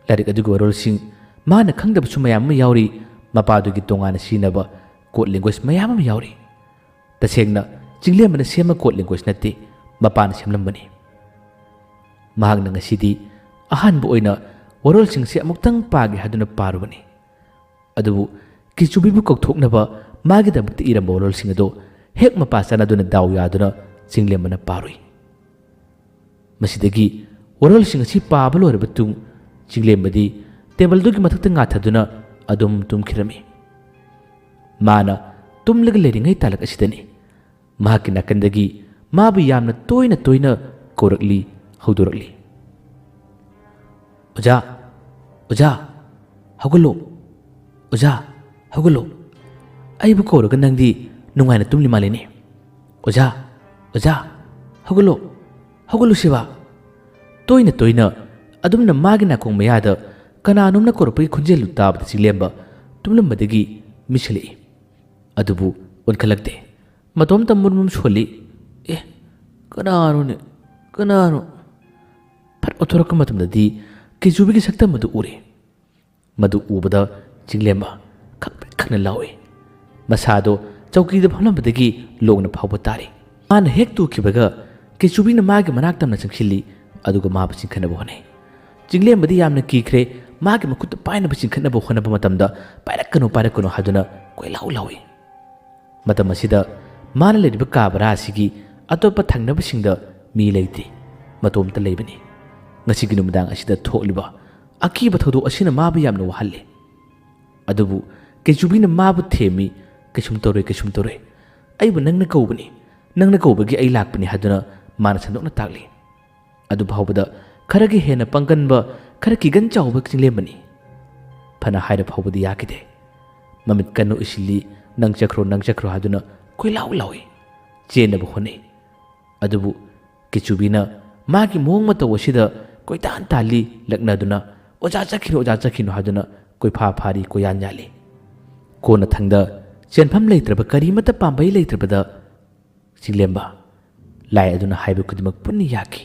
ꯂꯥꯏꯔꯤꯛ ꯑꯗꯨꯒꯤ ꯋꯥꯔꯣꯜꯁꯤꯡ ꯃꯥꯅ ꯈꯪꯗꯕꯁꯨ ꯃꯌꯥꯝ ꯑꯃ ꯌꯥꯎꯔꯤ, ꯃꯄꯥꯗꯨꯒꯤ ꯇꯣꯉꯥꯟꯅ ꯁꯤꯖꯤꯟꯅꯕ code language ꯃꯌꯥꯝ ꯑꯃ ꯌꯥꯎꯔꯤ꯫ ꯇꯁꯦꯡꯅ ꯆꯤꯡꯂꯦꯝꯕꯅ ꯁꯦꯝꯕ code language ꯅꯠꯇꯦ, ꯃꯄꯥꯅ ꯁꯦꯝꯂꯝꯕꯅꯤ꯫ ꯃꯍꯥꯛꯅ ꯉꯁꯤꯗꯤ ꯑꯍꯥꯟꯕ ꯑꯣꯏꯅ ꯋꯥꯔꯣꯜꯁꯤꯡꯁꯤ ꯑꯃꯨꯛꯇꯪ ꯄꯥꯒꯦ ꯍꯥꯏꯗꯨꯅ ꯄꯥꯔꯨꯕꯅꯤ꯫ ꯑꯗꯨꯕꯨ ꯀꯤꯆꯨꯕꯤꯕꯨ ꯀꯧꯊꯣꯛꯅꯕ ꯃꯥꯒꯤꯗꯃꯛꯇ ꯏꯔꯝꯕ ꯋꯥꯔꯣꯜꯁꯤꯡ ꯑꯗꯨ ꯍꯦꯛ ꯃꯄꯥ ꯆꯥꯟꯅꯗꯨꯅ ꯗꯥꯎ ꯌꯥꯗꯨꯅ ꯆꯤꯡꯂꯦꯝꯕꯅ ꯄꯥꯔꯨꯏ꯫ ꯃꯁꯤꯗꯒꯤ ꯋꯥꯔꯣꯜꯁꯤꯡ ꯑꯁꯤ ꯄꯥꯕ ꯂꯣꯏꯔꯕ ꯇꯨꯡ ꯆꯤꯡꯂꯦꯝꯕꯗꯤ ꯇꯦꯕꯜꯗꯨꯒꯤ ꯃꯊꯛꯇ ꯉꯥꯊꯗꯨꯅ ꯑꯗꯨꯝ ꯇꯨꯝꯈꯤꯔꯝꯃꯤ꯫ ꯃꯥꯅ ꯇꯨꯝꯂꯒ ꯂꯩꯔꯤꯉꯩ ꯇꯥꯂꯛ ꯑꯁꯤꯗꯅꯤ ꯃꯍꯥꯛꯀꯤ ꯅꯥꯀꯟꯗꯒꯤ ꯃꯥꯕꯨ ꯌꯥꯝꯅ ꯇꯣꯏꯅ ꯇꯣꯏꯅ ꯀꯧꯔꯛꯂꯤ, ꯍꯧꯗꯣꯔꯛꯂꯤ꯫ "ꯑꯣꯖꯥ, ꯑꯣꯖꯥ, ꯍꯧꯒꯠꯂꯣ꯫ ꯑꯣꯖꯥ, ꯍꯧꯒꯠꯂꯣ꯫ ꯑꯩꯕꯨ ꯀꯧꯔꯒ ꯅꯪꯗꯤ ꯅꯨꯡꯉꯥꯏꯅ ꯇꯨꯝꯂꯤ ꯃꯥꯜꯂꯦꯅꯦ꯫ ꯑꯣꯖꯥ, ꯑꯣꯖꯥ, ꯍꯧꯒꯠꯂꯣ, ꯍꯧꯒꯠꯂꯨ ꯁꯤꯕꯥ!" ꯇꯣꯏꯅ ꯇꯣꯏꯅ ꯑꯗꯨꯝꯅ ꯃꯥꯒꯤ ꯅꯥꯀꯣꯡ ꯃꯌꯥꯗ ꯀꯅꯥꯅꯣꯝꯅ ꯀꯧꯔꯛꯄꯒꯤ ꯈꯣꯟꯖꯦꯜꯗꯨ ꯇꯥꯕꯗ ꯆꯤꯡꯂꯦꯝꯕ ꯇꯨꯝꯂꯝꯕꯗꯒꯤ ꯃꯤꯠꯁꯤꯜꯂꯛꯏ꯫ ꯑꯗꯨꯕꯨ ꯑꯣꯟꯈꯠꯂꯛꯇꯦ꯫ ꯃꯇꯣꯝꯇ ꯃꯨꯔꯃꯨꯝ ꯁꯣꯜꯂꯤ꯫ "ꯑꯦ, ꯀꯅꯥꯅꯣꯅꯦ? ꯀꯅꯥꯅꯣ?" ꯐꯠ ꯑꯣꯟꯊꯣꯔꯛꯄ ꯃꯇꯝꯗꯗꯤ ꯀꯤꯆꯨꯕꯤꯒꯤ ꯁꯛꯇꯝ ꯑꯗꯨ ꯎꯔꯦ꯫ ꯃꯗꯨ ꯎꯕꯗ ꯆꯤꯡꯂꯦꯝꯕ ꯈꯪꯄ꯭ꯔꯦꯛ ꯈꯪꯅ ꯂꯥꯎꯏ꯫ ꯃꯁꯥꯗꯣ ꯆꯧꯀꯤꯗ ꯐꯝꯂꯝꯕꯗꯒꯤ ꯂꯣꯡꯅ ꯐꯥꯎꯕ ꯇꯥꯔꯤ꯫ ꯃꯥꯅ ꯍꯦꯛ ꯇꯨꯈꯤꯕꯒ ꯀꯤꯆꯨꯕꯤꯅ ꯃꯥꯒꯤ ꯃꯅꯥꯛ ꯇꯝꯅ ꯆꯪꯁꯤꯜꯂꯤ, ꯑꯗꯨꯒ ꯃꯥꯕꯨ ꯆꯤꯡꯈꯠꯅꯕ ꯍꯣꯠꯅꯩ꯫ ꯆꯤꯡꯂꯦꯝꯕꯗꯤ ꯌꯥꯝꯅ ꯀꯤꯈ꯭ꯔꯦ꯫ ꯃꯥꯒꯤ ꯃꯈꯨꯠꯇ ꯄꯥꯏꯅꯕ ꯆꯤꯡꯈꯠꯅꯕ ꯍꯣꯠꯅꯕ ꯃꯇꯝꯗ "ꯄꯥꯏꯔꯛꯀꯅꯨ, ꯄꯥꯏꯔꯛꯀꯅꯨ" ꯍꯥꯏꯗꯨꯅ ꯀꯣꯏꯂꯥꯎ ꯂꯥꯎꯏ꯫ ꯃꯇꯝ ꯑꯁꯤꯗ ꯃꯥꯅ ꯂꯩꯔꯤꯕ ꯀꯥ ꯚꯔꯥ ꯑꯁꯤꯒꯤ ꯑꯇꯣꯞꯄ ꯊꯪꯅꯕꯁꯤꯡꯗ ꯃꯤ ꯂꯩꯇꯦ, ꯃꯇꯣꯝꯇ ꯂꯩꯕꯅꯤ꯫ ꯉꯁꯤꯒꯤ ꯅꯨꯃꯤꯗꯥꯡ ꯑꯁꯤꯗ ꯊꯣꯛꯂꯤꯕ ꯑꯀꯤꯕ ꯊꯧꯗꯣꯛ ꯑꯁꯤꯅ ꯃꯥꯕꯨ ꯌꯥꯝꯅ ꯋꯥꯍꯜꯂꯤ꯫ ꯑꯗꯨꯕꯨ ꯀꯩꯆꯨꯕꯤꯅ ꯃꯥꯕꯨ ꯊꯦꯝꯃꯤ, "ꯀꯩꯁꯨꯝ ꯇꯧꯔꯣꯏ, ꯀꯩꯁꯨꯝ ꯇꯧꯔꯣꯏ꯫ "ꯑꯩꯕꯨ ꯅꯪꯅ ꯀꯧꯕꯅꯤ, ꯅꯪꯅ ꯀꯧꯕꯒꯤ ꯑꯩ ꯂꯥꯛꯄꯅꯤ" ꯍꯥꯏꯗꯨꯅ ꯃꯥꯅ ꯁꯟꯗꯣꯛꯅ ꯇꯥꯛꯂꯤ꯫ ꯑꯗꯨ ꯐꯥꯎꯕꯗ ꯈꯔꯒ ꯍꯦꯟꯅ ꯄꯥꯡꯒꯟꯕ, ꯈꯔ ꯀꯤꯒꯟ ꯆꯥꯎꯕ ꯆꯤꯡꯂꯦꯝꯕꯅꯤ꯫ ꯐꯅ ꯍꯥꯏꯔ ꯐꯥꯎꯕꯗꯤ ꯌꯥꯈꯤꯗꯦ꯫ ꯃꯃꯤꯠ ꯀꯟꯅ ꯎꯏꯁꯤꯜꯂꯤ, "ꯅꯪ ꯆꯠꯈ꯭ꯔꯣ, ꯅꯪ ꯆꯠꯈ꯭ꯔꯣ" ꯍꯥꯏꯗꯨꯅ ꯀꯣꯏꯂꯥꯎ ꯂꯥꯎꯏ꯫ ꯆꯦꯟꯅꯕ ꯍꯣꯠꯅꯩ꯫ ꯑꯗꯨꯕꯨ ꯀꯦꯆꯨꯕꯤꯅ ꯃꯥꯒꯤ ꯃꯑꯣꯡ ꯃꯇꯧ ꯑꯁꯤꯗ ꯀꯣꯏꯇꯥꯟ ꯇꯥꯜꯂꯤ, ꯂꯛꯅꯗꯨꯅ "ꯑꯣꯖꯥ ꯆꯠꯈꯤꯅꯨ, ꯑꯣꯖꯥ ꯆꯠꯈꯤꯅꯨ" ꯍꯥꯏꯗꯨꯅ ꯀꯣꯏꯐꯥ ꯐꯥꯔꯤ, ꯀꯣꯏꯌꯥꯟ ꯌꯥꯜꯂꯤ꯫ ꯀꯣꯟꯅꯊꯪꯗ ꯆꯦꯟꯐꯝ ꯂꯩꯇ꯭ꯔꯕ, ꯀꯔꯤꯃꯠꯇ ꯄꯥꯝꯕꯩ ꯂꯩꯇ꯭ꯔꯕꯗ ꯆꯤꯡꯂꯦꯝꯕ ꯂꯥꯏ ꯑꯗꯨꯅ ꯍꯥꯏꯕ ꯈꯨꯗꯤꯡꯃꯛ ꯄꯨꯟꯅ ꯌꯥꯈꯤ꯫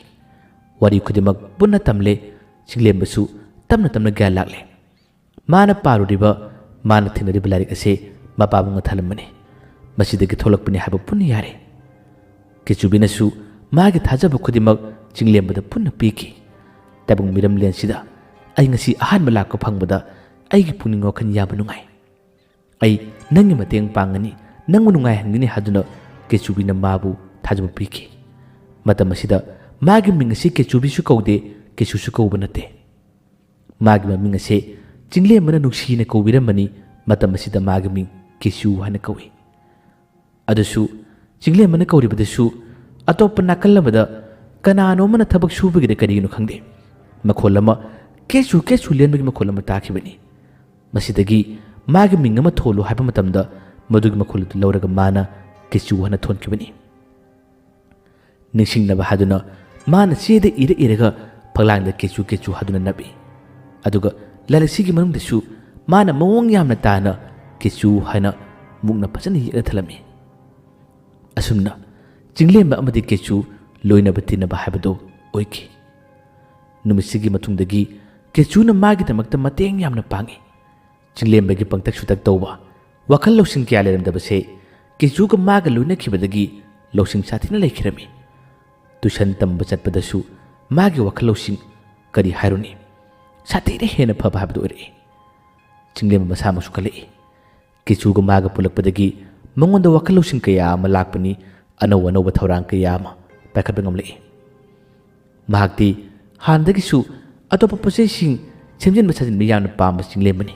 ꯋꯥꯔꯤ ꯈꯨꯗꯤꯡꯃꯛ ꯄꯨꯟꯅ ꯇꯝꯂꯦ꯫ ꯆꯤꯡꯂꯦꯝꯕꯁꯨ ꯇꯞꯅ ꯇꯞꯅ ꯒ꯭ꯌꯥꯟ ꯂꯥꯛꯂꯦ꯫ ꯃꯥꯅ ꯄꯥꯔꯨꯔꯤꯕ, ꯃꯥꯅ ꯊꯦꯡꯅꯔꯤꯕ ꯂꯥꯏꯔꯤꯛ ꯑꯁꯦ ꯃꯄꯥꯕꯨꯡꯅ ꯊꯥꯂꯝꯕꯅꯤ꯫ ꯃꯁꯤꯗꯒꯤ ꯊꯣꯛꯂꯛꯄꯅꯤ ꯍꯥꯏꯕ ꯄꯨꯟꯅ ꯌꯥꯔꯦ꯫ ꯀꯦꯆꯨꯕꯤꯅꯁꯨ ꯃꯥꯒꯤ ꯊꯥꯖꯕ ꯈꯨꯗꯤꯡꯃꯛ ꯆꯤꯡꯂꯦꯝꯕꯗ ꯄꯨꯟꯅ ꯄꯤꯈꯤ꯫ ꯇꯥꯏꯕꯪ ꯃꯤꯔꯝꯂꯦꯟꯁꯤꯗ ꯑꯩ ꯉꯁꯤ ꯑꯍꯥꯟꯕ ꯂꯥꯛꯄ ꯐꯪꯕꯗ ꯑꯩꯒꯤ ꯄꯨꯛꯅꯤꯡ ꯋꯥꯈꯜ ꯌꯥꯝꯅ ꯅꯨꯡꯉꯥꯏ꯫ ꯑꯩ ꯅꯪꯒꯤ ꯃꯇꯦꯡ ꯄꯥꯡꯒꯅꯤ, ꯅꯪꯕꯨ ꯅꯨꯡꯉꯥꯏꯍꯟꯒꯅꯤ ꯍꯥꯏꯗꯨꯅ ꯀꯦꯆꯨꯕꯤꯅ ꯃꯥꯕꯨ ꯊꯥꯖꯕ ꯄꯤꯈꯤ꯫ ꯃꯇꯝ ꯑꯁꯤꯗ ꯃꯥꯒꯤ ꯃꯤꯡ ꯑꯁꯤ ꯀꯦꯆꯨꯕꯤꯁꯨ ꯀꯧꯗꯦ, ꯀꯦꯆꯨꯁꯨ ꯀꯧꯕ ꯅꯠꯇꯦ꯫ ꯃꯥꯒꯤ ꯃꯃꯤꯡ ꯑꯁꯤ ꯆꯤꯡꯂꯦꯝꯕꯅ ꯅꯨꯡꯁꯤꯅ ꯀꯧꯕꯤꯔꯝꯕꯅꯤ꯫ ꯃꯇꯝ ꯑꯁꯤꯗ ꯃꯥꯒꯤ ꯃꯤꯡ ꯀꯦꯆꯨ ꯍꯥꯏꯅ ꯀꯧꯏ꯫ ꯑꯗꯨꯁꯨ ꯆꯤꯡꯂꯦꯝꯕꯅ ꯀꯧꯔꯤꯕꯗꯁꯨ ꯑꯇꯣꯞꯄ ꯅꯥꯀꯜ ꯑꯃꯗ ꯀꯅꯥꯅꯣ ꯑꯃꯅ ꯊꯕꯛ ꯁꯨꯕꯒꯤꯗ ꯀꯔꯤꯒꯤꯅꯣ ꯈꯪꯗꯦ, ꯃꯈꯣꯜ ꯑꯃ, ꯀꯦꯆꯨ ꯀꯦꯆꯨ ꯂꯦꯟꯕꯒꯤ ꯃꯈꯣꯜ ꯑꯃ ꯇꯥꯈꯤꯕꯅꯤ꯫ ꯃꯁꯤꯗꯒꯤ ꯃꯥꯒꯤ ꯃꯤꯡ ꯑꯃ ꯊꯣꯜꯂꯨ ꯍꯥꯏꯕ ꯃꯇꯝꯗ ꯃꯗꯨꯒꯤ ꯃꯈꯣꯜ ꯑꯗꯨ ꯂꯧꯔꯒ ꯃꯥꯅ ꯀꯦꯆꯨ ꯍꯥꯏꯅ ꯊꯣꯟꯈꯤꯕꯅꯤ꯫ ꯅꯤꯡꯁꯤꯡꯅꯕ ꯍꯥꯏꯗꯨꯅ ꯃꯥꯅ ꯆꯦꯗ ꯏꯔ ꯏꯔꯒ ꯐꯛꯂꯥꯡꯗ ꯀꯦꯆꯨ ꯀꯦꯆꯨ ꯍꯥꯏꯗꯨꯅ ꯅꯞꯏ꯫ ꯑꯗꯨꯒ ꯂꯥꯏꯔꯤꯛꯁꯤꯒꯤ ꯃꯅꯨꯡꯗꯁꯨ ꯃꯥꯅ ꯃꯑꯣꯡ ꯌꯥꯝꯅ ꯇꯥꯅ ꯀꯦꯆꯨ ꯍꯥꯏꯅ ꯃꯨꯛꯅ ꯐꯖꯅ ꯌꯦꯛꯅ ꯊꯝꯂꯝꯃꯤ꯫ ꯑꯁꯨꯝꯅ ꯆꯤꯡꯂꯦꯝꯕ ꯑꯃꯗꯤ ꯀꯦꯆꯨ ꯂꯣꯏꯅꯕ ꯇꯤꯟꯅꯕ ꯍꯥꯏꯕꯗꯨ ꯑꯣꯏꯈꯤ꯫ ꯅꯨꯃꯤꯠꯁꯤꯒꯤ ꯃꯇꯨꯡꯗꯒꯤ ꯀꯦꯆꯨꯅ ꯃꯥꯒꯤꯗꯃꯛꯇ ꯃꯇꯦꯡ ꯌꯥꯝꯅ ꯄꯥꯡꯏ꯫ ꯆꯤꯡꯂꯦꯝꯕꯒꯤ ꯄꯪꯇꯛ ꯁꯨꯇꯛ ꯇꯧꯕ, ꯋꯥꯈꯜ ꯂꯧꯁꯤꯡ ꯀꯌꯥ ꯂꯩꯔꯝꯗꯕꯁꯦ ꯀꯦꯆꯨꯒ ꯃꯥꯒ ꯂꯣꯏꯅꯈꯤꯕꯗꯒꯤ ꯂꯧꯁꯤꯡ ꯁꯥꯊꯤꯅ ꯂꯩꯈꯤꯔꯝꯃꯤ꯫ ꯇꯨꯏꯁꯟ ꯇꯝꯕ ꯆꯠꯄꯗꯁꯨ ꯃꯥꯒꯤ ꯋꯥꯈꯜ ꯂꯧꯁꯤꯡ ꯀꯔꯤ ꯍꯥꯏꯔꯨꯅꯤ, ꯁꯥꯊꯤꯅ ꯍꯦꯟꯅ ꯐꯕ ꯍꯥꯏꯕꯗꯨ ꯑꯣꯏꯔꯛꯏ꯫ ꯆꯤꯡꯂꯦꯝꯕ ꯃꯁꯥꯃꯛꯁꯨ ꯈꯜꯂꯛꯏ꯫ ꯀꯦꯆꯨꯒ ꯃꯥꯒ ꯄꯨꯜꯂꯛꯄꯗꯒꯤ ꯃꯉꯣꯟꯗ ꯋꯥꯈꯜ ꯂꯧꯁꯤꯡ ꯀꯌꯥ ꯑꯃ ꯂꯥꯛꯄꯅꯤ, ꯑꯅꯧ ꯑꯅꯧꯕ ꯊꯧꯔꯥꯡ ꯀꯌꯥ ꯑꯃ ꯄꯥꯏꯈꯠꯄ ꯉꯝꯂꯛꯏ꯫ ꯃꯍꯥꯛꯇꯤ ꯍꯥꯟꯅꯗꯒꯤꯁꯨ ꯑꯇꯣꯞꯄ ꯄꯣꯠꯆꯩꯁꯤꯡ ꯁꯦꯝꯖꯤꯟꯕ ꯁꯥꯖꯤꯟꯕ ꯌꯥꯝꯅ ꯄꯥꯝꯕ ꯆꯤꯡꯂꯦꯝꯕꯅꯤ꯫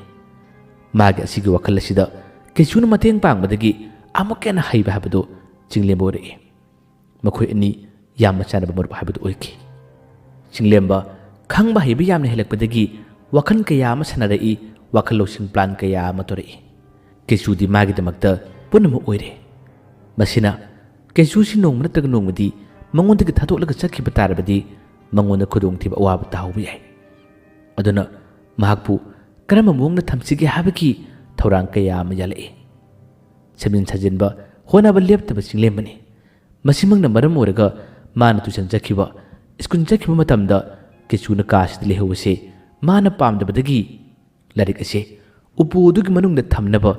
ꯃꯥꯒꯤ ꯑꯁꯤꯒꯤ ꯋꯥꯈꯜ ꯑꯁꯤꯗ ꯀꯦꯆꯨꯅ ꯃꯇꯦꯡ ꯄꯥꯡꯕꯗꯒꯤ ꯑꯃꯨꯛꯀ ꯍꯦꯟꯅ ꯍꯩꯕ ꯍꯥꯏꯕꯗꯨ ꯆꯤꯡꯂꯦꯝꯕ ꯑꯣꯏꯔꯛꯏ꯫ ꯃꯈꯣꯏ ꯑꯅꯤ ꯌꯥꯝꯅ ꯆꯥꯟꯅꯕ ꯃꯔꯨꯞ ꯍꯥꯏꯕꯗꯨ ꯑꯣꯏꯈꯤ꯫ ꯆꯤꯡꯂꯦꯝꯕ ꯈꯪꯕ ꯍꯩꯕ ꯌꯥꯝꯅ ꯍꯦꯜꯂꯛꯄꯗꯒꯤ ꯋꯥꯈꯜ ꯀꯌꯥ ꯑꯃ ꯁꯥꯟꯅꯔꯛꯏ, ꯋꯥꯈꯜ ꯂꯧꯁꯤꯡ plan ꯀꯌꯥ ꯑꯃ ꯇꯧꯔꯛꯏ꯫ ꯀꯦꯆꯨꯗꯤ ꯃꯥꯒꯤꯗꯃꯛꯇ ꯄꯨꯝꯅꯃꯛ ꯑꯣꯏꯔꯦ꯫ ꯃꯁꯤꯅ ꯀꯦꯆꯨꯁꯤ ꯅꯣꯡꯃ ꯅꯠꯇ꯭ꯔꯒ ꯅꯣꯡꯃꯗꯤ ꯃꯉꯣꯟꯗꯒꯤ ꯊꯥꯗꯣꯛꯂꯒ ꯆꯠꯈꯤꯕ ꯇꯥꯔꯕꯗꯤ ꯃꯉꯣꯟꯗ ꯈꯨꯗꯣꯡꯊꯤꯕ ꯑꯋꯥꯕ ꯇꯥꯍꯧꯕ ꯌꯥꯏ꯫ ꯑꯗꯨꯅ ꯃꯍꯥꯛꯄꯨ ꯀꯔꯝꯕ ꯃꯑꯣꯡꯗ ꯊꯝꯁꯤꯒꯦ ꯍꯥꯏꯕꯒꯤ ꯊꯧꯔꯥꯡ ꯀꯌꯥ ꯑꯃ ꯌꯥꯜꯂꯛꯏ꯫ ꯁꯦꯝꯖꯤꯟ ꯁꯥꯖꯤꯟꯕ ꯍꯣꯠꯅꯕ ꯂꯦꯞꯇꯕ ꯆꯤꯡꯂꯦꯝꯕꯅꯤ꯫ ꯃꯁꯤꯃꯛꯅ ꯃꯔꯝ ꯑꯣꯏꯔꯒ ꯃꯥꯅ tuition ꯆꯠꯈꯤꯕ, ꯁ꯭ꯀꯨꯜ ꯆꯠꯈꯤꯕ ꯃꯇꯝꯗ ꯀꯦꯆꯨꯅ ꯀꯥꯁꯤꯗ ꯂꯩꯍꯧꯕꯁꯦ ꯃꯥꯅ ꯄꯥꯝꯗꯕꯗꯒꯤ ꯂꯥꯏꯔꯤꯛ ꯑꯁꯦ ꯎꯄꯨ ꯑꯗꯨꯒꯤ ꯃꯅꯨꯡꯗ ꯊꯝꯅꯕ,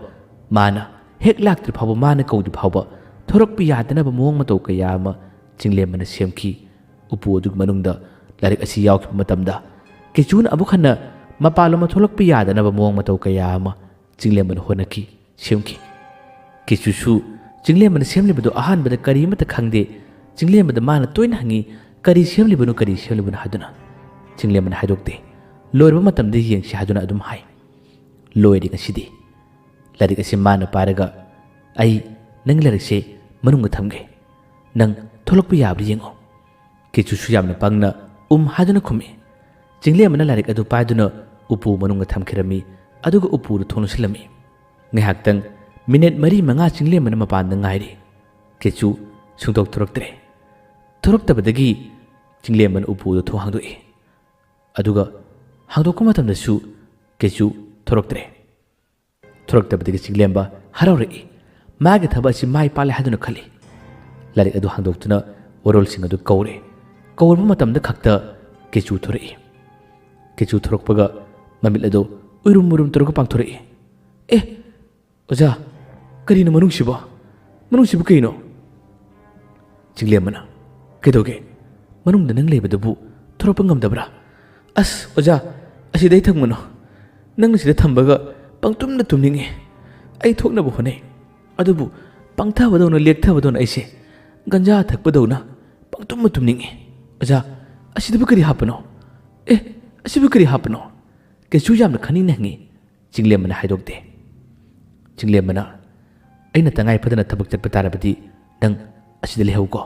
ꯃꯥꯅ ꯍꯦꯛ ꯂꯥꯛꯇ꯭ꯔꯤ ꯐꯥꯎꯕ, ꯃꯥꯅ ꯀꯧꯗ꯭ꯔꯤ ꯐꯥꯎꯕ ꯊꯣꯔꯛꯄ ꯌꯥꯗꯅꯕ ꯃꯑꯣꯡ ꯃꯇꯧ ꯀꯌꯥ ꯑꯃ ꯆꯤꯡꯂꯦꯝꯕꯅ ꯁꯦꯝꯈꯤ꯫ ꯎꯄꯨ ꯑꯗꯨꯒꯤ ꯃꯅꯨꯡꯗ ꯂꯥꯏꯔꯤꯛ ꯑꯁꯤ ꯌꯥꯎꯈꯤꯕ ꯃꯇꯝꯗ ꯀꯦꯆꯨꯅ ꯑꯃꯨꯛ ꯍꯟꯅ ꯃꯄꯥꯟꯂꯣꯝꯗ ꯊꯣꯛꯂꯛꯄ ꯌꯥꯗꯅꯕ ꯃꯑꯣꯡ ꯃꯇꯧ ꯀꯌꯥ ꯑꯃ ꯆꯤꯡꯂꯦꯝꯕꯅ ꯍꯣꯠꯅꯈꯤ, ꯁꯦꯝꯈꯤ꯫ ꯀꯦꯆꯨꯁꯨ ꯆꯤꯡꯂꯦꯝꯕꯅ ꯁꯦꯝꯂꯤꯕꯗꯨ ꯑꯍꯥꯟꯕꯗ ꯀꯔꯤ ꯑꯃꯠꯇ ꯈꯪꯗꯦ꯫ ꯆꯤꯡꯂꯦꯝꯕꯗ ꯃꯥꯅ ꯇꯣꯏꯅ ꯍꯪꯉꯤ, "ꯀꯔꯤ ꯁꯦꯝꯂꯤꯕꯅꯣ, ꯀꯔꯤ ꯁꯦꯝꯂꯤꯕꯅꯣ?" ꯍꯥꯏꯗꯨꯅ꯫ ꯆꯤꯡꯂꯦꯝꯕꯅ ꯍꯥꯏꯗꯣꯛꯇꯦ꯫ "ꯂꯣꯏꯔꯕ ꯃꯇꯝꯗ ꯌꯦꯡꯁꯤ" ꯍꯥꯏꯗꯨꯅ ꯑꯗꯨꯝ ꯍꯥꯏ꯫ ꯂꯣꯏꯔꯦ ꯉꯁꯤꯗꯤ꯫ ꯂꯥꯏꯔꯤꯛ ꯑꯁꯤ ꯃꯥꯅ ꯄꯥꯏꯔꯒ, "ꯑꯩ ꯅꯪꯒꯤ ꯂꯥꯏꯔꯤꯛꯁꯦ ꯃꯅꯨꯡꯗ ꯊꯝꯒꯦ꯫ ꯅꯪ ꯊꯣꯛꯂꯛꯄ ꯌꯥꯕ꯭ꯔꯥ ꯌꯦꯡꯉꯣ꯫" ꯀꯦꯆꯨꯁꯨ ꯌꯥꯝꯅ ꯄꯪꯅ "ꯎꯝ" ꯍꯥꯏꯗꯨꯅ ꯈꯨꯝꯃꯤ꯫ ꯆꯤꯡꯂꯦꯝꯕꯅ ꯂꯥꯏꯔꯤꯛ ꯑꯗꯨ ꯄꯥꯏꯗꯨꯅ ꯎꯄꯨ ꯃꯅꯨꯡꯗ ꯊꯝꯈꯤꯔꯝꯃꯤ, ꯑꯗꯨꯒ ꯎꯄꯨꯗꯨ ꯊꯣꯡ ꯂꯣꯟꯁꯤꯜꯂꯝꯃꯤ꯫ ꯉꯥꯏꯍꯥꯛꯇꯪ, ꯃꯤꯅꯤꯠ ꯃꯔꯤ ꯃꯉꯥ ꯆꯤꯡꯂꯦꯝꯕꯅ ꯃꯄꯥꯟꯗ ꯉꯥꯏꯔꯤ꯫ ꯀꯦꯆꯨ ꯁꯨꯡꯊꯣꯛ ꯊꯣꯔꯛꯇ꯭ꯔꯦ꯫ ꯊꯣꯔꯛꯇꯕꯗꯒꯤ ꯆꯤꯡꯂꯦꯝꯕꯅ ꯎꯄꯨꯗꯨ ꯊꯣꯡ ꯍꯥꯡꯗꯣꯛꯏ꯫ ꯑꯗꯨꯒ ꯍꯥꯡꯗꯣꯛꯄ ꯃꯇꯝꯗꯁꯨ ꯀꯦꯆꯨ ꯊꯣꯔꯛꯇ꯭ꯔꯦ꯫ ꯊꯣꯔꯛꯇꯕꯗꯒꯤ ꯆꯤꯡꯂꯦꯝꯕ ꯍꯔꯥꯎꯔꯛꯏ꯫ ꯃꯥꯒꯤ ꯊꯕꯛ ꯑꯁꯤ ꯃꯥꯏ ꯄꯥꯛꯂꯦ ꯍꯥꯏꯗꯨꯅ ꯈꯜꯂꯤ꯫ ꯂꯥꯏꯔꯤꯛ ꯑꯗꯨ ꯍꯥꯡꯗꯣꯛꯇꯨꯅ ꯋꯥꯔꯣꯜꯁꯤꯡ ꯑꯗꯨ ꯀꯧꯔꯦ꯫ ꯀꯧꯔꯕ ꯃꯇꯝꯗ ꯈꯛꯇ ꯀꯦꯆꯨ ꯊꯣꯔꯛꯏ꯫ ꯀꯦꯆꯨ ꯊꯣꯔꯛꯄꯒ ꯃꯃꯤꯠ ꯑꯗꯨ ꯎꯏꯔꯨꯝ ꯎꯏꯔꯨꯝ ꯇꯧꯔꯒ ꯄꯥꯡꯊꯣꯔꯛꯏ꯫ "ꯑꯦ, ꯑꯣꯖꯥ, ꯀꯔꯤꯅꯣ ꯃꯅꯨꯡꯁꯤꯕꯣ? ꯃꯅꯨꯡꯁꯤꯕꯨ ꯀꯩꯅꯣ?" ꯆꯤꯡꯂꯦꯝꯕꯅ, "ꯀꯩꯗꯧꯒꯦ? ꯃꯅꯨꯡꯗ ꯅꯪ ꯂꯩꯕꯗꯨꯕꯨ ꯊꯣꯔꯛꯄ ꯉꯝꯗꯕ꯭ꯔꯥ?" "ꯑꯁ, ꯑꯣꯖꯥ, ꯑꯁꯤꯗ ꯑꯩ ꯊꯝꯒꯅꯨ꯫ ꯅꯪꯅ ꯁꯤꯗ ꯊꯝꯕꯒ ꯄꯪꯇꯨꯝꯗ ꯇꯨꯝꯅꯤꯡꯉꯤ꯫ ꯑꯩ ꯊꯣꯛꯅꯕ ꯍꯣꯠꯅꯩ꯫ ꯑꯗꯨꯕꯨ ꯄꯪꯊꯕꯗꯧꯅ, ꯂꯦꯛꯊꯕꯗꯧꯅ ꯑꯩꯁꯦ ꯒꯟꯖꯥ ꯊꯛꯄꯗꯧꯅ ꯄꯪꯇꯨꯝꯗ ꯇꯨꯝꯅꯤꯡꯉꯤ꯫ ꯑꯣꯖꯥ, ꯑꯁꯤꯗꯕꯨ ꯀꯔꯤ ꯍꯥꯞꯄꯅꯣ? ꯑꯦ, ꯑꯁꯤꯕꯨ ꯀꯔꯤ ꯍꯥꯞꯄꯅꯣ?" ꯀꯦꯆꯨ ꯌꯥꯝꯅ ꯈꯟꯅꯤꯡꯅ ꯍꯪꯉꯤ꯫ ꯆꯤꯡꯂꯦꯝꯕꯅ ꯍꯥꯏꯗꯣꯛꯇꯦ꯫ ꯆꯤꯡꯂꯦꯝꯕꯅ, "ꯑꯩꯅ ꯇꯉꯥꯏ ꯐꯗꯅ ꯊꯕꯛ ꯆꯠꯄ ꯇꯥꯔꯕꯗꯤ ꯅꯪ ꯑꯁꯤꯗ ꯂꯩꯍꯧꯀꯣ꯫"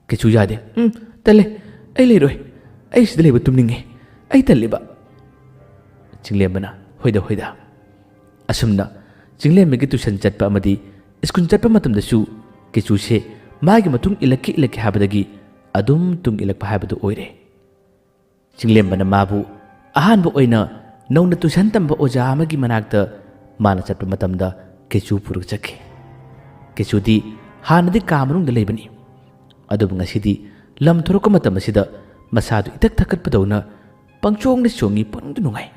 ꯀꯩꯁꯨ ꯌꯥꯗꯦ꯫ "ꯎꯝ, ꯇꯜꯂꯦ꯫ ꯑꯩ ꯂꯩꯔꯣꯏ꯫ ꯑꯩ ꯁꯤꯗ ꯂꯩꯕ ꯇꯨꯝꯅꯤꯡꯉꯦ꯫ ꯑꯩ ꯇꯜꯂꯦꯕ꯫" ꯆꯤꯡꯂꯦꯝꯕꯅ, "ꯍꯣꯏꯗ, ꯍꯣꯏꯗ꯫" ꯑꯁꯨꯝꯅ ꯆꯤꯡꯂꯦꯝꯕꯒꯤ ꯇꯨꯏꯁꯟ ꯆꯠꯄ ꯑꯃꯗꯤ ꯁ꯭ꯀꯨꯜ ꯆꯠꯄ ꯃꯇꯝꯗꯁꯨ ꯀꯦꯆꯨꯁꯦ ꯃꯥꯒꯤ ꯃꯇꯨꯡ ꯏꯜꯂꯛꯀꯦ ꯏꯜꯂꯛꯀꯦ ꯍꯥꯏꯕꯗꯒꯤ ꯑꯗꯨꯝ ꯇꯨꯡ ꯏꯜꯂꯛꯄ ꯍꯥꯏꯕꯗꯨ ꯑꯣꯏꯔꯦ꯫ ꯆꯤꯡꯂꯦꯝꯕꯅ ꯃꯥꯕꯨ ꯑꯍꯥꯟꯕ ꯑꯣꯏꯅ ꯅꯧꯅ ꯇꯨꯏꯁꯟ ꯇꯝꯕ ꯑꯣꯖꯥ ꯑꯃꯒꯤ ꯃꯅꯥꯛꯇ ꯃꯥꯅ ꯆꯠꯄ ꯃꯇꯝꯗ ꯀꯦꯆꯨ ꯄꯨꯔꯒ ꯆꯠꯈꯤ꯫ ꯀꯦꯆꯨꯗꯤ ꯍꯥꯟꯅꯗꯤ ꯀꯥ ꯃꯅꯨꯡꯗ ꯂꯩꯕꯅꯤ꯫ ꯑꯗꯨꯕꯨ ꯉꯁꯤꯗꯤ ꯂꯝ ꯊꯣꯔꯛꯄ ꯃꯇꯝ ꯑꯁꯤꯗ ꯃꯁꯥꯗꯨ ꯏꯊꯛ ꯊꯛꯀꯠꯄꯗꯧꯅ ꯄꯪꯆꯣꯡꯗ ꯆꯣꯡꯉꯤ, ꯄꯪꯅꯨꯡꯗ ꯅꯨꯡꯉꯥꯏ꯫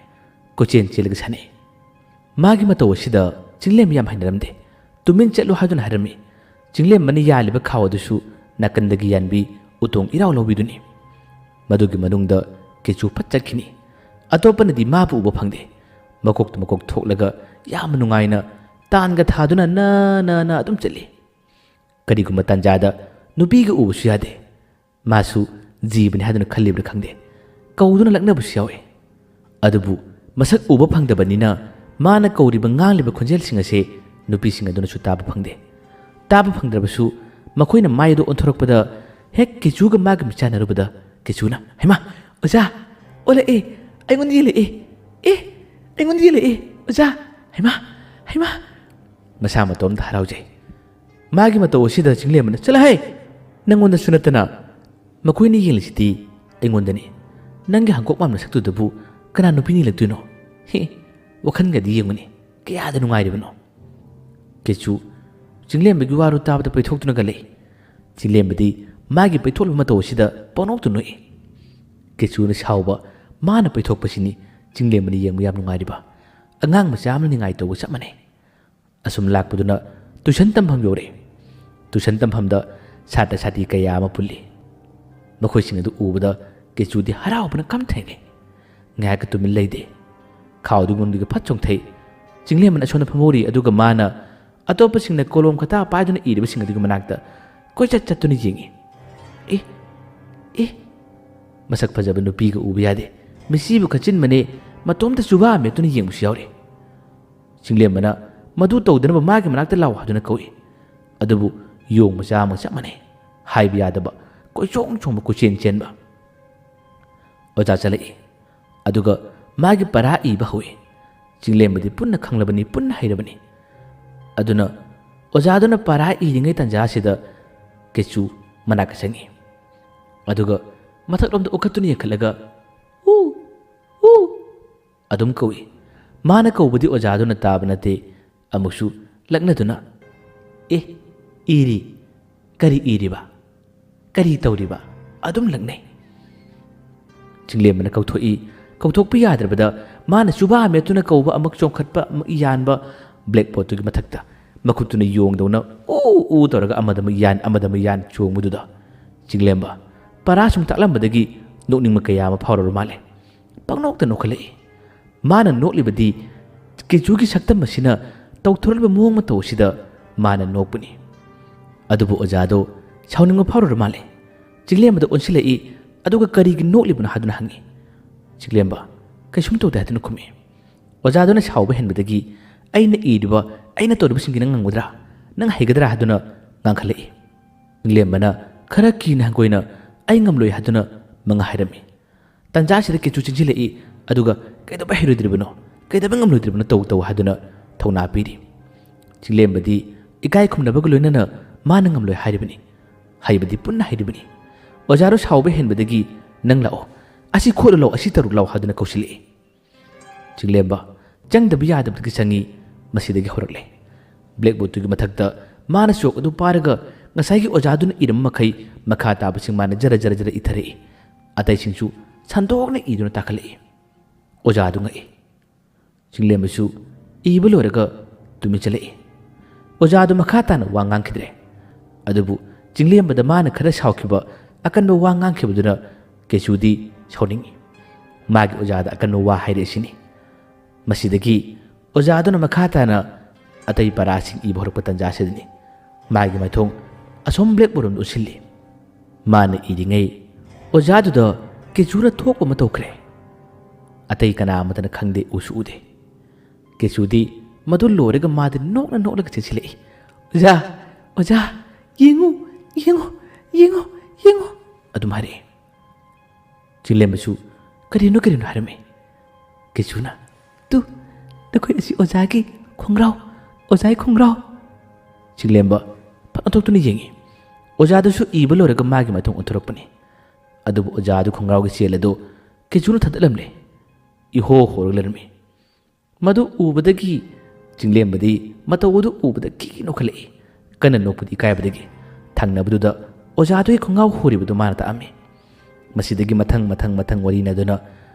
ꯀꯣꯏꯆꯦꯟ ꯆꯦꯜꯂꯒ ꯁꯥꯟꯅꯩ꯫ ꯃꯥꯒꯤ ꯃꯇꯧ ꯑꯁꯤꯗ ꯆꯤꯡꯂꯦꯝꯕ ꯌꯥꯝ ꯍꯩꯅꯔꯝꯗꯦ꯫ "ꯇꯨꯃꯤꯟ ꯆꯠꯂꯨ" ꯍꯥꯏꯗꯨꯅ ꯍꯥꯏꯔꯝꯃꯤ꯫ ꯆꯤꯡꯂꯦꯝꯕꯅ ꯌꯥꯜꯂꯤꯕ ꯈꯥꯎ ꯑꯗꯨꯁꯨ ꯅꯥꯀꯟꯗꯒꯤ ꯌꯥꯟꯕꯤ ꯎꯇꯣꯡ ꯏꯔꯥꯎ ꯂꯧꯕꯤꯗꯨꯅꯤ꯫ ꯃꯗꯨꯒꯤ ꯃꯅꯨꯡꯗ ꯀꯦꯆꯨ ꯐꯠ ꯆꯠꯈꯤꯅꯤ꯫ ꯑꯇꯣꯞꯄꯅꯗꯤ ꯃꯥꯕꯨ ꯎꯕ ꯐꯪꯗꯦ꯫ ꯃꯀꯣꯛꯇ ꯃꯀꯣꯛ ꯊꯣꯛꯂꯒ ꯌꯥꯝꯅ ꯅꯨꯡꯉꯥꯏꯅ ꯇꯥꯟꯒ ꯊꯥꯗꯨꯅ ꯅ ꯅ ꯅ ꯑꯗꯨꯝ ꯆꯠꯂꯤ꯫ ꯀꯔꯤꯒꯨꯝꯕ ꯇꯥꯟꯖꯥꯗ ꯅꯨꯄꯤꯒ ꯎꯕꯁꯨ ꯌꯥꯗꯦ꯫ ꯃꯥꯁꯨ ꯖꯤꯕꯅꯤ ꯍꯥꯏꯗꯨꯅ ꯈꯜꯂꯤꯕ꯭ꯔꯥ ꯈꯪꯗꯦ, ꯀꯧꯗꯨꯅ ꯂꯛꯅꯕꯁꯨ ꯌꯥꯎꯏ꯫ ꯑꯗꯨꯕꯨ ꯃꯁꯛ ꯎꯕ ꯐꯪꯗꯕꯅꯤꯅ ꯃꯥꯅ ꯀꯧꯔꯤꯕ ꯉꯥꯡꯂꯤꯕ ꯈꯣꯟꯖꯦꯜꯁꯤꯡ ꯑꯁꯦ ꯅꯨꯄꯤꯁꯤꯡ ꯑꯗꯨꯅꯁꯨ ꯇꯥꯕ ꯐꯪꯗꯦ꯫ ꯇꯥꯕ ꯐꯪꯗ꯭ꯔꯕꯁꯨ ꯃꯈꯣꯏꯅ ꯃꯥꯏ ꯑꯗꯨ ꯑꯣꯟꯊꯣꯔꯛꯄꯗ ꯍꯦꯛ ꯀꯦꯆꯨꯒ ꯃꯥꯒ ꯃꯤꯠꯆꯥꯟꯅꯔꯨꯕꯗ ꯀꯦꯆꯨꯅ, "ꯍꯩꯃꯥ, ꯑꯣꯖꯥ, ꯑꯣꯜꯂꯛꯑꯦ, ꯑꯩꯉꯣꯟꯗ ꯌꯦꯜꯂꯛꯑꯦ, ꯑꯦ, ꯑꯩꯉꯣꯟꯗ ꯌꯦꯜꯂꯛꯑꯦ, ꯑꯣꯖꯥ, ꯍꯩꯃꯥ, ꯍꯩꯃꯥ"꯫ ꯃꯁꯥ ꯃꯇꯣꯝꯇ ꯍꯔꯥꯎꯖꯩ꯫ ꯃꯥꯒꯤ ꯃꯇꯧ ꯑꯁꯤꯗ ꯆꯤꯡꯂꯦꯝꯕꯅ, "ꯆꯠꯂꯍꯦ! ꯅꯪꯉꯣꯟꯗꯁꯨ ꯅꯠꯇꯅ ꯃꯈꯣꯏꯅ ꯌꯦꯡꯂꯤꯁꯤꯗꯤ ꯑꯩꯉꯣꯟꯗꯅꯤ꯫ ꯅꯪꯒꯤ ꯍꯪꯀꯣꯛ ꯃꯥꯟꯕ ꯁꯛꯇꯨꯗꯕꯨ ꯀꯅꯥ ꯅꯨꯄꯤꯅ ꯌꯦꯡꯂꯛꯇꯣꯏꯅꯣ? ꯍꯦ, ꯋꯥꯈꯜꯒꯗꯤ ꯌꯦꯡꯉꯨꯅꯦ, ꯀꯌꯥꯗ ꯅꯨꯡꯉꯥꯏꯔꯤꯕꯅꯣ!" ꯀꯦꯆꯨ ꯆꯤꯡꯂꯦꯝꯕꯒꯤ ꯋꯥꯔꯨ ꯇꯥꯕꯗ ꯄꯩꯊꯣꯛꯇꯨꯅꯒ ꯂꯩ꯫ ꯆꯤꯡꯂꯦꯝꯕꯗꯤ ꯃꯥꯒꯤ ꯄꯩꯊꯣꯛꯂꯕ ꯃꯇꯧ ꯑꯁꯤꯗ ꯄꯪꯅꯣꯛꯇ ꯅꯣꯛꯏ꯫ ꯀꯦꯆꯨꯅ ꯁꯥꯎꯕ, ꯃꯥꯅ ꯄꯩꯊꯣꯛꯄꯁꯤꯅꯤ ꯆꯤꯡꯂꯦꯝꯕꯅ ꯌꯦꯡꯕ ꯌꯥꯝ ꯅꯨꯡꯉꯥꯏꯔꯤꯕ꯫ ꯑꯉꯥꯡ ꯃꯆꯥ ꯑꯃꯅ ꯅꯤꯡꯉꯥꯏ ꯇꯧꯕ ꯆꯞ ꯃꯥꯟꯅꯩ꯫ ꯑꯁꯨꯝ ꯂꯥꯛꯄꯗꯨꯅ ꯇꯨꯏꯁꯟ ꯇꯝꯐꯝ ꯌꯧꯔꯛꯏ꯫ ꯇꯨꯏꯁꯟ ꯇꯝꯐꯝꯗ ꯁꯥꯇ꯭ꯔ ꯁꯥꯇ꯭ꯔꯤ ꯀꯌꯥ ꯑꯃ ꯄꯨꯜꯂꯤ꯫ ꯃꯈꯣꯏꯁꯤꯡ ꯑꯗꯨ ꯎꯕꯗ ꯀꯦꯆꯨꯗꯤ ꯍꯔꯥꯎꯕꯅ ꯀꯝ ꯊꯦꯡꯅꯩ꯫ ꯉꯥꯏꯍꯥꯛꯀ ꯇꯨꯃꯤꯟ ꯂꯩꯗꯦ꯫ ꯈꯥꯎꯗꯨ ꯉꯨꯝꯗꯨꯒꯤ ꯐꯠ ꯆꯣꯡꯊꯩ꯫ ꯆꯤꯡꯂꯦꯝꯕꯅ ꯑꯁꯣꯝꯗ ꯐꯝꯍꯧꯔꯤ, ꯑꯗꯨꯒ ꯃꯥꯅ ꯑꯇꯣꯞꯄꯁꯤꯡꯅ ꯀꯣꯂꯣꯝ ꯈꯇꯥ ꯄꯥꯏꯗꯨꯅ ꯏꯔꯤꯕꯁꯤꯡ ꯑꯗꯨꯒꯤ ꯃꯅꯥꯛꯇ ꯀꯣꯏꯆꯠ ꯆꯠꯇꯨꯅ ꯌꯦꯡꯏ꯫ "ꯑꯦ, ꯑꯦ, ꯃꯁꯛ ꯐꯖꯕ ꯅꯨꯄꯤꯒ ꯎꯕ ꯌꯥꯗꯦ꯫ ꯃꯤꯠꯁꯤꯕꯨ ꯈꯠꯆꯤꯟꯕꯅꯦ, ꯃꯇꯣꯝꯇ ꯆꯨꯕꯥ ꯃꯦꯠꯇꯨꯅ ꯌꯦꯡꯕꯁꯨ ꯌꯥꯎꯔꯤ꯫" ꯆꯤꯡꯂꯦꯝꯕꯅ ꯃꯗꯨ ꯇꯧꯗꯅꯕ ꯃꯥꯒꯤ ꯃꯅꯥꯛꯇ ꯂꯥꯛꯑꯣ ꯍꯥꯏꯗꯨꯅ ꯀꯧꯏ꯫ ꯑꯗꯨꯕꯨ ꯌꯣꯡ ꯃꯆꯥ ꯑꯃꯒ ꯆꯞ ꯃꯥꯟꯅꯩ꯫ ꯍꯥꯏꯕ ꯌꯥꯗꯕ, ꯀꯣꯏꯆꯣꯡ ꯆꯣꯡꯕ, ꯀꯣꯏꯆꯦꯟ ꯆꯦꯟꯕ꯫ ꯑꯣꯖꯥ ꯆꯠꯂꯛꯏ꯫ ꯑꯗꯨꯒ ꯃꯥꯒꯤ ꯄꯔꯥ ꯏꯕ ꯍꯧꯏ꯫ ꯆꯤꯡꯂꯦꯝꯕꯗꯤ ꯄꯨꯟꯅ ꯈꯪꯂꯕꯅꯤ, ꯄꯨꯟꯅ ꯍꯩꯔꯕꯅꯤ꯫ ꯑꯗꯨꯅ ꯑꯣꯖꯥꯗꯨꯅ ꯄꯔꯥ ꯏꯔꯤꯉꯩ ꯇꯥꯟꯖꯥꯁꯤꯗ ꯀꯦꯆꯨ ꯃꯅꯥꯛꯇ ꯆꯪꯉꯤ꯫ ꯑꯗꯨꯒ ꯃꯊꯛꯂꯣꯝꯗ ꯎꯈꯠꯇꯨꯅ ꯌꯦꯡꯈꯠꯂꯒ "ꯎ, ꯎ" ꯑꯗꯨꯝ ꯀꯧꯏ꯫ ꯃꯥꯅ ꯀꯧꯕꯗꯤ ꯑꯣꯖꯥꯗꯨꯅ ꯇꯥꯕ ꯅꯠꯇꯦ, ꯑꯃꯨꯛꯁꯨ ꯂꯛꯅꯗꯨꯅ "ꯑꯦ, ꯏꯔꯤ, ꯀꯔꯤ ꯏꯔꯤꯕ? ꯀꯔꯤ ꯇꯧꯔꯤꯕ?" ꯑꯗꯨꯝ ꯂꯛꯅꯩ꯫ ꯆꯤꯡꯂꯦꯝꯕꯅ ꯀꯧꯊꯣꯛꯏ꯫ ꯀꯧꯊꯣꯛꯄ ꯌꯥꯗ꯭ꯔꯕꯗ ꯃꯥꯅ ꯆꯨꯕꯥ ꯃꯦꯠꯇꯨꯅ ꯀꯧꯕ, ꯑꯃꯨꯛ ꯆꯣꯡꯈꯠꯄ, ꯑꯃꯨꯛ ꯌꯥꯟꯕ, blackboardꯇꯨꯒꯤ ꯃꯊꯛꯇ ꯃꯈꯨꯠꯇꯨꯅ ꯌꯣꯡꯗꯧꯅ "ꯎ, ꯎ" ꯇꯧꯔꯒ ꯑꯃꯗ ꯑꯃꯨꯛ ꯌꯥꯟ, ꯑꯃꯗ ꯑꯃꯨꯛ ꯌꯥꯟ ꯆꯣꯡꯕꯗꯨꯗ ꯆꯤꯡꯂꯦꯝꯕ ꯄꯔꯥ ꯁꯨꯝ ꯇꯥꯛꯂꯝꯕꯗꯒꯤ ꯅꯣꯛꯅꯤꯡꯕ ꯀꯌꯥ ꯑꯃ ꯐꯥꯎꯔꯨꯔ ꯃꯥꯜꯂꯦ꯫ ꯄꯪꯅꯣꯛꯇ ꯅꯣꯛꯈꯠꯂꯛꯏ꯫ ꯃꯥꯅ ꯅꯣꯛꯂꯤꯕꯗꯤ ꯀꯦꯆꯨꯒꯤ ꯁꯛꯇꯝ ꯑꯁꯤꯅ ꯇꯧꯊꯣꯔꯛꯂꯤꯕ ꯃꯑꯣꯡ ꯃꯇꯧ ꯑꯁꯤꯗ ꯃꯥꯅ ꯅꯣꯛꯄꯅꯤ꯫ ꯑꯗꯨꯕꯨ ꯑꯣꯖꯥꯗꯣ ꯁꯥꯎꯅꯤꯡꯕ ꯐꯥꯎꯔꯨꯔ ꯃꯥꯜꯂꯦ꯫ ꯆꯤꯡꯂꯦꯝꯕꯗ ꯑꯣꯟꯁꯤꯜꯂꯛꯏ, ꯑꯗꯨꯒ "ꯀꯔꯤꯒꯤ ꯅꯣꯛꯂꯤꯕꯅꯣ?" ꯍꯥꯏꯗꯨꯅ ꯍꯪꯉꯤ꯫ ꯆꯤꯡꯂꯦꯝꯕ "ꯀꯩꯁꯨꯝ ꯇꯧꯗꯦ" ꯍꯥꯏꯗꯨꯅ ꯈꯨꯝꯃꯤ꯫ ꯑꯣꯖꯥꯗꯨꯅ ꯁꯥꯎꯕ ꯍꯦꯟꯕꯗꯒꯤ "ꯑꯩꯅ ꯏꯔꯤꯕ, ꯑꯩꯅ ꯇꯧꯔꯤꯕꯁꯤꯡꯁꯤ ꯅꯪ ꯉꯝꯒꯗ꯭ꯔꯥ? ꯅꯪ ꯍꯩꯒꯗ꯭ꯔꯥ?" ꯍꯥꯏꯗꯨꯅ ꯉꯥꯡꯈꯠꯂꯛꯏ꯫ ꯆꯤꯡꯂꯦꯝꯕꯅ ꯈꯔ ꯀꯤꯅ ꯍꯪꯒꯣꯏꯅ "ꯑꯩ ꯉꯝꯂꯣꯏ" ꯍꯥꯏꯗꯨꯅ ꯃꯉꯥ ꯍꯥꯏꯔꯝꯃꯤ꯫ ꯇꯟꯖꯥꯁꯤꯗ ꯀꯦꯆꯨ ꯆꯦꯟꯁꯤꯜꯂꯛꯏ, ꯑꯗꯨꯒ "ꯀꯩꯗꯧꯕꯩ ꯍꯩꯔꯣꯏꯗ꯭ꯔꯤꯕꯅꯣ? ꯀꯩꯗꯧꯕꯩ ꯉꯝꯂꯣꯏꯗ꯭ꯔꯤꯕꯅꯣ? ꯇꯧ, ꯇꯧ" ꯍꯥꯏꯗꯨꯅ ꯊꯧꯅꯥ ꯄꯤꯔꯤ꯫ ꯆꯤꯡꯂꯦꯝꯕꯗꯤ ꯏꯀꯥꯏ ꯈꯨꯝꯅꯕꯒ ꯂꯣꯏꯅꯅ ꯃꯥꯅ ꯉꯝꯂꯣꯏ ꯍꯥꯏꯔꯤꯕꯅꯤ꯫ ꯍꯩꯕꯗꯤ ꯄꯨꯟꯅ ꯍꯩꯔꯤꯕꯅꯤ꯫ ꯑꯣꯖꯥꯗꯨ ꯁꯥꯎꯕ ꯍꯦꯟꯕꯗꯒꯤ "ꯅꯪ ꯂꯥꯛꯑꯣ, ꯑꯁꯤ ꯈꯣꯠꯂꯨ ꯂꯥꯎ, ꯑꯁꯤ ꯇꯧꯔꯨ ꯂꯥꯎ" ꯍꯥꯏꯗꯨꯅ ꯀꯧꯁꯤꯜꯂꯛꯏ꯫ ꯆꯤꯡꯂꯦꯝꯕ ꯆꯪꯗꯕ ꯌꯥꯗꯕꯗꯒꯤ ꯆꯪꯉꯤ꯫ ꯃꯁꯤꯗꯒꯤ ꯍꯧꯔꯛꯂꯦ꯫ Blackboardꯇꯨꯒꯤ ꯃꯊꯛꯇ ꯃꯥꯅ ꯆꯣꯛ ꯑꯗꯨ ꯄꯥꯔꯒ ꯉꯁꯥꯏꯒꯤ ꯑꯣꯖꯥꯗꯨꯅ ꯏꯔꯝꯕ ꯃꯈꯩ ꯃꯈꯥ ꯇꯥꯕꯁꯤꯡ ꯃꯥꯅ ꯖꯔ ꯖꯔ ꯖꯔ ꯏꯊꯔꯛꯏ꯫ ꯑꯇꯩꯁꯤꯡꯁꯨ ꯁꯟꯗꯣꯛꯅ ꯏꯗꯨꯅ ꯇꯥꯈꯠꯂꯛꯏ꯫ ꯑꯣꯖꯥꯗꯨ ꯉꯛꯏ꯫ ꯆꯤꯡꯂꯦꯝꯕꯁꯨ ꯏꯕ ꯂꯣꯏꯔꯒ ꯇꯨꯃꯤꯟ ꯆꯠꯂꯛꯏ꯫ ꯑꯣꯖꯥꯗꯨ ꯃꯈꯥ ꯇꯥꯅ ꯋꯥ ꯉꯥꯡꯈꯤꯗ꯭ꯔꯦ꯫ ꯑꯗꯨꯕꯨ ꯆꯤꯡꯂꯦꯝꯕꯗ ꯃꯥꯅ ꯈꯔ ꯁꯥꯎꯈꯤꯕ ꯑꯀꯟꯕ ꯋꯥ ꯉꯥꯡꯈꯤꯕꯗꯨꯅ ꯀꯦꯆꯨꯗꯤ ꯁꯥꯎꯅꯤꯡꯏ꯫ ꯃꯥꯒꯤ ꯑꯣꯖꯥꯗ ꯑꯀꯟꯕ ꯋꯥ ꯍꯥꯏꯔꯛꯏꯁꯤꯅꯤ꯫ ꯃꯁꯤꯗꯒꯤ ꯑꯣꯖꯥꯗꯨꯅ ꯃꯈꯥ ꯇꯥꯅ ꯑꯇꯩ ꯄꯔꯥꯁꯤꯡ ꯏꯕ ꯍꯧꯔꯛꯄ ꯇꯟꯖꯥꯁꯤꯗꯅꯤ ꯃꯥꯒꯤ ꯃꯥꯏꯊꯣꯡ ꯑꯁꯣꯝ blackboardꯔꯣꯝꯗ ꯎꯠꯁꯤꯜꯂꯤ꯫ ꯃꯥꯅ ꯏꯔꯤꯉꯩ ꯑꯣꯖꯥꯗꯨꯗ ꯀꯦꯆꯨꯅ ꯊꯣꯛꯄ ꯑꯃ ꯇꯧꯈ꯭ꯔꯦ꯫ ꯑꯇꯩ ꯀꯅꯥ ꯑꯃꯠꯇꯅ ꯈꯪꯗꯦ, ꯎꯁꯨ ꯎꯗꯦ꯫ ꯀꯦꯆꯨꯗꯤ ꯃꯗꯨ ꯂꯣꯏꯔꯒ ꯃꯥꯗꯤ ꯅꯣꯛꯅ ꯅꯣꯛꯂꯒ ꯆꯦꯟꯁꯤꯜꯂꯛꯏ꯫ "ꯑꯣꯖꯥ, ꯑꯣꯖꯥ, ꯌꯦꯡꯉꯨ, ꯌꯦꯡꯉꯨ, ꯌꯦꯡꯉꯨ, ꯌꯦꯡꯉꯨ!" ꯑꯗꯨꯝ ꯍꯥꯏꯔꯛꯏ꯫ ꯆꯤꯡꯂꯦꯝꯕꯁꯨ "ꯀꯔꯤꯅꯣ, ꯀꯔꯤꯅꯣ?" ꯍꯥꯏꯔꯝꯃꯤ꯫ ꯀꯦꯆꯨꯅ, "ꯇꯨ, ꯅꯈꯣꯏ ꯑꯁꯤ ꯑꯣꯖꯥꯒꯤ ꯈꯣꯡꯒ꯭ꯔꯥꯎ, ꯑꯣꯖꯥꯒꯤ ꯈꯣꯡꯒ꯭ꯔꯥꯎ!" ꯆꯤꯡꯂꯦꯝꯕ ꯐꯠ ꯑꯣꯟꯊꯣꯛꯇꯨꯅ ꯌꯦꯡꯉꯤ꯫ ꯑꯣꯖꯥꯗꯨꯁꯨ ꯏꯕ ꯂꯣꯏꯔꯒ ꯃꯥꯒꯤ ꯃꯇꯨꯡ ꯑꯣꯟꯊꯣꯔꯛꯄꯅꯤ꯫ ꯑꯗꯨꯕꯨ ꯑꯣꯖꯥꯗꯨ ꯈꯣꯡꯒ꯭ꯔꯥꯎꯒꯤ ꯆꯦꯜ ꯑꯗꯨ ꯀꯦꯆꯨꯅ ꯊꯥꯗꯠꯂꯝꯂꯦ꯫ ꯏꯍꯣ ꯍꯣꯔꯒ ꯂꯩꯔꯝꯃꯤ꯫ ꯃꯗꯨ ꯎꯕꯗꯒꯤ ꯆꯤꯡꯂꯦꯝꯕꯗꯤ ꯃꯇꯧ ꯑꯗꯨ ꯎꯕꯗ ꯀꯤꯅ ꯅꯣꯛꯈꯠꯂꯛꯏ꯫ ꯀꯟꯅ ꯅꯣꯛꯄꯗꯤ ꯏꯀꯥꯏꯕꯗꯒꯤ꯫ ꯊꯪꯅꯕꯗꯨꯗ ꯑꯣꯖꯥꯗꯨꯒꯤ ꯈꯣꯡꯒ꯭ꯔꯥꯎ ꯍꯣꯔꯤꯕꯗꯨ ꯃꯥꯅ ꯇꯥꯛꯑꯝꯃꯤ꯫ ꯃꯁꯤꯗꯒꯤ ꯃꯊꯪ ꯃꯊꯪ ꯃꯊꯪ ꯋꯥꯔꯤ ꯅꯥꯏꯗꯨꯅ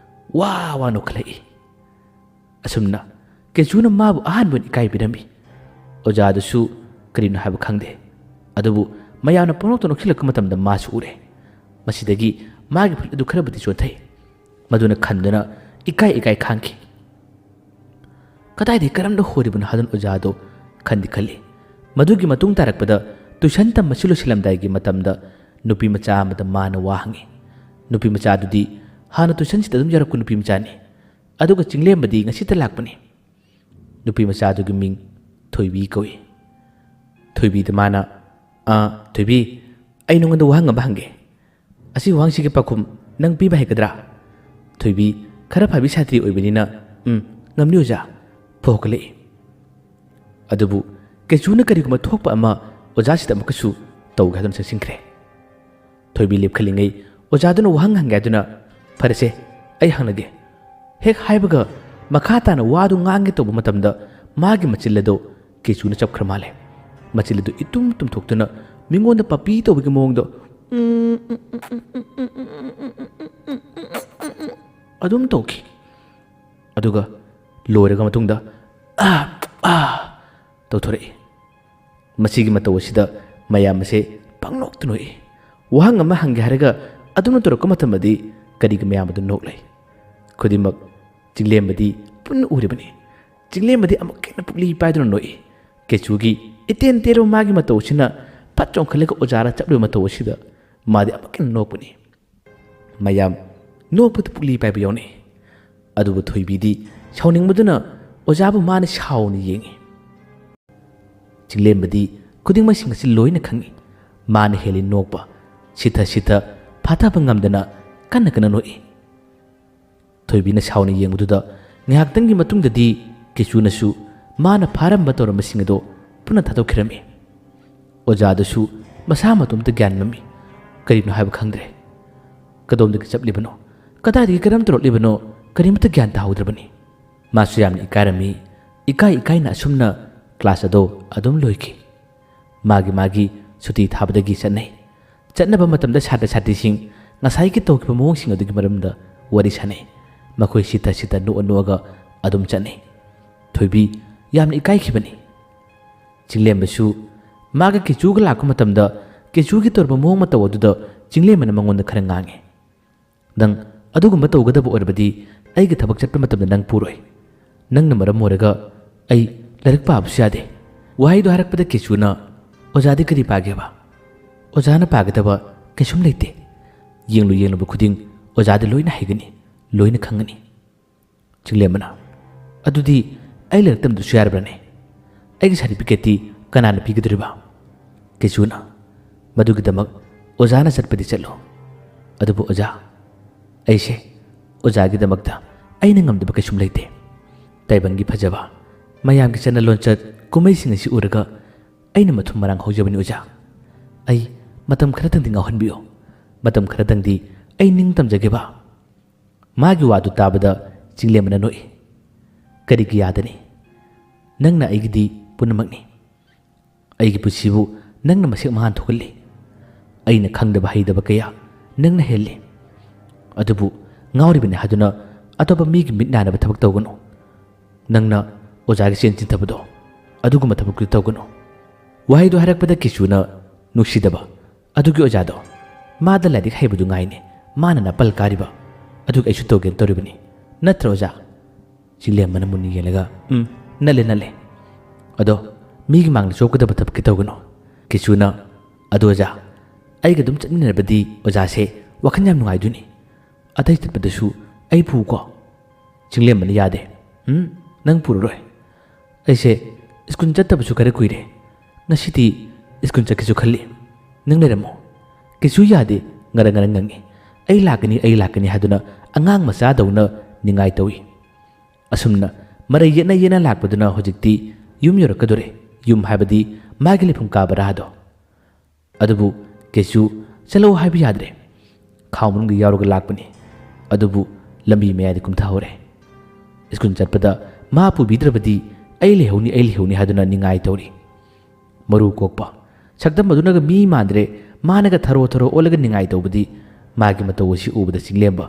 ꯋꯥ ꯋꯥ ꯅꯣꯛꯈꯠꯂꯛꯏ꯫ ꯑꯁꯨꯝꯅ ꯀꯦꯆꯨꯅ ꯃꯥꯕꯨ ꯑꯍꯥꯟꯕ ꯑꯣꯏꯅ ꯏꯀꯥꯏꯕꯤꯔꯝꯃꯤ꯫ ꯑꯣꯖꯥꯗꯨꯁꯨ ꯀꯔꯤꯅꯣ ꯍꯥꯏꯕ ꯈꯪꯗꯦ꯫ ꯑꯗꯨꯕꯨ ꯃꯌꯥꯝꯅ ꯄꯪꯅꯣꯛꯇ ꯅꯣꯛꯁꯤꯜꯂꯛꯄ ꯃꯇꯝꯗ ꯃꯥꯁꯨ ꯎꯔꯦ꯫ ꯃꯁꯤꯗꯒꯤ ꯃꯥꯒꯤ ꯐꯨꯔꯤꯠ ꯑꯗꯨ ꯈꯔꯕꯨꯗꯤ ꯆꯣꯟꯊꯩ꯫ ꯃꯗꯨꯅ ꯈꯟꯗꯨꯅ ꯏꯀꯥꯏ ꯏꯀꯥꯏ ꯈꯥꯡꯈꯤ꯫ "ꯀꯗꯥꯏꯗꯒꯤ ꯀꯔꯝꯅ ꯍꯣꯔꯤꯕꯅꯣ?" ꯍꯥꯏꯗꯨꯅ ꯑꯣꯖꯥꯗꯨ ꯈꯟꯗꯤ ꯈꯜꯂꯤ꯫ ꯃꯗꯨꯒꯤ ꯃꯇꯨꯡ ꯇꯥꯔꯛꯄꯗ ꯇꯨꯏꯁꯟ ꯇꯝꯕꯁꯤ ꯂꯣꯏꯁꯤꯜꯂꯝꯗꯥꯏꯒꯤ ꯃꯇꯝꯗ ꯅꯨꯄꯤ ꯃꯆꯥ ꯑꯃꯗ ꯃꯥꯅ ꯋꯥ ꯍꯪꯉꯤ꯫ ꯅꯨꯄꯤ ꯃꯆꯥꯗꯨꯗꯤ ꯍꯥꯟꯅ ꯇꯨꯏꯁꯟꯁꯤꯗ ꯑꯗꯨꯝ ꯌꯥꯎꯔꯛꯄ ꯅꯨꯄꯤ ꯃꯆꯥꯅꯤ꯫ ꯑꯗꯨꯒ ꯆꯤꯡꯂꯦꯝꯕꯗꯤ ꯉꯁꯤꯇ ꯂꯥꯛꯄꯅꯤ꯫ ꯅꯨꯄꯤ ꯃꯆꯥꯗꯨꯒꯤ ꯃꯤꯡ ꯊꯣꯏꯕꯤ ꯀꯧꯏ꯫ ꯊꯣꯏꯕꯤꯗ ꯃꯥꯅ, "ꯑꯥ, ꯊꯣꯏꯕꯤ, ꯑꯩ ꯅꯉꯣꯟꯗ ꯋꯥꯍꯪ ꯑꯃ ꯍꯪꯒꯦ꯫ ꯑꯁꯤ ꯋꯥꯍꯪꯁꯤꯒꯤ ꯄꯥꯎꯈꯨꯝ ꯅꯪ ꯄꯤꯕ ꯍꯩꯒꯗ꯭ꯔꯥ?" ꯊꯣꯏꯕꯤ ꯈꯔ ꯐꯕꯤ ꯁꯥꯇ꯭ꯔꯤ ꯑꯣꯏꯕꯅꯤꯅ, "ꯎꯝ, ꯉꯝꯅꯤ ꯑꯣꯖꯥ," ꯐꯥꯎꯈꯠꯂꯛꯏ꯫ ꯑꯗꯨꯕꯨ ꯀꯦꯆꯨꯅ ꯀꯔꯤꯒꯨꯝꯕ ꯊꯣꯛꯄ ꯑꯃ ꯑꯣꯖꯥꯁꯤꯗ ꯑꯃꯨꯛꯀꯁꯨ ꯇꯧꯒꯦ ꯍꯥꯏꯗꯨꯅ ꯆꯪꯁꯤꯟꯈ꯭ꯔꯦ꯫ ꯊꯣꯏꯕꯤ ꯂꯦꯞꯈꯠꯂꯤꯉꯩ ꯑꯣꯖꯥꯗꯨꯅ ꯋꯥꯍꯪ ꯍꯪꯒꯦ ꯍꯥꯏꯗꯨꯅ, "ꯐꯔꯦꯁꯦ, ꯑꯩ ꯍꯪꯂꯒꯦ" ꯍꯦꯛ ꯍꯥꯏꯕꯒ ꯃꯈꯥ ꯇꯥꯅ ꯋꯥꯗꯨ ꯉꯥꯡꯒꯦ ꯇꯧꯕ ꯃꯇꯝꯗ ꯃꯥꯒꯤ ꯃꯆꯤꯜ ꯑꯗꯨ ꯀꯦꯆꯨꯅ ꯆꯞꯈ꯭ꯔ ꯃꯥꯜꯂꯦ꯫ ꯃꯆꯤꯜ ꯑꯗꯨ ꯏꯇꯨꯝ ꯇꯨꯝꯊꯣꯛꯇꯨꯅ ꯃꯤꯉꯣꯟꯗ ꯄꯥꯄꯤ ꯇꯧꯕꯒꯤ ꯃꯑꯣꯡꯗ ꯑꯗꯨꯝ ꯇꯧꯈꯤ꯫ ꯑꯗꯨꯒ ꯂꯣꯏꯔꯒ ꯃꯇꯨꯡꯗ "ꯑꯥ, ꯑꯥ" ꯇꯧꯊꯣꯔꯛꯏ꯫ ꯃꯁꯤꯒꯤ ꯃꯇꯧ ꯑꯁꯤꯗ ꯃꯌꯥꯝ ꯑꯁꯦ ꯄꯪꯅꯣꯛꯇ ꯅꯣꯛꯏ꯫ ꯋꯥꯍꯪ ꯑꯃ ꯍꯪꯒꯦ ꯍꯥꯏꯔꯒ ꯑꯗꯨꯝꯅ ꯇꯧꯔꯛꯄ ꯃꯇꯝꯗꯗꯤ ꯀꯔꯤꯒꯤ ꯃꯌꯥꯝ ꯑꯗꯨ ꯅꯣꯛꯂꯤ? ꯈꯨꯗꯤꯡꯃꯛ ꯆꯤꯡꯂꯦꯝꯕꯗꯤ ꯄꯨꯟꯅ ꯎꯔꯤꯕꯅꯤ꯫ ꯆꯤꯡꯂꯦꯝꯕꯗꯤ ꯑꯃꯨꯛꯀ ꯍꯦꯟꯅ ꯄꯨꯛꯂꯤ ꯄꯥꯏꯗꯨꯅ ꯅꯣꯛꯏ꯫ ꯀꯦꯆꯨꯒꯤ ꯏꯇꯦꯟ ꯇꯦꯟꯕ ꯃꯥꯒꯤ ꯃꯇꯧ ꯑꯁꯤꯅ ꯐꯠ ꯆꯣꯡꯈꯠꯂꯒ ꯑꯣꯖꯥꯗ ꯆꯞꯂꯤꯕ ꯃꯇꯧ ꯑꯁꯤꯗ ꯃꯥꯗꯤ ꯑꯃꯨꯛꯀ ꯍꯦꯟꯅ ꯅꯣꯛꯄꯅꯤ꯫ ꯃꯌꯥꯝ ꯅꯣꯛꯄꯗ ꯄꯨꯛꯂꯤ ꯄꯥꯏꯕ ꯌꯥꯎꯅꯩ꯫ ꯑꯗꯨꯕꯨ ꯊꯣꯏꯕꯤꯗꯤ ꯁꯥꯎꯅꯤꯡꯕꯗꯨꯅ ꯑꯣꯖꯥꯕꯨ ꯃꯥꯅ ꯁꯥꯎꯅ ꯌꯦꯡꯏ꯫ ꯆꯤꯡꯂꯦꯝꯕꯗꯤ ꯈꯨꯗꯤꯡꯃꯛꯁꯤꯡ ꯑꯁꯤ ꯂꯣꯏꯅ ꯈꯪꯏ꯫ ꯃꯥꯅ ꯍꯦꯜꯂꯤ ꯅꯣꯛꯄ꯫ ꯁꯤꯊ ꯁꯤꯊ ꯐꯥꯊꯕ ꯉꯝꯗꯅ ꯀꯟꯅ ꯀꯟꯅ ꯅꯣꯛꯏ꯫ ꯊꯣꯏꯕꯤꯅ ꯁꯥꯎꯅ ꯌꯦꯡꯕꯗꯨꯗ ꯉꯥꯏꯍꯥꯛꯇꯪꯒꯤ ꯃꯇꯨꯡꯗꯗꯤ ꯀꯦꯆꯨꯅꯁꯨ ꯃꯥꯅ ꯐꯥꯔꯝꯕ ꯇꯧꯔꯝꯕꯁꯤꯡ ꯑꯗꯣ ꯄꯨꯟꯅ ꯊꯥꯗꯣꯛꯈꯤꯔꯝꯃꯤ꯫ ꯑꯣꯖꯥꯗꯨꯁꯨ ꯃꯁꯥ ꯃꯇꯣꯝꯇ ꯒ꯭ꯌꯥꯟ ꯃꯝꯃꯤ꯫ ꯀꯔꯤꯅꯣ ꯍꯥꯏꯕ ꯈꯪꯗ꯭ꯔꯦ꯫ ꯀꯗꯣꯝꯗꯒꯤ ꯆꯠꯂꯤꯕꯅꯣ? ꯀꯗꯥꯏꯗꯒꯤ ꯀꯔꯝ ꯇꯧꯔꯛꯂꯤꯕꯅꯣ? ꯀꯔꯤꯃꯠꯇ ꯒ꯭ꯌꯥꯟ ꯇꯥꯍꯧꯗ꯭ꯔꯕꯅꯤ꯫ ꯃꯥꯁꯨ ꯌꯥꯝꯅ ꯏꯀꯥꯏꯔꯝꯃꯤ꯫ ꯏꯀꯥꯏ ꯏꯀꯥꯏꯅ ꯑꯁꯨꯝꯅ ꯀ꯭ꯂꯥꯁ ꯑꯗꯣ ꯑꯗꯨꯝ ꯂꯣꯏꯈꯤ꯫ ꯃꯥꯒꯤ ꯃꯥꯒꯤ ꯁꯨꯇꯤ ꯊꯥꯕꯗꯒꯤ ꯆꯠꯅꯩ꯫ ꯆꯠꯅꯕ ꯃꯇꯝꯗ ꯁꯥꯇ꯭ꯔ ꯁꯥꯇ꯭ꯔꯤꯁꯤꯡ ꯉꯁꯥꯏꯒꯤ ꯇꯧꯈꯤꯕ ꯃꯑꯣꯡꯁꯤꯡ ꯑꯗꯨꯒꯤ ꯃꯔꯝꯗ ꯋꯥꯔꯤ ꯁꯥꯅꯩ꯫ ꯃꯈꯣꯏ ꯁꯤꯠꯇ ꯁꯤꯠꯇ ꯅꯣꯛꯑ ꯅꯣꯛꯑꯒ ꯑꯗꯨꯝ ꯆꯠꯅꯩ꯫ ꯊꯣꯏꯕꯤ ꯌꯥꯝꯅ ꯏꯀꯥꯏꯈꯤꯕꯅꯤ꯫ ꯆꯤꯡꯂꯦꯝꯕꯁꯨ ꯃꯥꯒ ꯀꯦꯆꯨꯒ ꯂꯥꯛꯄ ꯃꯇꯝꯗ ꯀꯦꯆꯨꯒꯤ ꯇꯧꯔꯕ ꯃꯑꯣꯡ ꯃꯇꯧ ꯑꯗꯨꯗ ꯆꯤꯡꯂꯦꯝꯕꯅ ꯃꯉꯣꯟꯗ ꯈꯔ ꯉꯥꯡꯉꯤ꯫ "ꯅꯪ ꯑꯗꯨꯒꯨꯝꯕ ꯇꯧꯒꯗꯕ ꯑꯣꯏꯔꯕꯗꯤ ꯑꯩꯒꯤ ꯊꯕꯛ ꯆꯠꯄ ꯃꯇꯝꯗ ꯅꯪ ꯄꯨꯔꯣꯏ꯫ ꯅꯪꯅ ꯃꯔꯝ ꯑꯣꯏꯔꯒ ꯑꯩ ꯂꯥꯏꯔꯤꯛ ꯄꯥꯕꯁꯨ ꯌꯥꯗꯦ꯫" ꯋꯥꯍꯩꯗꯣ ꯍꯥꯏꯔꯛꯄꯗ ꯀꯦꯆꯨꯅ, "ꯑꯣꯖꯥꯗꯤ ꯀꯔꯤ ꯄꯥꯒꯦꯕ? ꯑꯣꯖꯥꯅ ꯄꯥꯒꯗꯕ ꯀꯩꯁꯨꯝ ꯂꯩꯇꯦ꯫ ꯌꯦꯡꯂꯨ ꯌꯦꯡꯂꯨꯕ ꯈꯨꯗꯤꯡ ꯑꯣꯖꯥꯗꯤ ꯂꯣꯏꯅ ꯍꯩꯒꯅꯤ, ꯂꯣꯏꯅ ꯈꯪꯒꯅꯤ꯫" ꯆꯤꯡꯂꯦꯝꯕꯅ, "ꯑꯗꯨꯗꯤ ꯑꯩ ꯂꯥꯏꯔꯤꯛ ꯇꯝꯗꯁꯨ ꯌꯥꯔꯕ꯭ꯔꯅꯦ? ꯑꯩꯒꯤ ꯁꯥꯔꯇꯤꯐꯤꯀꯦꯠꯇꯤ ꯀꯅꯥꯅ ꯄꯤꯒꯗꯧꯔꯤꯕ?" ꯀꯦꯆꯨꯅ, "ꯃꯗꯨꯒꯤꯗꯃꯛ ꯑꯣꯖꯥꯅ ꯆꯠꯄꯗꯤ ꯆꯠꯂꯨ꯫ ꯑꯗꯨꯕꯨ ꯑꯣꯖꯥ, ꯑꯩꯁꯦ ꯑꯣꯖꯥꯒꯤꯗꯃꯛꯇ ꯑꯩꯅ ꯉꯝꯗꯕ ꯀꯩꯁꯨꯝ ꯂꯩꯇꯦ꯫ ꯇꯥꯏꯕꯪꯒꯤ ꯐꯖꯕ, ꯃꯌꯥꯝꯒꯤ ꯆꯠꯅ ꯂꯣꯟꯆꯠ, ꯀꯨꯝꯍꯩꯁꯤꯡ ꯑꯁꯤ ꯎꯔꯒ ꯑꯩꯅ ꯃꯊꯨꯝ ꯃꯔꯥꯡ ꯍꯧꯖꯕꯅꯤ ꯑꯣꯖꯥ꯫ ꯑꯩ ꯃꯇꯝ ꯈꯔꯇꯪꯗꯤ ꯉꯥꯎꯍꯟꯕꯤꯌꯨ꯫ ꯃꯇꯝ ꯈꯔꯇꯪꯗꯤ ꯑꯩ ꯅꯤꯡꯇꯝꯖꯒꯦꯕ꯫" ꯃꯥꯒꯤ ꯋꯥꯗꯨ ꯇꯥꯕꯗ ꯆꯤꯡꯂꯦꯝꯕꯅ ꯅꯣꯛꯏ꯫ "ꯀꯔꯤꯒꯤ ꯌꯥꯗꯅꯤ? ꯅꯪꯅ ꯑꯩꯒꯤꯗꯤ ꯄꯨꯝꯅꯃꯛꯅꯤ꯫ ꯑꯩꯒꯤ ꯄꯨꯟꯁꯤꯕꯨ ꯅꯪꯅ ꯃꯁꯦꯛ ꯃꯉꯥꯜ ꯊꯣꯛꯍꯜꯂꯤ꯫ ꯑꯩꯅ ꯈꯪꯗꯕ ꯍꯩꯗꯕ ꯀꯌꯥ ꯅꯪꯅ ꯍꯦꯜꯂꯤ꯫ ꯑꯗꯨꯕꯨ ꯉꯥꯎꯔꯤꯕꯅꯤ ꯍꯥꯏꯗꯨꯅ ꯑꯇꯣꯞꯄ ꯃꯤꯒꯤ ꯃꯤꯠ ꯅꯥꯅꯕ ꯊꯕꯛ ꯇꯧꯒꯅꯨ꯫ ꯅꯪꯅ ꯑꯣꯖꯥꯒꯤ ꯆꯦꯟ ꯆꯤꯟꯊꯕꯗꯣ, ꯑꯗꯨꯒꯨꯝꯕ ꯊꯕꯛꯇꯨ ꯇꯧꯒꯅꯨ꯫" ꯋꯥꯍꯩꯗꯣ ꯍꯥꯏꯔꯛꯄꯗ ꯀꯦꯆꯨꯅ ꯅꯨꯡꯁꯤꯗꯕ, "ꯑꯗꯨꯒꯤ ꯑꯣꯖꯥꯗꯣ, ꯃꯥꯗ ꯂꯥꯏꯔꯤꯛ ꯍꯩꯕꯗꯨ ꯉꯥꯏꯅꯦ, ꯃꯥꯅ ꯅꯥꯄꯜ ꯀꯥꯔꯤꯕ꯫ ꯑꯗꯨꯒꯤ ꯑꯩꯁꯨ ꯇꯧꯒꯦꯅ ꯇꯧꯔꯤꯕꯅꯤ꯫ ꯅꯠꯇ꯭ꯔꯣ ꯑꯣꯖꯥ?" ꯆꯤꯡꯂꯦꯝꯕꯅ ꯃꯨꯟꯅ ꯌꯦꯡꯂꯒ, "ꯎꯝ, ꯅꯠꯂꯦ, ꯅꯠꯂꯦ꯫ ꯑꯗꯣ ꯃꯤꯒꯤ ꯃꯥꯡꯗ ꯆꯣꯞꯀꯗꯕ ꯊꯕꯛꯇꯤ ꯇꯧꯒꯅꯨ꯫" ꯀꯦꯆꯨꯅ, "ꯑꯗꯣ ꯑꯣꯖꯥ, ꯑꯩꯒ ꯑꯗꯨꯝ ꯆꯠꯃꯤꯟꯅꯔꯕꯗꯤ ꯑꯣꯖꯥꯁꯦ ꯋꯥꯈꯜ ꯌꯥꯝ ꯅꯨꯡꯉꯥꯏꯗꯣꯏꯅꯤ꯫ ꯑꯇꯩ ꯆꯠꯄꯗꯁꯨ ꯑꯩ ꯄꯨꯀꯣ?" ꯆꯤꯡꯂꯦꯝꯕꯅ, "ꯌꯥꯗꯦ꯫ ꯎꯝ, "ꯅꯪ ꯄꯨꯔꯔꯣꯏ? ꯑꯩꯁꯦ ꯁ꯭ꯀꯨꯜ ꯆꯠꯇꯕꯁꯨ ꯈꯔ ꯀꯨꯏꯔꯦ꯫ ꯉꯁꯤꯗꯤ ꯁ꯭ꯀꯨꯜ ꯆꯠꯀꯦꯁꯨ ꯈꯜꯂꯤ꯫ ꯅꯪ ꯂꯩꯔꯝꯃꯣ꯫" ꯀꯩꯁꯨ ꯌꯥꯗꯦ, ꯉꯔꯪ ꯉꯔꯪ ꯉꯪꯉꯤ꯫ "ꯑꯩ ꯂꯥꯛꯀꯅꯤ, ꯑꯩ ꯂꯥꯛꯀꯅꯤ" ꯍꯥꯏꯗꯨꯅ ꯑꯉꯥꯡ ꯃꯆꯥꯗꯧꯅ ꯅꯤꯡꯉꯥꯏ ꯇꯧꯏ꯫ ꯑꯁꯨꯝꯅ ꯃꯔꯩ ꯌꯦꯠꯅ ꯌꯦꯠꯅ ꯂꯥꯛꯄꯗꯨꯅ ꯍꯧꯖꯤꯛꯇꯤ ꯌꯨꯝ ꯌꯧꯔꯛꯀꯗꯣꯔꯦ꯫ ꯌꯨꯝ ꯍꯥꯏꯕꯗꯤ ꯃꯥꯒꯤ ꯂꯩꯐꯝ ꯀꯥ ꯕꯔꯥꯗꯣ꯫ ꯑꯗꯨꯕꯨ ꯀꯩꯁꯨ ꯆꯠꯂꯣ ꯍꯥꯏꯕ ꯌꯥꯗ꯭ꯔꯦ꯫ ꯈꯥꯎ ꯃꯅꯨꯡꯗ ꯌꯥꯎꯔꯒ ꯂꯥꯛꯄꯅꯤ꯫ ꯑꯗꯨꯕꯨ ꯂꯝꯕꯤ ꯃꯌꯥꯏꯗ ꯀꯨꯝꯊꯍꯧꯔꯦ꯫ ꯁ꯭ꯀꯨꯜ ꯆꯠꯄꯗ ꯃꯥ ꯄꯨꯕꯤꯗ꯭ꯔꯕꯗꯤ "ꯑꯩ ꯂꯩꯍꯧꯅꯤ, ꯑꯩ ꯂꯩꯍꯧꯅꯤ" ꯍꯥꯏꯗꯨꯅ ꯅꯤꯡꯉꯥꯏ ꯇꯧꯔꯤ꯫ ꯃꯔꯨ ꯀꯣꯛꯄ ꯁꯛꯇꯝ ꯑꯗꯨꯅꯒ ꯃꯤ ꯃꯥꯟꯗ꯭ꯔꯦ꯫ ꯃꯥꯅꯒ ꯊꯔꯣ ꯊꯔꯣ ꯑꯣꯜꯂꯒ ꯅꯤꯡꯉꯥꯏ ꯇꯧꯕꯗꯤ ꯃꯥꯒꯤ ꯃꯇꯧ ꯑꯁꯤ ꯎꯕꯗ ꯆꯤꯡꯂꯦꯝꯕ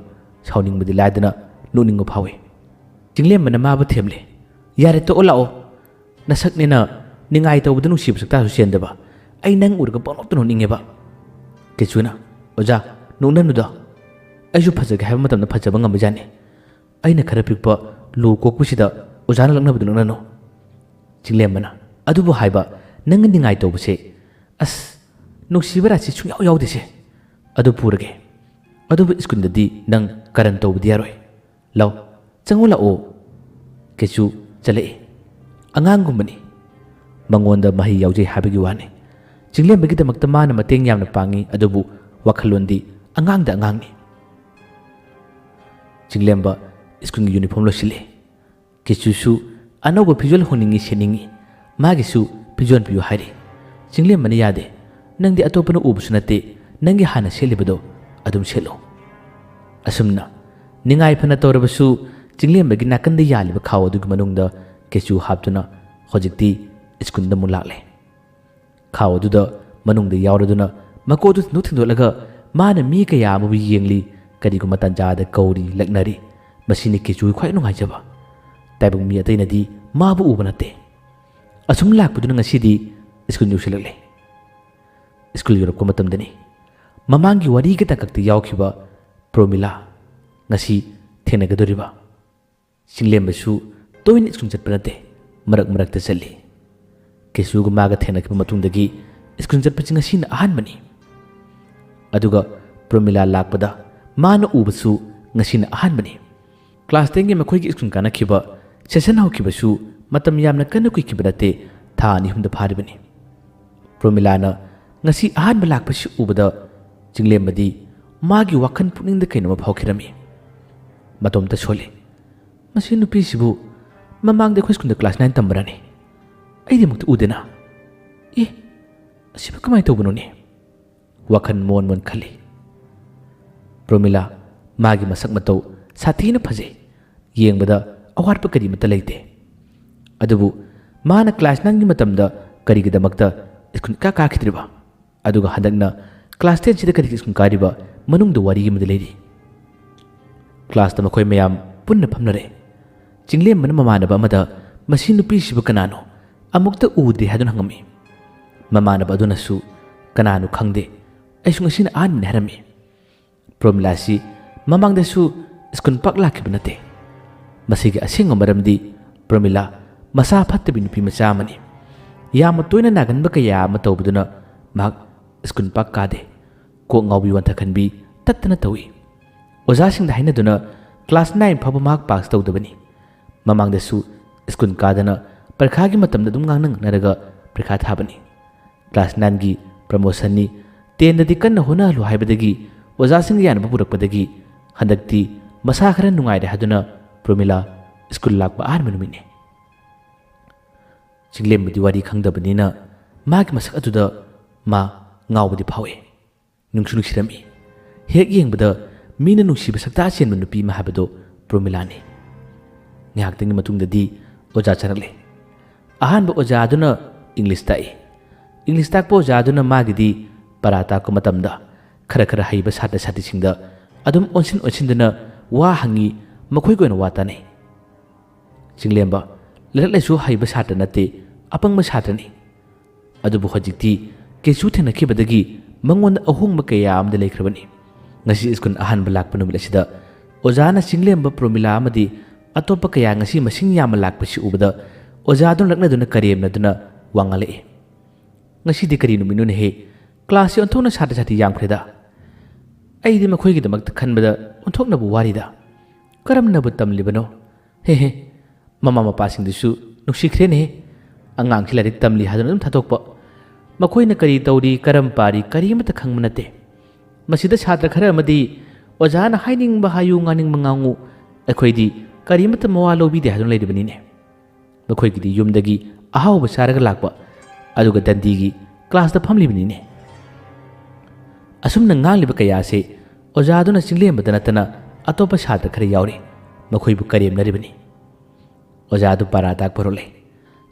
ꯁꯥꯎꯅꯤꯡꯕꯗꯤ ꯂꯥꯏꯗꯅ ꯅꯣꯛꯅꯤꯡꯕ ꯐꯥꯎꯏ꯫ ꯆꯤꯡꯂꯦꯝꯕꯅ ꯃꯥꯕꯨ ꯊꯦꯝꯂꯦ꯫ "ꯌꯥꯔꯦ, ꯇꯣꯛꯑꯣ ꯂꯥꯛꯑꯣ꯫ ꯅꯁꯛꯅꯦꯅ ꯅꯤꯡꯉꯥꯏ ꯇꯧꯕꯗ ꯅꯨꯡꯁꯤꯕ ꯁꯛꯇꯥꯁꯨ ꯆꯦꯟꯗꯕ꯫ ꯑꯩ ꯅꯪ ꯎꯔꯒ ꯄꯪꯅꯣꯛꯇ ꯅꯣꯛꯅꯤꯡꯉꯦꯕ꯫" ꯀꯦꯆꯨꯅ, "ꯑꯣꯖꯥ, ꯅꯣꯛꯅꯅꯨꯗ꯫ ꯑꯩꯁꯨ ꯐꯖꯒꯦ ꯍꯥꯏꯕ ꯃꯇꯝꯗ ꯐꯖꯕ ꯉꯝꯕꯖꯥꯠꯅꯤ꯫ ꯑꯩꯅ ꯈꯔ ꯄꯤꯛꯄ ꯂꯨ ꯀꯣꯛꯄꯁꯤꯗ ꯑꯣꯖꯥꯅ ꯂꯛꯅꯕꯗꯨ ꯅꯣꯛꯅꯅꯨ꯫" ꯆꯤꯡꯂꯦꯝꯕꯅ, "ꯑꯗꯨꯕꯨ ꯍꯥꯏꯕ, ꯅꯪꯅ ꯅꯤꯡꯉꯥꯏ ꯇꯧꯕꯁꯦ, ꯑꯁ, ꯅꯨꯡꯁꯤꯕ ꯔꯥꯁꯤ ꯁꯨꯡꯌꯥꯎ ꯌꯥꯎꯗꯦꯁꯦ꯫ ꯑꯗꯨ ꯄꯨꯔꯒꯦ꯫ ꯑꯗꯨꯕꯨ ꯁ꯭ꯀꯨꯜꯗꯗꯤ ꯅꯪ ꯀꯔꯟ ꯇꯧꯕꯗꯤ ꯌꯥꯔꯣꯏ꯫ ꯂꯥꯎ, ꯆꯪꯉꯨ ꯂꯥꯛꯑꯣ꯫" ꯀꯩꯁꯨ ꯆꯠꯂꯛꯏ꯫ ꯑꯉꯥꯡꯒꯨꯝꯕꯅꯤ꯫ ꯃꯉꯣꯟꯗ ꯃꯍꯩ ꯌꯥꯎꯖꯩ ꯍꯥꯏꯕꯒꯤ ꯋꯥꯅꯤ꯫ ꯆꯤꯡꯂꯦꯝꯕꯒꯤꯗꯃꯛꯇ ꯃꯥꯅ ꯃꯇꯦꯡ ꯌꯥꯝꯅ ꯄꯥꯡꯉꯤ, ꯑꯗꯨꯕꯨ ꯋꯥꯈꯜꯂꯣꯟꯗꯤ ꯑꯉꯥꯡꯗ ꯑꯉꯥꯡꯅꯤ꯫ ꯆꯤꯡꯂꯦꯝꯕ ꯁ꯭ꯀꯨꯜꯒꯤ ꯌꯨꯅꯤꯐꯣꯔꯝ ꯂꯣꯏꯁꯤꯜꯂꯤ꯫ ꯀꯤꯆꯨꯁꯨ ꯑꯅꯧꯕ ꯐꯤꯖꯣꯜ ꯍꯣꯡꯅꯤꯡꯉꯤ, ꯁꯦꯠꯅꯤꯡꯉꯤ꯫ ꯃꯥꯒꯤꯁꯨ ꯐꯤꯖꯣꯜ ꯄꯤꯌꯨ ꯍꯥꯏꯔꯤ꯫ ꯆꯤꯡꯂꯦꯝꯕꯅ ꯌꯥꯗꯦ꯫ "ꯅꯪꯗꯤ ꯑꯇꯣꯞꯄꯅ ꯎꯕꯁꯨ ꯅꯠꯇꯦ, ꯅꯪꯒꯤ ꯍꯥꯟꯅ ꯁꯦꯠꯂꯤꯕꯗꯣ ꯑꯗꯨꯝ ꯁꯦꯠꯂꯣ꯫" ꯑꯁꯨꯝꯅ ꯅꯤꯡꯉꯥꯏ ꯐꯅ ꯇꯧꯔꯕꯁꯨ ꯆꯤꯡꯂꯦꯝꯕꯒꯤ ꯅꯥꯀꯟꯗ ꯌꯥꯜꯂꯤꯕ ꯈꯥꯎ ꯑꯗꯨꯒꯤ ꯃꯅꯨꯡꯗ ꯀꯦꯆꯨ ꯍꯥꯞꯇꯨꯅ ꯍꯧꯖꯤꯛꯇꯤ ꯁ꯭ꯀꯨꯜꯗ ꯑꯃꯨꯛ ꯂꯥꯛꯂꯦ꯫ ꯈꯥꯎ ꯑꯗꯨꯗ ꯃꯅꯨꯡꯗ ꯌꯥꯎꯔꯗꯨꯅ ꯃꯀꯣꯛ ꯑꯗꯨ ꯊꯤꯟꯗꯣꯛ ꯊꯤꯟꯗꯣꯛꯂꯒ ꯃꯥꯅ ꯃꯤ ꯀꯌꯥ ꯑꯃꯕꯨ ꯌꯦꯡꯂꯤ, ꯀꯔꯤꯒꯨꯝꯕ ꯇꯥꯟꯖꯥꯗ ꯀꯧꯔꯤ, ꯂꯛꯅꯔꯤ꯫ ꯃꯁꯤꯅꯤ ꯀꯦꯆꯨꯒꯤ ꯈ꯭ꯋꯥꯏ ꯅꯨꯡꯉꯥꯏꯖꯕ꯫ ꯇꯥꯏꯕꯪ ꯃꯤ ꯑꯇꯩꯅꯗꯤ ꯃꯥꯕꯨ ꯎꯕ ꯅꯠꯇꯦ꯫ ꯑꯁꯨꯝ ꯂꯥꯛꯄꯗꯨꯅ ꯉꯁꯤꯗꯤ ꯁ꯭ꯀꯨꯜ ꯌꯧꯁꯤꯜꯂꯛꯂꯦ꯫ ꯁ꯭ꯀꯨꯜ ꯌꯧꯔꯛꯄ ꯃꯇꯝꯗꯅꯤ ꯃꯃꯥꯡꯒꯤ ꯋꯥꯔꯤꯒꯤ ꯇꯥꯡꯀꯛꯇ ꯌꯥꯎꯈꯤꯕ ꯄ꯭ꯔꯣꯃꯤꯂꯥ ꯉꯁꯤ ꯊꯦꯡꯅꯒꯗꯧꯔꯤꯕ꯫ ꯆꯤꯡꯂꯦꯝꯕꯁꯨ ꯇꯣꯏꯅ ꯁ꯭ꯀꯨꯜ ꯆꯠꯄ ꯅꯠꯇꯦ, ꯃꯔꯛ ꯃꯔꯛꯇ ꯆꯠꯂꯤ꯫ ꯀꯦꯁꯨꯒ ꯃꯥꯒ ꯊꯦꯡꯅꯈꯤꯕ ꯃꯇꯨꯡꯗꯒꯤ ꯁ꯭ꯀꯨꯜ ꯆꯠꯄꯁꯤ ꯉꯁꯤꯅ ꯑꯍꯥꯟꯕꯅꯤ꯫ ꯑꯗꯨꯒ ꯄ꯭ꯔꯣꯃꯤꯂꯥ ꯂꯥꯛꯄꯗ ꯃꯥꯅ ꯎꯕꯁꯨ ꯉꯁꯤꯅ ꯑꯍꯥꯟꯕꯅꯤ꯫ ꯀ꯭ꯂꯥꯁ ꯇꯦꯟꯒꯤ ꯃꯈꯣꯏꯒꯤ ꯁ꯭ꯀꯨꯜ ꯀꯥꯅꯈꯤꯕ ꯁꯦꯁꯟ ꯍꯧꯈꯤꯕꯁꯨ ꯃꯇꯝ ꯌꯥꯝꯅ ꯀꯟꯅ ꯀꯨꯏꯈꯤꯕ ꯅꯠꯇꯦ, ꯊꯥ ꯑꯅꯤ ꯑꯍꯨꯝꯗ ꯐꯥꯔꯤꯕꯅꯤ꯫ ꯄ꯭ꯔꯣꯃꯤꯂꯥꯅ ꯉꯁꯤ ꯑꯍꯥꯟꯕ ꯂꯥꯛꯄꯁꯤ ꯎꯕꯗ ꯆꯤꯡꯂꯦꯝꯕꯗꯤ ꯃꯥꯒꯤ ꯋꯥꯈꯜ ꯄꯨꯛꯅꯤꯡꯗ ꯀꯩꯅꯣꯝꯃ ꯐꯥꯎꯈꯤꯔꯝꯃꯤ꯫ ꯃꯇꯣꯝꯇ ꯁꯣꯜꯂꯤ꯫ "ꯃꯁꯤ ꯅꯨꯄꯤꯁꯤꯕꯨ ꯃꯃꯥꯡꯗ ꯑꯩꯈꯣꯏ ꯁ꯭ꯀꯨꯜꯗ ꯀ꯭ꯂꯥꯁ ꯅꯥꯏꯟ ꯇꯝꯕꯔꯅꯤ? ꯑꯩꯗꯤ ꯑꯃꯨꯛꯇ ꯎꯗꯦꯅ꯫ ꯑꯦ, ꯑꯁꯤꯕꯨ ꯀꯃꯥꯏꯅ ꯇꯧꯕꯅꯣꯅꯦ?" ꯋꯥꯈꯜ ꯃꯣꯟ ꯃꯣꯟ ꯈꯜꯂꯤ꯫ ꯄ꯭ꯔꯣꯃꯤꯂꯥ, ꯃꯥꯒꯤ ꯃꯁꯛ ꯃꯇꯧ ꯁꯥꯊꯤꯅ ꯐꯖꯩ, ꯌꯦꯡꯕꯗ ꯑꯋꯥꯠꯄ ꯀꯔꯤꯃꯠꯇ ꯂꯩꯇꯦ꯫ ꯑꯗꯨꯕꯨ ꯃꯥꯅ ꯀ꯭ꯂꯥꯁ ꯅꯥꯏꯟꯒꯤ ꯃꯇꯝꯗ ꯀꯔꯤꯒꯤꯗꯃꯛꯇ ꯁ꯭ꯀꯨꯜ ꯏꯀꯥ ꯀꯥꯈꯤꯗ꯭ꯔꯤꯕ? ꯑꯗꯨꯒ ꯍꯟꯗꯛꯅ ꯀ꯭ꯂꯥꯁ ꯇꯦꯟꯁꯤꯗ ꯀꯔꯤꯒꯤ ꯁ꯭ꯀꯨꯜ ꯀꯥꯔꯤꯕ? ꯃꯅꯨꯡꯗ ꯋꯥꯔꯤ ꯑꯃꯗꯤ ꯂꯩꯔꯤ꯫ ꯀ꯭ꯂꯥꯁꯇ ꯃꯈꯣꯏ ꯃꯌꯥꯝ ꯄꯨꯟꯅ ꯐꯝꯅꯔꯦ꯫ ꯆꯤꯡꯂꯦꯝꯕꯅ ꯃꯃꯥꯟꯅꯕ ꯑꯃꯗ, "ꯃꯁꯤ ꯅꯨꯄꯤꯁꯤꯕꯨ ꯀꯅꯥꯅꯣ? ꯑꯃꯨꯛꯇ ꯎꯗ꯭ꯔꯤ" ꯍꯥꯏꯗꯨꯅ ꯍꯪꯉꯝꯃꯤ꯫ ꯃꯃꯥꯟꯅꯕ ꯑꯗꯨꯅꯁꯨ, "ꯀꯅꯥꯅꯣ ꯈꯪꯗꯦ, ꯑꯩꯁꯨ ꯉꯁꯤꯅ ꯑꯍꯥꯟꯕꯅꯤ" ꯍꯥꯏꯔꯝꯃꯤ꯫ ꯄ꯭ꯔꯣꯃꯤꯂꯥꯁꯤ ꯃꯃꯥꯡꯗꯁꯨ ꯁ꯭ꯀꯨꯜ ꯄꯥꯛ ꯂꯥꯛꯈꯤꯕ ꯅꯠꯇꯦ꯫ ꯃꯁꯤꯒꯤ ꯑꯁꯦꯡꯕ ꯃꯔꯝꯗꯤ ꯄ꯭ꯔꯣꯃꯤꯂꯥ ꯃꯁꯥ ꯐꯠꯇꯕꯤ ꯅꯨꯄꯤ ꯃꯆꯥ ꯑꯃꯅꯤ꯫ ꯌꯥꯝꯅ ꯇꯣꯏꯅ ꯅꯥꯒꯟꯕ ꯀꯌꯥ ꯑꯃ ꯇꯧꯕꯗꯨꯅ ꯃꯍꯥꯛ ꯁ꯭ꯀꯨꯜ ꯄꯥꯛ ꯀꯥꯗꯦ꯫ ꯀꯣꯛ ꯉꯥꯎꯕꯤ ꯋꯥꯟꯊꯛꯍꯟꯕꯤ ꯇꯠꯇꯅ ꯇꯧꯏ꯫ ꯑꯣꯖꯥꯁꯤꯡꯗ ꯍꯥꯏꯅꯗꯨꯅ ꯀ꯭ꯂꯥꯁ ꯅꯥꯏꯟ ꯐꯥꯎꯕ ꯃꯍꯥꯛ ꯄꯥꯁ ꯇꯧꯗꯕꯅꯤ꯫ ꯃꯃꯥꯡꯗꯁꯨ ꯁ꯭ꯀꯨꯜ ꯀꯥꯗꯅ ꯄꯔꯤꯈꯥꯒꯤ ꯃꯇꯝꯗ ꯑꯗꯨꯝ ꯉꯥꯡꯅ ꯉꯥꯡꯅꯔꯒ ꯄꯔꯤꯈꯥ ꯊꯥꯕꯅꯤ꯫ ꯀ꯭ꯂꯥꯁ ꯅꯥꯏꯟꯒꯤ ꯄ꯭ꯔꯃꯣꯁꯟꯅꯤ, ꯇꯦꯟꯗꯗꯤ ꯀꯟꯅ ꯍꯣꯠꯅꯍꯜꯂꯨ ꯍꯥꯏꯕꯗꯒꯤ, ꯑꯣꯖꯥꯁꯤꯡꯒꯤ ꯌꯥꯅꯕ ꯄꯨꯔꯛꯄꯗꯒꯤ ꯍꯟꯗꯛꯇꯤ ꯃꯁꯥ ꯈꯔ ꯅꯨꯡꯉꯥꯏꯔꯦ ꯍꯥꯏꯗꯨꯅ ꯄ꯭ꯔꯣꯃꯤꯂꯥ ꯁ꯭ꯀꯨꯜ ꯂꯥꯛꯄ ꯑꯍꯥꯟꯕ ꯅꯨꯃꯤꯠꯅꯤ꯫ ꯆꯤꯡꯂꯦꯝꯕꯗꯤ ꯋꯥꯔꯤ ꯈꯪꯗꯕꯅꯤꯅ ꯃꯥꯒꯤ ꯃꯁꯛ ꯑꯗꯨꯗ ꯃꯥ ꯉꯥꯎꯕꯗꯤ ꯐꯥꯎꯏ꯫ ꯅꯨꯡꯁꯨ ꯅꯨꯡꯁꯤꯔꯝꯃꯤ꯫ ꯍꯦꯛ ꯌꯦꯡꯕꯗ ꯃꯤꯅ ꯅꯨꯡꯁꯤꯕ ꯁꯛꯇꯥ ꯆꯦꯟꯕ ꯅꯨꯄꯤ ꯑꯃ ꯍꯥꯏꯕꯗꯣ ꯄ꯭ꯔꯣꯃꯤꯂꯥꯅꯤ꯫ ꯉꯥꯏꯍꯥꯛꯇꯪꯒꯤ ꯃꯇꯨꯡꯗꯗꯤ ꯑꯣꯖꯥ ꯆꯪꯂꯛꯂꯦ꯫ ꯑꯍꯥꯟꯕ ꯑꯣꯖꯥ ꯑꯗꯨꯅ ꯏꯪꯂꯤꯁ ꯇꯥꯛꯏ꯫ ꯏꯪꯂꯤꯁ ꯇꯥꯛꯄ ꯑꯣꯖꯥ ꯑꯗꯨꯅ ꯃꯥꯒꯤꯗꯤ ꯄꯔꯥ ꯇꯥꯛꯄ ꯃꯇꯝꯗ ꯈꯔ ꯈꯔ ꯍꯩꯕ ꯁꯥꯇ꯭ꯔ ꯁꯥꯇ꯭ꯔꯤꯁꯤꯡꯗ ꯑꯗꯨꯝ ꯑꯣꯟꯁꯤꯟ ꯑꯣꯟꯁꯤꯟꯗꯨꯅ ꯋꯥ ꯍꯪꯉꯤ, ꯃꯈꯣꯏꯒꯤ ꯑꯣꯏꯅ ꯋꯥ ꯇꯥꯅꯩ꯫ ꯆꯤꯡꯂꯦꯝꯕ ꯂꯥꯏꯔꯤꯛ ꯂꯥꯏꯁꯨ ꯍꯩꯕ ꯁꯥꯇ꯭ꯔ ꯅꯠꯇꯦ, ꯑꯄꯪꯕ ꯁꯥꯇ꯭ꯔꯅꯤ꯫ ꯑꯗꯨꯕꯨ ꯍꯧꯖꯤꯛꯇꯤ ꯀꯦꯁꯨ ꯊꯦꯡꯅꯈꯤꯕꯗꯒꯤ ꯃꯉꯣꯟꯗ ꯑꯍꯣꯡꯕ ꯀꯌꯥ ꯑꯃꯗꯤ ꯂꯩꯈ꯭ꯔꯕꯅꯤ꯫ ꯉꯁꯤ ꯁ꯭ꯀꯨꯜ ꯑꯍꯥꯟꯕ ꯂꯥꯛꯄ ꯅꯨꯃꯤꯠ ꯑꯁꯤꯗ ꯑꯣꯖꯥꯅ ꯆꯤꯡꯂꯦꯝꯕ, ꯄ꯭ꯔꯣꯃꯤꯂꯥ ꯑꯃꯗꯤ ꯑꯇꯣꯞꯄ ꯀꯌꯥ ꯉꯁꯤ ꯃꯁꯤꯡ ꯌꯥꯝꯅ ꯂꯥꯛꯄꯁꯤ ꯎꯕꯗ ꯑꯣꯖꯥꯗꯨꯅ ꯂꯛꯅꯗꯨꯅ ꯀꯔꯦꯝꯅꯗꯨꯅ ꯋꯥ ꯉꯥꯡꯂꯛꯏ꯫ "ꯉꯁꯤꯗꯤ ꯀꯔꯤ ꯅꯨꯃꯤꯠꯅꯣꯅꯦꯍꯦ? ꯀ꯭ꯂꯥꯁꯁꯤ ꯑꯣꯟꯊꯣꯛꯅ ꯁꯥꯇ꯭ꯔ ꯁꯥꯇ꯭ꯔꯤ ꯌꯥꯝꯈ꯭ꯔꯦꯗ꯫ ꯑꯩꯗꯤ ꯃꯈꯣꯏꯒꯤꯗꯃꯛꯇ ꯈꯟꯕꯗ ꯑꯣꯟꯊꯣꯛꯅꯕꯨ ꯋꯥꯔꯤꯗ꯫ ꯀꯔꯝꯅꯕꯨ ꯇꯝꯂꯤꯕꯅꯣ? ꯍꯦ ꯍꯦ꯫ ꯃꯃꯥ ꯃꯄꯥꯁꯤꯡꯗꯨꯁꯨ ꯅꯨꯡꯁꯤꯈ꯭ꯔꯦꯅꯦ꯫ ꯑꯉꯥꯡꯁꯤ ꯂꯥꯏꯔꯤꯛ ꯇꯝꯂꯤ ꯍꯥꯏꯗꯨꯅ ꯑꯗꯨꯝ ꯊꯥꯗꯣꯛꯄ꯫ ꯃꯈꯣꯏꯅ ꯀꯔꯤ ꯇꯧꯔꯤ, ꯀꯔꯝ ꯄꯥꯔꯤ, ꯀꯔꯤ ꯑꯃꯠꯇ ꯈꯪꯕ ꯅꯠꯇꯦ꯫ ꯃꯁꯤꯗ ꯁꯥꯇ꯭ꯔ ꯈꯔ ꯑꯃꯗꯤ ꯑꯣꯖꯥꯅ ꯍꯥꯏꯅꯤꯡꯕ ꯍꯥꯏꯌꯨ, ꯉꯥꯡꯅꯤꯡꯕ ꯉꯥꯡꯉꯨ, ꯑꯩꯈꯣꯏꯗꯤ ꯀꯔꯤꯃꯠꯇ ꯃꯋꯥ ꯂꯧꯕꯤꯗꯦ ꯍꯥꯏꯗꯨꯅ ꯂꯩꯔꯤꯕꯅꯤꯅꯦ꯫ ꯃꯈꯣꯏꯒꯤꯗꯤ ꯌꯨꯝꯗꯒꯤ ꯑꯍꯥꯎꯕ ꯆꯥꯔꯒ ꯂꯥꯛꯄ, ꯑꯗꯨꯒ ꯗꯟꯗꯤꯒꯤ ꯀ꯭ꯂꯥꯁꯇ ꯐꯝꯂꯤꯕꯅꯤꯅꯦ꯫ ꯑꯁꯨꯝꯅ ꯉꯥꯡꯂꯤꯕ ꯀꯌꯥ ꯑꯁꯤ ꯑꯣꯖꯥꯗꯨꯅ ꯆꯤꯡꯂꯦꯝꯕꯗ ꯅꯠꯇꯅ ꯑꯇꯣꯞꯄ ꯁꯥꯇ꯭ꯔ ꯈꯔ ꯌꯥꯎꯔꯤ, ꯃꯈꯣꯏꯕꯨ ꯀꯔꯦꯝꯅꯔꯤꯕꯅꯤ꯫ ꯑꯣꯖꯥꯗꯨ ꯄꯥꯔꯥ ꯇꯥꯛꯄ ꯍꯧꯔꯛꯂꯦ꯫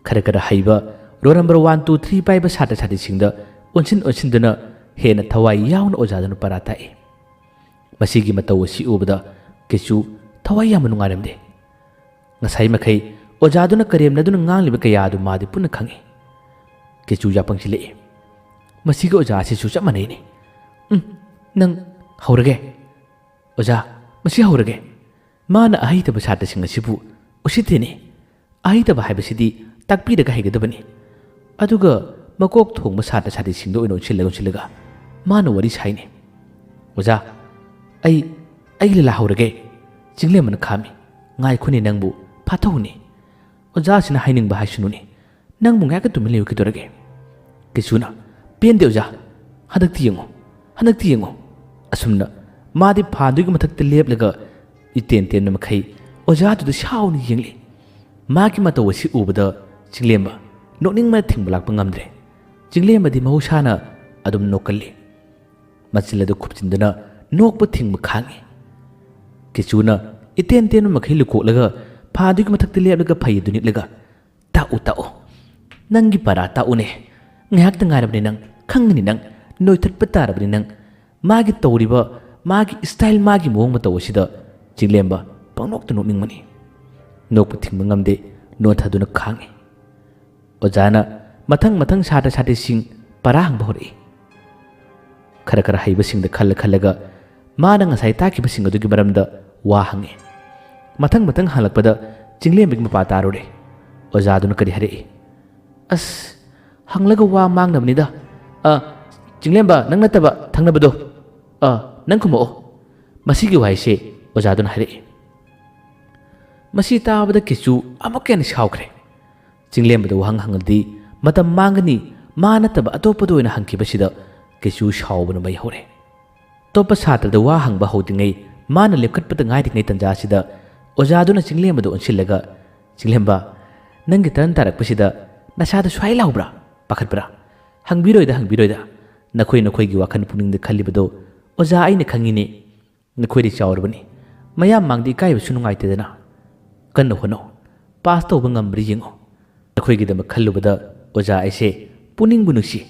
ꯈꯔ ꯈꯔ ꯍꯩꯕ, role number one, two, three ꯄꯥꯏꯕ ꯁꯥꯇ꯭ꯔ ꯁꯥꯇ꯭ꯔꯤꯁꯤꯡꯗ ꯑꯣꯟꯁꯤꯟ ꯑꯣꯟꯁꯤꯟꯗꯨꯅ ꯍꯦꯟꯅ ꯊꯋꯥꯏ ꯌꯥꯎꯅ ꯑꯣꯖꯥꯗꯨꯅ ꯄꯥꯔꯥ ꯇꯥꯛꯏ꯫ ꯃꯁꯤꯒꯤ ꯃꯇꯧ ꯑꯁꯤ ꯎꯕꯗ ꯀꯦꯆꯨ ꯊꯋꯥꯏ ꯌꯥꯝꯅ ꯅꯨꯡꯉꯥꯏꯔꯝꯗꯦ꯫ ꯉꯁꯥꯏ ꯃꯈꯩ ꯑꯣꯖꯥꯗꯨꯅ ꯀꯔꯦꯝꯅꯗꯨꯅ ꯉꯥꯡꯂꯤꯕ ꯀꯌꯥ ꯑꯗꯨ ꯃꯥꯗꯤ ꯄꯨꯟꯅ ꯈꯪꯏ꯫ ꯀꯦꯆꯨ ꯌꯥꯄꯪꯁꯤꯜꯂꯛꯏ꯫ ꯃꯁꯤꯒꯤ ꯑꯣꯖꯥ ꯑꯁꯤꯁꯨ ꯆꯞ ꯃꯥꯟꯅꯩꯅꯦ꯫ "ꯎꯝ, ꯅꯪ ꯍꯧꯔꯒꯦ꯫ ꯑꯣꯖꯥ, ꯃꯁꯤ ꯍꯧꯔꯒꯦ꯫ ꯃꯥꯅ ꯑꯍꯩꯇꯕ ꯁꯥꯇ꯭ꯔꯁꯤꯡ ꯑꯁꯤꯕꯨ ꯎꯁꯤꯠꯇꯦꯅꯦ꯫ ꯑꯍꯩꯇꯕ ꯍꯥꯏꯕꯁꯤꯗꯤ ꯇꯥꯛꯄꯤꯔꯒ ꯍꯩꯒꯗꯕꯅꯤ꯫ ꯑꯗꯨꯒ ꯃꯀꯣꯛ ꯊꯣꯡꯕ ꯁꯥꯇ꯭ꯔ ꯁꯥꯇ꯭ꯔꯤꯁꯤꯡꯗ ꯑꯣꯏꯅ ꯑꯣꯟꯁꯤꯜꯂꯒ ꯑꯣꯟꯁꯤꯜꯂꯒ ꯃꯥꯅ ꯋꯥꯔꯤ ꯁꯥꯏꯅꯦ꯫ ꯑꯣꯖꯥ, ꯑꯩ, ꯑꯩ ꯂꯤꯂꯥ ꯍꯧꯔꯒꯦ꯫" ꯆꯤꯡꯂꯦꯝꯕꯅ ꯈꯥꯝꯃꯤ꯫ "ꯉꯥꯏꯈꯣꯅꯦ, ꯅꯪꯕꯨ ꯐꯥꯊꯧꯅꯦ꯫ ꯑꯣꯖꯥꯁꯤꯅ ꯍꯥꯏꯅꯤꯡꯕ ꯍꯥꯏꯁꯅꯨꯅꯦ꯫ ꯅꯪꯕꯨ ꯉꯥꯏꯍꯥꯛꯇ ꯇꯨꯃꯤꯟ ꯂꯩꯌꯨ ꯀꯩꯗꯧꯔꯒꯦ?" ꯀꯩꯁꯨꯅ, "ꯄꯦꯟꯗꯦ ꯑꯣꯖꯥ, ꯍꯟꯗꯛꯇꯤ ꯌꯦꯡꯉꯣ, ꯍꯟꯗꯛꯇꯤ ꯌꯦꯡꯉꯣ꯫" ꯑꯁꯨꯝꯅ ꯃꯥꯗꯤ ꯐꯥꯟꯗꯨꯒꯤ ꯃꯊꯛꯇ ꯂꯦꯞꯂꯒ ꯏꯇꯦꯟ ꯇꯦꯟꯕ ꯃꯈꯩ ꯑꯣꯖꯥꯗꯨꯗ ꯁꯥꯎꯅ ꯌꯦꯡꯂꯤ꯫ ꯃꯥꯒꯤ ꯃꯇꯧ ꯑꯁꯤ ꯎꯕꯗ ꯆꯤꯡꯂꯦꯝꯕ ꯅꯣꯛꯅꯤꯡꯕꯅ ꯊꯤꯡꯕ ꯂꯥꯛꯄ ꯉꯝꯗ꯭ꯔꯦ꯫ ꯆꯤꯡꯂꯦꯝꯕꯗꯤ ꯃꯍꯧꯁꯥꯅ ꯑꯗꯨꯝ ꯅꯣꯛꯀꯜꯂꯤ꯫ ꯃꯆꯤꯜ ꯑꯗꯨ ꯈꯨꯞꯆꯤꯟꯗꯨꯅ ꯅꯣꯛꯄ ꯊꯤꯡꯕ ꯈꯥꯡꯉꯤ꯫ ꯀꯦꯆꯨꯅ ꯏꯇꯦꯟ ꯇꯦꯟꯕ ꯃꯈꯩ ꯂꯨꯀꯣꯛꯂꯒ ꯐꯥꯟꯗꯨꯒꯤ ꯃꯊꯛꯇ ꯂꯦꯞꯂꯒ ꯐꯩ ꯑꯗꯨ ꯅꯤꯛꯂꯒ, "ꯇꯥꯛꯎ, ꯇꯥꯛꯎ꯫ ꯅꯪꯒꯤ ꯄꯔꯥ ꯇꯥꯛꯎꯅꯦ꯫ ꯉꯥꯏꯍꯥꯛꯇ ꯉꯥꯏꯔꯕꯅꯤ ꯅꯪ, ꯈꯪꯒꯅꯤ ꯅꯪ, ꯅꯣꯏꯊꯠꯄ ꯇꯥꯔꯕꯅꯤ ꯅꯪ꯫" ꯃꯥꯒꯤ ꯇꯧꯔꯤꯕ, ꯃꯥꯒꯤ ꯁ꯭ꯇꯥꯏꯜ, ꯃꯥꯒꯤ ꯃꯑꯣꯡ ꯃꯇꯧ ꯑꯁꯤꯗ ꯆꯤꯡꯂꯦꯝꯕ ꯄꯪꯅꯣꯛꯇ ꯅꯣꯛꯅꯤꯡꯕꯅꯤ꯫ ꯅꯣꯛꯄ ꯊꯤꯡꯕ ꯉꯝꯗꯦ, ꯅꯣꯟꯊꯗꯨꯅ ꯈꯥꯡꯉꯤ꯫ ꯑꯣꯖꯥꯅ ꯃꯊꯪ ꯃꯊꯪ ꯁꯥꯇ꯭ꯔ ꯁꯥꯇ꯭ꯔꯤꯁꯤꯡ ꯄꯔꯥ ꯍꯪꯕ ꯍꯧꯔꯛꯏ꯫ ꯈꯔ ꯈꯔ ꯍꯩꯕꯁꯤꯡꯗ ꯈꯜꯂ ꯈꯜꯂꯒ ꯃꯥꯅ ꯉꯁꯥꯏ ꯇꯥꯛꯈꯤꯕꯁꯤꯡ ꯑꯗꯨꯒꯤ ꯃꯔꯝꯗ ꯋꯥ ꯍꯪꯉꯤ꯫ ꯃꯊꯪ ꯃꯊꯪ ꯍꯪꯂꯛꯄꯗ ꯆꯤꯡꯂꯦꯝꯕꯒꯤ ꯃꯄꯥ ꯇꯥꯔꯨꯔꯦ꯫ ꯑꯣꯖꯥꯗꯨꯅ ꯀꯔꯤ ꯍꯥꯏꯔꯛꯏ? "ꯑꯁ, ꯍꯪꯂꯒ ꯋꯥ ꯃꯥꯡꯅꯕꯅꯤꯗ꯫ ꯑ, ꯆꯤꯡꯂꯦꯝꯕ, ꯅꯪ ꯅꯠꯇꯕ ꯊꯪꯅꯕꯗꯣ꯫ ꯑ, ꯅꯪ ꯈꯨꯝꯃꯛꯑꯣ꯫" ꯃꯁꯤꯒꯤ ꯋꯥꯍꯩꯁꯦ ꯑꯣꯖꯥꯗꯨꯅ ꯍꯥꯏꯔꯛꯏ꯫ ꯃꯁꯤ ꯇꯥꯕꯗ ꯀꯦꯆꯨ ꯑꯃꯨꯛꯀ ꯍꯦꯟꯅ ꯁꯥꯎꯈ꯭ꯔꯦ꯫ ꯆꯤꯡꯂꯦꯝꯕꯗ ꯋꯥꯍꯪ ꯍꯪꯂꯗꯤ ꯃꯇꯝ ꯃꯥꯡꯒꯅꯤ, ꯃꯥ ꯅꯠꯇꯕ ꯑꯇꯣꯞꯄꯗ ꯑꯣꯏꯅ ꯍꯪꯈꯤꯕꯁꯤꯗ ꯀꯦꯆꯨ ꯁꯥꯎꯕꯅ ꯃꯩ ꯍꯧꯔꯦ꯫ ꯑꯇꯣꯞꯄ ꯁꯥꯇ꯭ꯔꯗ ꯋꯥ ꯍꯪꯕ ꯍꯧꯗ꯭ꯔꯤꯉꯩ, ꯃꯥꯅ ꯂꯦꯞꯈꯠꯄꯗ ꯉꯥꯏꯔꯤꯉꯩ ꯇꯟꯖꯥꯁꯤꯗ ꯑꯣꯖꯥꯗꯨꯅ ꯆꯤꯡꯂꯦꯝꯕꯗ ꯑꯣꯟꯁꯤꯜꯂꯒ, "ꯆꯤꯡꯂꯦꯝꯕ, ꯅꯪꯒꯤ ꯇꯔꯟ ꯇꯥꯔꯛꯄꯁꯤꯗ ꯅꯁꯥꯗ ꯁ꯭ꯋꯥꯏ ꯂꯥꯎꯕ꯭ꯔꯥ? ꯄꯥꯈꯠꯄ꯭ꯔꯥ? ꯍꯪꯕꯤꯔꯣꯏꯗ, ꯍꯪꯕꯤꯔꯣꯏꯗ꯫ ꯅꯈꯣꯏ ꯅꯈꯣꯏꯒꯤ ꯋꯥꯈꯜ ꯄꯨꯛꯅꯤꯡꯗ ꯈꯜꯂꯤꯕꯗꯣ ꯑꯣꯖꯥ ꯑꯩꯅ ꯈꯪꯉꯤꯅꯦ꯫ ꯅꯈꯣꯏꯗꯤ ꯆꯥꯎꯔꯕꯅꯤ꯫ ꯃꯌꯥꯝ ꯃꯥꯡꯗ ꯏꯀꯥꯏꯕꯁꯨ ꯅꯨꯡꯉꯥꯏꯇꯦꯗꯅ꯫ ꯀꯟꯅ ꯍꯣꯠꯅꯧ꯫ ꯄꯥꯁ ꯇꯧꯕ ꯉꯝꯕ꯭ꯔꯥ ꯌꯦꯡꯉꯨ꯫ ꯅꯈꯣꯏꯒꯤꯗꯃꯛ ꯈꯜꯂꯨꯕꯗ ꯑꯣꯖꯥ ꯑꯩꯁꯦ ꯄꯨꯛꯅꯤꯡꯕꯨ ꯅꯨꯡꯁꯤ꯫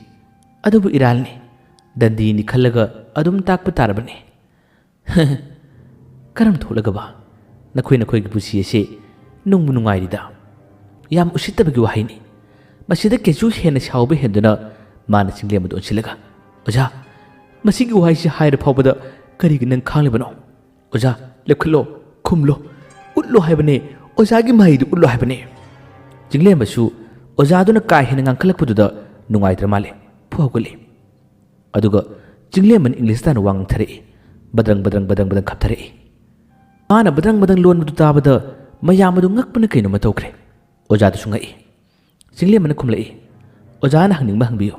ꯑꯗꯨꯕꯨ ꯏꯔꯥꯜꯅꯤ꯫ ꯗꯟꯗꯤꯅꯤ ꯈꯜꯂꯒ ꯑꯗꯨꯝ ꯇꯥꯛꯄ ꯇꯥꯔꯕꯅꯤ꯫" "ꯀꯔꯝ ꯊꯣꯛꯂꯒꯕ? ꯅꯈꯣꯏ ꯅꯈꯣꯏꯒꯤ ꯄꯨꯟꯁꯤ ꯑꯁꯤ ꯅꯨꯡꯕꯨ ꯅꯨꯡꯉꯥꯏꯔꯤꯗ꯫ ꯌꯥꯝ ꯎꯁꯤꯠꯇꯕꯒꯤ ꯋꯥꯍꯩꯅꯤ꯫" ꯃꯁꯤꯗ ꯀꯦꯆꯨ ꯍꯦꯟꯅ ꯁꯥꯎꯕ ꯍꯦꯟꯗꯨꯅ ꯃꯥꯅ ꯆꯤꯡꯂꯦꯝꯕꯗ ꯑꯣꯟꯁꯤꯜꯂꯒ, "ꯑꯣꯖꯥ, ꯃꯁꯤꯒꯤ ꯋꯥꯍꯩꯁꯤ ꯍꯥꯏꯔ ꯐꯥꯎꯕꯗ ꯀꯔꯤꯒꯤ ꯅꯪ ꯈꯥꯡꯂꯤꯕꯅꯣ? ꯑꯣꯖꯥ, ꯂꯦꯞꯈꯠꯂꯣ, ꯈꯨꯝꯂꯣ, ꯎꯠꯂꯣ ꯍꯥꯏꯕꯅꯦ, ꯑꯣꯖꯥꯒꯤ ꯃꯍꯩꯗꯨ ꯎꯠꯂꯣ ꯍꯥꯏꯕꯅꯦ꯫" ꯆꯤꯡꯂꯦꯝꯕꯁꯨ ꯑꯣꯖꯥꯗꯨꯅ ꯀꯥ ꯍꯦꯟꯅ ꯉꯥꯡꯈꯠꯂꯛꯄꯗꯨꯗ ꯅꯨꯡꯉꯥꯏꯇ꯭ꯔ ꯃꯥꯜꯂꯦ, ꯐꯨ ꯍꯧꯒꯠꯂꯦ꯫ ꯑꯗꯨꯒ ꯆꯤꯡꯂꯦꯝꯕꯅ ꯏꯪꯂꯤꯁ ꯇꯥꯅ ꯋꯥ ꯉꯥꯡꯊꯔꯛꯏ꯫ ꯕꯗ꯭ꯔꯪ ꯕꯗ꯭ꯔꯪ ꯕꯗ꯭ꯔꯪ ꯕꯗ꯭ꯔꯪ ꯈꯞꯊꯔꯛꯏ꯫ ꯃꯥꯅ ꯕꯗ꯭ꯔꯪ ꯕꯗ꯭ꯔꯪ ꯂꯣꯟꯕꯗꯨ ꯇꯥꯕꯗ ꯃꯌꯥꯝ ꯑꯗꯨ ꯉꯛꯄꯅ ꯀꯩꯅꯣꯝꯃ ꯇꯧꯈ꯭ꯔꯦ꯫ ꯑꯣꯖꯥꯗꯨꯁꯨ ꯉꯛꯏ꯫ ꯆꯤꯡꯂꯦꯝꯕꯅ ꯈꯨꯝꯂꯛꯏ, "ꯑꯣꯖꯥꯅ ꯍꯪꯅꯤꯡꯕ ꯍꯪꯕꯤꯌꯨ,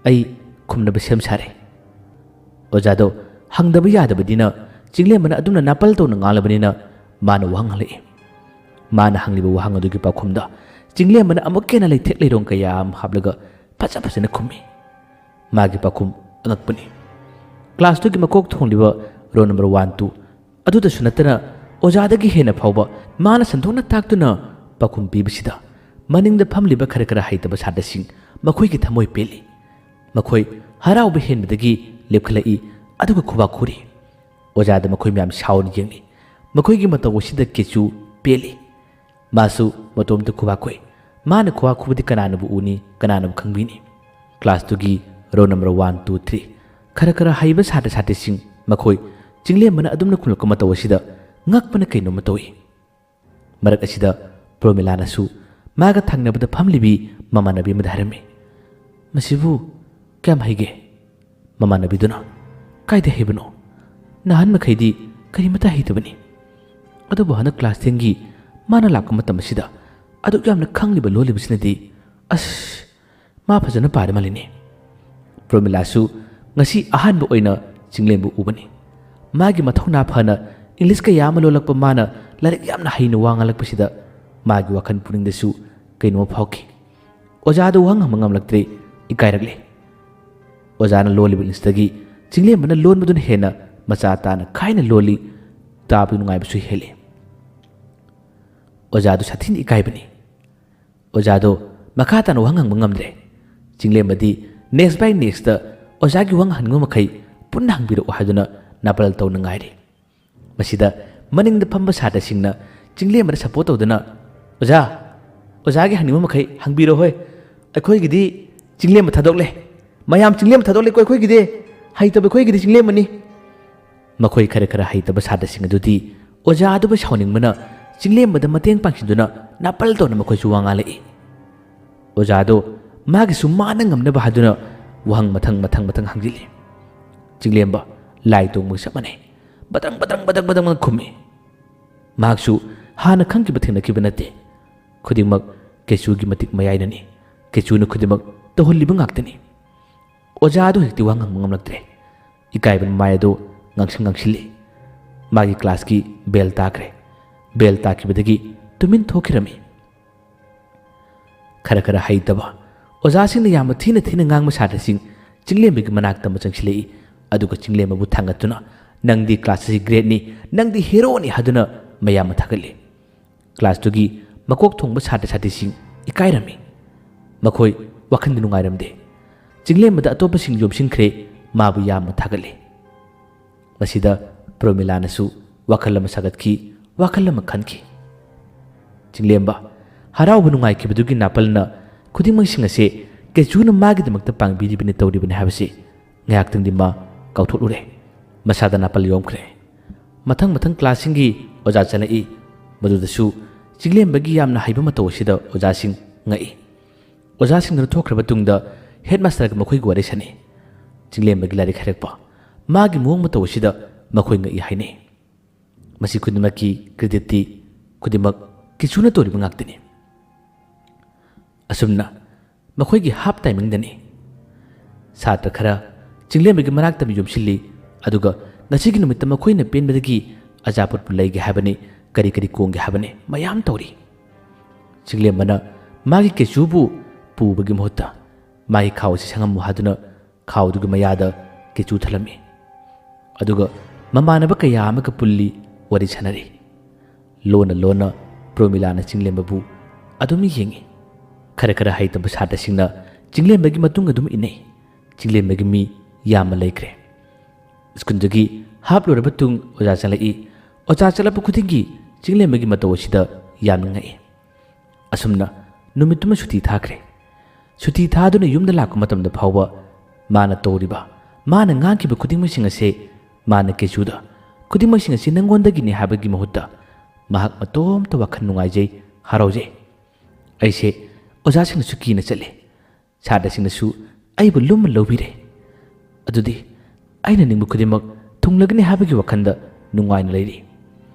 ꯑꯩ ꯈꯨꯝꯅꯕ ꯁꯦꯝ ꯁꯥꯔꯦ꯫" ꯑꯣꯖꯥꯗꯣ ꯍꯪꯗꯕ ꯌꯥꯗꯕꯅꯤꯅ ꯆꯤꯡꯂꯦꯝꯕꯅ ꯑꯗꯨꯝꯅ ꯅꯥꯄꯜ ꯇꯧꯅ ꯉꯥꯡꯂꯕꯅꯤꯅ ꯃꯥꯅ ꯋꯥꯍꯪ ꯍꯪꯂꯛꯏ꯫ ꯃꯥꯅ ꯍꯪꯂꯤꯕ ꯋꯥꯍꯪ ꯑꯗꯨꯒꯤ ꯄꯥꯎꯈꯨꯝꯗ ꯆꯤꯡꯂꯦꯝꯕꯅ ꯑꯃꯨꯛꯀ ꯍꯦꯟꯅ ꯂꯩꯊꯦꯛ ꯂꯩꯔꯣꯡ ꯀꯌꯥ ꯑꯃ ꯍꯥꯞꯂꯒ ꯐꯖ ꯐꯖꯅ ꯈꯨꯝꯃꯤ꯫ ꯃꯥꯒꯤ ꯄꯥꯎꯈꯨꯝ ꯑꯉꯛꯄꯅꯤ꯫ ꯀ꯭ꯂꯥꯁꯇꯨꯒꯤ ꯃꯀꯣꯛ ꯊꯣꯡꯂꯤꯕ ꯔꯣꯜ ꯅꯝꯕꯔ ꯋꯥꯟ, ꯇꯨ ꯑꯗꯨꯗꯁꯨ ꯅꯠꯇꯅ ꯑꯣꯖꯥꯗꯒꯤ ꯍꯦꯟꯅ ꯐꯥꯎꯕ ꯃꯥꯅ ꯁꯟꯗꯣꯛꯅ ꯇꯥꯛꯇꯨꯅ ꯄꯥꯎꯈꯨꯝ ꯄꯤꯕꯁꯤꯗ ꯃꯅꯤꯡꯗ ꯐꯝꯂꯤꯕ ꯈꯔ ꯈꯔ ꯍꯩꯇꯕ ꯁꯥꯇ꯭ꯔꯁꯤꯡ ꯃꯈꯣꯏꯒꯤ ꯊꯃꯣꯏ ꯄꯦꯜꯂꯤ꯫ ꯃꯈꯣꯏ ꯍꯔꯥꯎꯕ ꯍꯦꯟꯕꯗꯒꯤ ꯂꯦꯞꯈꯠꯂꯛꯏ, ꯑꯗꯨꯒ ꯈꯨꯕꯥꯛ ꯈꯨꯔꯤ꯫ ꯑꯣꯖꯥꯗ ꯃꯈꯣꯏ ꯃꯌꯥꯝ ꯁꯥꯎꯅ ꯌꯦꯡꯂꯤ꯫ ꯃꯈꯣꯏꯒꯤ ꯃꯇꯧ ꯑꯁꯤꯗ ꯀꯦꯆꯨ ꯄꯦꯜꯂꯤ꯫ ꯃꯥꯁꯨ ꯃꯇꯣꯝꯇ ꯈꯨꯕꯥꯛ ꯈꯨꯏ꯫ ꯃꯥꯅ ꯈꯨꯕꯥꯛ ꯈꯨꯕꯗꯤ ꯀꯅꯥꯅꯕꯨ ꯎꯅꯤ, ꯀꯅꯥꯅꯕꯨ ꯈꯪꯕꯤꯅꯤ? ꯀ꯭ꯂꯥꯁꯇꯨꯒꯤ roll number one, two, three ꯈꯔ ꯈꯔ ꯍꯩꯕ ꯁꯥꯇ꯭ꯔ ꯁꯥꯇ꯭ꯔꯤꯁꯤꯡ ꯃꯈꯣꯏ ꯆꯤꯡꯂꯦꯝꯕꯅ ꯑꯗꯨꯝꯅ ꯈꯨꯝꯂꯛꯄ ꯃꯇꯧ ꯑꯁꯤꯗ ꯉꯛꯄꯅ ꯀꯩꯅꯣꯝꯃ ꯇꯧꯏ꯫ ꯃꯔꯛ ꯑꯁꯤꯗ ꯄ꯭ꯔꯣꯃꯤꯂꯥꯅꯁꯨ ꯃꯥꯒ ꯊꯪꯅꯕꯗ ꯐꯝꯂꯤꯕꯤ ꯃꯃꯥꯟꯅꯕꯤ ꯑꯃꯗ ꯍꯥꯏꯔꯝꯃꯤ, "ꯃꯁꯤꯕꯨ ꯀꯌꯥꯝ ꯍꯩꯒꯦ?" ꯃꯃꯥꯟꯅꯕꯤꯗꯨꯅ, "ꯀꯥꯏꯗ ꯍꯩꯕꯅꯣ? ꯅꯍꯥꯟ ꯃꯈꯩꯗꯤ ꯀꯔꯤꯃꯇ ꯍꯩꯇꯕꯅꯤ꯫ ꯑꯗꯨꯕꯨ ꯍꯟꯗꯛ ꯀ꯭ꯂꯥꯁ ꯇꯦꯟꯒꯤ ꯃꯥꯅ ꯂꯥꯛꯄ ꯃꯇꯝ ꯑꯁꯤꯗ ꯑꯗꯨꯛ ꯌꯥꯝꯅ ꯈꯪꯂꯤꯕ ꯂꯣꯜꯂꯤꯕꯁꯤꯅꯗꯤ, ꯑꯁ, ꯃꯥ ꯐꯖꯅ ꯄꯥꯔ ꯃꯥꯜꯂꯤꯅꯦ꯫ ꯄ꯭ꯔꯣꯃꯤꯂꯥꯁꯨ ꯉꯁꯤ ꯑꯍꯥꯟꯕ ꯑꯣꯏꯅ ꯆꯤꯡꯂꯦꯝꯕꯨ ꯎꯕꯅꯤ꯫ ꯃꯥꯒꯤ ꯃꯊꯧꯅꯥ ꯐꯅ ꯏꯪꯂꯤꯁ ꯀꯌꯥ ꯑꯃ ꯂꯣꯜꯂꯛꯄ ꯃꯥꯅ ꯂꯥꯏꯔꯤꯛ ꯌꯥꯝꯅ ꯍꯩꯅ ꯋꯥ ꯉꯥꯡꯂꯛꯄꯁꯤꯗ ꯃꯥꯒꯤ ꯋꯥꯈꯜ ꯄꯨꯛꯅꯤꯡꯗꯁꯨ ꯀꯩꯅꯣꯝꯃ ꯐꯥꯎꯈꯤ꯫ ꯑꯣꯖꯥꯗꯨ ꯋꯥꯍꯪ ꯍꯪꯕ ꯉꯝꯂꯛꯇ꯭ꯔꯦ, ꯏꯀꯥꯏꯔꯛꯂꯦ꯫ ꯑꯣꯖꯥꯅ ꯂꯣꯜꯂꯤꯕ ꯏꯪꯂꯤꯁꯇꯒꯤ ꯆꯤꯡꯂꯦꯝꯕꯅ ꯂꯣꯟꯕꯗꯨꯅ ꯍꯦꯟꯅ ꯃꯆꯥ ꯇꯥꯅ ꯈꯥꯏꯅ ꯂꯣꯜꯂꯤ, ꯇꯥꯕ ꯅꯨꯡꯉꯥꯏꯕꯁꯨ ꯍꯦꯜꯂꯤ꯫ ꯑꯣꯖꯥꯗꯨ ꯁꯥꯊꯤꯅ ꯏꯀꯥꯏꯕꯅꯤ꯫ ꯑꯣꯖꯥꯗꯣ ꯃꯈꯥ ꯇꯥꯅ ꯋꯥꯍꯪ ꯍꯪꯕ ꯉꯝꯗ꯭ꯔꯦ꯫ ꯆꯤꯡꯂꯦꯝꯕꯗꯤ next by next ꯑꯣꯖꯥꯒꯤ ꯋꯥꯍꯪ ꯍꯪꯅꯤꯡꯕ ꯃꯈꯩ ꯄꯨꯟꯅ ꯍꯪꯕꯤꯔꯛꯎ ꯍꯥꯏꯗꯨꯅ ꯅꯥꯄꯜ ꯇꯧꯅ ꯉꯥꯏꯔꯤ꯫ ꯃꯁꯤꯗ ꯃꯅꯤꯡꯗ ꯐꯝꯕ ꯁꯥꯇ꯭ꯔꯁꯤꯡꯅ ꯆꯤꯡꯂꯦꯝꯕꯗ support ꯇꯧꯗꯨꯅ, "ꯑꯣꯖꯥ, ꯑꯣꯖꯥꯒꯤ ꯍꯪꯅꯤꯡꯕ ꯃꯈꯩ ꯍꯪꯕꯤꯔꯣ ꯍꯣꯏ꯫ ꯑꯩꯈꯣꯏꯒꯤꯗꯤ ꯆꯤꯡꯂꯦꯝꯕ ꯊꯥꯗꯣꯛꯂꯦ꯫ ꯃꯌꯥꯝ ꯆꯤꯡꯂꯦꯝꯕ ꯊꯥꯗꯣꯛꯂꯦꯀꯣ ꯑꯩꯈꯣꯏꯒꯤꯗꯤ꯫ ꯍꯩꯇꯕ ꯑꯩꯈꯣꯏꯒꯤꯗꯤ ꯆꯤꯡꯂꯦꯝꯕꯅꯤ꯫" ꯃꯈꯣꯏ ꯈꯔ ꯈꯔ ꯍꯩꯇꯕ ꯁꯥꯇ꯭ꯔꯁꯤꯡ ꯑꯗꯨꯗꯤ ꯑꯣꯖꯥ ꯑꯗꯨꯕꯨ ꯁꯥꯎꯅꯤꯡꯕꯅ ꯆꯤꯡꯂꯦꯝꯕꯗ ꯃꯇꯦꯡ ꯄꯥꯡꯁꯤꯟꯗꯨꯅ ꯅꯥꯄꯜ ꯇꯧꯅ ꯃꯈꯣꯏꯁꯨ ꯋꯥ ꯉꯥꯡꯂꯛꯏ꯫ ꯑꯣꯖꯥꯗꯣ ꯃꯥꯒꯤꯁꯨ ꯃꯥꯅ ꯉꯝꯅꯕ ꯍꯥꯏꯗꯨꯅ ꯋꯥꯍꯪ ꯃꯊꯪ ꯃꯊꯪ ꯃꯊꯪ ꯍꯪꯖꯤꯜꯂꯤ꯫ ꯆꯤꯡꯂꯦꯝꯕ ꯂꯥꯏ ꯇꯣꯡꯕꯒ ꯆꯞ ꯃꯥꯟꯅꯩ꯫ ꯕꯗꯪ ꯕꯗꯪ ꯕꯗꯪ ꯕꯗꯪ ꯕꯗꯪ ꯈꯨꯝꯃꯤ꯫ ꯃꯍꯥꯛꯁꯨ ꯍꯥꯟꯅ ꯈꯪꯈꯤꯕ ꯊꯦꯡꯅꯈꯤꯕ ꯅꯠꯇꯦ꯫ ꯈꯨꯗꯤꯡꯃꯛ ꯀꯦꯆꯨꯒꯤ ꯃꯇꯤꯛ ꯃꯌꯥꯏꯅꯅꯤ꯫ ꯀꯦꯆꯨꯅ ꯈꯨꯗꯤꯡꯃꯛ ꯇꯧꯍꯜꯂꯤꯕ ꯉꯥꯛꯇꯅꯤ꯫ ꯑꯣꯖꯥ ꯑꯗꯨ ꯍꯧꯖꯤꯛꯇꯤ ꯋꯥ ꯉꯥꯡꯕ ꯉꯝꯂꯛꯇ꯭ꯔꯦ꯫ ꯏꯀꯥꯏꯕꯅ ꯃꯥꯏ ꯑꯗꯨ ꯉꯥꯡꯁꯤꯟ ꯉꯥꯡꯁꯤꯜꯂꯤ꯫ ꯃꯥꯒꯤ ꯀ꯭ꯂꯥꯁꯀꯤ ꯕꯦꯜ ꯇꯥꯈ꯭ꯔꯦ꯫ ꯕꯦꯜ ꯇꯥꯈꯤꯕꯗꯒꯤ ꯇꯨꯃꯤꯟ ꯊꯣꯛꯈꯤꯔꯝꯃꯤ꯫ ꯈꯔ ꯈꯔ ꯍꯩꯇꯕ ꯑꯣꯖꯥꯁꯤꯡꯅ ꯌꯥꯝꯅ ꯊꯤꯅ ꯊꯤꯅ ꯉꯥꯡꯕ ꯁꯥꯇ꯭ꯔꯁꯤꯡ ꯆꯤꯡꯂꯦꯝꯕꯒꯤ ꯃꯅꯥꯛꯇ ꯑꯃ ꯆꯪꯁꯤꯜꯂꯛꯏ꯫ ꯑꯗꯨꯒ ꯆꯤꯡꯂꯦꯝꯕꯕꯨ ꯊꯥꯡꯒꯠꯇꯨꯅ, "ꯅꯪꯗꯤ ꯀ꯭ꯂꯥꯁ ꯑꯁꯤ ꯒ꯭ꯔꯦꯠꯅꯤ, ꯅꯪꯗꯤ ꯍꯦꯔꯣꯅꯤ" ꯍꯥꯏꯗꯨꯅ ꯃꯌꯥꯝ ꯑꯃ ꯊꯥꯒꯠꯂꯤ꯫ ꯀ꯭ꯂꯥꯁꯇꯨꯒꯤ ꯃꯀꯣꯛ ꯊꯣꯡꯕ ꯁꯥꯇ꯭ꯔ ꯁꯥꯇ꯭ꯔꯤꯁꯤꯡ ꯏꯀꯥꯏꯔꯝꯃꯤ꯫ ꯃꯈꯣꯏ ꯋꯥꯈꯜꯗꯤ ꯅꯨꯡꯉꯥꯏꯔꯝꯗꯦ꯫ ꯆꯤꯡꯂꯦꯝꯕꯗ ꯑꯇꯣꯞꯄꯁꯤꯡ ꯌꯣꯝꯁꯤꯟꯈ꯭ꯔꯦ, ꯃꯥꯕꯨ ꯌꯥꯝꯅ ꯊꯥꯒꯠꯂꯤ꯫ ꯃꯁꯤꯗ ꯄ꯭ꯔꯣꯃꯤꯂꯥꯅꯁꯨ ꯋꯥꯈꯜ ꯑꯃ ꯁꯥꯒꯠꯈꯤ, ꯋꯥꯈꯜ ꯑꯃ ꯈꯟꯈꯤ꯫ ꯆꯤꯡꯂꯦꯝꯕ ꯍꯔꯥꯎꯕ ꯅꯨꯡꯉꯥꯏꯈꯤꯕꯗꯨꯒꯤ ꯅꯥꯄꯜꯅ ꯈꯨꯗꯤꯡꯃꯛꯁꯤꯡ ꯑꯁꯦ ꯀꯦꯆꯨꯅ ꯃꯥꯒꯤꯗꯃꯛꯇ ꯄꯥꯡꯕꯤꯔꯤꯕꯅꯤ, ꯇꯧꯔꯤꯕꯅꯤ ꯍꯥꯏꯕꯁꯤ ꯉꯥꯏꯍꯥꯛꯇꯪꯗꯤ ꯃꯥ ꯀꯥꯎꯊꯣꯛꯂꯨꯔꯦ꯫ ꯃꯁꯥꯗ ꯅꯥꯄꯜ ꯌꯣꯝꯈ꯭ꯔꯦ꯫ ꯃꯊꯪ ꯃꯊꯪ ꯀ꯭ꯂꯥꯁꯁꯤꯡꯒꯤ ꯑꯣꯖꯥ ꯆꯪꯂꯛꯏ꯫ ꯃꯗꯨꯗꯁꯨ ꯆꯤꯡꯂꯦꯝꯕꯒꯤ ꯌꯥꯝꯅ ꯍꯩꯕ ꯃꯇꯧ ꯑꯁꯤꯗ ꯑꯣꯖꯥꯁꯤꯡ ꯉꯛꯏ꯫ ꯑꯣꯖꯥꯁꯤꯡꯗꯨꯅ ꯊꯣꯛꯈ꯭ꯔꯕ ꯇꯨꯡꯗ ꯍꯦꯗꯃꯥꯁꯇꯔꯒ ꯃꯈꯣꯏꯒ ꯋꯥꯔꯤ ꯁꯥꯅꯩ꯫ ꯆꯤꯡꯂꯦꯝꯕꯒꯤ ꯂꯥꯏꯔꯤꯛ ꯍꯩꯔꯛꯄ, ꯃꯥꯒꯤ ꯃꯑꯣꯡ ꯃꯇꯧ ꯑꯁꯤꯗ ꯃꯈꯣꯏ ꯉꯛꯏ ꯍꯥꯏꯅꯩ꯫ ꯃꯁꯤ ꯈꯨꯗꯤꯡꯃꯛꯀꯤ ꯀ꯭ꯔꯦꯗꯤꯠꯇꯤ ꯈꯨꯗꯤꯡꯃꯛ ꯀꯤꯆꯨꯅ ꯇꯧꯔꯤꯕ ꯉꯥꯛꯇꯅꯤ꯫ ꯑꯁꯨꯝꯅ ꯃꯈꯣꯏꯒꯤ half timingꯗꯅꯤ꯫ ꯁꯥꯇ꯭ꯔ ꯈꯔ ꯆꯤꯡꯂꯦꯝꯕꯒꯤ ꯃꯅꯥꯛꯇ ꯌꯣꯝꯁꯤꯜꯂꯤ, ꯑꯗꯨꯒ ꯉꯁꯤꯒꯤ ꯅꯨꯃꯤꯠꯇ ꯃꯈꯣꯏꯅ ꯄꯦꯟꯕꯗꯒꯤ ꯑꯆꯥꯄꯣꯠꯄꯨ ꯂꯩꯒꯦ ꯍꯥꯏꯕꯅꯤ, ꯀꯔꯤ ꯀꯔꯤ ꯀꯣꯡꯒꯦ ꯍꯥꯏꯕꯅꯤ, ꯃꯌꯥꯝ ꯇꯧꯔꯤ꯫ ꯆꯤꯡꯂꯦꯝꯕꯅ ꯃꯥꯒꯤ ꯀꯦꯆꯨꯕꯨ ꯄꯨꯕꯒꯤ ꯃꯍꯨꯠꯇ ꯃꯥꯒꯤ ꯈꯥꯎ ꯑꯁꯤ ꯁꯪꯉꯝꯃꯨ ꯍꯥꯏꯗꯨꯅ ꯈꯥꯎꯗꯨꯒꯤ ꯃꯌꯥꯗ ꯀꯦꯆꯨ ꯊꯝꯂꯝꯃꯤ꯫ ꯑꯗꯨꯒ ꯃꯃꯥꯟꯅꯕ ꯀꯌꯥ ꯑꯃꯒ ꯄꯨꯜꯂꯤ, ꯋꯥꯔꯤ ꯁꯥꯟꯅꯔꯤ꯫ ꯂꯣꯟꯅ ꯂꯣꯟꯅ ꯄ꯭ꯔꯣꯃꯤꯂꯥꯅ ꯆꯤꯡꯂꯦꯝꯕꯕꯨ ꯑꯗꯨꯝ ꯌꯦꯡꯏ꯫ ꯈꯔ ꯈꯔ ꯍꯩꯇꯕ ꯁꯥꯇ꯭ꯔꯁꯤꯡꯅ ꯆꯤꯡꯂꯦꯝꯕꯒꯤ ꯃꯇꯨꯡ ꯑꯗꯨꯝ ꯏꯟꯅꯩ꯫ ꯆꯤꯡꯂꯦꯝꯕꯒꯤ ꯃꯤ ꯌꯥꯝꯅ ꯂꯩꯈ꯭ꯔꯦ꯫ ꯁ꯭ꯀꯨꯜꯗꯒꯤ half ꯂꯣꯏꯔꯕ ꯇꯨꯡ ꯑꯣꯖꯥ ꯆꯪꯂꯛꯏ꯫ ꯑꯣꯖꯥ ꯆꯠꯂꯛꯄ ꯈꯨꯗꯤꯡꯒꯤ ꯆꯤꯡꯂꯦꯝꯕꯒꯤ ꯃꯇꯧ ꯑꯁꯤꯗ ꯌꯥꯝꯅ ꯉꯛꯏ꯫ ꯑꯁꯨꯝꯅ ꯅꯨꯃꯤꯠꯇꯨꯃ ꯁꯨꯇꯤ ꯊꯥꯈ꯭ꯔꯦ꯫ ꯁꯨꯇꯤ ꯊꯥꯗꯨꯅ ꯌꯨꯝꯗ ꯂꯥꯛꯄ ꯃꯇꯝꯗ ꯐꯥꯎꯕ ꯃꯥꯅ ꯇꯧꯔꯤꯕ, ꯃꯥꯅ ꯉꯥꯡꯈꯤꯕ ꯈꯨꯗꯤꯡꯃꯛꯁꯤꯡ ꯑꯁꯦ ꯃꯥꯅ ꯀꯦꯆꯨꯗ "ꯈꯨꯗꯤꯡꯃꯛꯁꯤꯡ ꯑꯁꯤ ꯅꯪꯉꯣꯟꯗꯒꯤꯅꯤ" ꯍꯥꯏꯕꯒꯤ ꯃꯍꯨꯠꯇ ꯃꯍꯥꯛ ꯃꯇꯣꯝꯇ ꯋꯥꯈꯜ ꯅꯨꯡꯉꯥꯏꯖꯩ, ꯍꯔꯥꯎꯖꯩ꯫ ꯑꯩꯁꯦ ꯑꯣꯖꯥꯁꯤꯡꯅꯁꯨ ꯀꯤꯅ ꯆꯠꯂꯦ꯫ ꯁꯥꯇ꯭ꯔꯁꯤꯡꯅꯁꯨ ꯑꯩꯕꯨ ꯂꯨꯝꯅ ꯂꯧꯕꯤꯔꯦ꯫ ꯑꯗꯨꯗꯤ ꯑꯩꯅ ꯅꯤꯡꯕ ꯈꯨꯗꯤꯡꯃꯛ ꯊꯨꯡꯂꯒꯅꯤ ꯍꯥꯏꯕꯒꯤ ꯋꯥꯈꯜꯗ ꯅꯨꯡꯉꯥꯏꯅ ꯂꯩꯔꯤ꯫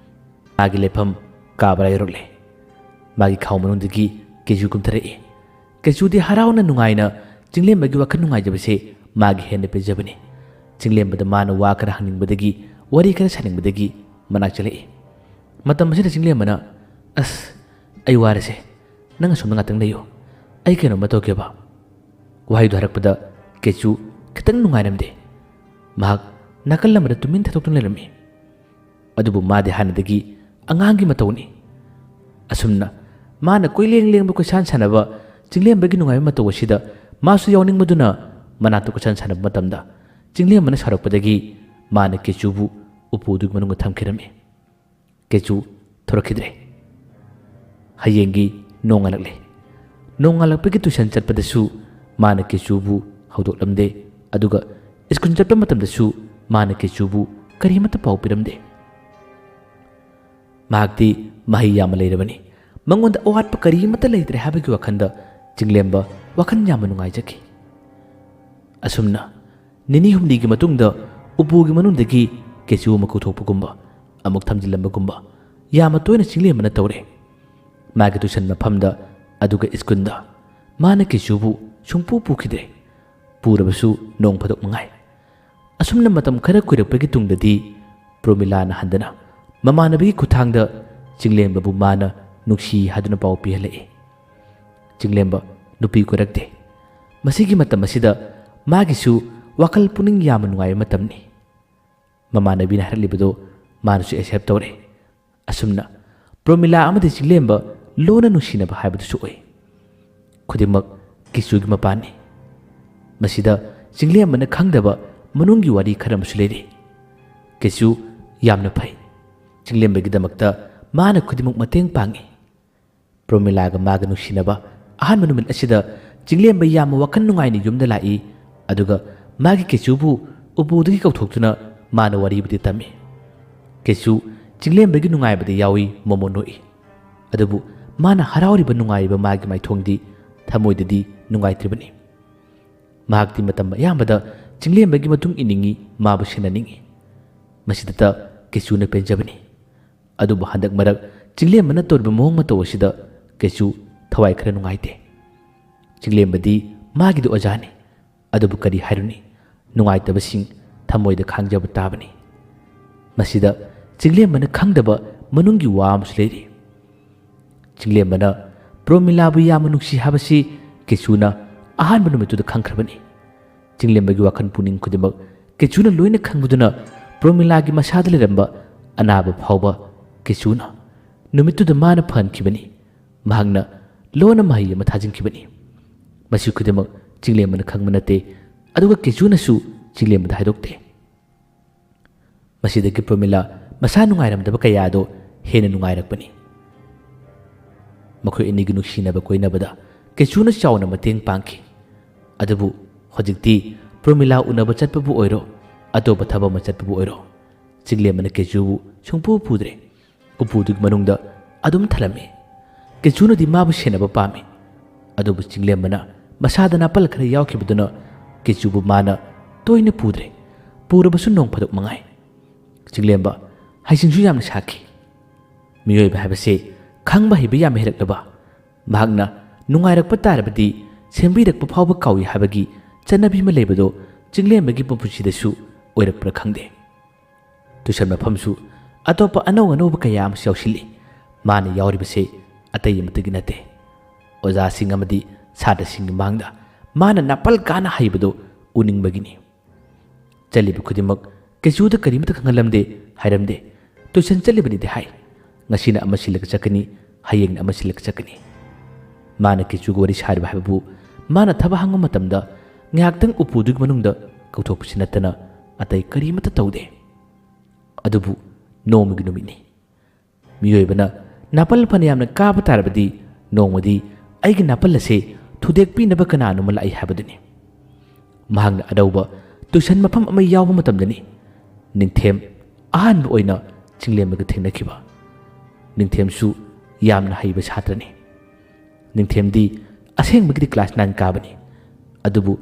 ꯃꯥꯒꯤ ꯂꯩꯐꯝ ꯀꯥ ꯕꯔꯥ ꯌꯧꯔꯛꯂꯦ꯫ ꯃꯥꯒꯤ ꯈꯥꯎ ꯃꯅꯨꯡꯗꯒꯤ ꯀꯦꯆꯨ ꯀꯨꯝꯊꯔꯛꯏ꯫ ꯀꯦꯆꯨꯗꯤ ꯍꯔꯥꯎꯅ ꯅꯨꯡꯉꯥꯏꯅ ꯆꯤꯡꯂꯦꯝꯕꯒꯤ ꯋꯥꯈꯜ ꯅꯨꯡꯉꯥꯏꯖꯕꯁꯦ ꯃꯥꯒꯤ ꯍꯦꯟꯅ ꯄꯦꯟꯖꯕꯅꯤ꯫ ꯆꯤꯡꯂꯦꯝꯕꯗ ꯃꯥꯅ ꯋꯥ ꯈꯔ ꯍꯪꯅꯤꯡꯕꯗꯒꯤ, ꯋꯥꯔꯤ ꯈꯔ ꯁꯥꯅꯤꯡꯕꯗꯒꯤ ꯃꯅꯥꯛ ꯆꯠꯂꯛꯏ꯫ ꯃꯇꯝ ꯑꯁꯤꯗ ꯆꯤꯡꯂꯦꯝꯕꯅ, "ꯑꯁ, ꯑꯩ ꯋꯥꯔꯦꯁꯦ, ꯅꯪ ꯑꯁꯣꯝꯗ ꯉꯥꯛꯇꯪ ꯂꯩꯌꯨ, ꯑꯩ ꯀꯩꯅꯣꯝꯃ ꯇꯧꯒꯦꯕ"꯫ ꯋꯥꯍꯩꯗꯨ ꯍꯥꯏꯔꯛꯄꯗ ꯀꯦꯆꯨ ꯈꯤꯇꯪ ꯅꯨꯡꯉꯥꯏꯔꯝꯗꯦ꯫ ꯃꯍꯥꯛ ꯅꯥꯀꯜ ꯑꯃꯗ ꯇꯨꯃꯤꯟ ꯊꯥꯗꯣꯛꯇꯨꯅ ꯂꯩꯔꯝꯃꯤ꯫ ꯑꯗꯨꯕꯨ ꯃꯥꯗꯤ ꯍꯥꯟꯅꯗꯒꯤ ꯑꯉꯥꯡꯒꯤ ꯃꯇꯧꯅꯤ꯫ ꯑꯁꯨꯝꯅ ꯃꯥꯅ ꯀꯣꯏꯂꯦꯡ ꯂꯦꯡꯕ, ꯀꯣꯏꯁꯥꯟ ꯁꯥꯟꯅꯕ ꯆꯤꯡꯂꯦꯝꯕꯒꯤ ꯅꯨꯡꯉꯥꯏꯕ ꯃꯇꯧ ꯑꯁꯤꯗ ꯃꯥꯁꯨ ꯌꯥꯎꯅꯤꯡꯕꯗꯨꯅ ꯃꯅꯥꯛꯇ ꯀꯣꯏꯁꯥꯟ ꯁꯥꯟꯅꯕ ꯃꯇꯝꯗ ꯆꯤꯡꯂꯦꯝꯕꯅ ꯁꯥꯎꯔꯛꯄꯗꯒꯤ ꯃꯥꯅ ꯀꯦꯆꯨꯕꯨ ꯎꯄꯨꯗꯨꯒꯤ ꯃꯅꯨꯡꯗ ꯊꯝꯈꯤꯔꯝꯃꯤ꯫ ꯀꯦꯆꯨ ꯊꯣꯔꯛꯈꯤꯗ꯭ꯔꯦ꯫ ꯍꯌꯦꯡꯒꯤ ꯅꯣꯡꯉꯥꯜꯂꯛꯂꯦ꯫ ꯅꯣꯡꯉꯥꯜꯂꯛꯄꯒꯤ tuition ꯆꯠꯄꯗꯁꯨ ꯃꯥꯅ ꯀꯦꯆꯨꯕꯨ ꯍꯧꯗꯣꯛꯂꯝꯗꯦ, ꯑꯗꯨꯒ ꯁ꯭ꯀꯨꯜ ꯆꯠꯄ ꯃꯇꯝꯗꯁꯨ ꯃꯥꯅ ꯀꯦꯆꯨꯕꯨ ꯀꯔꯤꯃꯠꯇ ꯄꯥꯎ ꯄꯤꯔꯝꯗꯦ꯫ ꯃꯍꯥꯛꯇꯤ ꯃꯍꯩ ꯌꯥꯝꯅ ꯂꯩꯔꯕꯅꯤ꯫ ꯃꯉꯣꯟꯗ ꯑꯋꯥꯠꯄ ꯀꯔꯤꯃꯠꯇ ꯂꯩꯇ꯭ꯔꯦ ꯍꯥꯏꯕꯒꯤ ꯋꯥꯈꯜꯗ ꯆꯤꯡꯂꯦꯝꯕ ꯋꯥꯈꯜ ꯌꯥꯝꯅ ꯅꯨꯡꯉꯥꯏꯖꯈꯤ꯫ ꯑꯁꯨꯝꯅ ꯅꯤꯅꯤ ꯍꯨꯝꯅꯤꯒꯤ ꯃꯇꯨꯡꯗ ꯎꯄꯨꯒꯤ ꯃꯅꯨꯡꯗꯒꯤ ꯀꯦꯆꯨ ꯑꯃ ꯀꯧꯊꯣꯛꯄꯒꯨꯝꯕ, ꯑꯃꯨꯛ ꯊꯝꯖꯤꯜꯂꯝꯕꯒꯨꯝꯕ ꯌꯥꯝꯅ ꯇꯣꯏꯅ ꯆꯤꯡꯂꯦꯝꯕꯅ ꯇꯧꯔꯦ꯫ ꯃꯥꯒꯤ ꯇꯨꯏꯁꯟ ꯃꯐꯝꯗ, ꯑꯗꯨꯒ ꯁ꯭ꯀꯨꯜꯗ ꯃꯥꯅ ꯀꯦꯁꯨꯕꯨ ꯁꯨꯡꯄꯨ ꯄꯨꯈꯤꯗ꯭ꯔꯦ꯫ ꯄꯨꯔꯕꯁꯨ ꯅꯣꯡ ꯐꯥꯗꯣꯛ ꯃꯉꯥꯏ꯫ ꯑꯁꯨꯝꯅ ꯃꯇꯝ ꯈꯔ ꯀꯨꯏꯔꯛꯄꯒꯤ ꯇꯨꯡꯗꯗꯤ ꯄ꯭ꯔꯣꯃꯤꯂꯥꯅ ꯍꯟꯗꯅ ꯃꯃꯥꯟꯅꯕꯤꯒꯤ ꯈꯨꯠꯊꯥꯡꯗ ꯆꯤꯡꯂꯦꯝꯕꯕꯨ ꯃꯥꯅ ꯅꯨꯡꯁꯤ ꯍꯥꯏꯗꯨꯅ ꯄꯥꯎ ꯄꯤꯍꯜꯂꯛꯏ꯫ ꯆꯤꯡꯂꯦꯝꯕ ꯅꯨꯄꯤ ꯀꯣꯏꯔꯛꯇꯦ꯫ ꯃꯁꯤꯒꯤ ꯃꯇꯝ ꯑꯁꯤꯗ ꯃꯥꯒꯤꯁꯨ ꯋꯥꯈꯜ ꯄꯨꯛꯅꯤꯡ ꯌꯥꯝꯅ ꯅꯨꯡꯉꯥꯏꯕ ꯃꯇꯝꯅꯤ꯫ ꯃꯃꯥꯟꯅꯕꯤꯅ ꯍꯥꯏꯔꯛꯂꯤꯕꯗꯨ ꯃꯥꯅꯁꯨ ꯑꯦꯛꯁꯦꯞ ꯇꯧꯔꯦ꯫ ꯑꯁꯨꯝꯅ ꯄ꯭ꯔꯣꯃꯤꯂꯥ ꯑꯃꯗꯤ ꯆꯤꯡꯂꯦꯝꯕ ꯂꯣꯟꯅ ꯅꯨꯡꯁꯤꯅꯕ ꯍꯥꯏꯕꯗꯨꯁꯨ ꯑꯣꯏ꯫ ꯈꯨꯗꯤꯡꯃꯛ ꯀꯦꯁꯨꯒꯤ ꯃꯄꯥꯟꯅꯤ꯫ ꯃꯁꯤꯗ ꯆꯤꯡꯂꯦꯝꯕꯅ ꯈꯪꯗꯕ ꯃꯅꯨꯡꯒꯤ ꯋꯥꯔꯤ ꯈꯔ ꯑꯃꯁꯨ ꯂꯩꯔꯤ꯫ ꯀꯦꯁꯨ ꯌꯥꯝꯅ ꯐꯩ꯫ ꯆꯤꯡꯂꯦꯝꯕꯒꯤꯗꯃꯛꯇ ꯃꯥꯅ ꯈꯨꯗꯤꯡꯃꯛ ꯃꯇꯦꯡ ꯄꯥꯡꯏ꯫ ꯄ꯭ꯔꯣꯃꯤꯂꯥꯒ ꯃꯥꯒ ꯅꯨꯡꯁꯤꯅꯕ ꯑꯍꯥꯟꯕ ꯅꯨꯃꯤꯠ ꯑꯁꯤꯗ ꯆꯤꯡꯂꯦꯝꯕ ꯌꯥꯝꯅ ꯋꯥꯈꯜ ꯅꯨꯡꯉꯥꯏꯅ ꯌꯨꯝꯗ ꯂꯥꯛꯏ꯫ ꯑꯗꯨꯒ ꯃꯥꯒꯤ ꯀꯦꯁꯨꯕꯨ ꯎꯄꯨꯗꯒꯤ ꯀꯧꯊꯣꯛꯇꯨꯅ ꯃꯥꯅ ꯋꯥꯔꯤꯕꯨꯗꯤ ꯇꯝꯃꯤ꯫ ꯀꯦꯁꯨ ꯆꯤꯡꯂꯦꯝꯕꯒꯤ ꯅꯨꯡꯉꯥꯏꯕꯗꯤ ꯌꯥꯎꯏ, ꯃꯣꯃꯣꯟ ꯅꯣꯛꯏ꯫ ꯑꯗꯨꯕꯨ ꯃꯥꯅ ꯍꯔꯥꯎꯔꯤꯕ ꯅꯨꯡꯉꯥꯏꯔꯤꯕ ꯃꯥꯒꯤ ꯃꯥꯏꯊꯣꯡꯗꯤ ꯊꯃꯣꯏꯗꯗꯤ ꯅꯨꯡꯉꯥꯏꯇ꯭ꯔꯤꯕꯅꯤ꯫ ꯃꯍꯥꯛꯇꯤ ꯃꯇꯝ ꯑꯌꯥꯝꯕꯗ ꯆꯤꯡꯂꯦꯝꯕꯒꯤ ꯃꯇꯨꯡ ꯏꯟꯅꯤꯡꯏ, ꯃꯥꯕꯨ ꯁꯦꯟꯅꯅꯤꯡꯏ꯫ ꯃꯁꯤꯗꯇ ꯀꯦꯁꯨꯅ ꯄꯦꯟꯖꯕꯅꯤ꯫ ꯑꯗꯨꯕꯨ ꯍꯟꯗꯛ ꯃꯔꯛ ꯆꯤꯡꯂꯦꯝꯕꯅ ꯇꯧꯔꯤꯕ ꯃꯑꯣꯡ ꯃꯇꯧ ꯑꯁꯤꯗ ꯀꯦꯁꯨ ꯊꯋꯥꯏ ꯈꯔ ꯅꯨꯡꯉꯥꯏꯇꯦ꯫ ꯆꯤꯡꯂꯦꯝꯕꯗꯤ ꯃꯥꯒꯤꯗꯤ ꯑꯣꯖꯥꯅꯤ꯫ ꯑꯗꯨꯕꯨ ꯀꯔꯤ ꯍꯥꯏꯔꯨꯅꯤ, ꯅꯨꯡꯉꯥꯏꯇꯕꯁꯤꯡ ꯊꯃꯣꯏꯗ ꯈꯥꯡꯖꯕ ꯇꯥꯕꯅꯤ꯫ ꯃꯁꯤꯗ ꯆꯤꯡꯂꯦꯝꯕꯅ ꯈꯪꯗꯕ ꯃꯅꯨꯡꯒꯤ ꯋꯥ ꯑꯃꯁꯨ ꯂꯩꯔꯤ꯫ ꯆꯤꯡꯂꯦꯝꯕꯅ ꯄ꯭ꯔꯣꯃꯤꯂꯥꯕꯨ ꯌꯥꯝꯅ ꯅꯨꯡꯁꯤ ꯍꯥꯏꯕꯁꯤ ꯀꯦꯁꯨꯅ ꯑꯍꯥꯟꯕ ꯅꯨꯃꯤꯠꯇꯨꯗ ꯈꯪꯈ꯭ꯔꯕꯅꯤ꯫ ꯆꯤꯡꯂꯦꯝꯕꯒꯤ ꯋꯥꯈꯜ ꯄꯨꯛꯅꯤꯡ ꯈꯨꯗꯤꯡꯃꯛ ꯀꯦꯁꯨꯅ ꯂꯣꯏꯅ ꯈꯪꯕꯗꯨꯅ ꯄ꯭ꯔꯣꯃꯤꯂꯥꯒꯤ ꯃꯁꯥꯗ ꯂꯩꯔꯝꯕ ꯑꯅꯥꯕ ꯐꯥꯎꯕ ꯀꯦꯁꯨꯅ ꯅꯨꯃꯤꯠꯇꯨꯗ ꯃꯥꯅ ꯐꯍꯟꯈꯤꯕꯅꯤ꯫ ꯃꯍꯥꯛꯅ ꯂꯣꯟꯅ ꯃꯍꯩ ꯑꯃ ꯊꯥꯖꯤꯟꯈꯤꯕꯅꯤ꯫ ꯃꯁꯤ ꯈꯨꯗꯤꯡꯃꯛ ꯆꯤꯡꯂꯦꯝꯕꯅ ꯈꯪꯕ ꯅꯠꯇꯦ, ꯑꯗꯨꯒ ꯀꯦꯁꯨꯅꯁꯨ ꯆꯤꯡꯂꯦꯝꯕꯗ ꯍꯥꯏꯗꯣꯛꯇꯦ꯫ ꯃꯁꯤꯗꯒꯤ ꯄ꯭ꯔꯣꯃꯤꯂꯥ ꯃꯁꯥ ꯅꯨꯡꯉꯥꯏꯔꯝꯗꯕ ꯀꯌꯥ ꯑꯗꯨ ꯍꯦꯟꯅ ꯅꯨꯡꯉꯥꯏꯔꯛꯄꯅꯤ꯫ ꯃꯈꯣꯏ ꯑꯅꯤꯒꯤ ꯅꯨꯡꯁꯤꯅꯕ ꯀꯣꯏꯅꯕꯗ ꯀꯦꯁꯨꯅ ꯆꯥꯎꯅ ꯃꯇꯦꯡ ꯄꯥꯡꯈꯤ꯫ ꯑꯗꯨꯕꯨ ꯍꯧꯖꯤꯛꯇꯤ ꯄ꯭ꯔꯣꯃꯤꯂꯥ ꯎꯅꯕ ꯆꯠꯄꯕꯨ ꯑꯣꯏꯔꯣ, ꯑꯇꯣꯞꯄ ꯊꯕꯛ ꯑꯃ ꯆꯠꯄꯕꯨ ꯑꯣꯏꯔꯣ, ꯆꯤꯡꯂꯦꯝꯕꯅ ꯀꯦꯁꯨꯕꯨ ꯁꯨꯡꯄꯨ ꯄꯨꯗ꯭ꯔꯦ꯫ ꯎꯄꯨꯗꯨꯒꯤ ꯃꯅꯨꯡꯗ ꯑꯗꯨꯝ ꯊꯜꯂꯝꯃꯤ꯫ ꯀꯦꯁꯨꯅꯗꯤ ꯃꯥꯕꯨ ꯁꯦꯟꯅꯕ ꯄꯥꯝꯃꯤ꯫ ꯑꯗꯨꯕꯨ ꯆꯤꯡꯂꯦꯝꯕꯅ ꯃꯁꯥꯗ ꯅꯥꯄꯜ ꯈꯔ ꯌꯥꯎꯈꯤꯕꯗꯨꯅ ꯀꯦꯁꯨꯕꯨ ꯃꯥꯅ ꯇꯣꯏꯅ ꯄꯨꯗ꯭ꯔꯦ꯫ ꯄꯨꯔꯕꯁꯨ ꯅꯣꯡ ꯐꯥꯗꯣꯛ ꯃꯉꯥꯏ꯫ ꯆꯤꯡꯂꯦꯝꯕ ꯍꯩꯁꯤꯡꯁꯨ ꯌꯥꯝꯅ ꯁꯥꯈꯤ꯫ ꯃꯤꯑꯣꯏꯕ ꯍꯥꯏꯕꯁꯤ ꯈꯪꯕ ꯍꯩꯕ ꯌꯥꯝ ꯍꯩꯔꯛꯂꯕ, ꯃꯍꯥꯛꯅ ꯅꯨꯡꯉꯥꯏꯔꯛꯄ ꯇꯥꯔꯕꯗꯤ ꯁꯦꯝꯕꯤꯔꯛꯄ ꯐꯥꯎꯕ ꯀꯥꯎꯏ ꯍꯥꯏꯕꯒꯤ ꯆꯠꯅꯕꯤ ꯑꯃ ꯂꯩꯕꯗꯣ ꯆꯤꯡꯂꯦꯝꯕꯒꯤ ꯃꯄꯨꯟꯁꯤꯗꯁꯨ ꯑꯣꯏꯔꯛꯄ꯭ꯔꯥ ꯈꯪꯗꯦ꯫ ꯇꯨꯏꯁꯟ ꯃꯐꯝꯁꯨ ꯑꯇꯣꯞꯄ ꯑꯅꯧ ꯑꯅꯧꯕ ꯀꯌꯥ ꯑꯃꯁꯨ ꯌꯥꯎꯁꯤꯜꯂꯤ꯫ ꯃꯥꯅ ꯌꯥꯎꯔꯤꯕꯁꯦ ꯑꯇꯩ ꯑꯃꯠꯇꯒꯤ ꯅꯠꯇꯦ, ꯑꯣꯖꯥꯁꯤꯡ ꯑꯃꯗꯤ ꯁꯥꯇ꯭ꯔꯁꯤꯡꯒꯤ ꯃꯥꯡꯗ ꯃꯥꯅ ꯅꯥꯄꯜ ꯀꯥꯅ ꯍꯩꯕꯗꯨ ꯎꯅꯤꯡꯕꯒꯤꯅꯤ꯫ ꯆꯠꯂꯤꯕ ꯈꯨꯗꯤꯡꯃꯛ ꯀꯩꯁꯨꯗ ꯀꯔꯤꯃꯇ ꯈꯪꯍꯜꯂꯝꯗꯦ, ꯍꯥꯏꯔꯝꯗꯦ꯫ ꯇꯨꯏꯁꯟ ꯆꯠꯂꯤꯕꯅꯤꯗꯤ ꯍꯥꯏ, ꯉꯁꯤꯅ ꯑꯃ ꯁꯤꯜꯂꯒ ꯆꯠꯀꯅꯤ, ꯍꯌꯦꯡꯅ ꯑꯃ ꯁꯤꯜꯂꯒ ꯆꯠꯀꯅꯤ꯫ ꯃꯥꯅ ꯀꯦꯆꯨꯒ ꯋꯥꯔꯤ ꯁꯥꯔꯤꯕ ꯍꯥꯏꯕꯕꯨ ꯃꯥꯅ ꯊꯕꯛ ꯍꯥꯡꯕ ꯃꯇꯝꯗ ꯉꯥꯏꯍꯥꯛꯇꯪ ꯎꯄꯨꯗꯨꯒꯤ ꯃꯅꯨꯡꯗ ꯀꯧꯊꯣꯛꯄꯁꯤ ꯅꯠꯇꯅ ꯑꯇꯩ ꯀꯔꯤꯃꯠꯇ ꯇꯧꯗꯦ꯫ ꯑꯗꯨꯕꯨ ꯅꯣꯡꯃꯒꯤ ꯅꯨꯃꯤꯠꯅꯤ꯫ ꯃꯤꯑꯣꯏꯕꯅ ꯅꯥꯄꯜ ꯐꯅꯌꯥꯝꯅ ꯀꯥꯕ ꯇꯥꯔꯕꯗꯤ ꯅꯣꯡꯃꯗꯤ ꯑꯩꯒꯤ ꯅꯥꯄꯜ ꯑꯁꯦ ꯊꯨꯗꯦꯛꯄꯤꯅꯕ ꯀꯅꯥꯅꯣꯃ ꯂꯥꯛꯏ ꯍꯥꯏꯕꯗꯨꯅꯤ꯫ ꯃꯍꯥꯛꯅ ꯑꯅꯧꯕ ꯇꯨꯏꯁꯟ ꯃꯐꯝ ꯑꯃ ꯌꯥꯎꯕ ꯃꯇꯝꯗꯅꯤ ꯅꯤꯡꯊꯦꯝ ꯑꯍꯥꯟꯕ ꯑꯣꯏꯅ ꯆꯤꯡꯂꯦꯝꯕꯒ ꯊꯦꯡꯅꯈꯤꯕ꯫ ꯅꯤꯡꯊꯦꯝꯁꯨ ꯌꯥꯝꯅ ꯍꯩꯕ ꯁꯥꯇ꯭ꯔꯅꯤ꯫ ꯅꯤꯡꯊꯦꯝꯗꯤ ꯑꯁꯦꯡꯕꯒꯤꯗꯤ class nine ꯀꯥꯕꯅꯤ, ꯑꯗꯨꯕꯨ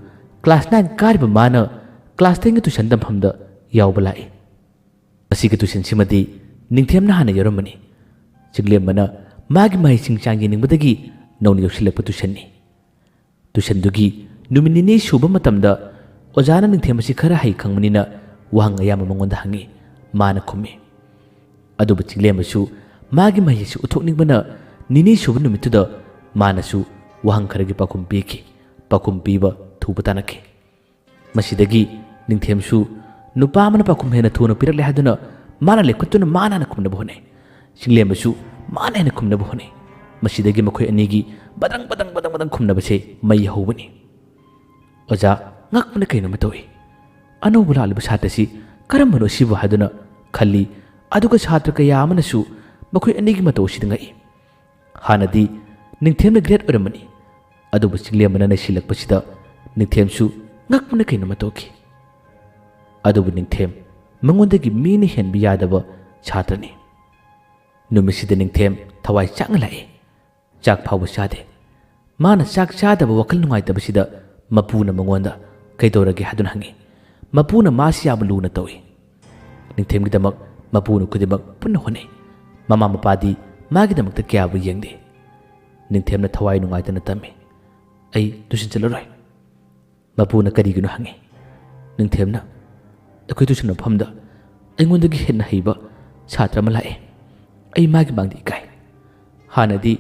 class nine ꯀꯥꯔꯤꯕ ꯃꯥꯅ class tenꯒꯤ ꯇꯨꯏꯁꯟ ꯇꯝꯐꯝꯗ ꯌꯥꯎꯕ ꯂꯥꯛꯏ꯫ ꯃꯁꯤꯒꯤ ꯇꯨꯏꯁꯟꯁꯤꯃꯗꯤ ꯅꯤꯡꯊꯦꯝꯅ ꯍꯥꯟꯅ ꯌꯥꯎꯔꯝꯕꯅꯤ꯫ ꯆꯤꯡꯂꯦꯝꯕꯅ ꯃꯥꯒꯤ ꯃꯍꯩꯁꯤꯡ ꯆꯥꯡ ꯌꯦꯡꯅꯤꯡꯕꯗꯒꯤ ꯅꯧꯅ ꯌꯥꯎꯁꯤꯜꯂꯛꯄ ꯇꯨꯏꯁꯟꯅꯤ꯫ ꯇꯨꯏꯁꯟꯗꯨꯒꯤ ꯅꯨꯃꯤꯠ ꯅꯤꯅꯤ ꯁꯨꯕ ꯃꯇꯝꯗ ꯑꯣꯖꯥꯅ ꯅꯤꯡꯊꯦꯝ ꯑꯁꯤ ꯈꯔ ꯍꯩ ꯈꯪꯕꯅꯤꯅ ꯋꯥꯍꯪ ꯑꯌꯥꯝꯕ ꯃꯉꯣꯟꯗ ꯍꯪꯉꯤ꯫ ꯃꯥꯅ ꯈꯨꯝꯃꯤ꯫ ꯑꯗꯨꯕꯨ ꯆꯤꯡꯂꯦꯝꯕꯁꯨ ꯃꯥꯒꯤ ꯃꯍꯩꯁꯤ ꯎꯠꯊꯣꯛꯅꯤꯡꯕꯅ ꯅꯤꯅꯤ ꯁꯨꯕ ꯅꯨꯃꯤꯠꯇꯨꯗ ꯃꯥꯅꯁꯨ ꯋꯥꯍꯪ ꯈꯔꯒꯤ ꯄꯥꯎꯈꯨꯝ ꯄꯤꯈꯤ꯫ ꯄꯥꯎꯈꯨꯝ ꯄꯤꯕ ꯊꯨꯕ ꯇꯥꯅꯈꯤ꯫ ꯃꯁꯤꯗꯒꯤ ꯅꯤꯡꯊꯦꯝꯁꯨ ꯅꯨꯄꯥ ꯑꯃꯅ ꯄꯥꯎꯈꯨꯝ ꯍꯦꯟꯅ ꯊꯨꯅ ꯄꯤꯔꯛꯂꯦ ꯍꯥꯏꯗꯨꯅ ꯃꯥꯅ ꯂꯦꯞꯈꯠꯇꯨꯅ ꯃꯥꯅ ꯍꯥꯟꯅ ꯈꯨꯝꯅꯕ ꯍꯣꯠꯅꯩ꯫ ꯆꯤꯡꯂꯦꯝꯕꯁꯨ ꯃꯥꯅ ꯍꯦꯟꯅ ꯈꯨꯝꯅꯕ ꯍꯣꯠꯅꯩ꯫ ꯃꯁꯤꯗꯒꯤ ꯃꯈꯣꯏ ꯑꯅꯤꯒꯤ ꯕꯗꯪ ꯕꯗꯪ ꯕꯗꯪ ꯕꯗꯪ ꯈꯨꯝꯅꯕꯁꯦ ꯃꯩ ꯍꯧꯕꯅꯤ꯫ ꯑꯣꯖꯥ ꯉꯛꯄꯅ ꯀꯩꯅꯣꯝꯃ ꯇꯧꯏ꯫ ꯑꯅꯧꯕ ꯂꯥꯛꯂꯤꯕ ꯁꯥꯇ꯭ꯔꯁꯤ ꯀꯔꯝꯕꯅꯣ ꯁꯤꯕꯨ ꯍꯥꯏꯗꯨꯅ ꯈꯜꯂꯤ꯫ ꯑꯗꯨꯒ ꯁꯥꯇ꯭ꯔ ꯀꯌꯥ ꯑꯃꯅꯁꯨ ꯃꯈꯣꯏ ꯑꯅꯤꯒꯤ ꯃꯇꯧ ꯑꯁꯤꯗ ꯉꯛꯏ꯫ ꯍꯥꯟꯅꯗꯤ ꯅꯤꯡꯊꯦꯝꯅ great ꯑꯣꯏꯔꯝꯕꯅꯤ, ꯑꯗꯨꯕꯨ ꯆꯤꯡꯂꯦꯝꯕꯅ ꯅꯩꯁꯤꯜꯂꯛꯄꯁꯤꯗ ꯅꯤꯡꯊꯦꯝꯁꯨ ꯉꯛꯄꯅ ꯀꯩꯅꯣꯝꯃ ꯇꯧꯈꯤ꯫ ꯑꯗꯨꯕꯨ ꯅꯤꯡꯊꯦꯝ ꯃꯉꯣꯟꯗꯒꯤ ꯃꯤꯅ ꯍꯦꯟꯕ ꯌꯥꯗꯕ ꯁꯥꯇ꯭ꯔꯅꯤ꯫ ꯅꯨꯃꯤꯠꯁꯤꯗ ꯅꯤꯡꯊꯦꯝ ꯊꯋꯥꯏ ꯆꯥꯛꯅ ꯂꯥꯛꯏ꯫ ꯆꯥꯛ ꯐꯥꯎꯕ ꯆꯥꯗꯦ꯫ ꯃꯥꯅ ꯆꯥꯛ ꯆꯥꯗꯕ ꯋꯥꯈꯜ ꯅꯨꯡꯉꯥꯏꯇꯕꯁꯤꯗ ꯃꯄꯨꯅ ꯃꯉꯣꯟꯗ "ꯀꯩꯗꯧꯔꯒꯦ?" ꯍꯥꯏꯗꯨꯅ ꯍꯪꯉꯤ꯫ ꯃꯄꯨꯅ ꯃꯥꯁꯤ ꯌꯥꯝꯅ ꯂꯨꯅ ꯇꯧꯏ꯫ ꯅꯤꯡꯊꯦꯝꯒꯤꯗꯃꯛ ꯃꯄꯨꯅ ꯈꯨꯗꯤꯡꯃꯛ ꯄꯨꯟꯅ ꯍꯣꯠꯅꯩ꯫ ꯃꯃꯥ ꯃꯄꯥꯗꯤ ꯃꯥꯒꯤꯗꯃꯛꯇ ꯀꯌꯥꯕꯨ ꯌꯦꯡꯗꯦ꯫ ꯅꯤꯡꯊꯦꯝꯅ ꯊꯋꯥꯏ ꯅꯨꯡꯉꯥꯏꯇꯅ ꯇꯝꯃꯤ, "ꯑꯩ ꯇꯨꯏꯁꯟ ꯆꯠꯂꯔꯣꯏ꯫" ꯃꯄꯨꯅ ꯀꯔꯤꯒꯤꯅꯣ ꯍꯪꯉꯤ꯫ ꯅꯤꯡꯊꯦꯝꯅ, "ꯑꯩꯈꯣꯏ ꯇꯨꯏꯁꯟ ꯃꯐꯝꯗ ꯑꯩꯉꯣꯟꯗꯒꯤ ꯍꯦꯟꯅ ꯍꯩꯕ ꯁꯥꯇ꯭ꯔ ꯑꯃ ꯂꯥꯛꯑꯦ꯫ ꯑꯩ ꯃꯥꯒꯤ ꯃꯥꯡꯗ ꯏꯀꯥꯏ꯫ ꯍꯥꯟꯅꯗꯤ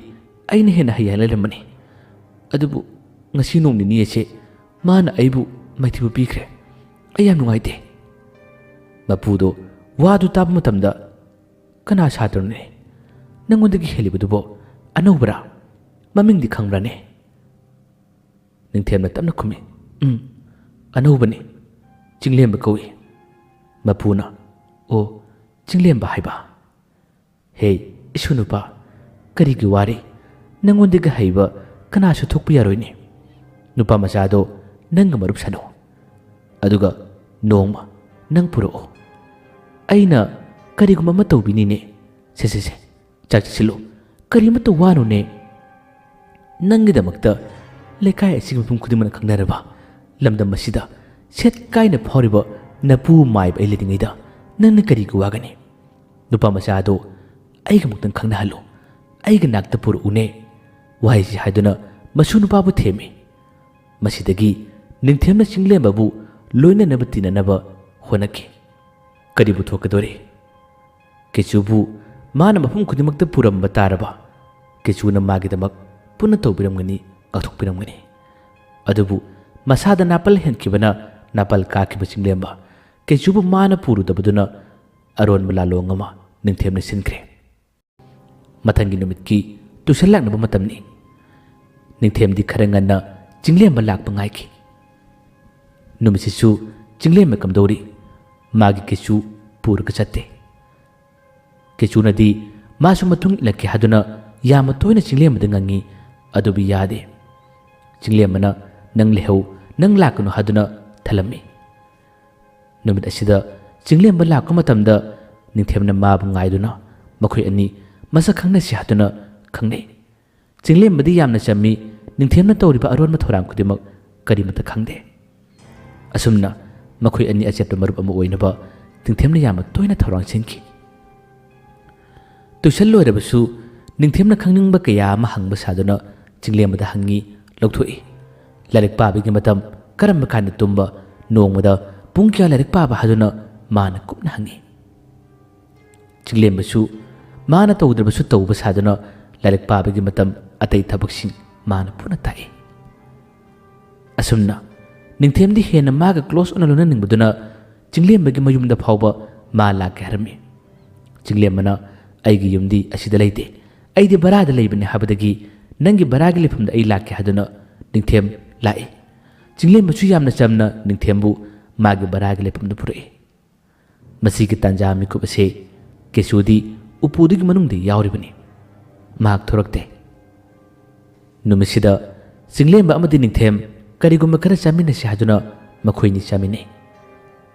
ꯑꯩꯅ ꯍꯦꯟꯅ ꯍꯩ ꯍꯥꯏꯅ ꯂꯩꯔꯝꯕꯅꯤ, ꯑꯗꯨꯕꯨ ꯉꯁꯤ ꯅꯣꯡ ꯅꯤꯅꯤ ꯑꯁꯦ ꯃꯥꯅ ꯑꯩꯕꯨ ꯃꯥꯏꯊꯤꯕ ꯄꯤꯈ꯭ꯔꯦ꯫ ꯑꯩ ꯌꯥꯝ ꯅꯨꯡꯉꯥꯏꯇꯦ꯫" ꯃꯄꯨꯗꯣ ꯋꯥꯗꯨ ꯇꯥꯕ ꯃꯇꯝꯗ, "ꯀꯅꯥ ꯁꯥꯇ꯭ꯔꯅꯣꯅꯦ? ꯅꯪꯉꯣꯟꯗꯒꯤ ꯍꯦꯜꯂꯤꯕꯗꯨꯕꯣ? ꯑꯅꯧꯕꯔꯥ? ꯃꯃꯤꯡꯗꯤ ꯈꯪꯕ꯭ꯔꯥꯅꯦ?" ꯅꯤꯡꯊꯦꯝꯅ ꯇꯞꯅ ꯈꯨꯝꯃꯤ, "ꯎꯝ, ꯑꯅꯧꯕꯅꯤ꯫ ꯆꯤꯡꯂꯦꯝꯕ ꯀꯧꯏ꯫" ꯃꯄꯨꯅ, "ꯑꯣ, ꯆꯤꯡꯂꯦꯝꯕ ꯍꯥꯏꯕ? ꯍꯦ, ꯏꯁꯨ ꯅꯨꯄꯥ, ꯀꯔꯤꯒꯤ ꯋꯥꯔꯤ? ꯅꯪꯉꯣꯟꯗꯒꯤ ꯍꯩꯕ ꯀꯅꯥꯁꯨ ꯊꯣꯛꯄ ꯌꯥꯔꯣꯏꯅꯦ꯫ ꯅꯨꯄꯥ ꯃꯆꯥꯗꯣ ꯅꯪꯒ ꯃꯔꯨꯞ ꯁꯥꯅꯧ꯫ ꯑꯗꯨꯒ ꯅꯣꯡꯃ ꯅꯪ ꯄꯨꯔꯛꯑꯣ꯫ ꯑꯩꯅ ꯀꯔꯤꯒꯨꯝꯕ ꯑꯃ ꯇꯧꯕꯤꯅꯤꯅꯦ꯫ ꯁꯦ, ꯁꯦ, ꯁꯦ, ꯆꯥꯛ ꯆꯥꯁꯤꯜꯂꯨ꯫ ꯀꯔꯤꯃꯠꯇ ꯋꯥꯅꯨꯅꯦ꯫ ꯅꯪꯒꯤꯗꯃꯛꯇ ꯂꯩꯀꯥꯏ ꯑꯁꯤꯒꯤ ꯃꯐꯝ ꯈꯨꯗꯤꯡꯃꯛꯅ ꯈꯪꯅꯔꯕ ꯂꯝꯗꯝ ꯑꯁꯤꯗ ꯁꯦꯠ ꯀꯥꯏꯅ ꯐꯥꯎꯔꯤꯕ ꯅꯄꯨ ꯃꯥꯏꯕ ꯑꯩ ꯂꯩꯔꯤꯉꯩꯗ ꯅꯪꯅ ꯀꯔꯤꯒꯤ ꯋꯥꯒꯅꯤ? ꯅꯨꯄꯥ ꯃꯆꯥ ꯑꯗꯣ ꯑꯩꯒ ꯑꯃꯨꯛꯇꯪ ꯈꯪꯅꯍꯜꯂꯨ, ꯑꯩꯒꯤ ꯅꯥꯛꯇ ꯄꯨꯔꯛꯎꯅꯦ꯫" ꯋꯥꯍꯩꯁꯤ ꯍꯥꯏꯗꯨꯅ ꯃꯁꯨ ꯅꯨꯄꯥꯕꯨ ꯊꯦꯝꯃꯤ꯫ ꯃꯁꯤꯗꯒꯤ ꯅꯤꯡꯊꯦꯝꯅ ꯆꯤꯡꯂꯦꯝꯕꯕꯨ ꯂꯣꯏꯅꯅꯕ ꯇꯤꯟꯅꯅꯕ ꯍꯣꯠꯅꯈꯤ꯫ ꯀꯔꯤꯕꯨ ꯊꯣꯛꯀꯗꯣꯔꯤ? ꯀꯦꯆꯨꯕꯨ ꯃꯥꯅ ꯃꯐꯝ ꯈꯨꯗꯤꯡꯃꯛꯇ ꯄꯨꯔꯝꯕ ꯇꯥꯔꯕ? ꯀꯦꯆꯨꯅ ꯃꯥꯒꯤꯗꯃꯛ ꯄꯨꯟꯅ ꯇꯧꯕꯤꯔꯝꯒꯅꯤ, ꯉꯥꯛꯊꯣꯛꯄꯤꯔꯝꯒꯅꯤ꯫ ꯑꯗꯨꯕꯨ ꯃꯁꯥꯗ ꯅꯥꯄꯜ ꯍꯦꯟꯈꯤꯕꯅ ꯅꯥꯄꯜ ꯀꯥꯈꯤꯕ ꯆꯤꯡꯂꯦꯝꯕ ꯀꯦꯆꯨꯕꯨ ꯃꯥꯅ ꯄꯨꯔꯨꯗꯕꯗꯨꯅ ꯑꯔꯣꯟꯕ ꯂꯥꯂꯣꯡ ꯑꯃ ꯅꯤꯡꯊꯦꯝꯅ ꯁꯤꯟꯈ꯭ꯔꯦ꯫ ꯃꯊꯪꯒꯤ ꯅꯨꯃꯤꯠꯀꯤ ꯇꯨꯏꯁꯟ ꯂꯥꯛꯅꯕ ꯃꯇꯝꯅꯤ꯫ ꯅꯤꯡꯊꯦꯝꯗꯤ ꯈꯔ ꯉꯟꯅ ꯆꯤꯡꯂꯦꯝꯕ ꯂꯥꯛꯄ ꯉꯥꯏꯈꯤ꯫ ꯅꯨꯃꯤꯠꯁꯤꯁꯨ ꯆꯤꯡꯂꯦꯝꯕ ꯀꯝꯗꯧꯔꯤ? ꯃꯥꯒꯤ ꯀꯦꯆꯨ ꯄꯨꯔꯒ ꯆꯠꯇꯦ꯫ ꯀꯦꯆꯨꯅꯗꯤ ꯃꯥꯁꯨ ꯃꯇꯨꯡ ꯏꯜꯂꯛꯀꯦ ꯍꯥꯏꯗꯨꯅ ꯌꯥꯝꯅ ꯇꯣꯏꯅ ꯆꯤꯡꯂꯦꯝꯕꯗ ꯉꯪꯉꯤ, ꯑꯗꯨꯕꯨ ꯌꯥꯗꯦ꯫ ꯆꯤꯡꯂꯦꯝꯕꯅ "ꯅꯪ ꯂꯩꯍꯧ, ꯅꯪ ꯂꯥꯛꯀꯅꯨ" ꯍꯥꯏꯗꯨꯅ ꯊꯜꯂꯝꯃꯤ꯫ ꯅꯨꯃꯤꯠ ꯑꯁꯤꯗ ꯆꯤꯡꯂꯦꯝꯕ ꯂꯥꯛꯄ ꯃꯇꯝꯗ ꯅꯤꯡꯊꯦꯝꯅ ꯃꯥꯕꯨ ꯉꯥꯏꯗꯨꯅ ꯃꯈꯣꯏ ꯑꯅꯤ ꯃꯁꯛ ꯈꯪꯅꯁꯤ ꯍꯥꯏꯗꯨꯅ ꯈꯪꯅꯩ꯫ ꯆꯤꯡꯂꯦꯝꯕꯗꯤ ꯌꯥꯝꯅ ꯆꯝꯃꯤ, ꯅꯤꯡꯊꯦꯝꯅ ꯇꯧꯔꯤꯕ ꯑꯔꯣꯟꯕ ꯊꯧꯔꯥꯡ ꯈꯨꯗꯤꯡꯃꯛ ꯀꯔꯤꯃꯠꯇ ꯈꯪꯗꯦ꯫ ꯑꯁꯨꯝꯅ ꯃꯈꯣꯏ ꯑꯅꯤ ꯑꯆꯦꯠꯄ ꯃꯔꯨꯞ ꯑꯃ ꯑꯣꯏꯅꯕ ꯅꯤꯡꯊꯦꯝꯅ ꯌꯥꯝꯅ ꯇꯣꯏꯅ ꯊꯧꯔꯥꯡ ꯁꯤꯟꯈꯤ꯫ ꯇꯨꯏꯁꯟ ꯂꯣꯏꯔꯕꯁꯨ ꯅꯤꯡꯊꯦꯝꯅ ꯈꯪꯅꯤꯡꯕ ꯀꯌꯥ ꯑꯃ ꯍꯪꯕ ꯁꯥꯗꯨꯅ ꯆꯤꯡꯂꯦꯝꯕꯗ ꯍꯪꯉꯤ, ꯂꯧꯊꯣꯛꯏ꯫ ꯂꯥꯏꯔꯤꯛ ꯄꯥꯕꯒꯤ ꯃꯇꯝ, ꯀꯔꯝꯕ ꯀꯥꯟꯗ ꯇꯨꯝꯕ, ꯅꯣꯡꯃꯗ ꯄꯨꯡ ꯀꯌꯥ ꯂꯥꯏꯔꯤꯛ ꯄꯥꯕ ꯍꯥꯏꯗꯨꯅ ꯃꯥꯅ ꯀꯨꯞꯅ ꯍꯪꯉꯤ꯫ ꯆꯤꯡꯂꯦꯝꯕꯁꯨ ꯃꯥꯅ ꯇꯧꯗ꯭ꯔꯕꯁꯨ ꯇꯧꯕ ꯁꯥꯗꯨꯅ ꯂꯥꯏꯔꯤꯛ ꯄꯥꯕꯒꯤ ꯃꯇꯝ, ꯑꯇꯩ ꯊꯕꯛꯁꯤꯡ ꯃꯥꯅ ꯄꯨꯟꯅ ꯇꯥꯛꯏ꯫ ꯑꯁꯨꯝꯅ ꯅꯤꯡꯊꯦꯝꯗꯤ ꯍꯦꯟꯅ ꯃꯥꯒ close ꯑꯣꯏꯅ ꯂꯣꯏꯅꯅꯤꯡꯕꯗꯨꯅ ꯆꯤꯡꯂꯦꯝꯕꯒꯤ ꯃꯌꯨꯝꯗ ꯐꯥꯎꯕ ꯃꯥ ꯂꯥꯛꯀꯦ ꯍꯥꯏꯔꯝꯃꯤ꯫ ꯆꯤꯡꯂꯦꯝꯕꯅ "ꯑꯩꯒꯤ ꯌꯨꯝꯗꯤ ꯑꯁꯤꯗ ꯂꯩꯇꯦ, ꯑꯩꯗꯤ ꯚꯔꯥꯗ ꯂꯩꯕꯅꯤ" ꯍꯥꯏꯕꯗꯒꯤ "ꯅꯪꯒꯤ ꯚꯔꯥꯒꯤ ꯂꯩꯐꯝꯗ ꯑꯩ ꯂꯥꯛꯀꯦ" ꯍꯥꯏꯗꯨꯅ ꯅꯤꯡꯊꯦꯝ ꯂꯥꯛꯏ꯫ ꯆꯤꯡꯂꯦꯝꯕꯁꯨ ꯌꯥꯝꯅ ꯆꯝꯅ ꯅꯤꯡꯊꯦꯝꯕꯨ ꯃꯥꯒꯤ ꯚꯔꯥꯒꯤ ꯂꯩꯐꯝꯗ ꯄꯨꯔꯛꯏ꯫ ꯃꯁꯤꯒꯤ ꯇꯥꯟꯖꯥ ꯃꯤꯀꯨꯞ ꯑꯁꯤ ꯀꯦꯁꯨꯗꯤ ꯎꯄꯨꯗꯨꯒꯤ ꯃꯅꯨꯡꯗ ꯌꯥꯎꯔꯤꯕꯅꯤ꯫ ꯃꯍꯥꯛ ꯊꯣꯔꯛꯇꯦ꯫ ꯅꯨꯃꯤꯠꯁꯤꯗ ꯆꯤꯡꯂꯦꯝꯕ ꯑꯃꯗꯤ ꯅꯤꯡꯊꯦꯝ ꯀꯔꯤꯒꯨꯝꯕ ꯈꯔ ꯆꯥꯃꯤꯟꯅꯁꯤ ꯍꯥꯏꯗꯨꯅ ꯃꯈꯣꯏꯅꯤ ꯆꯥꯃꯤꯟꯅꯩ꯫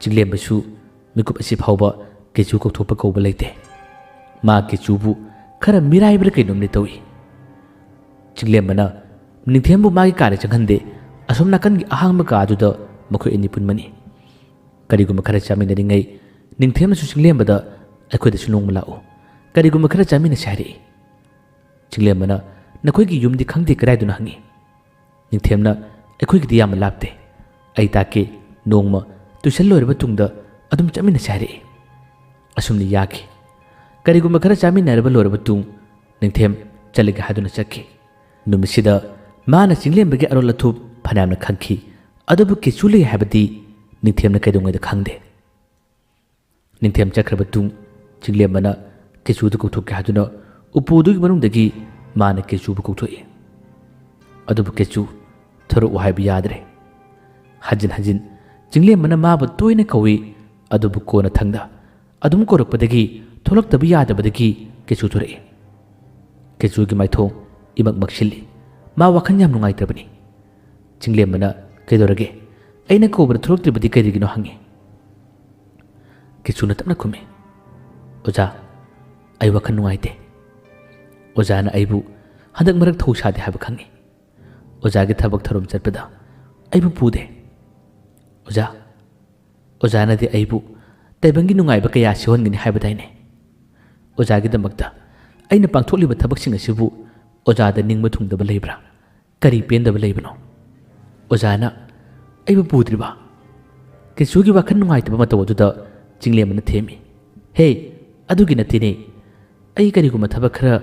ꯆꯤꯡꯂꯦꯝꯕꯁꯨ ꯃꯤꯀꯨꯞ ꯑꯁꯤ ꯐꯥꯎꯕ ꯀꯦꯆꯨ ꯀꯧꯊꯣꯛꯄ ꯀꯧꯕ ꯂꯩꯇꯦ꯫ ꯃꯥ ꯀꯦꯆꯨꯕꯨ ꯈꯔ ꯃꯤꯔꯥꯏꯕ꯭ꯔꯥ ꯀꯩꯅꯣꯝꯗꯤ ꯇꯧꯏ꯫ ꯆꯤꯡꯂꯦꯝꯕꯅ ꯅꯤꯡꯊꯦꯝꯕꯨ ꯃꯥꯒꯤ ꯀꯥꯗ ꯆꯪꯍꯟꯗꯦ꯫ ꯑꯁꯣꯝ ꯅꯥꯀꯟꯒꯤ ꯑꯍꯥꯡꯕ ꯀꯥ ꯑꯗꯨꯗ ꯃꯈꯣꯏ ꯑꯅꯤ ꯄꯨꯟꯕꯅꯤ꯫ "ꯀꯔꯤꯒꯨꯝꯕ ꯈꯔ ꯆꯥꯃꯤꯟꯅꯔꯤꯉꯩ ꯅꯤꯡꯊꯦꯝꯅꯁꯨ ꯆꯤꯡꯂꯦꯝꯕꯗ 'ꯑꯩꯈꯣꯏꯗꯁꯨ ꯅꯣꯡꯃ ꯂꯥꯛꯎ, ꯀꯔꯤꯒꯨꯝꯕ ꯈꯔ ꯆꯥꯃꯤꯟꯅꯁꯤ' ꯍꯥꯏꯔꯛꯏ꯫ ꯆꯤꯡꯂꯦꯝꯕꯅ "ꯅꯈꯣꯏꯒꯤ ꯌꯨꯝꯗꯤ ꯈꯪꯗꯦ ꯀꯗꯥꯏꯗꯅꯣ?" ꯍꯪꯉꯤ꯫ ꯅꯤꯡꯊꯦꯝꯅ "ꯑꯩꯈꯣꯏꯒꯤꯗꯤ ꯌꯥꯝꯅ ꯂꯥꯞꯇꯦ꯫ ꯑꯩ ꯇꯥꯛꯀꯦ, ꯅꯣꯡꯃ tuition ꯂꯣꯏꯔꯕ ꯇꯨꯡꯗ ꯑꯗꯨꯝ ꯆꯠꯃꯤꯟꯅꯁꯤ" ꯍꯥꯏꯔꯛꯏ꯫ ꯑꯁꯨꯝꯅ ꯌꯥꯈꯤ꯫ ꯀꯔꯤꯒꯨꯝꯕ ꯈꯔ ꯆꯥꯃꯤꯟꯅꯔꯕ ꯂꯣꯏꯔꯕ ꯇꯨꯡ ꯅꯤꯡꯊꯦꯝ ꯆꯠꯂꯒꯦ ꯍꯥꯏꯗꯨꯅ ꯆꯠꯈꯤ꯫ ꯅꯨꯃꯤꯠꯁꯤꯗ ꯃꯥꯅ ꯆꯤꯡꯂꯦꯝꯕꯒꯤ ꯑꯔꯣꯜ ꯑꯊꯨꯞ ꯐꯅꯌꯥꯝꯅ ꯈꯪꯈꯤ, ꯑꯗꯨꯕꯨ ꯀꯦꯆꯨ ꯂꯩ ꯍꯥꯏꯕꯗꯤ ꯅꯤꯡꯊꯦꯝꯅ ꯀꯩꯗꯧꯉꯩꯗ ꯈꯪꯗꯦ꯫ ꯅꯤꯡꯊꯦꯝ ꯆꯠꯈ꯭ꯔꯕ ꯇꯨꯡ ꯆꯤꯡꯂꯦꯝꯕꯅ ꯀꯦꯆꯨꯗꯨ ꯀꯧꯊꯣꯛꯀꯦ ꯍꯥꯏꯗꯨꯅ ꯎꯄꯨꯗꯨꯒꯤ ꯃꯅꯨꯡꯗꯒꯤ ꯃꯥꯅ ꯀꯦꯆꯨꯕꯨ ꯀꯧꯊꯣꯛꯏ꯫ ꯑꯗꯨꯕꯨ ꯀꯦꯆꯨ ꯊꯣꯔꯛꯎ ꯍꯥꯏꯕ ꯌꯥꯗ꯭ꯔꯦ꯫ ꯍꯟꯖꯤꯟ ꯍꯟꯖꯤꯟ ꯆꯤꯡꯂꯦꯝꯕꯅ ꯃꯥꯕꯨ ꯇꯣꯏꯅ ꯀꯧꯏ, ꯑꯗꯨꯕꯨ ꯀꯣꯟꯅꯊꯪꯗ ꯑꯗꯨꯝ ꯀꯧꯔꯛꯄꯗꯒꯤ ꯊꯣꯛꯂꯛꯇꯕ ꯌꯥꯗꯕꯗꯒꯤ ꯀꯦꯆꯨ ꯊꯣꯔꯛꯏ꯫ ꯀꯦꯆꯨꯒꯤ ꯃꯥꯏꯊꯣꯡ ꯏꯃꯛ ꯃꯛꯁꯤꯜꯂꯤ꯫ ꯃꯥ ꯋꯥꯈꯜ ꯌꯥꯝ ꯅꯨꯡꯉꯥꯏꯇ꯭ꯔꯕꯅꯤ꯫ ꯆꯤꯡꯂꯦꯝꯕꯅ "ꯀꯩꯗꯧꯔꯒꯦ? ꯑꯩꯅ ꯀꯧꯕꯗ ꯊꯣꯛꯂꯛꯇ꯭ꯔꯤꯕꯗꯤ ꯀꯔꯤꯒꯤꯅꯣ?" ꯍꯪꯉꯤ꯫ ꯀꯦꯆꯨꯅ ꯇꯞꯅ ꯈꯨꯝꯃꯤ, "ꯑꯣꯖꯥ, ꯑꯩ ꯋꯥꯈꯜ ꯅꯨꯡꯉꯥꯏꯇꯦ꯫ ꯑꯣꯖꯥꯅ ꯑꯩꯕꯨ ꯍꯟꯗꯛ ꯃꯔꯛ ꯊꯧ ꯁꯥꯗꯦ ꯍꯥꯏꯕ ꯈꯪꯉꯤ꯫ ꯑꯣꯖꯥꯒꯤ ꯊꯕꯛ ꯊꯧꯔꯝ ꯆꯠꯄꯗ ꯑꯩꯕꯨ ꯄꯨꯗꯦ꯫ ꯑꯣꯖꯥ, ꯑꯣꯖꯥꯅꯗꯤ ꯑꯩꯕꯨ ꯇꯥꯏꯕꯪꯒꯤ ꯅꯨꯡꯉꯥꯏꯕ ꯀꯌꯥ ꯁꯤꯍꯣꯟꯒꯅꯤ ꯍꯥꯏꯕꯗꯥꯏꯅꯦ? ꯑꯣꯖꯥꯒꯤꯗꯃꯛꯇ ꯑꯩꯅ ꯄꯥꯡꯊꯣꯛꯂꯤꯕ ꯊꯕꯛꯁꯤꯡ ꯑꯁꯤꯕꯨ ꯑꯣꯖꯥꯗ ꯅꯤꯡꯕ ꯊꯨꯡꯗꯕ ꯂꯩꯕ꯭ꯔꯥ? ꯀꯔꯤ ꯄꯦꯟꯗꯕ ꯂꯩꯕꯅꯣ? ꯑꯣꯖꯥꯅ ꯑꯩꯕꯨ ꯄꯨꯗ꯭ꯔꯤꯕ? ꯀꯦꯁꯨꯒꯤ ꯋꯥꯈꯜ ꯅꯨꯡꯉꯥꯏꯇꯕ ꯃꯇꯧ ꯑꯗꯨꯗ ꯆꯤꯡꯂꯦꯝꯕꯅ ꯊꯦꯝꯃꯤ꯫ "ꯍꯦ, ꯑꯗꯨꯒꯤ ꯅꯠꯇꯦꯅꯦ꯫ ꯑꯩ ꯀꯔꯤꯒꯨꯝꯕ ꯊꯕꯛ ꯈꯔ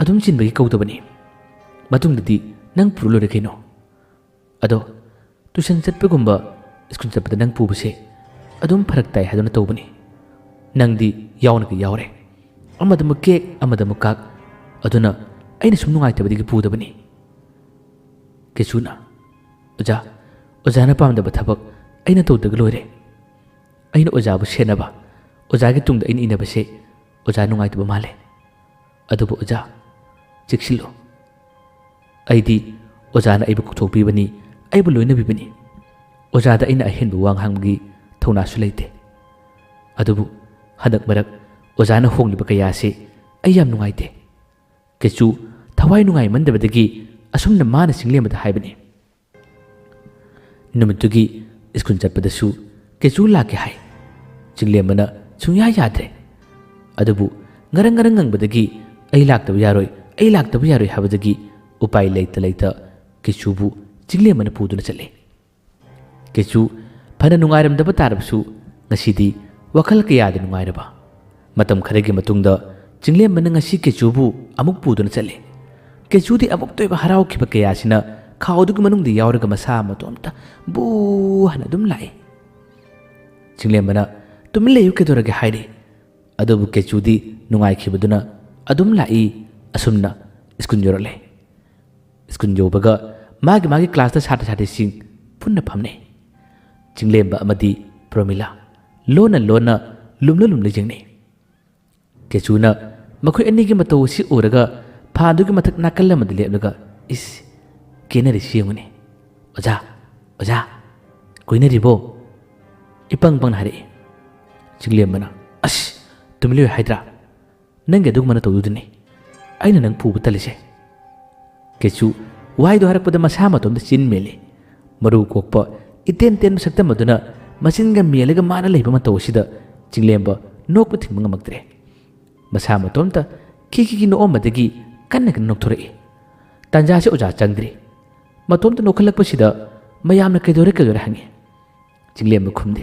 ꯑꯗꯨꯝ ꯆꯤꯟꯕꯒꯤ ꯀꯧꯗꯕꯅꯤ꯫ ꯃꯇꯨꯡꯗꯗꯤ ꯅꯪ ꯄꯨꯔ ꯂꯣꯏꯔꯦ ꯀꯩꯅꯣ?" "ꯑꯗꯣ, ꯇꯨꯏꯁꯟ ꯆꯠꯄꯒꯨꯝꯕ ꯁ꯭ꯀꯨꯜ ꯆꯠꯄꯗ ꯅꯪ ꯄꯨꯕꯁꯦ ꯑꯗꯨꯝ ꯐꯔꯛ ꯇꯥꯏ ꯍꯥꯏꯗꯨꯅ ꯇꯧꯕꯅꯤ꯫ ꯅꯪꯗꯤ ꯌꯥꯎꯅꯒ ꯌꯥꯎꯔꯦ꯫ ꯑꯃꯗꯃꯨꯛ ꯀꯦꯛ, ꯑꯃꯗꯃꯨꯛ ꯀꯥꯛ꯫ ꯑꯗꯨꯅ ꯑꯩꯅ ꯁꯨꯝ ꯅꯨꯡꯉꯥꯏꯇꯕꯗꯒꯤ ꯄꯨꯗꯕꯅꯤ꯫" ꯀꯦꯁꯨꯅ, "ꯑꯣꯖꯥ, ꯑꯣꯖꯥꯅ ꯄꯥꯝꯗꯕ ꯊꯕꯛ ꯑꯩꯅ ꯇꯧꯗ꯭ꯔꯒ ꯂꯣꯏꯔꯦ꯫ ꯑꯩꯅ ꯑꯣꯖꯥꯕꯨ ꯁꯦꯟꯅꯕ, ꯑꯣꯖꯥꯒꯤ ꯇꯨꯡꯗ ꯑꯩꯅ ꯏꯟꯅꯕꯁꯦ ꯑꯣꯖꯥ ꯅꯨꯡꯉꯥꯏꯇꯕ ꯃꯥꯜꯂꯦ꯫ ꯑꯗꯨꯕꯨ ꯑꯣꯖꯥ, ꯆꯦꯛꯁꯤꯜꯂꯨ꯫ ꯑꯩꯗꯤ ꯑꯣꯖꯥꯅ ꯑꯩꯕꯨ ꯀꯧꯊꯣꯛꯄꯤꯕꯅꯤ, ꯑꯩꯕꯨ ꯂꯣꯏꯅꯕꯤꯕꯅꯤ꯫ ꯑꯣꯖꯥꯗ ꯑꯩꯅ ꯑꯍꯦꯟꯕ ꯋꯥ ꯉꯥꯡꯕꯒꯤ ꯊꯧꯅꯥꯁꯨ ꯂꯩꯇꯦ꯫ ꯑꯗꯨꯕꯨ ꯍꯟꯗꯛ ꯃꯔꯛ ꯑꯣꯖꯥꯅ ꯍꯣꯡꯂꯤꯕ ꯀꯌꯥꯁꯤ ꯑꯩ ꯌꯥꯝ ꯅꯨꯡꯉꯥꯏꯇꯦ꯫" ꯀꯦꯆꯨ ꯊꯋꯥꯏ ꯅꯨꯡꯉꯥꯏꯃꯟꯗꯕꯗꯒꯤ ꯑꯁꯨꯝꯅ ꯃꯥꯅ ꯆꯤꯡꯂꯦꯝꯕꯗ ꯍꯥꯏꯕꯅꯤ꯫ ꯅꯨꯃꯤꯠꯇꯨꯒꯤ ꯁ꯭ꯀꯨꯜ ꯆꯠꯄꯗꯁꯨ ꯀꯦꯆꯨ ꯂꯥꯛꯀꯦ ꯍꯥꯏ꯫ ꯆꯤꯡꯂꯦꯝꯕꯅ ꯁꯨꯡꯌꯥ ꯌꯥꯗ꯭ꯔꯦ꯫ ꯑꯗꯨꯕꯨ ꯉꯔꯪ ꯉꯔꯪ ꯉꯪꯕꯗꯒꯤ "ꯑꯩ ꯂꯥꯛꯇꯕ ꯌꯥꯔꯣꯏ, ꯑꯩ ꯂꯥꯛꯇꯕ ꯌꯥꯔꯣꯏ" ꯍꯥꯏꯕꯗꯒꯤ ꯎꯄꯥꯏ ꯂꯩꯇ ꯂꯩꯇ ꯀꯦꯆꯨꯕꯨ ꯆꯤꯡꯂꯦꯝꯕꯅ ꯄꯨꯗꯨꯅ ꯆꯠꯂꯤ꯫ ꯀꯦꯆꯨ ꯐꯅ ꯅꯨꯡꯉꯥꯏꯔꯝꯗꯕ ꯇꯥꯔꯕꯁꯨ ꯉꯁꯤꯗꯤ ꯋꯥꯈꯜ ꯀꯌꯥꯗ ꯅꯨꯡꯉꯥꯏꯔꯕ꯫ ꯃꯇꯝ ꯈꯔꯒꯤ ꯃꯇꯨꯡꯗ ꯆꯤꯡꯂꯦꯝꯕꯅ ꯉꯁꯤ ꯀꯦꯆꯨꯕꯨ ꯑꯃꯨꯛ ꯄꯨꯗꯨꯅ ꯆꯠꯂꯤ꯫ ꯀꯦꯆꯨꯗꯤ ꯑꯃꯨꯛꯇ ꯑꯣꯏꯕ ꯍꯔꯥꯎꯈꯤꯕ ꯀꯌꯥꯁꯤꯅ ꯈꯥꯎꯗꯨꯒꯤ ꯃꯅꯨꯡꯗ ꯌꯥꯎꯔꯒ ꯃꯁꯥ ꯃꯇꯣꯝꯇ ꯕꯨ ꯍꯥꯏꯅ ꯑꯗꯨꯝ ꯂꯥꯛꯏ꯫ ꯆꯤꯡꯂꯦꯝꯕꯅ "ꯇꯨꯃꯤꯟ ꯂꯩꯌꯨ, ꯀꯩꯗꯧꯔꯒꯦ?" ꯍꯥꯏꯔꯤ꯫ ꯑꯗꯨꯕꯨ ꯀꯦꯆꯨꯗꯤ ꯅꯨꯡꯉꯥꯏꯈꯤꯕꯗꯨꯅ ꯑꯗꯨꯝ ꯂꯥꯛꯏ꯫ ꯑꯁꯨꯝꯅ ꯁ꯭ꯀꯨꯜ ꯌꯧꯔꯛꯂꯦ꯫ ꯁ꯭ꯀꯨꯜ ꯌꯧꯕꯒ ꯃꯥꯒꯤ ꯃꯥꯒꯤ ꯀ꯭ꯂꯥꯁꯇ ꯁꯥꯇ꯭ꯔ ꯁꯥꯇ꯭ꯔꯤꯁꯤꯡ ꯄꯨꯟꯅ ꯐꯝꯅꯩ꯫ ꯆꯤꯡꯂꯦꯝꯕ ꯑꯃꯗꯤ ꯄ꯭ꯔꯣꯃꯤꯂꯥ ꯂꯣꯟꯅ ꯂꯣꯟꯅ ꯂꯨꯝꯅ ꯂꯨꯝꯅ ꯌꯦꯡꯅꯩ꯫ ꯀꯦꯆꯨꯅ ꯃꯈꯣꯏ ꯑꯅꯤꯒꯤ ꯃꯇꯧ ꯑꯁꯤ ꯎꯔꯒ ꯐꯥꯟꯗꯨꯒꯤ ꯃꯊꯛ ꯅꯥꯀꯜ ꯑꯃꯗ ꯂꯦꯞꯂꯒ, "ꯏꯁ, ꯀꯦꯅꯔꯤꯁꯤ ꯌꯦꯡꯉꯨꯅꯦ꯫ ꯑꯣꯖꯥ, ꯑꯣꯖꯥ, ꯀꯣꯏꯅꯔꯤꯕꯣ?" ꯏꯄꯪ ꯄꯪꯅ ꯍꯥꯏꯔꯛꯏ꯫ ꯆꯤꯡꯂꯦꯝꯕꯅ, "ꯑꯁ, ꯇꯨꯃꯤꯟ ꯂꯩꯌꯨ ꯍꯥꯏꯗ꯭ꯔꯥ? ꯅꯪꯒꯤ ꯑꯗꯨꯒꯨꯝꯕꯅ ꯇꯧꯗꯨꯗꯅꯤ ꯑꯩꯅ ꯅꯪ ꯄꯨꯕ ꯇꯜꯂꯤꯁꯦ꯫" ꯀꯦꯆꯨ ꯋꯥꯍꯩꯗꯣ ꯍꯥꯏꯔꯛꯄꯗ ꯃꯁꯥ ꯃꯇꯣꯝꯇ ꯆꯤꯟ ꯃꯦꯜꯂꯤ꯫ ꯃꯔꯨ ꯀꯣꯛꯄ ꯏꯇꯦꯟ ꯇꯦꯟꯕ ꯁꯛꯇꯝ ꯑꯗꯨꯅ ꯃꯆꯤꯟꯒ ꯃꯦꯜꯂꯒ ꯃꯥꯅ ꯂꯩꯕ ꯃꯇꯧ ꯑꯁꯤꯗ ꯆꯤꯡꯂꯦꯝꯕ ꯅꯣꯛꯄ ꯊꯤꯡꯕ ꯉꯝꯃꯛꯇ꯭ꯔꯦ꯫ ꯃꯁꯥ ꯃꯇꯣꯝꯇ ꯈꯤ ꯈꯤ ꯈꯤ ꯅꯣꯛꯑꯝꯕꯗꯒꯤ ꯀꯟꯅ ꯀꯟꯅ ꯅꯣꯛꯊꯣꯔꯛꯏ꯫ ꯇꯥꯟꯖꯥꯁꯤ ꯑꯣꯖꯥ ꯆꯪꯗ꯭ꯔꯤ꯫ ꯃꯇꯣꯝꯇ ꯅꯣꯛꯈꯠꯂꯛꯄꯁꯤꯗ ꯃꯌꯥꯝꯅ "ꯀꯩꯗꯧꯔꯦ, ꯀꯩꯗꯧꯔꯦ?" ꯍꯪꯉꯤ꯫ ꯆꯤꯡꯂꯦꯝꯕ ꯈꯨꯝꯗꯦ꯫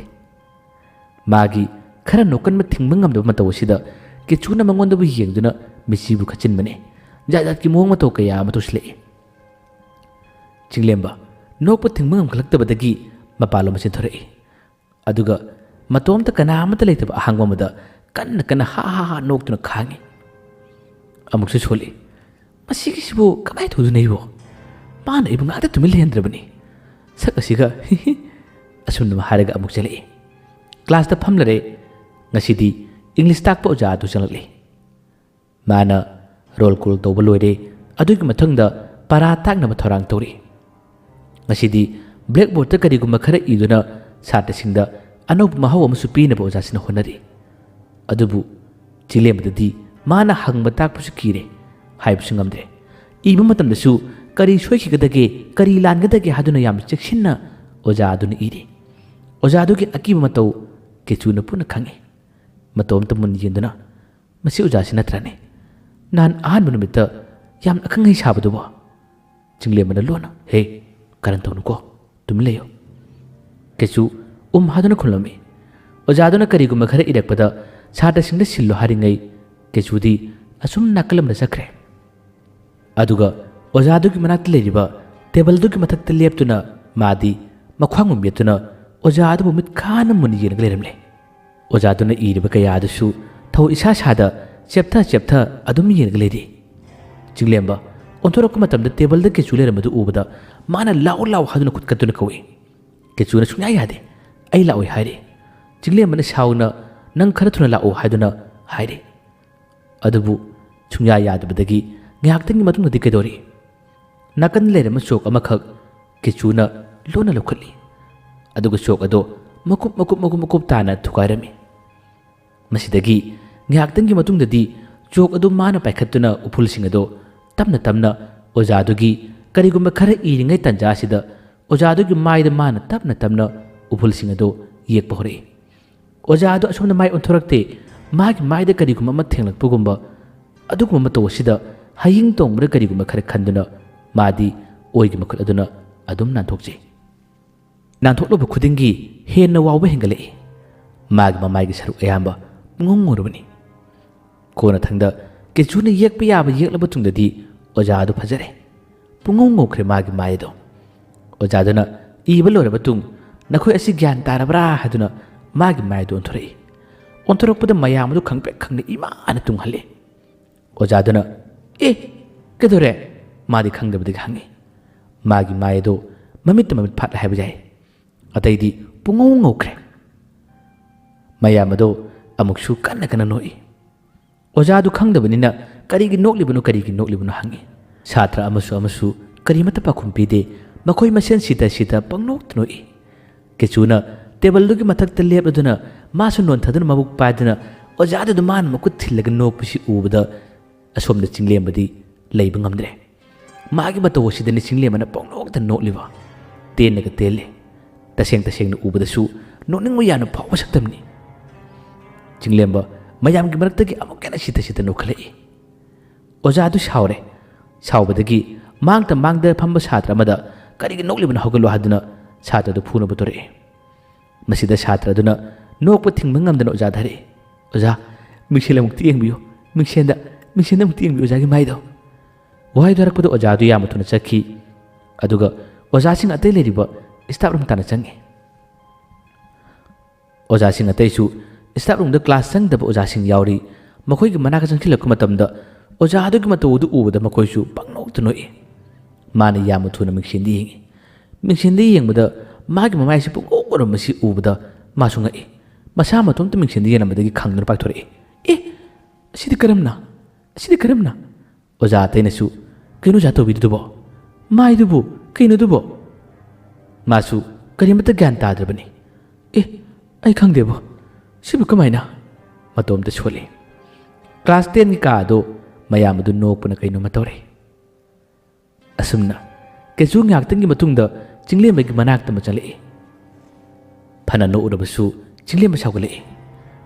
ꯃꯥꯒꯤ ꯈꯔ ꯅꯣꯛꯀꯟꯕ ꯊꯤꯡꯕ ꯉꯝꯗꯕ ꯃꯇꯧ ꯑꯁꯤꯗ ꯀꯦꯆꯨꯅ ꯃꯉꯣꯟꯗꯕꯨ ꯌꯦꯡꯗꯨꯅ ꯃꯤꯠꯁꯤꯕꯨ ꯈꯠꯆꯤꯟꯕꯅꯤ꯫ ꯖꯥꯠ ꯖꯥꯠꯀꯤ ꯃꯑꯣꯡ ꯃꯇꯧ ꯀꯌꯥ ꯑꯃ ꯇꯧꯁꯤꯜꯂꯛꯏ꯫ ꯆꯤꯡꯂꯦꯝꯕ ꯅꯣꯛꯄ ꯊꯤꯡꯕ ꯉꯝꯈꯠꯂꯛꯇꯕꯗꯒꯤ ꯃꯄꯥꯟꯂꯣꯝ ꯆꯦꯟꯊꯣꯔꯛꯏ꯫ ꯑꯗꯨꯒ ꯃꯇꯣꯝꯇ ꯀꯅꯥ ꯑꯃꯠꯇ ꯂꯩꯇꯕ ꯑꯍꯥꯡꯕ ꯑꯃꯗ ꯀꯟꯅ ꯀꯟꯅ ꯍꯥ ꯍꯥ ꯍꯥ ꯅꯣꯛꯇꯨꯅ ꯈꯥꯡꯉꯤ꯫ ꯑꯃꯨꯛꯁꯨ ꯁꯣꯜꯂꯤ꯫ "ꯃꯁꯤꯒꯤꯁꯤꯕꯨ ꯀꯃꯥꯏꯅ ꯇꯧꯗꯣꯏꯅꯣ ꯑꯩꯕꯣ? ꯃꯥꯅ ꯑꯩꯕꯨ ꯉꯥꯛꯇ ꯇꯨꯃꯤꯟ ꯂꯩꯍꯟꯗ꯭ꯔꯕꯅꯤ꯫ ꯁꯛ ꯑꯁꯤꯒ ꯍꯤ ꯍꯤ"꯫ ꯑꯁꯨꯝꯅ ꯍꯥꯏꯔꯒ ꯑꯃꯨꯛ ꯆꯦꯜꯂꯛꯏ꯫ ꯀ꯭ꯂꯥꯁꯇ ꯐꯝꯂꯔꯦ꯫ ꯉꯁꯤꯗꯤ ꯏꯪꯂꯤꯁ ꯇꯥꯛꯄ ꯑꯣꯖꯥ ꯑꯗꯨ ꯆꯪꯂꯛꯂꯦ꯫ ꯃꯥꯅ ꯔꯣꯜ ꯀꯣꯜ ꯇꯧꯕ ꯂꯣꯏꯔꯦ꯫ ꯑꯗꯨꯒꯤ ꯃꯊꯪꯗ ꯄꯔꯥ ꯇꯥꯛꯅꯕ ꯊꯧꯔꯥꯡ ꯇꯧꯔꯤ꯫ ꯉꯁꯤꯗꯤ ꯕ꯭ꯂꯦꯛꯕꯣꯔꯗꯇ ꯀꯔꯤꯒꯨꯝꯕ ꯈꯔ ꯏꯗꯨꯅ ꯁꯥꯇ꯭ꯔꯁꯤꯡꯗ ꯑꯅꯧꯕ ꯃꯍꯥꯎ ꯑꯃꯁꯨ ꯄꯤꯅꯕ ꯑꯣꯖꯥꯁꯤꯅ ꯍꯣꯠꯅꯔꯤ꯫ ꯑꯗꯨꯕꯨ ꯆꯤꯡꯂꯦꯝꯕꯗꯗꯤ ꯃꯥꯅ ꯍꯪꯕ ꯇꯥꯛꯄꯁꯨ ꯀꯤꯔꯦ, ꯍꯥꯏꯕꯁꯨ ꯉꯝꯗ꯭ꯔꯦ꯫ ꯏꯕ ꯃꯇꯝꯗꯁꯨ ꯀꯔꯤ ꯁꯣꯏꯈꯤꯒꯗꯒꯦ, ꯀꯔꯤ ꯂꯥꯟꯒꯗꯒꯦ ꯍꯥꯏꯗꯨꯅ ꯌꯥꯝꯅ ꯆꯦꯛꯁꯤꯟꯅ ꯑꯣꯖꯥ ꯑꯗꯨꯅ ꯏꯔꯤ꯫ ꯑꯣꯖꯥ ꯑꯗꯨꯒꯤ ꯑꯀꯤꯕ ꯃꯇꯧ ꯀꯦꯆꯨꯅ ꯄꯨꯟꯅ ꯈꯪꯏ꯫ ꯃꯇꯣꯝꯇ ꯃꯨꯟ ꯌꯦꯡꯗꯨꯅ, "ꯃꯁꯤ ꯑꯣꯖꯥꯁꯤ ꯅꯠꯇ꯭ꯔꯅꯦ? ꯅꯍꯥꯟ ꯑꯍꯥꯟꯕ ꯅꯨꯃꯤꯠꯇ ꯌꯥꯝꯅ ꯑꯈꯪ ꯑꯍꯩ ꯁꯥꯕꯗꯨꯕꯣ?" ꯆꯤꯡꯂꯦꯝꯕꯅ ꯂꯣꯟꯅ, "ꯍꯦ, ꯀꯔꯟ ꯇꯧꯅꯨꯀꯣ, ꯇꯨꯃꯤꯟ ꯂꯩꯌꯨ"꯫ ꯀꯦꯆꯨ ꯎꯝ ꯍꯥꯗꯨꯅ ꯈꯨꯝꯂꯝꯃꯤ꯫ ꯑꯣꯖꯥꯗꯨꯅ ꯀꯔꯤꯒꯨꯝꯕ ꯈꯔ ꯏꯔꯛꯄꯗ ꯁꯥꯇ꯭ꯔꯁꯤꯡꯗ ꯁꯤꯜꯂꯨ ꯍꯥꯏꯔꯤꯉꯩ ꯀꯦꯆꯨꯗꯤ ꯑꯁꯨꯝ ꯅꯥꯀꯜ ꯑꯃꯗ ꯆꯠꯈ꯭ꯔꯦ꯫ ꯑꯗꯨꯒ ꯑꯣꯖꯥꯗꯨꯒꯤ ꯃꯅꯥꯛꯇ ꯂꯩꯔꯤꯕ ꯇꯦꯕꯜꯗꯨꯒꯤ ꯃꯊꯛꯇ ꯂꯦꯞꯇꯨꯅ ꯃꯥꯗꯤ ꯃꯈ꯭ꯋꯥꯡ ꯃꯦꯠꯇꯨꯅ ꯑꯣꯖꯥ ꯑꯗꯨꯕꯨ ꯃꯤꯠ ꯈꯥꯅ ꯃꯨꯟꯅ ꯌꯦꯡꯂꯒ ꯂꯩꯔꯝꯂꯦ꯫ ꯑꯣꯖꯥꯗꯨꯅ ꯏꯔꯤꯕ ꯀꯌꯥ ꯑꯗꯨꯁꯨ ꯊꯧ ꯏꯁꯥ ꯁꯥꯗ ꯆꯦꯞꯊ ꯆꯦꯞꯊ ꯑꯗꯨꯝ ꯌꯦꯡꯂꯒ ꯂꯩꯔꯤ꯫ ꯆꯤꯡꯂꯦꯝꯕ ꯑꯣꯟꯊꯣꯔꯛꯄ ꯃꯇꯝꯗ ꯇꯦꯕꯜꯗ ꯀꯦꯆꯨ ꯂꯩꯔꯝꯕꯗꯨ ꯎꯕꯗ ꯃꯥꯅ "ꯂꯥꯛꯑꯣ, ꯂꯥꯛꯑꯣ" ꯍꯥꯏꯗꯨꯅ ꯈꯨꯠ ꯀꯠꯇꯨꯅ ꯀꯧꯏ꯫ ꯀꯦꯆꯨꯅ ꯁꯨꯡꯌꯥ ꯌꯥꯗꯦ꯫ "ꯑꯩ ꯂꯥꯛꯑꯣꯏ" ꯍꯥꯏꯔꯤ꯫ ꯆꯤꯡꯂꯦꯝꯕꯅ ꯁꯥꯎꯅ "ꯅꯪ ꯈꯔ ꯊꯨꯅ ꯂꯥꯛꯑꯣ" ꯍꯥꯏꯗꯨꯅ ꯍꯥꯏꯔꯤ꯫ ꯑꯗꯨꯕꯨ ꯁꯨꯡꯌꯥ ꯌꯥꯗꯕꯗꯒꯤ ꯉꯥꯏꯍꯥꯛꯇꯪꯒꯤ ꯃꯇꯨꯡꯗꯗꯤ ꯀꯩꯗꯧꯔꯤ? ꯅꯥꯀꯟꯗ ꯂꯩꯔꯝꯕ ꯆꯣꯛ ꯑꯃꯈꯛ ꯀꯦꯆꯨꯅ ꯂꯣꯟꯅ ꯂꯧꯈꯠꯂꯤ꯫ ꯑꯗꯨꯒ ꯆꯣꯛ ꯑꯗꯣ ꯃꯀꯨꯞ ꯃꯀꯨꯞ ꯃꯀꯨꯞ ꯃꯀꯨꯞ ꯇꯥꯅ ꯊꯨꯒꯥꯏꯔꯝꯃꯤ꯫ ꯃꯁꯤꯗꯒꯤ ꯉꯥꯏꯍꯥꯛꯇꯪꯒꯤ ꯃꯇꯨꯡꯗꯗꯤ ꯆꯣꯛ ꯑꯗꯨ ꯃꯥꯅ ꯄꯥꯏꯈꯠꯇꯨꯅ ꯎꯐꯨꯜꯁꯤꯡ ꯑꯗꯣ ꯇꯞꯅ ꯇꯞꯅ ꯑꯣꯖꯥꯗꯨꯒꯤ ꯀꯔꯤꯒꯨꯝꯕ ꯈꯔ ꯏꯔꯤꯉꯩ ꯇꯥꯟꯖꯥꯁꯤꯗ ꯑꯣꯖꯥꯗꯨꯒꯤ ꯃꯥꯏꯗ ꯃꯥꯅ ꯇꯞꯅ ꯇꯞꯅ ꯎꯐꯨꯜꯁꯤꯡ ꯑꯗꯣ ꯌꯦꯛꯄ ꯍꯧꯔꯛꯏ꯫ ꯑꯣꯖꯥ ꯑꯗꯨ ꯑꯁꯣꯝꯗ ꯃꯥꯏ ꯑꯣꯟꯊꯣꯔꯛꯇꯦ꯫ ꯃꯥꯒꯤ ꯃꯥꯏꯗ ꯀꯔꯤꯒꯨꯝꯕ ꯑꯃ ꯊꯦꯡꯂꯛꯄꯒꯨꯝꯕ ꯑꯗꯨꯒꯨꯝꯕ ꯃꯇꯧ ꯑꯁꯤꯗ ꯍꯌꯤꯡ ꯇꯣꯡꯕ꯭ꯔꯥ ꯀꯔꯤꯒꯨꯝꯕ ꯈꯔ ꯈꯟꯗꯨꯅ ꯃꯥꯗꯤ ꯑꯣꯏꯒꯤ ꯃꯈꯨꯠ ꯑꯗꯨꯅ ꯑꯗꯨꯝ ꯅꯥꯟꯊꯣꯛꯆꯩ꯫ ꯅꯥꯟꯊꯣꯛꯂꯨꯕ ꯈꯨꯗꯤꯡꯒꯤ ꯍꯦꯟꯅ ꯋꯥꯎꯕ ꯍꯦꯟꯒꯠꯂꯛꯏ꯫ ꯃꯥꯒꯤ ꯃꯃꯥꯏꯒꯤ ꯁꯔꯨꯛ ꯑꯌꯥꯝꯕ ꯄꯨꯡꯉꯧ ꯉꯧꯔꯕꯅꯤ꯫ ꯀꯣꯟꯅꯊꯪꯗ ꯀꯦꯆꯨꯅ ꯌꯦꯛꯄ ꯌꯥꯕ ꯌꯦꯛꯂꯕ ꯇꯨꯡꯗꯗꯤ ꯑꯣꯖꯥ ꯑꯗꯨ ꯐꯖꯔꯦ꯫ ꯄꯨꯡꯉꯧ ꯉꯧꯈ꯭ꯔꯦ ꯃꯥꯒꯤ ꯃꯥꯏ ꯑꯗꯣ꯫ ꯑꯣꯖꯥꯗꯨꯅ ꯏꯕ ꯂꯣꯏꯔꯕ ꯇꯨꯡ, "ꯅꯈꯣꯏ ꯑꯁꯤ ꯒ꯭ꯌꯥꯟ ꯇꯥꯔꯕ꯭ꯔꯥ?" ꯍꯥꯏꯗꯨꯅ ꯃꯥꯒꯤ ꯃꯥꯏ ꯑꯗꯨ ꯑꯣꯟꯊꯣꯔꯛꯏ꯫ ꯑꯣꯟꯊꯣꯔꯛꯄꯗ ꯃꯌꯥꯝ ꯑꯗꯨ ꯈꯪꯄ꯭ꯔꯦꯛ ꯈꯪꯅ ꯏꯃꯥꯅ ꯇꯨꯡꯍꯜꯂꯤ꯫ ꯑꯣꯖꯥꯗꯨꯅ, "ꯑꯦ, ꯀꯩꯗꯧꯔꯦ?" ꯃꯥꯗꯤ ꯈꯪꯗꯕꯗꯒꯤ ꯍꯪꯉꯤ꯫ ꯃꯥꯒꯤ ꯃꯥꯏ ꯑꯗꯨ ꯃꯃꯤꯠꯇ ꯃꯃꯤꯠ ꯐꯥꯠꯂꯦ ꯍꯥꯏꯕ ꯌꯥꯏ꯫ ꯑꯇꯩꯗꯤ ꯄꯨꯡꯉꯧ ꯉꯧꯈ꯭ꯔꯦ꯫ ꯃꯌꯥꯝ ꯑꯗꯣ ꯑꯃꯨꯛꯁꯨ ꯀꯟꯅ ꯀꯟꯅ ꯅꯣꯛꯏ꯫ ꯑꯣꯖꯥꯗꯨ ꯈꯪꯗꯕꯅꯤꯅ ꯀꯔꯤꯒꯤ ꯅꯣꯛꯂꯤꯕꯅꯣ, ꯀꯔꯤꯒꯤ ꯅꯣꯛꯂꯤꯕꯅꯣ ꯍꯪꯉꯤ꯫ ꯁꯥꯇ꯭ꯔ ꯑꯃꯁꯨ ꯑꯃꯁꯨ ꯀꯔꯤꯃꯠꯇ ꯄꯥꯎꯈꯨꯝ ꯄꯤꯗꯦ꯫ ꯃꯈꯣꯏ ꯃꯁꯦꯟ ꯁꯤꯇ ꯁꯤꯇ ꯄꯪꯅꯣꯛꯇ ꯅꯣꯛꯏ꯫ ꯀꯦꯆꯨꯅ ꯇꯦꯕꯜꯗꯨꯒꯤ ꯃꯊꯛꯇ ꯂꯦꯞꯂꯗꯨꯅ ꯃꯥꯁꯨ ꯅꯣꯟꯊꯗꯨꯅ ꯃꯕꯨꯛ ꯄꯥꯏꯗꯨꯅ ꯑꯣꯖꯥꯗꯨꯗ ꯃꯥꯅ ꯃꯈꯨꯠ ꯊꯤꯜꯂꯒ ꯅꯣꯛꯄꯁꯤ ꯎꯕꯗ ꯑꯁꯣꯝꯗ ꯆꯤꯡꯂꯦꯝꯕꯗꯤ ꯂꯩꯕ ꯉꯝꯗ꯭ꯔꯦ꯫ ꯃꯥꯒꯤ ꯃꯇꯧ ꯑꯁꯤꯗꯅꯤ ꯆꯤꯡꯂꯦꯝꯕꯅ ꯄꯪꯅꯣꯛꯇ ꯅꯣꯛꯂꯤꯕ꯫ ꯇꯦꯟꯅꯒ ꯇꯦꯜꯂꯤ꯫ ꯇꯁꯦꯡ ꯇꯁꯦꯡꯅ ꯎꯕꯗꯁꯨ ꯅꯣꯛꯅꯤꯡꯕ ꯌꯥꯝꯅ ꯐꯥꯎꯕ ꯁꯛꯇꯝꯅꯤ꯫ ꯆꯤꯡꯂꯦꯝꯕ ꯃꯌꯥꯝꯒꯤ ꯃꯔꯛꯇꯒꯤ ꯑꯃꯨꯛ ꯍꯦꯟꯅ ꯁꯤꯠꯇ ꯁꯤꯠꯇ ꯅꯣꯛꯈꯠꯂꯛꯏ꯫ ꯑꯣꯖꯥꯗꯨ ꯁꯥꯎꯔꯦ꯫ ꯁꯥꯎꯕꯗꯒꯤ ꯃꯥꯡꯗ ꯃꯥꯡꯗ ꯐꯝꯕ ꯁꯥꯇ꯭ꯔ ꯑꯃꯗ "ꯀꯔꯤꯒꯤ ꯅꯣꯛꯂꯤꯕꯅꯣ? ꯍꯧꯒꯠꯂꯣ" ꯍꯥꯏꯗꯨꯅ ꯁꯥꯇ꯭ꯔꯗꯨ ꯐꯨꯅꯕ ꯇꯧꯔꯛꯏ꯫ ꯃꯁꯤꯗ ꯁꯥꯇ꯭ꯔ ꯑꯗꯨꯅ ꯅꯣꯛꯄ ꯊꯤꯡꯕ ꯉꯝꯗꯅ ꯑꯣꯖꯥꯗ ꯍꯥꯏꯔꯛꯏ, "ꯑꯣꯖꯥ, ꯃꯤꯡꯁꯦꯜ ꯑꯃꯨꯛꯇ ꯌꯦꯡꯕꯤꯌꯨ, ꯃꯤꯡꯁꯦꯜꯗ, ꯃꯤꯡꯁꯦꯜꯗ ꯑꯃꯨꯛꯇ ꯌꯦꯡꯕꯤꯌꯨ ꯑꯣꯖꯥꯒꯤ ꯃꯥꯏꯗꯣ"꯫ ꯋꯥꯍꯩꯗꯣ ꯍꯥꯏꯔꯛꯄꯗ ꯑꯣꯖꯥꯗꯨ ꯌꯥꯝꯅ ꯊꯨꯅ ꯆꯠꯈꯤ꯫ ꯑꯗꯨꯒ ꯑꯣꯖꯥꯁꯤꯡ ꯑꯇꯩ ꯂꯩꯔꯤꯕ staff room ꯇꯥꯟꯅ ꯆꯪꯉꯤ꯫ ꯑꯣꯖꯥꯁꯤꯡ ꯑꯇꯩꯁꯨ staff roomꯗ class ꯆꯪꯗꯕ ꯑꯣꯖꯥꯁꯤꯡ ꯌꯥꯎꯔꯤ꯫ ꯃꯈꯣꯏꯒꯤ ꯃꯅꯥꯛꯇ ꯆꯪꯁꯤꯜꯂꯛꯄ ꯃꯇꯝꯗ ꯑꯣꯖꯥ ꯑꯗꯨꯒꯤ ꯃꯇꯧ ꯑꯗꯨ ꯎꯕꯗ ꯃꯈꯣꯏꯁꯨ ꯄꯪꯅꯣꯛꯇ ꯅꯣꯛꯏ꯫ ꯃꯥꯅ ꯌꯥꯝꯅ ꯊꯨꯅ ꯃꯤꯡꯁꯦꯜꯗ ꯌꯦꯡꯉꯤ꯫ ꯃꯤꯡꯁꯦꯜꯗ ꯌꯦꯡꯕꯗ ꯃꯥꯒꯤ ꯃꯃꯥꯏꯁꯤ ꯄꯨꯡꯉꯧ ꯉꯧꯔꯝꯕꯁꯤ ꯎꯕꯗ ꯃꯥꯁꯨ ꯉꯛꯏ꯫ ꯃꯁꯥ ꯃꯇꯣꯝꯇ ꯃꯤꯡꯁꯦꯜꯗ ꯌꯦꯡꯂꯝꯕꯗꯒꯤ ꯈꯪꯗꯨꯅ ꯄꯥꯏꯊꯣꯔꯛꯏ꯫ "ꯑꯦ, ꯑꯁꯤꯗꯤ ꯀꯔꯝꯅ? ꯑꯁꯤꯗꯤ ꯀꯔꯝꯅ?" ꯑꯣꯖꯥ ꯑꯇꯩꯅꯁꯨ, "ꯀꯩꯅꯣ ꯑꯣꯖꯥ ꯇꯧꯕꯤꯔꯤꯗꯨꯕꯣ? ꯃꯥꯏꯗꯨꯕꯨ ꯀꯩꯅꯣꯗꯨꯕꯣ?" ꯃꯥꯁꯨ ꯀꯔꯤꯃꯠꯇ ꯒ꯭ꯌꯥꯟ ꯇꯥꯗ꯭ꯔꯕꯅꯤ꯫ "ꯑꯦ, ꯑꯩ ꯈꯪꯗꯦꯕꯣ, ꯁꯤꯕꯨ ꯀꯃꯥꯏꯅ?" ꯃꯇꯣꯝꯇ ꯁꯣꯜꯂꯤ꯫ Class tenꯒꯤ ꯀꯥ ꯑꯗꯨ ꯃꯌꯥꯝ ꯑꯗꯨ ꯅꯣꯛꯄꯅ ꯀꯩꯅꯣꯝꯃ ꯇꯧꯔꯦ꯫ ꯑꯁꯨꯝꯅ ꯀꯦꯆꯨ ꯉꯥꯏꯍꯥꯛꯇꯪꯒꯤ ꯃꯇꯨꯡꯗ ꯆꯤꯡꯂꯦꯝꯕꯒꯤ ꯃꯅꯥꯛꯇ ꯑꯃ ꯆꯪꯂꯛꯏ꯫ ꯐꯅ ꯅꯣꯛꯎꯔꯕꯁꯨ ꯆꯤꯡꯂꯦꯝꯕ ꯁꯥꯎꯒꯠꯂꯛꯏ꯫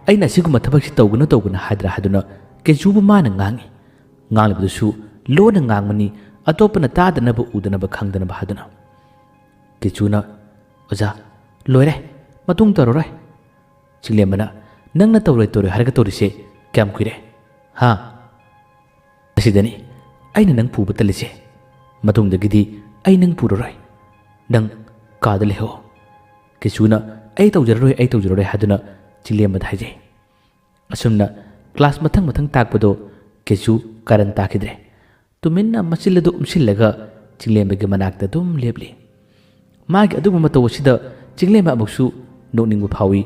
"ꯑꯩꯅ ꯑꯁꯤꯒꯨꯝꯕ ꯊꯕꯛꯁꯤ ꯇꯧꯒꯅꯨ ꯇꯧꯒꯅꯨ ꯍꯥꯏꯗ꯭ꯔꯥ?" ꯍꯥꯏꯗꯨꯅ ꯀꯦꯆꯨꯕꯨ ꯃꯥꯅ ꯉꯥꯡꯏ꯫ ꯉꯥꯡꯂꯤꯕꯗꯨꯁꯨ ꯂꯣꯟꯅ ꯉꯥꯡꯕꯅꯤ, ꯑꯇꯣꯞꯄꯅ ꯇꯥꯗꯅꯕ, ꯎꯗꯅꯕ, ꯈꯪꯗꯅꯕ ꯍꯥꯏꯗꯨꯅ꯫ ꯀꯦꯆꯨꯅ, "ꯑꯣꯖꯥ, ꯂꯣꯏꯔꯦ, ꯃꯇꯨꯡ ꯇꯧꯔꯔꯣꯏ꯫" ꯆꯤꯡꯂꯦꯝꯕꯅ, "ꯅꯪꯅ ꯇꯧꯔꯣꯏ ꯇꯧꯔꯣꯏ ꯍꯥꯏꯔꯒ ꯇꯧꯔꯤꯁꯦ ꯀꯌꯥꯝ ꯀꯨꯏꯔꯦ? ꯍꯥ? ꯑꯁꯤꯗꯅꯤ ꯑꯩꯅ ꯅꯪ ꯄꯨꯕ ꯇꯜꯂꯤꯁꯦ꯫ ꯃꯇꯨꯡꯗꯒꯤꯗꯤ ꯑꯩ ꯅꯪ ꯄꯨꯔꯔꯣꯏ꯫ ꯅꯪ ꯀꯥꯗ ꯂꯩꯍꯧ꯫" ꯀꯦꯆꯨꯅ, "ꯑꯩ ꯇꯧꯖꯔꯔꯣꯏ, ꯑꯩ ꯇꯧꯖꯔꯔꯣꯏ" ꯍꯥꯏꯗꯨꯅ ꯆꯤꯡꯂꯦꯝꯕꯗ ꯍꯥꯏꯖꯩ꯫ ꯑꯁꯨꯝꯅ ꯀ꯭ꯂꯥꯁ ꯃꯊꯪ ꯃꯊꯪ ꯇꯥꯛꯄꯗꯣ ꯀꯦꯆꯨ ꯀꯥꯔꯟ ꯇꯥꯈꯤꯗ꯭ꯔꯦ꯫ ꯇꯨꯃꯤꯟꯅ ꯃꯆꯤꯜ ꯑꯗꯨ ꯎꯝꯁꯤꯜꯂꯒ ꯆꯤꯡꯂꯦꯝꯕꯒꯤ ꯃꯅꯥꯛꯇ ꯑꯗꯨꯝ ꯂꯦꯞꯂꯤ꯫ ꯃꯥꯒꯤ ꯑꯗꯨꯒꯨꯝꯕ ꯃꯇꯧ ꯑꯁꯤꯗ ꯆꯤꯡꯂꯦꯝꯕ ꯑꯃꯨꯛꯁꯨ ꯅꯣꯛꯅꯤꯡꯕ ꯐꯥꯎꯏ,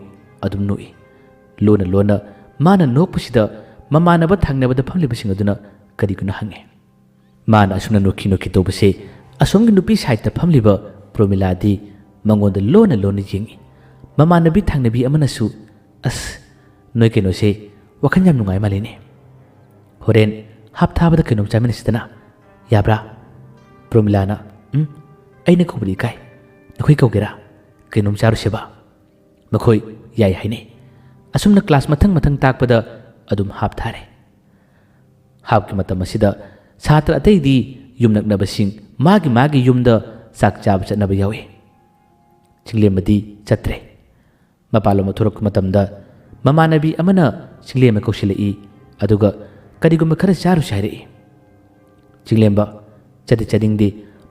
ꯑꯗꯨꯝ ꯅꯣꯛꯏ꯫ ꯂꯣꯟꯅ ꯂꯣꯟꯅ ꯃꯥꯅ ꯅꯣꯛꯄꯁꯤꯗ ꯃꯃꯥꯟꯅꯕ ꯊꯪꯅꯕꯗ ꯐꯝꯂꯤꯕꯁꯤꯡ ꯑꯗꯨꯅ ꯀꯔꯤꯒꯤꯅꯣ ꯍꯪꯉꯤ꯫ ꯃꯥꯅ ꯑꯁꯨꯝꯅ ꯅꯣꯛꯈꯤ ꯅꯣꯛꯈꯤ ꯇꯧꯕꯁꯦ ꯑꯁꯣꯝꯒꯤ ꯅꯨꯄꯤ ꯁꯥꯏꯠꯇ ꯐꯝꯂꯤꯕ ꯄ꯭ꯔꯣꯃꯤꯂꯥꯗꯤ ꯃꯉꯣꯟꯗ ꯂꯣꯟꯅ ꯂꯣꯟꯅ ꯌꯦꯡꯉꯤ꯫ ꯃꯃꯥꯟꯅꯕꯤ ꯊꯪꯅꯕꯤ ꯑꯃꯅꯁꯨ, "ꯑꯁ, ꯅꯣꯏ ꯀꯩꯅꯣꯁꯦ ꯋꯥꯈꯜ ꯌꯥꯝ ꯅꯨꯡꯉꯥꯏ ꯃꯥꯜꯂꯤꯅꯦ꯫ ꯍꯣꯔꯦꯟ ꯍꯥꯞ ꯊꯥꯕꯗ ꯀꯩꯅꯣꯝ ꯆꯥꯃꯤꯟꯅꯁꯤꯗꯅ, ꯌꯥꯕ꯭ꯔꯥ?" ꯄ꯭ꯔꯣꯃꯤꯂꯥꯅ, "ꯎꯝ, ꯑꯩꯅ ꯀꯧꯕꯗꯤ ꯏꯀꯥꯏ꯫ ꯅꯈꯣꯏ ꯀꯧꯒꯦꯔꯥ? ꯀꯩꯅꯣꯝ ꯆꯥꯔꯨꯁꯦꯕ?" ꯃꯈꯣꯏ ꯌꯥꯏ ꯍꯥꯏꯅꯩ꯫ ꯑꯁꯨꯝꯅ ꯀ꯭ꯂꯥꯁ ꯃꯊꯪ ꯃꯊꯪ ꯇꯥꯛꯄꯗ ꯑꯗꯨꯝ ꯍꯥꯞ ꯊꯥꯔꯦ꯫ ꯍꯥꯞꯀꯤ ꯃꯇꯝ ꯑꯁꯤꯗ ꯁꯥꯇ꯭ꯔ ꯑꯇꯩꯗꯤ ꯌꯨꯝ ꯅꯛꯅꯕꯁꯤꯡ ꯃꯥꯒꯤ ꯃꯥꯒꯤ ꯌꯨꯝꯗ ꯆꯥꯛ ꯆꯥꯕ ꯆꯠꯅꯕ ꯌꯥꯎꯏ꯫ ꯆꯤꯡꯂꯦꯝꯕꯗꯤ ꯆꯠꯇ꯭ꯔꯦ꯫ ꯃꯄꯥꯟꯂꯣꯝꯗ ꯊꯣꯔꯛꯄ ꯃꯇꯝꯗ ꯃꯃꯥꯟꯅꯕꯤ ꯑꯃꯅ ꯆꯤꯡꯂꯦꯝꯕ ꯀꯧꯁꯤꯜꯂꯛꯏ, ꯑꯗꯨꯒ ꯀꯔꯤꯒꯨꯝꯕ ꯈꯔ ꯆꯥꯔꯨꯁꯤ ꯍꯥꯏꯔꯛꯏ꯫ ꯆꯤꯡꯂꯦꯝꯕ ꯆꯠꯇꯤ ꯆꯠꯅꯤꯡꯗꯦ,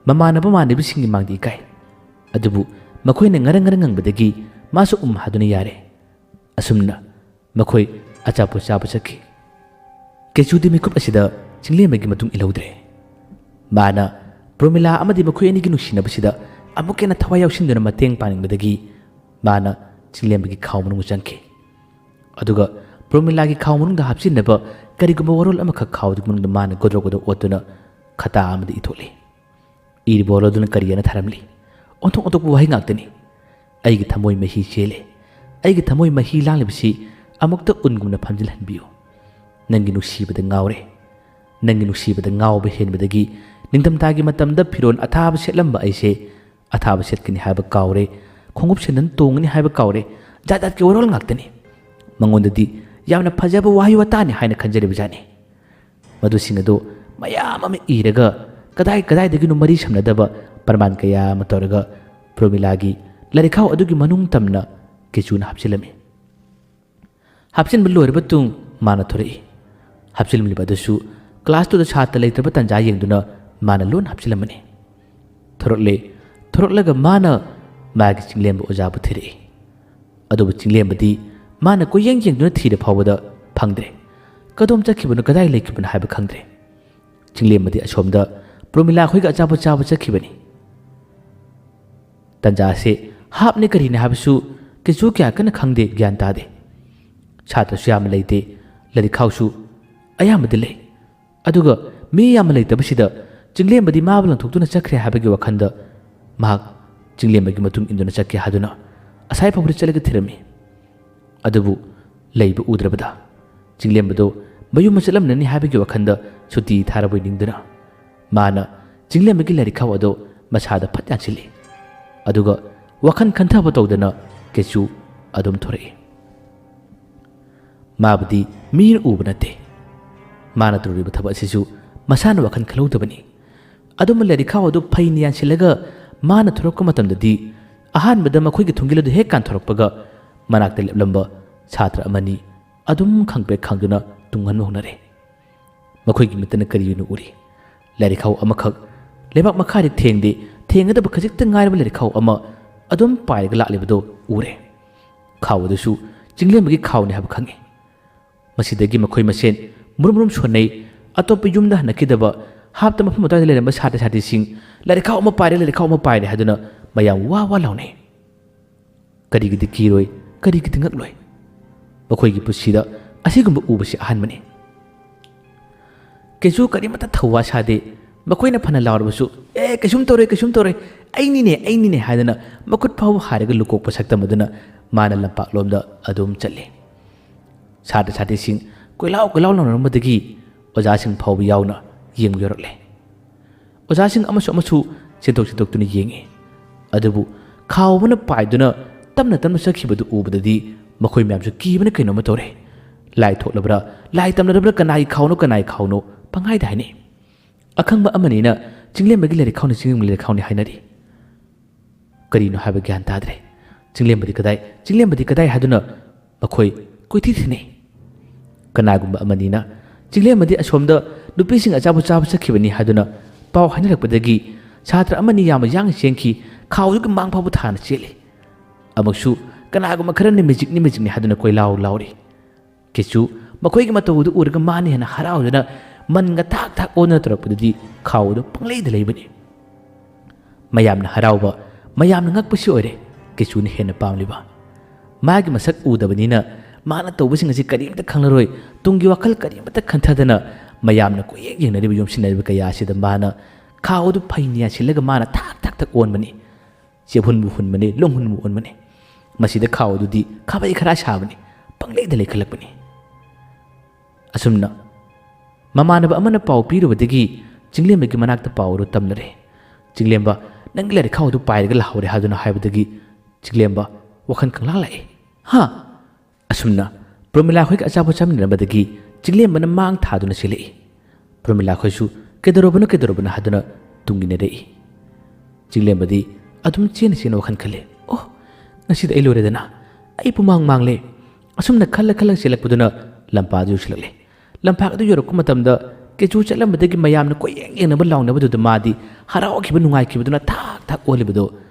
ꯃꯃꯥꯟꯅꯕ ꯃꯃꯥꯟꯅꯕꯤꯁꯤꯡꯒꯤ ꯃꯥꯡꯗ ꯏꯀꯥꯏ꯫ ꯑꯗꯨꯕꯨ ꯃꯈꯣꯏꯅ ꯉꯔꯪ ꯉꯔꯪ ꯉꯪꯕꯗꯒꯤ ꯃꯥꯁꯨ ꯎꯝ ꯍꯥꯗꯨꯅ ꯌꯥꯔꯦ꯫ ꯑꯁꯨꯝꯅ ꯃꯈꯣꯏ ꯑꯆꯥꯄꯣꯠ ꯆꯥꯕ ꯆꯠꯈꯤ꯫ ꯀꯦꯆꯨꯗꯤ ꯃꯤꯀꯨꯞ ꯑꯁꯤꯗ ꯆꯤꯡꯂꯦꯝꯕꯒꯤ ꯃꯇꯨꯡ ꯏꯜꯍꯧꯗ꯭ꯔꯦ꯫ ꯃꯥꯅ ꯄ꯭ꯔꯣꯃꯤꯂꯥ ꯑꯃꯗꯤ ꯃꯈꯣꯏ ꯑꯅꯤꯒꯤ ꯅꯨꯡꯁꯤꯅꯕꯁꯤꯗ ꯑꯃꯨꯛꯀ ꯍꯦꯟꯅ ꯊꯋꯥꯏ ꯌꯥꯎꯁꯤꯟꯗꯨꯅ ꯃꯇꯦꯡ ꯄꯥꯡꯅꯤꯡꯕꯗꯒꯤ ꯃꯥꯅ ꯆꯤꯡꯂꯦꯝꯕꯒꯤ ꯈꯥꯎ ꯃꯅꯨꯡꯗ ꯆꯪꯈꯤ꯫ ꯑꯗꯨꯒ ꯄ꯭ꯔꯣꯃꯤꯂꯥꯒꯤ ꯈꯥꯎ ꯃꯅꯨꯡꯗ ꯍꯥꯞꯆꯤꯟꯅꯕ ꯀꯔꯤꯒꯨꯝꯕ ꯋꯥꯔꯣꯜ ꯑꯃꯈꯛ ꯈꯥꯎꯗꯨꯒꯤ ꯃꯅꯨꯡꯗ ꯃꯥꯅ ꯒꯣꯗ꯭ꯔꯣ ꯒꯣꯗ꯭ꯔꯣ ꯑꯣꯠꯇꯨꯅ ꯈꯇꯥ ꯑꯃꯗ ꯏꯊꯣꯛꯂꯤ꯫ ꯏꯔꯤꯕ ꯋꯥꯔꯣꯜꯗꯨꯅ ꯀꯔꯤ ꯍꯥꯏꯅ ꯊꯥꯔꯝꯂꯤ? ꯑꯣꯟꯊꯣꯛ ꯑꯣꯟꯊꯣꯛꯄ ꯋꯥꯍꯩ ꯉꯥꯛꯇꯅꯤ꯫ "ꯑꯩꯒꯤ ꯊꯃꯣꯏ ꯃꯍꯤ ꯆꯦꯜꯂꯦ꯫ ꯑꯩꯒꯤ ꯊꯃꯣꯏ ꯃꯍꯤ ꯂꯥꯡꯂꯤꯕꯁꯤ ꯑꯃꯨꯛꯇ ꯎꯟꯒꯨꯝꯅ ꯐꯝꯖꯤꯜꯍꯟꯕꯤꯌꯨ꯫ ꯅꯪꯒꯤ ꯅꯨꯡꯁꯤꯕꯗ ꯉꯥꯎꯔꯦ꯫ ꯅꯪꯒꯤ ꯅꯨꯡꯁꯤꯕꯗ ꯉꯥꯎꯕ ꯍꯦꯟꯕꯗꯒꯤ ꯅꯤꯡꯊꯝꯊꯥꯒꯤ ꯃꯇꯝꯗ ꯐꯤꯔꯣꯜ ꯑꯊꯥꯕ ꯁꯦꯠꯂꯝꯕ ꯑꯩꯁꯦ ꯑꯊꯥꯕ ꯁꯦꯠꯀꯅꯤ ꯍꯥꯏꯕ ꯀꯥꯎꯔꯦ, ꯈꯣꯡꯎꯞ ꯁꯦꯟꯗꯟ ꯇꯣꯡꯒꯅꯤ ꯍꯥꯏꯕ ꯀꯥꯎꯔꯦ, ꯖꯥꯠ ꯖꯥꯠꯀꯤ ꯋꯥꯔꯣꯜ ꯉꯥꯛꯇꯅꯤ꯫ ꯃꯉꯣꯟꯗꯗꯤ ꯌꯥꯝꯅ ꯐꯖꯕ ꯋꯥꯍꯩ ꯋꯥꯇꯥꯅꯤ ꯍꯥꯏꯅ ꯈꯟꯖꯔꯤꯕꯖꯥꯠꯅꯤ꯫ ꯃꯗꯨꯁꯤꯡ ꯑꯗꯨ ꯃꯌꯥꯝ ꯑꯃ ꯏꯔꯒ ꯀꯗꯥꯏ ꯀꯗꯥꯏꯗꯒꯤꯅꯣ ꯃꯔꯤ ꯁꯝꯅꯗꯕ ꯄ꯭ꯔꯃꯥꯟ ꯀꯌꯥ ꯑꯃ ꯇꯧꯔꯒ ꯄ꯭ꯔꯣꯃꯤꯂꯥꯒꯤ ꯂꯥꯏꯔꯤꯛꯈꯥꯎ ꯑꯗꯨꯒꯤ ꯃꯅꯨꯡ ꯇꯝꯅ ꯀꯦꯆꯨꯅ ꯍꯥꯞꯆꯤꯜꯂꯝꯃꯤ꯫ ꯍꯥꯞꯆꯤꯟꯕ ꯂꯣꯏꯔꯕ ꯇꯨꯡ ꯃꯥꯅ ꯊꯣꯔꯛꯏ꯫ ꯍꯥꯞꯆꯤꯜꯂꯝꯂꯤꯕ ꯑꯗꯨꯁꯨ ꯀ꯭ꯂꯥꯁꯇꯨꯗ ꯁꯥꯇ꯭ꯔ ꯂꯩꯇ꯭ꯔꯕ ꯇꯥꯟꯖꯥ ꯌꯦꯡꯗꯨꯅ ꯃꯥꯅ ꯂꯣꯟ ꯍꯥꯞꯆꯤꯜꯂꯝꯕꯅꯤ꯫ ꯊꯣꯔꯛꯂꯦ꯫ ꯊꯣꯔꯛꯂꯒ ꯃꯥꯅ ꯃꯥꯒꯤ ꯆꯤꯡꯂꯦꯝꯕ ꯑꯣꯖꯥꯕꯨ ꯊꯤꯔꯛꯏ꯫ ꯑꯗꯨꯕꯨ ꯆꯤꯡꯂꯦꯝꯕꯗꯤ ꯃꯥꯅ ꯀꯣꯏꯌꯦꯡ ꯌꯦꯡꯗꯨꯅ ꯊꯤꯔ ꯐꯥꯎꯕꯗ ꯐꯪꯗ꯭ꯔꯦ꯫ ꯀꯗꯣꯝ ꯆꯠꯈꯤꯕꯅꯣ, ꯀꯗꯥꯏ ꯂꯩꯈꯤꯕꯅꯣ ꯍꯥꯏꯕ ꯈꯪꯗ꯭ꯔꯦ꯫ ꯆꯤꯡꯂꯦꯝꯕꯗꯤ ꯑꯁꯣꯝꯗ ꯄ꯭ꯔꯣꯃꯤꯂꯥ ꯈꯣꯏꯒ ꯑꯆꯥꯄꯣꯠ ꯆꯥꯕ ꯆꯠꯈꯤꯕꯅꯤ꯫ ꯇꯟꯖꯥꯁꯦ ꯍꯥꯞꯅꯦ ꯀꯔꯤꯅꯦ ꯍꯥꯏꯕꯁꯨ ꯀꯩꯁꯨ ꯀꯌꯥ ꯀꯟꯅ ꯈꯪꯗꯦ, ꯒ꯭ꯌꯥꯟ ꯇꯥꯗꯦ꯫ ꯁꯥꯇ꯭ꯔꯁꯨ ꯌꯥꯝꯅ ꯂꯩꯇꯦ, ꯂꯥꯏꯔꯤꯛ ꯈꯥꯎꯁꯨ ꯑꯌꯥꯝꯕꯗꯤ ꯂꯩ꯫ ꯑꯗꯨꯒ ꯃꯤ ꯌꯥꯝꯅ ꯂꯩꯇꯕꯁꯤꯗ ꯆꯤꯡꯂꯦꯝꯕꯗꯤ ꯃꯥꯕꯨ ꯂꯪꯊꯣꯛꯇꯨꯅ ꯆꯠꯈ꯭ꯔꯦ ꯍꯥꯏꯕꯒꯤ ꯋꯥꯈꯜꯗ ꯃꯍꯥꯛ ꯆꯤꯡꯂꯦꯝꯕꯒꯤ ꯃꯇꯨꯡ ꯏꯟꯗꯨꯅ ꯆꯠꯀꯦ ꯍꯥꯏꯗꯨꯅ ꯑꯁꯥꯏ ꯐꯥꯎꯕꯗ ꯆꯠꯂꯒ ꯊꯤꯔꯝꯃꯤ꯫ ꯑꯗꯨꯕꯨ ꯂꯩꯕ ꯎꯗ꯭ꯔꯕꯗ ꯆꯤꯡꯂꯦꯝꯕꯗꯨ ꯃꯌꯨꯝ ꯆꯠꯂꯝꯂꯅꯤ ꯍꯥꯏꯕꯒꯤ ꯋꯥꯈꯜꯗ ꯁꯨꯇꯤ ꯊꯥꯔꯕꯣꯏ ꯅꯤꯡꯗꯨꯅ ꯃꯥꯅ ꯆꯤꯡꯂꯦꯝꯕꯒꯤ ꯂꯥꯏꯔꯤꯛ ꯈꯥꯎ ꯑꯗꯨ ꯃꯁꯥꯗ ꯐꯠ ꯌꯥꯟꯁꯤꯜꯂꯤ꯫ ꯑꯗꯨꯒ ꯋꯥꯈꯜ ꯈꯟꯊꯕ ꯇꯧꯗꯅ ꯀꯦꯆꯨ ꯑꯗꯨꯝ ꯊꯣꯔꯛꯏ꯫ ꯃꯥꯕꯨꯗꯤ ꯃꯤꯅ ꯎꯕ ꯅꯠꯇꯦ꯫ ꯃꯥꯅ ꯇꯧꯔꯤꯕ ꯊꯕꯛ ꯑꯁꯤꯁꯨ ꯃꯁꯥꯅ ꯋꯥꯈꯜ ꯈꯜꯍꯧꯗꯕꯅꯤ꯫ ꯑꯗꯨꯝ ꯂꯥꯏꯔꯤꯛ ꯈꯥꯎ ꯑꯗꯨ ꯐꯩꯅ ꯌꯥꯟꯁꯤꯜꯂꯒ ꯃꯥꯅ ꯊꯣꯔꯛꯄ ꯃꯇꯝꯗꯗꯤ ꯑꯍꯥꯟꯕꯗ ꯃꯈꯣꯏꯒꯤ ꯊꯣꯡꯒꯤꯜ ꯑꯗꯨ ꯍꯦꯛ ꯀꯥꯟꯊꯣꯔꯛꯄꯒ ꯃꯅꯥꯛꯇ ꯂꯦꯞꯂꯝꯕ ꯁꯥꯇ꯭ꯔ ꯑꯃꯅꯤ ꯑꯗꯨꯝ ꯈꯪꯄ꯭ꯔꯦꯛ ꯈꯪꯗꯨꯅ ꯇꯨꯡꯍꯟꯕ ꯍꯧꯅꯔꯦ꯫ ꯃꯈꯣꯏꯒꯤ ꯃꯤꯠꯇꯅ ꯀꯔꯤꯅꯣ ꯎꯔꯤ? ꯂꯥꯏꯔꯤꯛ ꯈꯥꯎ ꯑꯃꯈꯛ ꯂꯩꯕꯥꯛ ꯃꯈꯥꯗꯤ ꯊꯦꯡꯗꯦ, ꯊꯦꯡꯒꯗꯕ ꯈꯖꯤꯛꯇ ꯉꯥꯏꯔꯕ ꯂꯥꯏꯔꯤꯛ ꯈꯥꯎ ꯑꯃ ꯑꯗꯨꯝ ꯄꯥꯏꯔꯒ ꯂꯥꯛꯂꯤꯕꯗꯨ ꯎꯔꯦ꯫ ꯈꯥꯎ ꯑꯗꯨꯁꯨ ꯆꯤꯡꯂꯦꯝꯕꯒꯤ ꯈꯥꯎꯅꯤ ꯍꯥꯏꯕ ꯈꯪꯉꯤ꯫ ꯃꯁꯤꯗꯒꯤ ꯃꯈꯣꯏ ꯃꯁꯦꯟ ꯃꯨꯔꯨꯝ ꯃꯨꯔꯨꯝ ꯁꯣꯟꯅꯩ꯫ ꯑꯇꯣꯞꯄ ꯌꯨꯝꯗ ꯍꯟꯅꯈꯤꯗꯕ, ꯍꯥꯞꯇ ꯃꯐꯝ ꯑꯗꯨꯋꯥꯏꯗ ꯂꯩꯔꯝꯕ ꯁꯥꯇ꯭ꯔ ꯁꯥꯇ꯭ꯔꯤꯁꯤꯡ "ꯂꯥꯏꯔꯤꯛ ꯈꯥꯎ ꯑꯃ ꯄꯥꯏꯔꯦ, ꯂꯥꯏꯔꯤꯛ ꯈꯥꯎ ꯑꯃ ꯄꯥꯏꯔꯦ" ꯍꯥꯏꯗꯨꯅ ꯃꯌꯥꯝ ꯋꯥ ꯋꯥ ꯂꯥꯎꯅꯩ꯫ ꯀꯔꯤꯒꯤꯗꯤ ꯀꯤꯔꯣꯏ, ꯀꯔꯤꯒꯤꯗꯤ ꯉꯛꯂꯣꯏ? ꯃꯈꯣꯏꯒꯤ ꯄꯨꯟꯁꯤꯗ ꯑꯁꯤꯒꯨꯝꯕ ꯎꯕꯁꯤ ꯑꯍꯥꯟꯕꯅꯤ꯫ ꯀꯩꯁꯨ ꯀꯔꯤꯃꯠꯇ ꯊꯧꯋꯥ ꯁꯥꯗꯦ꯫ ꯃꯈꯣꯏꯅ ꯐꯅ ꯂꯥꯎꯔꯕꯁꯨ, "ꯑꯦ, ꯀꯩꯁꯨꯝ ꯇꯧꯔꯣꯏ, ꯀꯩꯁꯨꯝ ꯇꯧꯔꯣꯏ, ꯑꯩꯅꯤꯅꯦ, ꯑꯩꯅꯤꯅꯦ" ꯍꯥꯏꯗꯅ ꯃꯈꯨꯠ ꯐꯥꯎꯕ ꯍꯥꯏꯔꯒ ꯂꯨꯀꯣꯛꯄ ꯁꯛꯇꯝ ꯑꯗꯨꯅ ꯃꯥꯅ ꯂꯝꯄꯥꯛꯂꯣꯝꯗ ꯑꯗꯨꯝ ꯆꯠꯂꯤ꯫ ꯁꯥꯇ꯭ꯔ ꯁꯥꯇ꯭ꯔꯤꯁꯤꯡ ꯀꯣꯏꯂꯥꯎ ꯀꯣꯏꯂꯥꯎ ꯂꯥꯎꯅꯔꯝꯕꯗꯒꯤ ꯑꯣꯖꯥꯁꯤꯡ ꯐꯥꯎꯕ ꯌꯥꯎꯅ ꯌꯦꯡꯕ ꯌꯧꯔꯛꯂꯦ꯫ ꯑꯣꯖꯥꯁꯤꯡ ꯑꯃꯁꯨ ꯑꯃꯁꯨ ꯆꯦꯟꯊꯣꯛ ꯆꯦꯟꯊꯣꯛꯇꯨꯅ ꯌꯦꯡꯉꯤ꯫ ꯑꯗꯨꯕꯨ ꯈꯥꯎ ꯑꯃꯅ ꯄꯥꯏꯗꯨꯅ ꯇꯞꯅ ꯇꯞꯅ ꯆꯠꯈꯤꯕꯗꯨ ꯎꯕꯗꯗꯤ ꯃꯈꯣꯏ ꯃꯌꯥꯝꯁꯨ ꯀꯤꯕꯅ ꯀꯩꯅꯣꯝꯃ ꯇꯧꯔꯦ꯫ ꯂꯥꯏ ꯊꯣꯛꯂꯕ꯭ꯔꯥ, ꯂꯥꯏ ꯇꯝꯅꯔꯕ꯭ꯔꯥ, ꯀꯅꯥꯒꯤ ꯈꯥꯎꯅꯣ, ꯀꯅꯥꯒꯤ ꯈꯥꯎꯅꯣ ꯄꯪꯍꯥꯏꯗ ꯍꯥꯏꯅꯩ꯫ ꯑꯈꯪꯕ ꯑꯃꯅꯤꯅ ꯆꯤꯡꯂꯦꯝꯕꯒꯤ ꯂꯥꯏꯔꯤꯛ ꯈꯥꯎꯅꯤ, ꯆꯤꯡꯂꯦꯝꯕꯒꯤ ꯂꯥꯏꯔꯤꯛ ꯈꯥꯎꯅꯤ ꯍꯥꯏꯅꯔꯤ꯫ ꯀꯔꯤꯅꯣ ꯍꯥꯏꯕ ꯒ꯭ꯌꯥꯟ ꯇꯥꯗ꯭ꯔꯦ꯫ ꯆꯤꯡꯂꯦꯝꯕꯗꯤ ꯀꯗꯥꯏ, ꯆꯤꯡꯂꯦꯝꯕꯗꯤ ꯀꯗꯥꯏ ꯍꯥꯏꯗꯨꯅ ꯃꯈꯣꯏ ꯀꯣꯏꯊꯤ ꯊꯤꯅꯩ꯫ ꯀꯅꯥꯒꯨꯝꯕ ꯑꯃꯅꯤꯅ ꯆꯤꯡꯂꯦꯝꯕꯗꯤ ꯑꯁꯣꯝꯗ ꯅꯨꯄꯤꯁꯤꯡ ꯑꯆꯥꯄꯣꯠ ꯆꯥꯕ ꯆꯠꯈꯤꯕꯅꯤ ꯍꯥꯏꯗꯨꯅ ꯄꯥꯎ ꯍꯥꯏꯅꯔꯛꯄꯗꯒꯤ ꯁꯥꯇ꯭ꯔ ꯑꯃꯅꯤ ꯌꯥꯝꯅ ꯌꯥꯡꯅ ꯆꯦꯟꯈꯤ, ꯈꯥꯎꯗꯨꯒꯤ ꯃꯥꯡ ꯐꯥꯎꯕ ꯊꯥꯅ ꯆꯦꯜꯂꯤ꯫ ꯑꯃꯨꯛꯁꯨ ꯀꯅꯥꯒꯨꯝꯕ ꯈꯔꯅ ꯃꯦꯖꯤꯛꯅꯤ, ꯃꯦꯖꯤꯛꯅꯤ ꯍꯥꯏꯗꯨꯅ ꯀꯣꯏꯂꯥꯎ ꯂꯥꯎꯔꯤ꯫ ꯀꯦꯆꯨ ꯃꯈꯣꯏꯒꯤ ꯃꯇꯧ ꯑꯗꯨ ꯎꯔꯒ ꯃꯥꯅ ꯍꯦꯟꯅ ꯍꯔꯥꯎꯗꯨꯅ ꯃꯟꯒ ꯊꯥꯛ ꯊꯥꯛ ꯑꯣꯟꯗꯨꯅ ꯇꯧꯔꯛꯄꯗꯨꯗꯤ ꯈꯥꯎ ꯑꯗꯨ ꯄꯪꯂꯩꯗ ꯂꯩꯕꯅꯤ꯫ ꯃꯌꯥꯝꯅ ꯍꯔꯥꯎꯕ, ꯃꯌꯥꯝꯅ ꯉꯛꯄꯁꯤ ꯑꯣꯏꯔꯦ ꯀꯦꯆꯨꯅ ꯍꯦꯟꯅ ꯄꯥꯝꯂꯤꯕ꯫ ꯃꯥꯒꯤ ꯃꯁꯛ ꯎꯗꯕꯅꯤꯅ ꯃꯥꯅ ꯇꯧꯕꯁꯤꯡ ꯑꯁꯤ ꯀꯔꯤꯝꯇ ꯈꯪꯂꯔꯣꯏ, ꯇꯨꯡꯒꯤ ꯋꯥꯈꯜ ꯀꯔꯤꯃꯇ ꯈꯟꯊꯗꯅ ꯃꯌꯥꯝꯅ ꯀꯣꯏꯌꯦꯡ ꯌꯦꯡꯅꯔꯤꯕ, ꯌꯣꯝꯁꯤꯟꯅꯔꯤꯕ ꯀꯌꯥ ꯑꯁꯤꯗ ꯃꯥꯅ ꯈꯥꯎ ꯑꯗꯨ ꯐꯩꯅ ꯌꯥꯟꯁꯤꯜꯂꯒ ꯃꯥꯅ ꯊꯥꯛ ꯊꯥꯛ ꯊꯥꯛ ꯑꯣꯟꯕꯅꯤ꯫ ꯆꯦꯞꯍꯨꯟꯕꯨ ꯍꯨꯟꯕꯅꯤ, ꯂꯨꯝꯍꯨꯟꯕꯨ ꯍꯨꯟꯕꯅꯤ꯫ ꯃꯁꯤꯗ ꯈꯥꯎ ꯑꯗꯨꯗꯤ ꯈꯥꯕꯩ ꯈꯔꯥ ꯁꯥꯕꯅꯤ, ꯄꯪꯂꯩꯗ ꯂꯩꯈꯠꯂꯛꯄꯅꯤ꯫ ꯑꯁꯨꯝꯅ ꯃꯃꯥꯟꯅꯕ ꯑꯃꯅ ꯄꯥꯎ ꯄꯤꯔꯨꯕꯗꯒꯤ ꯆꯤꯡꯂꯦꯝꯕꯒꯤ ꯃꯅꯥꯛꯇ ꯄꯥꯎ ꯑꯗꯨ ꯇꯝꯂꯔꯦ꯫ "ꯆꯤꯡꯂꯦꯝꯕ, ꯅꯪꯒꯤ ꯂꯥꯏꯔꯤꯛ ꯈꯥꯎ ꯑꯗꯨ ꯄꯥꯏꯔꯒ ꯂꯥꯛꯍꯧꯔꯦ" ꯍꯥꯏꯗꯨꯅ ꯍꯥꯏꯕꯗꯒꯤ ꯆꯤꯡꯂꯦꯝꯕ ꯋꯥꯈꯜ ꯈꯪꯂꯥꯡ ꯂꯥꯛꯏ꯫ "ꯍꯥ?" ꯑꯁꯨꯝꯅ ꯄ꯭ꯔꯃꯤꯂꯥ ꯈꯣꯏꯒ ꯑꯆꯥꯄꯣꯠ ꯆꯥꯃꯤꯟꯅꯔꯝꯕꯗꯒꯤ ꯆꯤꯡꯂꯦꯝꯕꯅ ꯃꯥꯡ ꯊꯥꯗꯨꯅ ꯆꯦꯜꯂꯛꯏ꯫ ꯄ꯭ꯔꯃꯤꯂꯥ ꯈꯣꯏꯁꯨ "ꯀꯩꯗꯧꯔꯕꯅꯣ, ꯀꯩꯗꯧꯔꯕꯅꯣ?" ꯍꯥꯏꯗꯨꯅ ꯇꯨꯡ ꯏꯟꯅꯔꯛꯏ꯫ ꯆꯤꯡꯂꯦꯝꯕꯗꯤ ꯑꯗꯨꯝ ꯆꯦꯟꯅ ꯆꯦꯟꯅ ꯋꯥꯈꯜ ꯈꯜꯂꯤ꯫ "ꯑꯣ, ꯉꯁꯤꯗꯤ ꯑꯩ ꯂꯣꯏꯔꯦꯗꯅ, ꯑꯩ ꯄꯨꯃꯥꯡ ꯃꯥꯡꯂꯦ"꯫ ꯑꯁꯨꯝꯅ ꯈꯜꯂ ꯈꯜꯂ ꯆꯦꯜꯂꯛꯄꯗꯨꯅ ꯂꯝꯄꯥꯛ ꯑꯗꯨ ꯌꯧꯁꯤꯜꯂꯛꯂꯦ꯫ ꯂꯝꯄꯥꯛ ꯑꯗꯨ ꯌꯧꯔꯛꯄ ꯃꯇꯝꯗ ꯀꯦꯆꯨ ꯆꯠꯂꯝꯕꯗꯒꯤ ꯃꯌꯥꯝꯅ ꯀꯣꯏꯌꯦꯡ ꯌꯦꯡꯅꯕ ꯂꯥꯎꯅꯕꯗꯨꯗ ꯃꯥꯗꯤ ꯍꯔꯥꯎꯈꯤꯕ, ꯅꯨꯡꯉꯥꯏꯈꯤꯕꯗꯨꯅ ꯊꯥꯛ ꯊꯥꯛ ꯑꯣꯜꯂꯤꯕꯗꯨ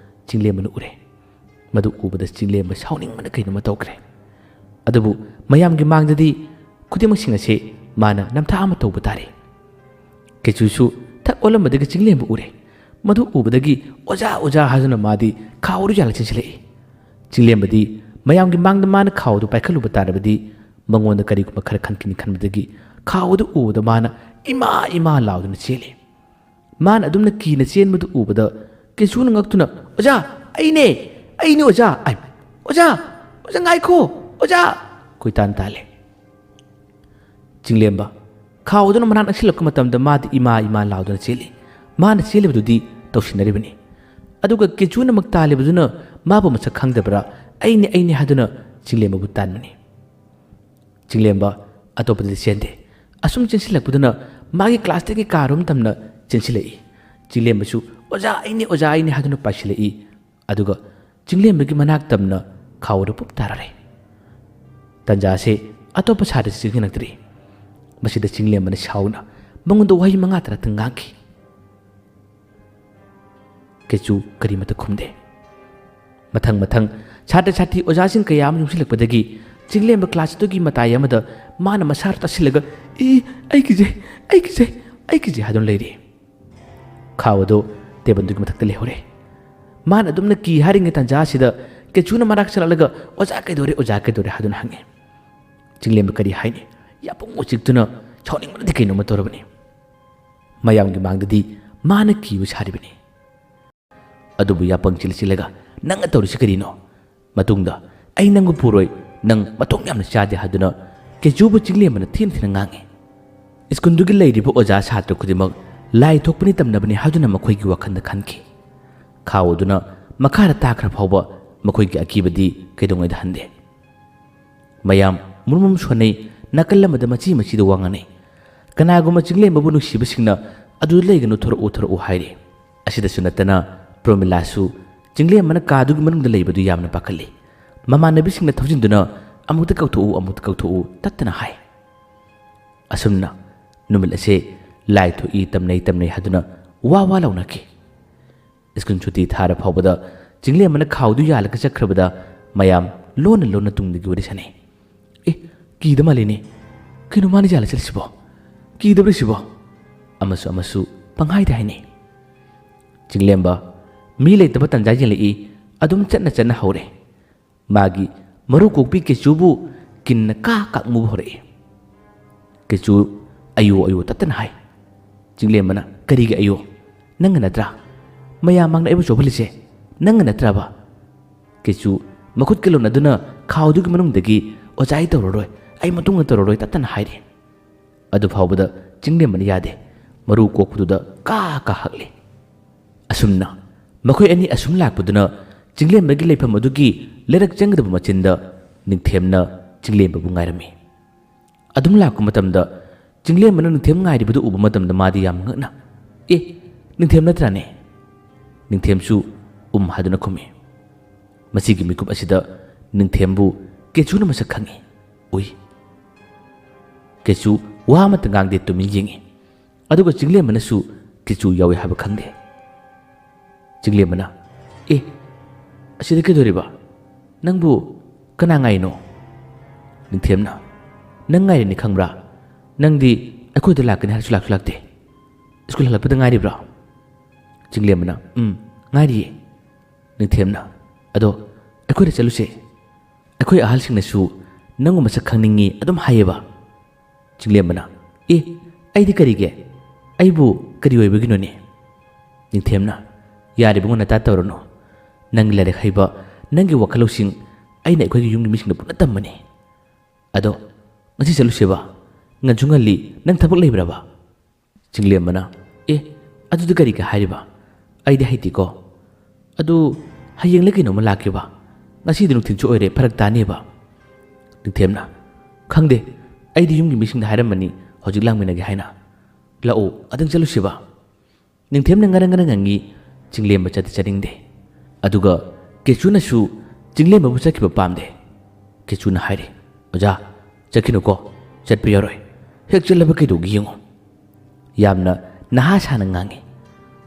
ꯆꯤꯡꯂꯦꯝꯕꯅ ꯎꯔꯦ꯫ ꯃꯗꯨ ꯎꯕꯗ ꯆꯤꯡꯂꯦꯝꯕ ꯁꯥꯎꯅꯤꯡꯕꯅ ꯀꯩꯅꯣꯃ ꯇꯧꯈ꯭ꯔꯦ꯫ ꯑꯗꯨꯕꯨ ꯃꯌꯥꯝꯒꯤ ꯃꯥꯡꯗꯗꯤ ꯈꯨꯗꯤꯡꯃꯛꯁꯤꯡ ꯑꯁꯤ ꯃꯥꯅ ꯅꯝꯊꯥꯛ ꯑꯃ ꯇꯧꯕ ꯇꯥꯔꯦ꯫ ꯀꯦꯆꯨꯁꯨ ꯊꯛ ꯑꯣꯜꯂꯝꯕꯗꯒꯤ ꯆꯤꯡꯂꯦꯝꯕ ꯎꯔꯦ꯫ ꯃꯗꯨ ꯎꯕꯗꯒꯤ "ꯑꯣꯖꯥ, ꯑꯣꯖꯥ" ꯍꯥꯏꯗꯨꯅ ꯃꯥꯗꯤ ꯈꯥꯎ ꯑꯗꯨ ꯌꯥꯜꯂ ꯆꯦꯟꯁꯤꯜꯂꯛꯏ꯫ ꯆꯤꯡꯂꯦꯝꯕꯗꯤ ꯃꯌꯥꯝꯒꯤ ꯃꯥꯡꯗ ꯃꯥꯅ ꯈꯥꯎ ꯑꯗꯨ ꯄꯥꯏꯈꯠꯂꯨꯕ ꯇꯥꯔꯕꯗꯤ ꯃꯉꯣꯟꯗ ꯀꯔꯤꯒꯨꯝꯕ ꯈꯔ ꯈꯟꯈꯤꯅꯤ ꯈꯟꯕꯗꯒꯤ ꯈꯥꯎ ꯑꯗꯨ ꯎꯕꯗ ꯃꯥꯅ "ꯏꯃꯥ, ꯏꯃꯥ" ꯂꯥꯎꯗꯨꯅ ꯆꯦꯜꯂꯤ꯫ ꯃꯥꯅ ꯑꯗꯨꯝꯅ ꯀꯤꯅ ꯆꯦꯟꯕꯗꯨ ꯎꯕꯗ ꯀꯦꯆꯨꯅ ꯉꯛꯇꯨꯅ, "ꯑꯣꯖꯥ, ꯑꯩꯅꯦ, ꯑꯩꯅꯦ ꯑꯣꯖꯥ, ꯑꯩ, ꯑꯣꯖꯥ, ꯑꯣꯖꯥ ꯉꯥꯏꯈꯣ, ꯑꯣꯖꯥ!" ꯀꯣꯏꯇꯥꯟ ꯇꯥꯜꯂꯦ꯫ ꯆꯤꯡꯂꯦꯝꯕ ꯈꯥꯎꯗꯨꯅ ꯃꯅꯥꯛ ꯅꯛꯁꯤꯜꯂꯛꯄ ꯃꯇꯝꯗ ꯃꯥꯗꯤ "ꯏꯃꯥ, ꯏꯃꯥ" ꯂꯥꯎꯗꯨꯅ ꯆꯦꯜꯂꯤ꯫ ꯃꯥꯅ ꯆꯦꯜꯂꯤꯕꯗꯨꯗꯤ ꯇꯧꯁꯤꯟꯅꯔꯤꯕꯅꯤ꯫ ꯑꯗꯨꯒ ꯀꯦꯆꯨꯅꯃꯛ ꯇꯥꯜꯂꯤꯕꯗꯨꯅ ꯃꯥꯕꯨ ꯃꯁꯛ ꯈꯪꯗꯕ꯭ꯔꯥ, "ꯑꯩꯅꯦ, ꯑꯩꯅꯦ" ꯍꯥꯏꯗꯨꯅ ꯆꯤꯡꯂꯦꯝꯕꯕꯨ ꯇꯥꯟꯕꯅꯤ꯫ ꯆꯤꯡꯂꯦꯝꯕ ꯑꯇꯣꯞꯄꯗꯗꯤ ꯆꯦꯟꯗꯦ꯫ ꯑꯁꯨꯝ ꯆꯦꯟꯁꯤꯜꯂꯛꯄꯗꯨꯅ ꯃꯥꯒꯤ ꯀ꯭ꯂꯥꯁꯇꯒꯤ ꯀꯥꯔꯣꯝ ꯇꯝꯅ ꯆꯦꯟꯁꯤꯜꯂꯛꯏ꯫ ꯆꯤꯡꯂꯦꯝꯕꯁꯨ "ꯑꯣꯖꯥ ꯑꯩꯅꯦ, ꯑꯣꯖꯥ ꯑꯩꯅꯦ" ꯍꯥꯏꯗꯨꯅ ꯄꯥꯏꯁꯤꯜꯂꯛꯏ꯫ ꯑꯗꯨꯒ ꯆꯤꯡꯂꯦꯝꯕꯒꯤ ꯃꯅꯥꯛ ꯇꯝꯅ ꯈꯥꯎꯗ ꯄꯨꯞ ꯇꯥꯔꯔꯦ꯫ ꯇꯟꯖꯥꯁꯦ ꯑꯇꯣꯞꯄ ꯁꯥꯇ꯭ꯔꯁꯤ ꯆꯪꯁꯤꯜꯂꯛꯇ꯭ꯔꯤ꯫ ꯃꯁꯤꯗ ꯆꯤꯡꯂꯦꯝꯕꯅ ꯁꯥꯎꯅ ꯃꯉꯣꯟꯗ ꯋꯥꯍꯩ ꯃꯉꯥ ꯇꯔꯥꯇꯪ ꯉꯥꯡꯈꯤ꯫ ꯀꯦꯆꯨ ꯀꯔꯤꯃꯠꯇ ꯈꯨꯝꯗꯦ꯫ ꯃꯊꯪ ꯃꯊꯪ ꯁꯥꯇ꯭ꯔ ꯁꯥꯇ꯭ꯔꯤ ꯑꯣꯖꯥꯁꯤꯡ ꯀꯌꯥ ꯑꯃ ꯌꯨꯝꯁꯤꯜꯂꯛꯄꯗꯒꯤ ꯆꯤꯡꯂꯦꯝꯕ ꯀ꯭ꯂꯥꯁ ꯑꯗꯨꯒꯤ ꯃꯇꯥꯏ ꯑꯃꯗ ꯃꯥꯅ ꯃꯁꯥꯗ ꯇꯥꯁꯤꯜꯂꯒ "ꯏ, ꯑꯩ ꯀꯤꯖꯩ, ꯑꯩ ꯀꯤꯖꯩ, ꯑꯩ ꯀꯤꯖꯩ" ꯍꯥꯏꯗꯨꯅ ꯂꯩꯔꯤ꯫ ꯈꯥꯎ ꯑꯗꯨ ꯇꯦꯕꯜꯗꯨꯒꯤ ꯃꯊꯛꯇ ꯂꯩꯍꯧꯔꯦ꯫ ꯃꯥꯅ ꯑꯗꯨꯝꯅ ꯀꯤ ꯍꯥꯏꯔꯤꯉꯩ ꯇꯥꯟꯖꯥ ꯑꯁꯤꯗ ꯀꯦꯆꯨꯅ ꯃꯅꯥꯛ ꯆꯪꯂꯛꯂꯒ "ꯑꯣꯖꯥ ꯀꯩꯗꯧꯔꯦ, ꯑꯣꯖꯥ ꯀꯩꯗꯧꯔꯦ?" ꯍꯥꯏꯗꯨꯅ ꯍꯪꯉꯤ꯫ ꯆꯤꯡꯂꯦꯝꯕ ꯀꯔꯤ ꯍꯥꯏꯅꯤ? ꯌꯥꯄꯨꯡ ꯎꯆꯤꯛꯇꯨꯅ ꯁꯥꯎꯅꯤꯡꯕꯅꯗꯤ ꯀꯩꯅꯣꯝꯃ ꯇꯧꯔꯕꯅꯤ꯫ ꯃꯌꯥꯝꯒꯤ ꯃꯥꯡꯗꯗꯤ ꯃꯥꯅ ꯀꯤꯕ ꯁꯥꯔꯤꯕꯅꯤ꯫ ꯑꯗꯨꯕꯨ ꯌꯥꯄꯪ ꯆꯤꯜ ꯆꯤꯜꯂꯒ "ꯅꯪꯅ ꯇꯧꯔꯤꯁꯤ ꯀꯔꯤꯅꯣ? ꯃꯇꯨꯡꯗ ꯑꯩ ꯅꯪꯕꯨ ꯄꯨꯔꯣꯏ, ꯅꯪ ꯃꯇꯣꯡ ꯌꯥꯝꯅ ꯆꯥꯗꯦ" ꯍꯥꯏꯗꯨꯅ ꯀꯦꯆꯨꯕꯨ ꯆꯤꯡꯂꯦꯝꯕꯅ ꯊꯤꯅ ꯊꯤꯅ ꯉꯥꯡꯉꯤ꯫ ꯁ꯭ꯀꯨꯜꯗꯨꯒꯤ ꯂꯩꯔꯤꯕ ꯑꯣꯖꯥ ꯁꯥꯇ꯭ꯔ ꯈꯨꯗꯤꯡꯃꯛ ꯂꯥꯏ ꯊꯣꯛꯄꯅꯤ ꯇꯝꯅꯕꯅꯤ ꯍꯥꯏꯗꯨꯅ ꯃꯈꯣꯏꯒꯤ ꯋꯥꯈꯜꯗ ꯈꯟꯈꯤ꯫ ꯈꯥꯎ ꯑꯗꯨꯅ ꯃꯈꯥꯗ ꯇꯥꯈ꯭ꯔ ꯐꯥꯎꯕ ꯃꯈꯣꯏꯒꯤ ꯑꯀꯤꯕꯗꯤ ꯀꯩꯗꯧꯉꯩꯗ ꯍꯟꯗꯦ꯫ ꯃꯌꯥꯝ ꯃꯨꯔꯨꯝ ꯃꯨꯔꯨꯝ ꯁꯣꯟꯅꯩ, ꯅꯥꯀꯜ ꯑꯃꯗ ꯃꯆꯤ ꯃꯆꯤꯗ ꯋꯥ ꯉꯥꯡꯅꯩ꯫ ꯀꯅꯥꯒꯨꯝꯕ ꯆꯤꯡꯂꯦꯝꯕꯕꯨ ꯅꯨꯡꯁꯤꯕꯁꯤꯡꯅ "ꯑꯗꯨꯗ ꯂꯩꯒꯅꯨ, ꯊꯣꯔꯛꯎ, ꯊꯣꯔꯛꯎ" ꯍꯥꯏꯔꯤ꯫ ꯑꯁꯤꯗꯁꯨ ꯅꯠꯇꯅ ꯄ꯭ꯔꯣꯃꯤꯂꯥꯁꯨ ꯆꯤꯡꯂꯦꯝꯕꯅ ꯀꯥꯗꯨꯒꯤ ꯃꯅꯨꯡꯗ ꯂꯩꯕꯗꯨ ꯌꯥꯝꯅ ꯄꯥꯈꯠꯂꯤ꯫ ꯃꯃꯥꯟꯅꯕꯤꯁꯤꯡꯅ ꯊꯧꯖꯤꯟꯗꯨꯅ "ꯑꯃꯨꯛꯇ ꯀꯧꯊꯣꯛꯎ, ꯑꯃꯨꯛꯇ ꯀꯧꯊꯣꯛꯎ" ꯇꯠꯇꯅ ꯍꯥꯏ꯫ ꯑꯁꯨꯝꯅ ꯅꯨꯃꯤꯠ ꯑꯁꯦ ꯂꯥꯏ ꯊꯣꯛꯏ ꯇꯝꯅꯩ ꯇꯝꯅꯩ ꯍꯥꯏꯗꯨꯅ ꯋꯥ ꯋꯥ ꯂꯥꯎꯅꯈꯤ꯫ ꯁ꯭ꯀꯨꯜ ꯁꯨꯇꯤ ꯊꯥꯔ ꯐꯥꯎꯕꯗ ꯆꯤꯡꯂꯦꯝꯕꯅ ꯈꯥꯎꯗꯨ ꯌꯥꯜꯂꯒ ꯆꯠꯈ꯭ꯔꯕꯗ ꯃꯌꯥꯝ ꯂꯣꯟꯅ ꯂꯣꯟꯅ ꯇꯨꯡꯗꯒꯤ ꯋꯥꯔꯤ ꯁꯥꯅꯩ꯫ "ꯑꯦ, ꯀꯤꯗ ꯃꯥꯜꯂꯤꯅꯦ꯫ ꯀꯩꯅꯣ ꯃꯥꯅ ꯌꯥꯜꯂ ꯆꯠꯂꯤꯁꯤꯕꯣ? ꯀꯤꯗꯕ꯭ꯔꯥ ꯁꯤꯕꯣ?" ꯑꯃꯁꯨ ꯑꯃꯁꯨ ꯄꯪꯍꯥꯏꯗ ꯍꯥꯏꯅꯩ꯫ ꯆꯤꯡꯂꯦꯝꯕ ꯃꯤ ꯂꯩꯇꯕ ꯇꯟꯖꯥ ꯌꯦꯡꯂꯛꯏ꯫ ꯑꯗꯨꯝ ꯆꯠꯅ ꯆꯠꯅ ꯍꯧꯔꯦ꯫ ꯃꯥꯒꯤ ꯃꯔꯨ ꯀꯣꯛꯄꯤ ꯀꯦꯆꯨꯕꯨ ꯀꯤꯟꯅ ꯀꯥ ꯀꯥ ꯃꯨꯕ ꯍꯧꯔꯛꯏ꯫ ꯀꯦꯆꯨ "ꯑꯌꯣ ꯑꯌꯣ" ꯇꯠꯇꯅ ꯍꯥꯏ꯫ ꯆꯤꯡꯂꯦꯝꯕꯅ "ꯀꯔꯤꯒꯤ ꯑꯌꯣ? ꯅꯪꯅ ꯅꯠꯇ꯭ꯔꯥ? ꯃꯌꯥꯝ ꯃꯥꯡꯗ ꯑꯩꯕꯨ ꯆꯣꯞꯍꯜꯂꯤꯁꯦ ꯅꯪꯅ ꯅꯠꯇ꯭ꯔꯕ?" ꯀꯦꯆꯨ ꯃꯈꯨꯠ ꯀꯤꯂꯣꯟ ꯑꯗꯨꯅ ꯈꯥꯎꯗꯨꯒꯤ ꯃꯅꯨꯡꯗꯒꯤ "ꯑꯣꯖꯥ, ꯑꯩ ꯇꯧꯔꯔꯣꯏ, ꯑꯩ ꯃꯇꯨꯡꯗ ꯇꯧꯔꯔꯣꯏ" ꯇꯠꯇꯅ ꯍꯥꯏꯔꯤ꯫ ꯑꯗꯨ ꯐꯥꯎꯕꯗ ꯆꯤꯡꯂꯦꯝꯕꯅ ꯌꯥꯗꯦ꯫ ꯃꯔꯨ ꯀꯣꯛꯄꯗꯨꯗ ꯀꯥ ꯀꯥ ꯍꯛꯂꯤ꯫ ꯑꯁꯨꯝꯅ ꯃꯈꯣꯏ ꯑꯅꯤ ꯑꯁꯨꯝ ꯂꯥꯛꯄꯗꯨꯅ ꯆꯤꯡꯂꯦꯝꯕꯒꯤ ꯂꯩꯐꯝ ꯑꯗꯨꯒꯤ ꯂꯩꯔꯛ ꯆꯪꯒꯗꯕ ꯃꯆꯤꯟꯗ ꯅꯤꯡꯊꯦꯝꯅ ꯆꯤꯡꯂꯦꯝꯕꯕꯨ ꯉꯥꯏꯔꯝꯃꯤ꯫ ꯑꯗꯨꯝ ꯂꯥꯛꯄ ꯃꯇꯝꯗ ꯆꯤꯡꯂꯦꯝꯕꯅ ꯅꯤꯡꯊꯦꯝ ꯉꯥꯏꯔꯤꯕꯗꯨ ꯎꯕ ꯃꯇꯝꯗ ꯃꯥꯗꯤ ꯌꯥꯝ ꯉꯛꯅ, "ꯑꯦ, ꯅꯤꯡꯊꯦꯝ ꯅꯠꯇ꯭ꯔꯥꯅꯦ?" ꯅꯤꯡꯊꯦꯝꯁꯨ "ꯎꯝ" ꯍꯥꯏꯗꯨꯅ ꯈꯨꯝꯃꯤ꯫ ꯃꯁꯤꯒꯤ ꯃꯤꯀꯨꯞ ꯑꯁꯤꯗ ꯅꯤꯡꯊꯦꯝꯕꯨ ꯀꯦꯆꯨꯅ ꯃꯁꯛ ꯈꯪꯏ, ꯎꯏ꯫ ꯀꯦꯆꯨ ꯋꯥ ꯑꯃꯠꯇ ꯉꯥꯡꯗꯦ, ꯇꯨꯃꯤꯟ ꯌꯦꯡꯏ꯫ ꯑꯗꯨꯒ ꯆꯤꯡꯂꯦꯝꯕꯅꯁꯨ ꯀꯦꯆꯨ ꯌꯥꯎꯏ ꯍꯥꯏꯕ ꯈꯪꯗꯦ꯫ ꯆꯤꯡꯂꯦꯝꯕꯅ, "ꯑꯦ, ꯑꯁꯤꯗ ꯀꯩꯗꯧꯔꯤꯕ? ꯅꯪꯕꯨ ꯀꯅꯥ ꯉꯥꯏꯔꯤꯅꯣ?" ꯅꯤꯡꯊꯦꯝꯅ, "ꯅꯪ ꯉꯥꯏꯔꯤꯅꯤ ꯈꯪꯕ꯭ꯔꯥ? ꯅꯪꯗꯤ ꯑꯩꯈꯣꯏꯗ ꯂꯥꯛꯀꯅꯤ ꯍꯥꯏꯔꯁꯨ ꯂꯥꯛꯁꯨ ꯂꯥꯛꯇꯦ꯫ ꯁ꯭ꯀꯨꯜ ꯍꯜꯂꯛꯄꯗ ꯉꯥꯏꯔꯤꯕ꯭ꯔꯣ?" ꯆꯤꯡꯂꯦꯝꯕꯅ, "ꯎꯝ, ꯉꯥꯏꯔꯤꯌꯦ꯫" ꯅꯤꯡꯊꯦꯝꯅ, "ꯑꯗꯣ ꯑꯩꯈꯣꯏꯗ ꯆꯠꯂꯨꯁꯦ꯫ ꯑꯩꯈꯣꯏ ꯑꯍꯜꯁꯤꯡꯅꯁꯨ ꯅꯪꯕꯨ ꯃꯁꯛ ꯈꯪꯅꯤꯡꯉꯤ ꯑꯗꯨꯝ ꯍꯥꯏꯌꯦꯕ꯫" ꯆꯤꯡꯂꯦꯝꯕꯅ, "ꯑꯦ, ꯑꯩꯗꯤ ꯀꯔꯤꯒꯤ? ꯑꯩꯕꯨ ꯀꯔꯤ ꯑꯣꯏꯕꯒꯤꯅꯣꯅꯦ?" ꯅꯤꯡꯊꯦꯝꯅ, "ꯌꯥꯔꯦ ꯏꯕꯨꯡꯉꯣ, ꯅꯇꯥ ꯇꯧꯔꯅꯨ꯫ ꯅꯪꯒꯤ ꯂꯥꯏꯔꯤꯛ ꯍꯩꯕ, ꯅꯪꯒꯤ ꯋꯥꯈꯜ ꯂꯧꯁꯤꯡ ꯑꯩꯅ ꯑꯩꯈꯣꯏꯒꯤ ꯌꯨꯝꯒꯤ ꯃꯤꯁꯤꯡꯗ ꯄꯨꯟꯅ ꯇꯝꯕꯅꯤ꯫ ꯑꯗꯣ ꯉꯁꯤ ꯆꯠꯂꯨꯁꯦꯕ꯫ ꯉꯟꯁꯨ ꯉꯜꯂꯤ, ꯅꯪ ꯊꯕꯛ ꯂꯩꯕ꯭ꯔꯕ?" ꯆꯤꯡꯂꯦꯝꯕꯅ, "ꯑꯦ, ꯑꯗꯨꯗꯤ ꯀꯔꯤꯒꯤ ꯍꯥꯏꯔꯤꯕ? ꯑꯩꯗꯤ ꯍꯩꯇꯦꯀꯣ꯫ ꯑꯗꯨ ꯍꯌꯦꯡꯂ ꯀꯩꯅꯣꯝꯃ ꯂꯥꯛꯀꯦꯕ꯫ ꯉꯁꯤꯗꯤ ꯅꯨꯡꯊꯤꯜꯁꯨ ꯑꯣꯏꯔꯦ, ꯐꯔꯛ ꯇꯥꯅꯦꯕ꯫" ꯅꯤꯡꯊꯦꯝꯅ, "ꯈꯪꯗꯦ, ꯑꯩꯗꯤ ꯌꯨꯝꯒꯤ ꯃꯤꯁꯤꯡꯗ ꯍꯥꯏꯔꯝꯕꯅꯤ ꯍꯧꯖꯤꯛ ꯂꯥꯡꯃꯤꯟꯅꯒꯦ ꯍꯥꯏꯅ꯫ ꯂꯥꯛꯑꯣ, ꯑꯗꯪ ꯆꯠꯂꯨꯁꯤꯕ꯫" ꯅꯤꯡꯊꯦꯝꯅ ꯉꯔꯪ ꯉꯔꯪ ꯉꯪꯉꯤ, ꯆꯤꯡꯂꯦꯝꯕ ꯆꯠꯇꯤ ꯆꯠꯅꯤꯡꯗꯦ꯫ ꯑꯗꯨꯒ ꯀꯦꯆꯨꯅꯁꯨ ꯆꯤꯡꯂꯦꯝꯕꯕꯨ ꯆꯠꯈꯤꯕ ꯄꯥꯝꯗꯦ꯫ ꯀꯦꯆꯨꯅ ꯍꯥꯏꯔꯤ, "ꯑꯣꯖꯥ, ꯆꯠꯈꯤꯅꯨꯀꯣ, ꯆꯠꯄ ꯌꯥꯔꯣꯏ꯫ ꯍꯦꯛ ꯆꯠꯂꯕ ꯀꯩꯗꯧꯒꯦ ꯌꯦꯡꯉꯨ꯫" ꯌꯥꯝꯅ ꯅꯍꯥ ꯁꯥꯅ ꯉꯥꯡꯉꯤ꯫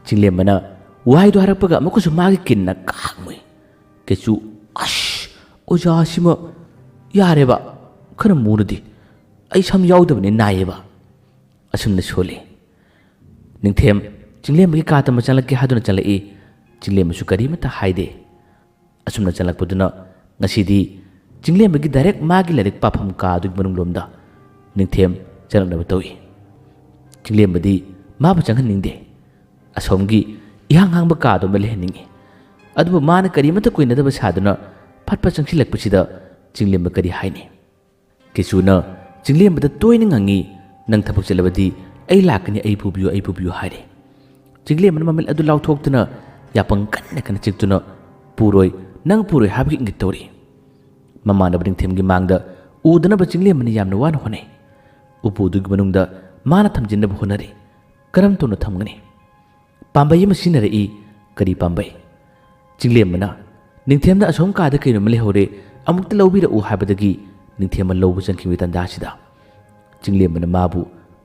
ꯆꯤꯡꯂꯦꯝꯕꯅ ꯋꯥꯍꯩꯗꯣ ꯍꯥꯏꯔꯛꯄꯒ ꯑꯃꯨꯛꯀꯁꯨ ꯃꯥꯒꯤ ꯀꯤꯟꯅ ꯀꯥꯡꯃꯨꯏ꯫ ꯀꯦꯆꯨ, "ꯑꯁ, ꯑꯣꯖꯥꯁꯤꯃ ꯌꯥꯔꯦꯕ, ꯈꯔ ꯃꯨꯔꯗꯤ꯫ ꯑꯩ ꯁꯝ ꯌꯥꯎꯗꯕꯅꯤ ꯅꯥꯏꯌꯦꯕ꯫" ꯑꯁꯨꯝꯅ ꯁꯣꯜꯂꯤ꯫ ꯅꯤꯡꯊꯦꯝ ꯆꯤꯡꯂꯦꯝꯕꯒꯤ ꯀꯥ ꯇꯝꯕ ꯆꯪꯂꯛꯀꯦ ꯍꯥꯏꯗꯨꯅ ꯆꯪꯂꯛꯏ꯫ ꯆꯤꯡꯂꯦꯝꯕꯁꯨ ꯀꯔꯤꯃꯠꯇ ꯍꯥꯏꯗꯦ꯫ ꯑꯁꯨꯝꯅ ꯆꯪꯂꯛꯄꯗꯨꯅ ꯉꯁꯤꯗꯤ ꯆꯤꯡꯂꯦꯝꯕꯒꯤ ꯗꯥꯏꯔꯦꯛ ꯃꯥꯒꯤ ꯂꯥꯏꯔꯤꯛ ꯄꯥꯐꯝ ꯀꯥ ꯑꯗꯨꯒꯤ ꯃꯅꯨꯡꯂꯣꯝꯗ ꯅꯤꯡꯊꯦꯝ ꯆꯪꯂꯛꯅꯕ ꯇꯧꯏ꯫ ꯆꯤꯡꯂꯦꯝꯕꯗꯤ ꯃꯥꯕꯨ ꯆꯪꯍꯟꯅꯤꯡꯗꯦ꯫ ꯑꯁꯣꯝꯒꯤ ꯏꯍꯥꯡ ꯍꯥꯡꯕ ꯀꯥꯗꯨꯃ ꯂꯩꯍꯟꯅꯤꯡꯏ꯫ ꯑꯗꯨꯕꯨ ꯃꯥꯅ ꯀꯔꯤꯃꯠꯇ ꯀꯨꯏꯅꯗꯕ ꯁꯥꯗꯨꯅ ꯐꯠ ꯐꯠ ꯆꯪꯁꯤꯜꯂꯛꯄꯁꯤꯗ ꯆꯤꯡꯂꯦꯝꯕ ꯀꯔꯤ ꯍꯥꯏꯅꯤ? ꯀꯦꯆꯨꯅ ꯆꯤꯡꯂꯦꯝꯕꯗ ꯇꯣꯏꯅ ꯉꯪꯉꯤ, "ꯅꯪ ꯊꯕꯛ ꯆꯠꯂꯕꯗꯤ ꯑꯩ ꯂꯥꯛꯀꯅꯤ, ꯑꯩ ꯄꯨꯕꯤꯌꯨ, ꯑꯩ ꯄꯨꯕꯤꯌꯨ" ꯍꯥꯏꯔꯤ꯫ ꯆꯤꯡꯂꯦꯝꯕꯅ ꯃꯃꯤꯠ ꯑꯗꯨ ꯂꯥꯎꯊꯣꯛꯇꯨꯅ ꯌꯥꯄꯪ ꯀꯟꯅ ꯀꯟꯅ ꯆꯤꯛꯇꯨꯅ, "ꯄꯨꯔꯣꯏ, ꯅꯪ ꯄꯨꯔꯣꯏ" ꯍꯥꯏꯕꯒꯤ ꯏꯪꯒꯤꯠ ꯇꯧꯔꯤ꯫ ꯃꯃꯥꯟꯅꯕ ꯅꯤꯡꯊꯦꯝꯒꯤ ꯃꯥꯡꯗ ꯎꯗꯅꯕ ꯆꯤꯡꯂꯦꯝꯕꯅ ꯌꯥꯝꯅ ꯋꯥꯅ ꯍꯣꯠꯅꯩ꯫ ꯎꯄꯨꯗꯨꯒꯤ ꯃꯅꯨꯡꯗ ꯃꯥꯅ ꯊꯝꯖꯤꯟꯅꯕ ꯍꯣꯠꯅꯔꯤ꯫ ꯀꯔꯝ ꯇꯧꯅ ꯊꯝꯒꯅꯤ? ꯄꯥꯝꯕꯩ ꯑꯃ ꯁꯤꯖꯤꯟꯅꯔꯛꯏ꯫ ꯀꯔꯤ ꯄꯥꯝꯕꯩ? ꯆꯤꯡꯂꯦꯝꯕꯅ ꯅꯤꯡꯊꯦꯝꯅ ꯑꯁꯣꯝ ꯀꯥꯗ ꯀꯩꯅꯣꯝꯃ ꯂꯩꯍꯧꯔꯦ, ꯑꯃꯨꯛꯇ ꯂꯧꯕꯤꯔꯛꯎ ꯍꯥꯏꯕꯗꯒꯤ ꯅꯤꯡꯊꯦꯝꯕ ꯂꯧꯕ ꯆꯪꯈꯤꯕꯒꯤ ꯇꯥꯟꯖꯥꯁꯤꯗ ꯆꯤꯡꯂꯦꯝꯕꯅ ꯃꯥꯕꯨ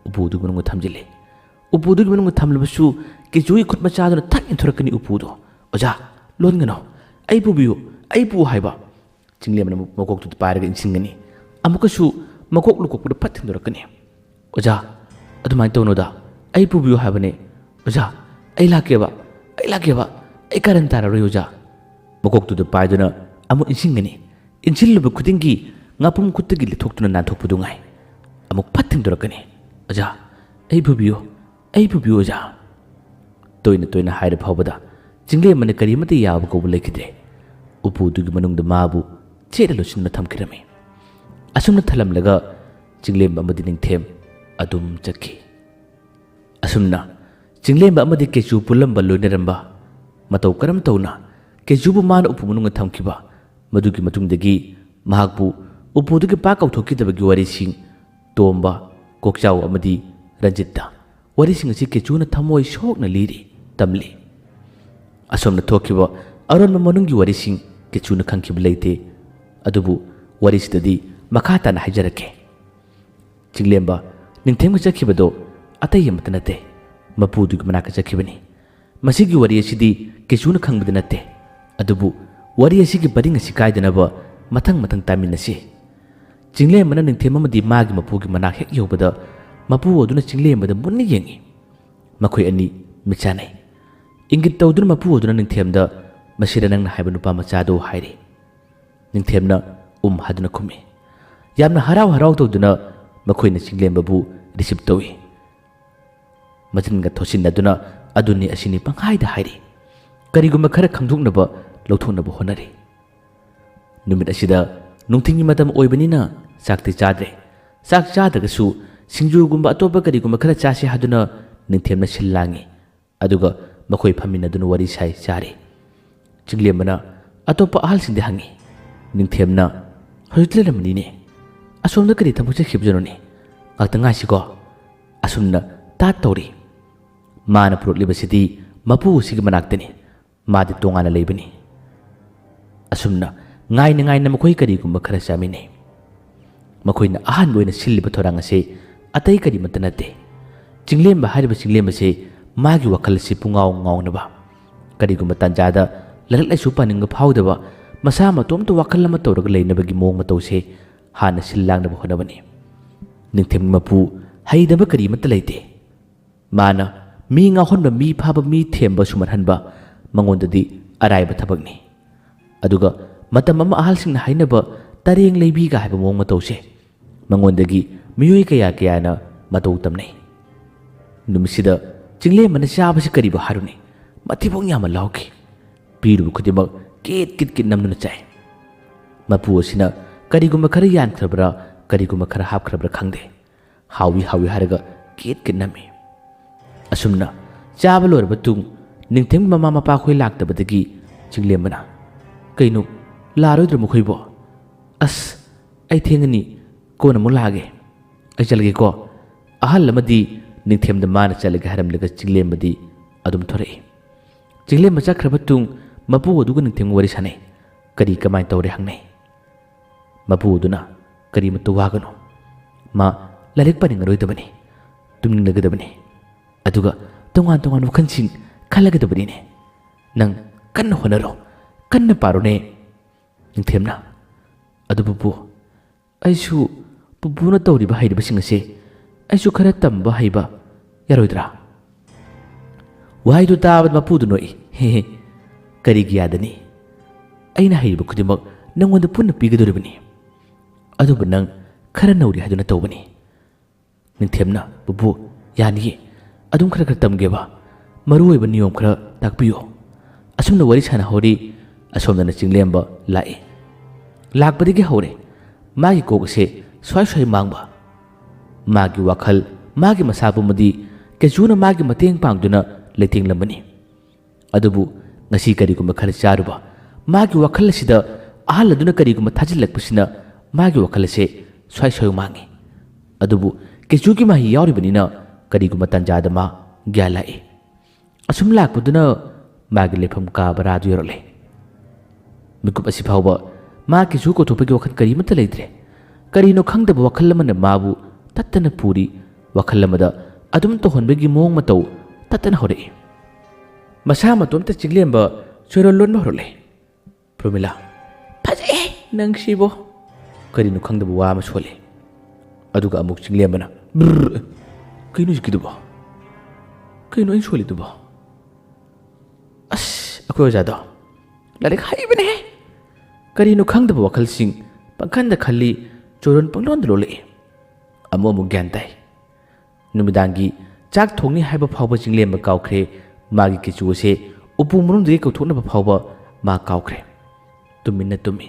ꯎꯄꯨꯗꯨꯒꯤ ꯃꯅꯨꯡꯗ ꯊꯝꯖꯤꯜꯂꯦ꯫ ꯎꯄꯨꯗꯨꯒꯤ ꯃꯅꯨꯡꯗ ꯊꯝꯂꯕꯁꯨ ꯀꯦꯆꯨꯒꯤ ꯈꯨꯠ ꯃꯆꯥꯗꯨꯅ ꯊꯛ ꯏꯟꯊꯣꯔꯛꯀꯅꯤ ꯎꯄꯨꯗꯣ꯫ "ꯑꯣꯖꯥ, ꯂꯣꯟꯒꯅꯨ, ꯑꯩ ꯄꯨꯕꯤꯌꯨ, ꯑꯩ ꯄꯨ" ꯍꯥꯏꯕ꯫ ꯆꯤꯡꯂꯦꯝꯕꯅ ꯃꯀꯣꯛꯇꯨꯗ ꯄꯥꯏꯔꯒ ꯏꯟꯁꯤꯟꯒꯅꯤ꯫ ꯑꯃꯨꯛꯀꯁꯨ ꯃꯀꯣꯛ ꯂꯨꯀꯣꯛꯄꯗ ꯐꯠ ꯊꯤꯟꯗꯣꯔꯛꯀꯅꯤ꯫ "ꯑꯣꯖꯥ, ꯑꯗꯨꯃꯥꯏꯅ ꯇꯧꯅꯨꯗ, ꯑꯩ ꯄꯨꯕꯤꯌꯨ ꯍꯥꯏꯕꯅꯦ꯫ ꯑꯣꯖꯥ, ꯑꯩ ꯂꯥꯛꯀꯦꯕ, ꯑꯩ ꯂꯥꯛꯀꯦꯕ, ꯑꯩ ꯀꯥꯔꯟ ꯇꯥꯔꯔꯣꯏ ꯑꯣꯖꯥ"꯫ ꯃꯀꯣꯛꯇꯨꯗ ꯄꯥꯏꯗꯨꯅ ꯑꯃꯨꯛ ꯏꯟꯁꯤꯟꯒꯅꯤ꯫ ꯏꯟꯁꯤꯜꯂꯨꯕ ꯈꯨꯗꯤꯡꯒꯤ ꯉꯥꯄꯨꯝ ꯈꯨꯠꯇꯒꯤ ꯂꯤꯊꯣꯛꯇꯨꯅ ꯅꯥꯟꯊꯣꯛꯄꯗꯨ ꯉꯥꯏ꯫ ꯑꯃꯨꯛ ꯐꯠ ꯊꯤꯟꯗꯣꯔꯛꯀꯅꯤ꯫ "ꯑꯣꯖꯥ, ꯑꯩ ꯄꯨꯕꯤꯌꯨ, ꯑꯩ ꯄꯨꯕꯤꯌꯨ ꯑꯣꯖꯥ"꯫ ꯇꯣꯏꯅ ꯇꯣꯏꯅ ꯍꯥꯏꯔ ꯐꯥꯎꯕꯗ ꯆꯤꯡꯂꯦꯝꯕꯅ ꯀꯔꯤꯃꯠꯇ ꯌꯥꯕ ꯀꯧꯕ ꯂꯩꯈꯤꯗ꯭ꯔꯦ꯫ ꯎꯄꯨꯗꯨꯒꯤ ꯃꯅꯨꯡꯗ ꯃꯥꯕꯨ ꯆꯦꯠꯅ ꯂꯣꯠꯁꯤꯟꯅ ꯊꯝꯈꯤꯔꯝꯃꯤ꯫ ꯑꯁꯨꯝꯅ ꯊꯜꯂꯝꯂꯒ ꯆꯤꯡꯂꯦꯝꯕ ꯑꯃꯗꯤ ꯅꯤꯡꯊꯦꯝ ꯑꯗꯨꯝ ꯆꯠꯈꯤ꯫ ꯑꯁꯨꯝꯅ ꯆꯤꯡꯂꯦꯝꯕ ꯑꯃꯗꯤ ꯀꯦꯆꯨ ꯄꯨꯜꯂꯝꯕ ꯂꯣꯏꯅꯔꯝꯕ, ꯃꯇꯧ ꯀꯔꯝ ꯇꯧꯅ ꯀꯦꯆꯨꯕꯨ ꯃꯥꯅ ꯎꯄꯨ ꯃꯅꯨꯡꯗ ꯊꯝꯈꯤꯕ, ꯃꯗꯨꯒꯤ ꯃꯇꯨꯡꯗꯒꯤ ꯃꯍꯥꯛꯄꯨ ꯎꯄꯨꯗꯒꯤ ꯄꯥꯛ ꯀꯥꯎꯊꯣꯛꯈꯤꯗꯕꯒꯤ ꯋꯥꯔꯤꯁꯤꯡ ꯇꯣꯝꯕ, ꯀꯣꯛꯆꯥꯎ ꯑꯃꯗꯤ ꯔꯟꯖꯤꯠꯇ ꯋꯥꯔꯤꯁꯤꯡ ꯑꯁꯤ ꯀꯦꯆꯨꯅ ꯊꯃꯣꯏ ꯁꯣꯛꯅ ꯂꯤꯔꯤ, ꯇꯝꯂꯤ꯫ ꯑꯁꯣꯝꯅ ꯊꯣꯛꯈꯤꯕ ꯑꯔꯣꯟꯕ ꯃꯅꯨꯡꯒꯤ ꯋꯥꯔꯤꯁꯤꯡ ꯀꯦꯆꯨꯅ ꯈꯪꯈꯤꯕ ꯂꯩꯇꯦ꯫ ꯑꯗꯨꯕꯨ ꯋꯥꯔꯤꯁꯤꯗꯗꯤ ꯃꯈꯥ ꯇꯥꯅ ꯍꯥꯏꯖꯔꯛꯀꯦ꯫ ꯆꯤꯡꯂꯦꯝꯕ ꯅꯤꯡꯊꯦꯝꯒ ꯆꯠꯈꯤꯕꯗꯣ ꯑꯇꯩ ꯑꯃꯠꯇ ꯅꯠꯇꯦ, ꯃꯄꯨꯗꯨꯒꯤ ꯃꯅꯥꯛꯇ ꯆꯠꯈꯤꯕꯅꯤ꯫ ꯃꯁꯤꯒꯤ ꯋꯥꯔꯤ ꯑꯁꯤꯗꯤ ꯀꯦꯆꯨꯅ ꯈꯪꯕꯗꯤ ꯅꯠꯇꯦ, ꯑꯗꯨꯕꯨ ꯋꯥꯔꯤ ꯑꯁꯤꯒꯤ ꯄꯔꯤꯡ ꯑꯁꯤ ꯀꯥꯏꯗꯅꯕ ꯃꯊꯪ ꯃꯊꯪ ꯇꯥꯃꯤꯟꯅꯁꯤ꯫ ꯆꯤꯡꯂꯦꯝꯕꯅ ꯅꯤꯡꯊꯦꯝ ꯑꯃꯗꯤ ꯃꯥꯒꯤ ꯃꯄꯨꯒꯤ ꯃꯅꯥꯛ ꯍꯦꯛ ꯌꯧꯕꯗ, ꯃꯄꯨ ꯑꯗꯨꯅ ꯆꯤꯡꯂꯦꯝꯕꯗ ꯃꯨꯟꯅ ꯌꯦꯡꯏ꯫ ꯃꯈꯣꯏ ꯑꯅꯤ ꯃꯤꯠ ꯆꯥꯟꯅꯩ꯫ ꯏꯪꯒꯤꯠ ꯇꯧꯗꯨꯅ ꯃꯄꯨ ꯑꯗꯨꯅ ꯅꯤꯡꯊꯦꯝꯗ, "ꯃꯁꯤꯔ ꯅꯪꯅ ꯍꯥꯏꯕ ꯅꯨꯄꯥ ꯃꯆꯥꯗꯣ?" ꯍꯥꯏꯔꯤ꯫ ꯅꯤꯡꯊꯦꯝꯅ ꯎꯝ ꯍꯥꯏꯗꯨꯅ ꯈꯨꯝꯃꯤ꯫ ꯌꯥꯝꯅ ꯍꯔꯥꯎ ꯍꯔꯥꯎ ꯇꯧꯗꯨꯅ ꯃꯈꯣꯏꯅ ꯆꯤꯡꯂꯦꯝꯕꯕꯨ ꯔꯤꯁꯤꯞ ꯇꯧꯏ꯫ ꯃꯆꯤꯟꯒ ꯊꯣꯠꯆꯤꯟꯅꯗꯨꯅ ꯑꯗꯨꯅꯤ ꯑꯁꯤꯅꯤ ꯄꯪꯍꯥꯏꯗ ꯍꯥꯏꯔꯤ꯫ ꯀꯔꯤꯒꯨꯝꯕ ꯈꯔ ꯈꯪꯗꯣꯛꯅꯕ, ꯂꯧꯊꯣꯛꯅꯕ ꯍꯣꯠꯅꯔꯤ꯫ ꯅꯨꯃꯤꯠ ꯑꯁꯤꯗ ꯅꯨꯡꯊꯤꯜꯒꯤ ꯃꯇꯝ ꯑꯣꯏꯕꯅꯤꯅ ꯆꯥꯛꯇꯤ ꯆꯥꯗ꯭ꯔꯦ꯫ ꯆꯥꯛ ꯆꯥꯗ꯭ꯔꯒꯁꯨ ꯁꯤꯡꯖꯨꯒꯨꯝꯕ ꯑꯇꯣꯞꯄ ꯀꯔꯤꯒꯨꯝꯕ ꯈꯔ ꯆꯥꯁꯤ ꯍꯥꯏꯗꯨꯅ ꯅꯤꯡꯊꯦꯝꯅ ꯁꯤꯜ ꯂꯥꯡꯉꯤ꯫ ꯑꯗꯨꯒ ꯃꯈꯣꯏ ꯐꯝꯃꯤꯟꯅꯗꯨꯅ ꯋꯥꯔꯤ ꯁꯥꯏ, ꯆꯥꯔꯤ꯫ ꯆꯤꯡꯂꯦꯝꯕꯅ ꯑꯇꯣꯞꯄ ꯑꯍꯜꯁꯤꯡꯗ ꯍꯪꯉꯤ꯫ ꯅꯤꯡꯊꯦꯝꯅ, "ꯍꯧꯖꯤꯛꯇ ꯂꯩꯔꯝꯕꯅꯤꯅꯦ꯫ ꯑꯁꯣꯝꯗ ꯀꯔꯤ ꯊꯕꯛ ꯆꯠꯈꯤꯕꯖꯅꯣꯅꯦ? "ꯉꯥꯛꯇ ꯉꯥꯏꯁꯤꯀꯣ, ꯑꯁꯨꯝꯅ ꯇꯥꯠ ꯇꯧꯔꯤ꯫ ꯃꯥꯅ ꯄꯨꯔꯛꯂꯤꯕꯁꯤꯗꯤ ꯃꯄꯨ ꯑꯁꯤꯒꯤ ꯃꯅꯥꯛꯇꯅꯤ, ꯃꯥꯗꯤ ꯇꯣꯉꯥꯟꯅ ꯂꯩꯕꯅꯤ꯫" ꯑꯁꯨꯝꯅ ꯉꯥꯏꯅ ꯉꯥꯏꯅ ꯃꯈꯣꯏ ꯀꯔꯤꯒꯨꯝꯕ ꯈꯔ ꯆꯥꯃꯤꯟꯅꯩ꯫ ꯃꯈꯣꯏꯅ ꯑꯍꯥꯟꯕ ꯑꯣꯏꯅ ꯁꯤꯜꯂꯤꯕ ꯊꯧꯔꯥꯡ ꯑꯁꯤ ꯑꯇꯩ ꯀꯔꯤꯃꯠꯇ ꯅꯠꯇꯦ꯫ ꯆꯤꯡꯂꯦꯝꯕ ꯍꯥꯏꯔꯤꯕ ꯆꯤꯡꯂꯦꯝꯕ ꯑꯁꯤ ꯃꯥꯒꯤ ꯋꯥꯈꯜ ꯑꯁꯤ ꯄꯨꯡꯉꯥꯎ ꯉꯥꯎꯅꯕ, ꯀꯔꯤꯒꯨꯝꯕ ꯇꯥꯟꯖꯥꯗ ꯂꯥꯏꯔꯤꯛ ꯂꯥꯏꯁꯨ ꯄꯥꯅꯤꯡꯕ ꯐꯥꯎꯗꯕ, ꯃꯁꯥ ꯃꯇꯣꯝꯇ ꯋꯥꯈꯜ ꯑꯃ ꯇꯧꯔꯒ ꯂꯩꯅꯕꯒꯤ ꯃꯑꯣꯡ ꯃꯇꯧꯁꯦ ꯍꯥꯟꯅ ꯁꯤꯜ ꯂꯥꯡꯅꯕ ꯍꯣꯠꯅꯕꯅꯤ꯫ ꯅꯤꯡꯊꯦꯝꯒꯤ ꯃꯄꯨ ꯍꯩꯗꯕ ꯀꯔꯤꯃꯠꯇ ꯂꯩꯇꯦ꯫ ꯃꯥꯅ ꯃꯤ ꯉꯥꯎꯍꯟꯕ, ꯃꯤ ꯐꯥꯕ, ꯃꯤ ꯊꯦꯝꯕ ꯁꯨꯃꯠꯍꯟꯕ ꯃꯉꯣꯟꯗꯗꯤ ꯑꯔꯥꯏꯕ ꯊꯕꯛꯅꯤ꯫ ꯑꯗꯨꯒ ꯃꯇꯝ ꯑꯃ ꯑꯍꯜꯁꯤꯡꯅ ꯍꯥꯏꯅꯕ ꯇꯔꯦꯡ ꯂꯩꯕꯤꯒ ꯍꯥꯏꯕ ꯃꯑꯣꯡ ꯃꯇꯧꯁꯦ ꯃꯉꯣꯟꯗꯒꯤ ꯃꯤꯑꯣꯏ ꯀꯌꯥ ꯀꯌꯥꯅ ꯃꯇꯧ ꯇꯝꯅꯩ꯫ ꯅꯨꯃꯤꯠꯁꯤꯗ ꯆꯤꯡꯂꯦꯝꯕꯅ ꯆꯥꯕꯁꯤ ꯀꯔꯤꯕꯨ ꯍꯥꯏꯔꯨꯅꯤ, ꯃꯊꯤꯕꯣꯡ ꯌꯥꯝꯅ ꯂꯥꯎꯈꯤ꯫ ꯄꯤꯔꯨꯕ ꯈꯨꯗꯤꯡꯃꯛ ꯀꯤꯠ ꯀꯤꯠ ꯀꯤꯠ ꯅꯝꯗꯨꯅ ꯆꯥꯏ꯫ ꯃꯄꯨ ꯑꯁꯤꯅ ꯀꯔꯤꯒꯨꯝꯕ ꯈꯔ ꯌꯥꯟꯈ꯭ꯔꯕ꯭ꯔꯥ, ꯀꯔꯤꯒꯨꯝꯕ ꯈꯔ ꯍꯥꯞꯈ꯭ꯔꯕ꯭ꯔꯥ ꯈꯪꯗꯦ꯫ ꯍꯥꯎꯏ ꯍꯥꯎꯏ ꯍꯥꯏꯔꯒ ꯀꯤꯠ ꯀꯤꯠ ꯅꯝꯃꯤ꯫ ꯑꯁꯨꯝꯅ ꯆꯥꯕ ꯂꯣꯏꯔꯕ ꯇꯨꯡ ꯅꯤꯡꯊꯦꯝꯒꯤ ꯃꯃꯥ ꯃꯄꯥ ꯈꯣꯏ ꯂꯥꯛꯇꯕꯗꯒꯤ ꯆꯤꯡꯂꯦꯝꯕꯅ, "ꯀꯩꯅꯣ, ꯂꯥꯛꯑꯔꯣꯏꯗ꯭ꯔꯣ ꯃꯈꯣꯏꯕꯣ?" "ꯑꯁ, ꯑꯩ ꯊꯦꯡꯉꯅꯤ, ꯀꯣꯟꯅ ꯑꯃꯨꯛ ꯂꯥꯛꯑꯒꯦ꯫ ꯑꯩ ꯆꯠꯂꯒꯦꯀꯣ꯫" ꯑꯍꯜ ꯑꯃꯗꯤ ꯅꯤꯡꯊꯦꯝꯗ ꯃꯥꯅ ꯆꯠꯂꯒꯦ ꯍꯥꯏꯔꯝꯂꯒ ꯆꯤꯡꯂꯦꯝꯕꯗꯤ ꯑꯗꯨꯝ ꯊꯣꯔꯛꯏ꯫ ꯆꯤꯡꯂꯦꯝꯕ ꯆꯠꯈ꯭ꯔꯕ ꯇꯨꯡ ꯃꯄꯨ ꯑꯗꯨꯒ ꯅꯤꯡꯊꯦꯝꯒ ꯋꯥꯔꯤ ꯁꯥꯟꯅꯩ꯫ "ꯀꯔꯤ ꯀꯃꯥꯏꯅ ꯇꯧꯔꯦ?" ꯍꯪꯅꯩ꯫ ꯃꯄꯨ ꯑꯗꯨꯅ, "ꯀꯔꯤꯃꯠꯇ ꯋꯥꯒꯅꯨ, ꯃꯥ ꯂꯥꯏꯔꯤꯛ ꯄꯥꯅꯤꯡꯉꯔꯣꯏꯗꯕꯅꯤ, ꯇꯨꯝꯅꯤꯡꯂꯒꯗꯕꯅꯤ, ꯑꯗꯨꯒ ꯇꯣꯉꯥꯟ ꯇꯣꯉꯥꯟꯕ ꯋꯥꯈꯜꯁꯤꯡ ꯈꯜꯂꯒꯗꯕꯅꯤꯅꯦ꯫ ꯅꯪ ꯀꯟꯅ ꯍꯣꯠꯅꯔꯣ, ꯀꯟꯅ ꯄꯥꯔꯣꯅꯦ꯫" ꯅꯤꯡꯊꯦꯝꯅ, "ꯑꯗꯨ ꯄꯨꯄꯨ, ꯑꯩꯁꯨ ꯄꯨꯄꯨꯅ ꯇꯧꯔꯤꯕ ꯍꯩꯔꯤꯕꯁꯤꯡ ꯑꯁꯦ ꯑꯩꯁꯨ ꯈꯔ ꯇꯝꯕ ꯍꯩꯕ ꯌꯥꯔꯣꯏꯗ꯭ꯔꯥ?" ꯋꯥꯍꯩꯗꯨ ꯇꯥꯕꯗ ꯃꯄꯨꯗꯨ ꯅꯣꯛꯏ꯫ "ꯍꯦ ꯍꯦ, ꯀꯔꯤꯒꯤ ꯌꯥꯗꯅꯤ? ꯑꯩꯅ ꯍꯩꯔꯤꯕ ꯈꯨꯗꯤꯡꯃꯛ ꯅꯪꯉꯣꯟꯗ ꯄꯨꯟꯅ ꯄꯤꯒꯗꯧꯔꯤꯕꯅꯤ꯫ ꯑꯗꯨꯕꯨ ꯅꯪ ꯈꯔ ꯅꯧꯔꯤ ꯍꯥꯏꯗꯨꯅ ꯇꯧꯕꯅꯤ꯫" ꯅꯤꯡꯊꯦꯝꯅ, "ꯄꯨꯄꯨ, ꯌꯥꯅꯤꯌꯦ꯫ ꯑꯗꯨꯝ ꯈꯔ ꯈꯔ ꯇꯝꯒꯦꯕ꯫ ꯃꯔꯨ ꯑꯣꯏꯕ ꯅꯤꯌꯣꯝ ꯈꯔ ꯇꯥꯛꯄꯤꯌꯨ꯫" ꯑꯁꯨꯝꯅ ꯋꯥꯔꯤ ꯁꯥꯟꯅꯍꯧꯔꯤ꯫ ꯑꯁꯣꯝꯗꯅ ꯆꯤꯡꯂꯦꯝꯕ ꯂꯥꯛꯏ꯫ ꯂꯥꯛꯄꯗꯒꯤ ꯍꯧꯔꯦ ꯃꯥꯒꯤ ꯀꯣꯛ ꯑꯁꯦ ꯁ꯭ꯋꯥꯏ ꯁ꯭ꯋꯥꯏ ꯃꯥꯡꯕ꯫ ꯃꯥꯒꯤ ꯋꯥꯈꯜ, ꯃꯥꯒꯤ ꯃꯁꯥ ꯄꯨꯝꯕꯗꯤ ꯀꯦꯖꯨꯅ ꯃꯥꯒꯤ ꯃꯇꯦꯡ ꯄꯥꯡꯗꯨꯅ ꯂꯩꯇꯦꯡꯂꯝꯕꯅꯤ꯫ ꯑꯗꯨꯕꯨ ꯉꯁꯤ ꯀꯔꯤꯒꯨꯝꯕ ꯈꯔ ꯆꯥꯔꯨꯕ, ꯃꯥꯒꯤ ꯋꯥꯈꯜ ꯑꯁꯤꯗ ꯑꯍꯜ ꯑꯗꯨꯅ ꯀꯔꯤꯒꯨꯝꯕ ꯊꯥꯖꯤꯜꯂꯛꯄꯁꯤꯅ ꯃꯥꯒꯤ ꯋꯥꯈꯜ ꯑꯁꯦ ꯁ꯭ꯋꯥꯏ ꯁ꯭ꯋꯥꯏ ꯃꯥꯡꯉꯤ꯫ ꯑꯗꯨꯕꯨ ꯀꯦꯆꯨꯒꯤ ꯃꯍꯩ ꯌꯥꯎꯔꯤꯕꯅꯤꯅ ꯀꯔꯤꯒꯨꯝꯕ ꯇꯥꯟꯖꯥꯗ ꯃꯥ ꯒ꯭ꯌꯥꯟ ꯂꯥꯛꯏ꯫ ꯑꯁꯨꯝ ꯂꯥꯛꯄꯗꯨꯅ ꯃꯥꯒꯤ ꯂꯩꯐꯝ ꯀꯥ ꯕꯔꯥꯗꯨ ꯌꯧꯔꯛꯂꯦ꯫ ꯃꯤꯀꯨꯞ ꯑꯁꯤ ꯐꯥꯎꯕ ꯃꯥ ꯀꯦꯆꯨ ꯀꯧꯊꯣꯛꯄꯒꯤ ꯋꯥꯈꯜ ꯀꯔꯤꯃꯠꯇ ꯂꯩꯇ꯭ꯔꯦ꯫ ꯀꯔꯤꯅꯣ ꯈꯪꯗꯕ ꯋꯥꯈꯜ ꯑꯃꯅ ꯃꯥꯕꯨ ꯇꯠꯇꯅ ꯄꯨꯔꯤ꯫ ꯋꯥꯈꯜ ꯑꯃꯗ ꯑꯗꯨꯝ ꯇꯧꯍꯟꯕꯒꯤ ꯃꯑꯣꯡ ꯃꯇꯧ ꯇꯠꯇꯅ ꯍꯧꯔꯛꯏ꯫ ꯃꯁꯥ ꯃꯇꯣꯝꯇ ꯆꯤꯡꯂꯦꯝꯕ ꯆꯣꯏꯔꯣꯜ ꯂꯣꯟꯕ ꯍꯧꯔꯛꯂꯦ꯫ "ꯄ꯭ꯔꯃꯤꯂꯥ, ꯐꯖꯩꯍꯦ ꯅꯪꯁꯤꯕꯣ!" ꯀꯔꯤꯅꯣ ꯈꯪꯗꯕ ꯋꯥ ꯑꯃ ꯁꯣꯜꯂꯦ꯫ ꯑꯗꯨꯒ ꯑꯃꯨꯛ ꯆꯤꯡꯂꯦꯝꯕꯅ, "ꯕ꯭ꯔꯔ, ꯀꯩꯅꯣ ꯍꯧꯖꯤꯛꯀꯤꯗꯨꯕꯣ? ꯀꯩꯅꯣ ꯑꯩꯅ ꯁꯣꯜꯂꯤꯗꯨꯕꯣ? ꯑꯁ, ꯑꯩꯈꯣꯏ ꯑꯣꯖꯥꯗꯣ ꯂꯥꯏꯔꯤꯛ ꯍꯩꯕꯅꯦꯍꯦ!" ꯀꯔꯤꯅꯣ ꯈꯪꯗꯕ ꯋꯥꯈꯜꯁꯤꯡ ꯄꯪꯈꯟꯗ ꯈꯜꯂꯤ, ꯆꯣꯏꯔꯣꯟ ꯄꯪꯂꯣꯟꯗ ꯂꯣꯜꯂꯛꯏ꯫ ꯑꯃꯨꯛ ꯑꯃꯨꯛ ꯒ꯭ꯌꯥꯟ ꯇꯥꯏ꯫ ꯅꯨꯃꯤꯗꯥꯡꯒꯤ ꯆꯥꯛ ꯊꯣꯡꯅꯤ ꯍꯥꯏꯕ ꯐꯥꯎꯕ ꯆꯤꯡꯂꯦꯝꯕ ꯀꯥꯎꯈ꯭ꯔꯦ꯫ ꯃꯥꯒꯤ ꯀꯦꯆꯨ ꯑꯁꯦ ꯎꯄꯨ ꯃꯅꯨꯡꯗꯒꯤ ꯀꯧꯊꯣꯛꯅꯕ ꯐꯥꯎꯕ ꯃꯥ ꯀꯥꯎꯈ꯭ꯔꯦ꯫ ꯇꯨꯃꯤꯟꯅ ꯇꯨꯝꯃꯤ꯫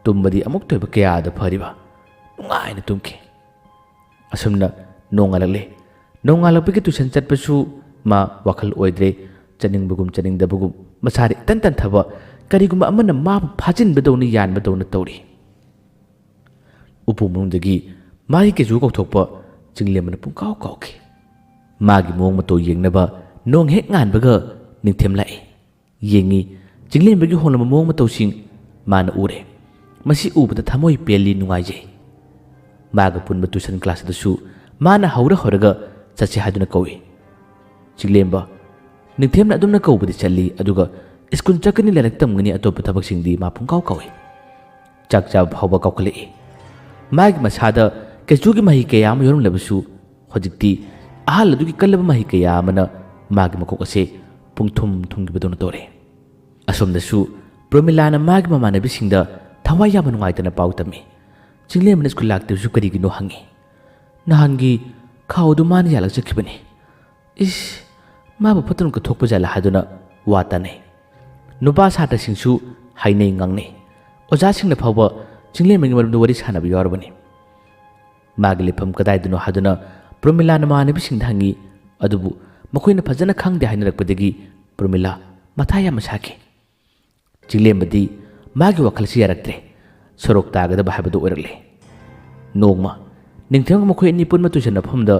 ꯇꯨꯝꯕꯗꯤ ꯑꯃꯨꯛꯇ ꯑꯣꯏꯕ ꯀꯌꯥꯗ ꯐꯔꯤꯕ꯫ ꯅꯨꯡꯉꯥꯏꯅ ꯇꯨꯝꯈꯤ꯫ ꯑꯁꯨꯝꯅ ꯅꯣꯡꯉꯥꯜꯂꯛꯂꯦ꯫ ꯅꯣꯡꯉꯥꯜꯂꯛꯄꯒꯤ ꯇꯨꯏꯁꯟ ꯆꯠꯄꯁꯨ ꯃꯥ ꯋꯥꯈꯜ ꯑꯣꯏꯗ꯭ꯔꯦ꯫ ꯆꯠꯅꯤꯡꯕꯒꯨꯝ ꯆꯠꯅꯤꯡꯗꯕꯒꯨꯝ, ꯃꯁꯥꯗ ꯏꯇꯟ ꯇꯟꯊꯕ, ꯀꯔꯤꯒꯨꯝꯕ ꯑꯃꯅ ꯃꯥꯕꯨ ꯐꯥꯖꯤꯟꯕꯗꯧꯅ ꯌꯥꯟꯕꯗꯧꯅ ꯇꯧꯔꯤ꯫ ꯎꯄꯨ ꯃꯅꯨꯡꯗꯒꯤ ꯃꯥꯒꯤ ꯀꯦꯆꯨ ꯀꯧꯊꯣꯛꯄ ꯆꯤꯡꯂꯦꯝꯕꯅ ꯄꯨꯡꯀꯥꯎ ꯀꯥꯎꯈꯤ꯫ ꯃꯥꯒꯤ ꯃꯑꯣꯡ ꯃꯇꯧ ꯌꯦꯡꯅꯕ ꯅꯣꯡ ꯍꯦꯛ ꯉꯥꯟꯕꯒ ꯅꯤꯡꯊꯦꯝ ꯂꯥꯛꯏ꯫ ꯌꯦꯡꯉꯤ, ꯆꯤꯡꯂꯦꯝꯕꯒꯤ ꯍꯣꯡꯂꯝꯕ ꯃꯑꯣꯡ ꯃꯇꯧꯁꯤꯡ ꯃꯥꯅ ꯎꯔꯦ꯫ ꯃꯁꯤ ꯎꯕꯗ ꯊꯃꯣꯏ ꯄꯦꯜꯂꯤ, ꯅꯨꯡꯉꯥꯏꯖꯩ꯫ ꯃꯥꯒ ꯄꯨꯟꯕ ꯇ꯭ꯌꯨꯁꯟ ꯀ꯭ꯂꯥꯁꯇꯁꯨ ꯃꯥꯅ ꯍꯧꯔ ꯍꯧꯔꯒ ꯆꯠꯁꯦ ꯍꯥꯏꯗꯨꯅ ꯀꯧꯏ꯫ ꯆꯤꯡꯂꯦꯝꯕ ꯅꯤꯡꯊꯦꯝꯅ ꯑꯗꯨꯝꯅ ꯀꯧꯕꯗꯤ ꯆꯠꯂꯤ, ꯑꯗꯨꯒ ꯁ꯭ꯀꯨꯜ ꯆꯠꯀꯅꯤ, ꯂꯥꯏꯔꯤꯛ ꯇꯝꯒꯅꯤ, ꯑꯇꯣꯞꯄ ꯊꯕꯛꯁꯤꯡꯗꯤ ꯃꯥ ꯄꯨꯡꯀꯥꯎ ꯀꯥꯎꯏ꯫ ꯆꯥꯛ ꯆꯥꯕ ꯐꯥꯎꯕ ꯀꯥꯎꯈꯠꯂꯛꯏ꯫ ꯃꯥꯒꯤ ꯃꯁꯥꯗ ꯀꯦꯆꯨꯒꯤ ꯃꯍꯩ ꯀꯌꯥ ꯑꯃ ꯌꯥꯎꯔꯝꯂꯕꯁꯨ, ꯍꯧꯖꯤꯛꯇꯤ ꯑꯍꯜ ꯑꯗꯨꯒꯤ ꯀꯜꯂꯕ ꯃꯍꯩ ꯀꯌꯥ ꯑꯃꯅ ꯃꯥꯒꯤ ꯃꯀꯣꯛ ꯑꯁꯦ ꯄꯨꯡꯊꯨꯝ ꯊꯨꯝꯈꯤꯕꯗꯧꯅ ꯇꯧꯔꯦ꯫ ꯑꯁꯣꯝꯗꯁꯨ ꯄ꯭ꯔꯣꯃꯤꯂꯥꯅ ꯃꯥꯒꯤ ꯃꯃꯥꯟꯅꯕꯤꯁꯤꯡꯗ ꯊꯋꯥꯏ ꯌꯥꯝꯅ ꯅꯨꯡꯉꯥꯏꯇꯅ ꯄꯥꯎ ꯇꯝꯃꯤ꯫ ꯆꯤꯡꯂꯦꯝꯕꯅ ꯁ꯭ꯀꯨꯜ ꯂꯥꯛꯇ꯭ꯔꯤꯕꯁꯨ ꯀꯔꯤꯒꯤꯅꯣ ꯍꯪꯉꯤ꯫ "ꯅꯍꯥꯟꯒꯤ ꯈꯥꯎꯗꯨ ꯃꯥꯅ ꯌꯥꯜꯂꯒ ꯆꯠꯈꯤꯕꯅꯤ꯫ ꯏꯁ, ꯃꯥꯕꯨ ꯐꯠꯇꯅ ꯀꯠꯊꯣꯛꯄ ꯖꯥꯠꯂ?" ꯍꯥꯏꯗꯨꯅ ꯋꯥ ꯇꯥꯅꯩ꯫ ꯅꯨꯄꯥ ꯁꯥꯇ꯭ꯔꯁꯤꯡꯁꯨ ꯍꯥꯏꯅꯩ ꯉꯥꯡꯅꯩ꯫ ꯑꯣꯖꯥꯁꯤꯡꯅ ꯐꯥꯎꯕ ꯆꯤꯡꯂꯦꯝꯕꯒꯤ ꯃꯔꯝꯗ ꯋꯥꯔꯤ ꯁꯥꯟꯅꯕ ꯌꯥꯎꯔꯕꯅꯤ꯫ ꯃꯥꯒꯤ ꯂꯩꯐꯝ ꯀꯗꯥꯏꯗꯅꯣ ꯍꯥꯏꯗꯨꯅ ꯄ꯭ꯔꯣꯃꯤꯂꯥꯅ ꯃꯃꯥꯟꯅꯕꯤꯁꯤꯡꯗ ꯍꯪꯉꯤ, ꯑꯗꯨꯕꯨ ꯃꯈꯣꯏꯅ ꯐꯖꯅ ꯈꯪꯗꯦ ꯍꯥꯏꯅꯔꯛꯄꯗꯒꯤ ꯄ꯭ꯔꯣꯃꯤꯂꯥ ꯃꯊꯥ ꯌꯥꯝꯅ ꯁꯥꯈꯤ꯫ ꯆꯤꯡꯂꯦꯝꯕꯗꯤ ꯃꯥꯒꯤ ꯋꯥꯈꯜꯁꯤ ꯌꯥꯔꯛꯇ꯭ꯔꯦ꯫ ꯁꯣꯔꯣꯛ ꯇꯥꯒꯗꯕ ꯍꯥꯏꯕꯗꯨ ꯑꯣꯏꯔꯛꯂꯦ꯫ ꯅꯣꯡꯃ ꯅꯤꯡꯊꯦꯝꯒ ꯃꯈꯣꯏ ꯑꯅꯤ ꯄꯨꯟꯕ ꯇꯨꯏꯁꯟ ꯃꯐꯝꯗ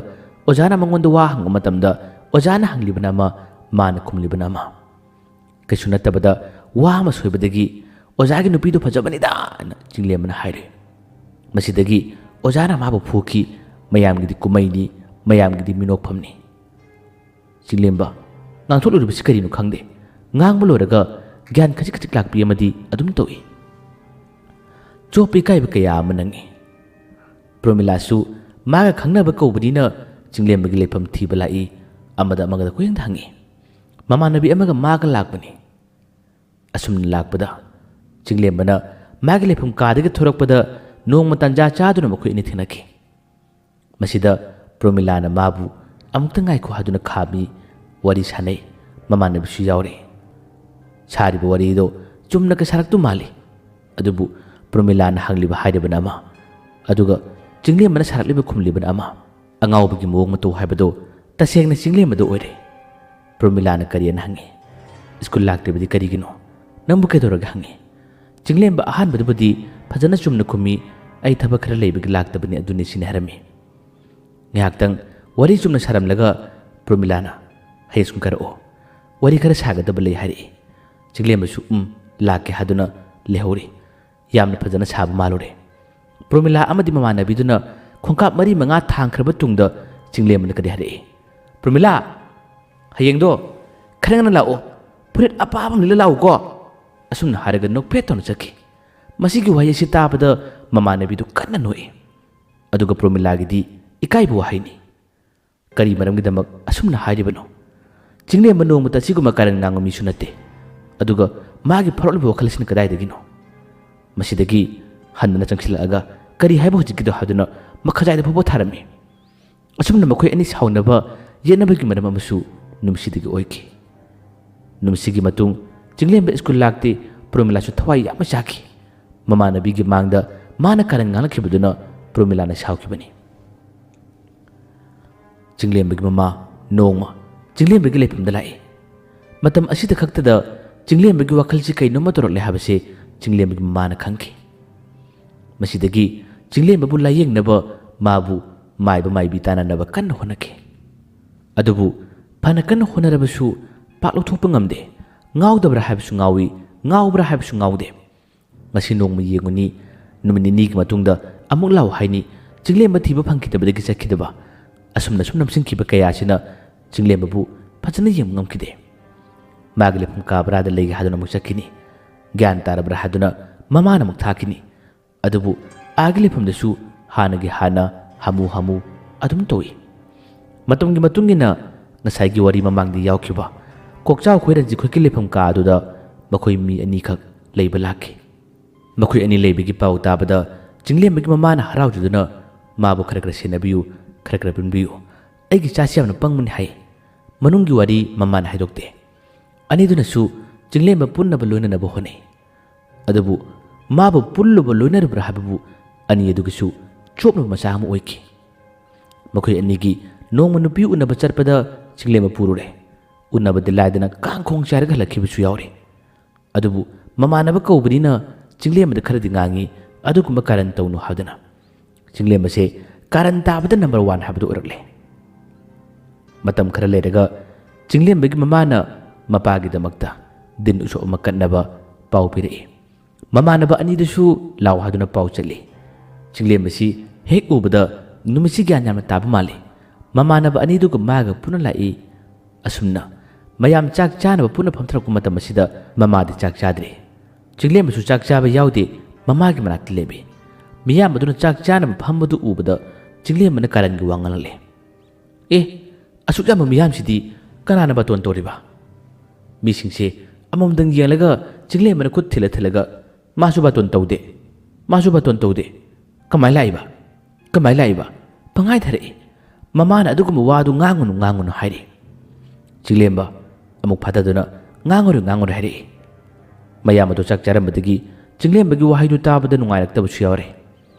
ꯑꯣꯖꯥꯅ ꯃꯉꯣꯟꯗ ꯋꯥ ꯍꯪꯕ ꯃꯇꯝꯗ ꯑꯣꯖꯥꯅ ꯍꯪꯂꯤꯕꯅ ꯑꯃ, ꯃꯥꯅ ꯈꯨꯝꯂꯤꯕꯅ ꯑꯃ꯫ ꯀꯩꯁꯨ ꯅꯠꯇꯕꯗ ꯋꯥ ꯑꯃ ꯁꯣꯏꯕꯗꯒꯤ "ꯑꯣꯖꯥꯒꯤ ꯅꯨꯄꯤꯗꯨ ꯐꯖꯕꯅꯤꯗꯥ" ꯍꯥꯏꯅ ꯆꯤꯡꯂꯦꯝꯕꯅ ꯍꯥꯏꯔꯦ꯫ ꯃꯁꯤꯗꯒꯤ ꯑꯣꯖꯥꯅ ꯃꯥꯕꯨ ꯐꯨꯈꯤ꯫ ꯃꯌꯥꯝꯒꯤꯗꯤ ꯀꯨꯝꯍꯩꯅꯤ, ꯃꯌꯥꯝꯒꯤꯗꯤ ꯃꯤꯅꯣꯛꯐꯝꯅꯤ꯫ ꯆꯤꯡꯂꯦꯝꯕ, ꯉꯥꯡꯊꯣꯛꯂꯨꯔꯤꯕꯁꯤ ꯀꯔꯤꯅꯣ ꯈꯪꯗꯦ꯫ ꯉꯥꯡꯕ ꯂꯣꯏꯔꯒ ꯒ꯭ꯌꯥꯟ ꯈꯖꯤꯛ ꯈꯖꯤꯛ ꯂꯥꯛꯄꯤ ꯑꯃꯗꯤ ꯑꯗꯨꯝ ꯇꯧꯏ꯫ ꯆꯣꯞꯄ ꯏꯀꯥꯏꯕ ꯀꯌꯥ ꯑꯃ ꯅꯪꯉꯤ꯫ ꯄ꯭ꯔꯣꯃꯤꯂꯥꯁꯨ ꯃꯥꯒ ꯈꯪꯅꯕ ꯀꯧꯕꯅꯤꯅ ꯆꯤꯡꯂꯦꯝꯕꯒꯤ ꯂꯩꯐꯝ ꯊꯤꯕ ꯂꯥꯛꯏ꯫ ꯑꯃꯗ ꯑꯃꯒꯗ ꯀꯣꯏꯍꯪꯗ ꯍꯪꯉꯤ꯫ ꯃꯃꯥꯟꯅꯕꯤ ꯑꯃꯒ ꯃꯥꯒ ꯂꯥꯛꯄꯅꯤ꯫ ꯑꯁꯨꯝꯅ ꯂꯥꯛꯄꯗ ꯆꯤꯡꯂꯦꯝꯕꯅ ꯃꯥꯒꯤ ꯂꯩꯐꯝ ꯀꯥꯗꯒꯤ ꯊꯣꯔꯛꯄꯗ ꯅꯣꯡꯃ ꯇꯥꯟꯖꯥ ꯆꯥꯗꯨꯅ ꯃꯈꯣꯏ ꯑꯅꯤ ꯊꯦꯡꯅꯈꯤ꯫ ꯃꯁꯤꯗ ꯄ꯭ꯔꯣꯃꯤꯂꯥꯅ ꯃꯥꯕꯨ "ꯑꯃꯨꯛꯇ ꯉꯥꯏꯈꯣ" ꯍꯥꯏꯗꯨꯅ ꯈꯥꯝꯃꯤ꯫ ꯋꯥꯔꯤ ꯁꯥꯟꯅꯩ꯫ ꯃꯃꯥꯟꯅꯕꯤꯁꯨ ꯌꯥꯎꯔꯤ꯫ ꯁꯥꯔꯤꯕ ꯋꯥꯔꯤꯗꯣ ꯆꯨꯝꯅꯒ ꯁꯥꯔꯛꯇꯨ ꯃꯥꯜꯂꯤ꯫ ꯑꯗꯨꯕꯨ ꯄ꯭ꯔꯣꯃꯤꯂꯥꯅ ꯍꯪꯂꯤꯕ ꯍꯥꯏꯔꯤꯕꯅ ꯑꯃ, ꯑꯗꯨꯒ ꯆꯤꯡꯂꯦꯝꯕꯅ ꯁꯥꯔꯛꯂꯤꯕ ꯈꯨꯝꯂꯤꯕꯅ ꯑꯃ꯫ ꯑꯉꯥꯎꯕꯒꯤ ꯃꯑꯣꯡ ꯃꯇꯧ ꯍꯥꯏꯕꯗꯣ ꯇꯁꯦꯡꯅ ꯆꯤꯡꯂꯦꯝꯕꯗ ꯑꯣꯏꯔꯦ꯫ ꯄ꯭ꯔꯣꯃꯤꯂꯥꯅ ꯀꯔꯤꯅ ꯍꯪꯉꯤ꯫ "ꯁ꯭ꯀꯨꯜ ꯂꯥꯛꯇ꯭ꯔꯤꯕꯗꯤ ꯀꯔꯤꯒꯤꯅꯣ? ꯅꯪꯕꯨ ꯀꯩꯗꯧꯔꯒꯦ?" ꯍꯪꯉꯤ꯫ ꯆꯤꯡꯂꯦꯝꯕ ꯑꯍꯥꯟꯕꯗꯨꯕꯨꯗꯤ ꯐꯖꯅ ꯆꯨꯝꯅ ꯈꯨꯝꯃꯤ, "ꯑꯩ ꯊꯕꯛ ꯈꯔ ꯂꯩꯕꯒꯤ ꯂꯥꯛꯇꯕꯅꯤ, ꯑꯗꯨꯅꯤ" ꯁꯤꯅꯤ ꯍꯥꯏꯔꯝꯃꯤ꯫ ꯉꯥꯏꯍꯥꯛꯇꯪ ꯋꯥꯔꯤ ꯆꯨꯝꯅ ꯁꯥꯔꯝꯂꯒ ꯄ꯭ꯔꯣꯃꯤꯂꯥꯅ, "ꯍꯌꯦꯡ ꯁ꯭ꯀꯨꯜ ꯀꯥꯔꯛꯑꯣ, ꯋꯥꯔꯤ ꯈꯔ ꯁꯥꯒꯗꯕ ꯂꯩ" ꯍꯥꯏꯔꯛꯏ꯫ ꯆꯤꯡꯂꯦꯝꯕꯁꯨ "ꯎꯝ, ꯂꯥꯛꯀꯦ" ꯍꯥꯏꯗꯨꯅ ꯂꯩꯍꯧꯔꯤ꯫ ꯌꯥꯝꯅ ꯐꯖꯅ ꯁꯥꯕ ꯃꯥꯜꯂꯨꯔꯦ꯫ ꯄ꯭ꯔꯣꯃꯤꯂꯥ ꯑꯃꯗꯤ ꯃꯃꯥꯟꯅꯕꯤꯗꯨꯅ ꯈꯣꯡꯀꯥꯞ ꯃꯔꯤ ꯃꯉꯥ ꯊꯥꯡꯈ꯭ꯔꯕ ꯇꯨꯡꯗ ꯆꯤꯡꯂꯦꯝꯕꯅ ꯀꯔꯤ ꯍꯥꯏꯔꯛꯏ? "ꯄ꯭ꯔꯣꯃꯤꯂꯥ, ꯍꯌꯦꯡꯗꯣ ꯈꯔ ꯉꯟꯅ ꯂꯥꯛꯑꯣ, ꯐꯨꯔꯤꯠ ꯑꯄꯥꯕ ꯑꯃ ꯂꯤꯠꯂ ꯂꯥꯛꯎꯀꯣ"꯫ ꯑꯁꯨꯝꯅ ꯍꯥꯏꯔꯒ ꯅꯣꯛꯐꯦꯠ ꯇꯧꯅ ꯆꯠꯈꯤ꯫ ꯃꯁꯤꯒꯤ ꯋꯥꯍꯩ ꯑꯁꯤ ꯇꯥꯕꯗ ꯃꯃꯥꯟꯅꯕꯤꯗꯨ ꯀꯟꯅ ꯅꯣꯛꯏ꯫ ꯑꯗꯨꯒ ꯄ꯭ꯔꯣꯃꯤꯂꯥꯒꯤꯗꯤ ꯏꯀꯥꯏꯕ ꯋꯥꯍꯩꯅꯤ꯫ ꯀꯔꯤ ꯃꯔꯝꯒꯤꯗꯃꯛ ꯑꯁꯨꯝꯅ ꯍꯥꯏꯔꯤꯕꯅꯣ? ꯆꯤꯡꯂꯦꯝꯕ ꯅꯣꯡꯃꯇ ꯑꯁꯤꯒꯨꯝꯕ ꯀꯥꯔꯟ ꯉꯥꯡꯕ ꯃꯤꯁꯨ ꯅꯠꯇꯦ꯫ ꯑꯗꯨꯒ ꯃꯥꯒꯤ ꯐꯥꯎꯔꯛꯂꯤꯕ ꯋꯥꯈꯜ ꯑꯁꯤꯅ ꯀꯗꯥꯏꯗꯒꯤꯅꯣ? ꯃꯁꯤꯗꯒꯤ ꯍꯟꯗꯅ ꯆꯪꯁꯤꯜꯂꯛꯑꯒ "ꯀꯔꯤ ꯍꯥꯏꯕ ꯍꯧꯖꯤꯛꯀꯤꯗꯣ?" ꯍꯥꯏꯗꯨꯅ ꯃꯈꯥꯖꯥꯏꯗ ꯐꯥꯎꯕ ꯊꯥꯔꯝꯃꯤ꯫ ꯑꯁꯨꯝꯅ ꯃꯈꯣꯏ ꯑꯅꯤ ꯁꯥꯎꯅꯕ, ꯌꯦꯠꯅꯕꯒꯤ ꯃꯔꯝ ꯑꯃꯁꯨ ꯅꯨꯃꯤꯠꯁꯤꯗꯒꯤ ꯑꯣꯏꯈꯤ꯫ ꯅꯨꯃꯤꯠꯁꯤꯒꯤ ꯃꯇꯨꯡ ꯆꯤꯡꯂꯦꯝꯕ ꯁ꯭ꯀꯨꯜ ꯂꯥꯛꯇꯦ꯫ ꯄ꯭ꯔꯣꯃꯤꯂꯥꯁꯨ ꯊꯋꯥꯏ ꯌꯥꯝꯅ ꯆꯥꯈꯤ꯫ ꯃꯃꯥꯟꯅꯕꯤꯒꯤ ꯃꯥꯡꯗ ꯃꯥꯅ ꯀꯥꯔꯟ ꯉꯥꯡꯂꯛꯈꯤꯕꯗꯨꯅ ꯄ꯭ꯔꯣꯃꯤꯂꯥꯅ ꯁꯥꯎꯈꯤꯕꯅꯤ꯫ ꯆꯤꯡꯂꯦꯝꯕꯒꯤ ꯃꯃꯥ ꯅꯣꯡꯃ ꯆꯤꯡꯂꯦꯝꯕꯒꯤ ꯂꯩꯐꯝꯗ ꯂꯥꯛꯏ꯫ ꯃꯇꯝ ꯑꯁꯤꯗ ꯈꯛꯇꯗ ꯆꯤꯡꯂꯦꯝꯕꯒꯤ ꯋꯥꯈꯜꯁꯤ ꯀꯩꯅꯣꯝꯃ ꯇꯧꯔꯛꯂꯦ ꯍꯥꯏꯕꯁꯤ ꯆꯤꯡꯂꯦꯝꯕꯒꯤ ꯃꯃꯥꯅ ꯈꯪꯈꯤ꯫ ꯃꯁꯤꯗꯒꯤ ꯆꯤꯡꯂꯦꯝꯕꯕꯨ ꯂꯥꯌꯦꯡꯅꯕ ꯃꯥꯕꯨ ꯃꯥꯏꯕ ꯃꯥꯏꯕꯤ ꯇꯥꯟꯅꯅꯕ ꯀꯟꯅ ꯍꯣꯠꯅꯈꯤ꯫ ꯑꯗꯨꯕꯨ ꯐꯅ ꯀꯟꯅ ꯍꯣꯠꯅꯔꯕꯁꯨ ꯄꯥꯛ ꯂꯧꯊꯣꯛꯄ ꯉꯝꯗꯦ꯫ ꯉꯥꯎꯗꯕ꯭ꯔꯥ ꯍꯥꯏꯕꯁꯨ ꯉꯥꯎꯏ, ꯉꯥꯎꯕ꯭ꯔꯥ ꯍꯥꯏꯕꯁꯨ ꯉꯥꯎꯗꯦ꯫ ꯉꯁꯤ ꯅꯣꯡꯃ ꯌꯦꯡꯉꯨꯅꯤ, ꯅꯨꯃꯤꯠ ꯅꯤꯅꯤꯒꯤ ꯃꯇꯨꯡꯗ ꯑꯃꯨꯛ ꯂꯥꯛꯎ ꯍꯥꯏꯅꯤ꯫ ꯆꯤꯡꯂꯦꯝꯕ ꯊꯤꯕ ꯐꯪꯈꯤꯗꯕꯗꯒꯤ ꯆꯠꯈꯤꯗꯕ, ꯑꯁꯨꯝꯅ ꯁꯨꯝ ꯅꯝꯁꯤꯟꯈꯤꯕ ꯀꯌꯥ ꯑꯁꯤꯅ ꯆꯤꯡꯂꯦꯝꯕꯕꯨ ꯐꯖꯅ ꯌꯦꯡꯕ ꯉꯝꯈꯤꯗꯦ꯫ ꯃꯥꯒꯤ ꯂꯩꯐꯝ ꯀꯥ ꯕꯔꯥꯗ ꯂꯩꯒꯦ ꯍꯥꯏꯗꯨꯅ ꯑꯃꯨꯛ ꯆꯠꯈꯤꯅꯤ꯫ ꯒ꯭ꯌꯥꯟ ꯇꯥꯔꯕ꯭ꯔꯥ ꯍꯥꯏꯗꯨꯅ ꯃꯃꯥꯅ ꯑꯃꯨꯛ ꯊꯥꯈꯤꯅꯤ꯫ ꯑꯗꯨꯕꯨ ꯑꯥꯒꯤ ꯂꯩꯐꯝꯗꯁꯨ ꯍꯥꯟꯅꯒꯤ ꯍꯥꯟꯅ ꯍꯥꯃꯨ ꯍꯥꯃꯨ ꯑꯗꯨꯝ ꯇꯧꯏ꯫ ꯃꯇꯝꯒꯤ ꯃꯇꯨꯡ ꯏꯟꯅ ꯉꯁꯥꯏꯒꯤ ꯋꯥꯔꯤ ꯃꯃꯥꯡꯗ ꯌꯥꯎꯈꯤꯕ ꯀꯣꯛꯆꯥꯎ ꯈꯣꯏ ꯔꯟꯖꯤꯠ ꯈꯣꯏꯒꯤ ꯂꯩꯐꯝ ꯀꯥ ꯑꯗꯨꯗ ꯃꯈꯣꯏ ꯃꯤ ꯑꯅꯤꯈꯛ ꯂꯩꯕ ꯂꯥꯛꯈꯤ꯫ ꯃꯈꯣꯏ ꯑꯅꯤ ꯂꯩꯕꯒꯤ ꯄꯥꯎ ꯇꯥꯕꯗ ꯆꯤꯡꯂꯦꯝꯕꯒꯤ ꯃꯃꯥꯅ ꯍꯔꯥꯎꯖꯗꯨꯅ ꯃꯥꯕꯨ ꯈꯔ ꯈꯔ ꯁꯦꯟꯅꯕꯤꯌꯨ, ꯈꯔ ꯈꯔ ꯄꯨꯟꯕꯤꯌꯨ꯫ ꯑꯩꯒꯤ ꯏꯆꯥꯁꯤ ꯌꯥꯝꯅ ꯄꯪꯕꯅꯤ ꯍꯥꯏ꯫ ꯃꯅꯨꯡꯒꯤ ꯋꯥꯔꯤ ꯃꯃꯥꯅ ꯍꯥꯏꯗꯣꯛꯇꯦ꯫ ꯑꯅꯤꯗꯨꯅꯁꯨ ꯆꯤꯡꯂꯦꯝꯕ ꯄꯨꯟꯅꯕ ꯂꯣꯏꯅꯅꯕ ꯍꯣꯠꯅꯩ꯫ ꯑꯗꯨꯕꯨ ꯃꯥꯕꯨ ꯄꯨꯜꯂꯨꯕ ꯂꯣꯏꯅꯔꯨꯕ꯭ꯔꯥ ꯍꯥꯏꯕꯕꯨ ꯑꯅꯤ ꯑꯗꯨꯒꯤꯁꯨ ꯆꯣꯞꯅꯕ ꯃꯆꯥ ꯑꯃ ꯑꯣꯏꯈꯤ꯫ ꯃꯈꯣꯏ ꯑꯅꯤꯒꯤ ꯅꯣꯡꯃ ꯅꯨꯄꯤ ꯎꯅꯕ ꯆꯠꯄꯗ ꯆꯤꯡꯂꯦꯝꯕ ꯄꯨꯔꯨꯔꯦ꯫ ꯎꯅꯕꯗꯤ ꯂꯥꯏꯗꯅ ꯀꯥꯡꯈꯣꯡ ꯆꯥꯏꯔꯒ ꯍꯜꯂꯛꯈꯤꯕꯁꯨ ꯌꯥꯎꯔꯦ꯫ ꯑꯗꯨꯕꯨ ꯃꯃꯥꯟꯅꯕ ꯀꯧꯕꯅꯤꯅ ꯆꯤꯡꯂꯦꯝꯕꯗ ꯈꯔꯗꯤ ꯉꯥꯡꯉꯤ, ꯑꯗꯨꯒꯨꯝꯕ ꯀꯥꯔꯟ ꯇꯧꯅꯨ ꯍꯥꯏꯗꯨꯅ꯫ ꯆꯤꯡꯂꯦꯝꯕꯁꯦ ꯀꯥꯔꯟ ꯇꯥꯕꯗ ꯅꯝꯕꯔ ꯋꯥꯟ ꯍꯥꯏꯕꯗꯨ ꯑꯣꯏꯔꯛꯂꯦ꯫ ꯃꯇꯝ ꯈꯔ ꯂꯩꯔꯒ ꯆꯤꯡꯂꯦꯝꯕꯒꯤ ꯃꯃꯥꯅ ꯃꯄꯥꯒꯤꯗꯃꯛꯇ ꯗꯤꯟ ꯎꯁꯣꯞ ꯑꯃ ꯀꯠꯅꯕ ꯄꯥꯎ ꯄꯤꯔꯛꯏ꯫ ꯃꯃꯥꯟꯅꯕ ꯑꯅꯤꯗꯨꯁꯨ ꯂꯥꯎ ꯍꯥꯏꯗꯨꯅ ꯄꯥꯎ ꯆꯠꯂꯤ꯫ ꯆꯤꯡꯂꯦꯝꯕꯁꯤ ꯍꯦꯛ ꯎꯕꯗ ꯅꯨꯃꯤꯠꯁꯤ ꯒ꯭ꯌꯥꯟ ꯌꯥꯝꯅ ꯇꯥꯕ ꯃꯥꯜꯂꯤ꯫ ꯃꯃꯥꯟꯅꯕ ꯑꯅꯤꯗꯨꯒ ꯃꯥꯒ ꯄꯨꯟꯅ ꯂꯥꯛꯏ꯫ ꯑꯁꯨꯝꯅ ꯃꯌꯥꯝ ꯆꯥꯛ ꯆꯥꯅꯕ ꯄꯨꯟꯅ ꯐꯝꯊꯔꯛꯄ ꯃꯇꯝ ꯑꯁꯤꯗ ꯃꯃꯥꯗꯤ ꯆꯥꯛ ꯆꯥꯗ꯭ꯔꯤ꯫ ꯆꯤꯡꯂꯦꯝꯕꯁꯨ ꯆꯥꯛ ꯆꯥꯕ ꯌꯥꯎꯗꯦ, ꯃꯃꯥꯒꯤ ꯃꯅꯥꯛꯇ ꯂꯦꯞꯄꯤ꯫ ꯃꯤꯌꯥꯝ ꯑꯗꯨꯅ ꯆꯥꯛ ꯆꯥꯅꯕ ꯐꯝꯕꯗꯨ ꯎꯕꯗ ꯆꯤꯡꯂꯦꯝꯕꯅ ꯀꯥꯔꯟꯒꯤ ꯋꯥ ꯉꯥꯡꯂꯛꯂꯦ꯫ "ꯑꯦ, ꯑꯁꯨꯛ ꯌꯥꯝꯕ ꯃꯤꯌꯥꯝꯁꯤꯗꯤ ꯀꯅꯥꯅ ꯕꯥꯇꯣꯟ ꯇꯧꯔꯤꯕ?" ꯃꯤꯁꯤꯡꯁꯦ ꯑꯃꯃꯝꯗꯪ ꯌꯦꯡꯂꯒ ꯆꯤꯡꯂꯦꯝꯕꯅ ꯈꯨꯠ ꯊꯤꯜꯂ ꯊꯤꯜꯂꯒ, "ꯃꯥꯁꯨ ꯕꯥꯇꯣꯟ ꯇꯧꯗꯦ, ꯃꯥꯁꯨ ꯕꯥꯇꯣꯟ ꯇꯧꯗꯦ꯫ ꯀꯃꯥꯏ ꯂꯥꯛꯏꯕ? ꯀꯃꯥꯏ ꯂꯥꯛꯏꯕ? ꯄꯪꯍꯥꯏ ꯊꯥꯔꯛꯏ꯫ ꯃꯃꯥꯅ ꯑꯗꯨꯒꯨꯝꯕ ꯋꯥꯗꯨ ꯉꯥꯡꯒꯅꯨ, ꯉꯥꯡꯒꯅꯨ ꯍꯥꯏꯔꯤ꯫" ꯆꯤꯡꯂꯦꯝꯕ ꯑꯃꯨꯛ ꯐꯥꯊꯗꯨꯅ, "ꯉꯥꯡꯉꯔꯣꯏ, ꯉꯥꯡꯉꯔꯣꯏ" ꯍꯥꯏꯔꯛꯏ꯫ ꯃꯌꯥꯝ ꯑꯗꯨ ꯆꯥꯛ ꯆꯥꯔꯝꯕꯗꯒꯤ ꯆꯤꯡꯂꯦꯝꯕꯒꯤ ꯋꯥꯍꯩꯗꯨ ꯇꯥꯕꯗ ꯅꯨꯡꯉꯥꯏꯔꯛꯇꯕꯁꯨ ꯌꯥꯎꯔꯦ꯫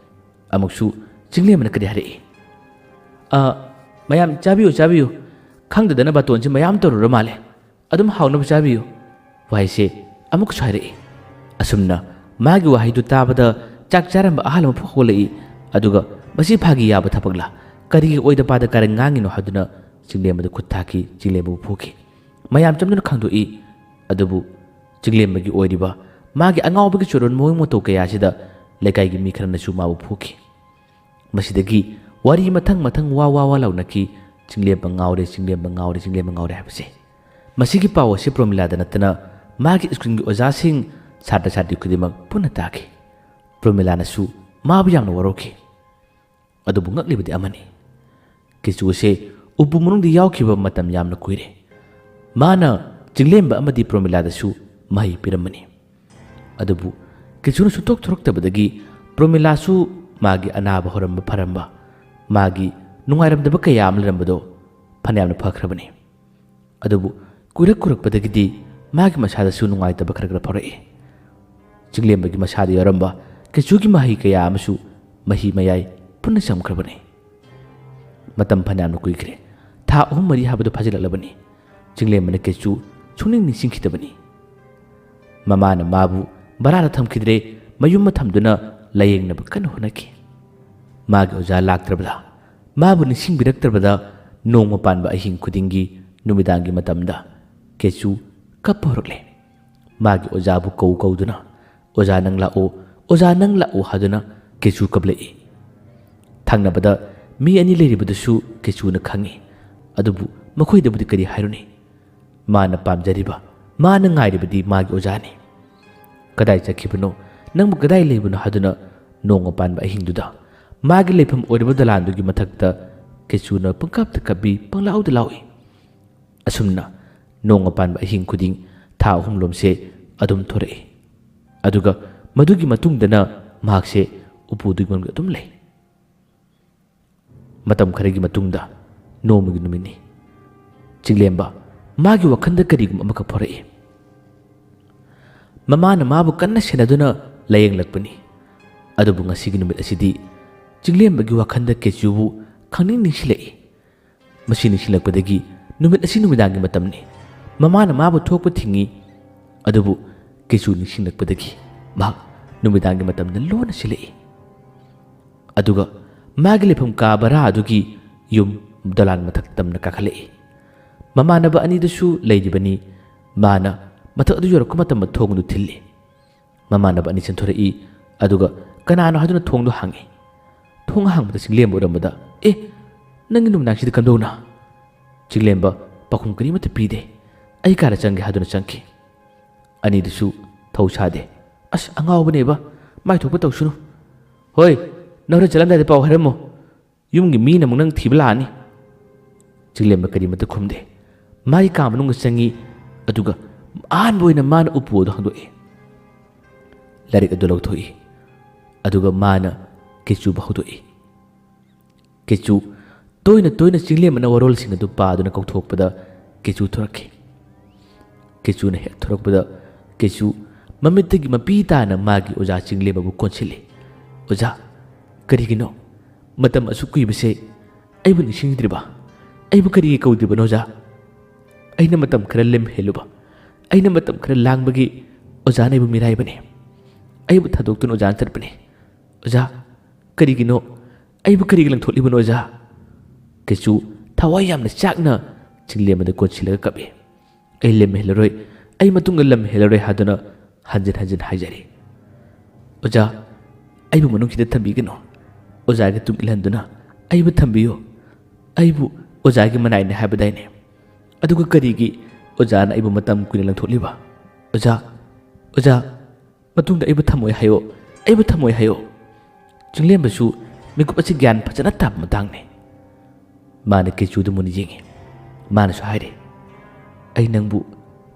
ꯑꯃꯨꯛꯁꯨ ꯆꯤꯡꯂꯦꯝꯕꯅ ꯀꯔꯤ ꯍꯥꯏꯔꯛꯏ? "ꯑ, ꯃꯌꯥꯝ ꯆꯥꯕꯤꯌꯨ, ꯆꯥꯕꯤꯌꯨ꯫ ꯈꯪꯗꯗꯅ ꯕꯥꯇꯣꯟꯁꯤ ꯃꯌꯥꯝ ꯇꯧꯔꯨꯔ ꯃꯥꯜꯂꯦ꯫ ꯑꯗꯨꯝ ꯍꯥꯎꯅꯕ ꯆꯥꯕꯤꯌꯨ" ꯋꯥꯍꯩꯁꯦ ꯑꯃꯨꯛꯀꯁꯨ ꯍꯥꯏꯔꯛꯏ꯫ ꯑꯁꯨꯝꯅ ꯃꯥꯒꯤ ꯋꯥꯍꯩꯗꯨ ꯇꯥꯕꯗ ꯆꯥꯛ ꯆꯥꯔꯝꯕ ꯑꯍꯜ ꯑꯃ ꯐꯨꯛ ꯍꯧꯒꯠꯂꯛꯏ꯫ ꯑꯗꯨꯒ "ꯃꯁꯤ ꯐꯥꯒꯤ ꯌꯥꯕ ꯊꯕꯛꯂꯥ? ꯀꯔꯤꯒꯤ ꯑꯣꯏꯗ ꯄꯥꯗ ꯀꯔꯟ ꯉꯥꯡꯉꯤꯅꯣ?" ꯍꯥꯏꯗꯨꯅ ꯆꯤꯡꯂꯦꯝꯕꯗ ꯈꯨꯠ ꯊꯥꯈꯤ, ꯆꯤꯡꯂꯦꯝꯕꯕꯨ ꯐꯨꯈꯤ꯫ ꯃꯌꯥꯝ ꯆꯪꯗꯨꯅ ꯈꯪꯗꯣꯛꯏ꯫ ꯑꯗꯨꯕꯨ ꯆꯤꯡꯂꯦꯝꯕꯒꯤ ꯑꯣꯏꯔꯤꯕ ꯃꯥꯒꯤ ꯑꯉꯥꯎꯕꯒꯤ ꯆꯨꯔꯣꯟ ꯃꯑꯣꯡ ꯃꯇꯧ ꯀꯌꯥ ꯑꯁꯤꯗ ꯂꯩꯀꯥꯏꯒꯤ ꯃꯤ ꯈꯔꯅꯁꯨ ꯃꯥꯕꯨ ꯐꯨꯈꯤ꯫ ꯃꯁꯤꯗꯒꯤ ꯋꯥꯔꯤ ꯃꯊꯪ ꯃꯊꯪ ꯋꯥ ꯋꯥ ꯋꯥ ꯂꯥꯎꯅꯈꯤ꯫ "ꯆꯤꯡꯂꯦꯝꯕ ꯉꯥꯎꯔꯦ, ꯆꯤꯡꯂꯦꯝꯕ ꯉꯥꯎꯔꯦ, ꯆꯤꯡꯂꯦꯝꯕ ꯉꯥꯎꯔꯦ" ꯍꯥꯏꯕꯁꯦ꯫ ꯃꯁꯤꯒꯤ ꯄꯥꯎ ꯑꯁꯤ ꯄ꯭ꯔꯣꯃꯤꯂꯥꯗ ꯅꯠꯇꯅ ꯃꯥꯒꯤ ꯁ꯭ꯀꯨꯜꯒꯤ ꯑꯣꯖꯥꯁꯤꯡ, ꯁꯥꯇ꯭ꯔ ꯁꯥꯇ꯭ꯔꯤ ꯈꯨꯗꯤꯡꯃꯛ ꯄꯨꯟꯅ ꯇꯥꯈꯤ꯫ ꯄ꯭ꯔꯣꯃꯤꯂꯥꯅꯁꯨ ꯃꯥꯕꯨ ꯌꯥꯝꯅ ꯋꯥꯔꯧꯈꯤ꯫ ꯑꯗꯨꯕꯨ ꯉꯛꯂꯤꯕꯗꯤ ꯑꯃꯅꯤ, ꯀꯦꯆꯨ ꯑꯁꯦ ꯎꯄꯨ ꯃꯅꯨꯡꯗ ꯌꯥꯎꯈꯤꯕ ꯃꯇꯝ ꯌꯥꯝꯅ ꯀꯨꯏꯔꯦ꯫ ꯃꯥꯅ ꯆꯤꯡꯂꯦꯝꯕ ꯑꯃꯗꯤ ꯄ꯭ꯔꯣꯃꯤꯂꯥꯗꯁꯨ ꯃꯍꯩ ꯄꯤꯔꯝꯕꯅꯤ꯫ ꯑꯗꯨꯕꯨ ꯀꯦꯆꯨꯅ ꯁꯨꯡꯊꯣꯛ ꯊꯣꯔꯛꯇꯕꯗꯒꯤ ꯄ꯭ꯔꯣꯃꯤꯂꯥꯁꯨ ꯃꯥꯒꯤ ꯑꯅꯥꯕ ꯍꯧꯔꯝꯕ ꯐꯔꯝꯕ, ꯃꯥꯒꯤ ꯅꯨꯡꯉꯥꯏꯔꯝꯗꯕ ꯀꯌꯥ ꯑꯃ ꯂꯩꯔꯝꯕꯗꯣ ꯐꯅꯌꯥꯝꯅ ꯐꯈ꯭ꯔꯕꯅꯤ꯫ ꯑꯗꯨꯕꯨ ꯀꯨꯏꯔꯛ ꯀꯨꯏꯔꯛꯄꯗꯒꯤꯗꯤ ꯃꯥꯒꯤ ꯃꯁꯥꯗꯁꯨ ꯅꯨꯡꯉꯥꯏꯇꯕ ꯈꯔ ꯈꯔ ꯐꯥꯎꯔꯛꯏ꯫ ꯆꯤꯡꯂꯦꯝꯕꯒꯤ ꯃꯁꯥꯗ ꯌꯥꯎꯔꯝꯕ ꯀꯦꯆꯨꯒꯤ ꯃꯍꯩ ꯀꯌꯥ ꯑꯃꯁꯨ ꯃꯍꯤ ꯃꯌꯥꯏ ꯄꯨꯟꯅ ꯆꯝꯈ꯭ꯔꯕꯅꯤ꯫ ꯃꯇꯝ ꯐꯅꯌꯥꯝꯅ ꯀꯨꯏꯈ꯭ꯔꯦ꯫ ꯊꯥ ꯑꯍꯨꯝ ꯃꯔꯤ ꯍꯥꯏꯕꯗꯨ ꯐꯥꯖꯤꯜꯂꯛꯂꯕꯅꯤ꯫ ꯆꯤꯡꯂꯦꯝꯕꯅ ꯀꯦꯆꯨ ꯁꯨꯡꯅꯤꯡ ꯅꯤꯡꯁꯤꯡꯈꯤꯗꯕꯅꯤ꯫ ꯃꯃꯥꯅ ꯃꯥꯕꯨ ꯚꯔꯥꯗ ꯊꯝꯈꯤꯗ꯭ꯔꯦ, ꯃꯌꯨꯝ ꯑꯃ ꯊꯝꯗꯨꯅ ꯂꯥꯌꯦꯡꯅꯕ ꯀꯟꯅ ꯍꯣꯠꯅꯈꯤ꯫ ꯃꯥꯒꯤ ꯑꯣꯖꯥ ꯂꯥꯛꯇ꯭ꯔꯕꯗ, ꯃꯥꯕꯨ ꯅꯤꯡꯁꯤꯡꯕꯤꯔꯛꯇ꯭ꯔꯕꯗ ꯅꯣꯡꯃ ꯄꯥꯟꯕ ꯑꯍꯤꯡ ꯈꯨꯗꯤꯡꯒꯤ ꯅꯨꯃꯤꯗꯥꯡꯒꯤ ꯃꯇꯝꯗ ꯀꯦꯆꯨ ꯀꯞꯄ ꯍꯧꯔꯛꯂꯦ꯫ ꯃꯥꯒꯤ ꯑꯣꯖꯥꯕꯨ ꯀꯧ ꯀꯧꯗꯨꯅ, "ꯑꯣꯖꯥ ꯅꯪ ꯂꯥꯛꯑꯣ, ꯑꯣꯖꯥ ꯅꯪ ꯂꯥꯛꯑꯣ" ꯍꯥꯏꯗꯨꯅ ꯀꯦꯆꯨ ꯀꯞꯂꯛꯏ꯫ ꯊꯪꯅꯕꯗ ꯃꯤ ꯑꯅꯤ ꯂꯩꯔꯤꯕꯗꯨꯁꯨ ꯀꯦꯆꯨꯅ ꯈꯪꯏ꯫ ꯑꯗꯨꯕꯨ ꯃꯈꯣꯏꯗꯕꯨꯗꯤ ꯀꯔꯤ ꯍꯥꯏꯔꯨꯅꯤ? ꯃꯥꯅ ꯄꯥꯝꯖꯔꯤꯕ, ꯃꯥꯅ ꯉꯥꯏꯔꯤꯕꯗꯤ ꯃꯥꯒꯤ ꯑꯣꯖꯥꯅꯤ꯫ "ꯀꯗꯥꯏ ꯆꯠꯈꯤꯕꯅꯣ? ꯅꯪꯕꯨ ꯀꯗꯥꯏ ꯂꯩꯕꯅꯣ?" ꯍꯥꯏꯗꯨꯅ ꯅꯣꯡꯃ ꯄꯥꯟꯕ ꯑꯍꯤꯡꯗꯨꯗ ꯃꯥꯒꯤ ꯂꯩꯐꯝ ꯑꯣꯏꯔꯤꯕ ꯗꯂꯥꯟꯗꯨꯒꯤ ꯃꯊꯛꯇ ꯀꯦꯆꯨꯅ ꯄꯪꯀꯞꯇ ꯀꯞꯄꯤ, ꯄꯪꯂꯥꯎꯗ ꯂꯥꯎꯏ꯫ ꯑꯁꯨꯝꯅ ꯅꯣꯡꯃ ꯄꯥꯟꯕ ꯑꯍꯤꯡ ꯈꯨꯗꯤꯡ ꯊꯥ ꯑꯍꯨꯝ ꯂꯣꯝꯁꯦ ꯑꯗꯨꯝ ꯊꯣꯔꯛꯏ꯫ ꯑꯗꯨꯒ ꯃꯗꯨꯒꯤ ꯃꯇꯨꯡꯗꯅ ꯃꯍꯥꯛꯁꯦ ꯎꯄꯨꯗꯨꯒꯤ ꯃꯅꯨꯡꯗ ꯑꯗꯨꯝ ꯂꯩ꯫ ꯃꯇꯝ ꯈꯔꯒꯤ ꯃꯇꯨꯡꯗ ꯅꯣꯡꯃꯒꯤ ꯅꯨꯃꯤꯠꯅꯤ꯫ ꯆꯤꯡꯂꯦꯝꯕ ꯃꯥꯒꯤ ꯋꯥꯈꯜꯗ ꯀꯔꯤꯒꯨꯝꯕ ꯑꯃꯈꯛ ꯐꯥꯎꯔꯛꯏ꯫ ꯃꯃꯥꯅ ꯃꯥꯕꯨ ꯀꯟꯅ ꯁꯦꯟꯅꯗꯨꯅ ꯂꯥꯌꯦꯡꯂꯛꯄꯅꯤ꯫ ꯑꯗꯨꯕꯨ ꯉꯁꯤꯒꯤ ꯅꯨꯃꯤꯠ ꯑꯁꯤꯗꯤ ꯆꯤꯡꯂꯦꯝꯕꯒꯤ ꯋꯥꯈꯜꯗ ꯀꯦꯆꯨꯕꯨ ꯈꯪꯅꯤꯡ ꯅꯤꯡꯁꯤꯡꯂꯛꯏ꯫ ꯃꯁꯤ ꯅꯤꯡꯁꯤꯡꯂꯛꯄꯗꯒꯤ ꯅꯨꯃꯤꯠ ꯑꯁꯤ ꯅꯨꯃꯤꯗꯥꯡꯒꯤ ꯃꯇꯝꯅꯤ꯫ ꯃꯃꯥꯅ ꯃꯥꯕꯨ ꯊꯣꯛꯄ ꯊꯤꯡꯏ꯫ ꯑꯗꯨꯕꯨ ꯀꯦꯆꯨ ꯅꯤꯡꯁꯤꯡꯂꯛꯄꯗꯒꯤ ꯃꯍꯥꯛ ꯅꯨꯃꯤꯗꯥꯡꯒꯤ ꯃꯇꯝꯗ ꯂꯣꯟꯅ ꯁꯤꯜꯂꯛꯏ꯫ ꯑꯗꯨꯒ ꯃꯥꯒꯤ ꯂꯩꯐꯝ ꯀꯥ ꯚꯔꯥ ꯑꯗꯨꯒꯤ ꯌꯨꯝ ꯗꯣꯂꯥꯟ ꯃꯊꯛ ꯇꯝꯅ ꯀꯥꯈꯠꯂꯛꯏ꯫ ꯃꯃꯥꯟꯅꯕ ꯑꯅꯤꯗꯨꯁꯨ ꯂꯩꯔꯤꯕꯅꯤ꯫ ꯃꯥꯅ ꯃꯊꯛ ꯑꯗꯨ ꯌꯧꯔꯛꯄ ꯃꯇꯝꯗ ꯊꯣꯡꯗꯨ ꯊꯤꯜꯂꯤ꯫ ꯃꯃꯥꯟꯅꯕ ꯑꯅꯤ ꯆꯦꯟꯊꯣꯔꯛꯏ꯫ ꯑꯗꯨꯒ ꯀꯅꯥꯅꯣ ꯍꯥꯏꯗꯨꯅ ꯊꯣꯡꯗꯨ ꯍꯥꯡꯉꯤ꯫ ꯊꯣꯡ ꯍꯥꯡꯕꯗ ꯆꯤꯡꯂꯦꯝꯕ ꯎꯔꯝꯕꯗ, "ꯑꯦ, ꯅꯪꯒꯤ ꯅꯨꯃꯤꯗꯥꯡꯁꯤꯗ ꯀꯝꯗꯧꯅ?" ꯆꯤꯡꯂꯦꯝꯕ ꯄꯥꯎꯈꯨꯝ ꯀꯔꯤꯃꯠꯇ ꯄꯤꯗꯦ꯫ "ꯑꯩ ꯀꯥꯗ ꯆꯪꯒꯦ" ꯍꯥꯏꯗꯨꯅ ꯆꯪꯈꯤ꯫ ꯑꯅꯤꯗꯨꯁꯨ ꯊꯧ ꯁꯥꯗꯦ꯫ "ꯑꯁ, ꯑꯉꯥꯎꯕꯅꯦꯕ, ꯃꯥꯏ ꯊꯣꯛꯄ ꯇꯧꯁꯅꯨ꯫ ꯍꯣꯏ, ꯅꯪ ꯍꯣꯔꯦꯟ ꯆꯠꯂꯝꯗꯥꯏꯗ ꯄꯥꯎ ꯍꯥꯏꯔꯝꯃꯣ꯫ ꯌꯨꯝꯒꯤ ꯃꯤꯅ ꯑꯃꯨꯛ ꯅꯪ ꯊꯤꯕ ꯂꯥꯛꯑꯅꯤ꯫" ꯆꯤꯡꯂꯦꯝꯕ ꯀꯔꯤꯃꯠꯇ ꯈꯨꯝꯗꯦ꯫ ꯃꯥꯒꯤ ꯀꯥ ꯃꯅꯨꯡꯗ ꯆꯪꯉꯤ꯫ ꯑꯗꯨꯒ ꯑꯍꯥꯟꯕ ꯑꯣꯏꯅ ꯃꯥꯅ ꯎꯄꯨ ꯑꯗꯨ ꯍꯥꯡꯗꯣꯛꯏ꯫ ꯂꯥꯏꯔꯤꯛ ꯑꯗꯨ ꯂꯧꯊꯣꯛꯏ꯫ ꯑꯗꯨꯒ ꯃꯥꯅ ꯀꯦꯆꯨꯕꯨ ꯍꯧꯗꯣꯛꯏ꯫ ꯀꯦꯆꯨ, ꯇꯣꯏꯅ ꯇꯣꯏꯅ ꯆꯤꯡꯂꯦꯝꯕꯅ ꯋꯥꯔꯣꯜꯁꯤꯡ ꯑꯗꯨ ꯄꯥꯗꯨꯅ ꯀꯧꯊꯣꯛꯄꯗ ꯀꯦꯆꯨ ꯊꯣꯔꯛꯈꯤ꯫ ꯀꯦꯆꯨꯅ ꯍꯦꯛ ꯊꯣꯔꯛꯄꯗ ꯀꯦꯆꯨ ꯃꯃꯤꯠꯇꯒꯤ ꯃꯄꯤ ꯇꯥꯅ ꯃꯥꯒꯤ ꯑꯣꯖꯥ ꯆꯤꯡꯂꯦꯝꯕꯕꯨ ꯀꯣꯟꯁꯤꯜꯂꯤ꯫ "ꯑꯣꯖꯥ, ꯀꯔꯤꯒꯤꯅꯣ? ꯃꯇꯝ ꯑꯁꯨꯛ ꯀꯨꯏꯕꯁꯦ ꯑꯩꯕꯨ ꯅꯤꯡꯁꯤꯡꯗ꯭ꯔꯤꯕ? ꯑꯩꯕꯨ ꯀꯔꯤꯒꯤ ꯀꯧꯗ꯭ꯔꯤꯕꯅꯣ, ꯑꯣꯖꯥ? ꯑꯩꯅ ꯃꯇꯝ ꯈꯔ ꯂꯦꯝ ꯍꯦꯜꯂꯨꯕ, ꯑꯩꯅ ꯃꯇꯝ ꯈꯔ ꯂꯥꯡꯕꯒꯤ ꯑꯣꯖꯥꯅ ꯑꯩꯕꯨ ꯃꯤꯔꯥꯏꯕꯅꯤ꯫ ꯑꯩꯕꯨ ꯊꯥꯗꯣꯛꯇꯨꯅ ꯑꯣꯖꯥꯅ ꯆꯠꯄꯅꯤ꯫ ꯑꯣꯖꯥ, ꯀꯔꯤꯒꯤꯅꯣ? ꯑꯩꯕꯨ ꯀꯔꯤꯒꯤ ꯂꯪꯊꯣꯛꯂꯤꯕꯅꯣ, ꯑꯣꯖꯥ?" ꯀꯦꯆꯨ ꯊꯋꯥꯏ ꯌꯥꯝꯅ ꯆꯥꯛꯅ ꯆꯤꯡꯂꯦꯝꯕꯗ ꯀꯣꯟꯁꯤꯜꯂꯒ ꯀꯞꯏ꯫ "ꯑꯩ ꯂꯦꯝ ꯍꯦꯜꯂꯔꯣꯏ, ꯑꯩ ꯃꯇꯨꯡꯗ ꯂꯝ ꯍꯦꯜꯂꯔꯣꯏ" ꯍꯥꯏꯗꯨꯅ ꯍꯟꯖꯤꯟ ꯍꯟꯖꯤꯟ ꯍꯥꯏꯖꯔꯤ꯫ "ꯑꯣꯖꯥ, ꯑꯩꯕꯨ ꯃꯅꯨꯡꯁꯤꯗ ꯊꯝꯕꯤꯒꯅꯨ꯫ ꯑꯣꯖꯥꯒꯤ ꯇꯨꯡ ꯏꯜꯍꯟꯗꯨꯅ ꯑꯩꯕꯨ ꯊꯝꯕꯤꯌꯨ꯫ ꯑꯩꯕꯨ ꯑꯣꯖꯥꯒꯤ ꯃꯅꯥꯏꯅꯤ ꯍꯥꯏꯕꯗꯥꯏꯅꯦ? ꯑꯗꯨꯒ ꯀꯔꯤꯒꯤ ꯑꯣꯖꯥꯅ ꯑꯩꯕꯨ ꯃꯇꯝ ꯀꯨꯏꯅ ꯂꯪꯊꯣꯛꯂꯤꯕ? ꯑꯣꯖꯥ, ꯑꯣꯖꯥ, ꯃꯇꯨꯡꯗ ꯑꯩꯕꯨ ꯊꯝꯃꯣꯏ ꯍꯥꯏꯌꯣ, ꯑꯩꯕꯨ ꯊꯝꯃꯣꯏ ꯍꯥꯏꯌꯣ꯫" ꯆꯤꯡꯂꯦꯝꯕꯁꯨ ꯃꯤꯀꯨꯞ ꯑꯁꯤ ꯒ꯭ꯌꯥꯟ ꯐꯖꯅ ꯇꯥꯕ ꯃꯇꯥꯡꯅꯤ꯫ ꯃꯥꯅ ꯀꯦꯆꯨꯗ ꯃꯨꯟꯅ ꯌꯦꯡꯉꯤ꯫ ꯃꯥꯅꯁꯨ ꯍꯥꯏꯔꯤ, "ꯑꯩ ꯅꯪꯕꯨ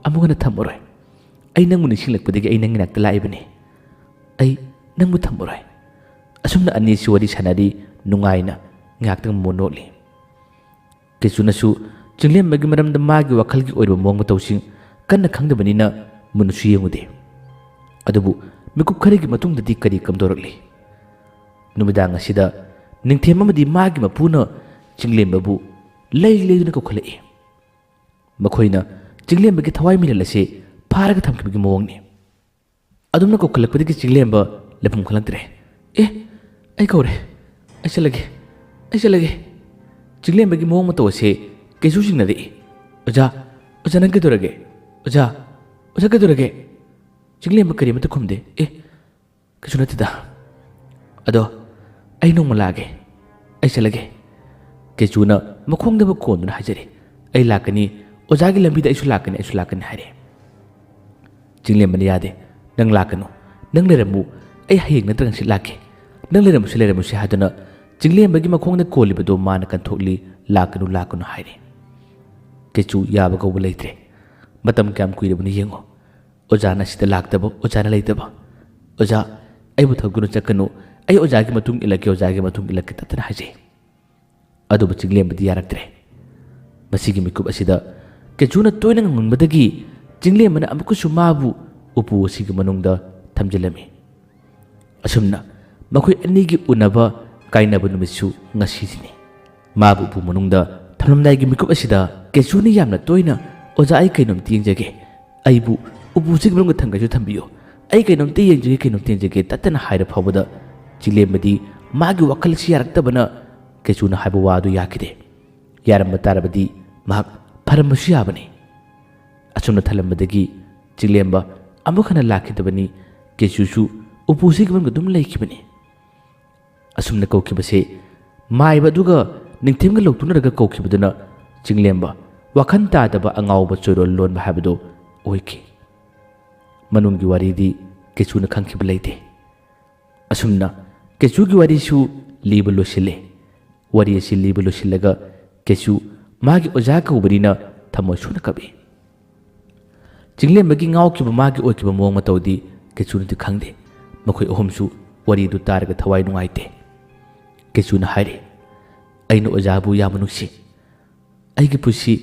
ꯑꯃꯨꯛ ꯍꯟꯅ ꯊꯝꯃꯔꯣꯏ꯫ ꯑꯩ ꯅꯪꯕꯨ ꯅꯤꯡꯁꯤꯡꯂꯛꯄꯗꯒꯤ ꯑꯩ ꯅꯪꯒꯤ ꯅꯥꯛꯇ ꯂꯥꯛꯏꯕꯅꯤ꯫ ꯑꯩ ꯅꯪꯕꯨ ꯊꯝꯃꯔꯣꯏ꯫" ꯑꯁꯨꯝꯅ ꯑꯅꯤꯁꯤ ꯋꯥꯔꯤ ꯁꯥꯟꯅꯔꯤ, ꯅꯨꯡꯉꯥꯏꯅ ꯉꯥꯏꯍꯥꯛꯇꯪ ꯃꯣꯃꯣꯟ ꯅꯣꯛꯂꯤ꯫ ꯀꯦꯆꯨꯅꯁꯨ ꯆꯤꯡꯂꯦꯝꯕꯒꯤ ꯃꯔꯝꯗ ꯃꯥꯒꯤ ꯋꯥꯈꯜꯒꯤ ꯑꯣꯏꯔꯕ ꯃꯑꯣꯡ ꯃꯇꯧꯁꯤꯡ ꯀꯟꯅ ꯈꯪꯗꯕꯅꯤꯅ ꯃꯨꯟꯅꯁꯨ ꯌꯦꯡꯉꯨꯗꯦ꯫ ꯑꯗꯨꯕꯨ ꯃꯤꯀꯨꯞ ꯈꯔꯒꯤ ꯃꯇꯨꯡꯗꯗꯤ ꯀꯔꯤ ꯀꯝꯗꯧꯔꯛꯂꯤ? ꯅꯨꯃꯤꯗꯥꯡ ꯑꯁꯤꯗ ꯅꯤꯡꯊꯦꯝ ꯑꯃꯗꯤ ꯃꯥꯒꯤ ꯃꯄꯨꯅ ꯆꯤꯡꯂꯦꯝꯕꯕꯨ ꯂꯩ ꯂꯩꯗꯨꯅ ꯀꯧꯈꯠꯂꯛꯏ꯫ ꯃꯈꯣꯏꯅ ꯆꯤꯡꯂꯦꯝꯕꯒꯤ ꯊꯋꯥꯏ ꯃꯤꯔꯦꯜ ꯑꯁꯤ ꯐꯥꯔꯒ ꯊꯝꯈꯤꯕꯒꯤ ꯃꯑꯣꯡꯅꯤ꯫ ꯑꯗꯨꯝꯅ ꯀꯧꯈꯠꯂꯛꯄꯗꯒꯤ ꯆꯤꯡꯂꯦꯝꯕ ꯂꯩꯐꯝ ꯈꯪꯂꯛꯇ꯭ꯔꯦ꯫ "ꯑꯦ, ꯑꯩ ꯀꯧꯔꯦ꯫ ꯑꯩ ꯆꯠꯂꯒꯦ, ꯑꯩ ꯆꯠꯂꯒꯦ꯫ ꯆꯤꯡꯂꯦꯝꯕꯒꯤ ꯃꯑꯣꯡ ꯃꯇꯧ ꯑꯁꯦ ꯀꯩꯁꯨ ꯆꯤꯡꯅꯔꯛꯏ꯫ "ꯑꯣꯖꯥ, ꯑꯣꯖꯥ, ꯅꯪ ꯀꯩꯗꯧꯔꯒꯦ? ꯑꯣꯖꯥ, ꯑꯣꯖꯥ, ꯀꯩꯗꯧꯔꯒꯦ?" ꯆꯤꯡꯂꯦꯝꯕ ꯀꯔꯤꯃꯠꯇ ꯈꯨꯝꯗꯦ꯫ "ꯑꯦ, ꯀꯩꯁꯨ ꯅꯠꯇꯦꯗ꯫ ꯑꯗꯣ ꯑꯩ ꯅꯣꯡꯃ ꯂꯥꯛꯑꯒꯦ, ꯑꯩ ꯆꯠꯂꯒꯦ꯫" ꯀꯦꯆꯨꯅ ꯃꯈꯣꯡꯗꯕꯨ ꯀꯣꯟꯗꯨꯅ ꯍꯥꯏꯖꯔꯤ, "ꯑꯩ ꯂꯥꯛꯀꯅꯤ, ꯑꯣꯖꯥꯒꯤ ꯂꯝꯕꯤꯗ ꯑꯩꯁꯨ ꯂꯥꯛꯀꯅꯤ, ꯑꯩꯁꯨ ꯂꯥꯛꯀꯅꯤ" ꯍꯥꯏꯔꯦ꯫ ꯆꯤꯡꯂꯦꯝꯕꯅ, "ꯌꯥꯗꯦ, ꯅꯪ ꯂꯥꯛꯀꯅꯨ, ꯅꯪ ꯂꯩꯔꯝꯃꯨ, ꯑꯩ ꯍꯌꯦꯡ ꯅꯠꯇ꯭ꯔꯒ ꯍꯪꯆꯤꯠ ꯂꯥꯛꯀꯦ, ꯅꯪ ꯂꯩꯔꯝꯃꯨꯁꯦ, ꯂꯩꯔꯝꯃꯨꯁꯦ" ꯍꯥꯏꯗꯨꯅ ꯆꯤꯡꯂꯦꯝꯕꯒꯤ ꯃꯈꯣꯡꯗ ꯀꯣꯜꯂꯤꯕꯗꯨ ꯃꯥꯅ ꯀꯟꯊꯣꯛꯂꯤ꯫ "ꯂꯥꯛꯀꯅꯨ, ꯂꯥꯛꯀꯅꯨ" ꯍꯥꯏꯔꯦ꯫ ꯀꯦꯆꯨ ꯌꯥꯕ ꯀꯧꯕ ꯂꯩꯇ꯭ꯔꯦ꯫ "ꯃꯇꯝ ꯀꯌꯥꯝ ꯀꯨꯏꯔꯕꯅꯣ ꯌꯦꯡꯉꯣ, ꯑꯣꯖꯥꯅ ꯑꯁꯤꯗ ꯂꯥꯛꯇꯕ, ꯑꯣꯖꯥꯅ ꯂꯩꯇꯕ꯫ ꯑꯣꯖꯥ, ꯑꯩꯕꯨ ꯊꯧꯗꯨꯅ ꯆꯠꯀꯅꯨ, ꯑꯩ ꯑꯣꯖꯥꯒꯤ ꯃꯇꯨꯡ ꯏꯜꯂꯛꯀꯦ, ꯑꯣꯖꯥꯒꯤ ꯃꯇꯨꯡ ꯏꯜꯂꯛꯀꯦ" ꯇꯠꯇꯅ ꯍꯥꯏꯖꯩ꯫ ꯑꯗꯨꯕꯨ ꯆꯤꯡꯂꯦꯝꯕꯗꯤ ꯌꯥꯔꯛꯇ꯭ꯔꯦ꯫ ꯃꯁꯤꯒꯤ ꯃꯤꯀꯨꯞ ꯑꯁꯤꯗ ꯀꯦꯆꯨꯅ ꯇꯣꯏꯅ ꯉꯥꯡꯃꯟꯕꯗꯒꯤ ꯆꯤꯡꯂꯦꯝꯕꯅ ꯑꯃꯨꯛꯀꯁꯨ ꯃꯥꯕꯨ ꯎꯄꯨ ꯑꯁꯤꯒꯤ ꯃꯅꯨꯡꯗ ꯊꯝꯖꯤꯜꯂꯝꯃꯤ꯫ ꯑꯁꯨꯝꯅ ꯃꯈꯣꯏ ꯑꯅꯤꯒꯤ ꯎꯅꯕ ꯀꯥꯏꯅꯕ ꯅꯨꯃꯤꯠꯁꯨ ꯉꯁꯤꯁꯤꯅꯤ꯫ ꯃꯥꯕꯨ ꯎꯄꯨ ꯃꯅꯨꯡꯗ ꯊꯝꯂꯝꯗꯥꯏꯒꯤ ꯃꯤꯀꯨꯞ ꯑꯁꯤꯗ ꯀꯦꯆꯨꯅ ꯌꯥꯝꯅ ꯇꯣꯏꯅ, "ꯑꯣꯖꯥ, ꯑꯩ ꯀꯩꯅꯣꯝꯇ ꯌꯦꯡꯖꯒꯦ, ꯑꯩꯕꯨ ꯎꯄꯨꯁꯤꯒꯤ ꯃꯅꯨꯡꯗ ꯊꯝꯒꯦꯁꯨ ꯊꯝꯕꯤꯌꯨ, ꯑꯩ ꯀꯩꯅꯣꯝꯇ ꯌꯦꯡꯖꯒꯦ, ꯀꯩꯅꯣꯝꯇ ꯌꯦꯡꯖꯒꯦ" ꯇꯠꯇꯅ ꯍꯥꯏꯔ ꯐꯥꯎꯕꯗ ꯆꯤꯡꯂꯦꯝꯕꯗꯤ ꯃꯥꯒꯤ ꯋꯥꯈꯜ ꯑꯁꯤ ꯌꯥꯔꯛꯇꯕꯅ ꯀꯦꯆꯨꯅ ꯍꯥꯏꯕ ꯋꯥ ꯑꯗꯨ ꯌꯥꯈꯤꯗꯦ꯫ ꯌꯥꯔꯝꯕ ꯇꯥꯔꯕꯗꯤ ꯃꯍꯥꯛ ꯐꯔꯝꯕꯁꯨ ꯌꯥꯕꯅꯤ꯫ ꯑꯁꯨꯝꯅ ꯊꯜꯂꯝꯕꯗꯒꯤ ꯆꯤꯡꯂꯦꯝꯕ ꯑꯃꯨꯛ ꯍꯟꯅ ꯂꯥꯛꯈꯤꯗꯕꯅꯤ꯫ ꯀꯦꯆꯨꯁꯨ ꯎꯄꯨꯁꯤꯒꯤ ꯃꯅꯨꯡꯗ ꯑꯗꯨꯝ ꯂꯩꯈꯤꯕꯅꯤ꯫ ꯑꯁꯨꯝꯅ ꯀꯧꯈꯤꯕꯁꯦ ꯃꯥꯏꯕ ꯑꯗꯨꯒ ꯅꯤꯡꯊꯦꯝꯒ ꯂꯧꯊꯣꯛꯅꯔꯒ ꯀꯧꯈꯤꯕꯗꯨꯅ ꯆꯤꯡꯂꯦꯝꯕ ꯋꯥꯈꯜ ꯇꯥꯗꯕ ꯑꯉꯥꯎꯕ ꯆꯣꯏꯔꯣꯜ ꯂꯣꯟꯕ ꯍꯥꯏꯕꯗꯨ ꯑꯣꯏꯈꯤ꯫ ꯃꯅꯨꯡꯒꯤ ꯋꯥꯔꯤꯗꯤ ꯀꯦꯆꯨꯅ ꯈꯪꯈꯤꯕ ꯂꯩꯇꯦ꯫ ꯑꯁꯨꯝꯅ ꯀꯦꯆꯨꯒꯤ ꯋꯥꯔꯤꯁꯨ ꯂꯤꯕ ꯂꯣꯏꯁꯤꯜꯂꯦ꯫ ꯋꯥꯔꯤ ꯑꯁꯤ ꯂꯤꯕ ꯂꯣꯏꯁꯤꯜꯂꯒ ꯀꯦꯆꯨ ꯃꯥꯒꯤ ꯑꯣꯖꯥ ꯀꯧꯕꯅꯤꯅ ꯊꯃꯣꯏ ꯁꯣꯛꯅ ꯀꯞꯏ꯫ ꯆꯤꯡꯂꯦꯝꯕꯒꯤ ꯉꯥꯎꯈꯤꯕ ꯃꯥꯒꯤ ꯑꯣꯏꯈꯤꯕ ꯃꯑꯣꯡ ꯃꯇꯧꯗꯤ ꯀꯦꯆꯨꯅꯗꯤ ꯈꯪꯗꯦ꯫ ꯃꯈꯣꯏ ꯑꯍꯨꯝꯁꯨ ꯋꯥꯔꯤꯗꯨ ꯇꯥꯔꯒ ꯊꯋꯥꯏ ꯅꯨꯡꯉꯥꯏꯇꯦ꯫ ꯀꯦꯆꯨꯅ ꯍꯥꯏꯔꯤ, "ꯑꯩꯅ ꯑꯣꯖꯥꯕꯨ ꯌꯥꯝꯅ ꯅꯨꯡꯁꯤ꯫ ꯑꯩꯒꯤ ꯄꯨꯟꯁꯤ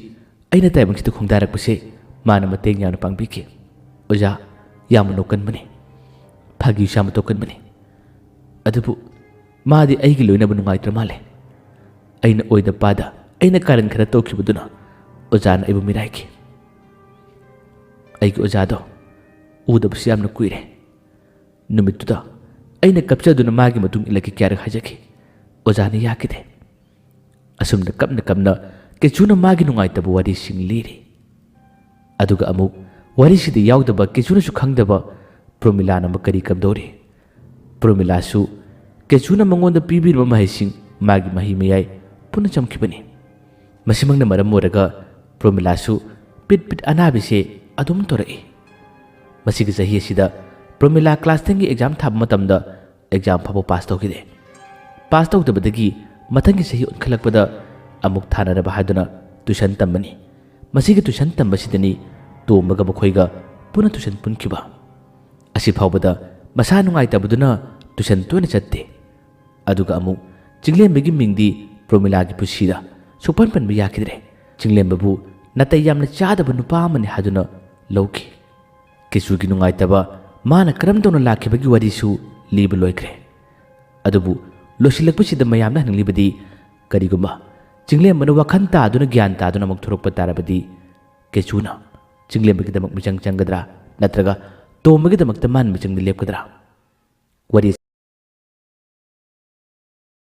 ꯑꯩꯅ ꯇꯥꯏꯕꯪꯁꯤꯗ ꯈꯣꯡꯗꯥꯔꯛꯄꯁꯦ ꯃꯥꯅ ꯃꯇꯦꯡ ꯌꯥꯝꯅ ꯄꯥꯡꯕꯤꯈꯤ꯫ ꯑꯣꯖꯥ ꯌꯥꯝꯅ ꯅꯣꯛꯀꯟꯕꯅꯤ, ꯐꯥꯒꯤꯁꯨ ꯌꯥꯝꯅ ꯇꯧꯀꯟꯕꯅꯤ꯫ ꯑꯗꯨꯕꯨ ꯃꯥꯗꯤ ꯑꯩꯒꯤ ꯂꯣꯏꯅꯕ ꯅꯨꯡꯉꯥꯏꯇ꯭ꯔ ꯃꯥꯜꯂꯦ꯫ ꯑꯩꯅ ꯑꯣꯏꯗ ꯄꯥꯗ ꯑꯩꯅ ꯀꯥꯔꯟ ꯈꯔ ꯇꯧꯈꯤꯕꯗꯨꯅ ꯑꯣꯖꯥꯅ ꯑꯩꯕꯨ ꯃꯤꯔꯥꯏꯈꯤ꯫ ꯑꯩꯒꯤ ꯑꯣꯖꯥꯗꯣ ꯎꯗꯕꯁꯨ ꯌꯥꯝꯅ ꯀꯨꯏꯔꯦ꯫ ꯅꯨꯃꯤꯠꯇꯨꯗ ꯑꯩꯅ ꯀꯞꯆꯗꯨꯅ ꯃꯥꯒꯤ ꯃꯇꯨꯡ ꯏꯜꯂꯛꯀꯦ ꯀꯌꯥꯔꯛ ꯍꯥꯏꯖꯈꯤ꯫ ꯑꯣꯖꯥꯅ ꯌꯥꯈꯤꯗꯦ꯫ ꯑꯁꯨꯝꯅ ꯀꯞꯅ ꯀꯞꯅ ꯀꯦꯆꯨꯅ ꯃꯥꯒꯤ ꯅꯨꯡꯉꯥꯏꯇꯕ ꯋꯥꯔꯤꯁꯤꯡ ꯂꯤꯔꯤ꯫ ꯑꯗꯨꯒ ꯑꯃꯨꯛ ꯋꯥꯔꯤꯁꯤꯗ ꯌꯥꯎꯗꯕ, ꯀꯦꯆꯨꯅꯁꯨ ꯈꯪꯗꯕ ꯄ꯭ꯔꯣꯃꯤꯂꯥꯅ ꯑꯃꯨꯛ ꯀꯔꯤ ꯀꯝꯗꯧꯔꯤ? ꯄ꯭ꯔꯣꯃꯤꯂꯥꯁꯨ ꯀꯦꯆꯨꯅ ꯃꯉꯣꯟꯗ ꯄꯤꯕꯤꯔꯤꯕ ꯃꯍꯩꯁꯤꯡ, ꯃꯥꯒꯤ ꯃꯍꯩ ꯃꯌꯥꯏ ꯄꯨꯟꯅ ꯆꯝꯈꯤꯕꯅꯤ꯫ ꯃꯁꯤꯃꯛꯅ ꯃꯔꯝ ꯑꯣꯏꯔꯒ ꯄ꯭ꯔꯣꯃꯤꯂꯥꯁꯨ ꯄꯤꯠ ꯄꯤꯠ ꯑꯅꯥꯕꯤꯁꯦ ꯑꯗꯨꯝ ꯇꯧꯔꯛꯏ꯫ ꯃꯁꯤꯒꯤ ꯆꯍꯤ ꯑꯁꯤꯗ ꯄ꯭ꯔꯣꯃꯤꯂꯥ class tenꯒꯤ exam ꯊꯥꯕ ꯃꯇꯝꯗ exam ꯐꯥꯎꯕ pass ꯇꯧꯈꯤꯗꯦ꯫ Pass ꯇꯧꯗꯕꯗꯒꯤ ꯃꯊꯪꯒꯤ ꯆꯍꯤ ꯑꯣꯟꯈꯠꯂꯛꯄꯗ ꯑꯃꯨꯛ ꯊꯥꯅꯅꯕ ꯍꯥꯏꯗꯨꯅ tuition ꯇꯝꯕꯅꯤ꯫ ꯃꯁꯤꯒꯤ tuition ꯇꯝꯕꯁꯤꯗꯅꯤ ꯇꯣꯝꯕꯒ ꯃꯈꯣꯏꯒ ꯄꯨꯟꯅ tuition ꯄꯨꯟꯈꯤꯕ꯫ ꯑꯁꯤ ꯐꯥꯎꯕꯗ ꯃꯁꯥ ꯅꯨꯡꯉꯥꯏꯇꯕꯗꯨꯅ tuition ꯇꯣꯏꯅ ꯆꯠꯇꯦ꯫ ꯑꯗꯨꯒ ꯑꯃꯨꯛ ꯆꯤꯡꯂꯦꯝꯕꯒꯤ ꯃꯤꯡꯗꯤ ꯄ꯭ꯔꯣꯃꯤꯂꯥꯒꯤ ꯄꯨꯟꯁꯤꯗ ꯁꯨꯛꯄꯟ ꯄꯟꯕ ꯌꯥꯈꯤꯗ꯭ꯔꯦ꯫ ꯆꯤꯡꯂꯦꯝꯕꯕꯨ ꯅꯥꯇꯩ ꯌꯥꯝꯅ ꯆꯥꯗꯕ ꯅꯨꯄꯥ ꯑꯃꯅꯤ ꯍꯥꯏꯗꯨꯅ ꯂꯧꯈꯤ꯫ ꯀꯦꯆꯨꯒꯤ ꯅꯨꯡꯉꯥꯏꯇꯕ ꯃꯥꯅ ꯀꯔꯝ ꯇꯧꯅ ꯂꯥꯛꯈꯤꯕꯒꯤ ꯋꯥꯔꯤꯁꯨ ꯂꯤꯕ ꯂꯣꯏꯈ꯭ꯔꯦ꯫ ꯑꯗꯨꯕꯨ ꯂꯣꯏꯁꯤꯜꯂꯛꯄꯁꯤꯗ ꯃꯌꯥꯝꯅ ꯍꯪꯂꯤꯕꯗꯤ, ꯀꯔꯤꯒꯨꯝꯕ ꯆꯤꯡꯂꯦꯝꯕꯅ ꯋꯥꯈꯜ ꯇꯥꯗꯨꯅ ꯒ꯭ꯌꯥꯟ ꯇꯥꯗꯨꯅ ꯑꯃꯨꯛ ꯊꯣꯔꯛꯄ ꯇꯥꯔꯕꯗꯤ ꯀꯦꯆꯨꯅ ꯆꯤꯡꯂꯦꯝꯕꯒꯤꯗꯃꯛ ꯃꯤꯆꯪ ꯆꯪꯒꯗ꯭ꯔꯥ, ꯅꯠꯇ꯭ꯔꯒ ꯇꯣꯝꯕꯒꯤꯗꯃꯛꯇ ꯃꯥꯅ ꯃꯤꯆꯪꯗ ꯂꯦꯞꯀꯗ꯭ꯔꯥ? ꯋꯥꯔꯤ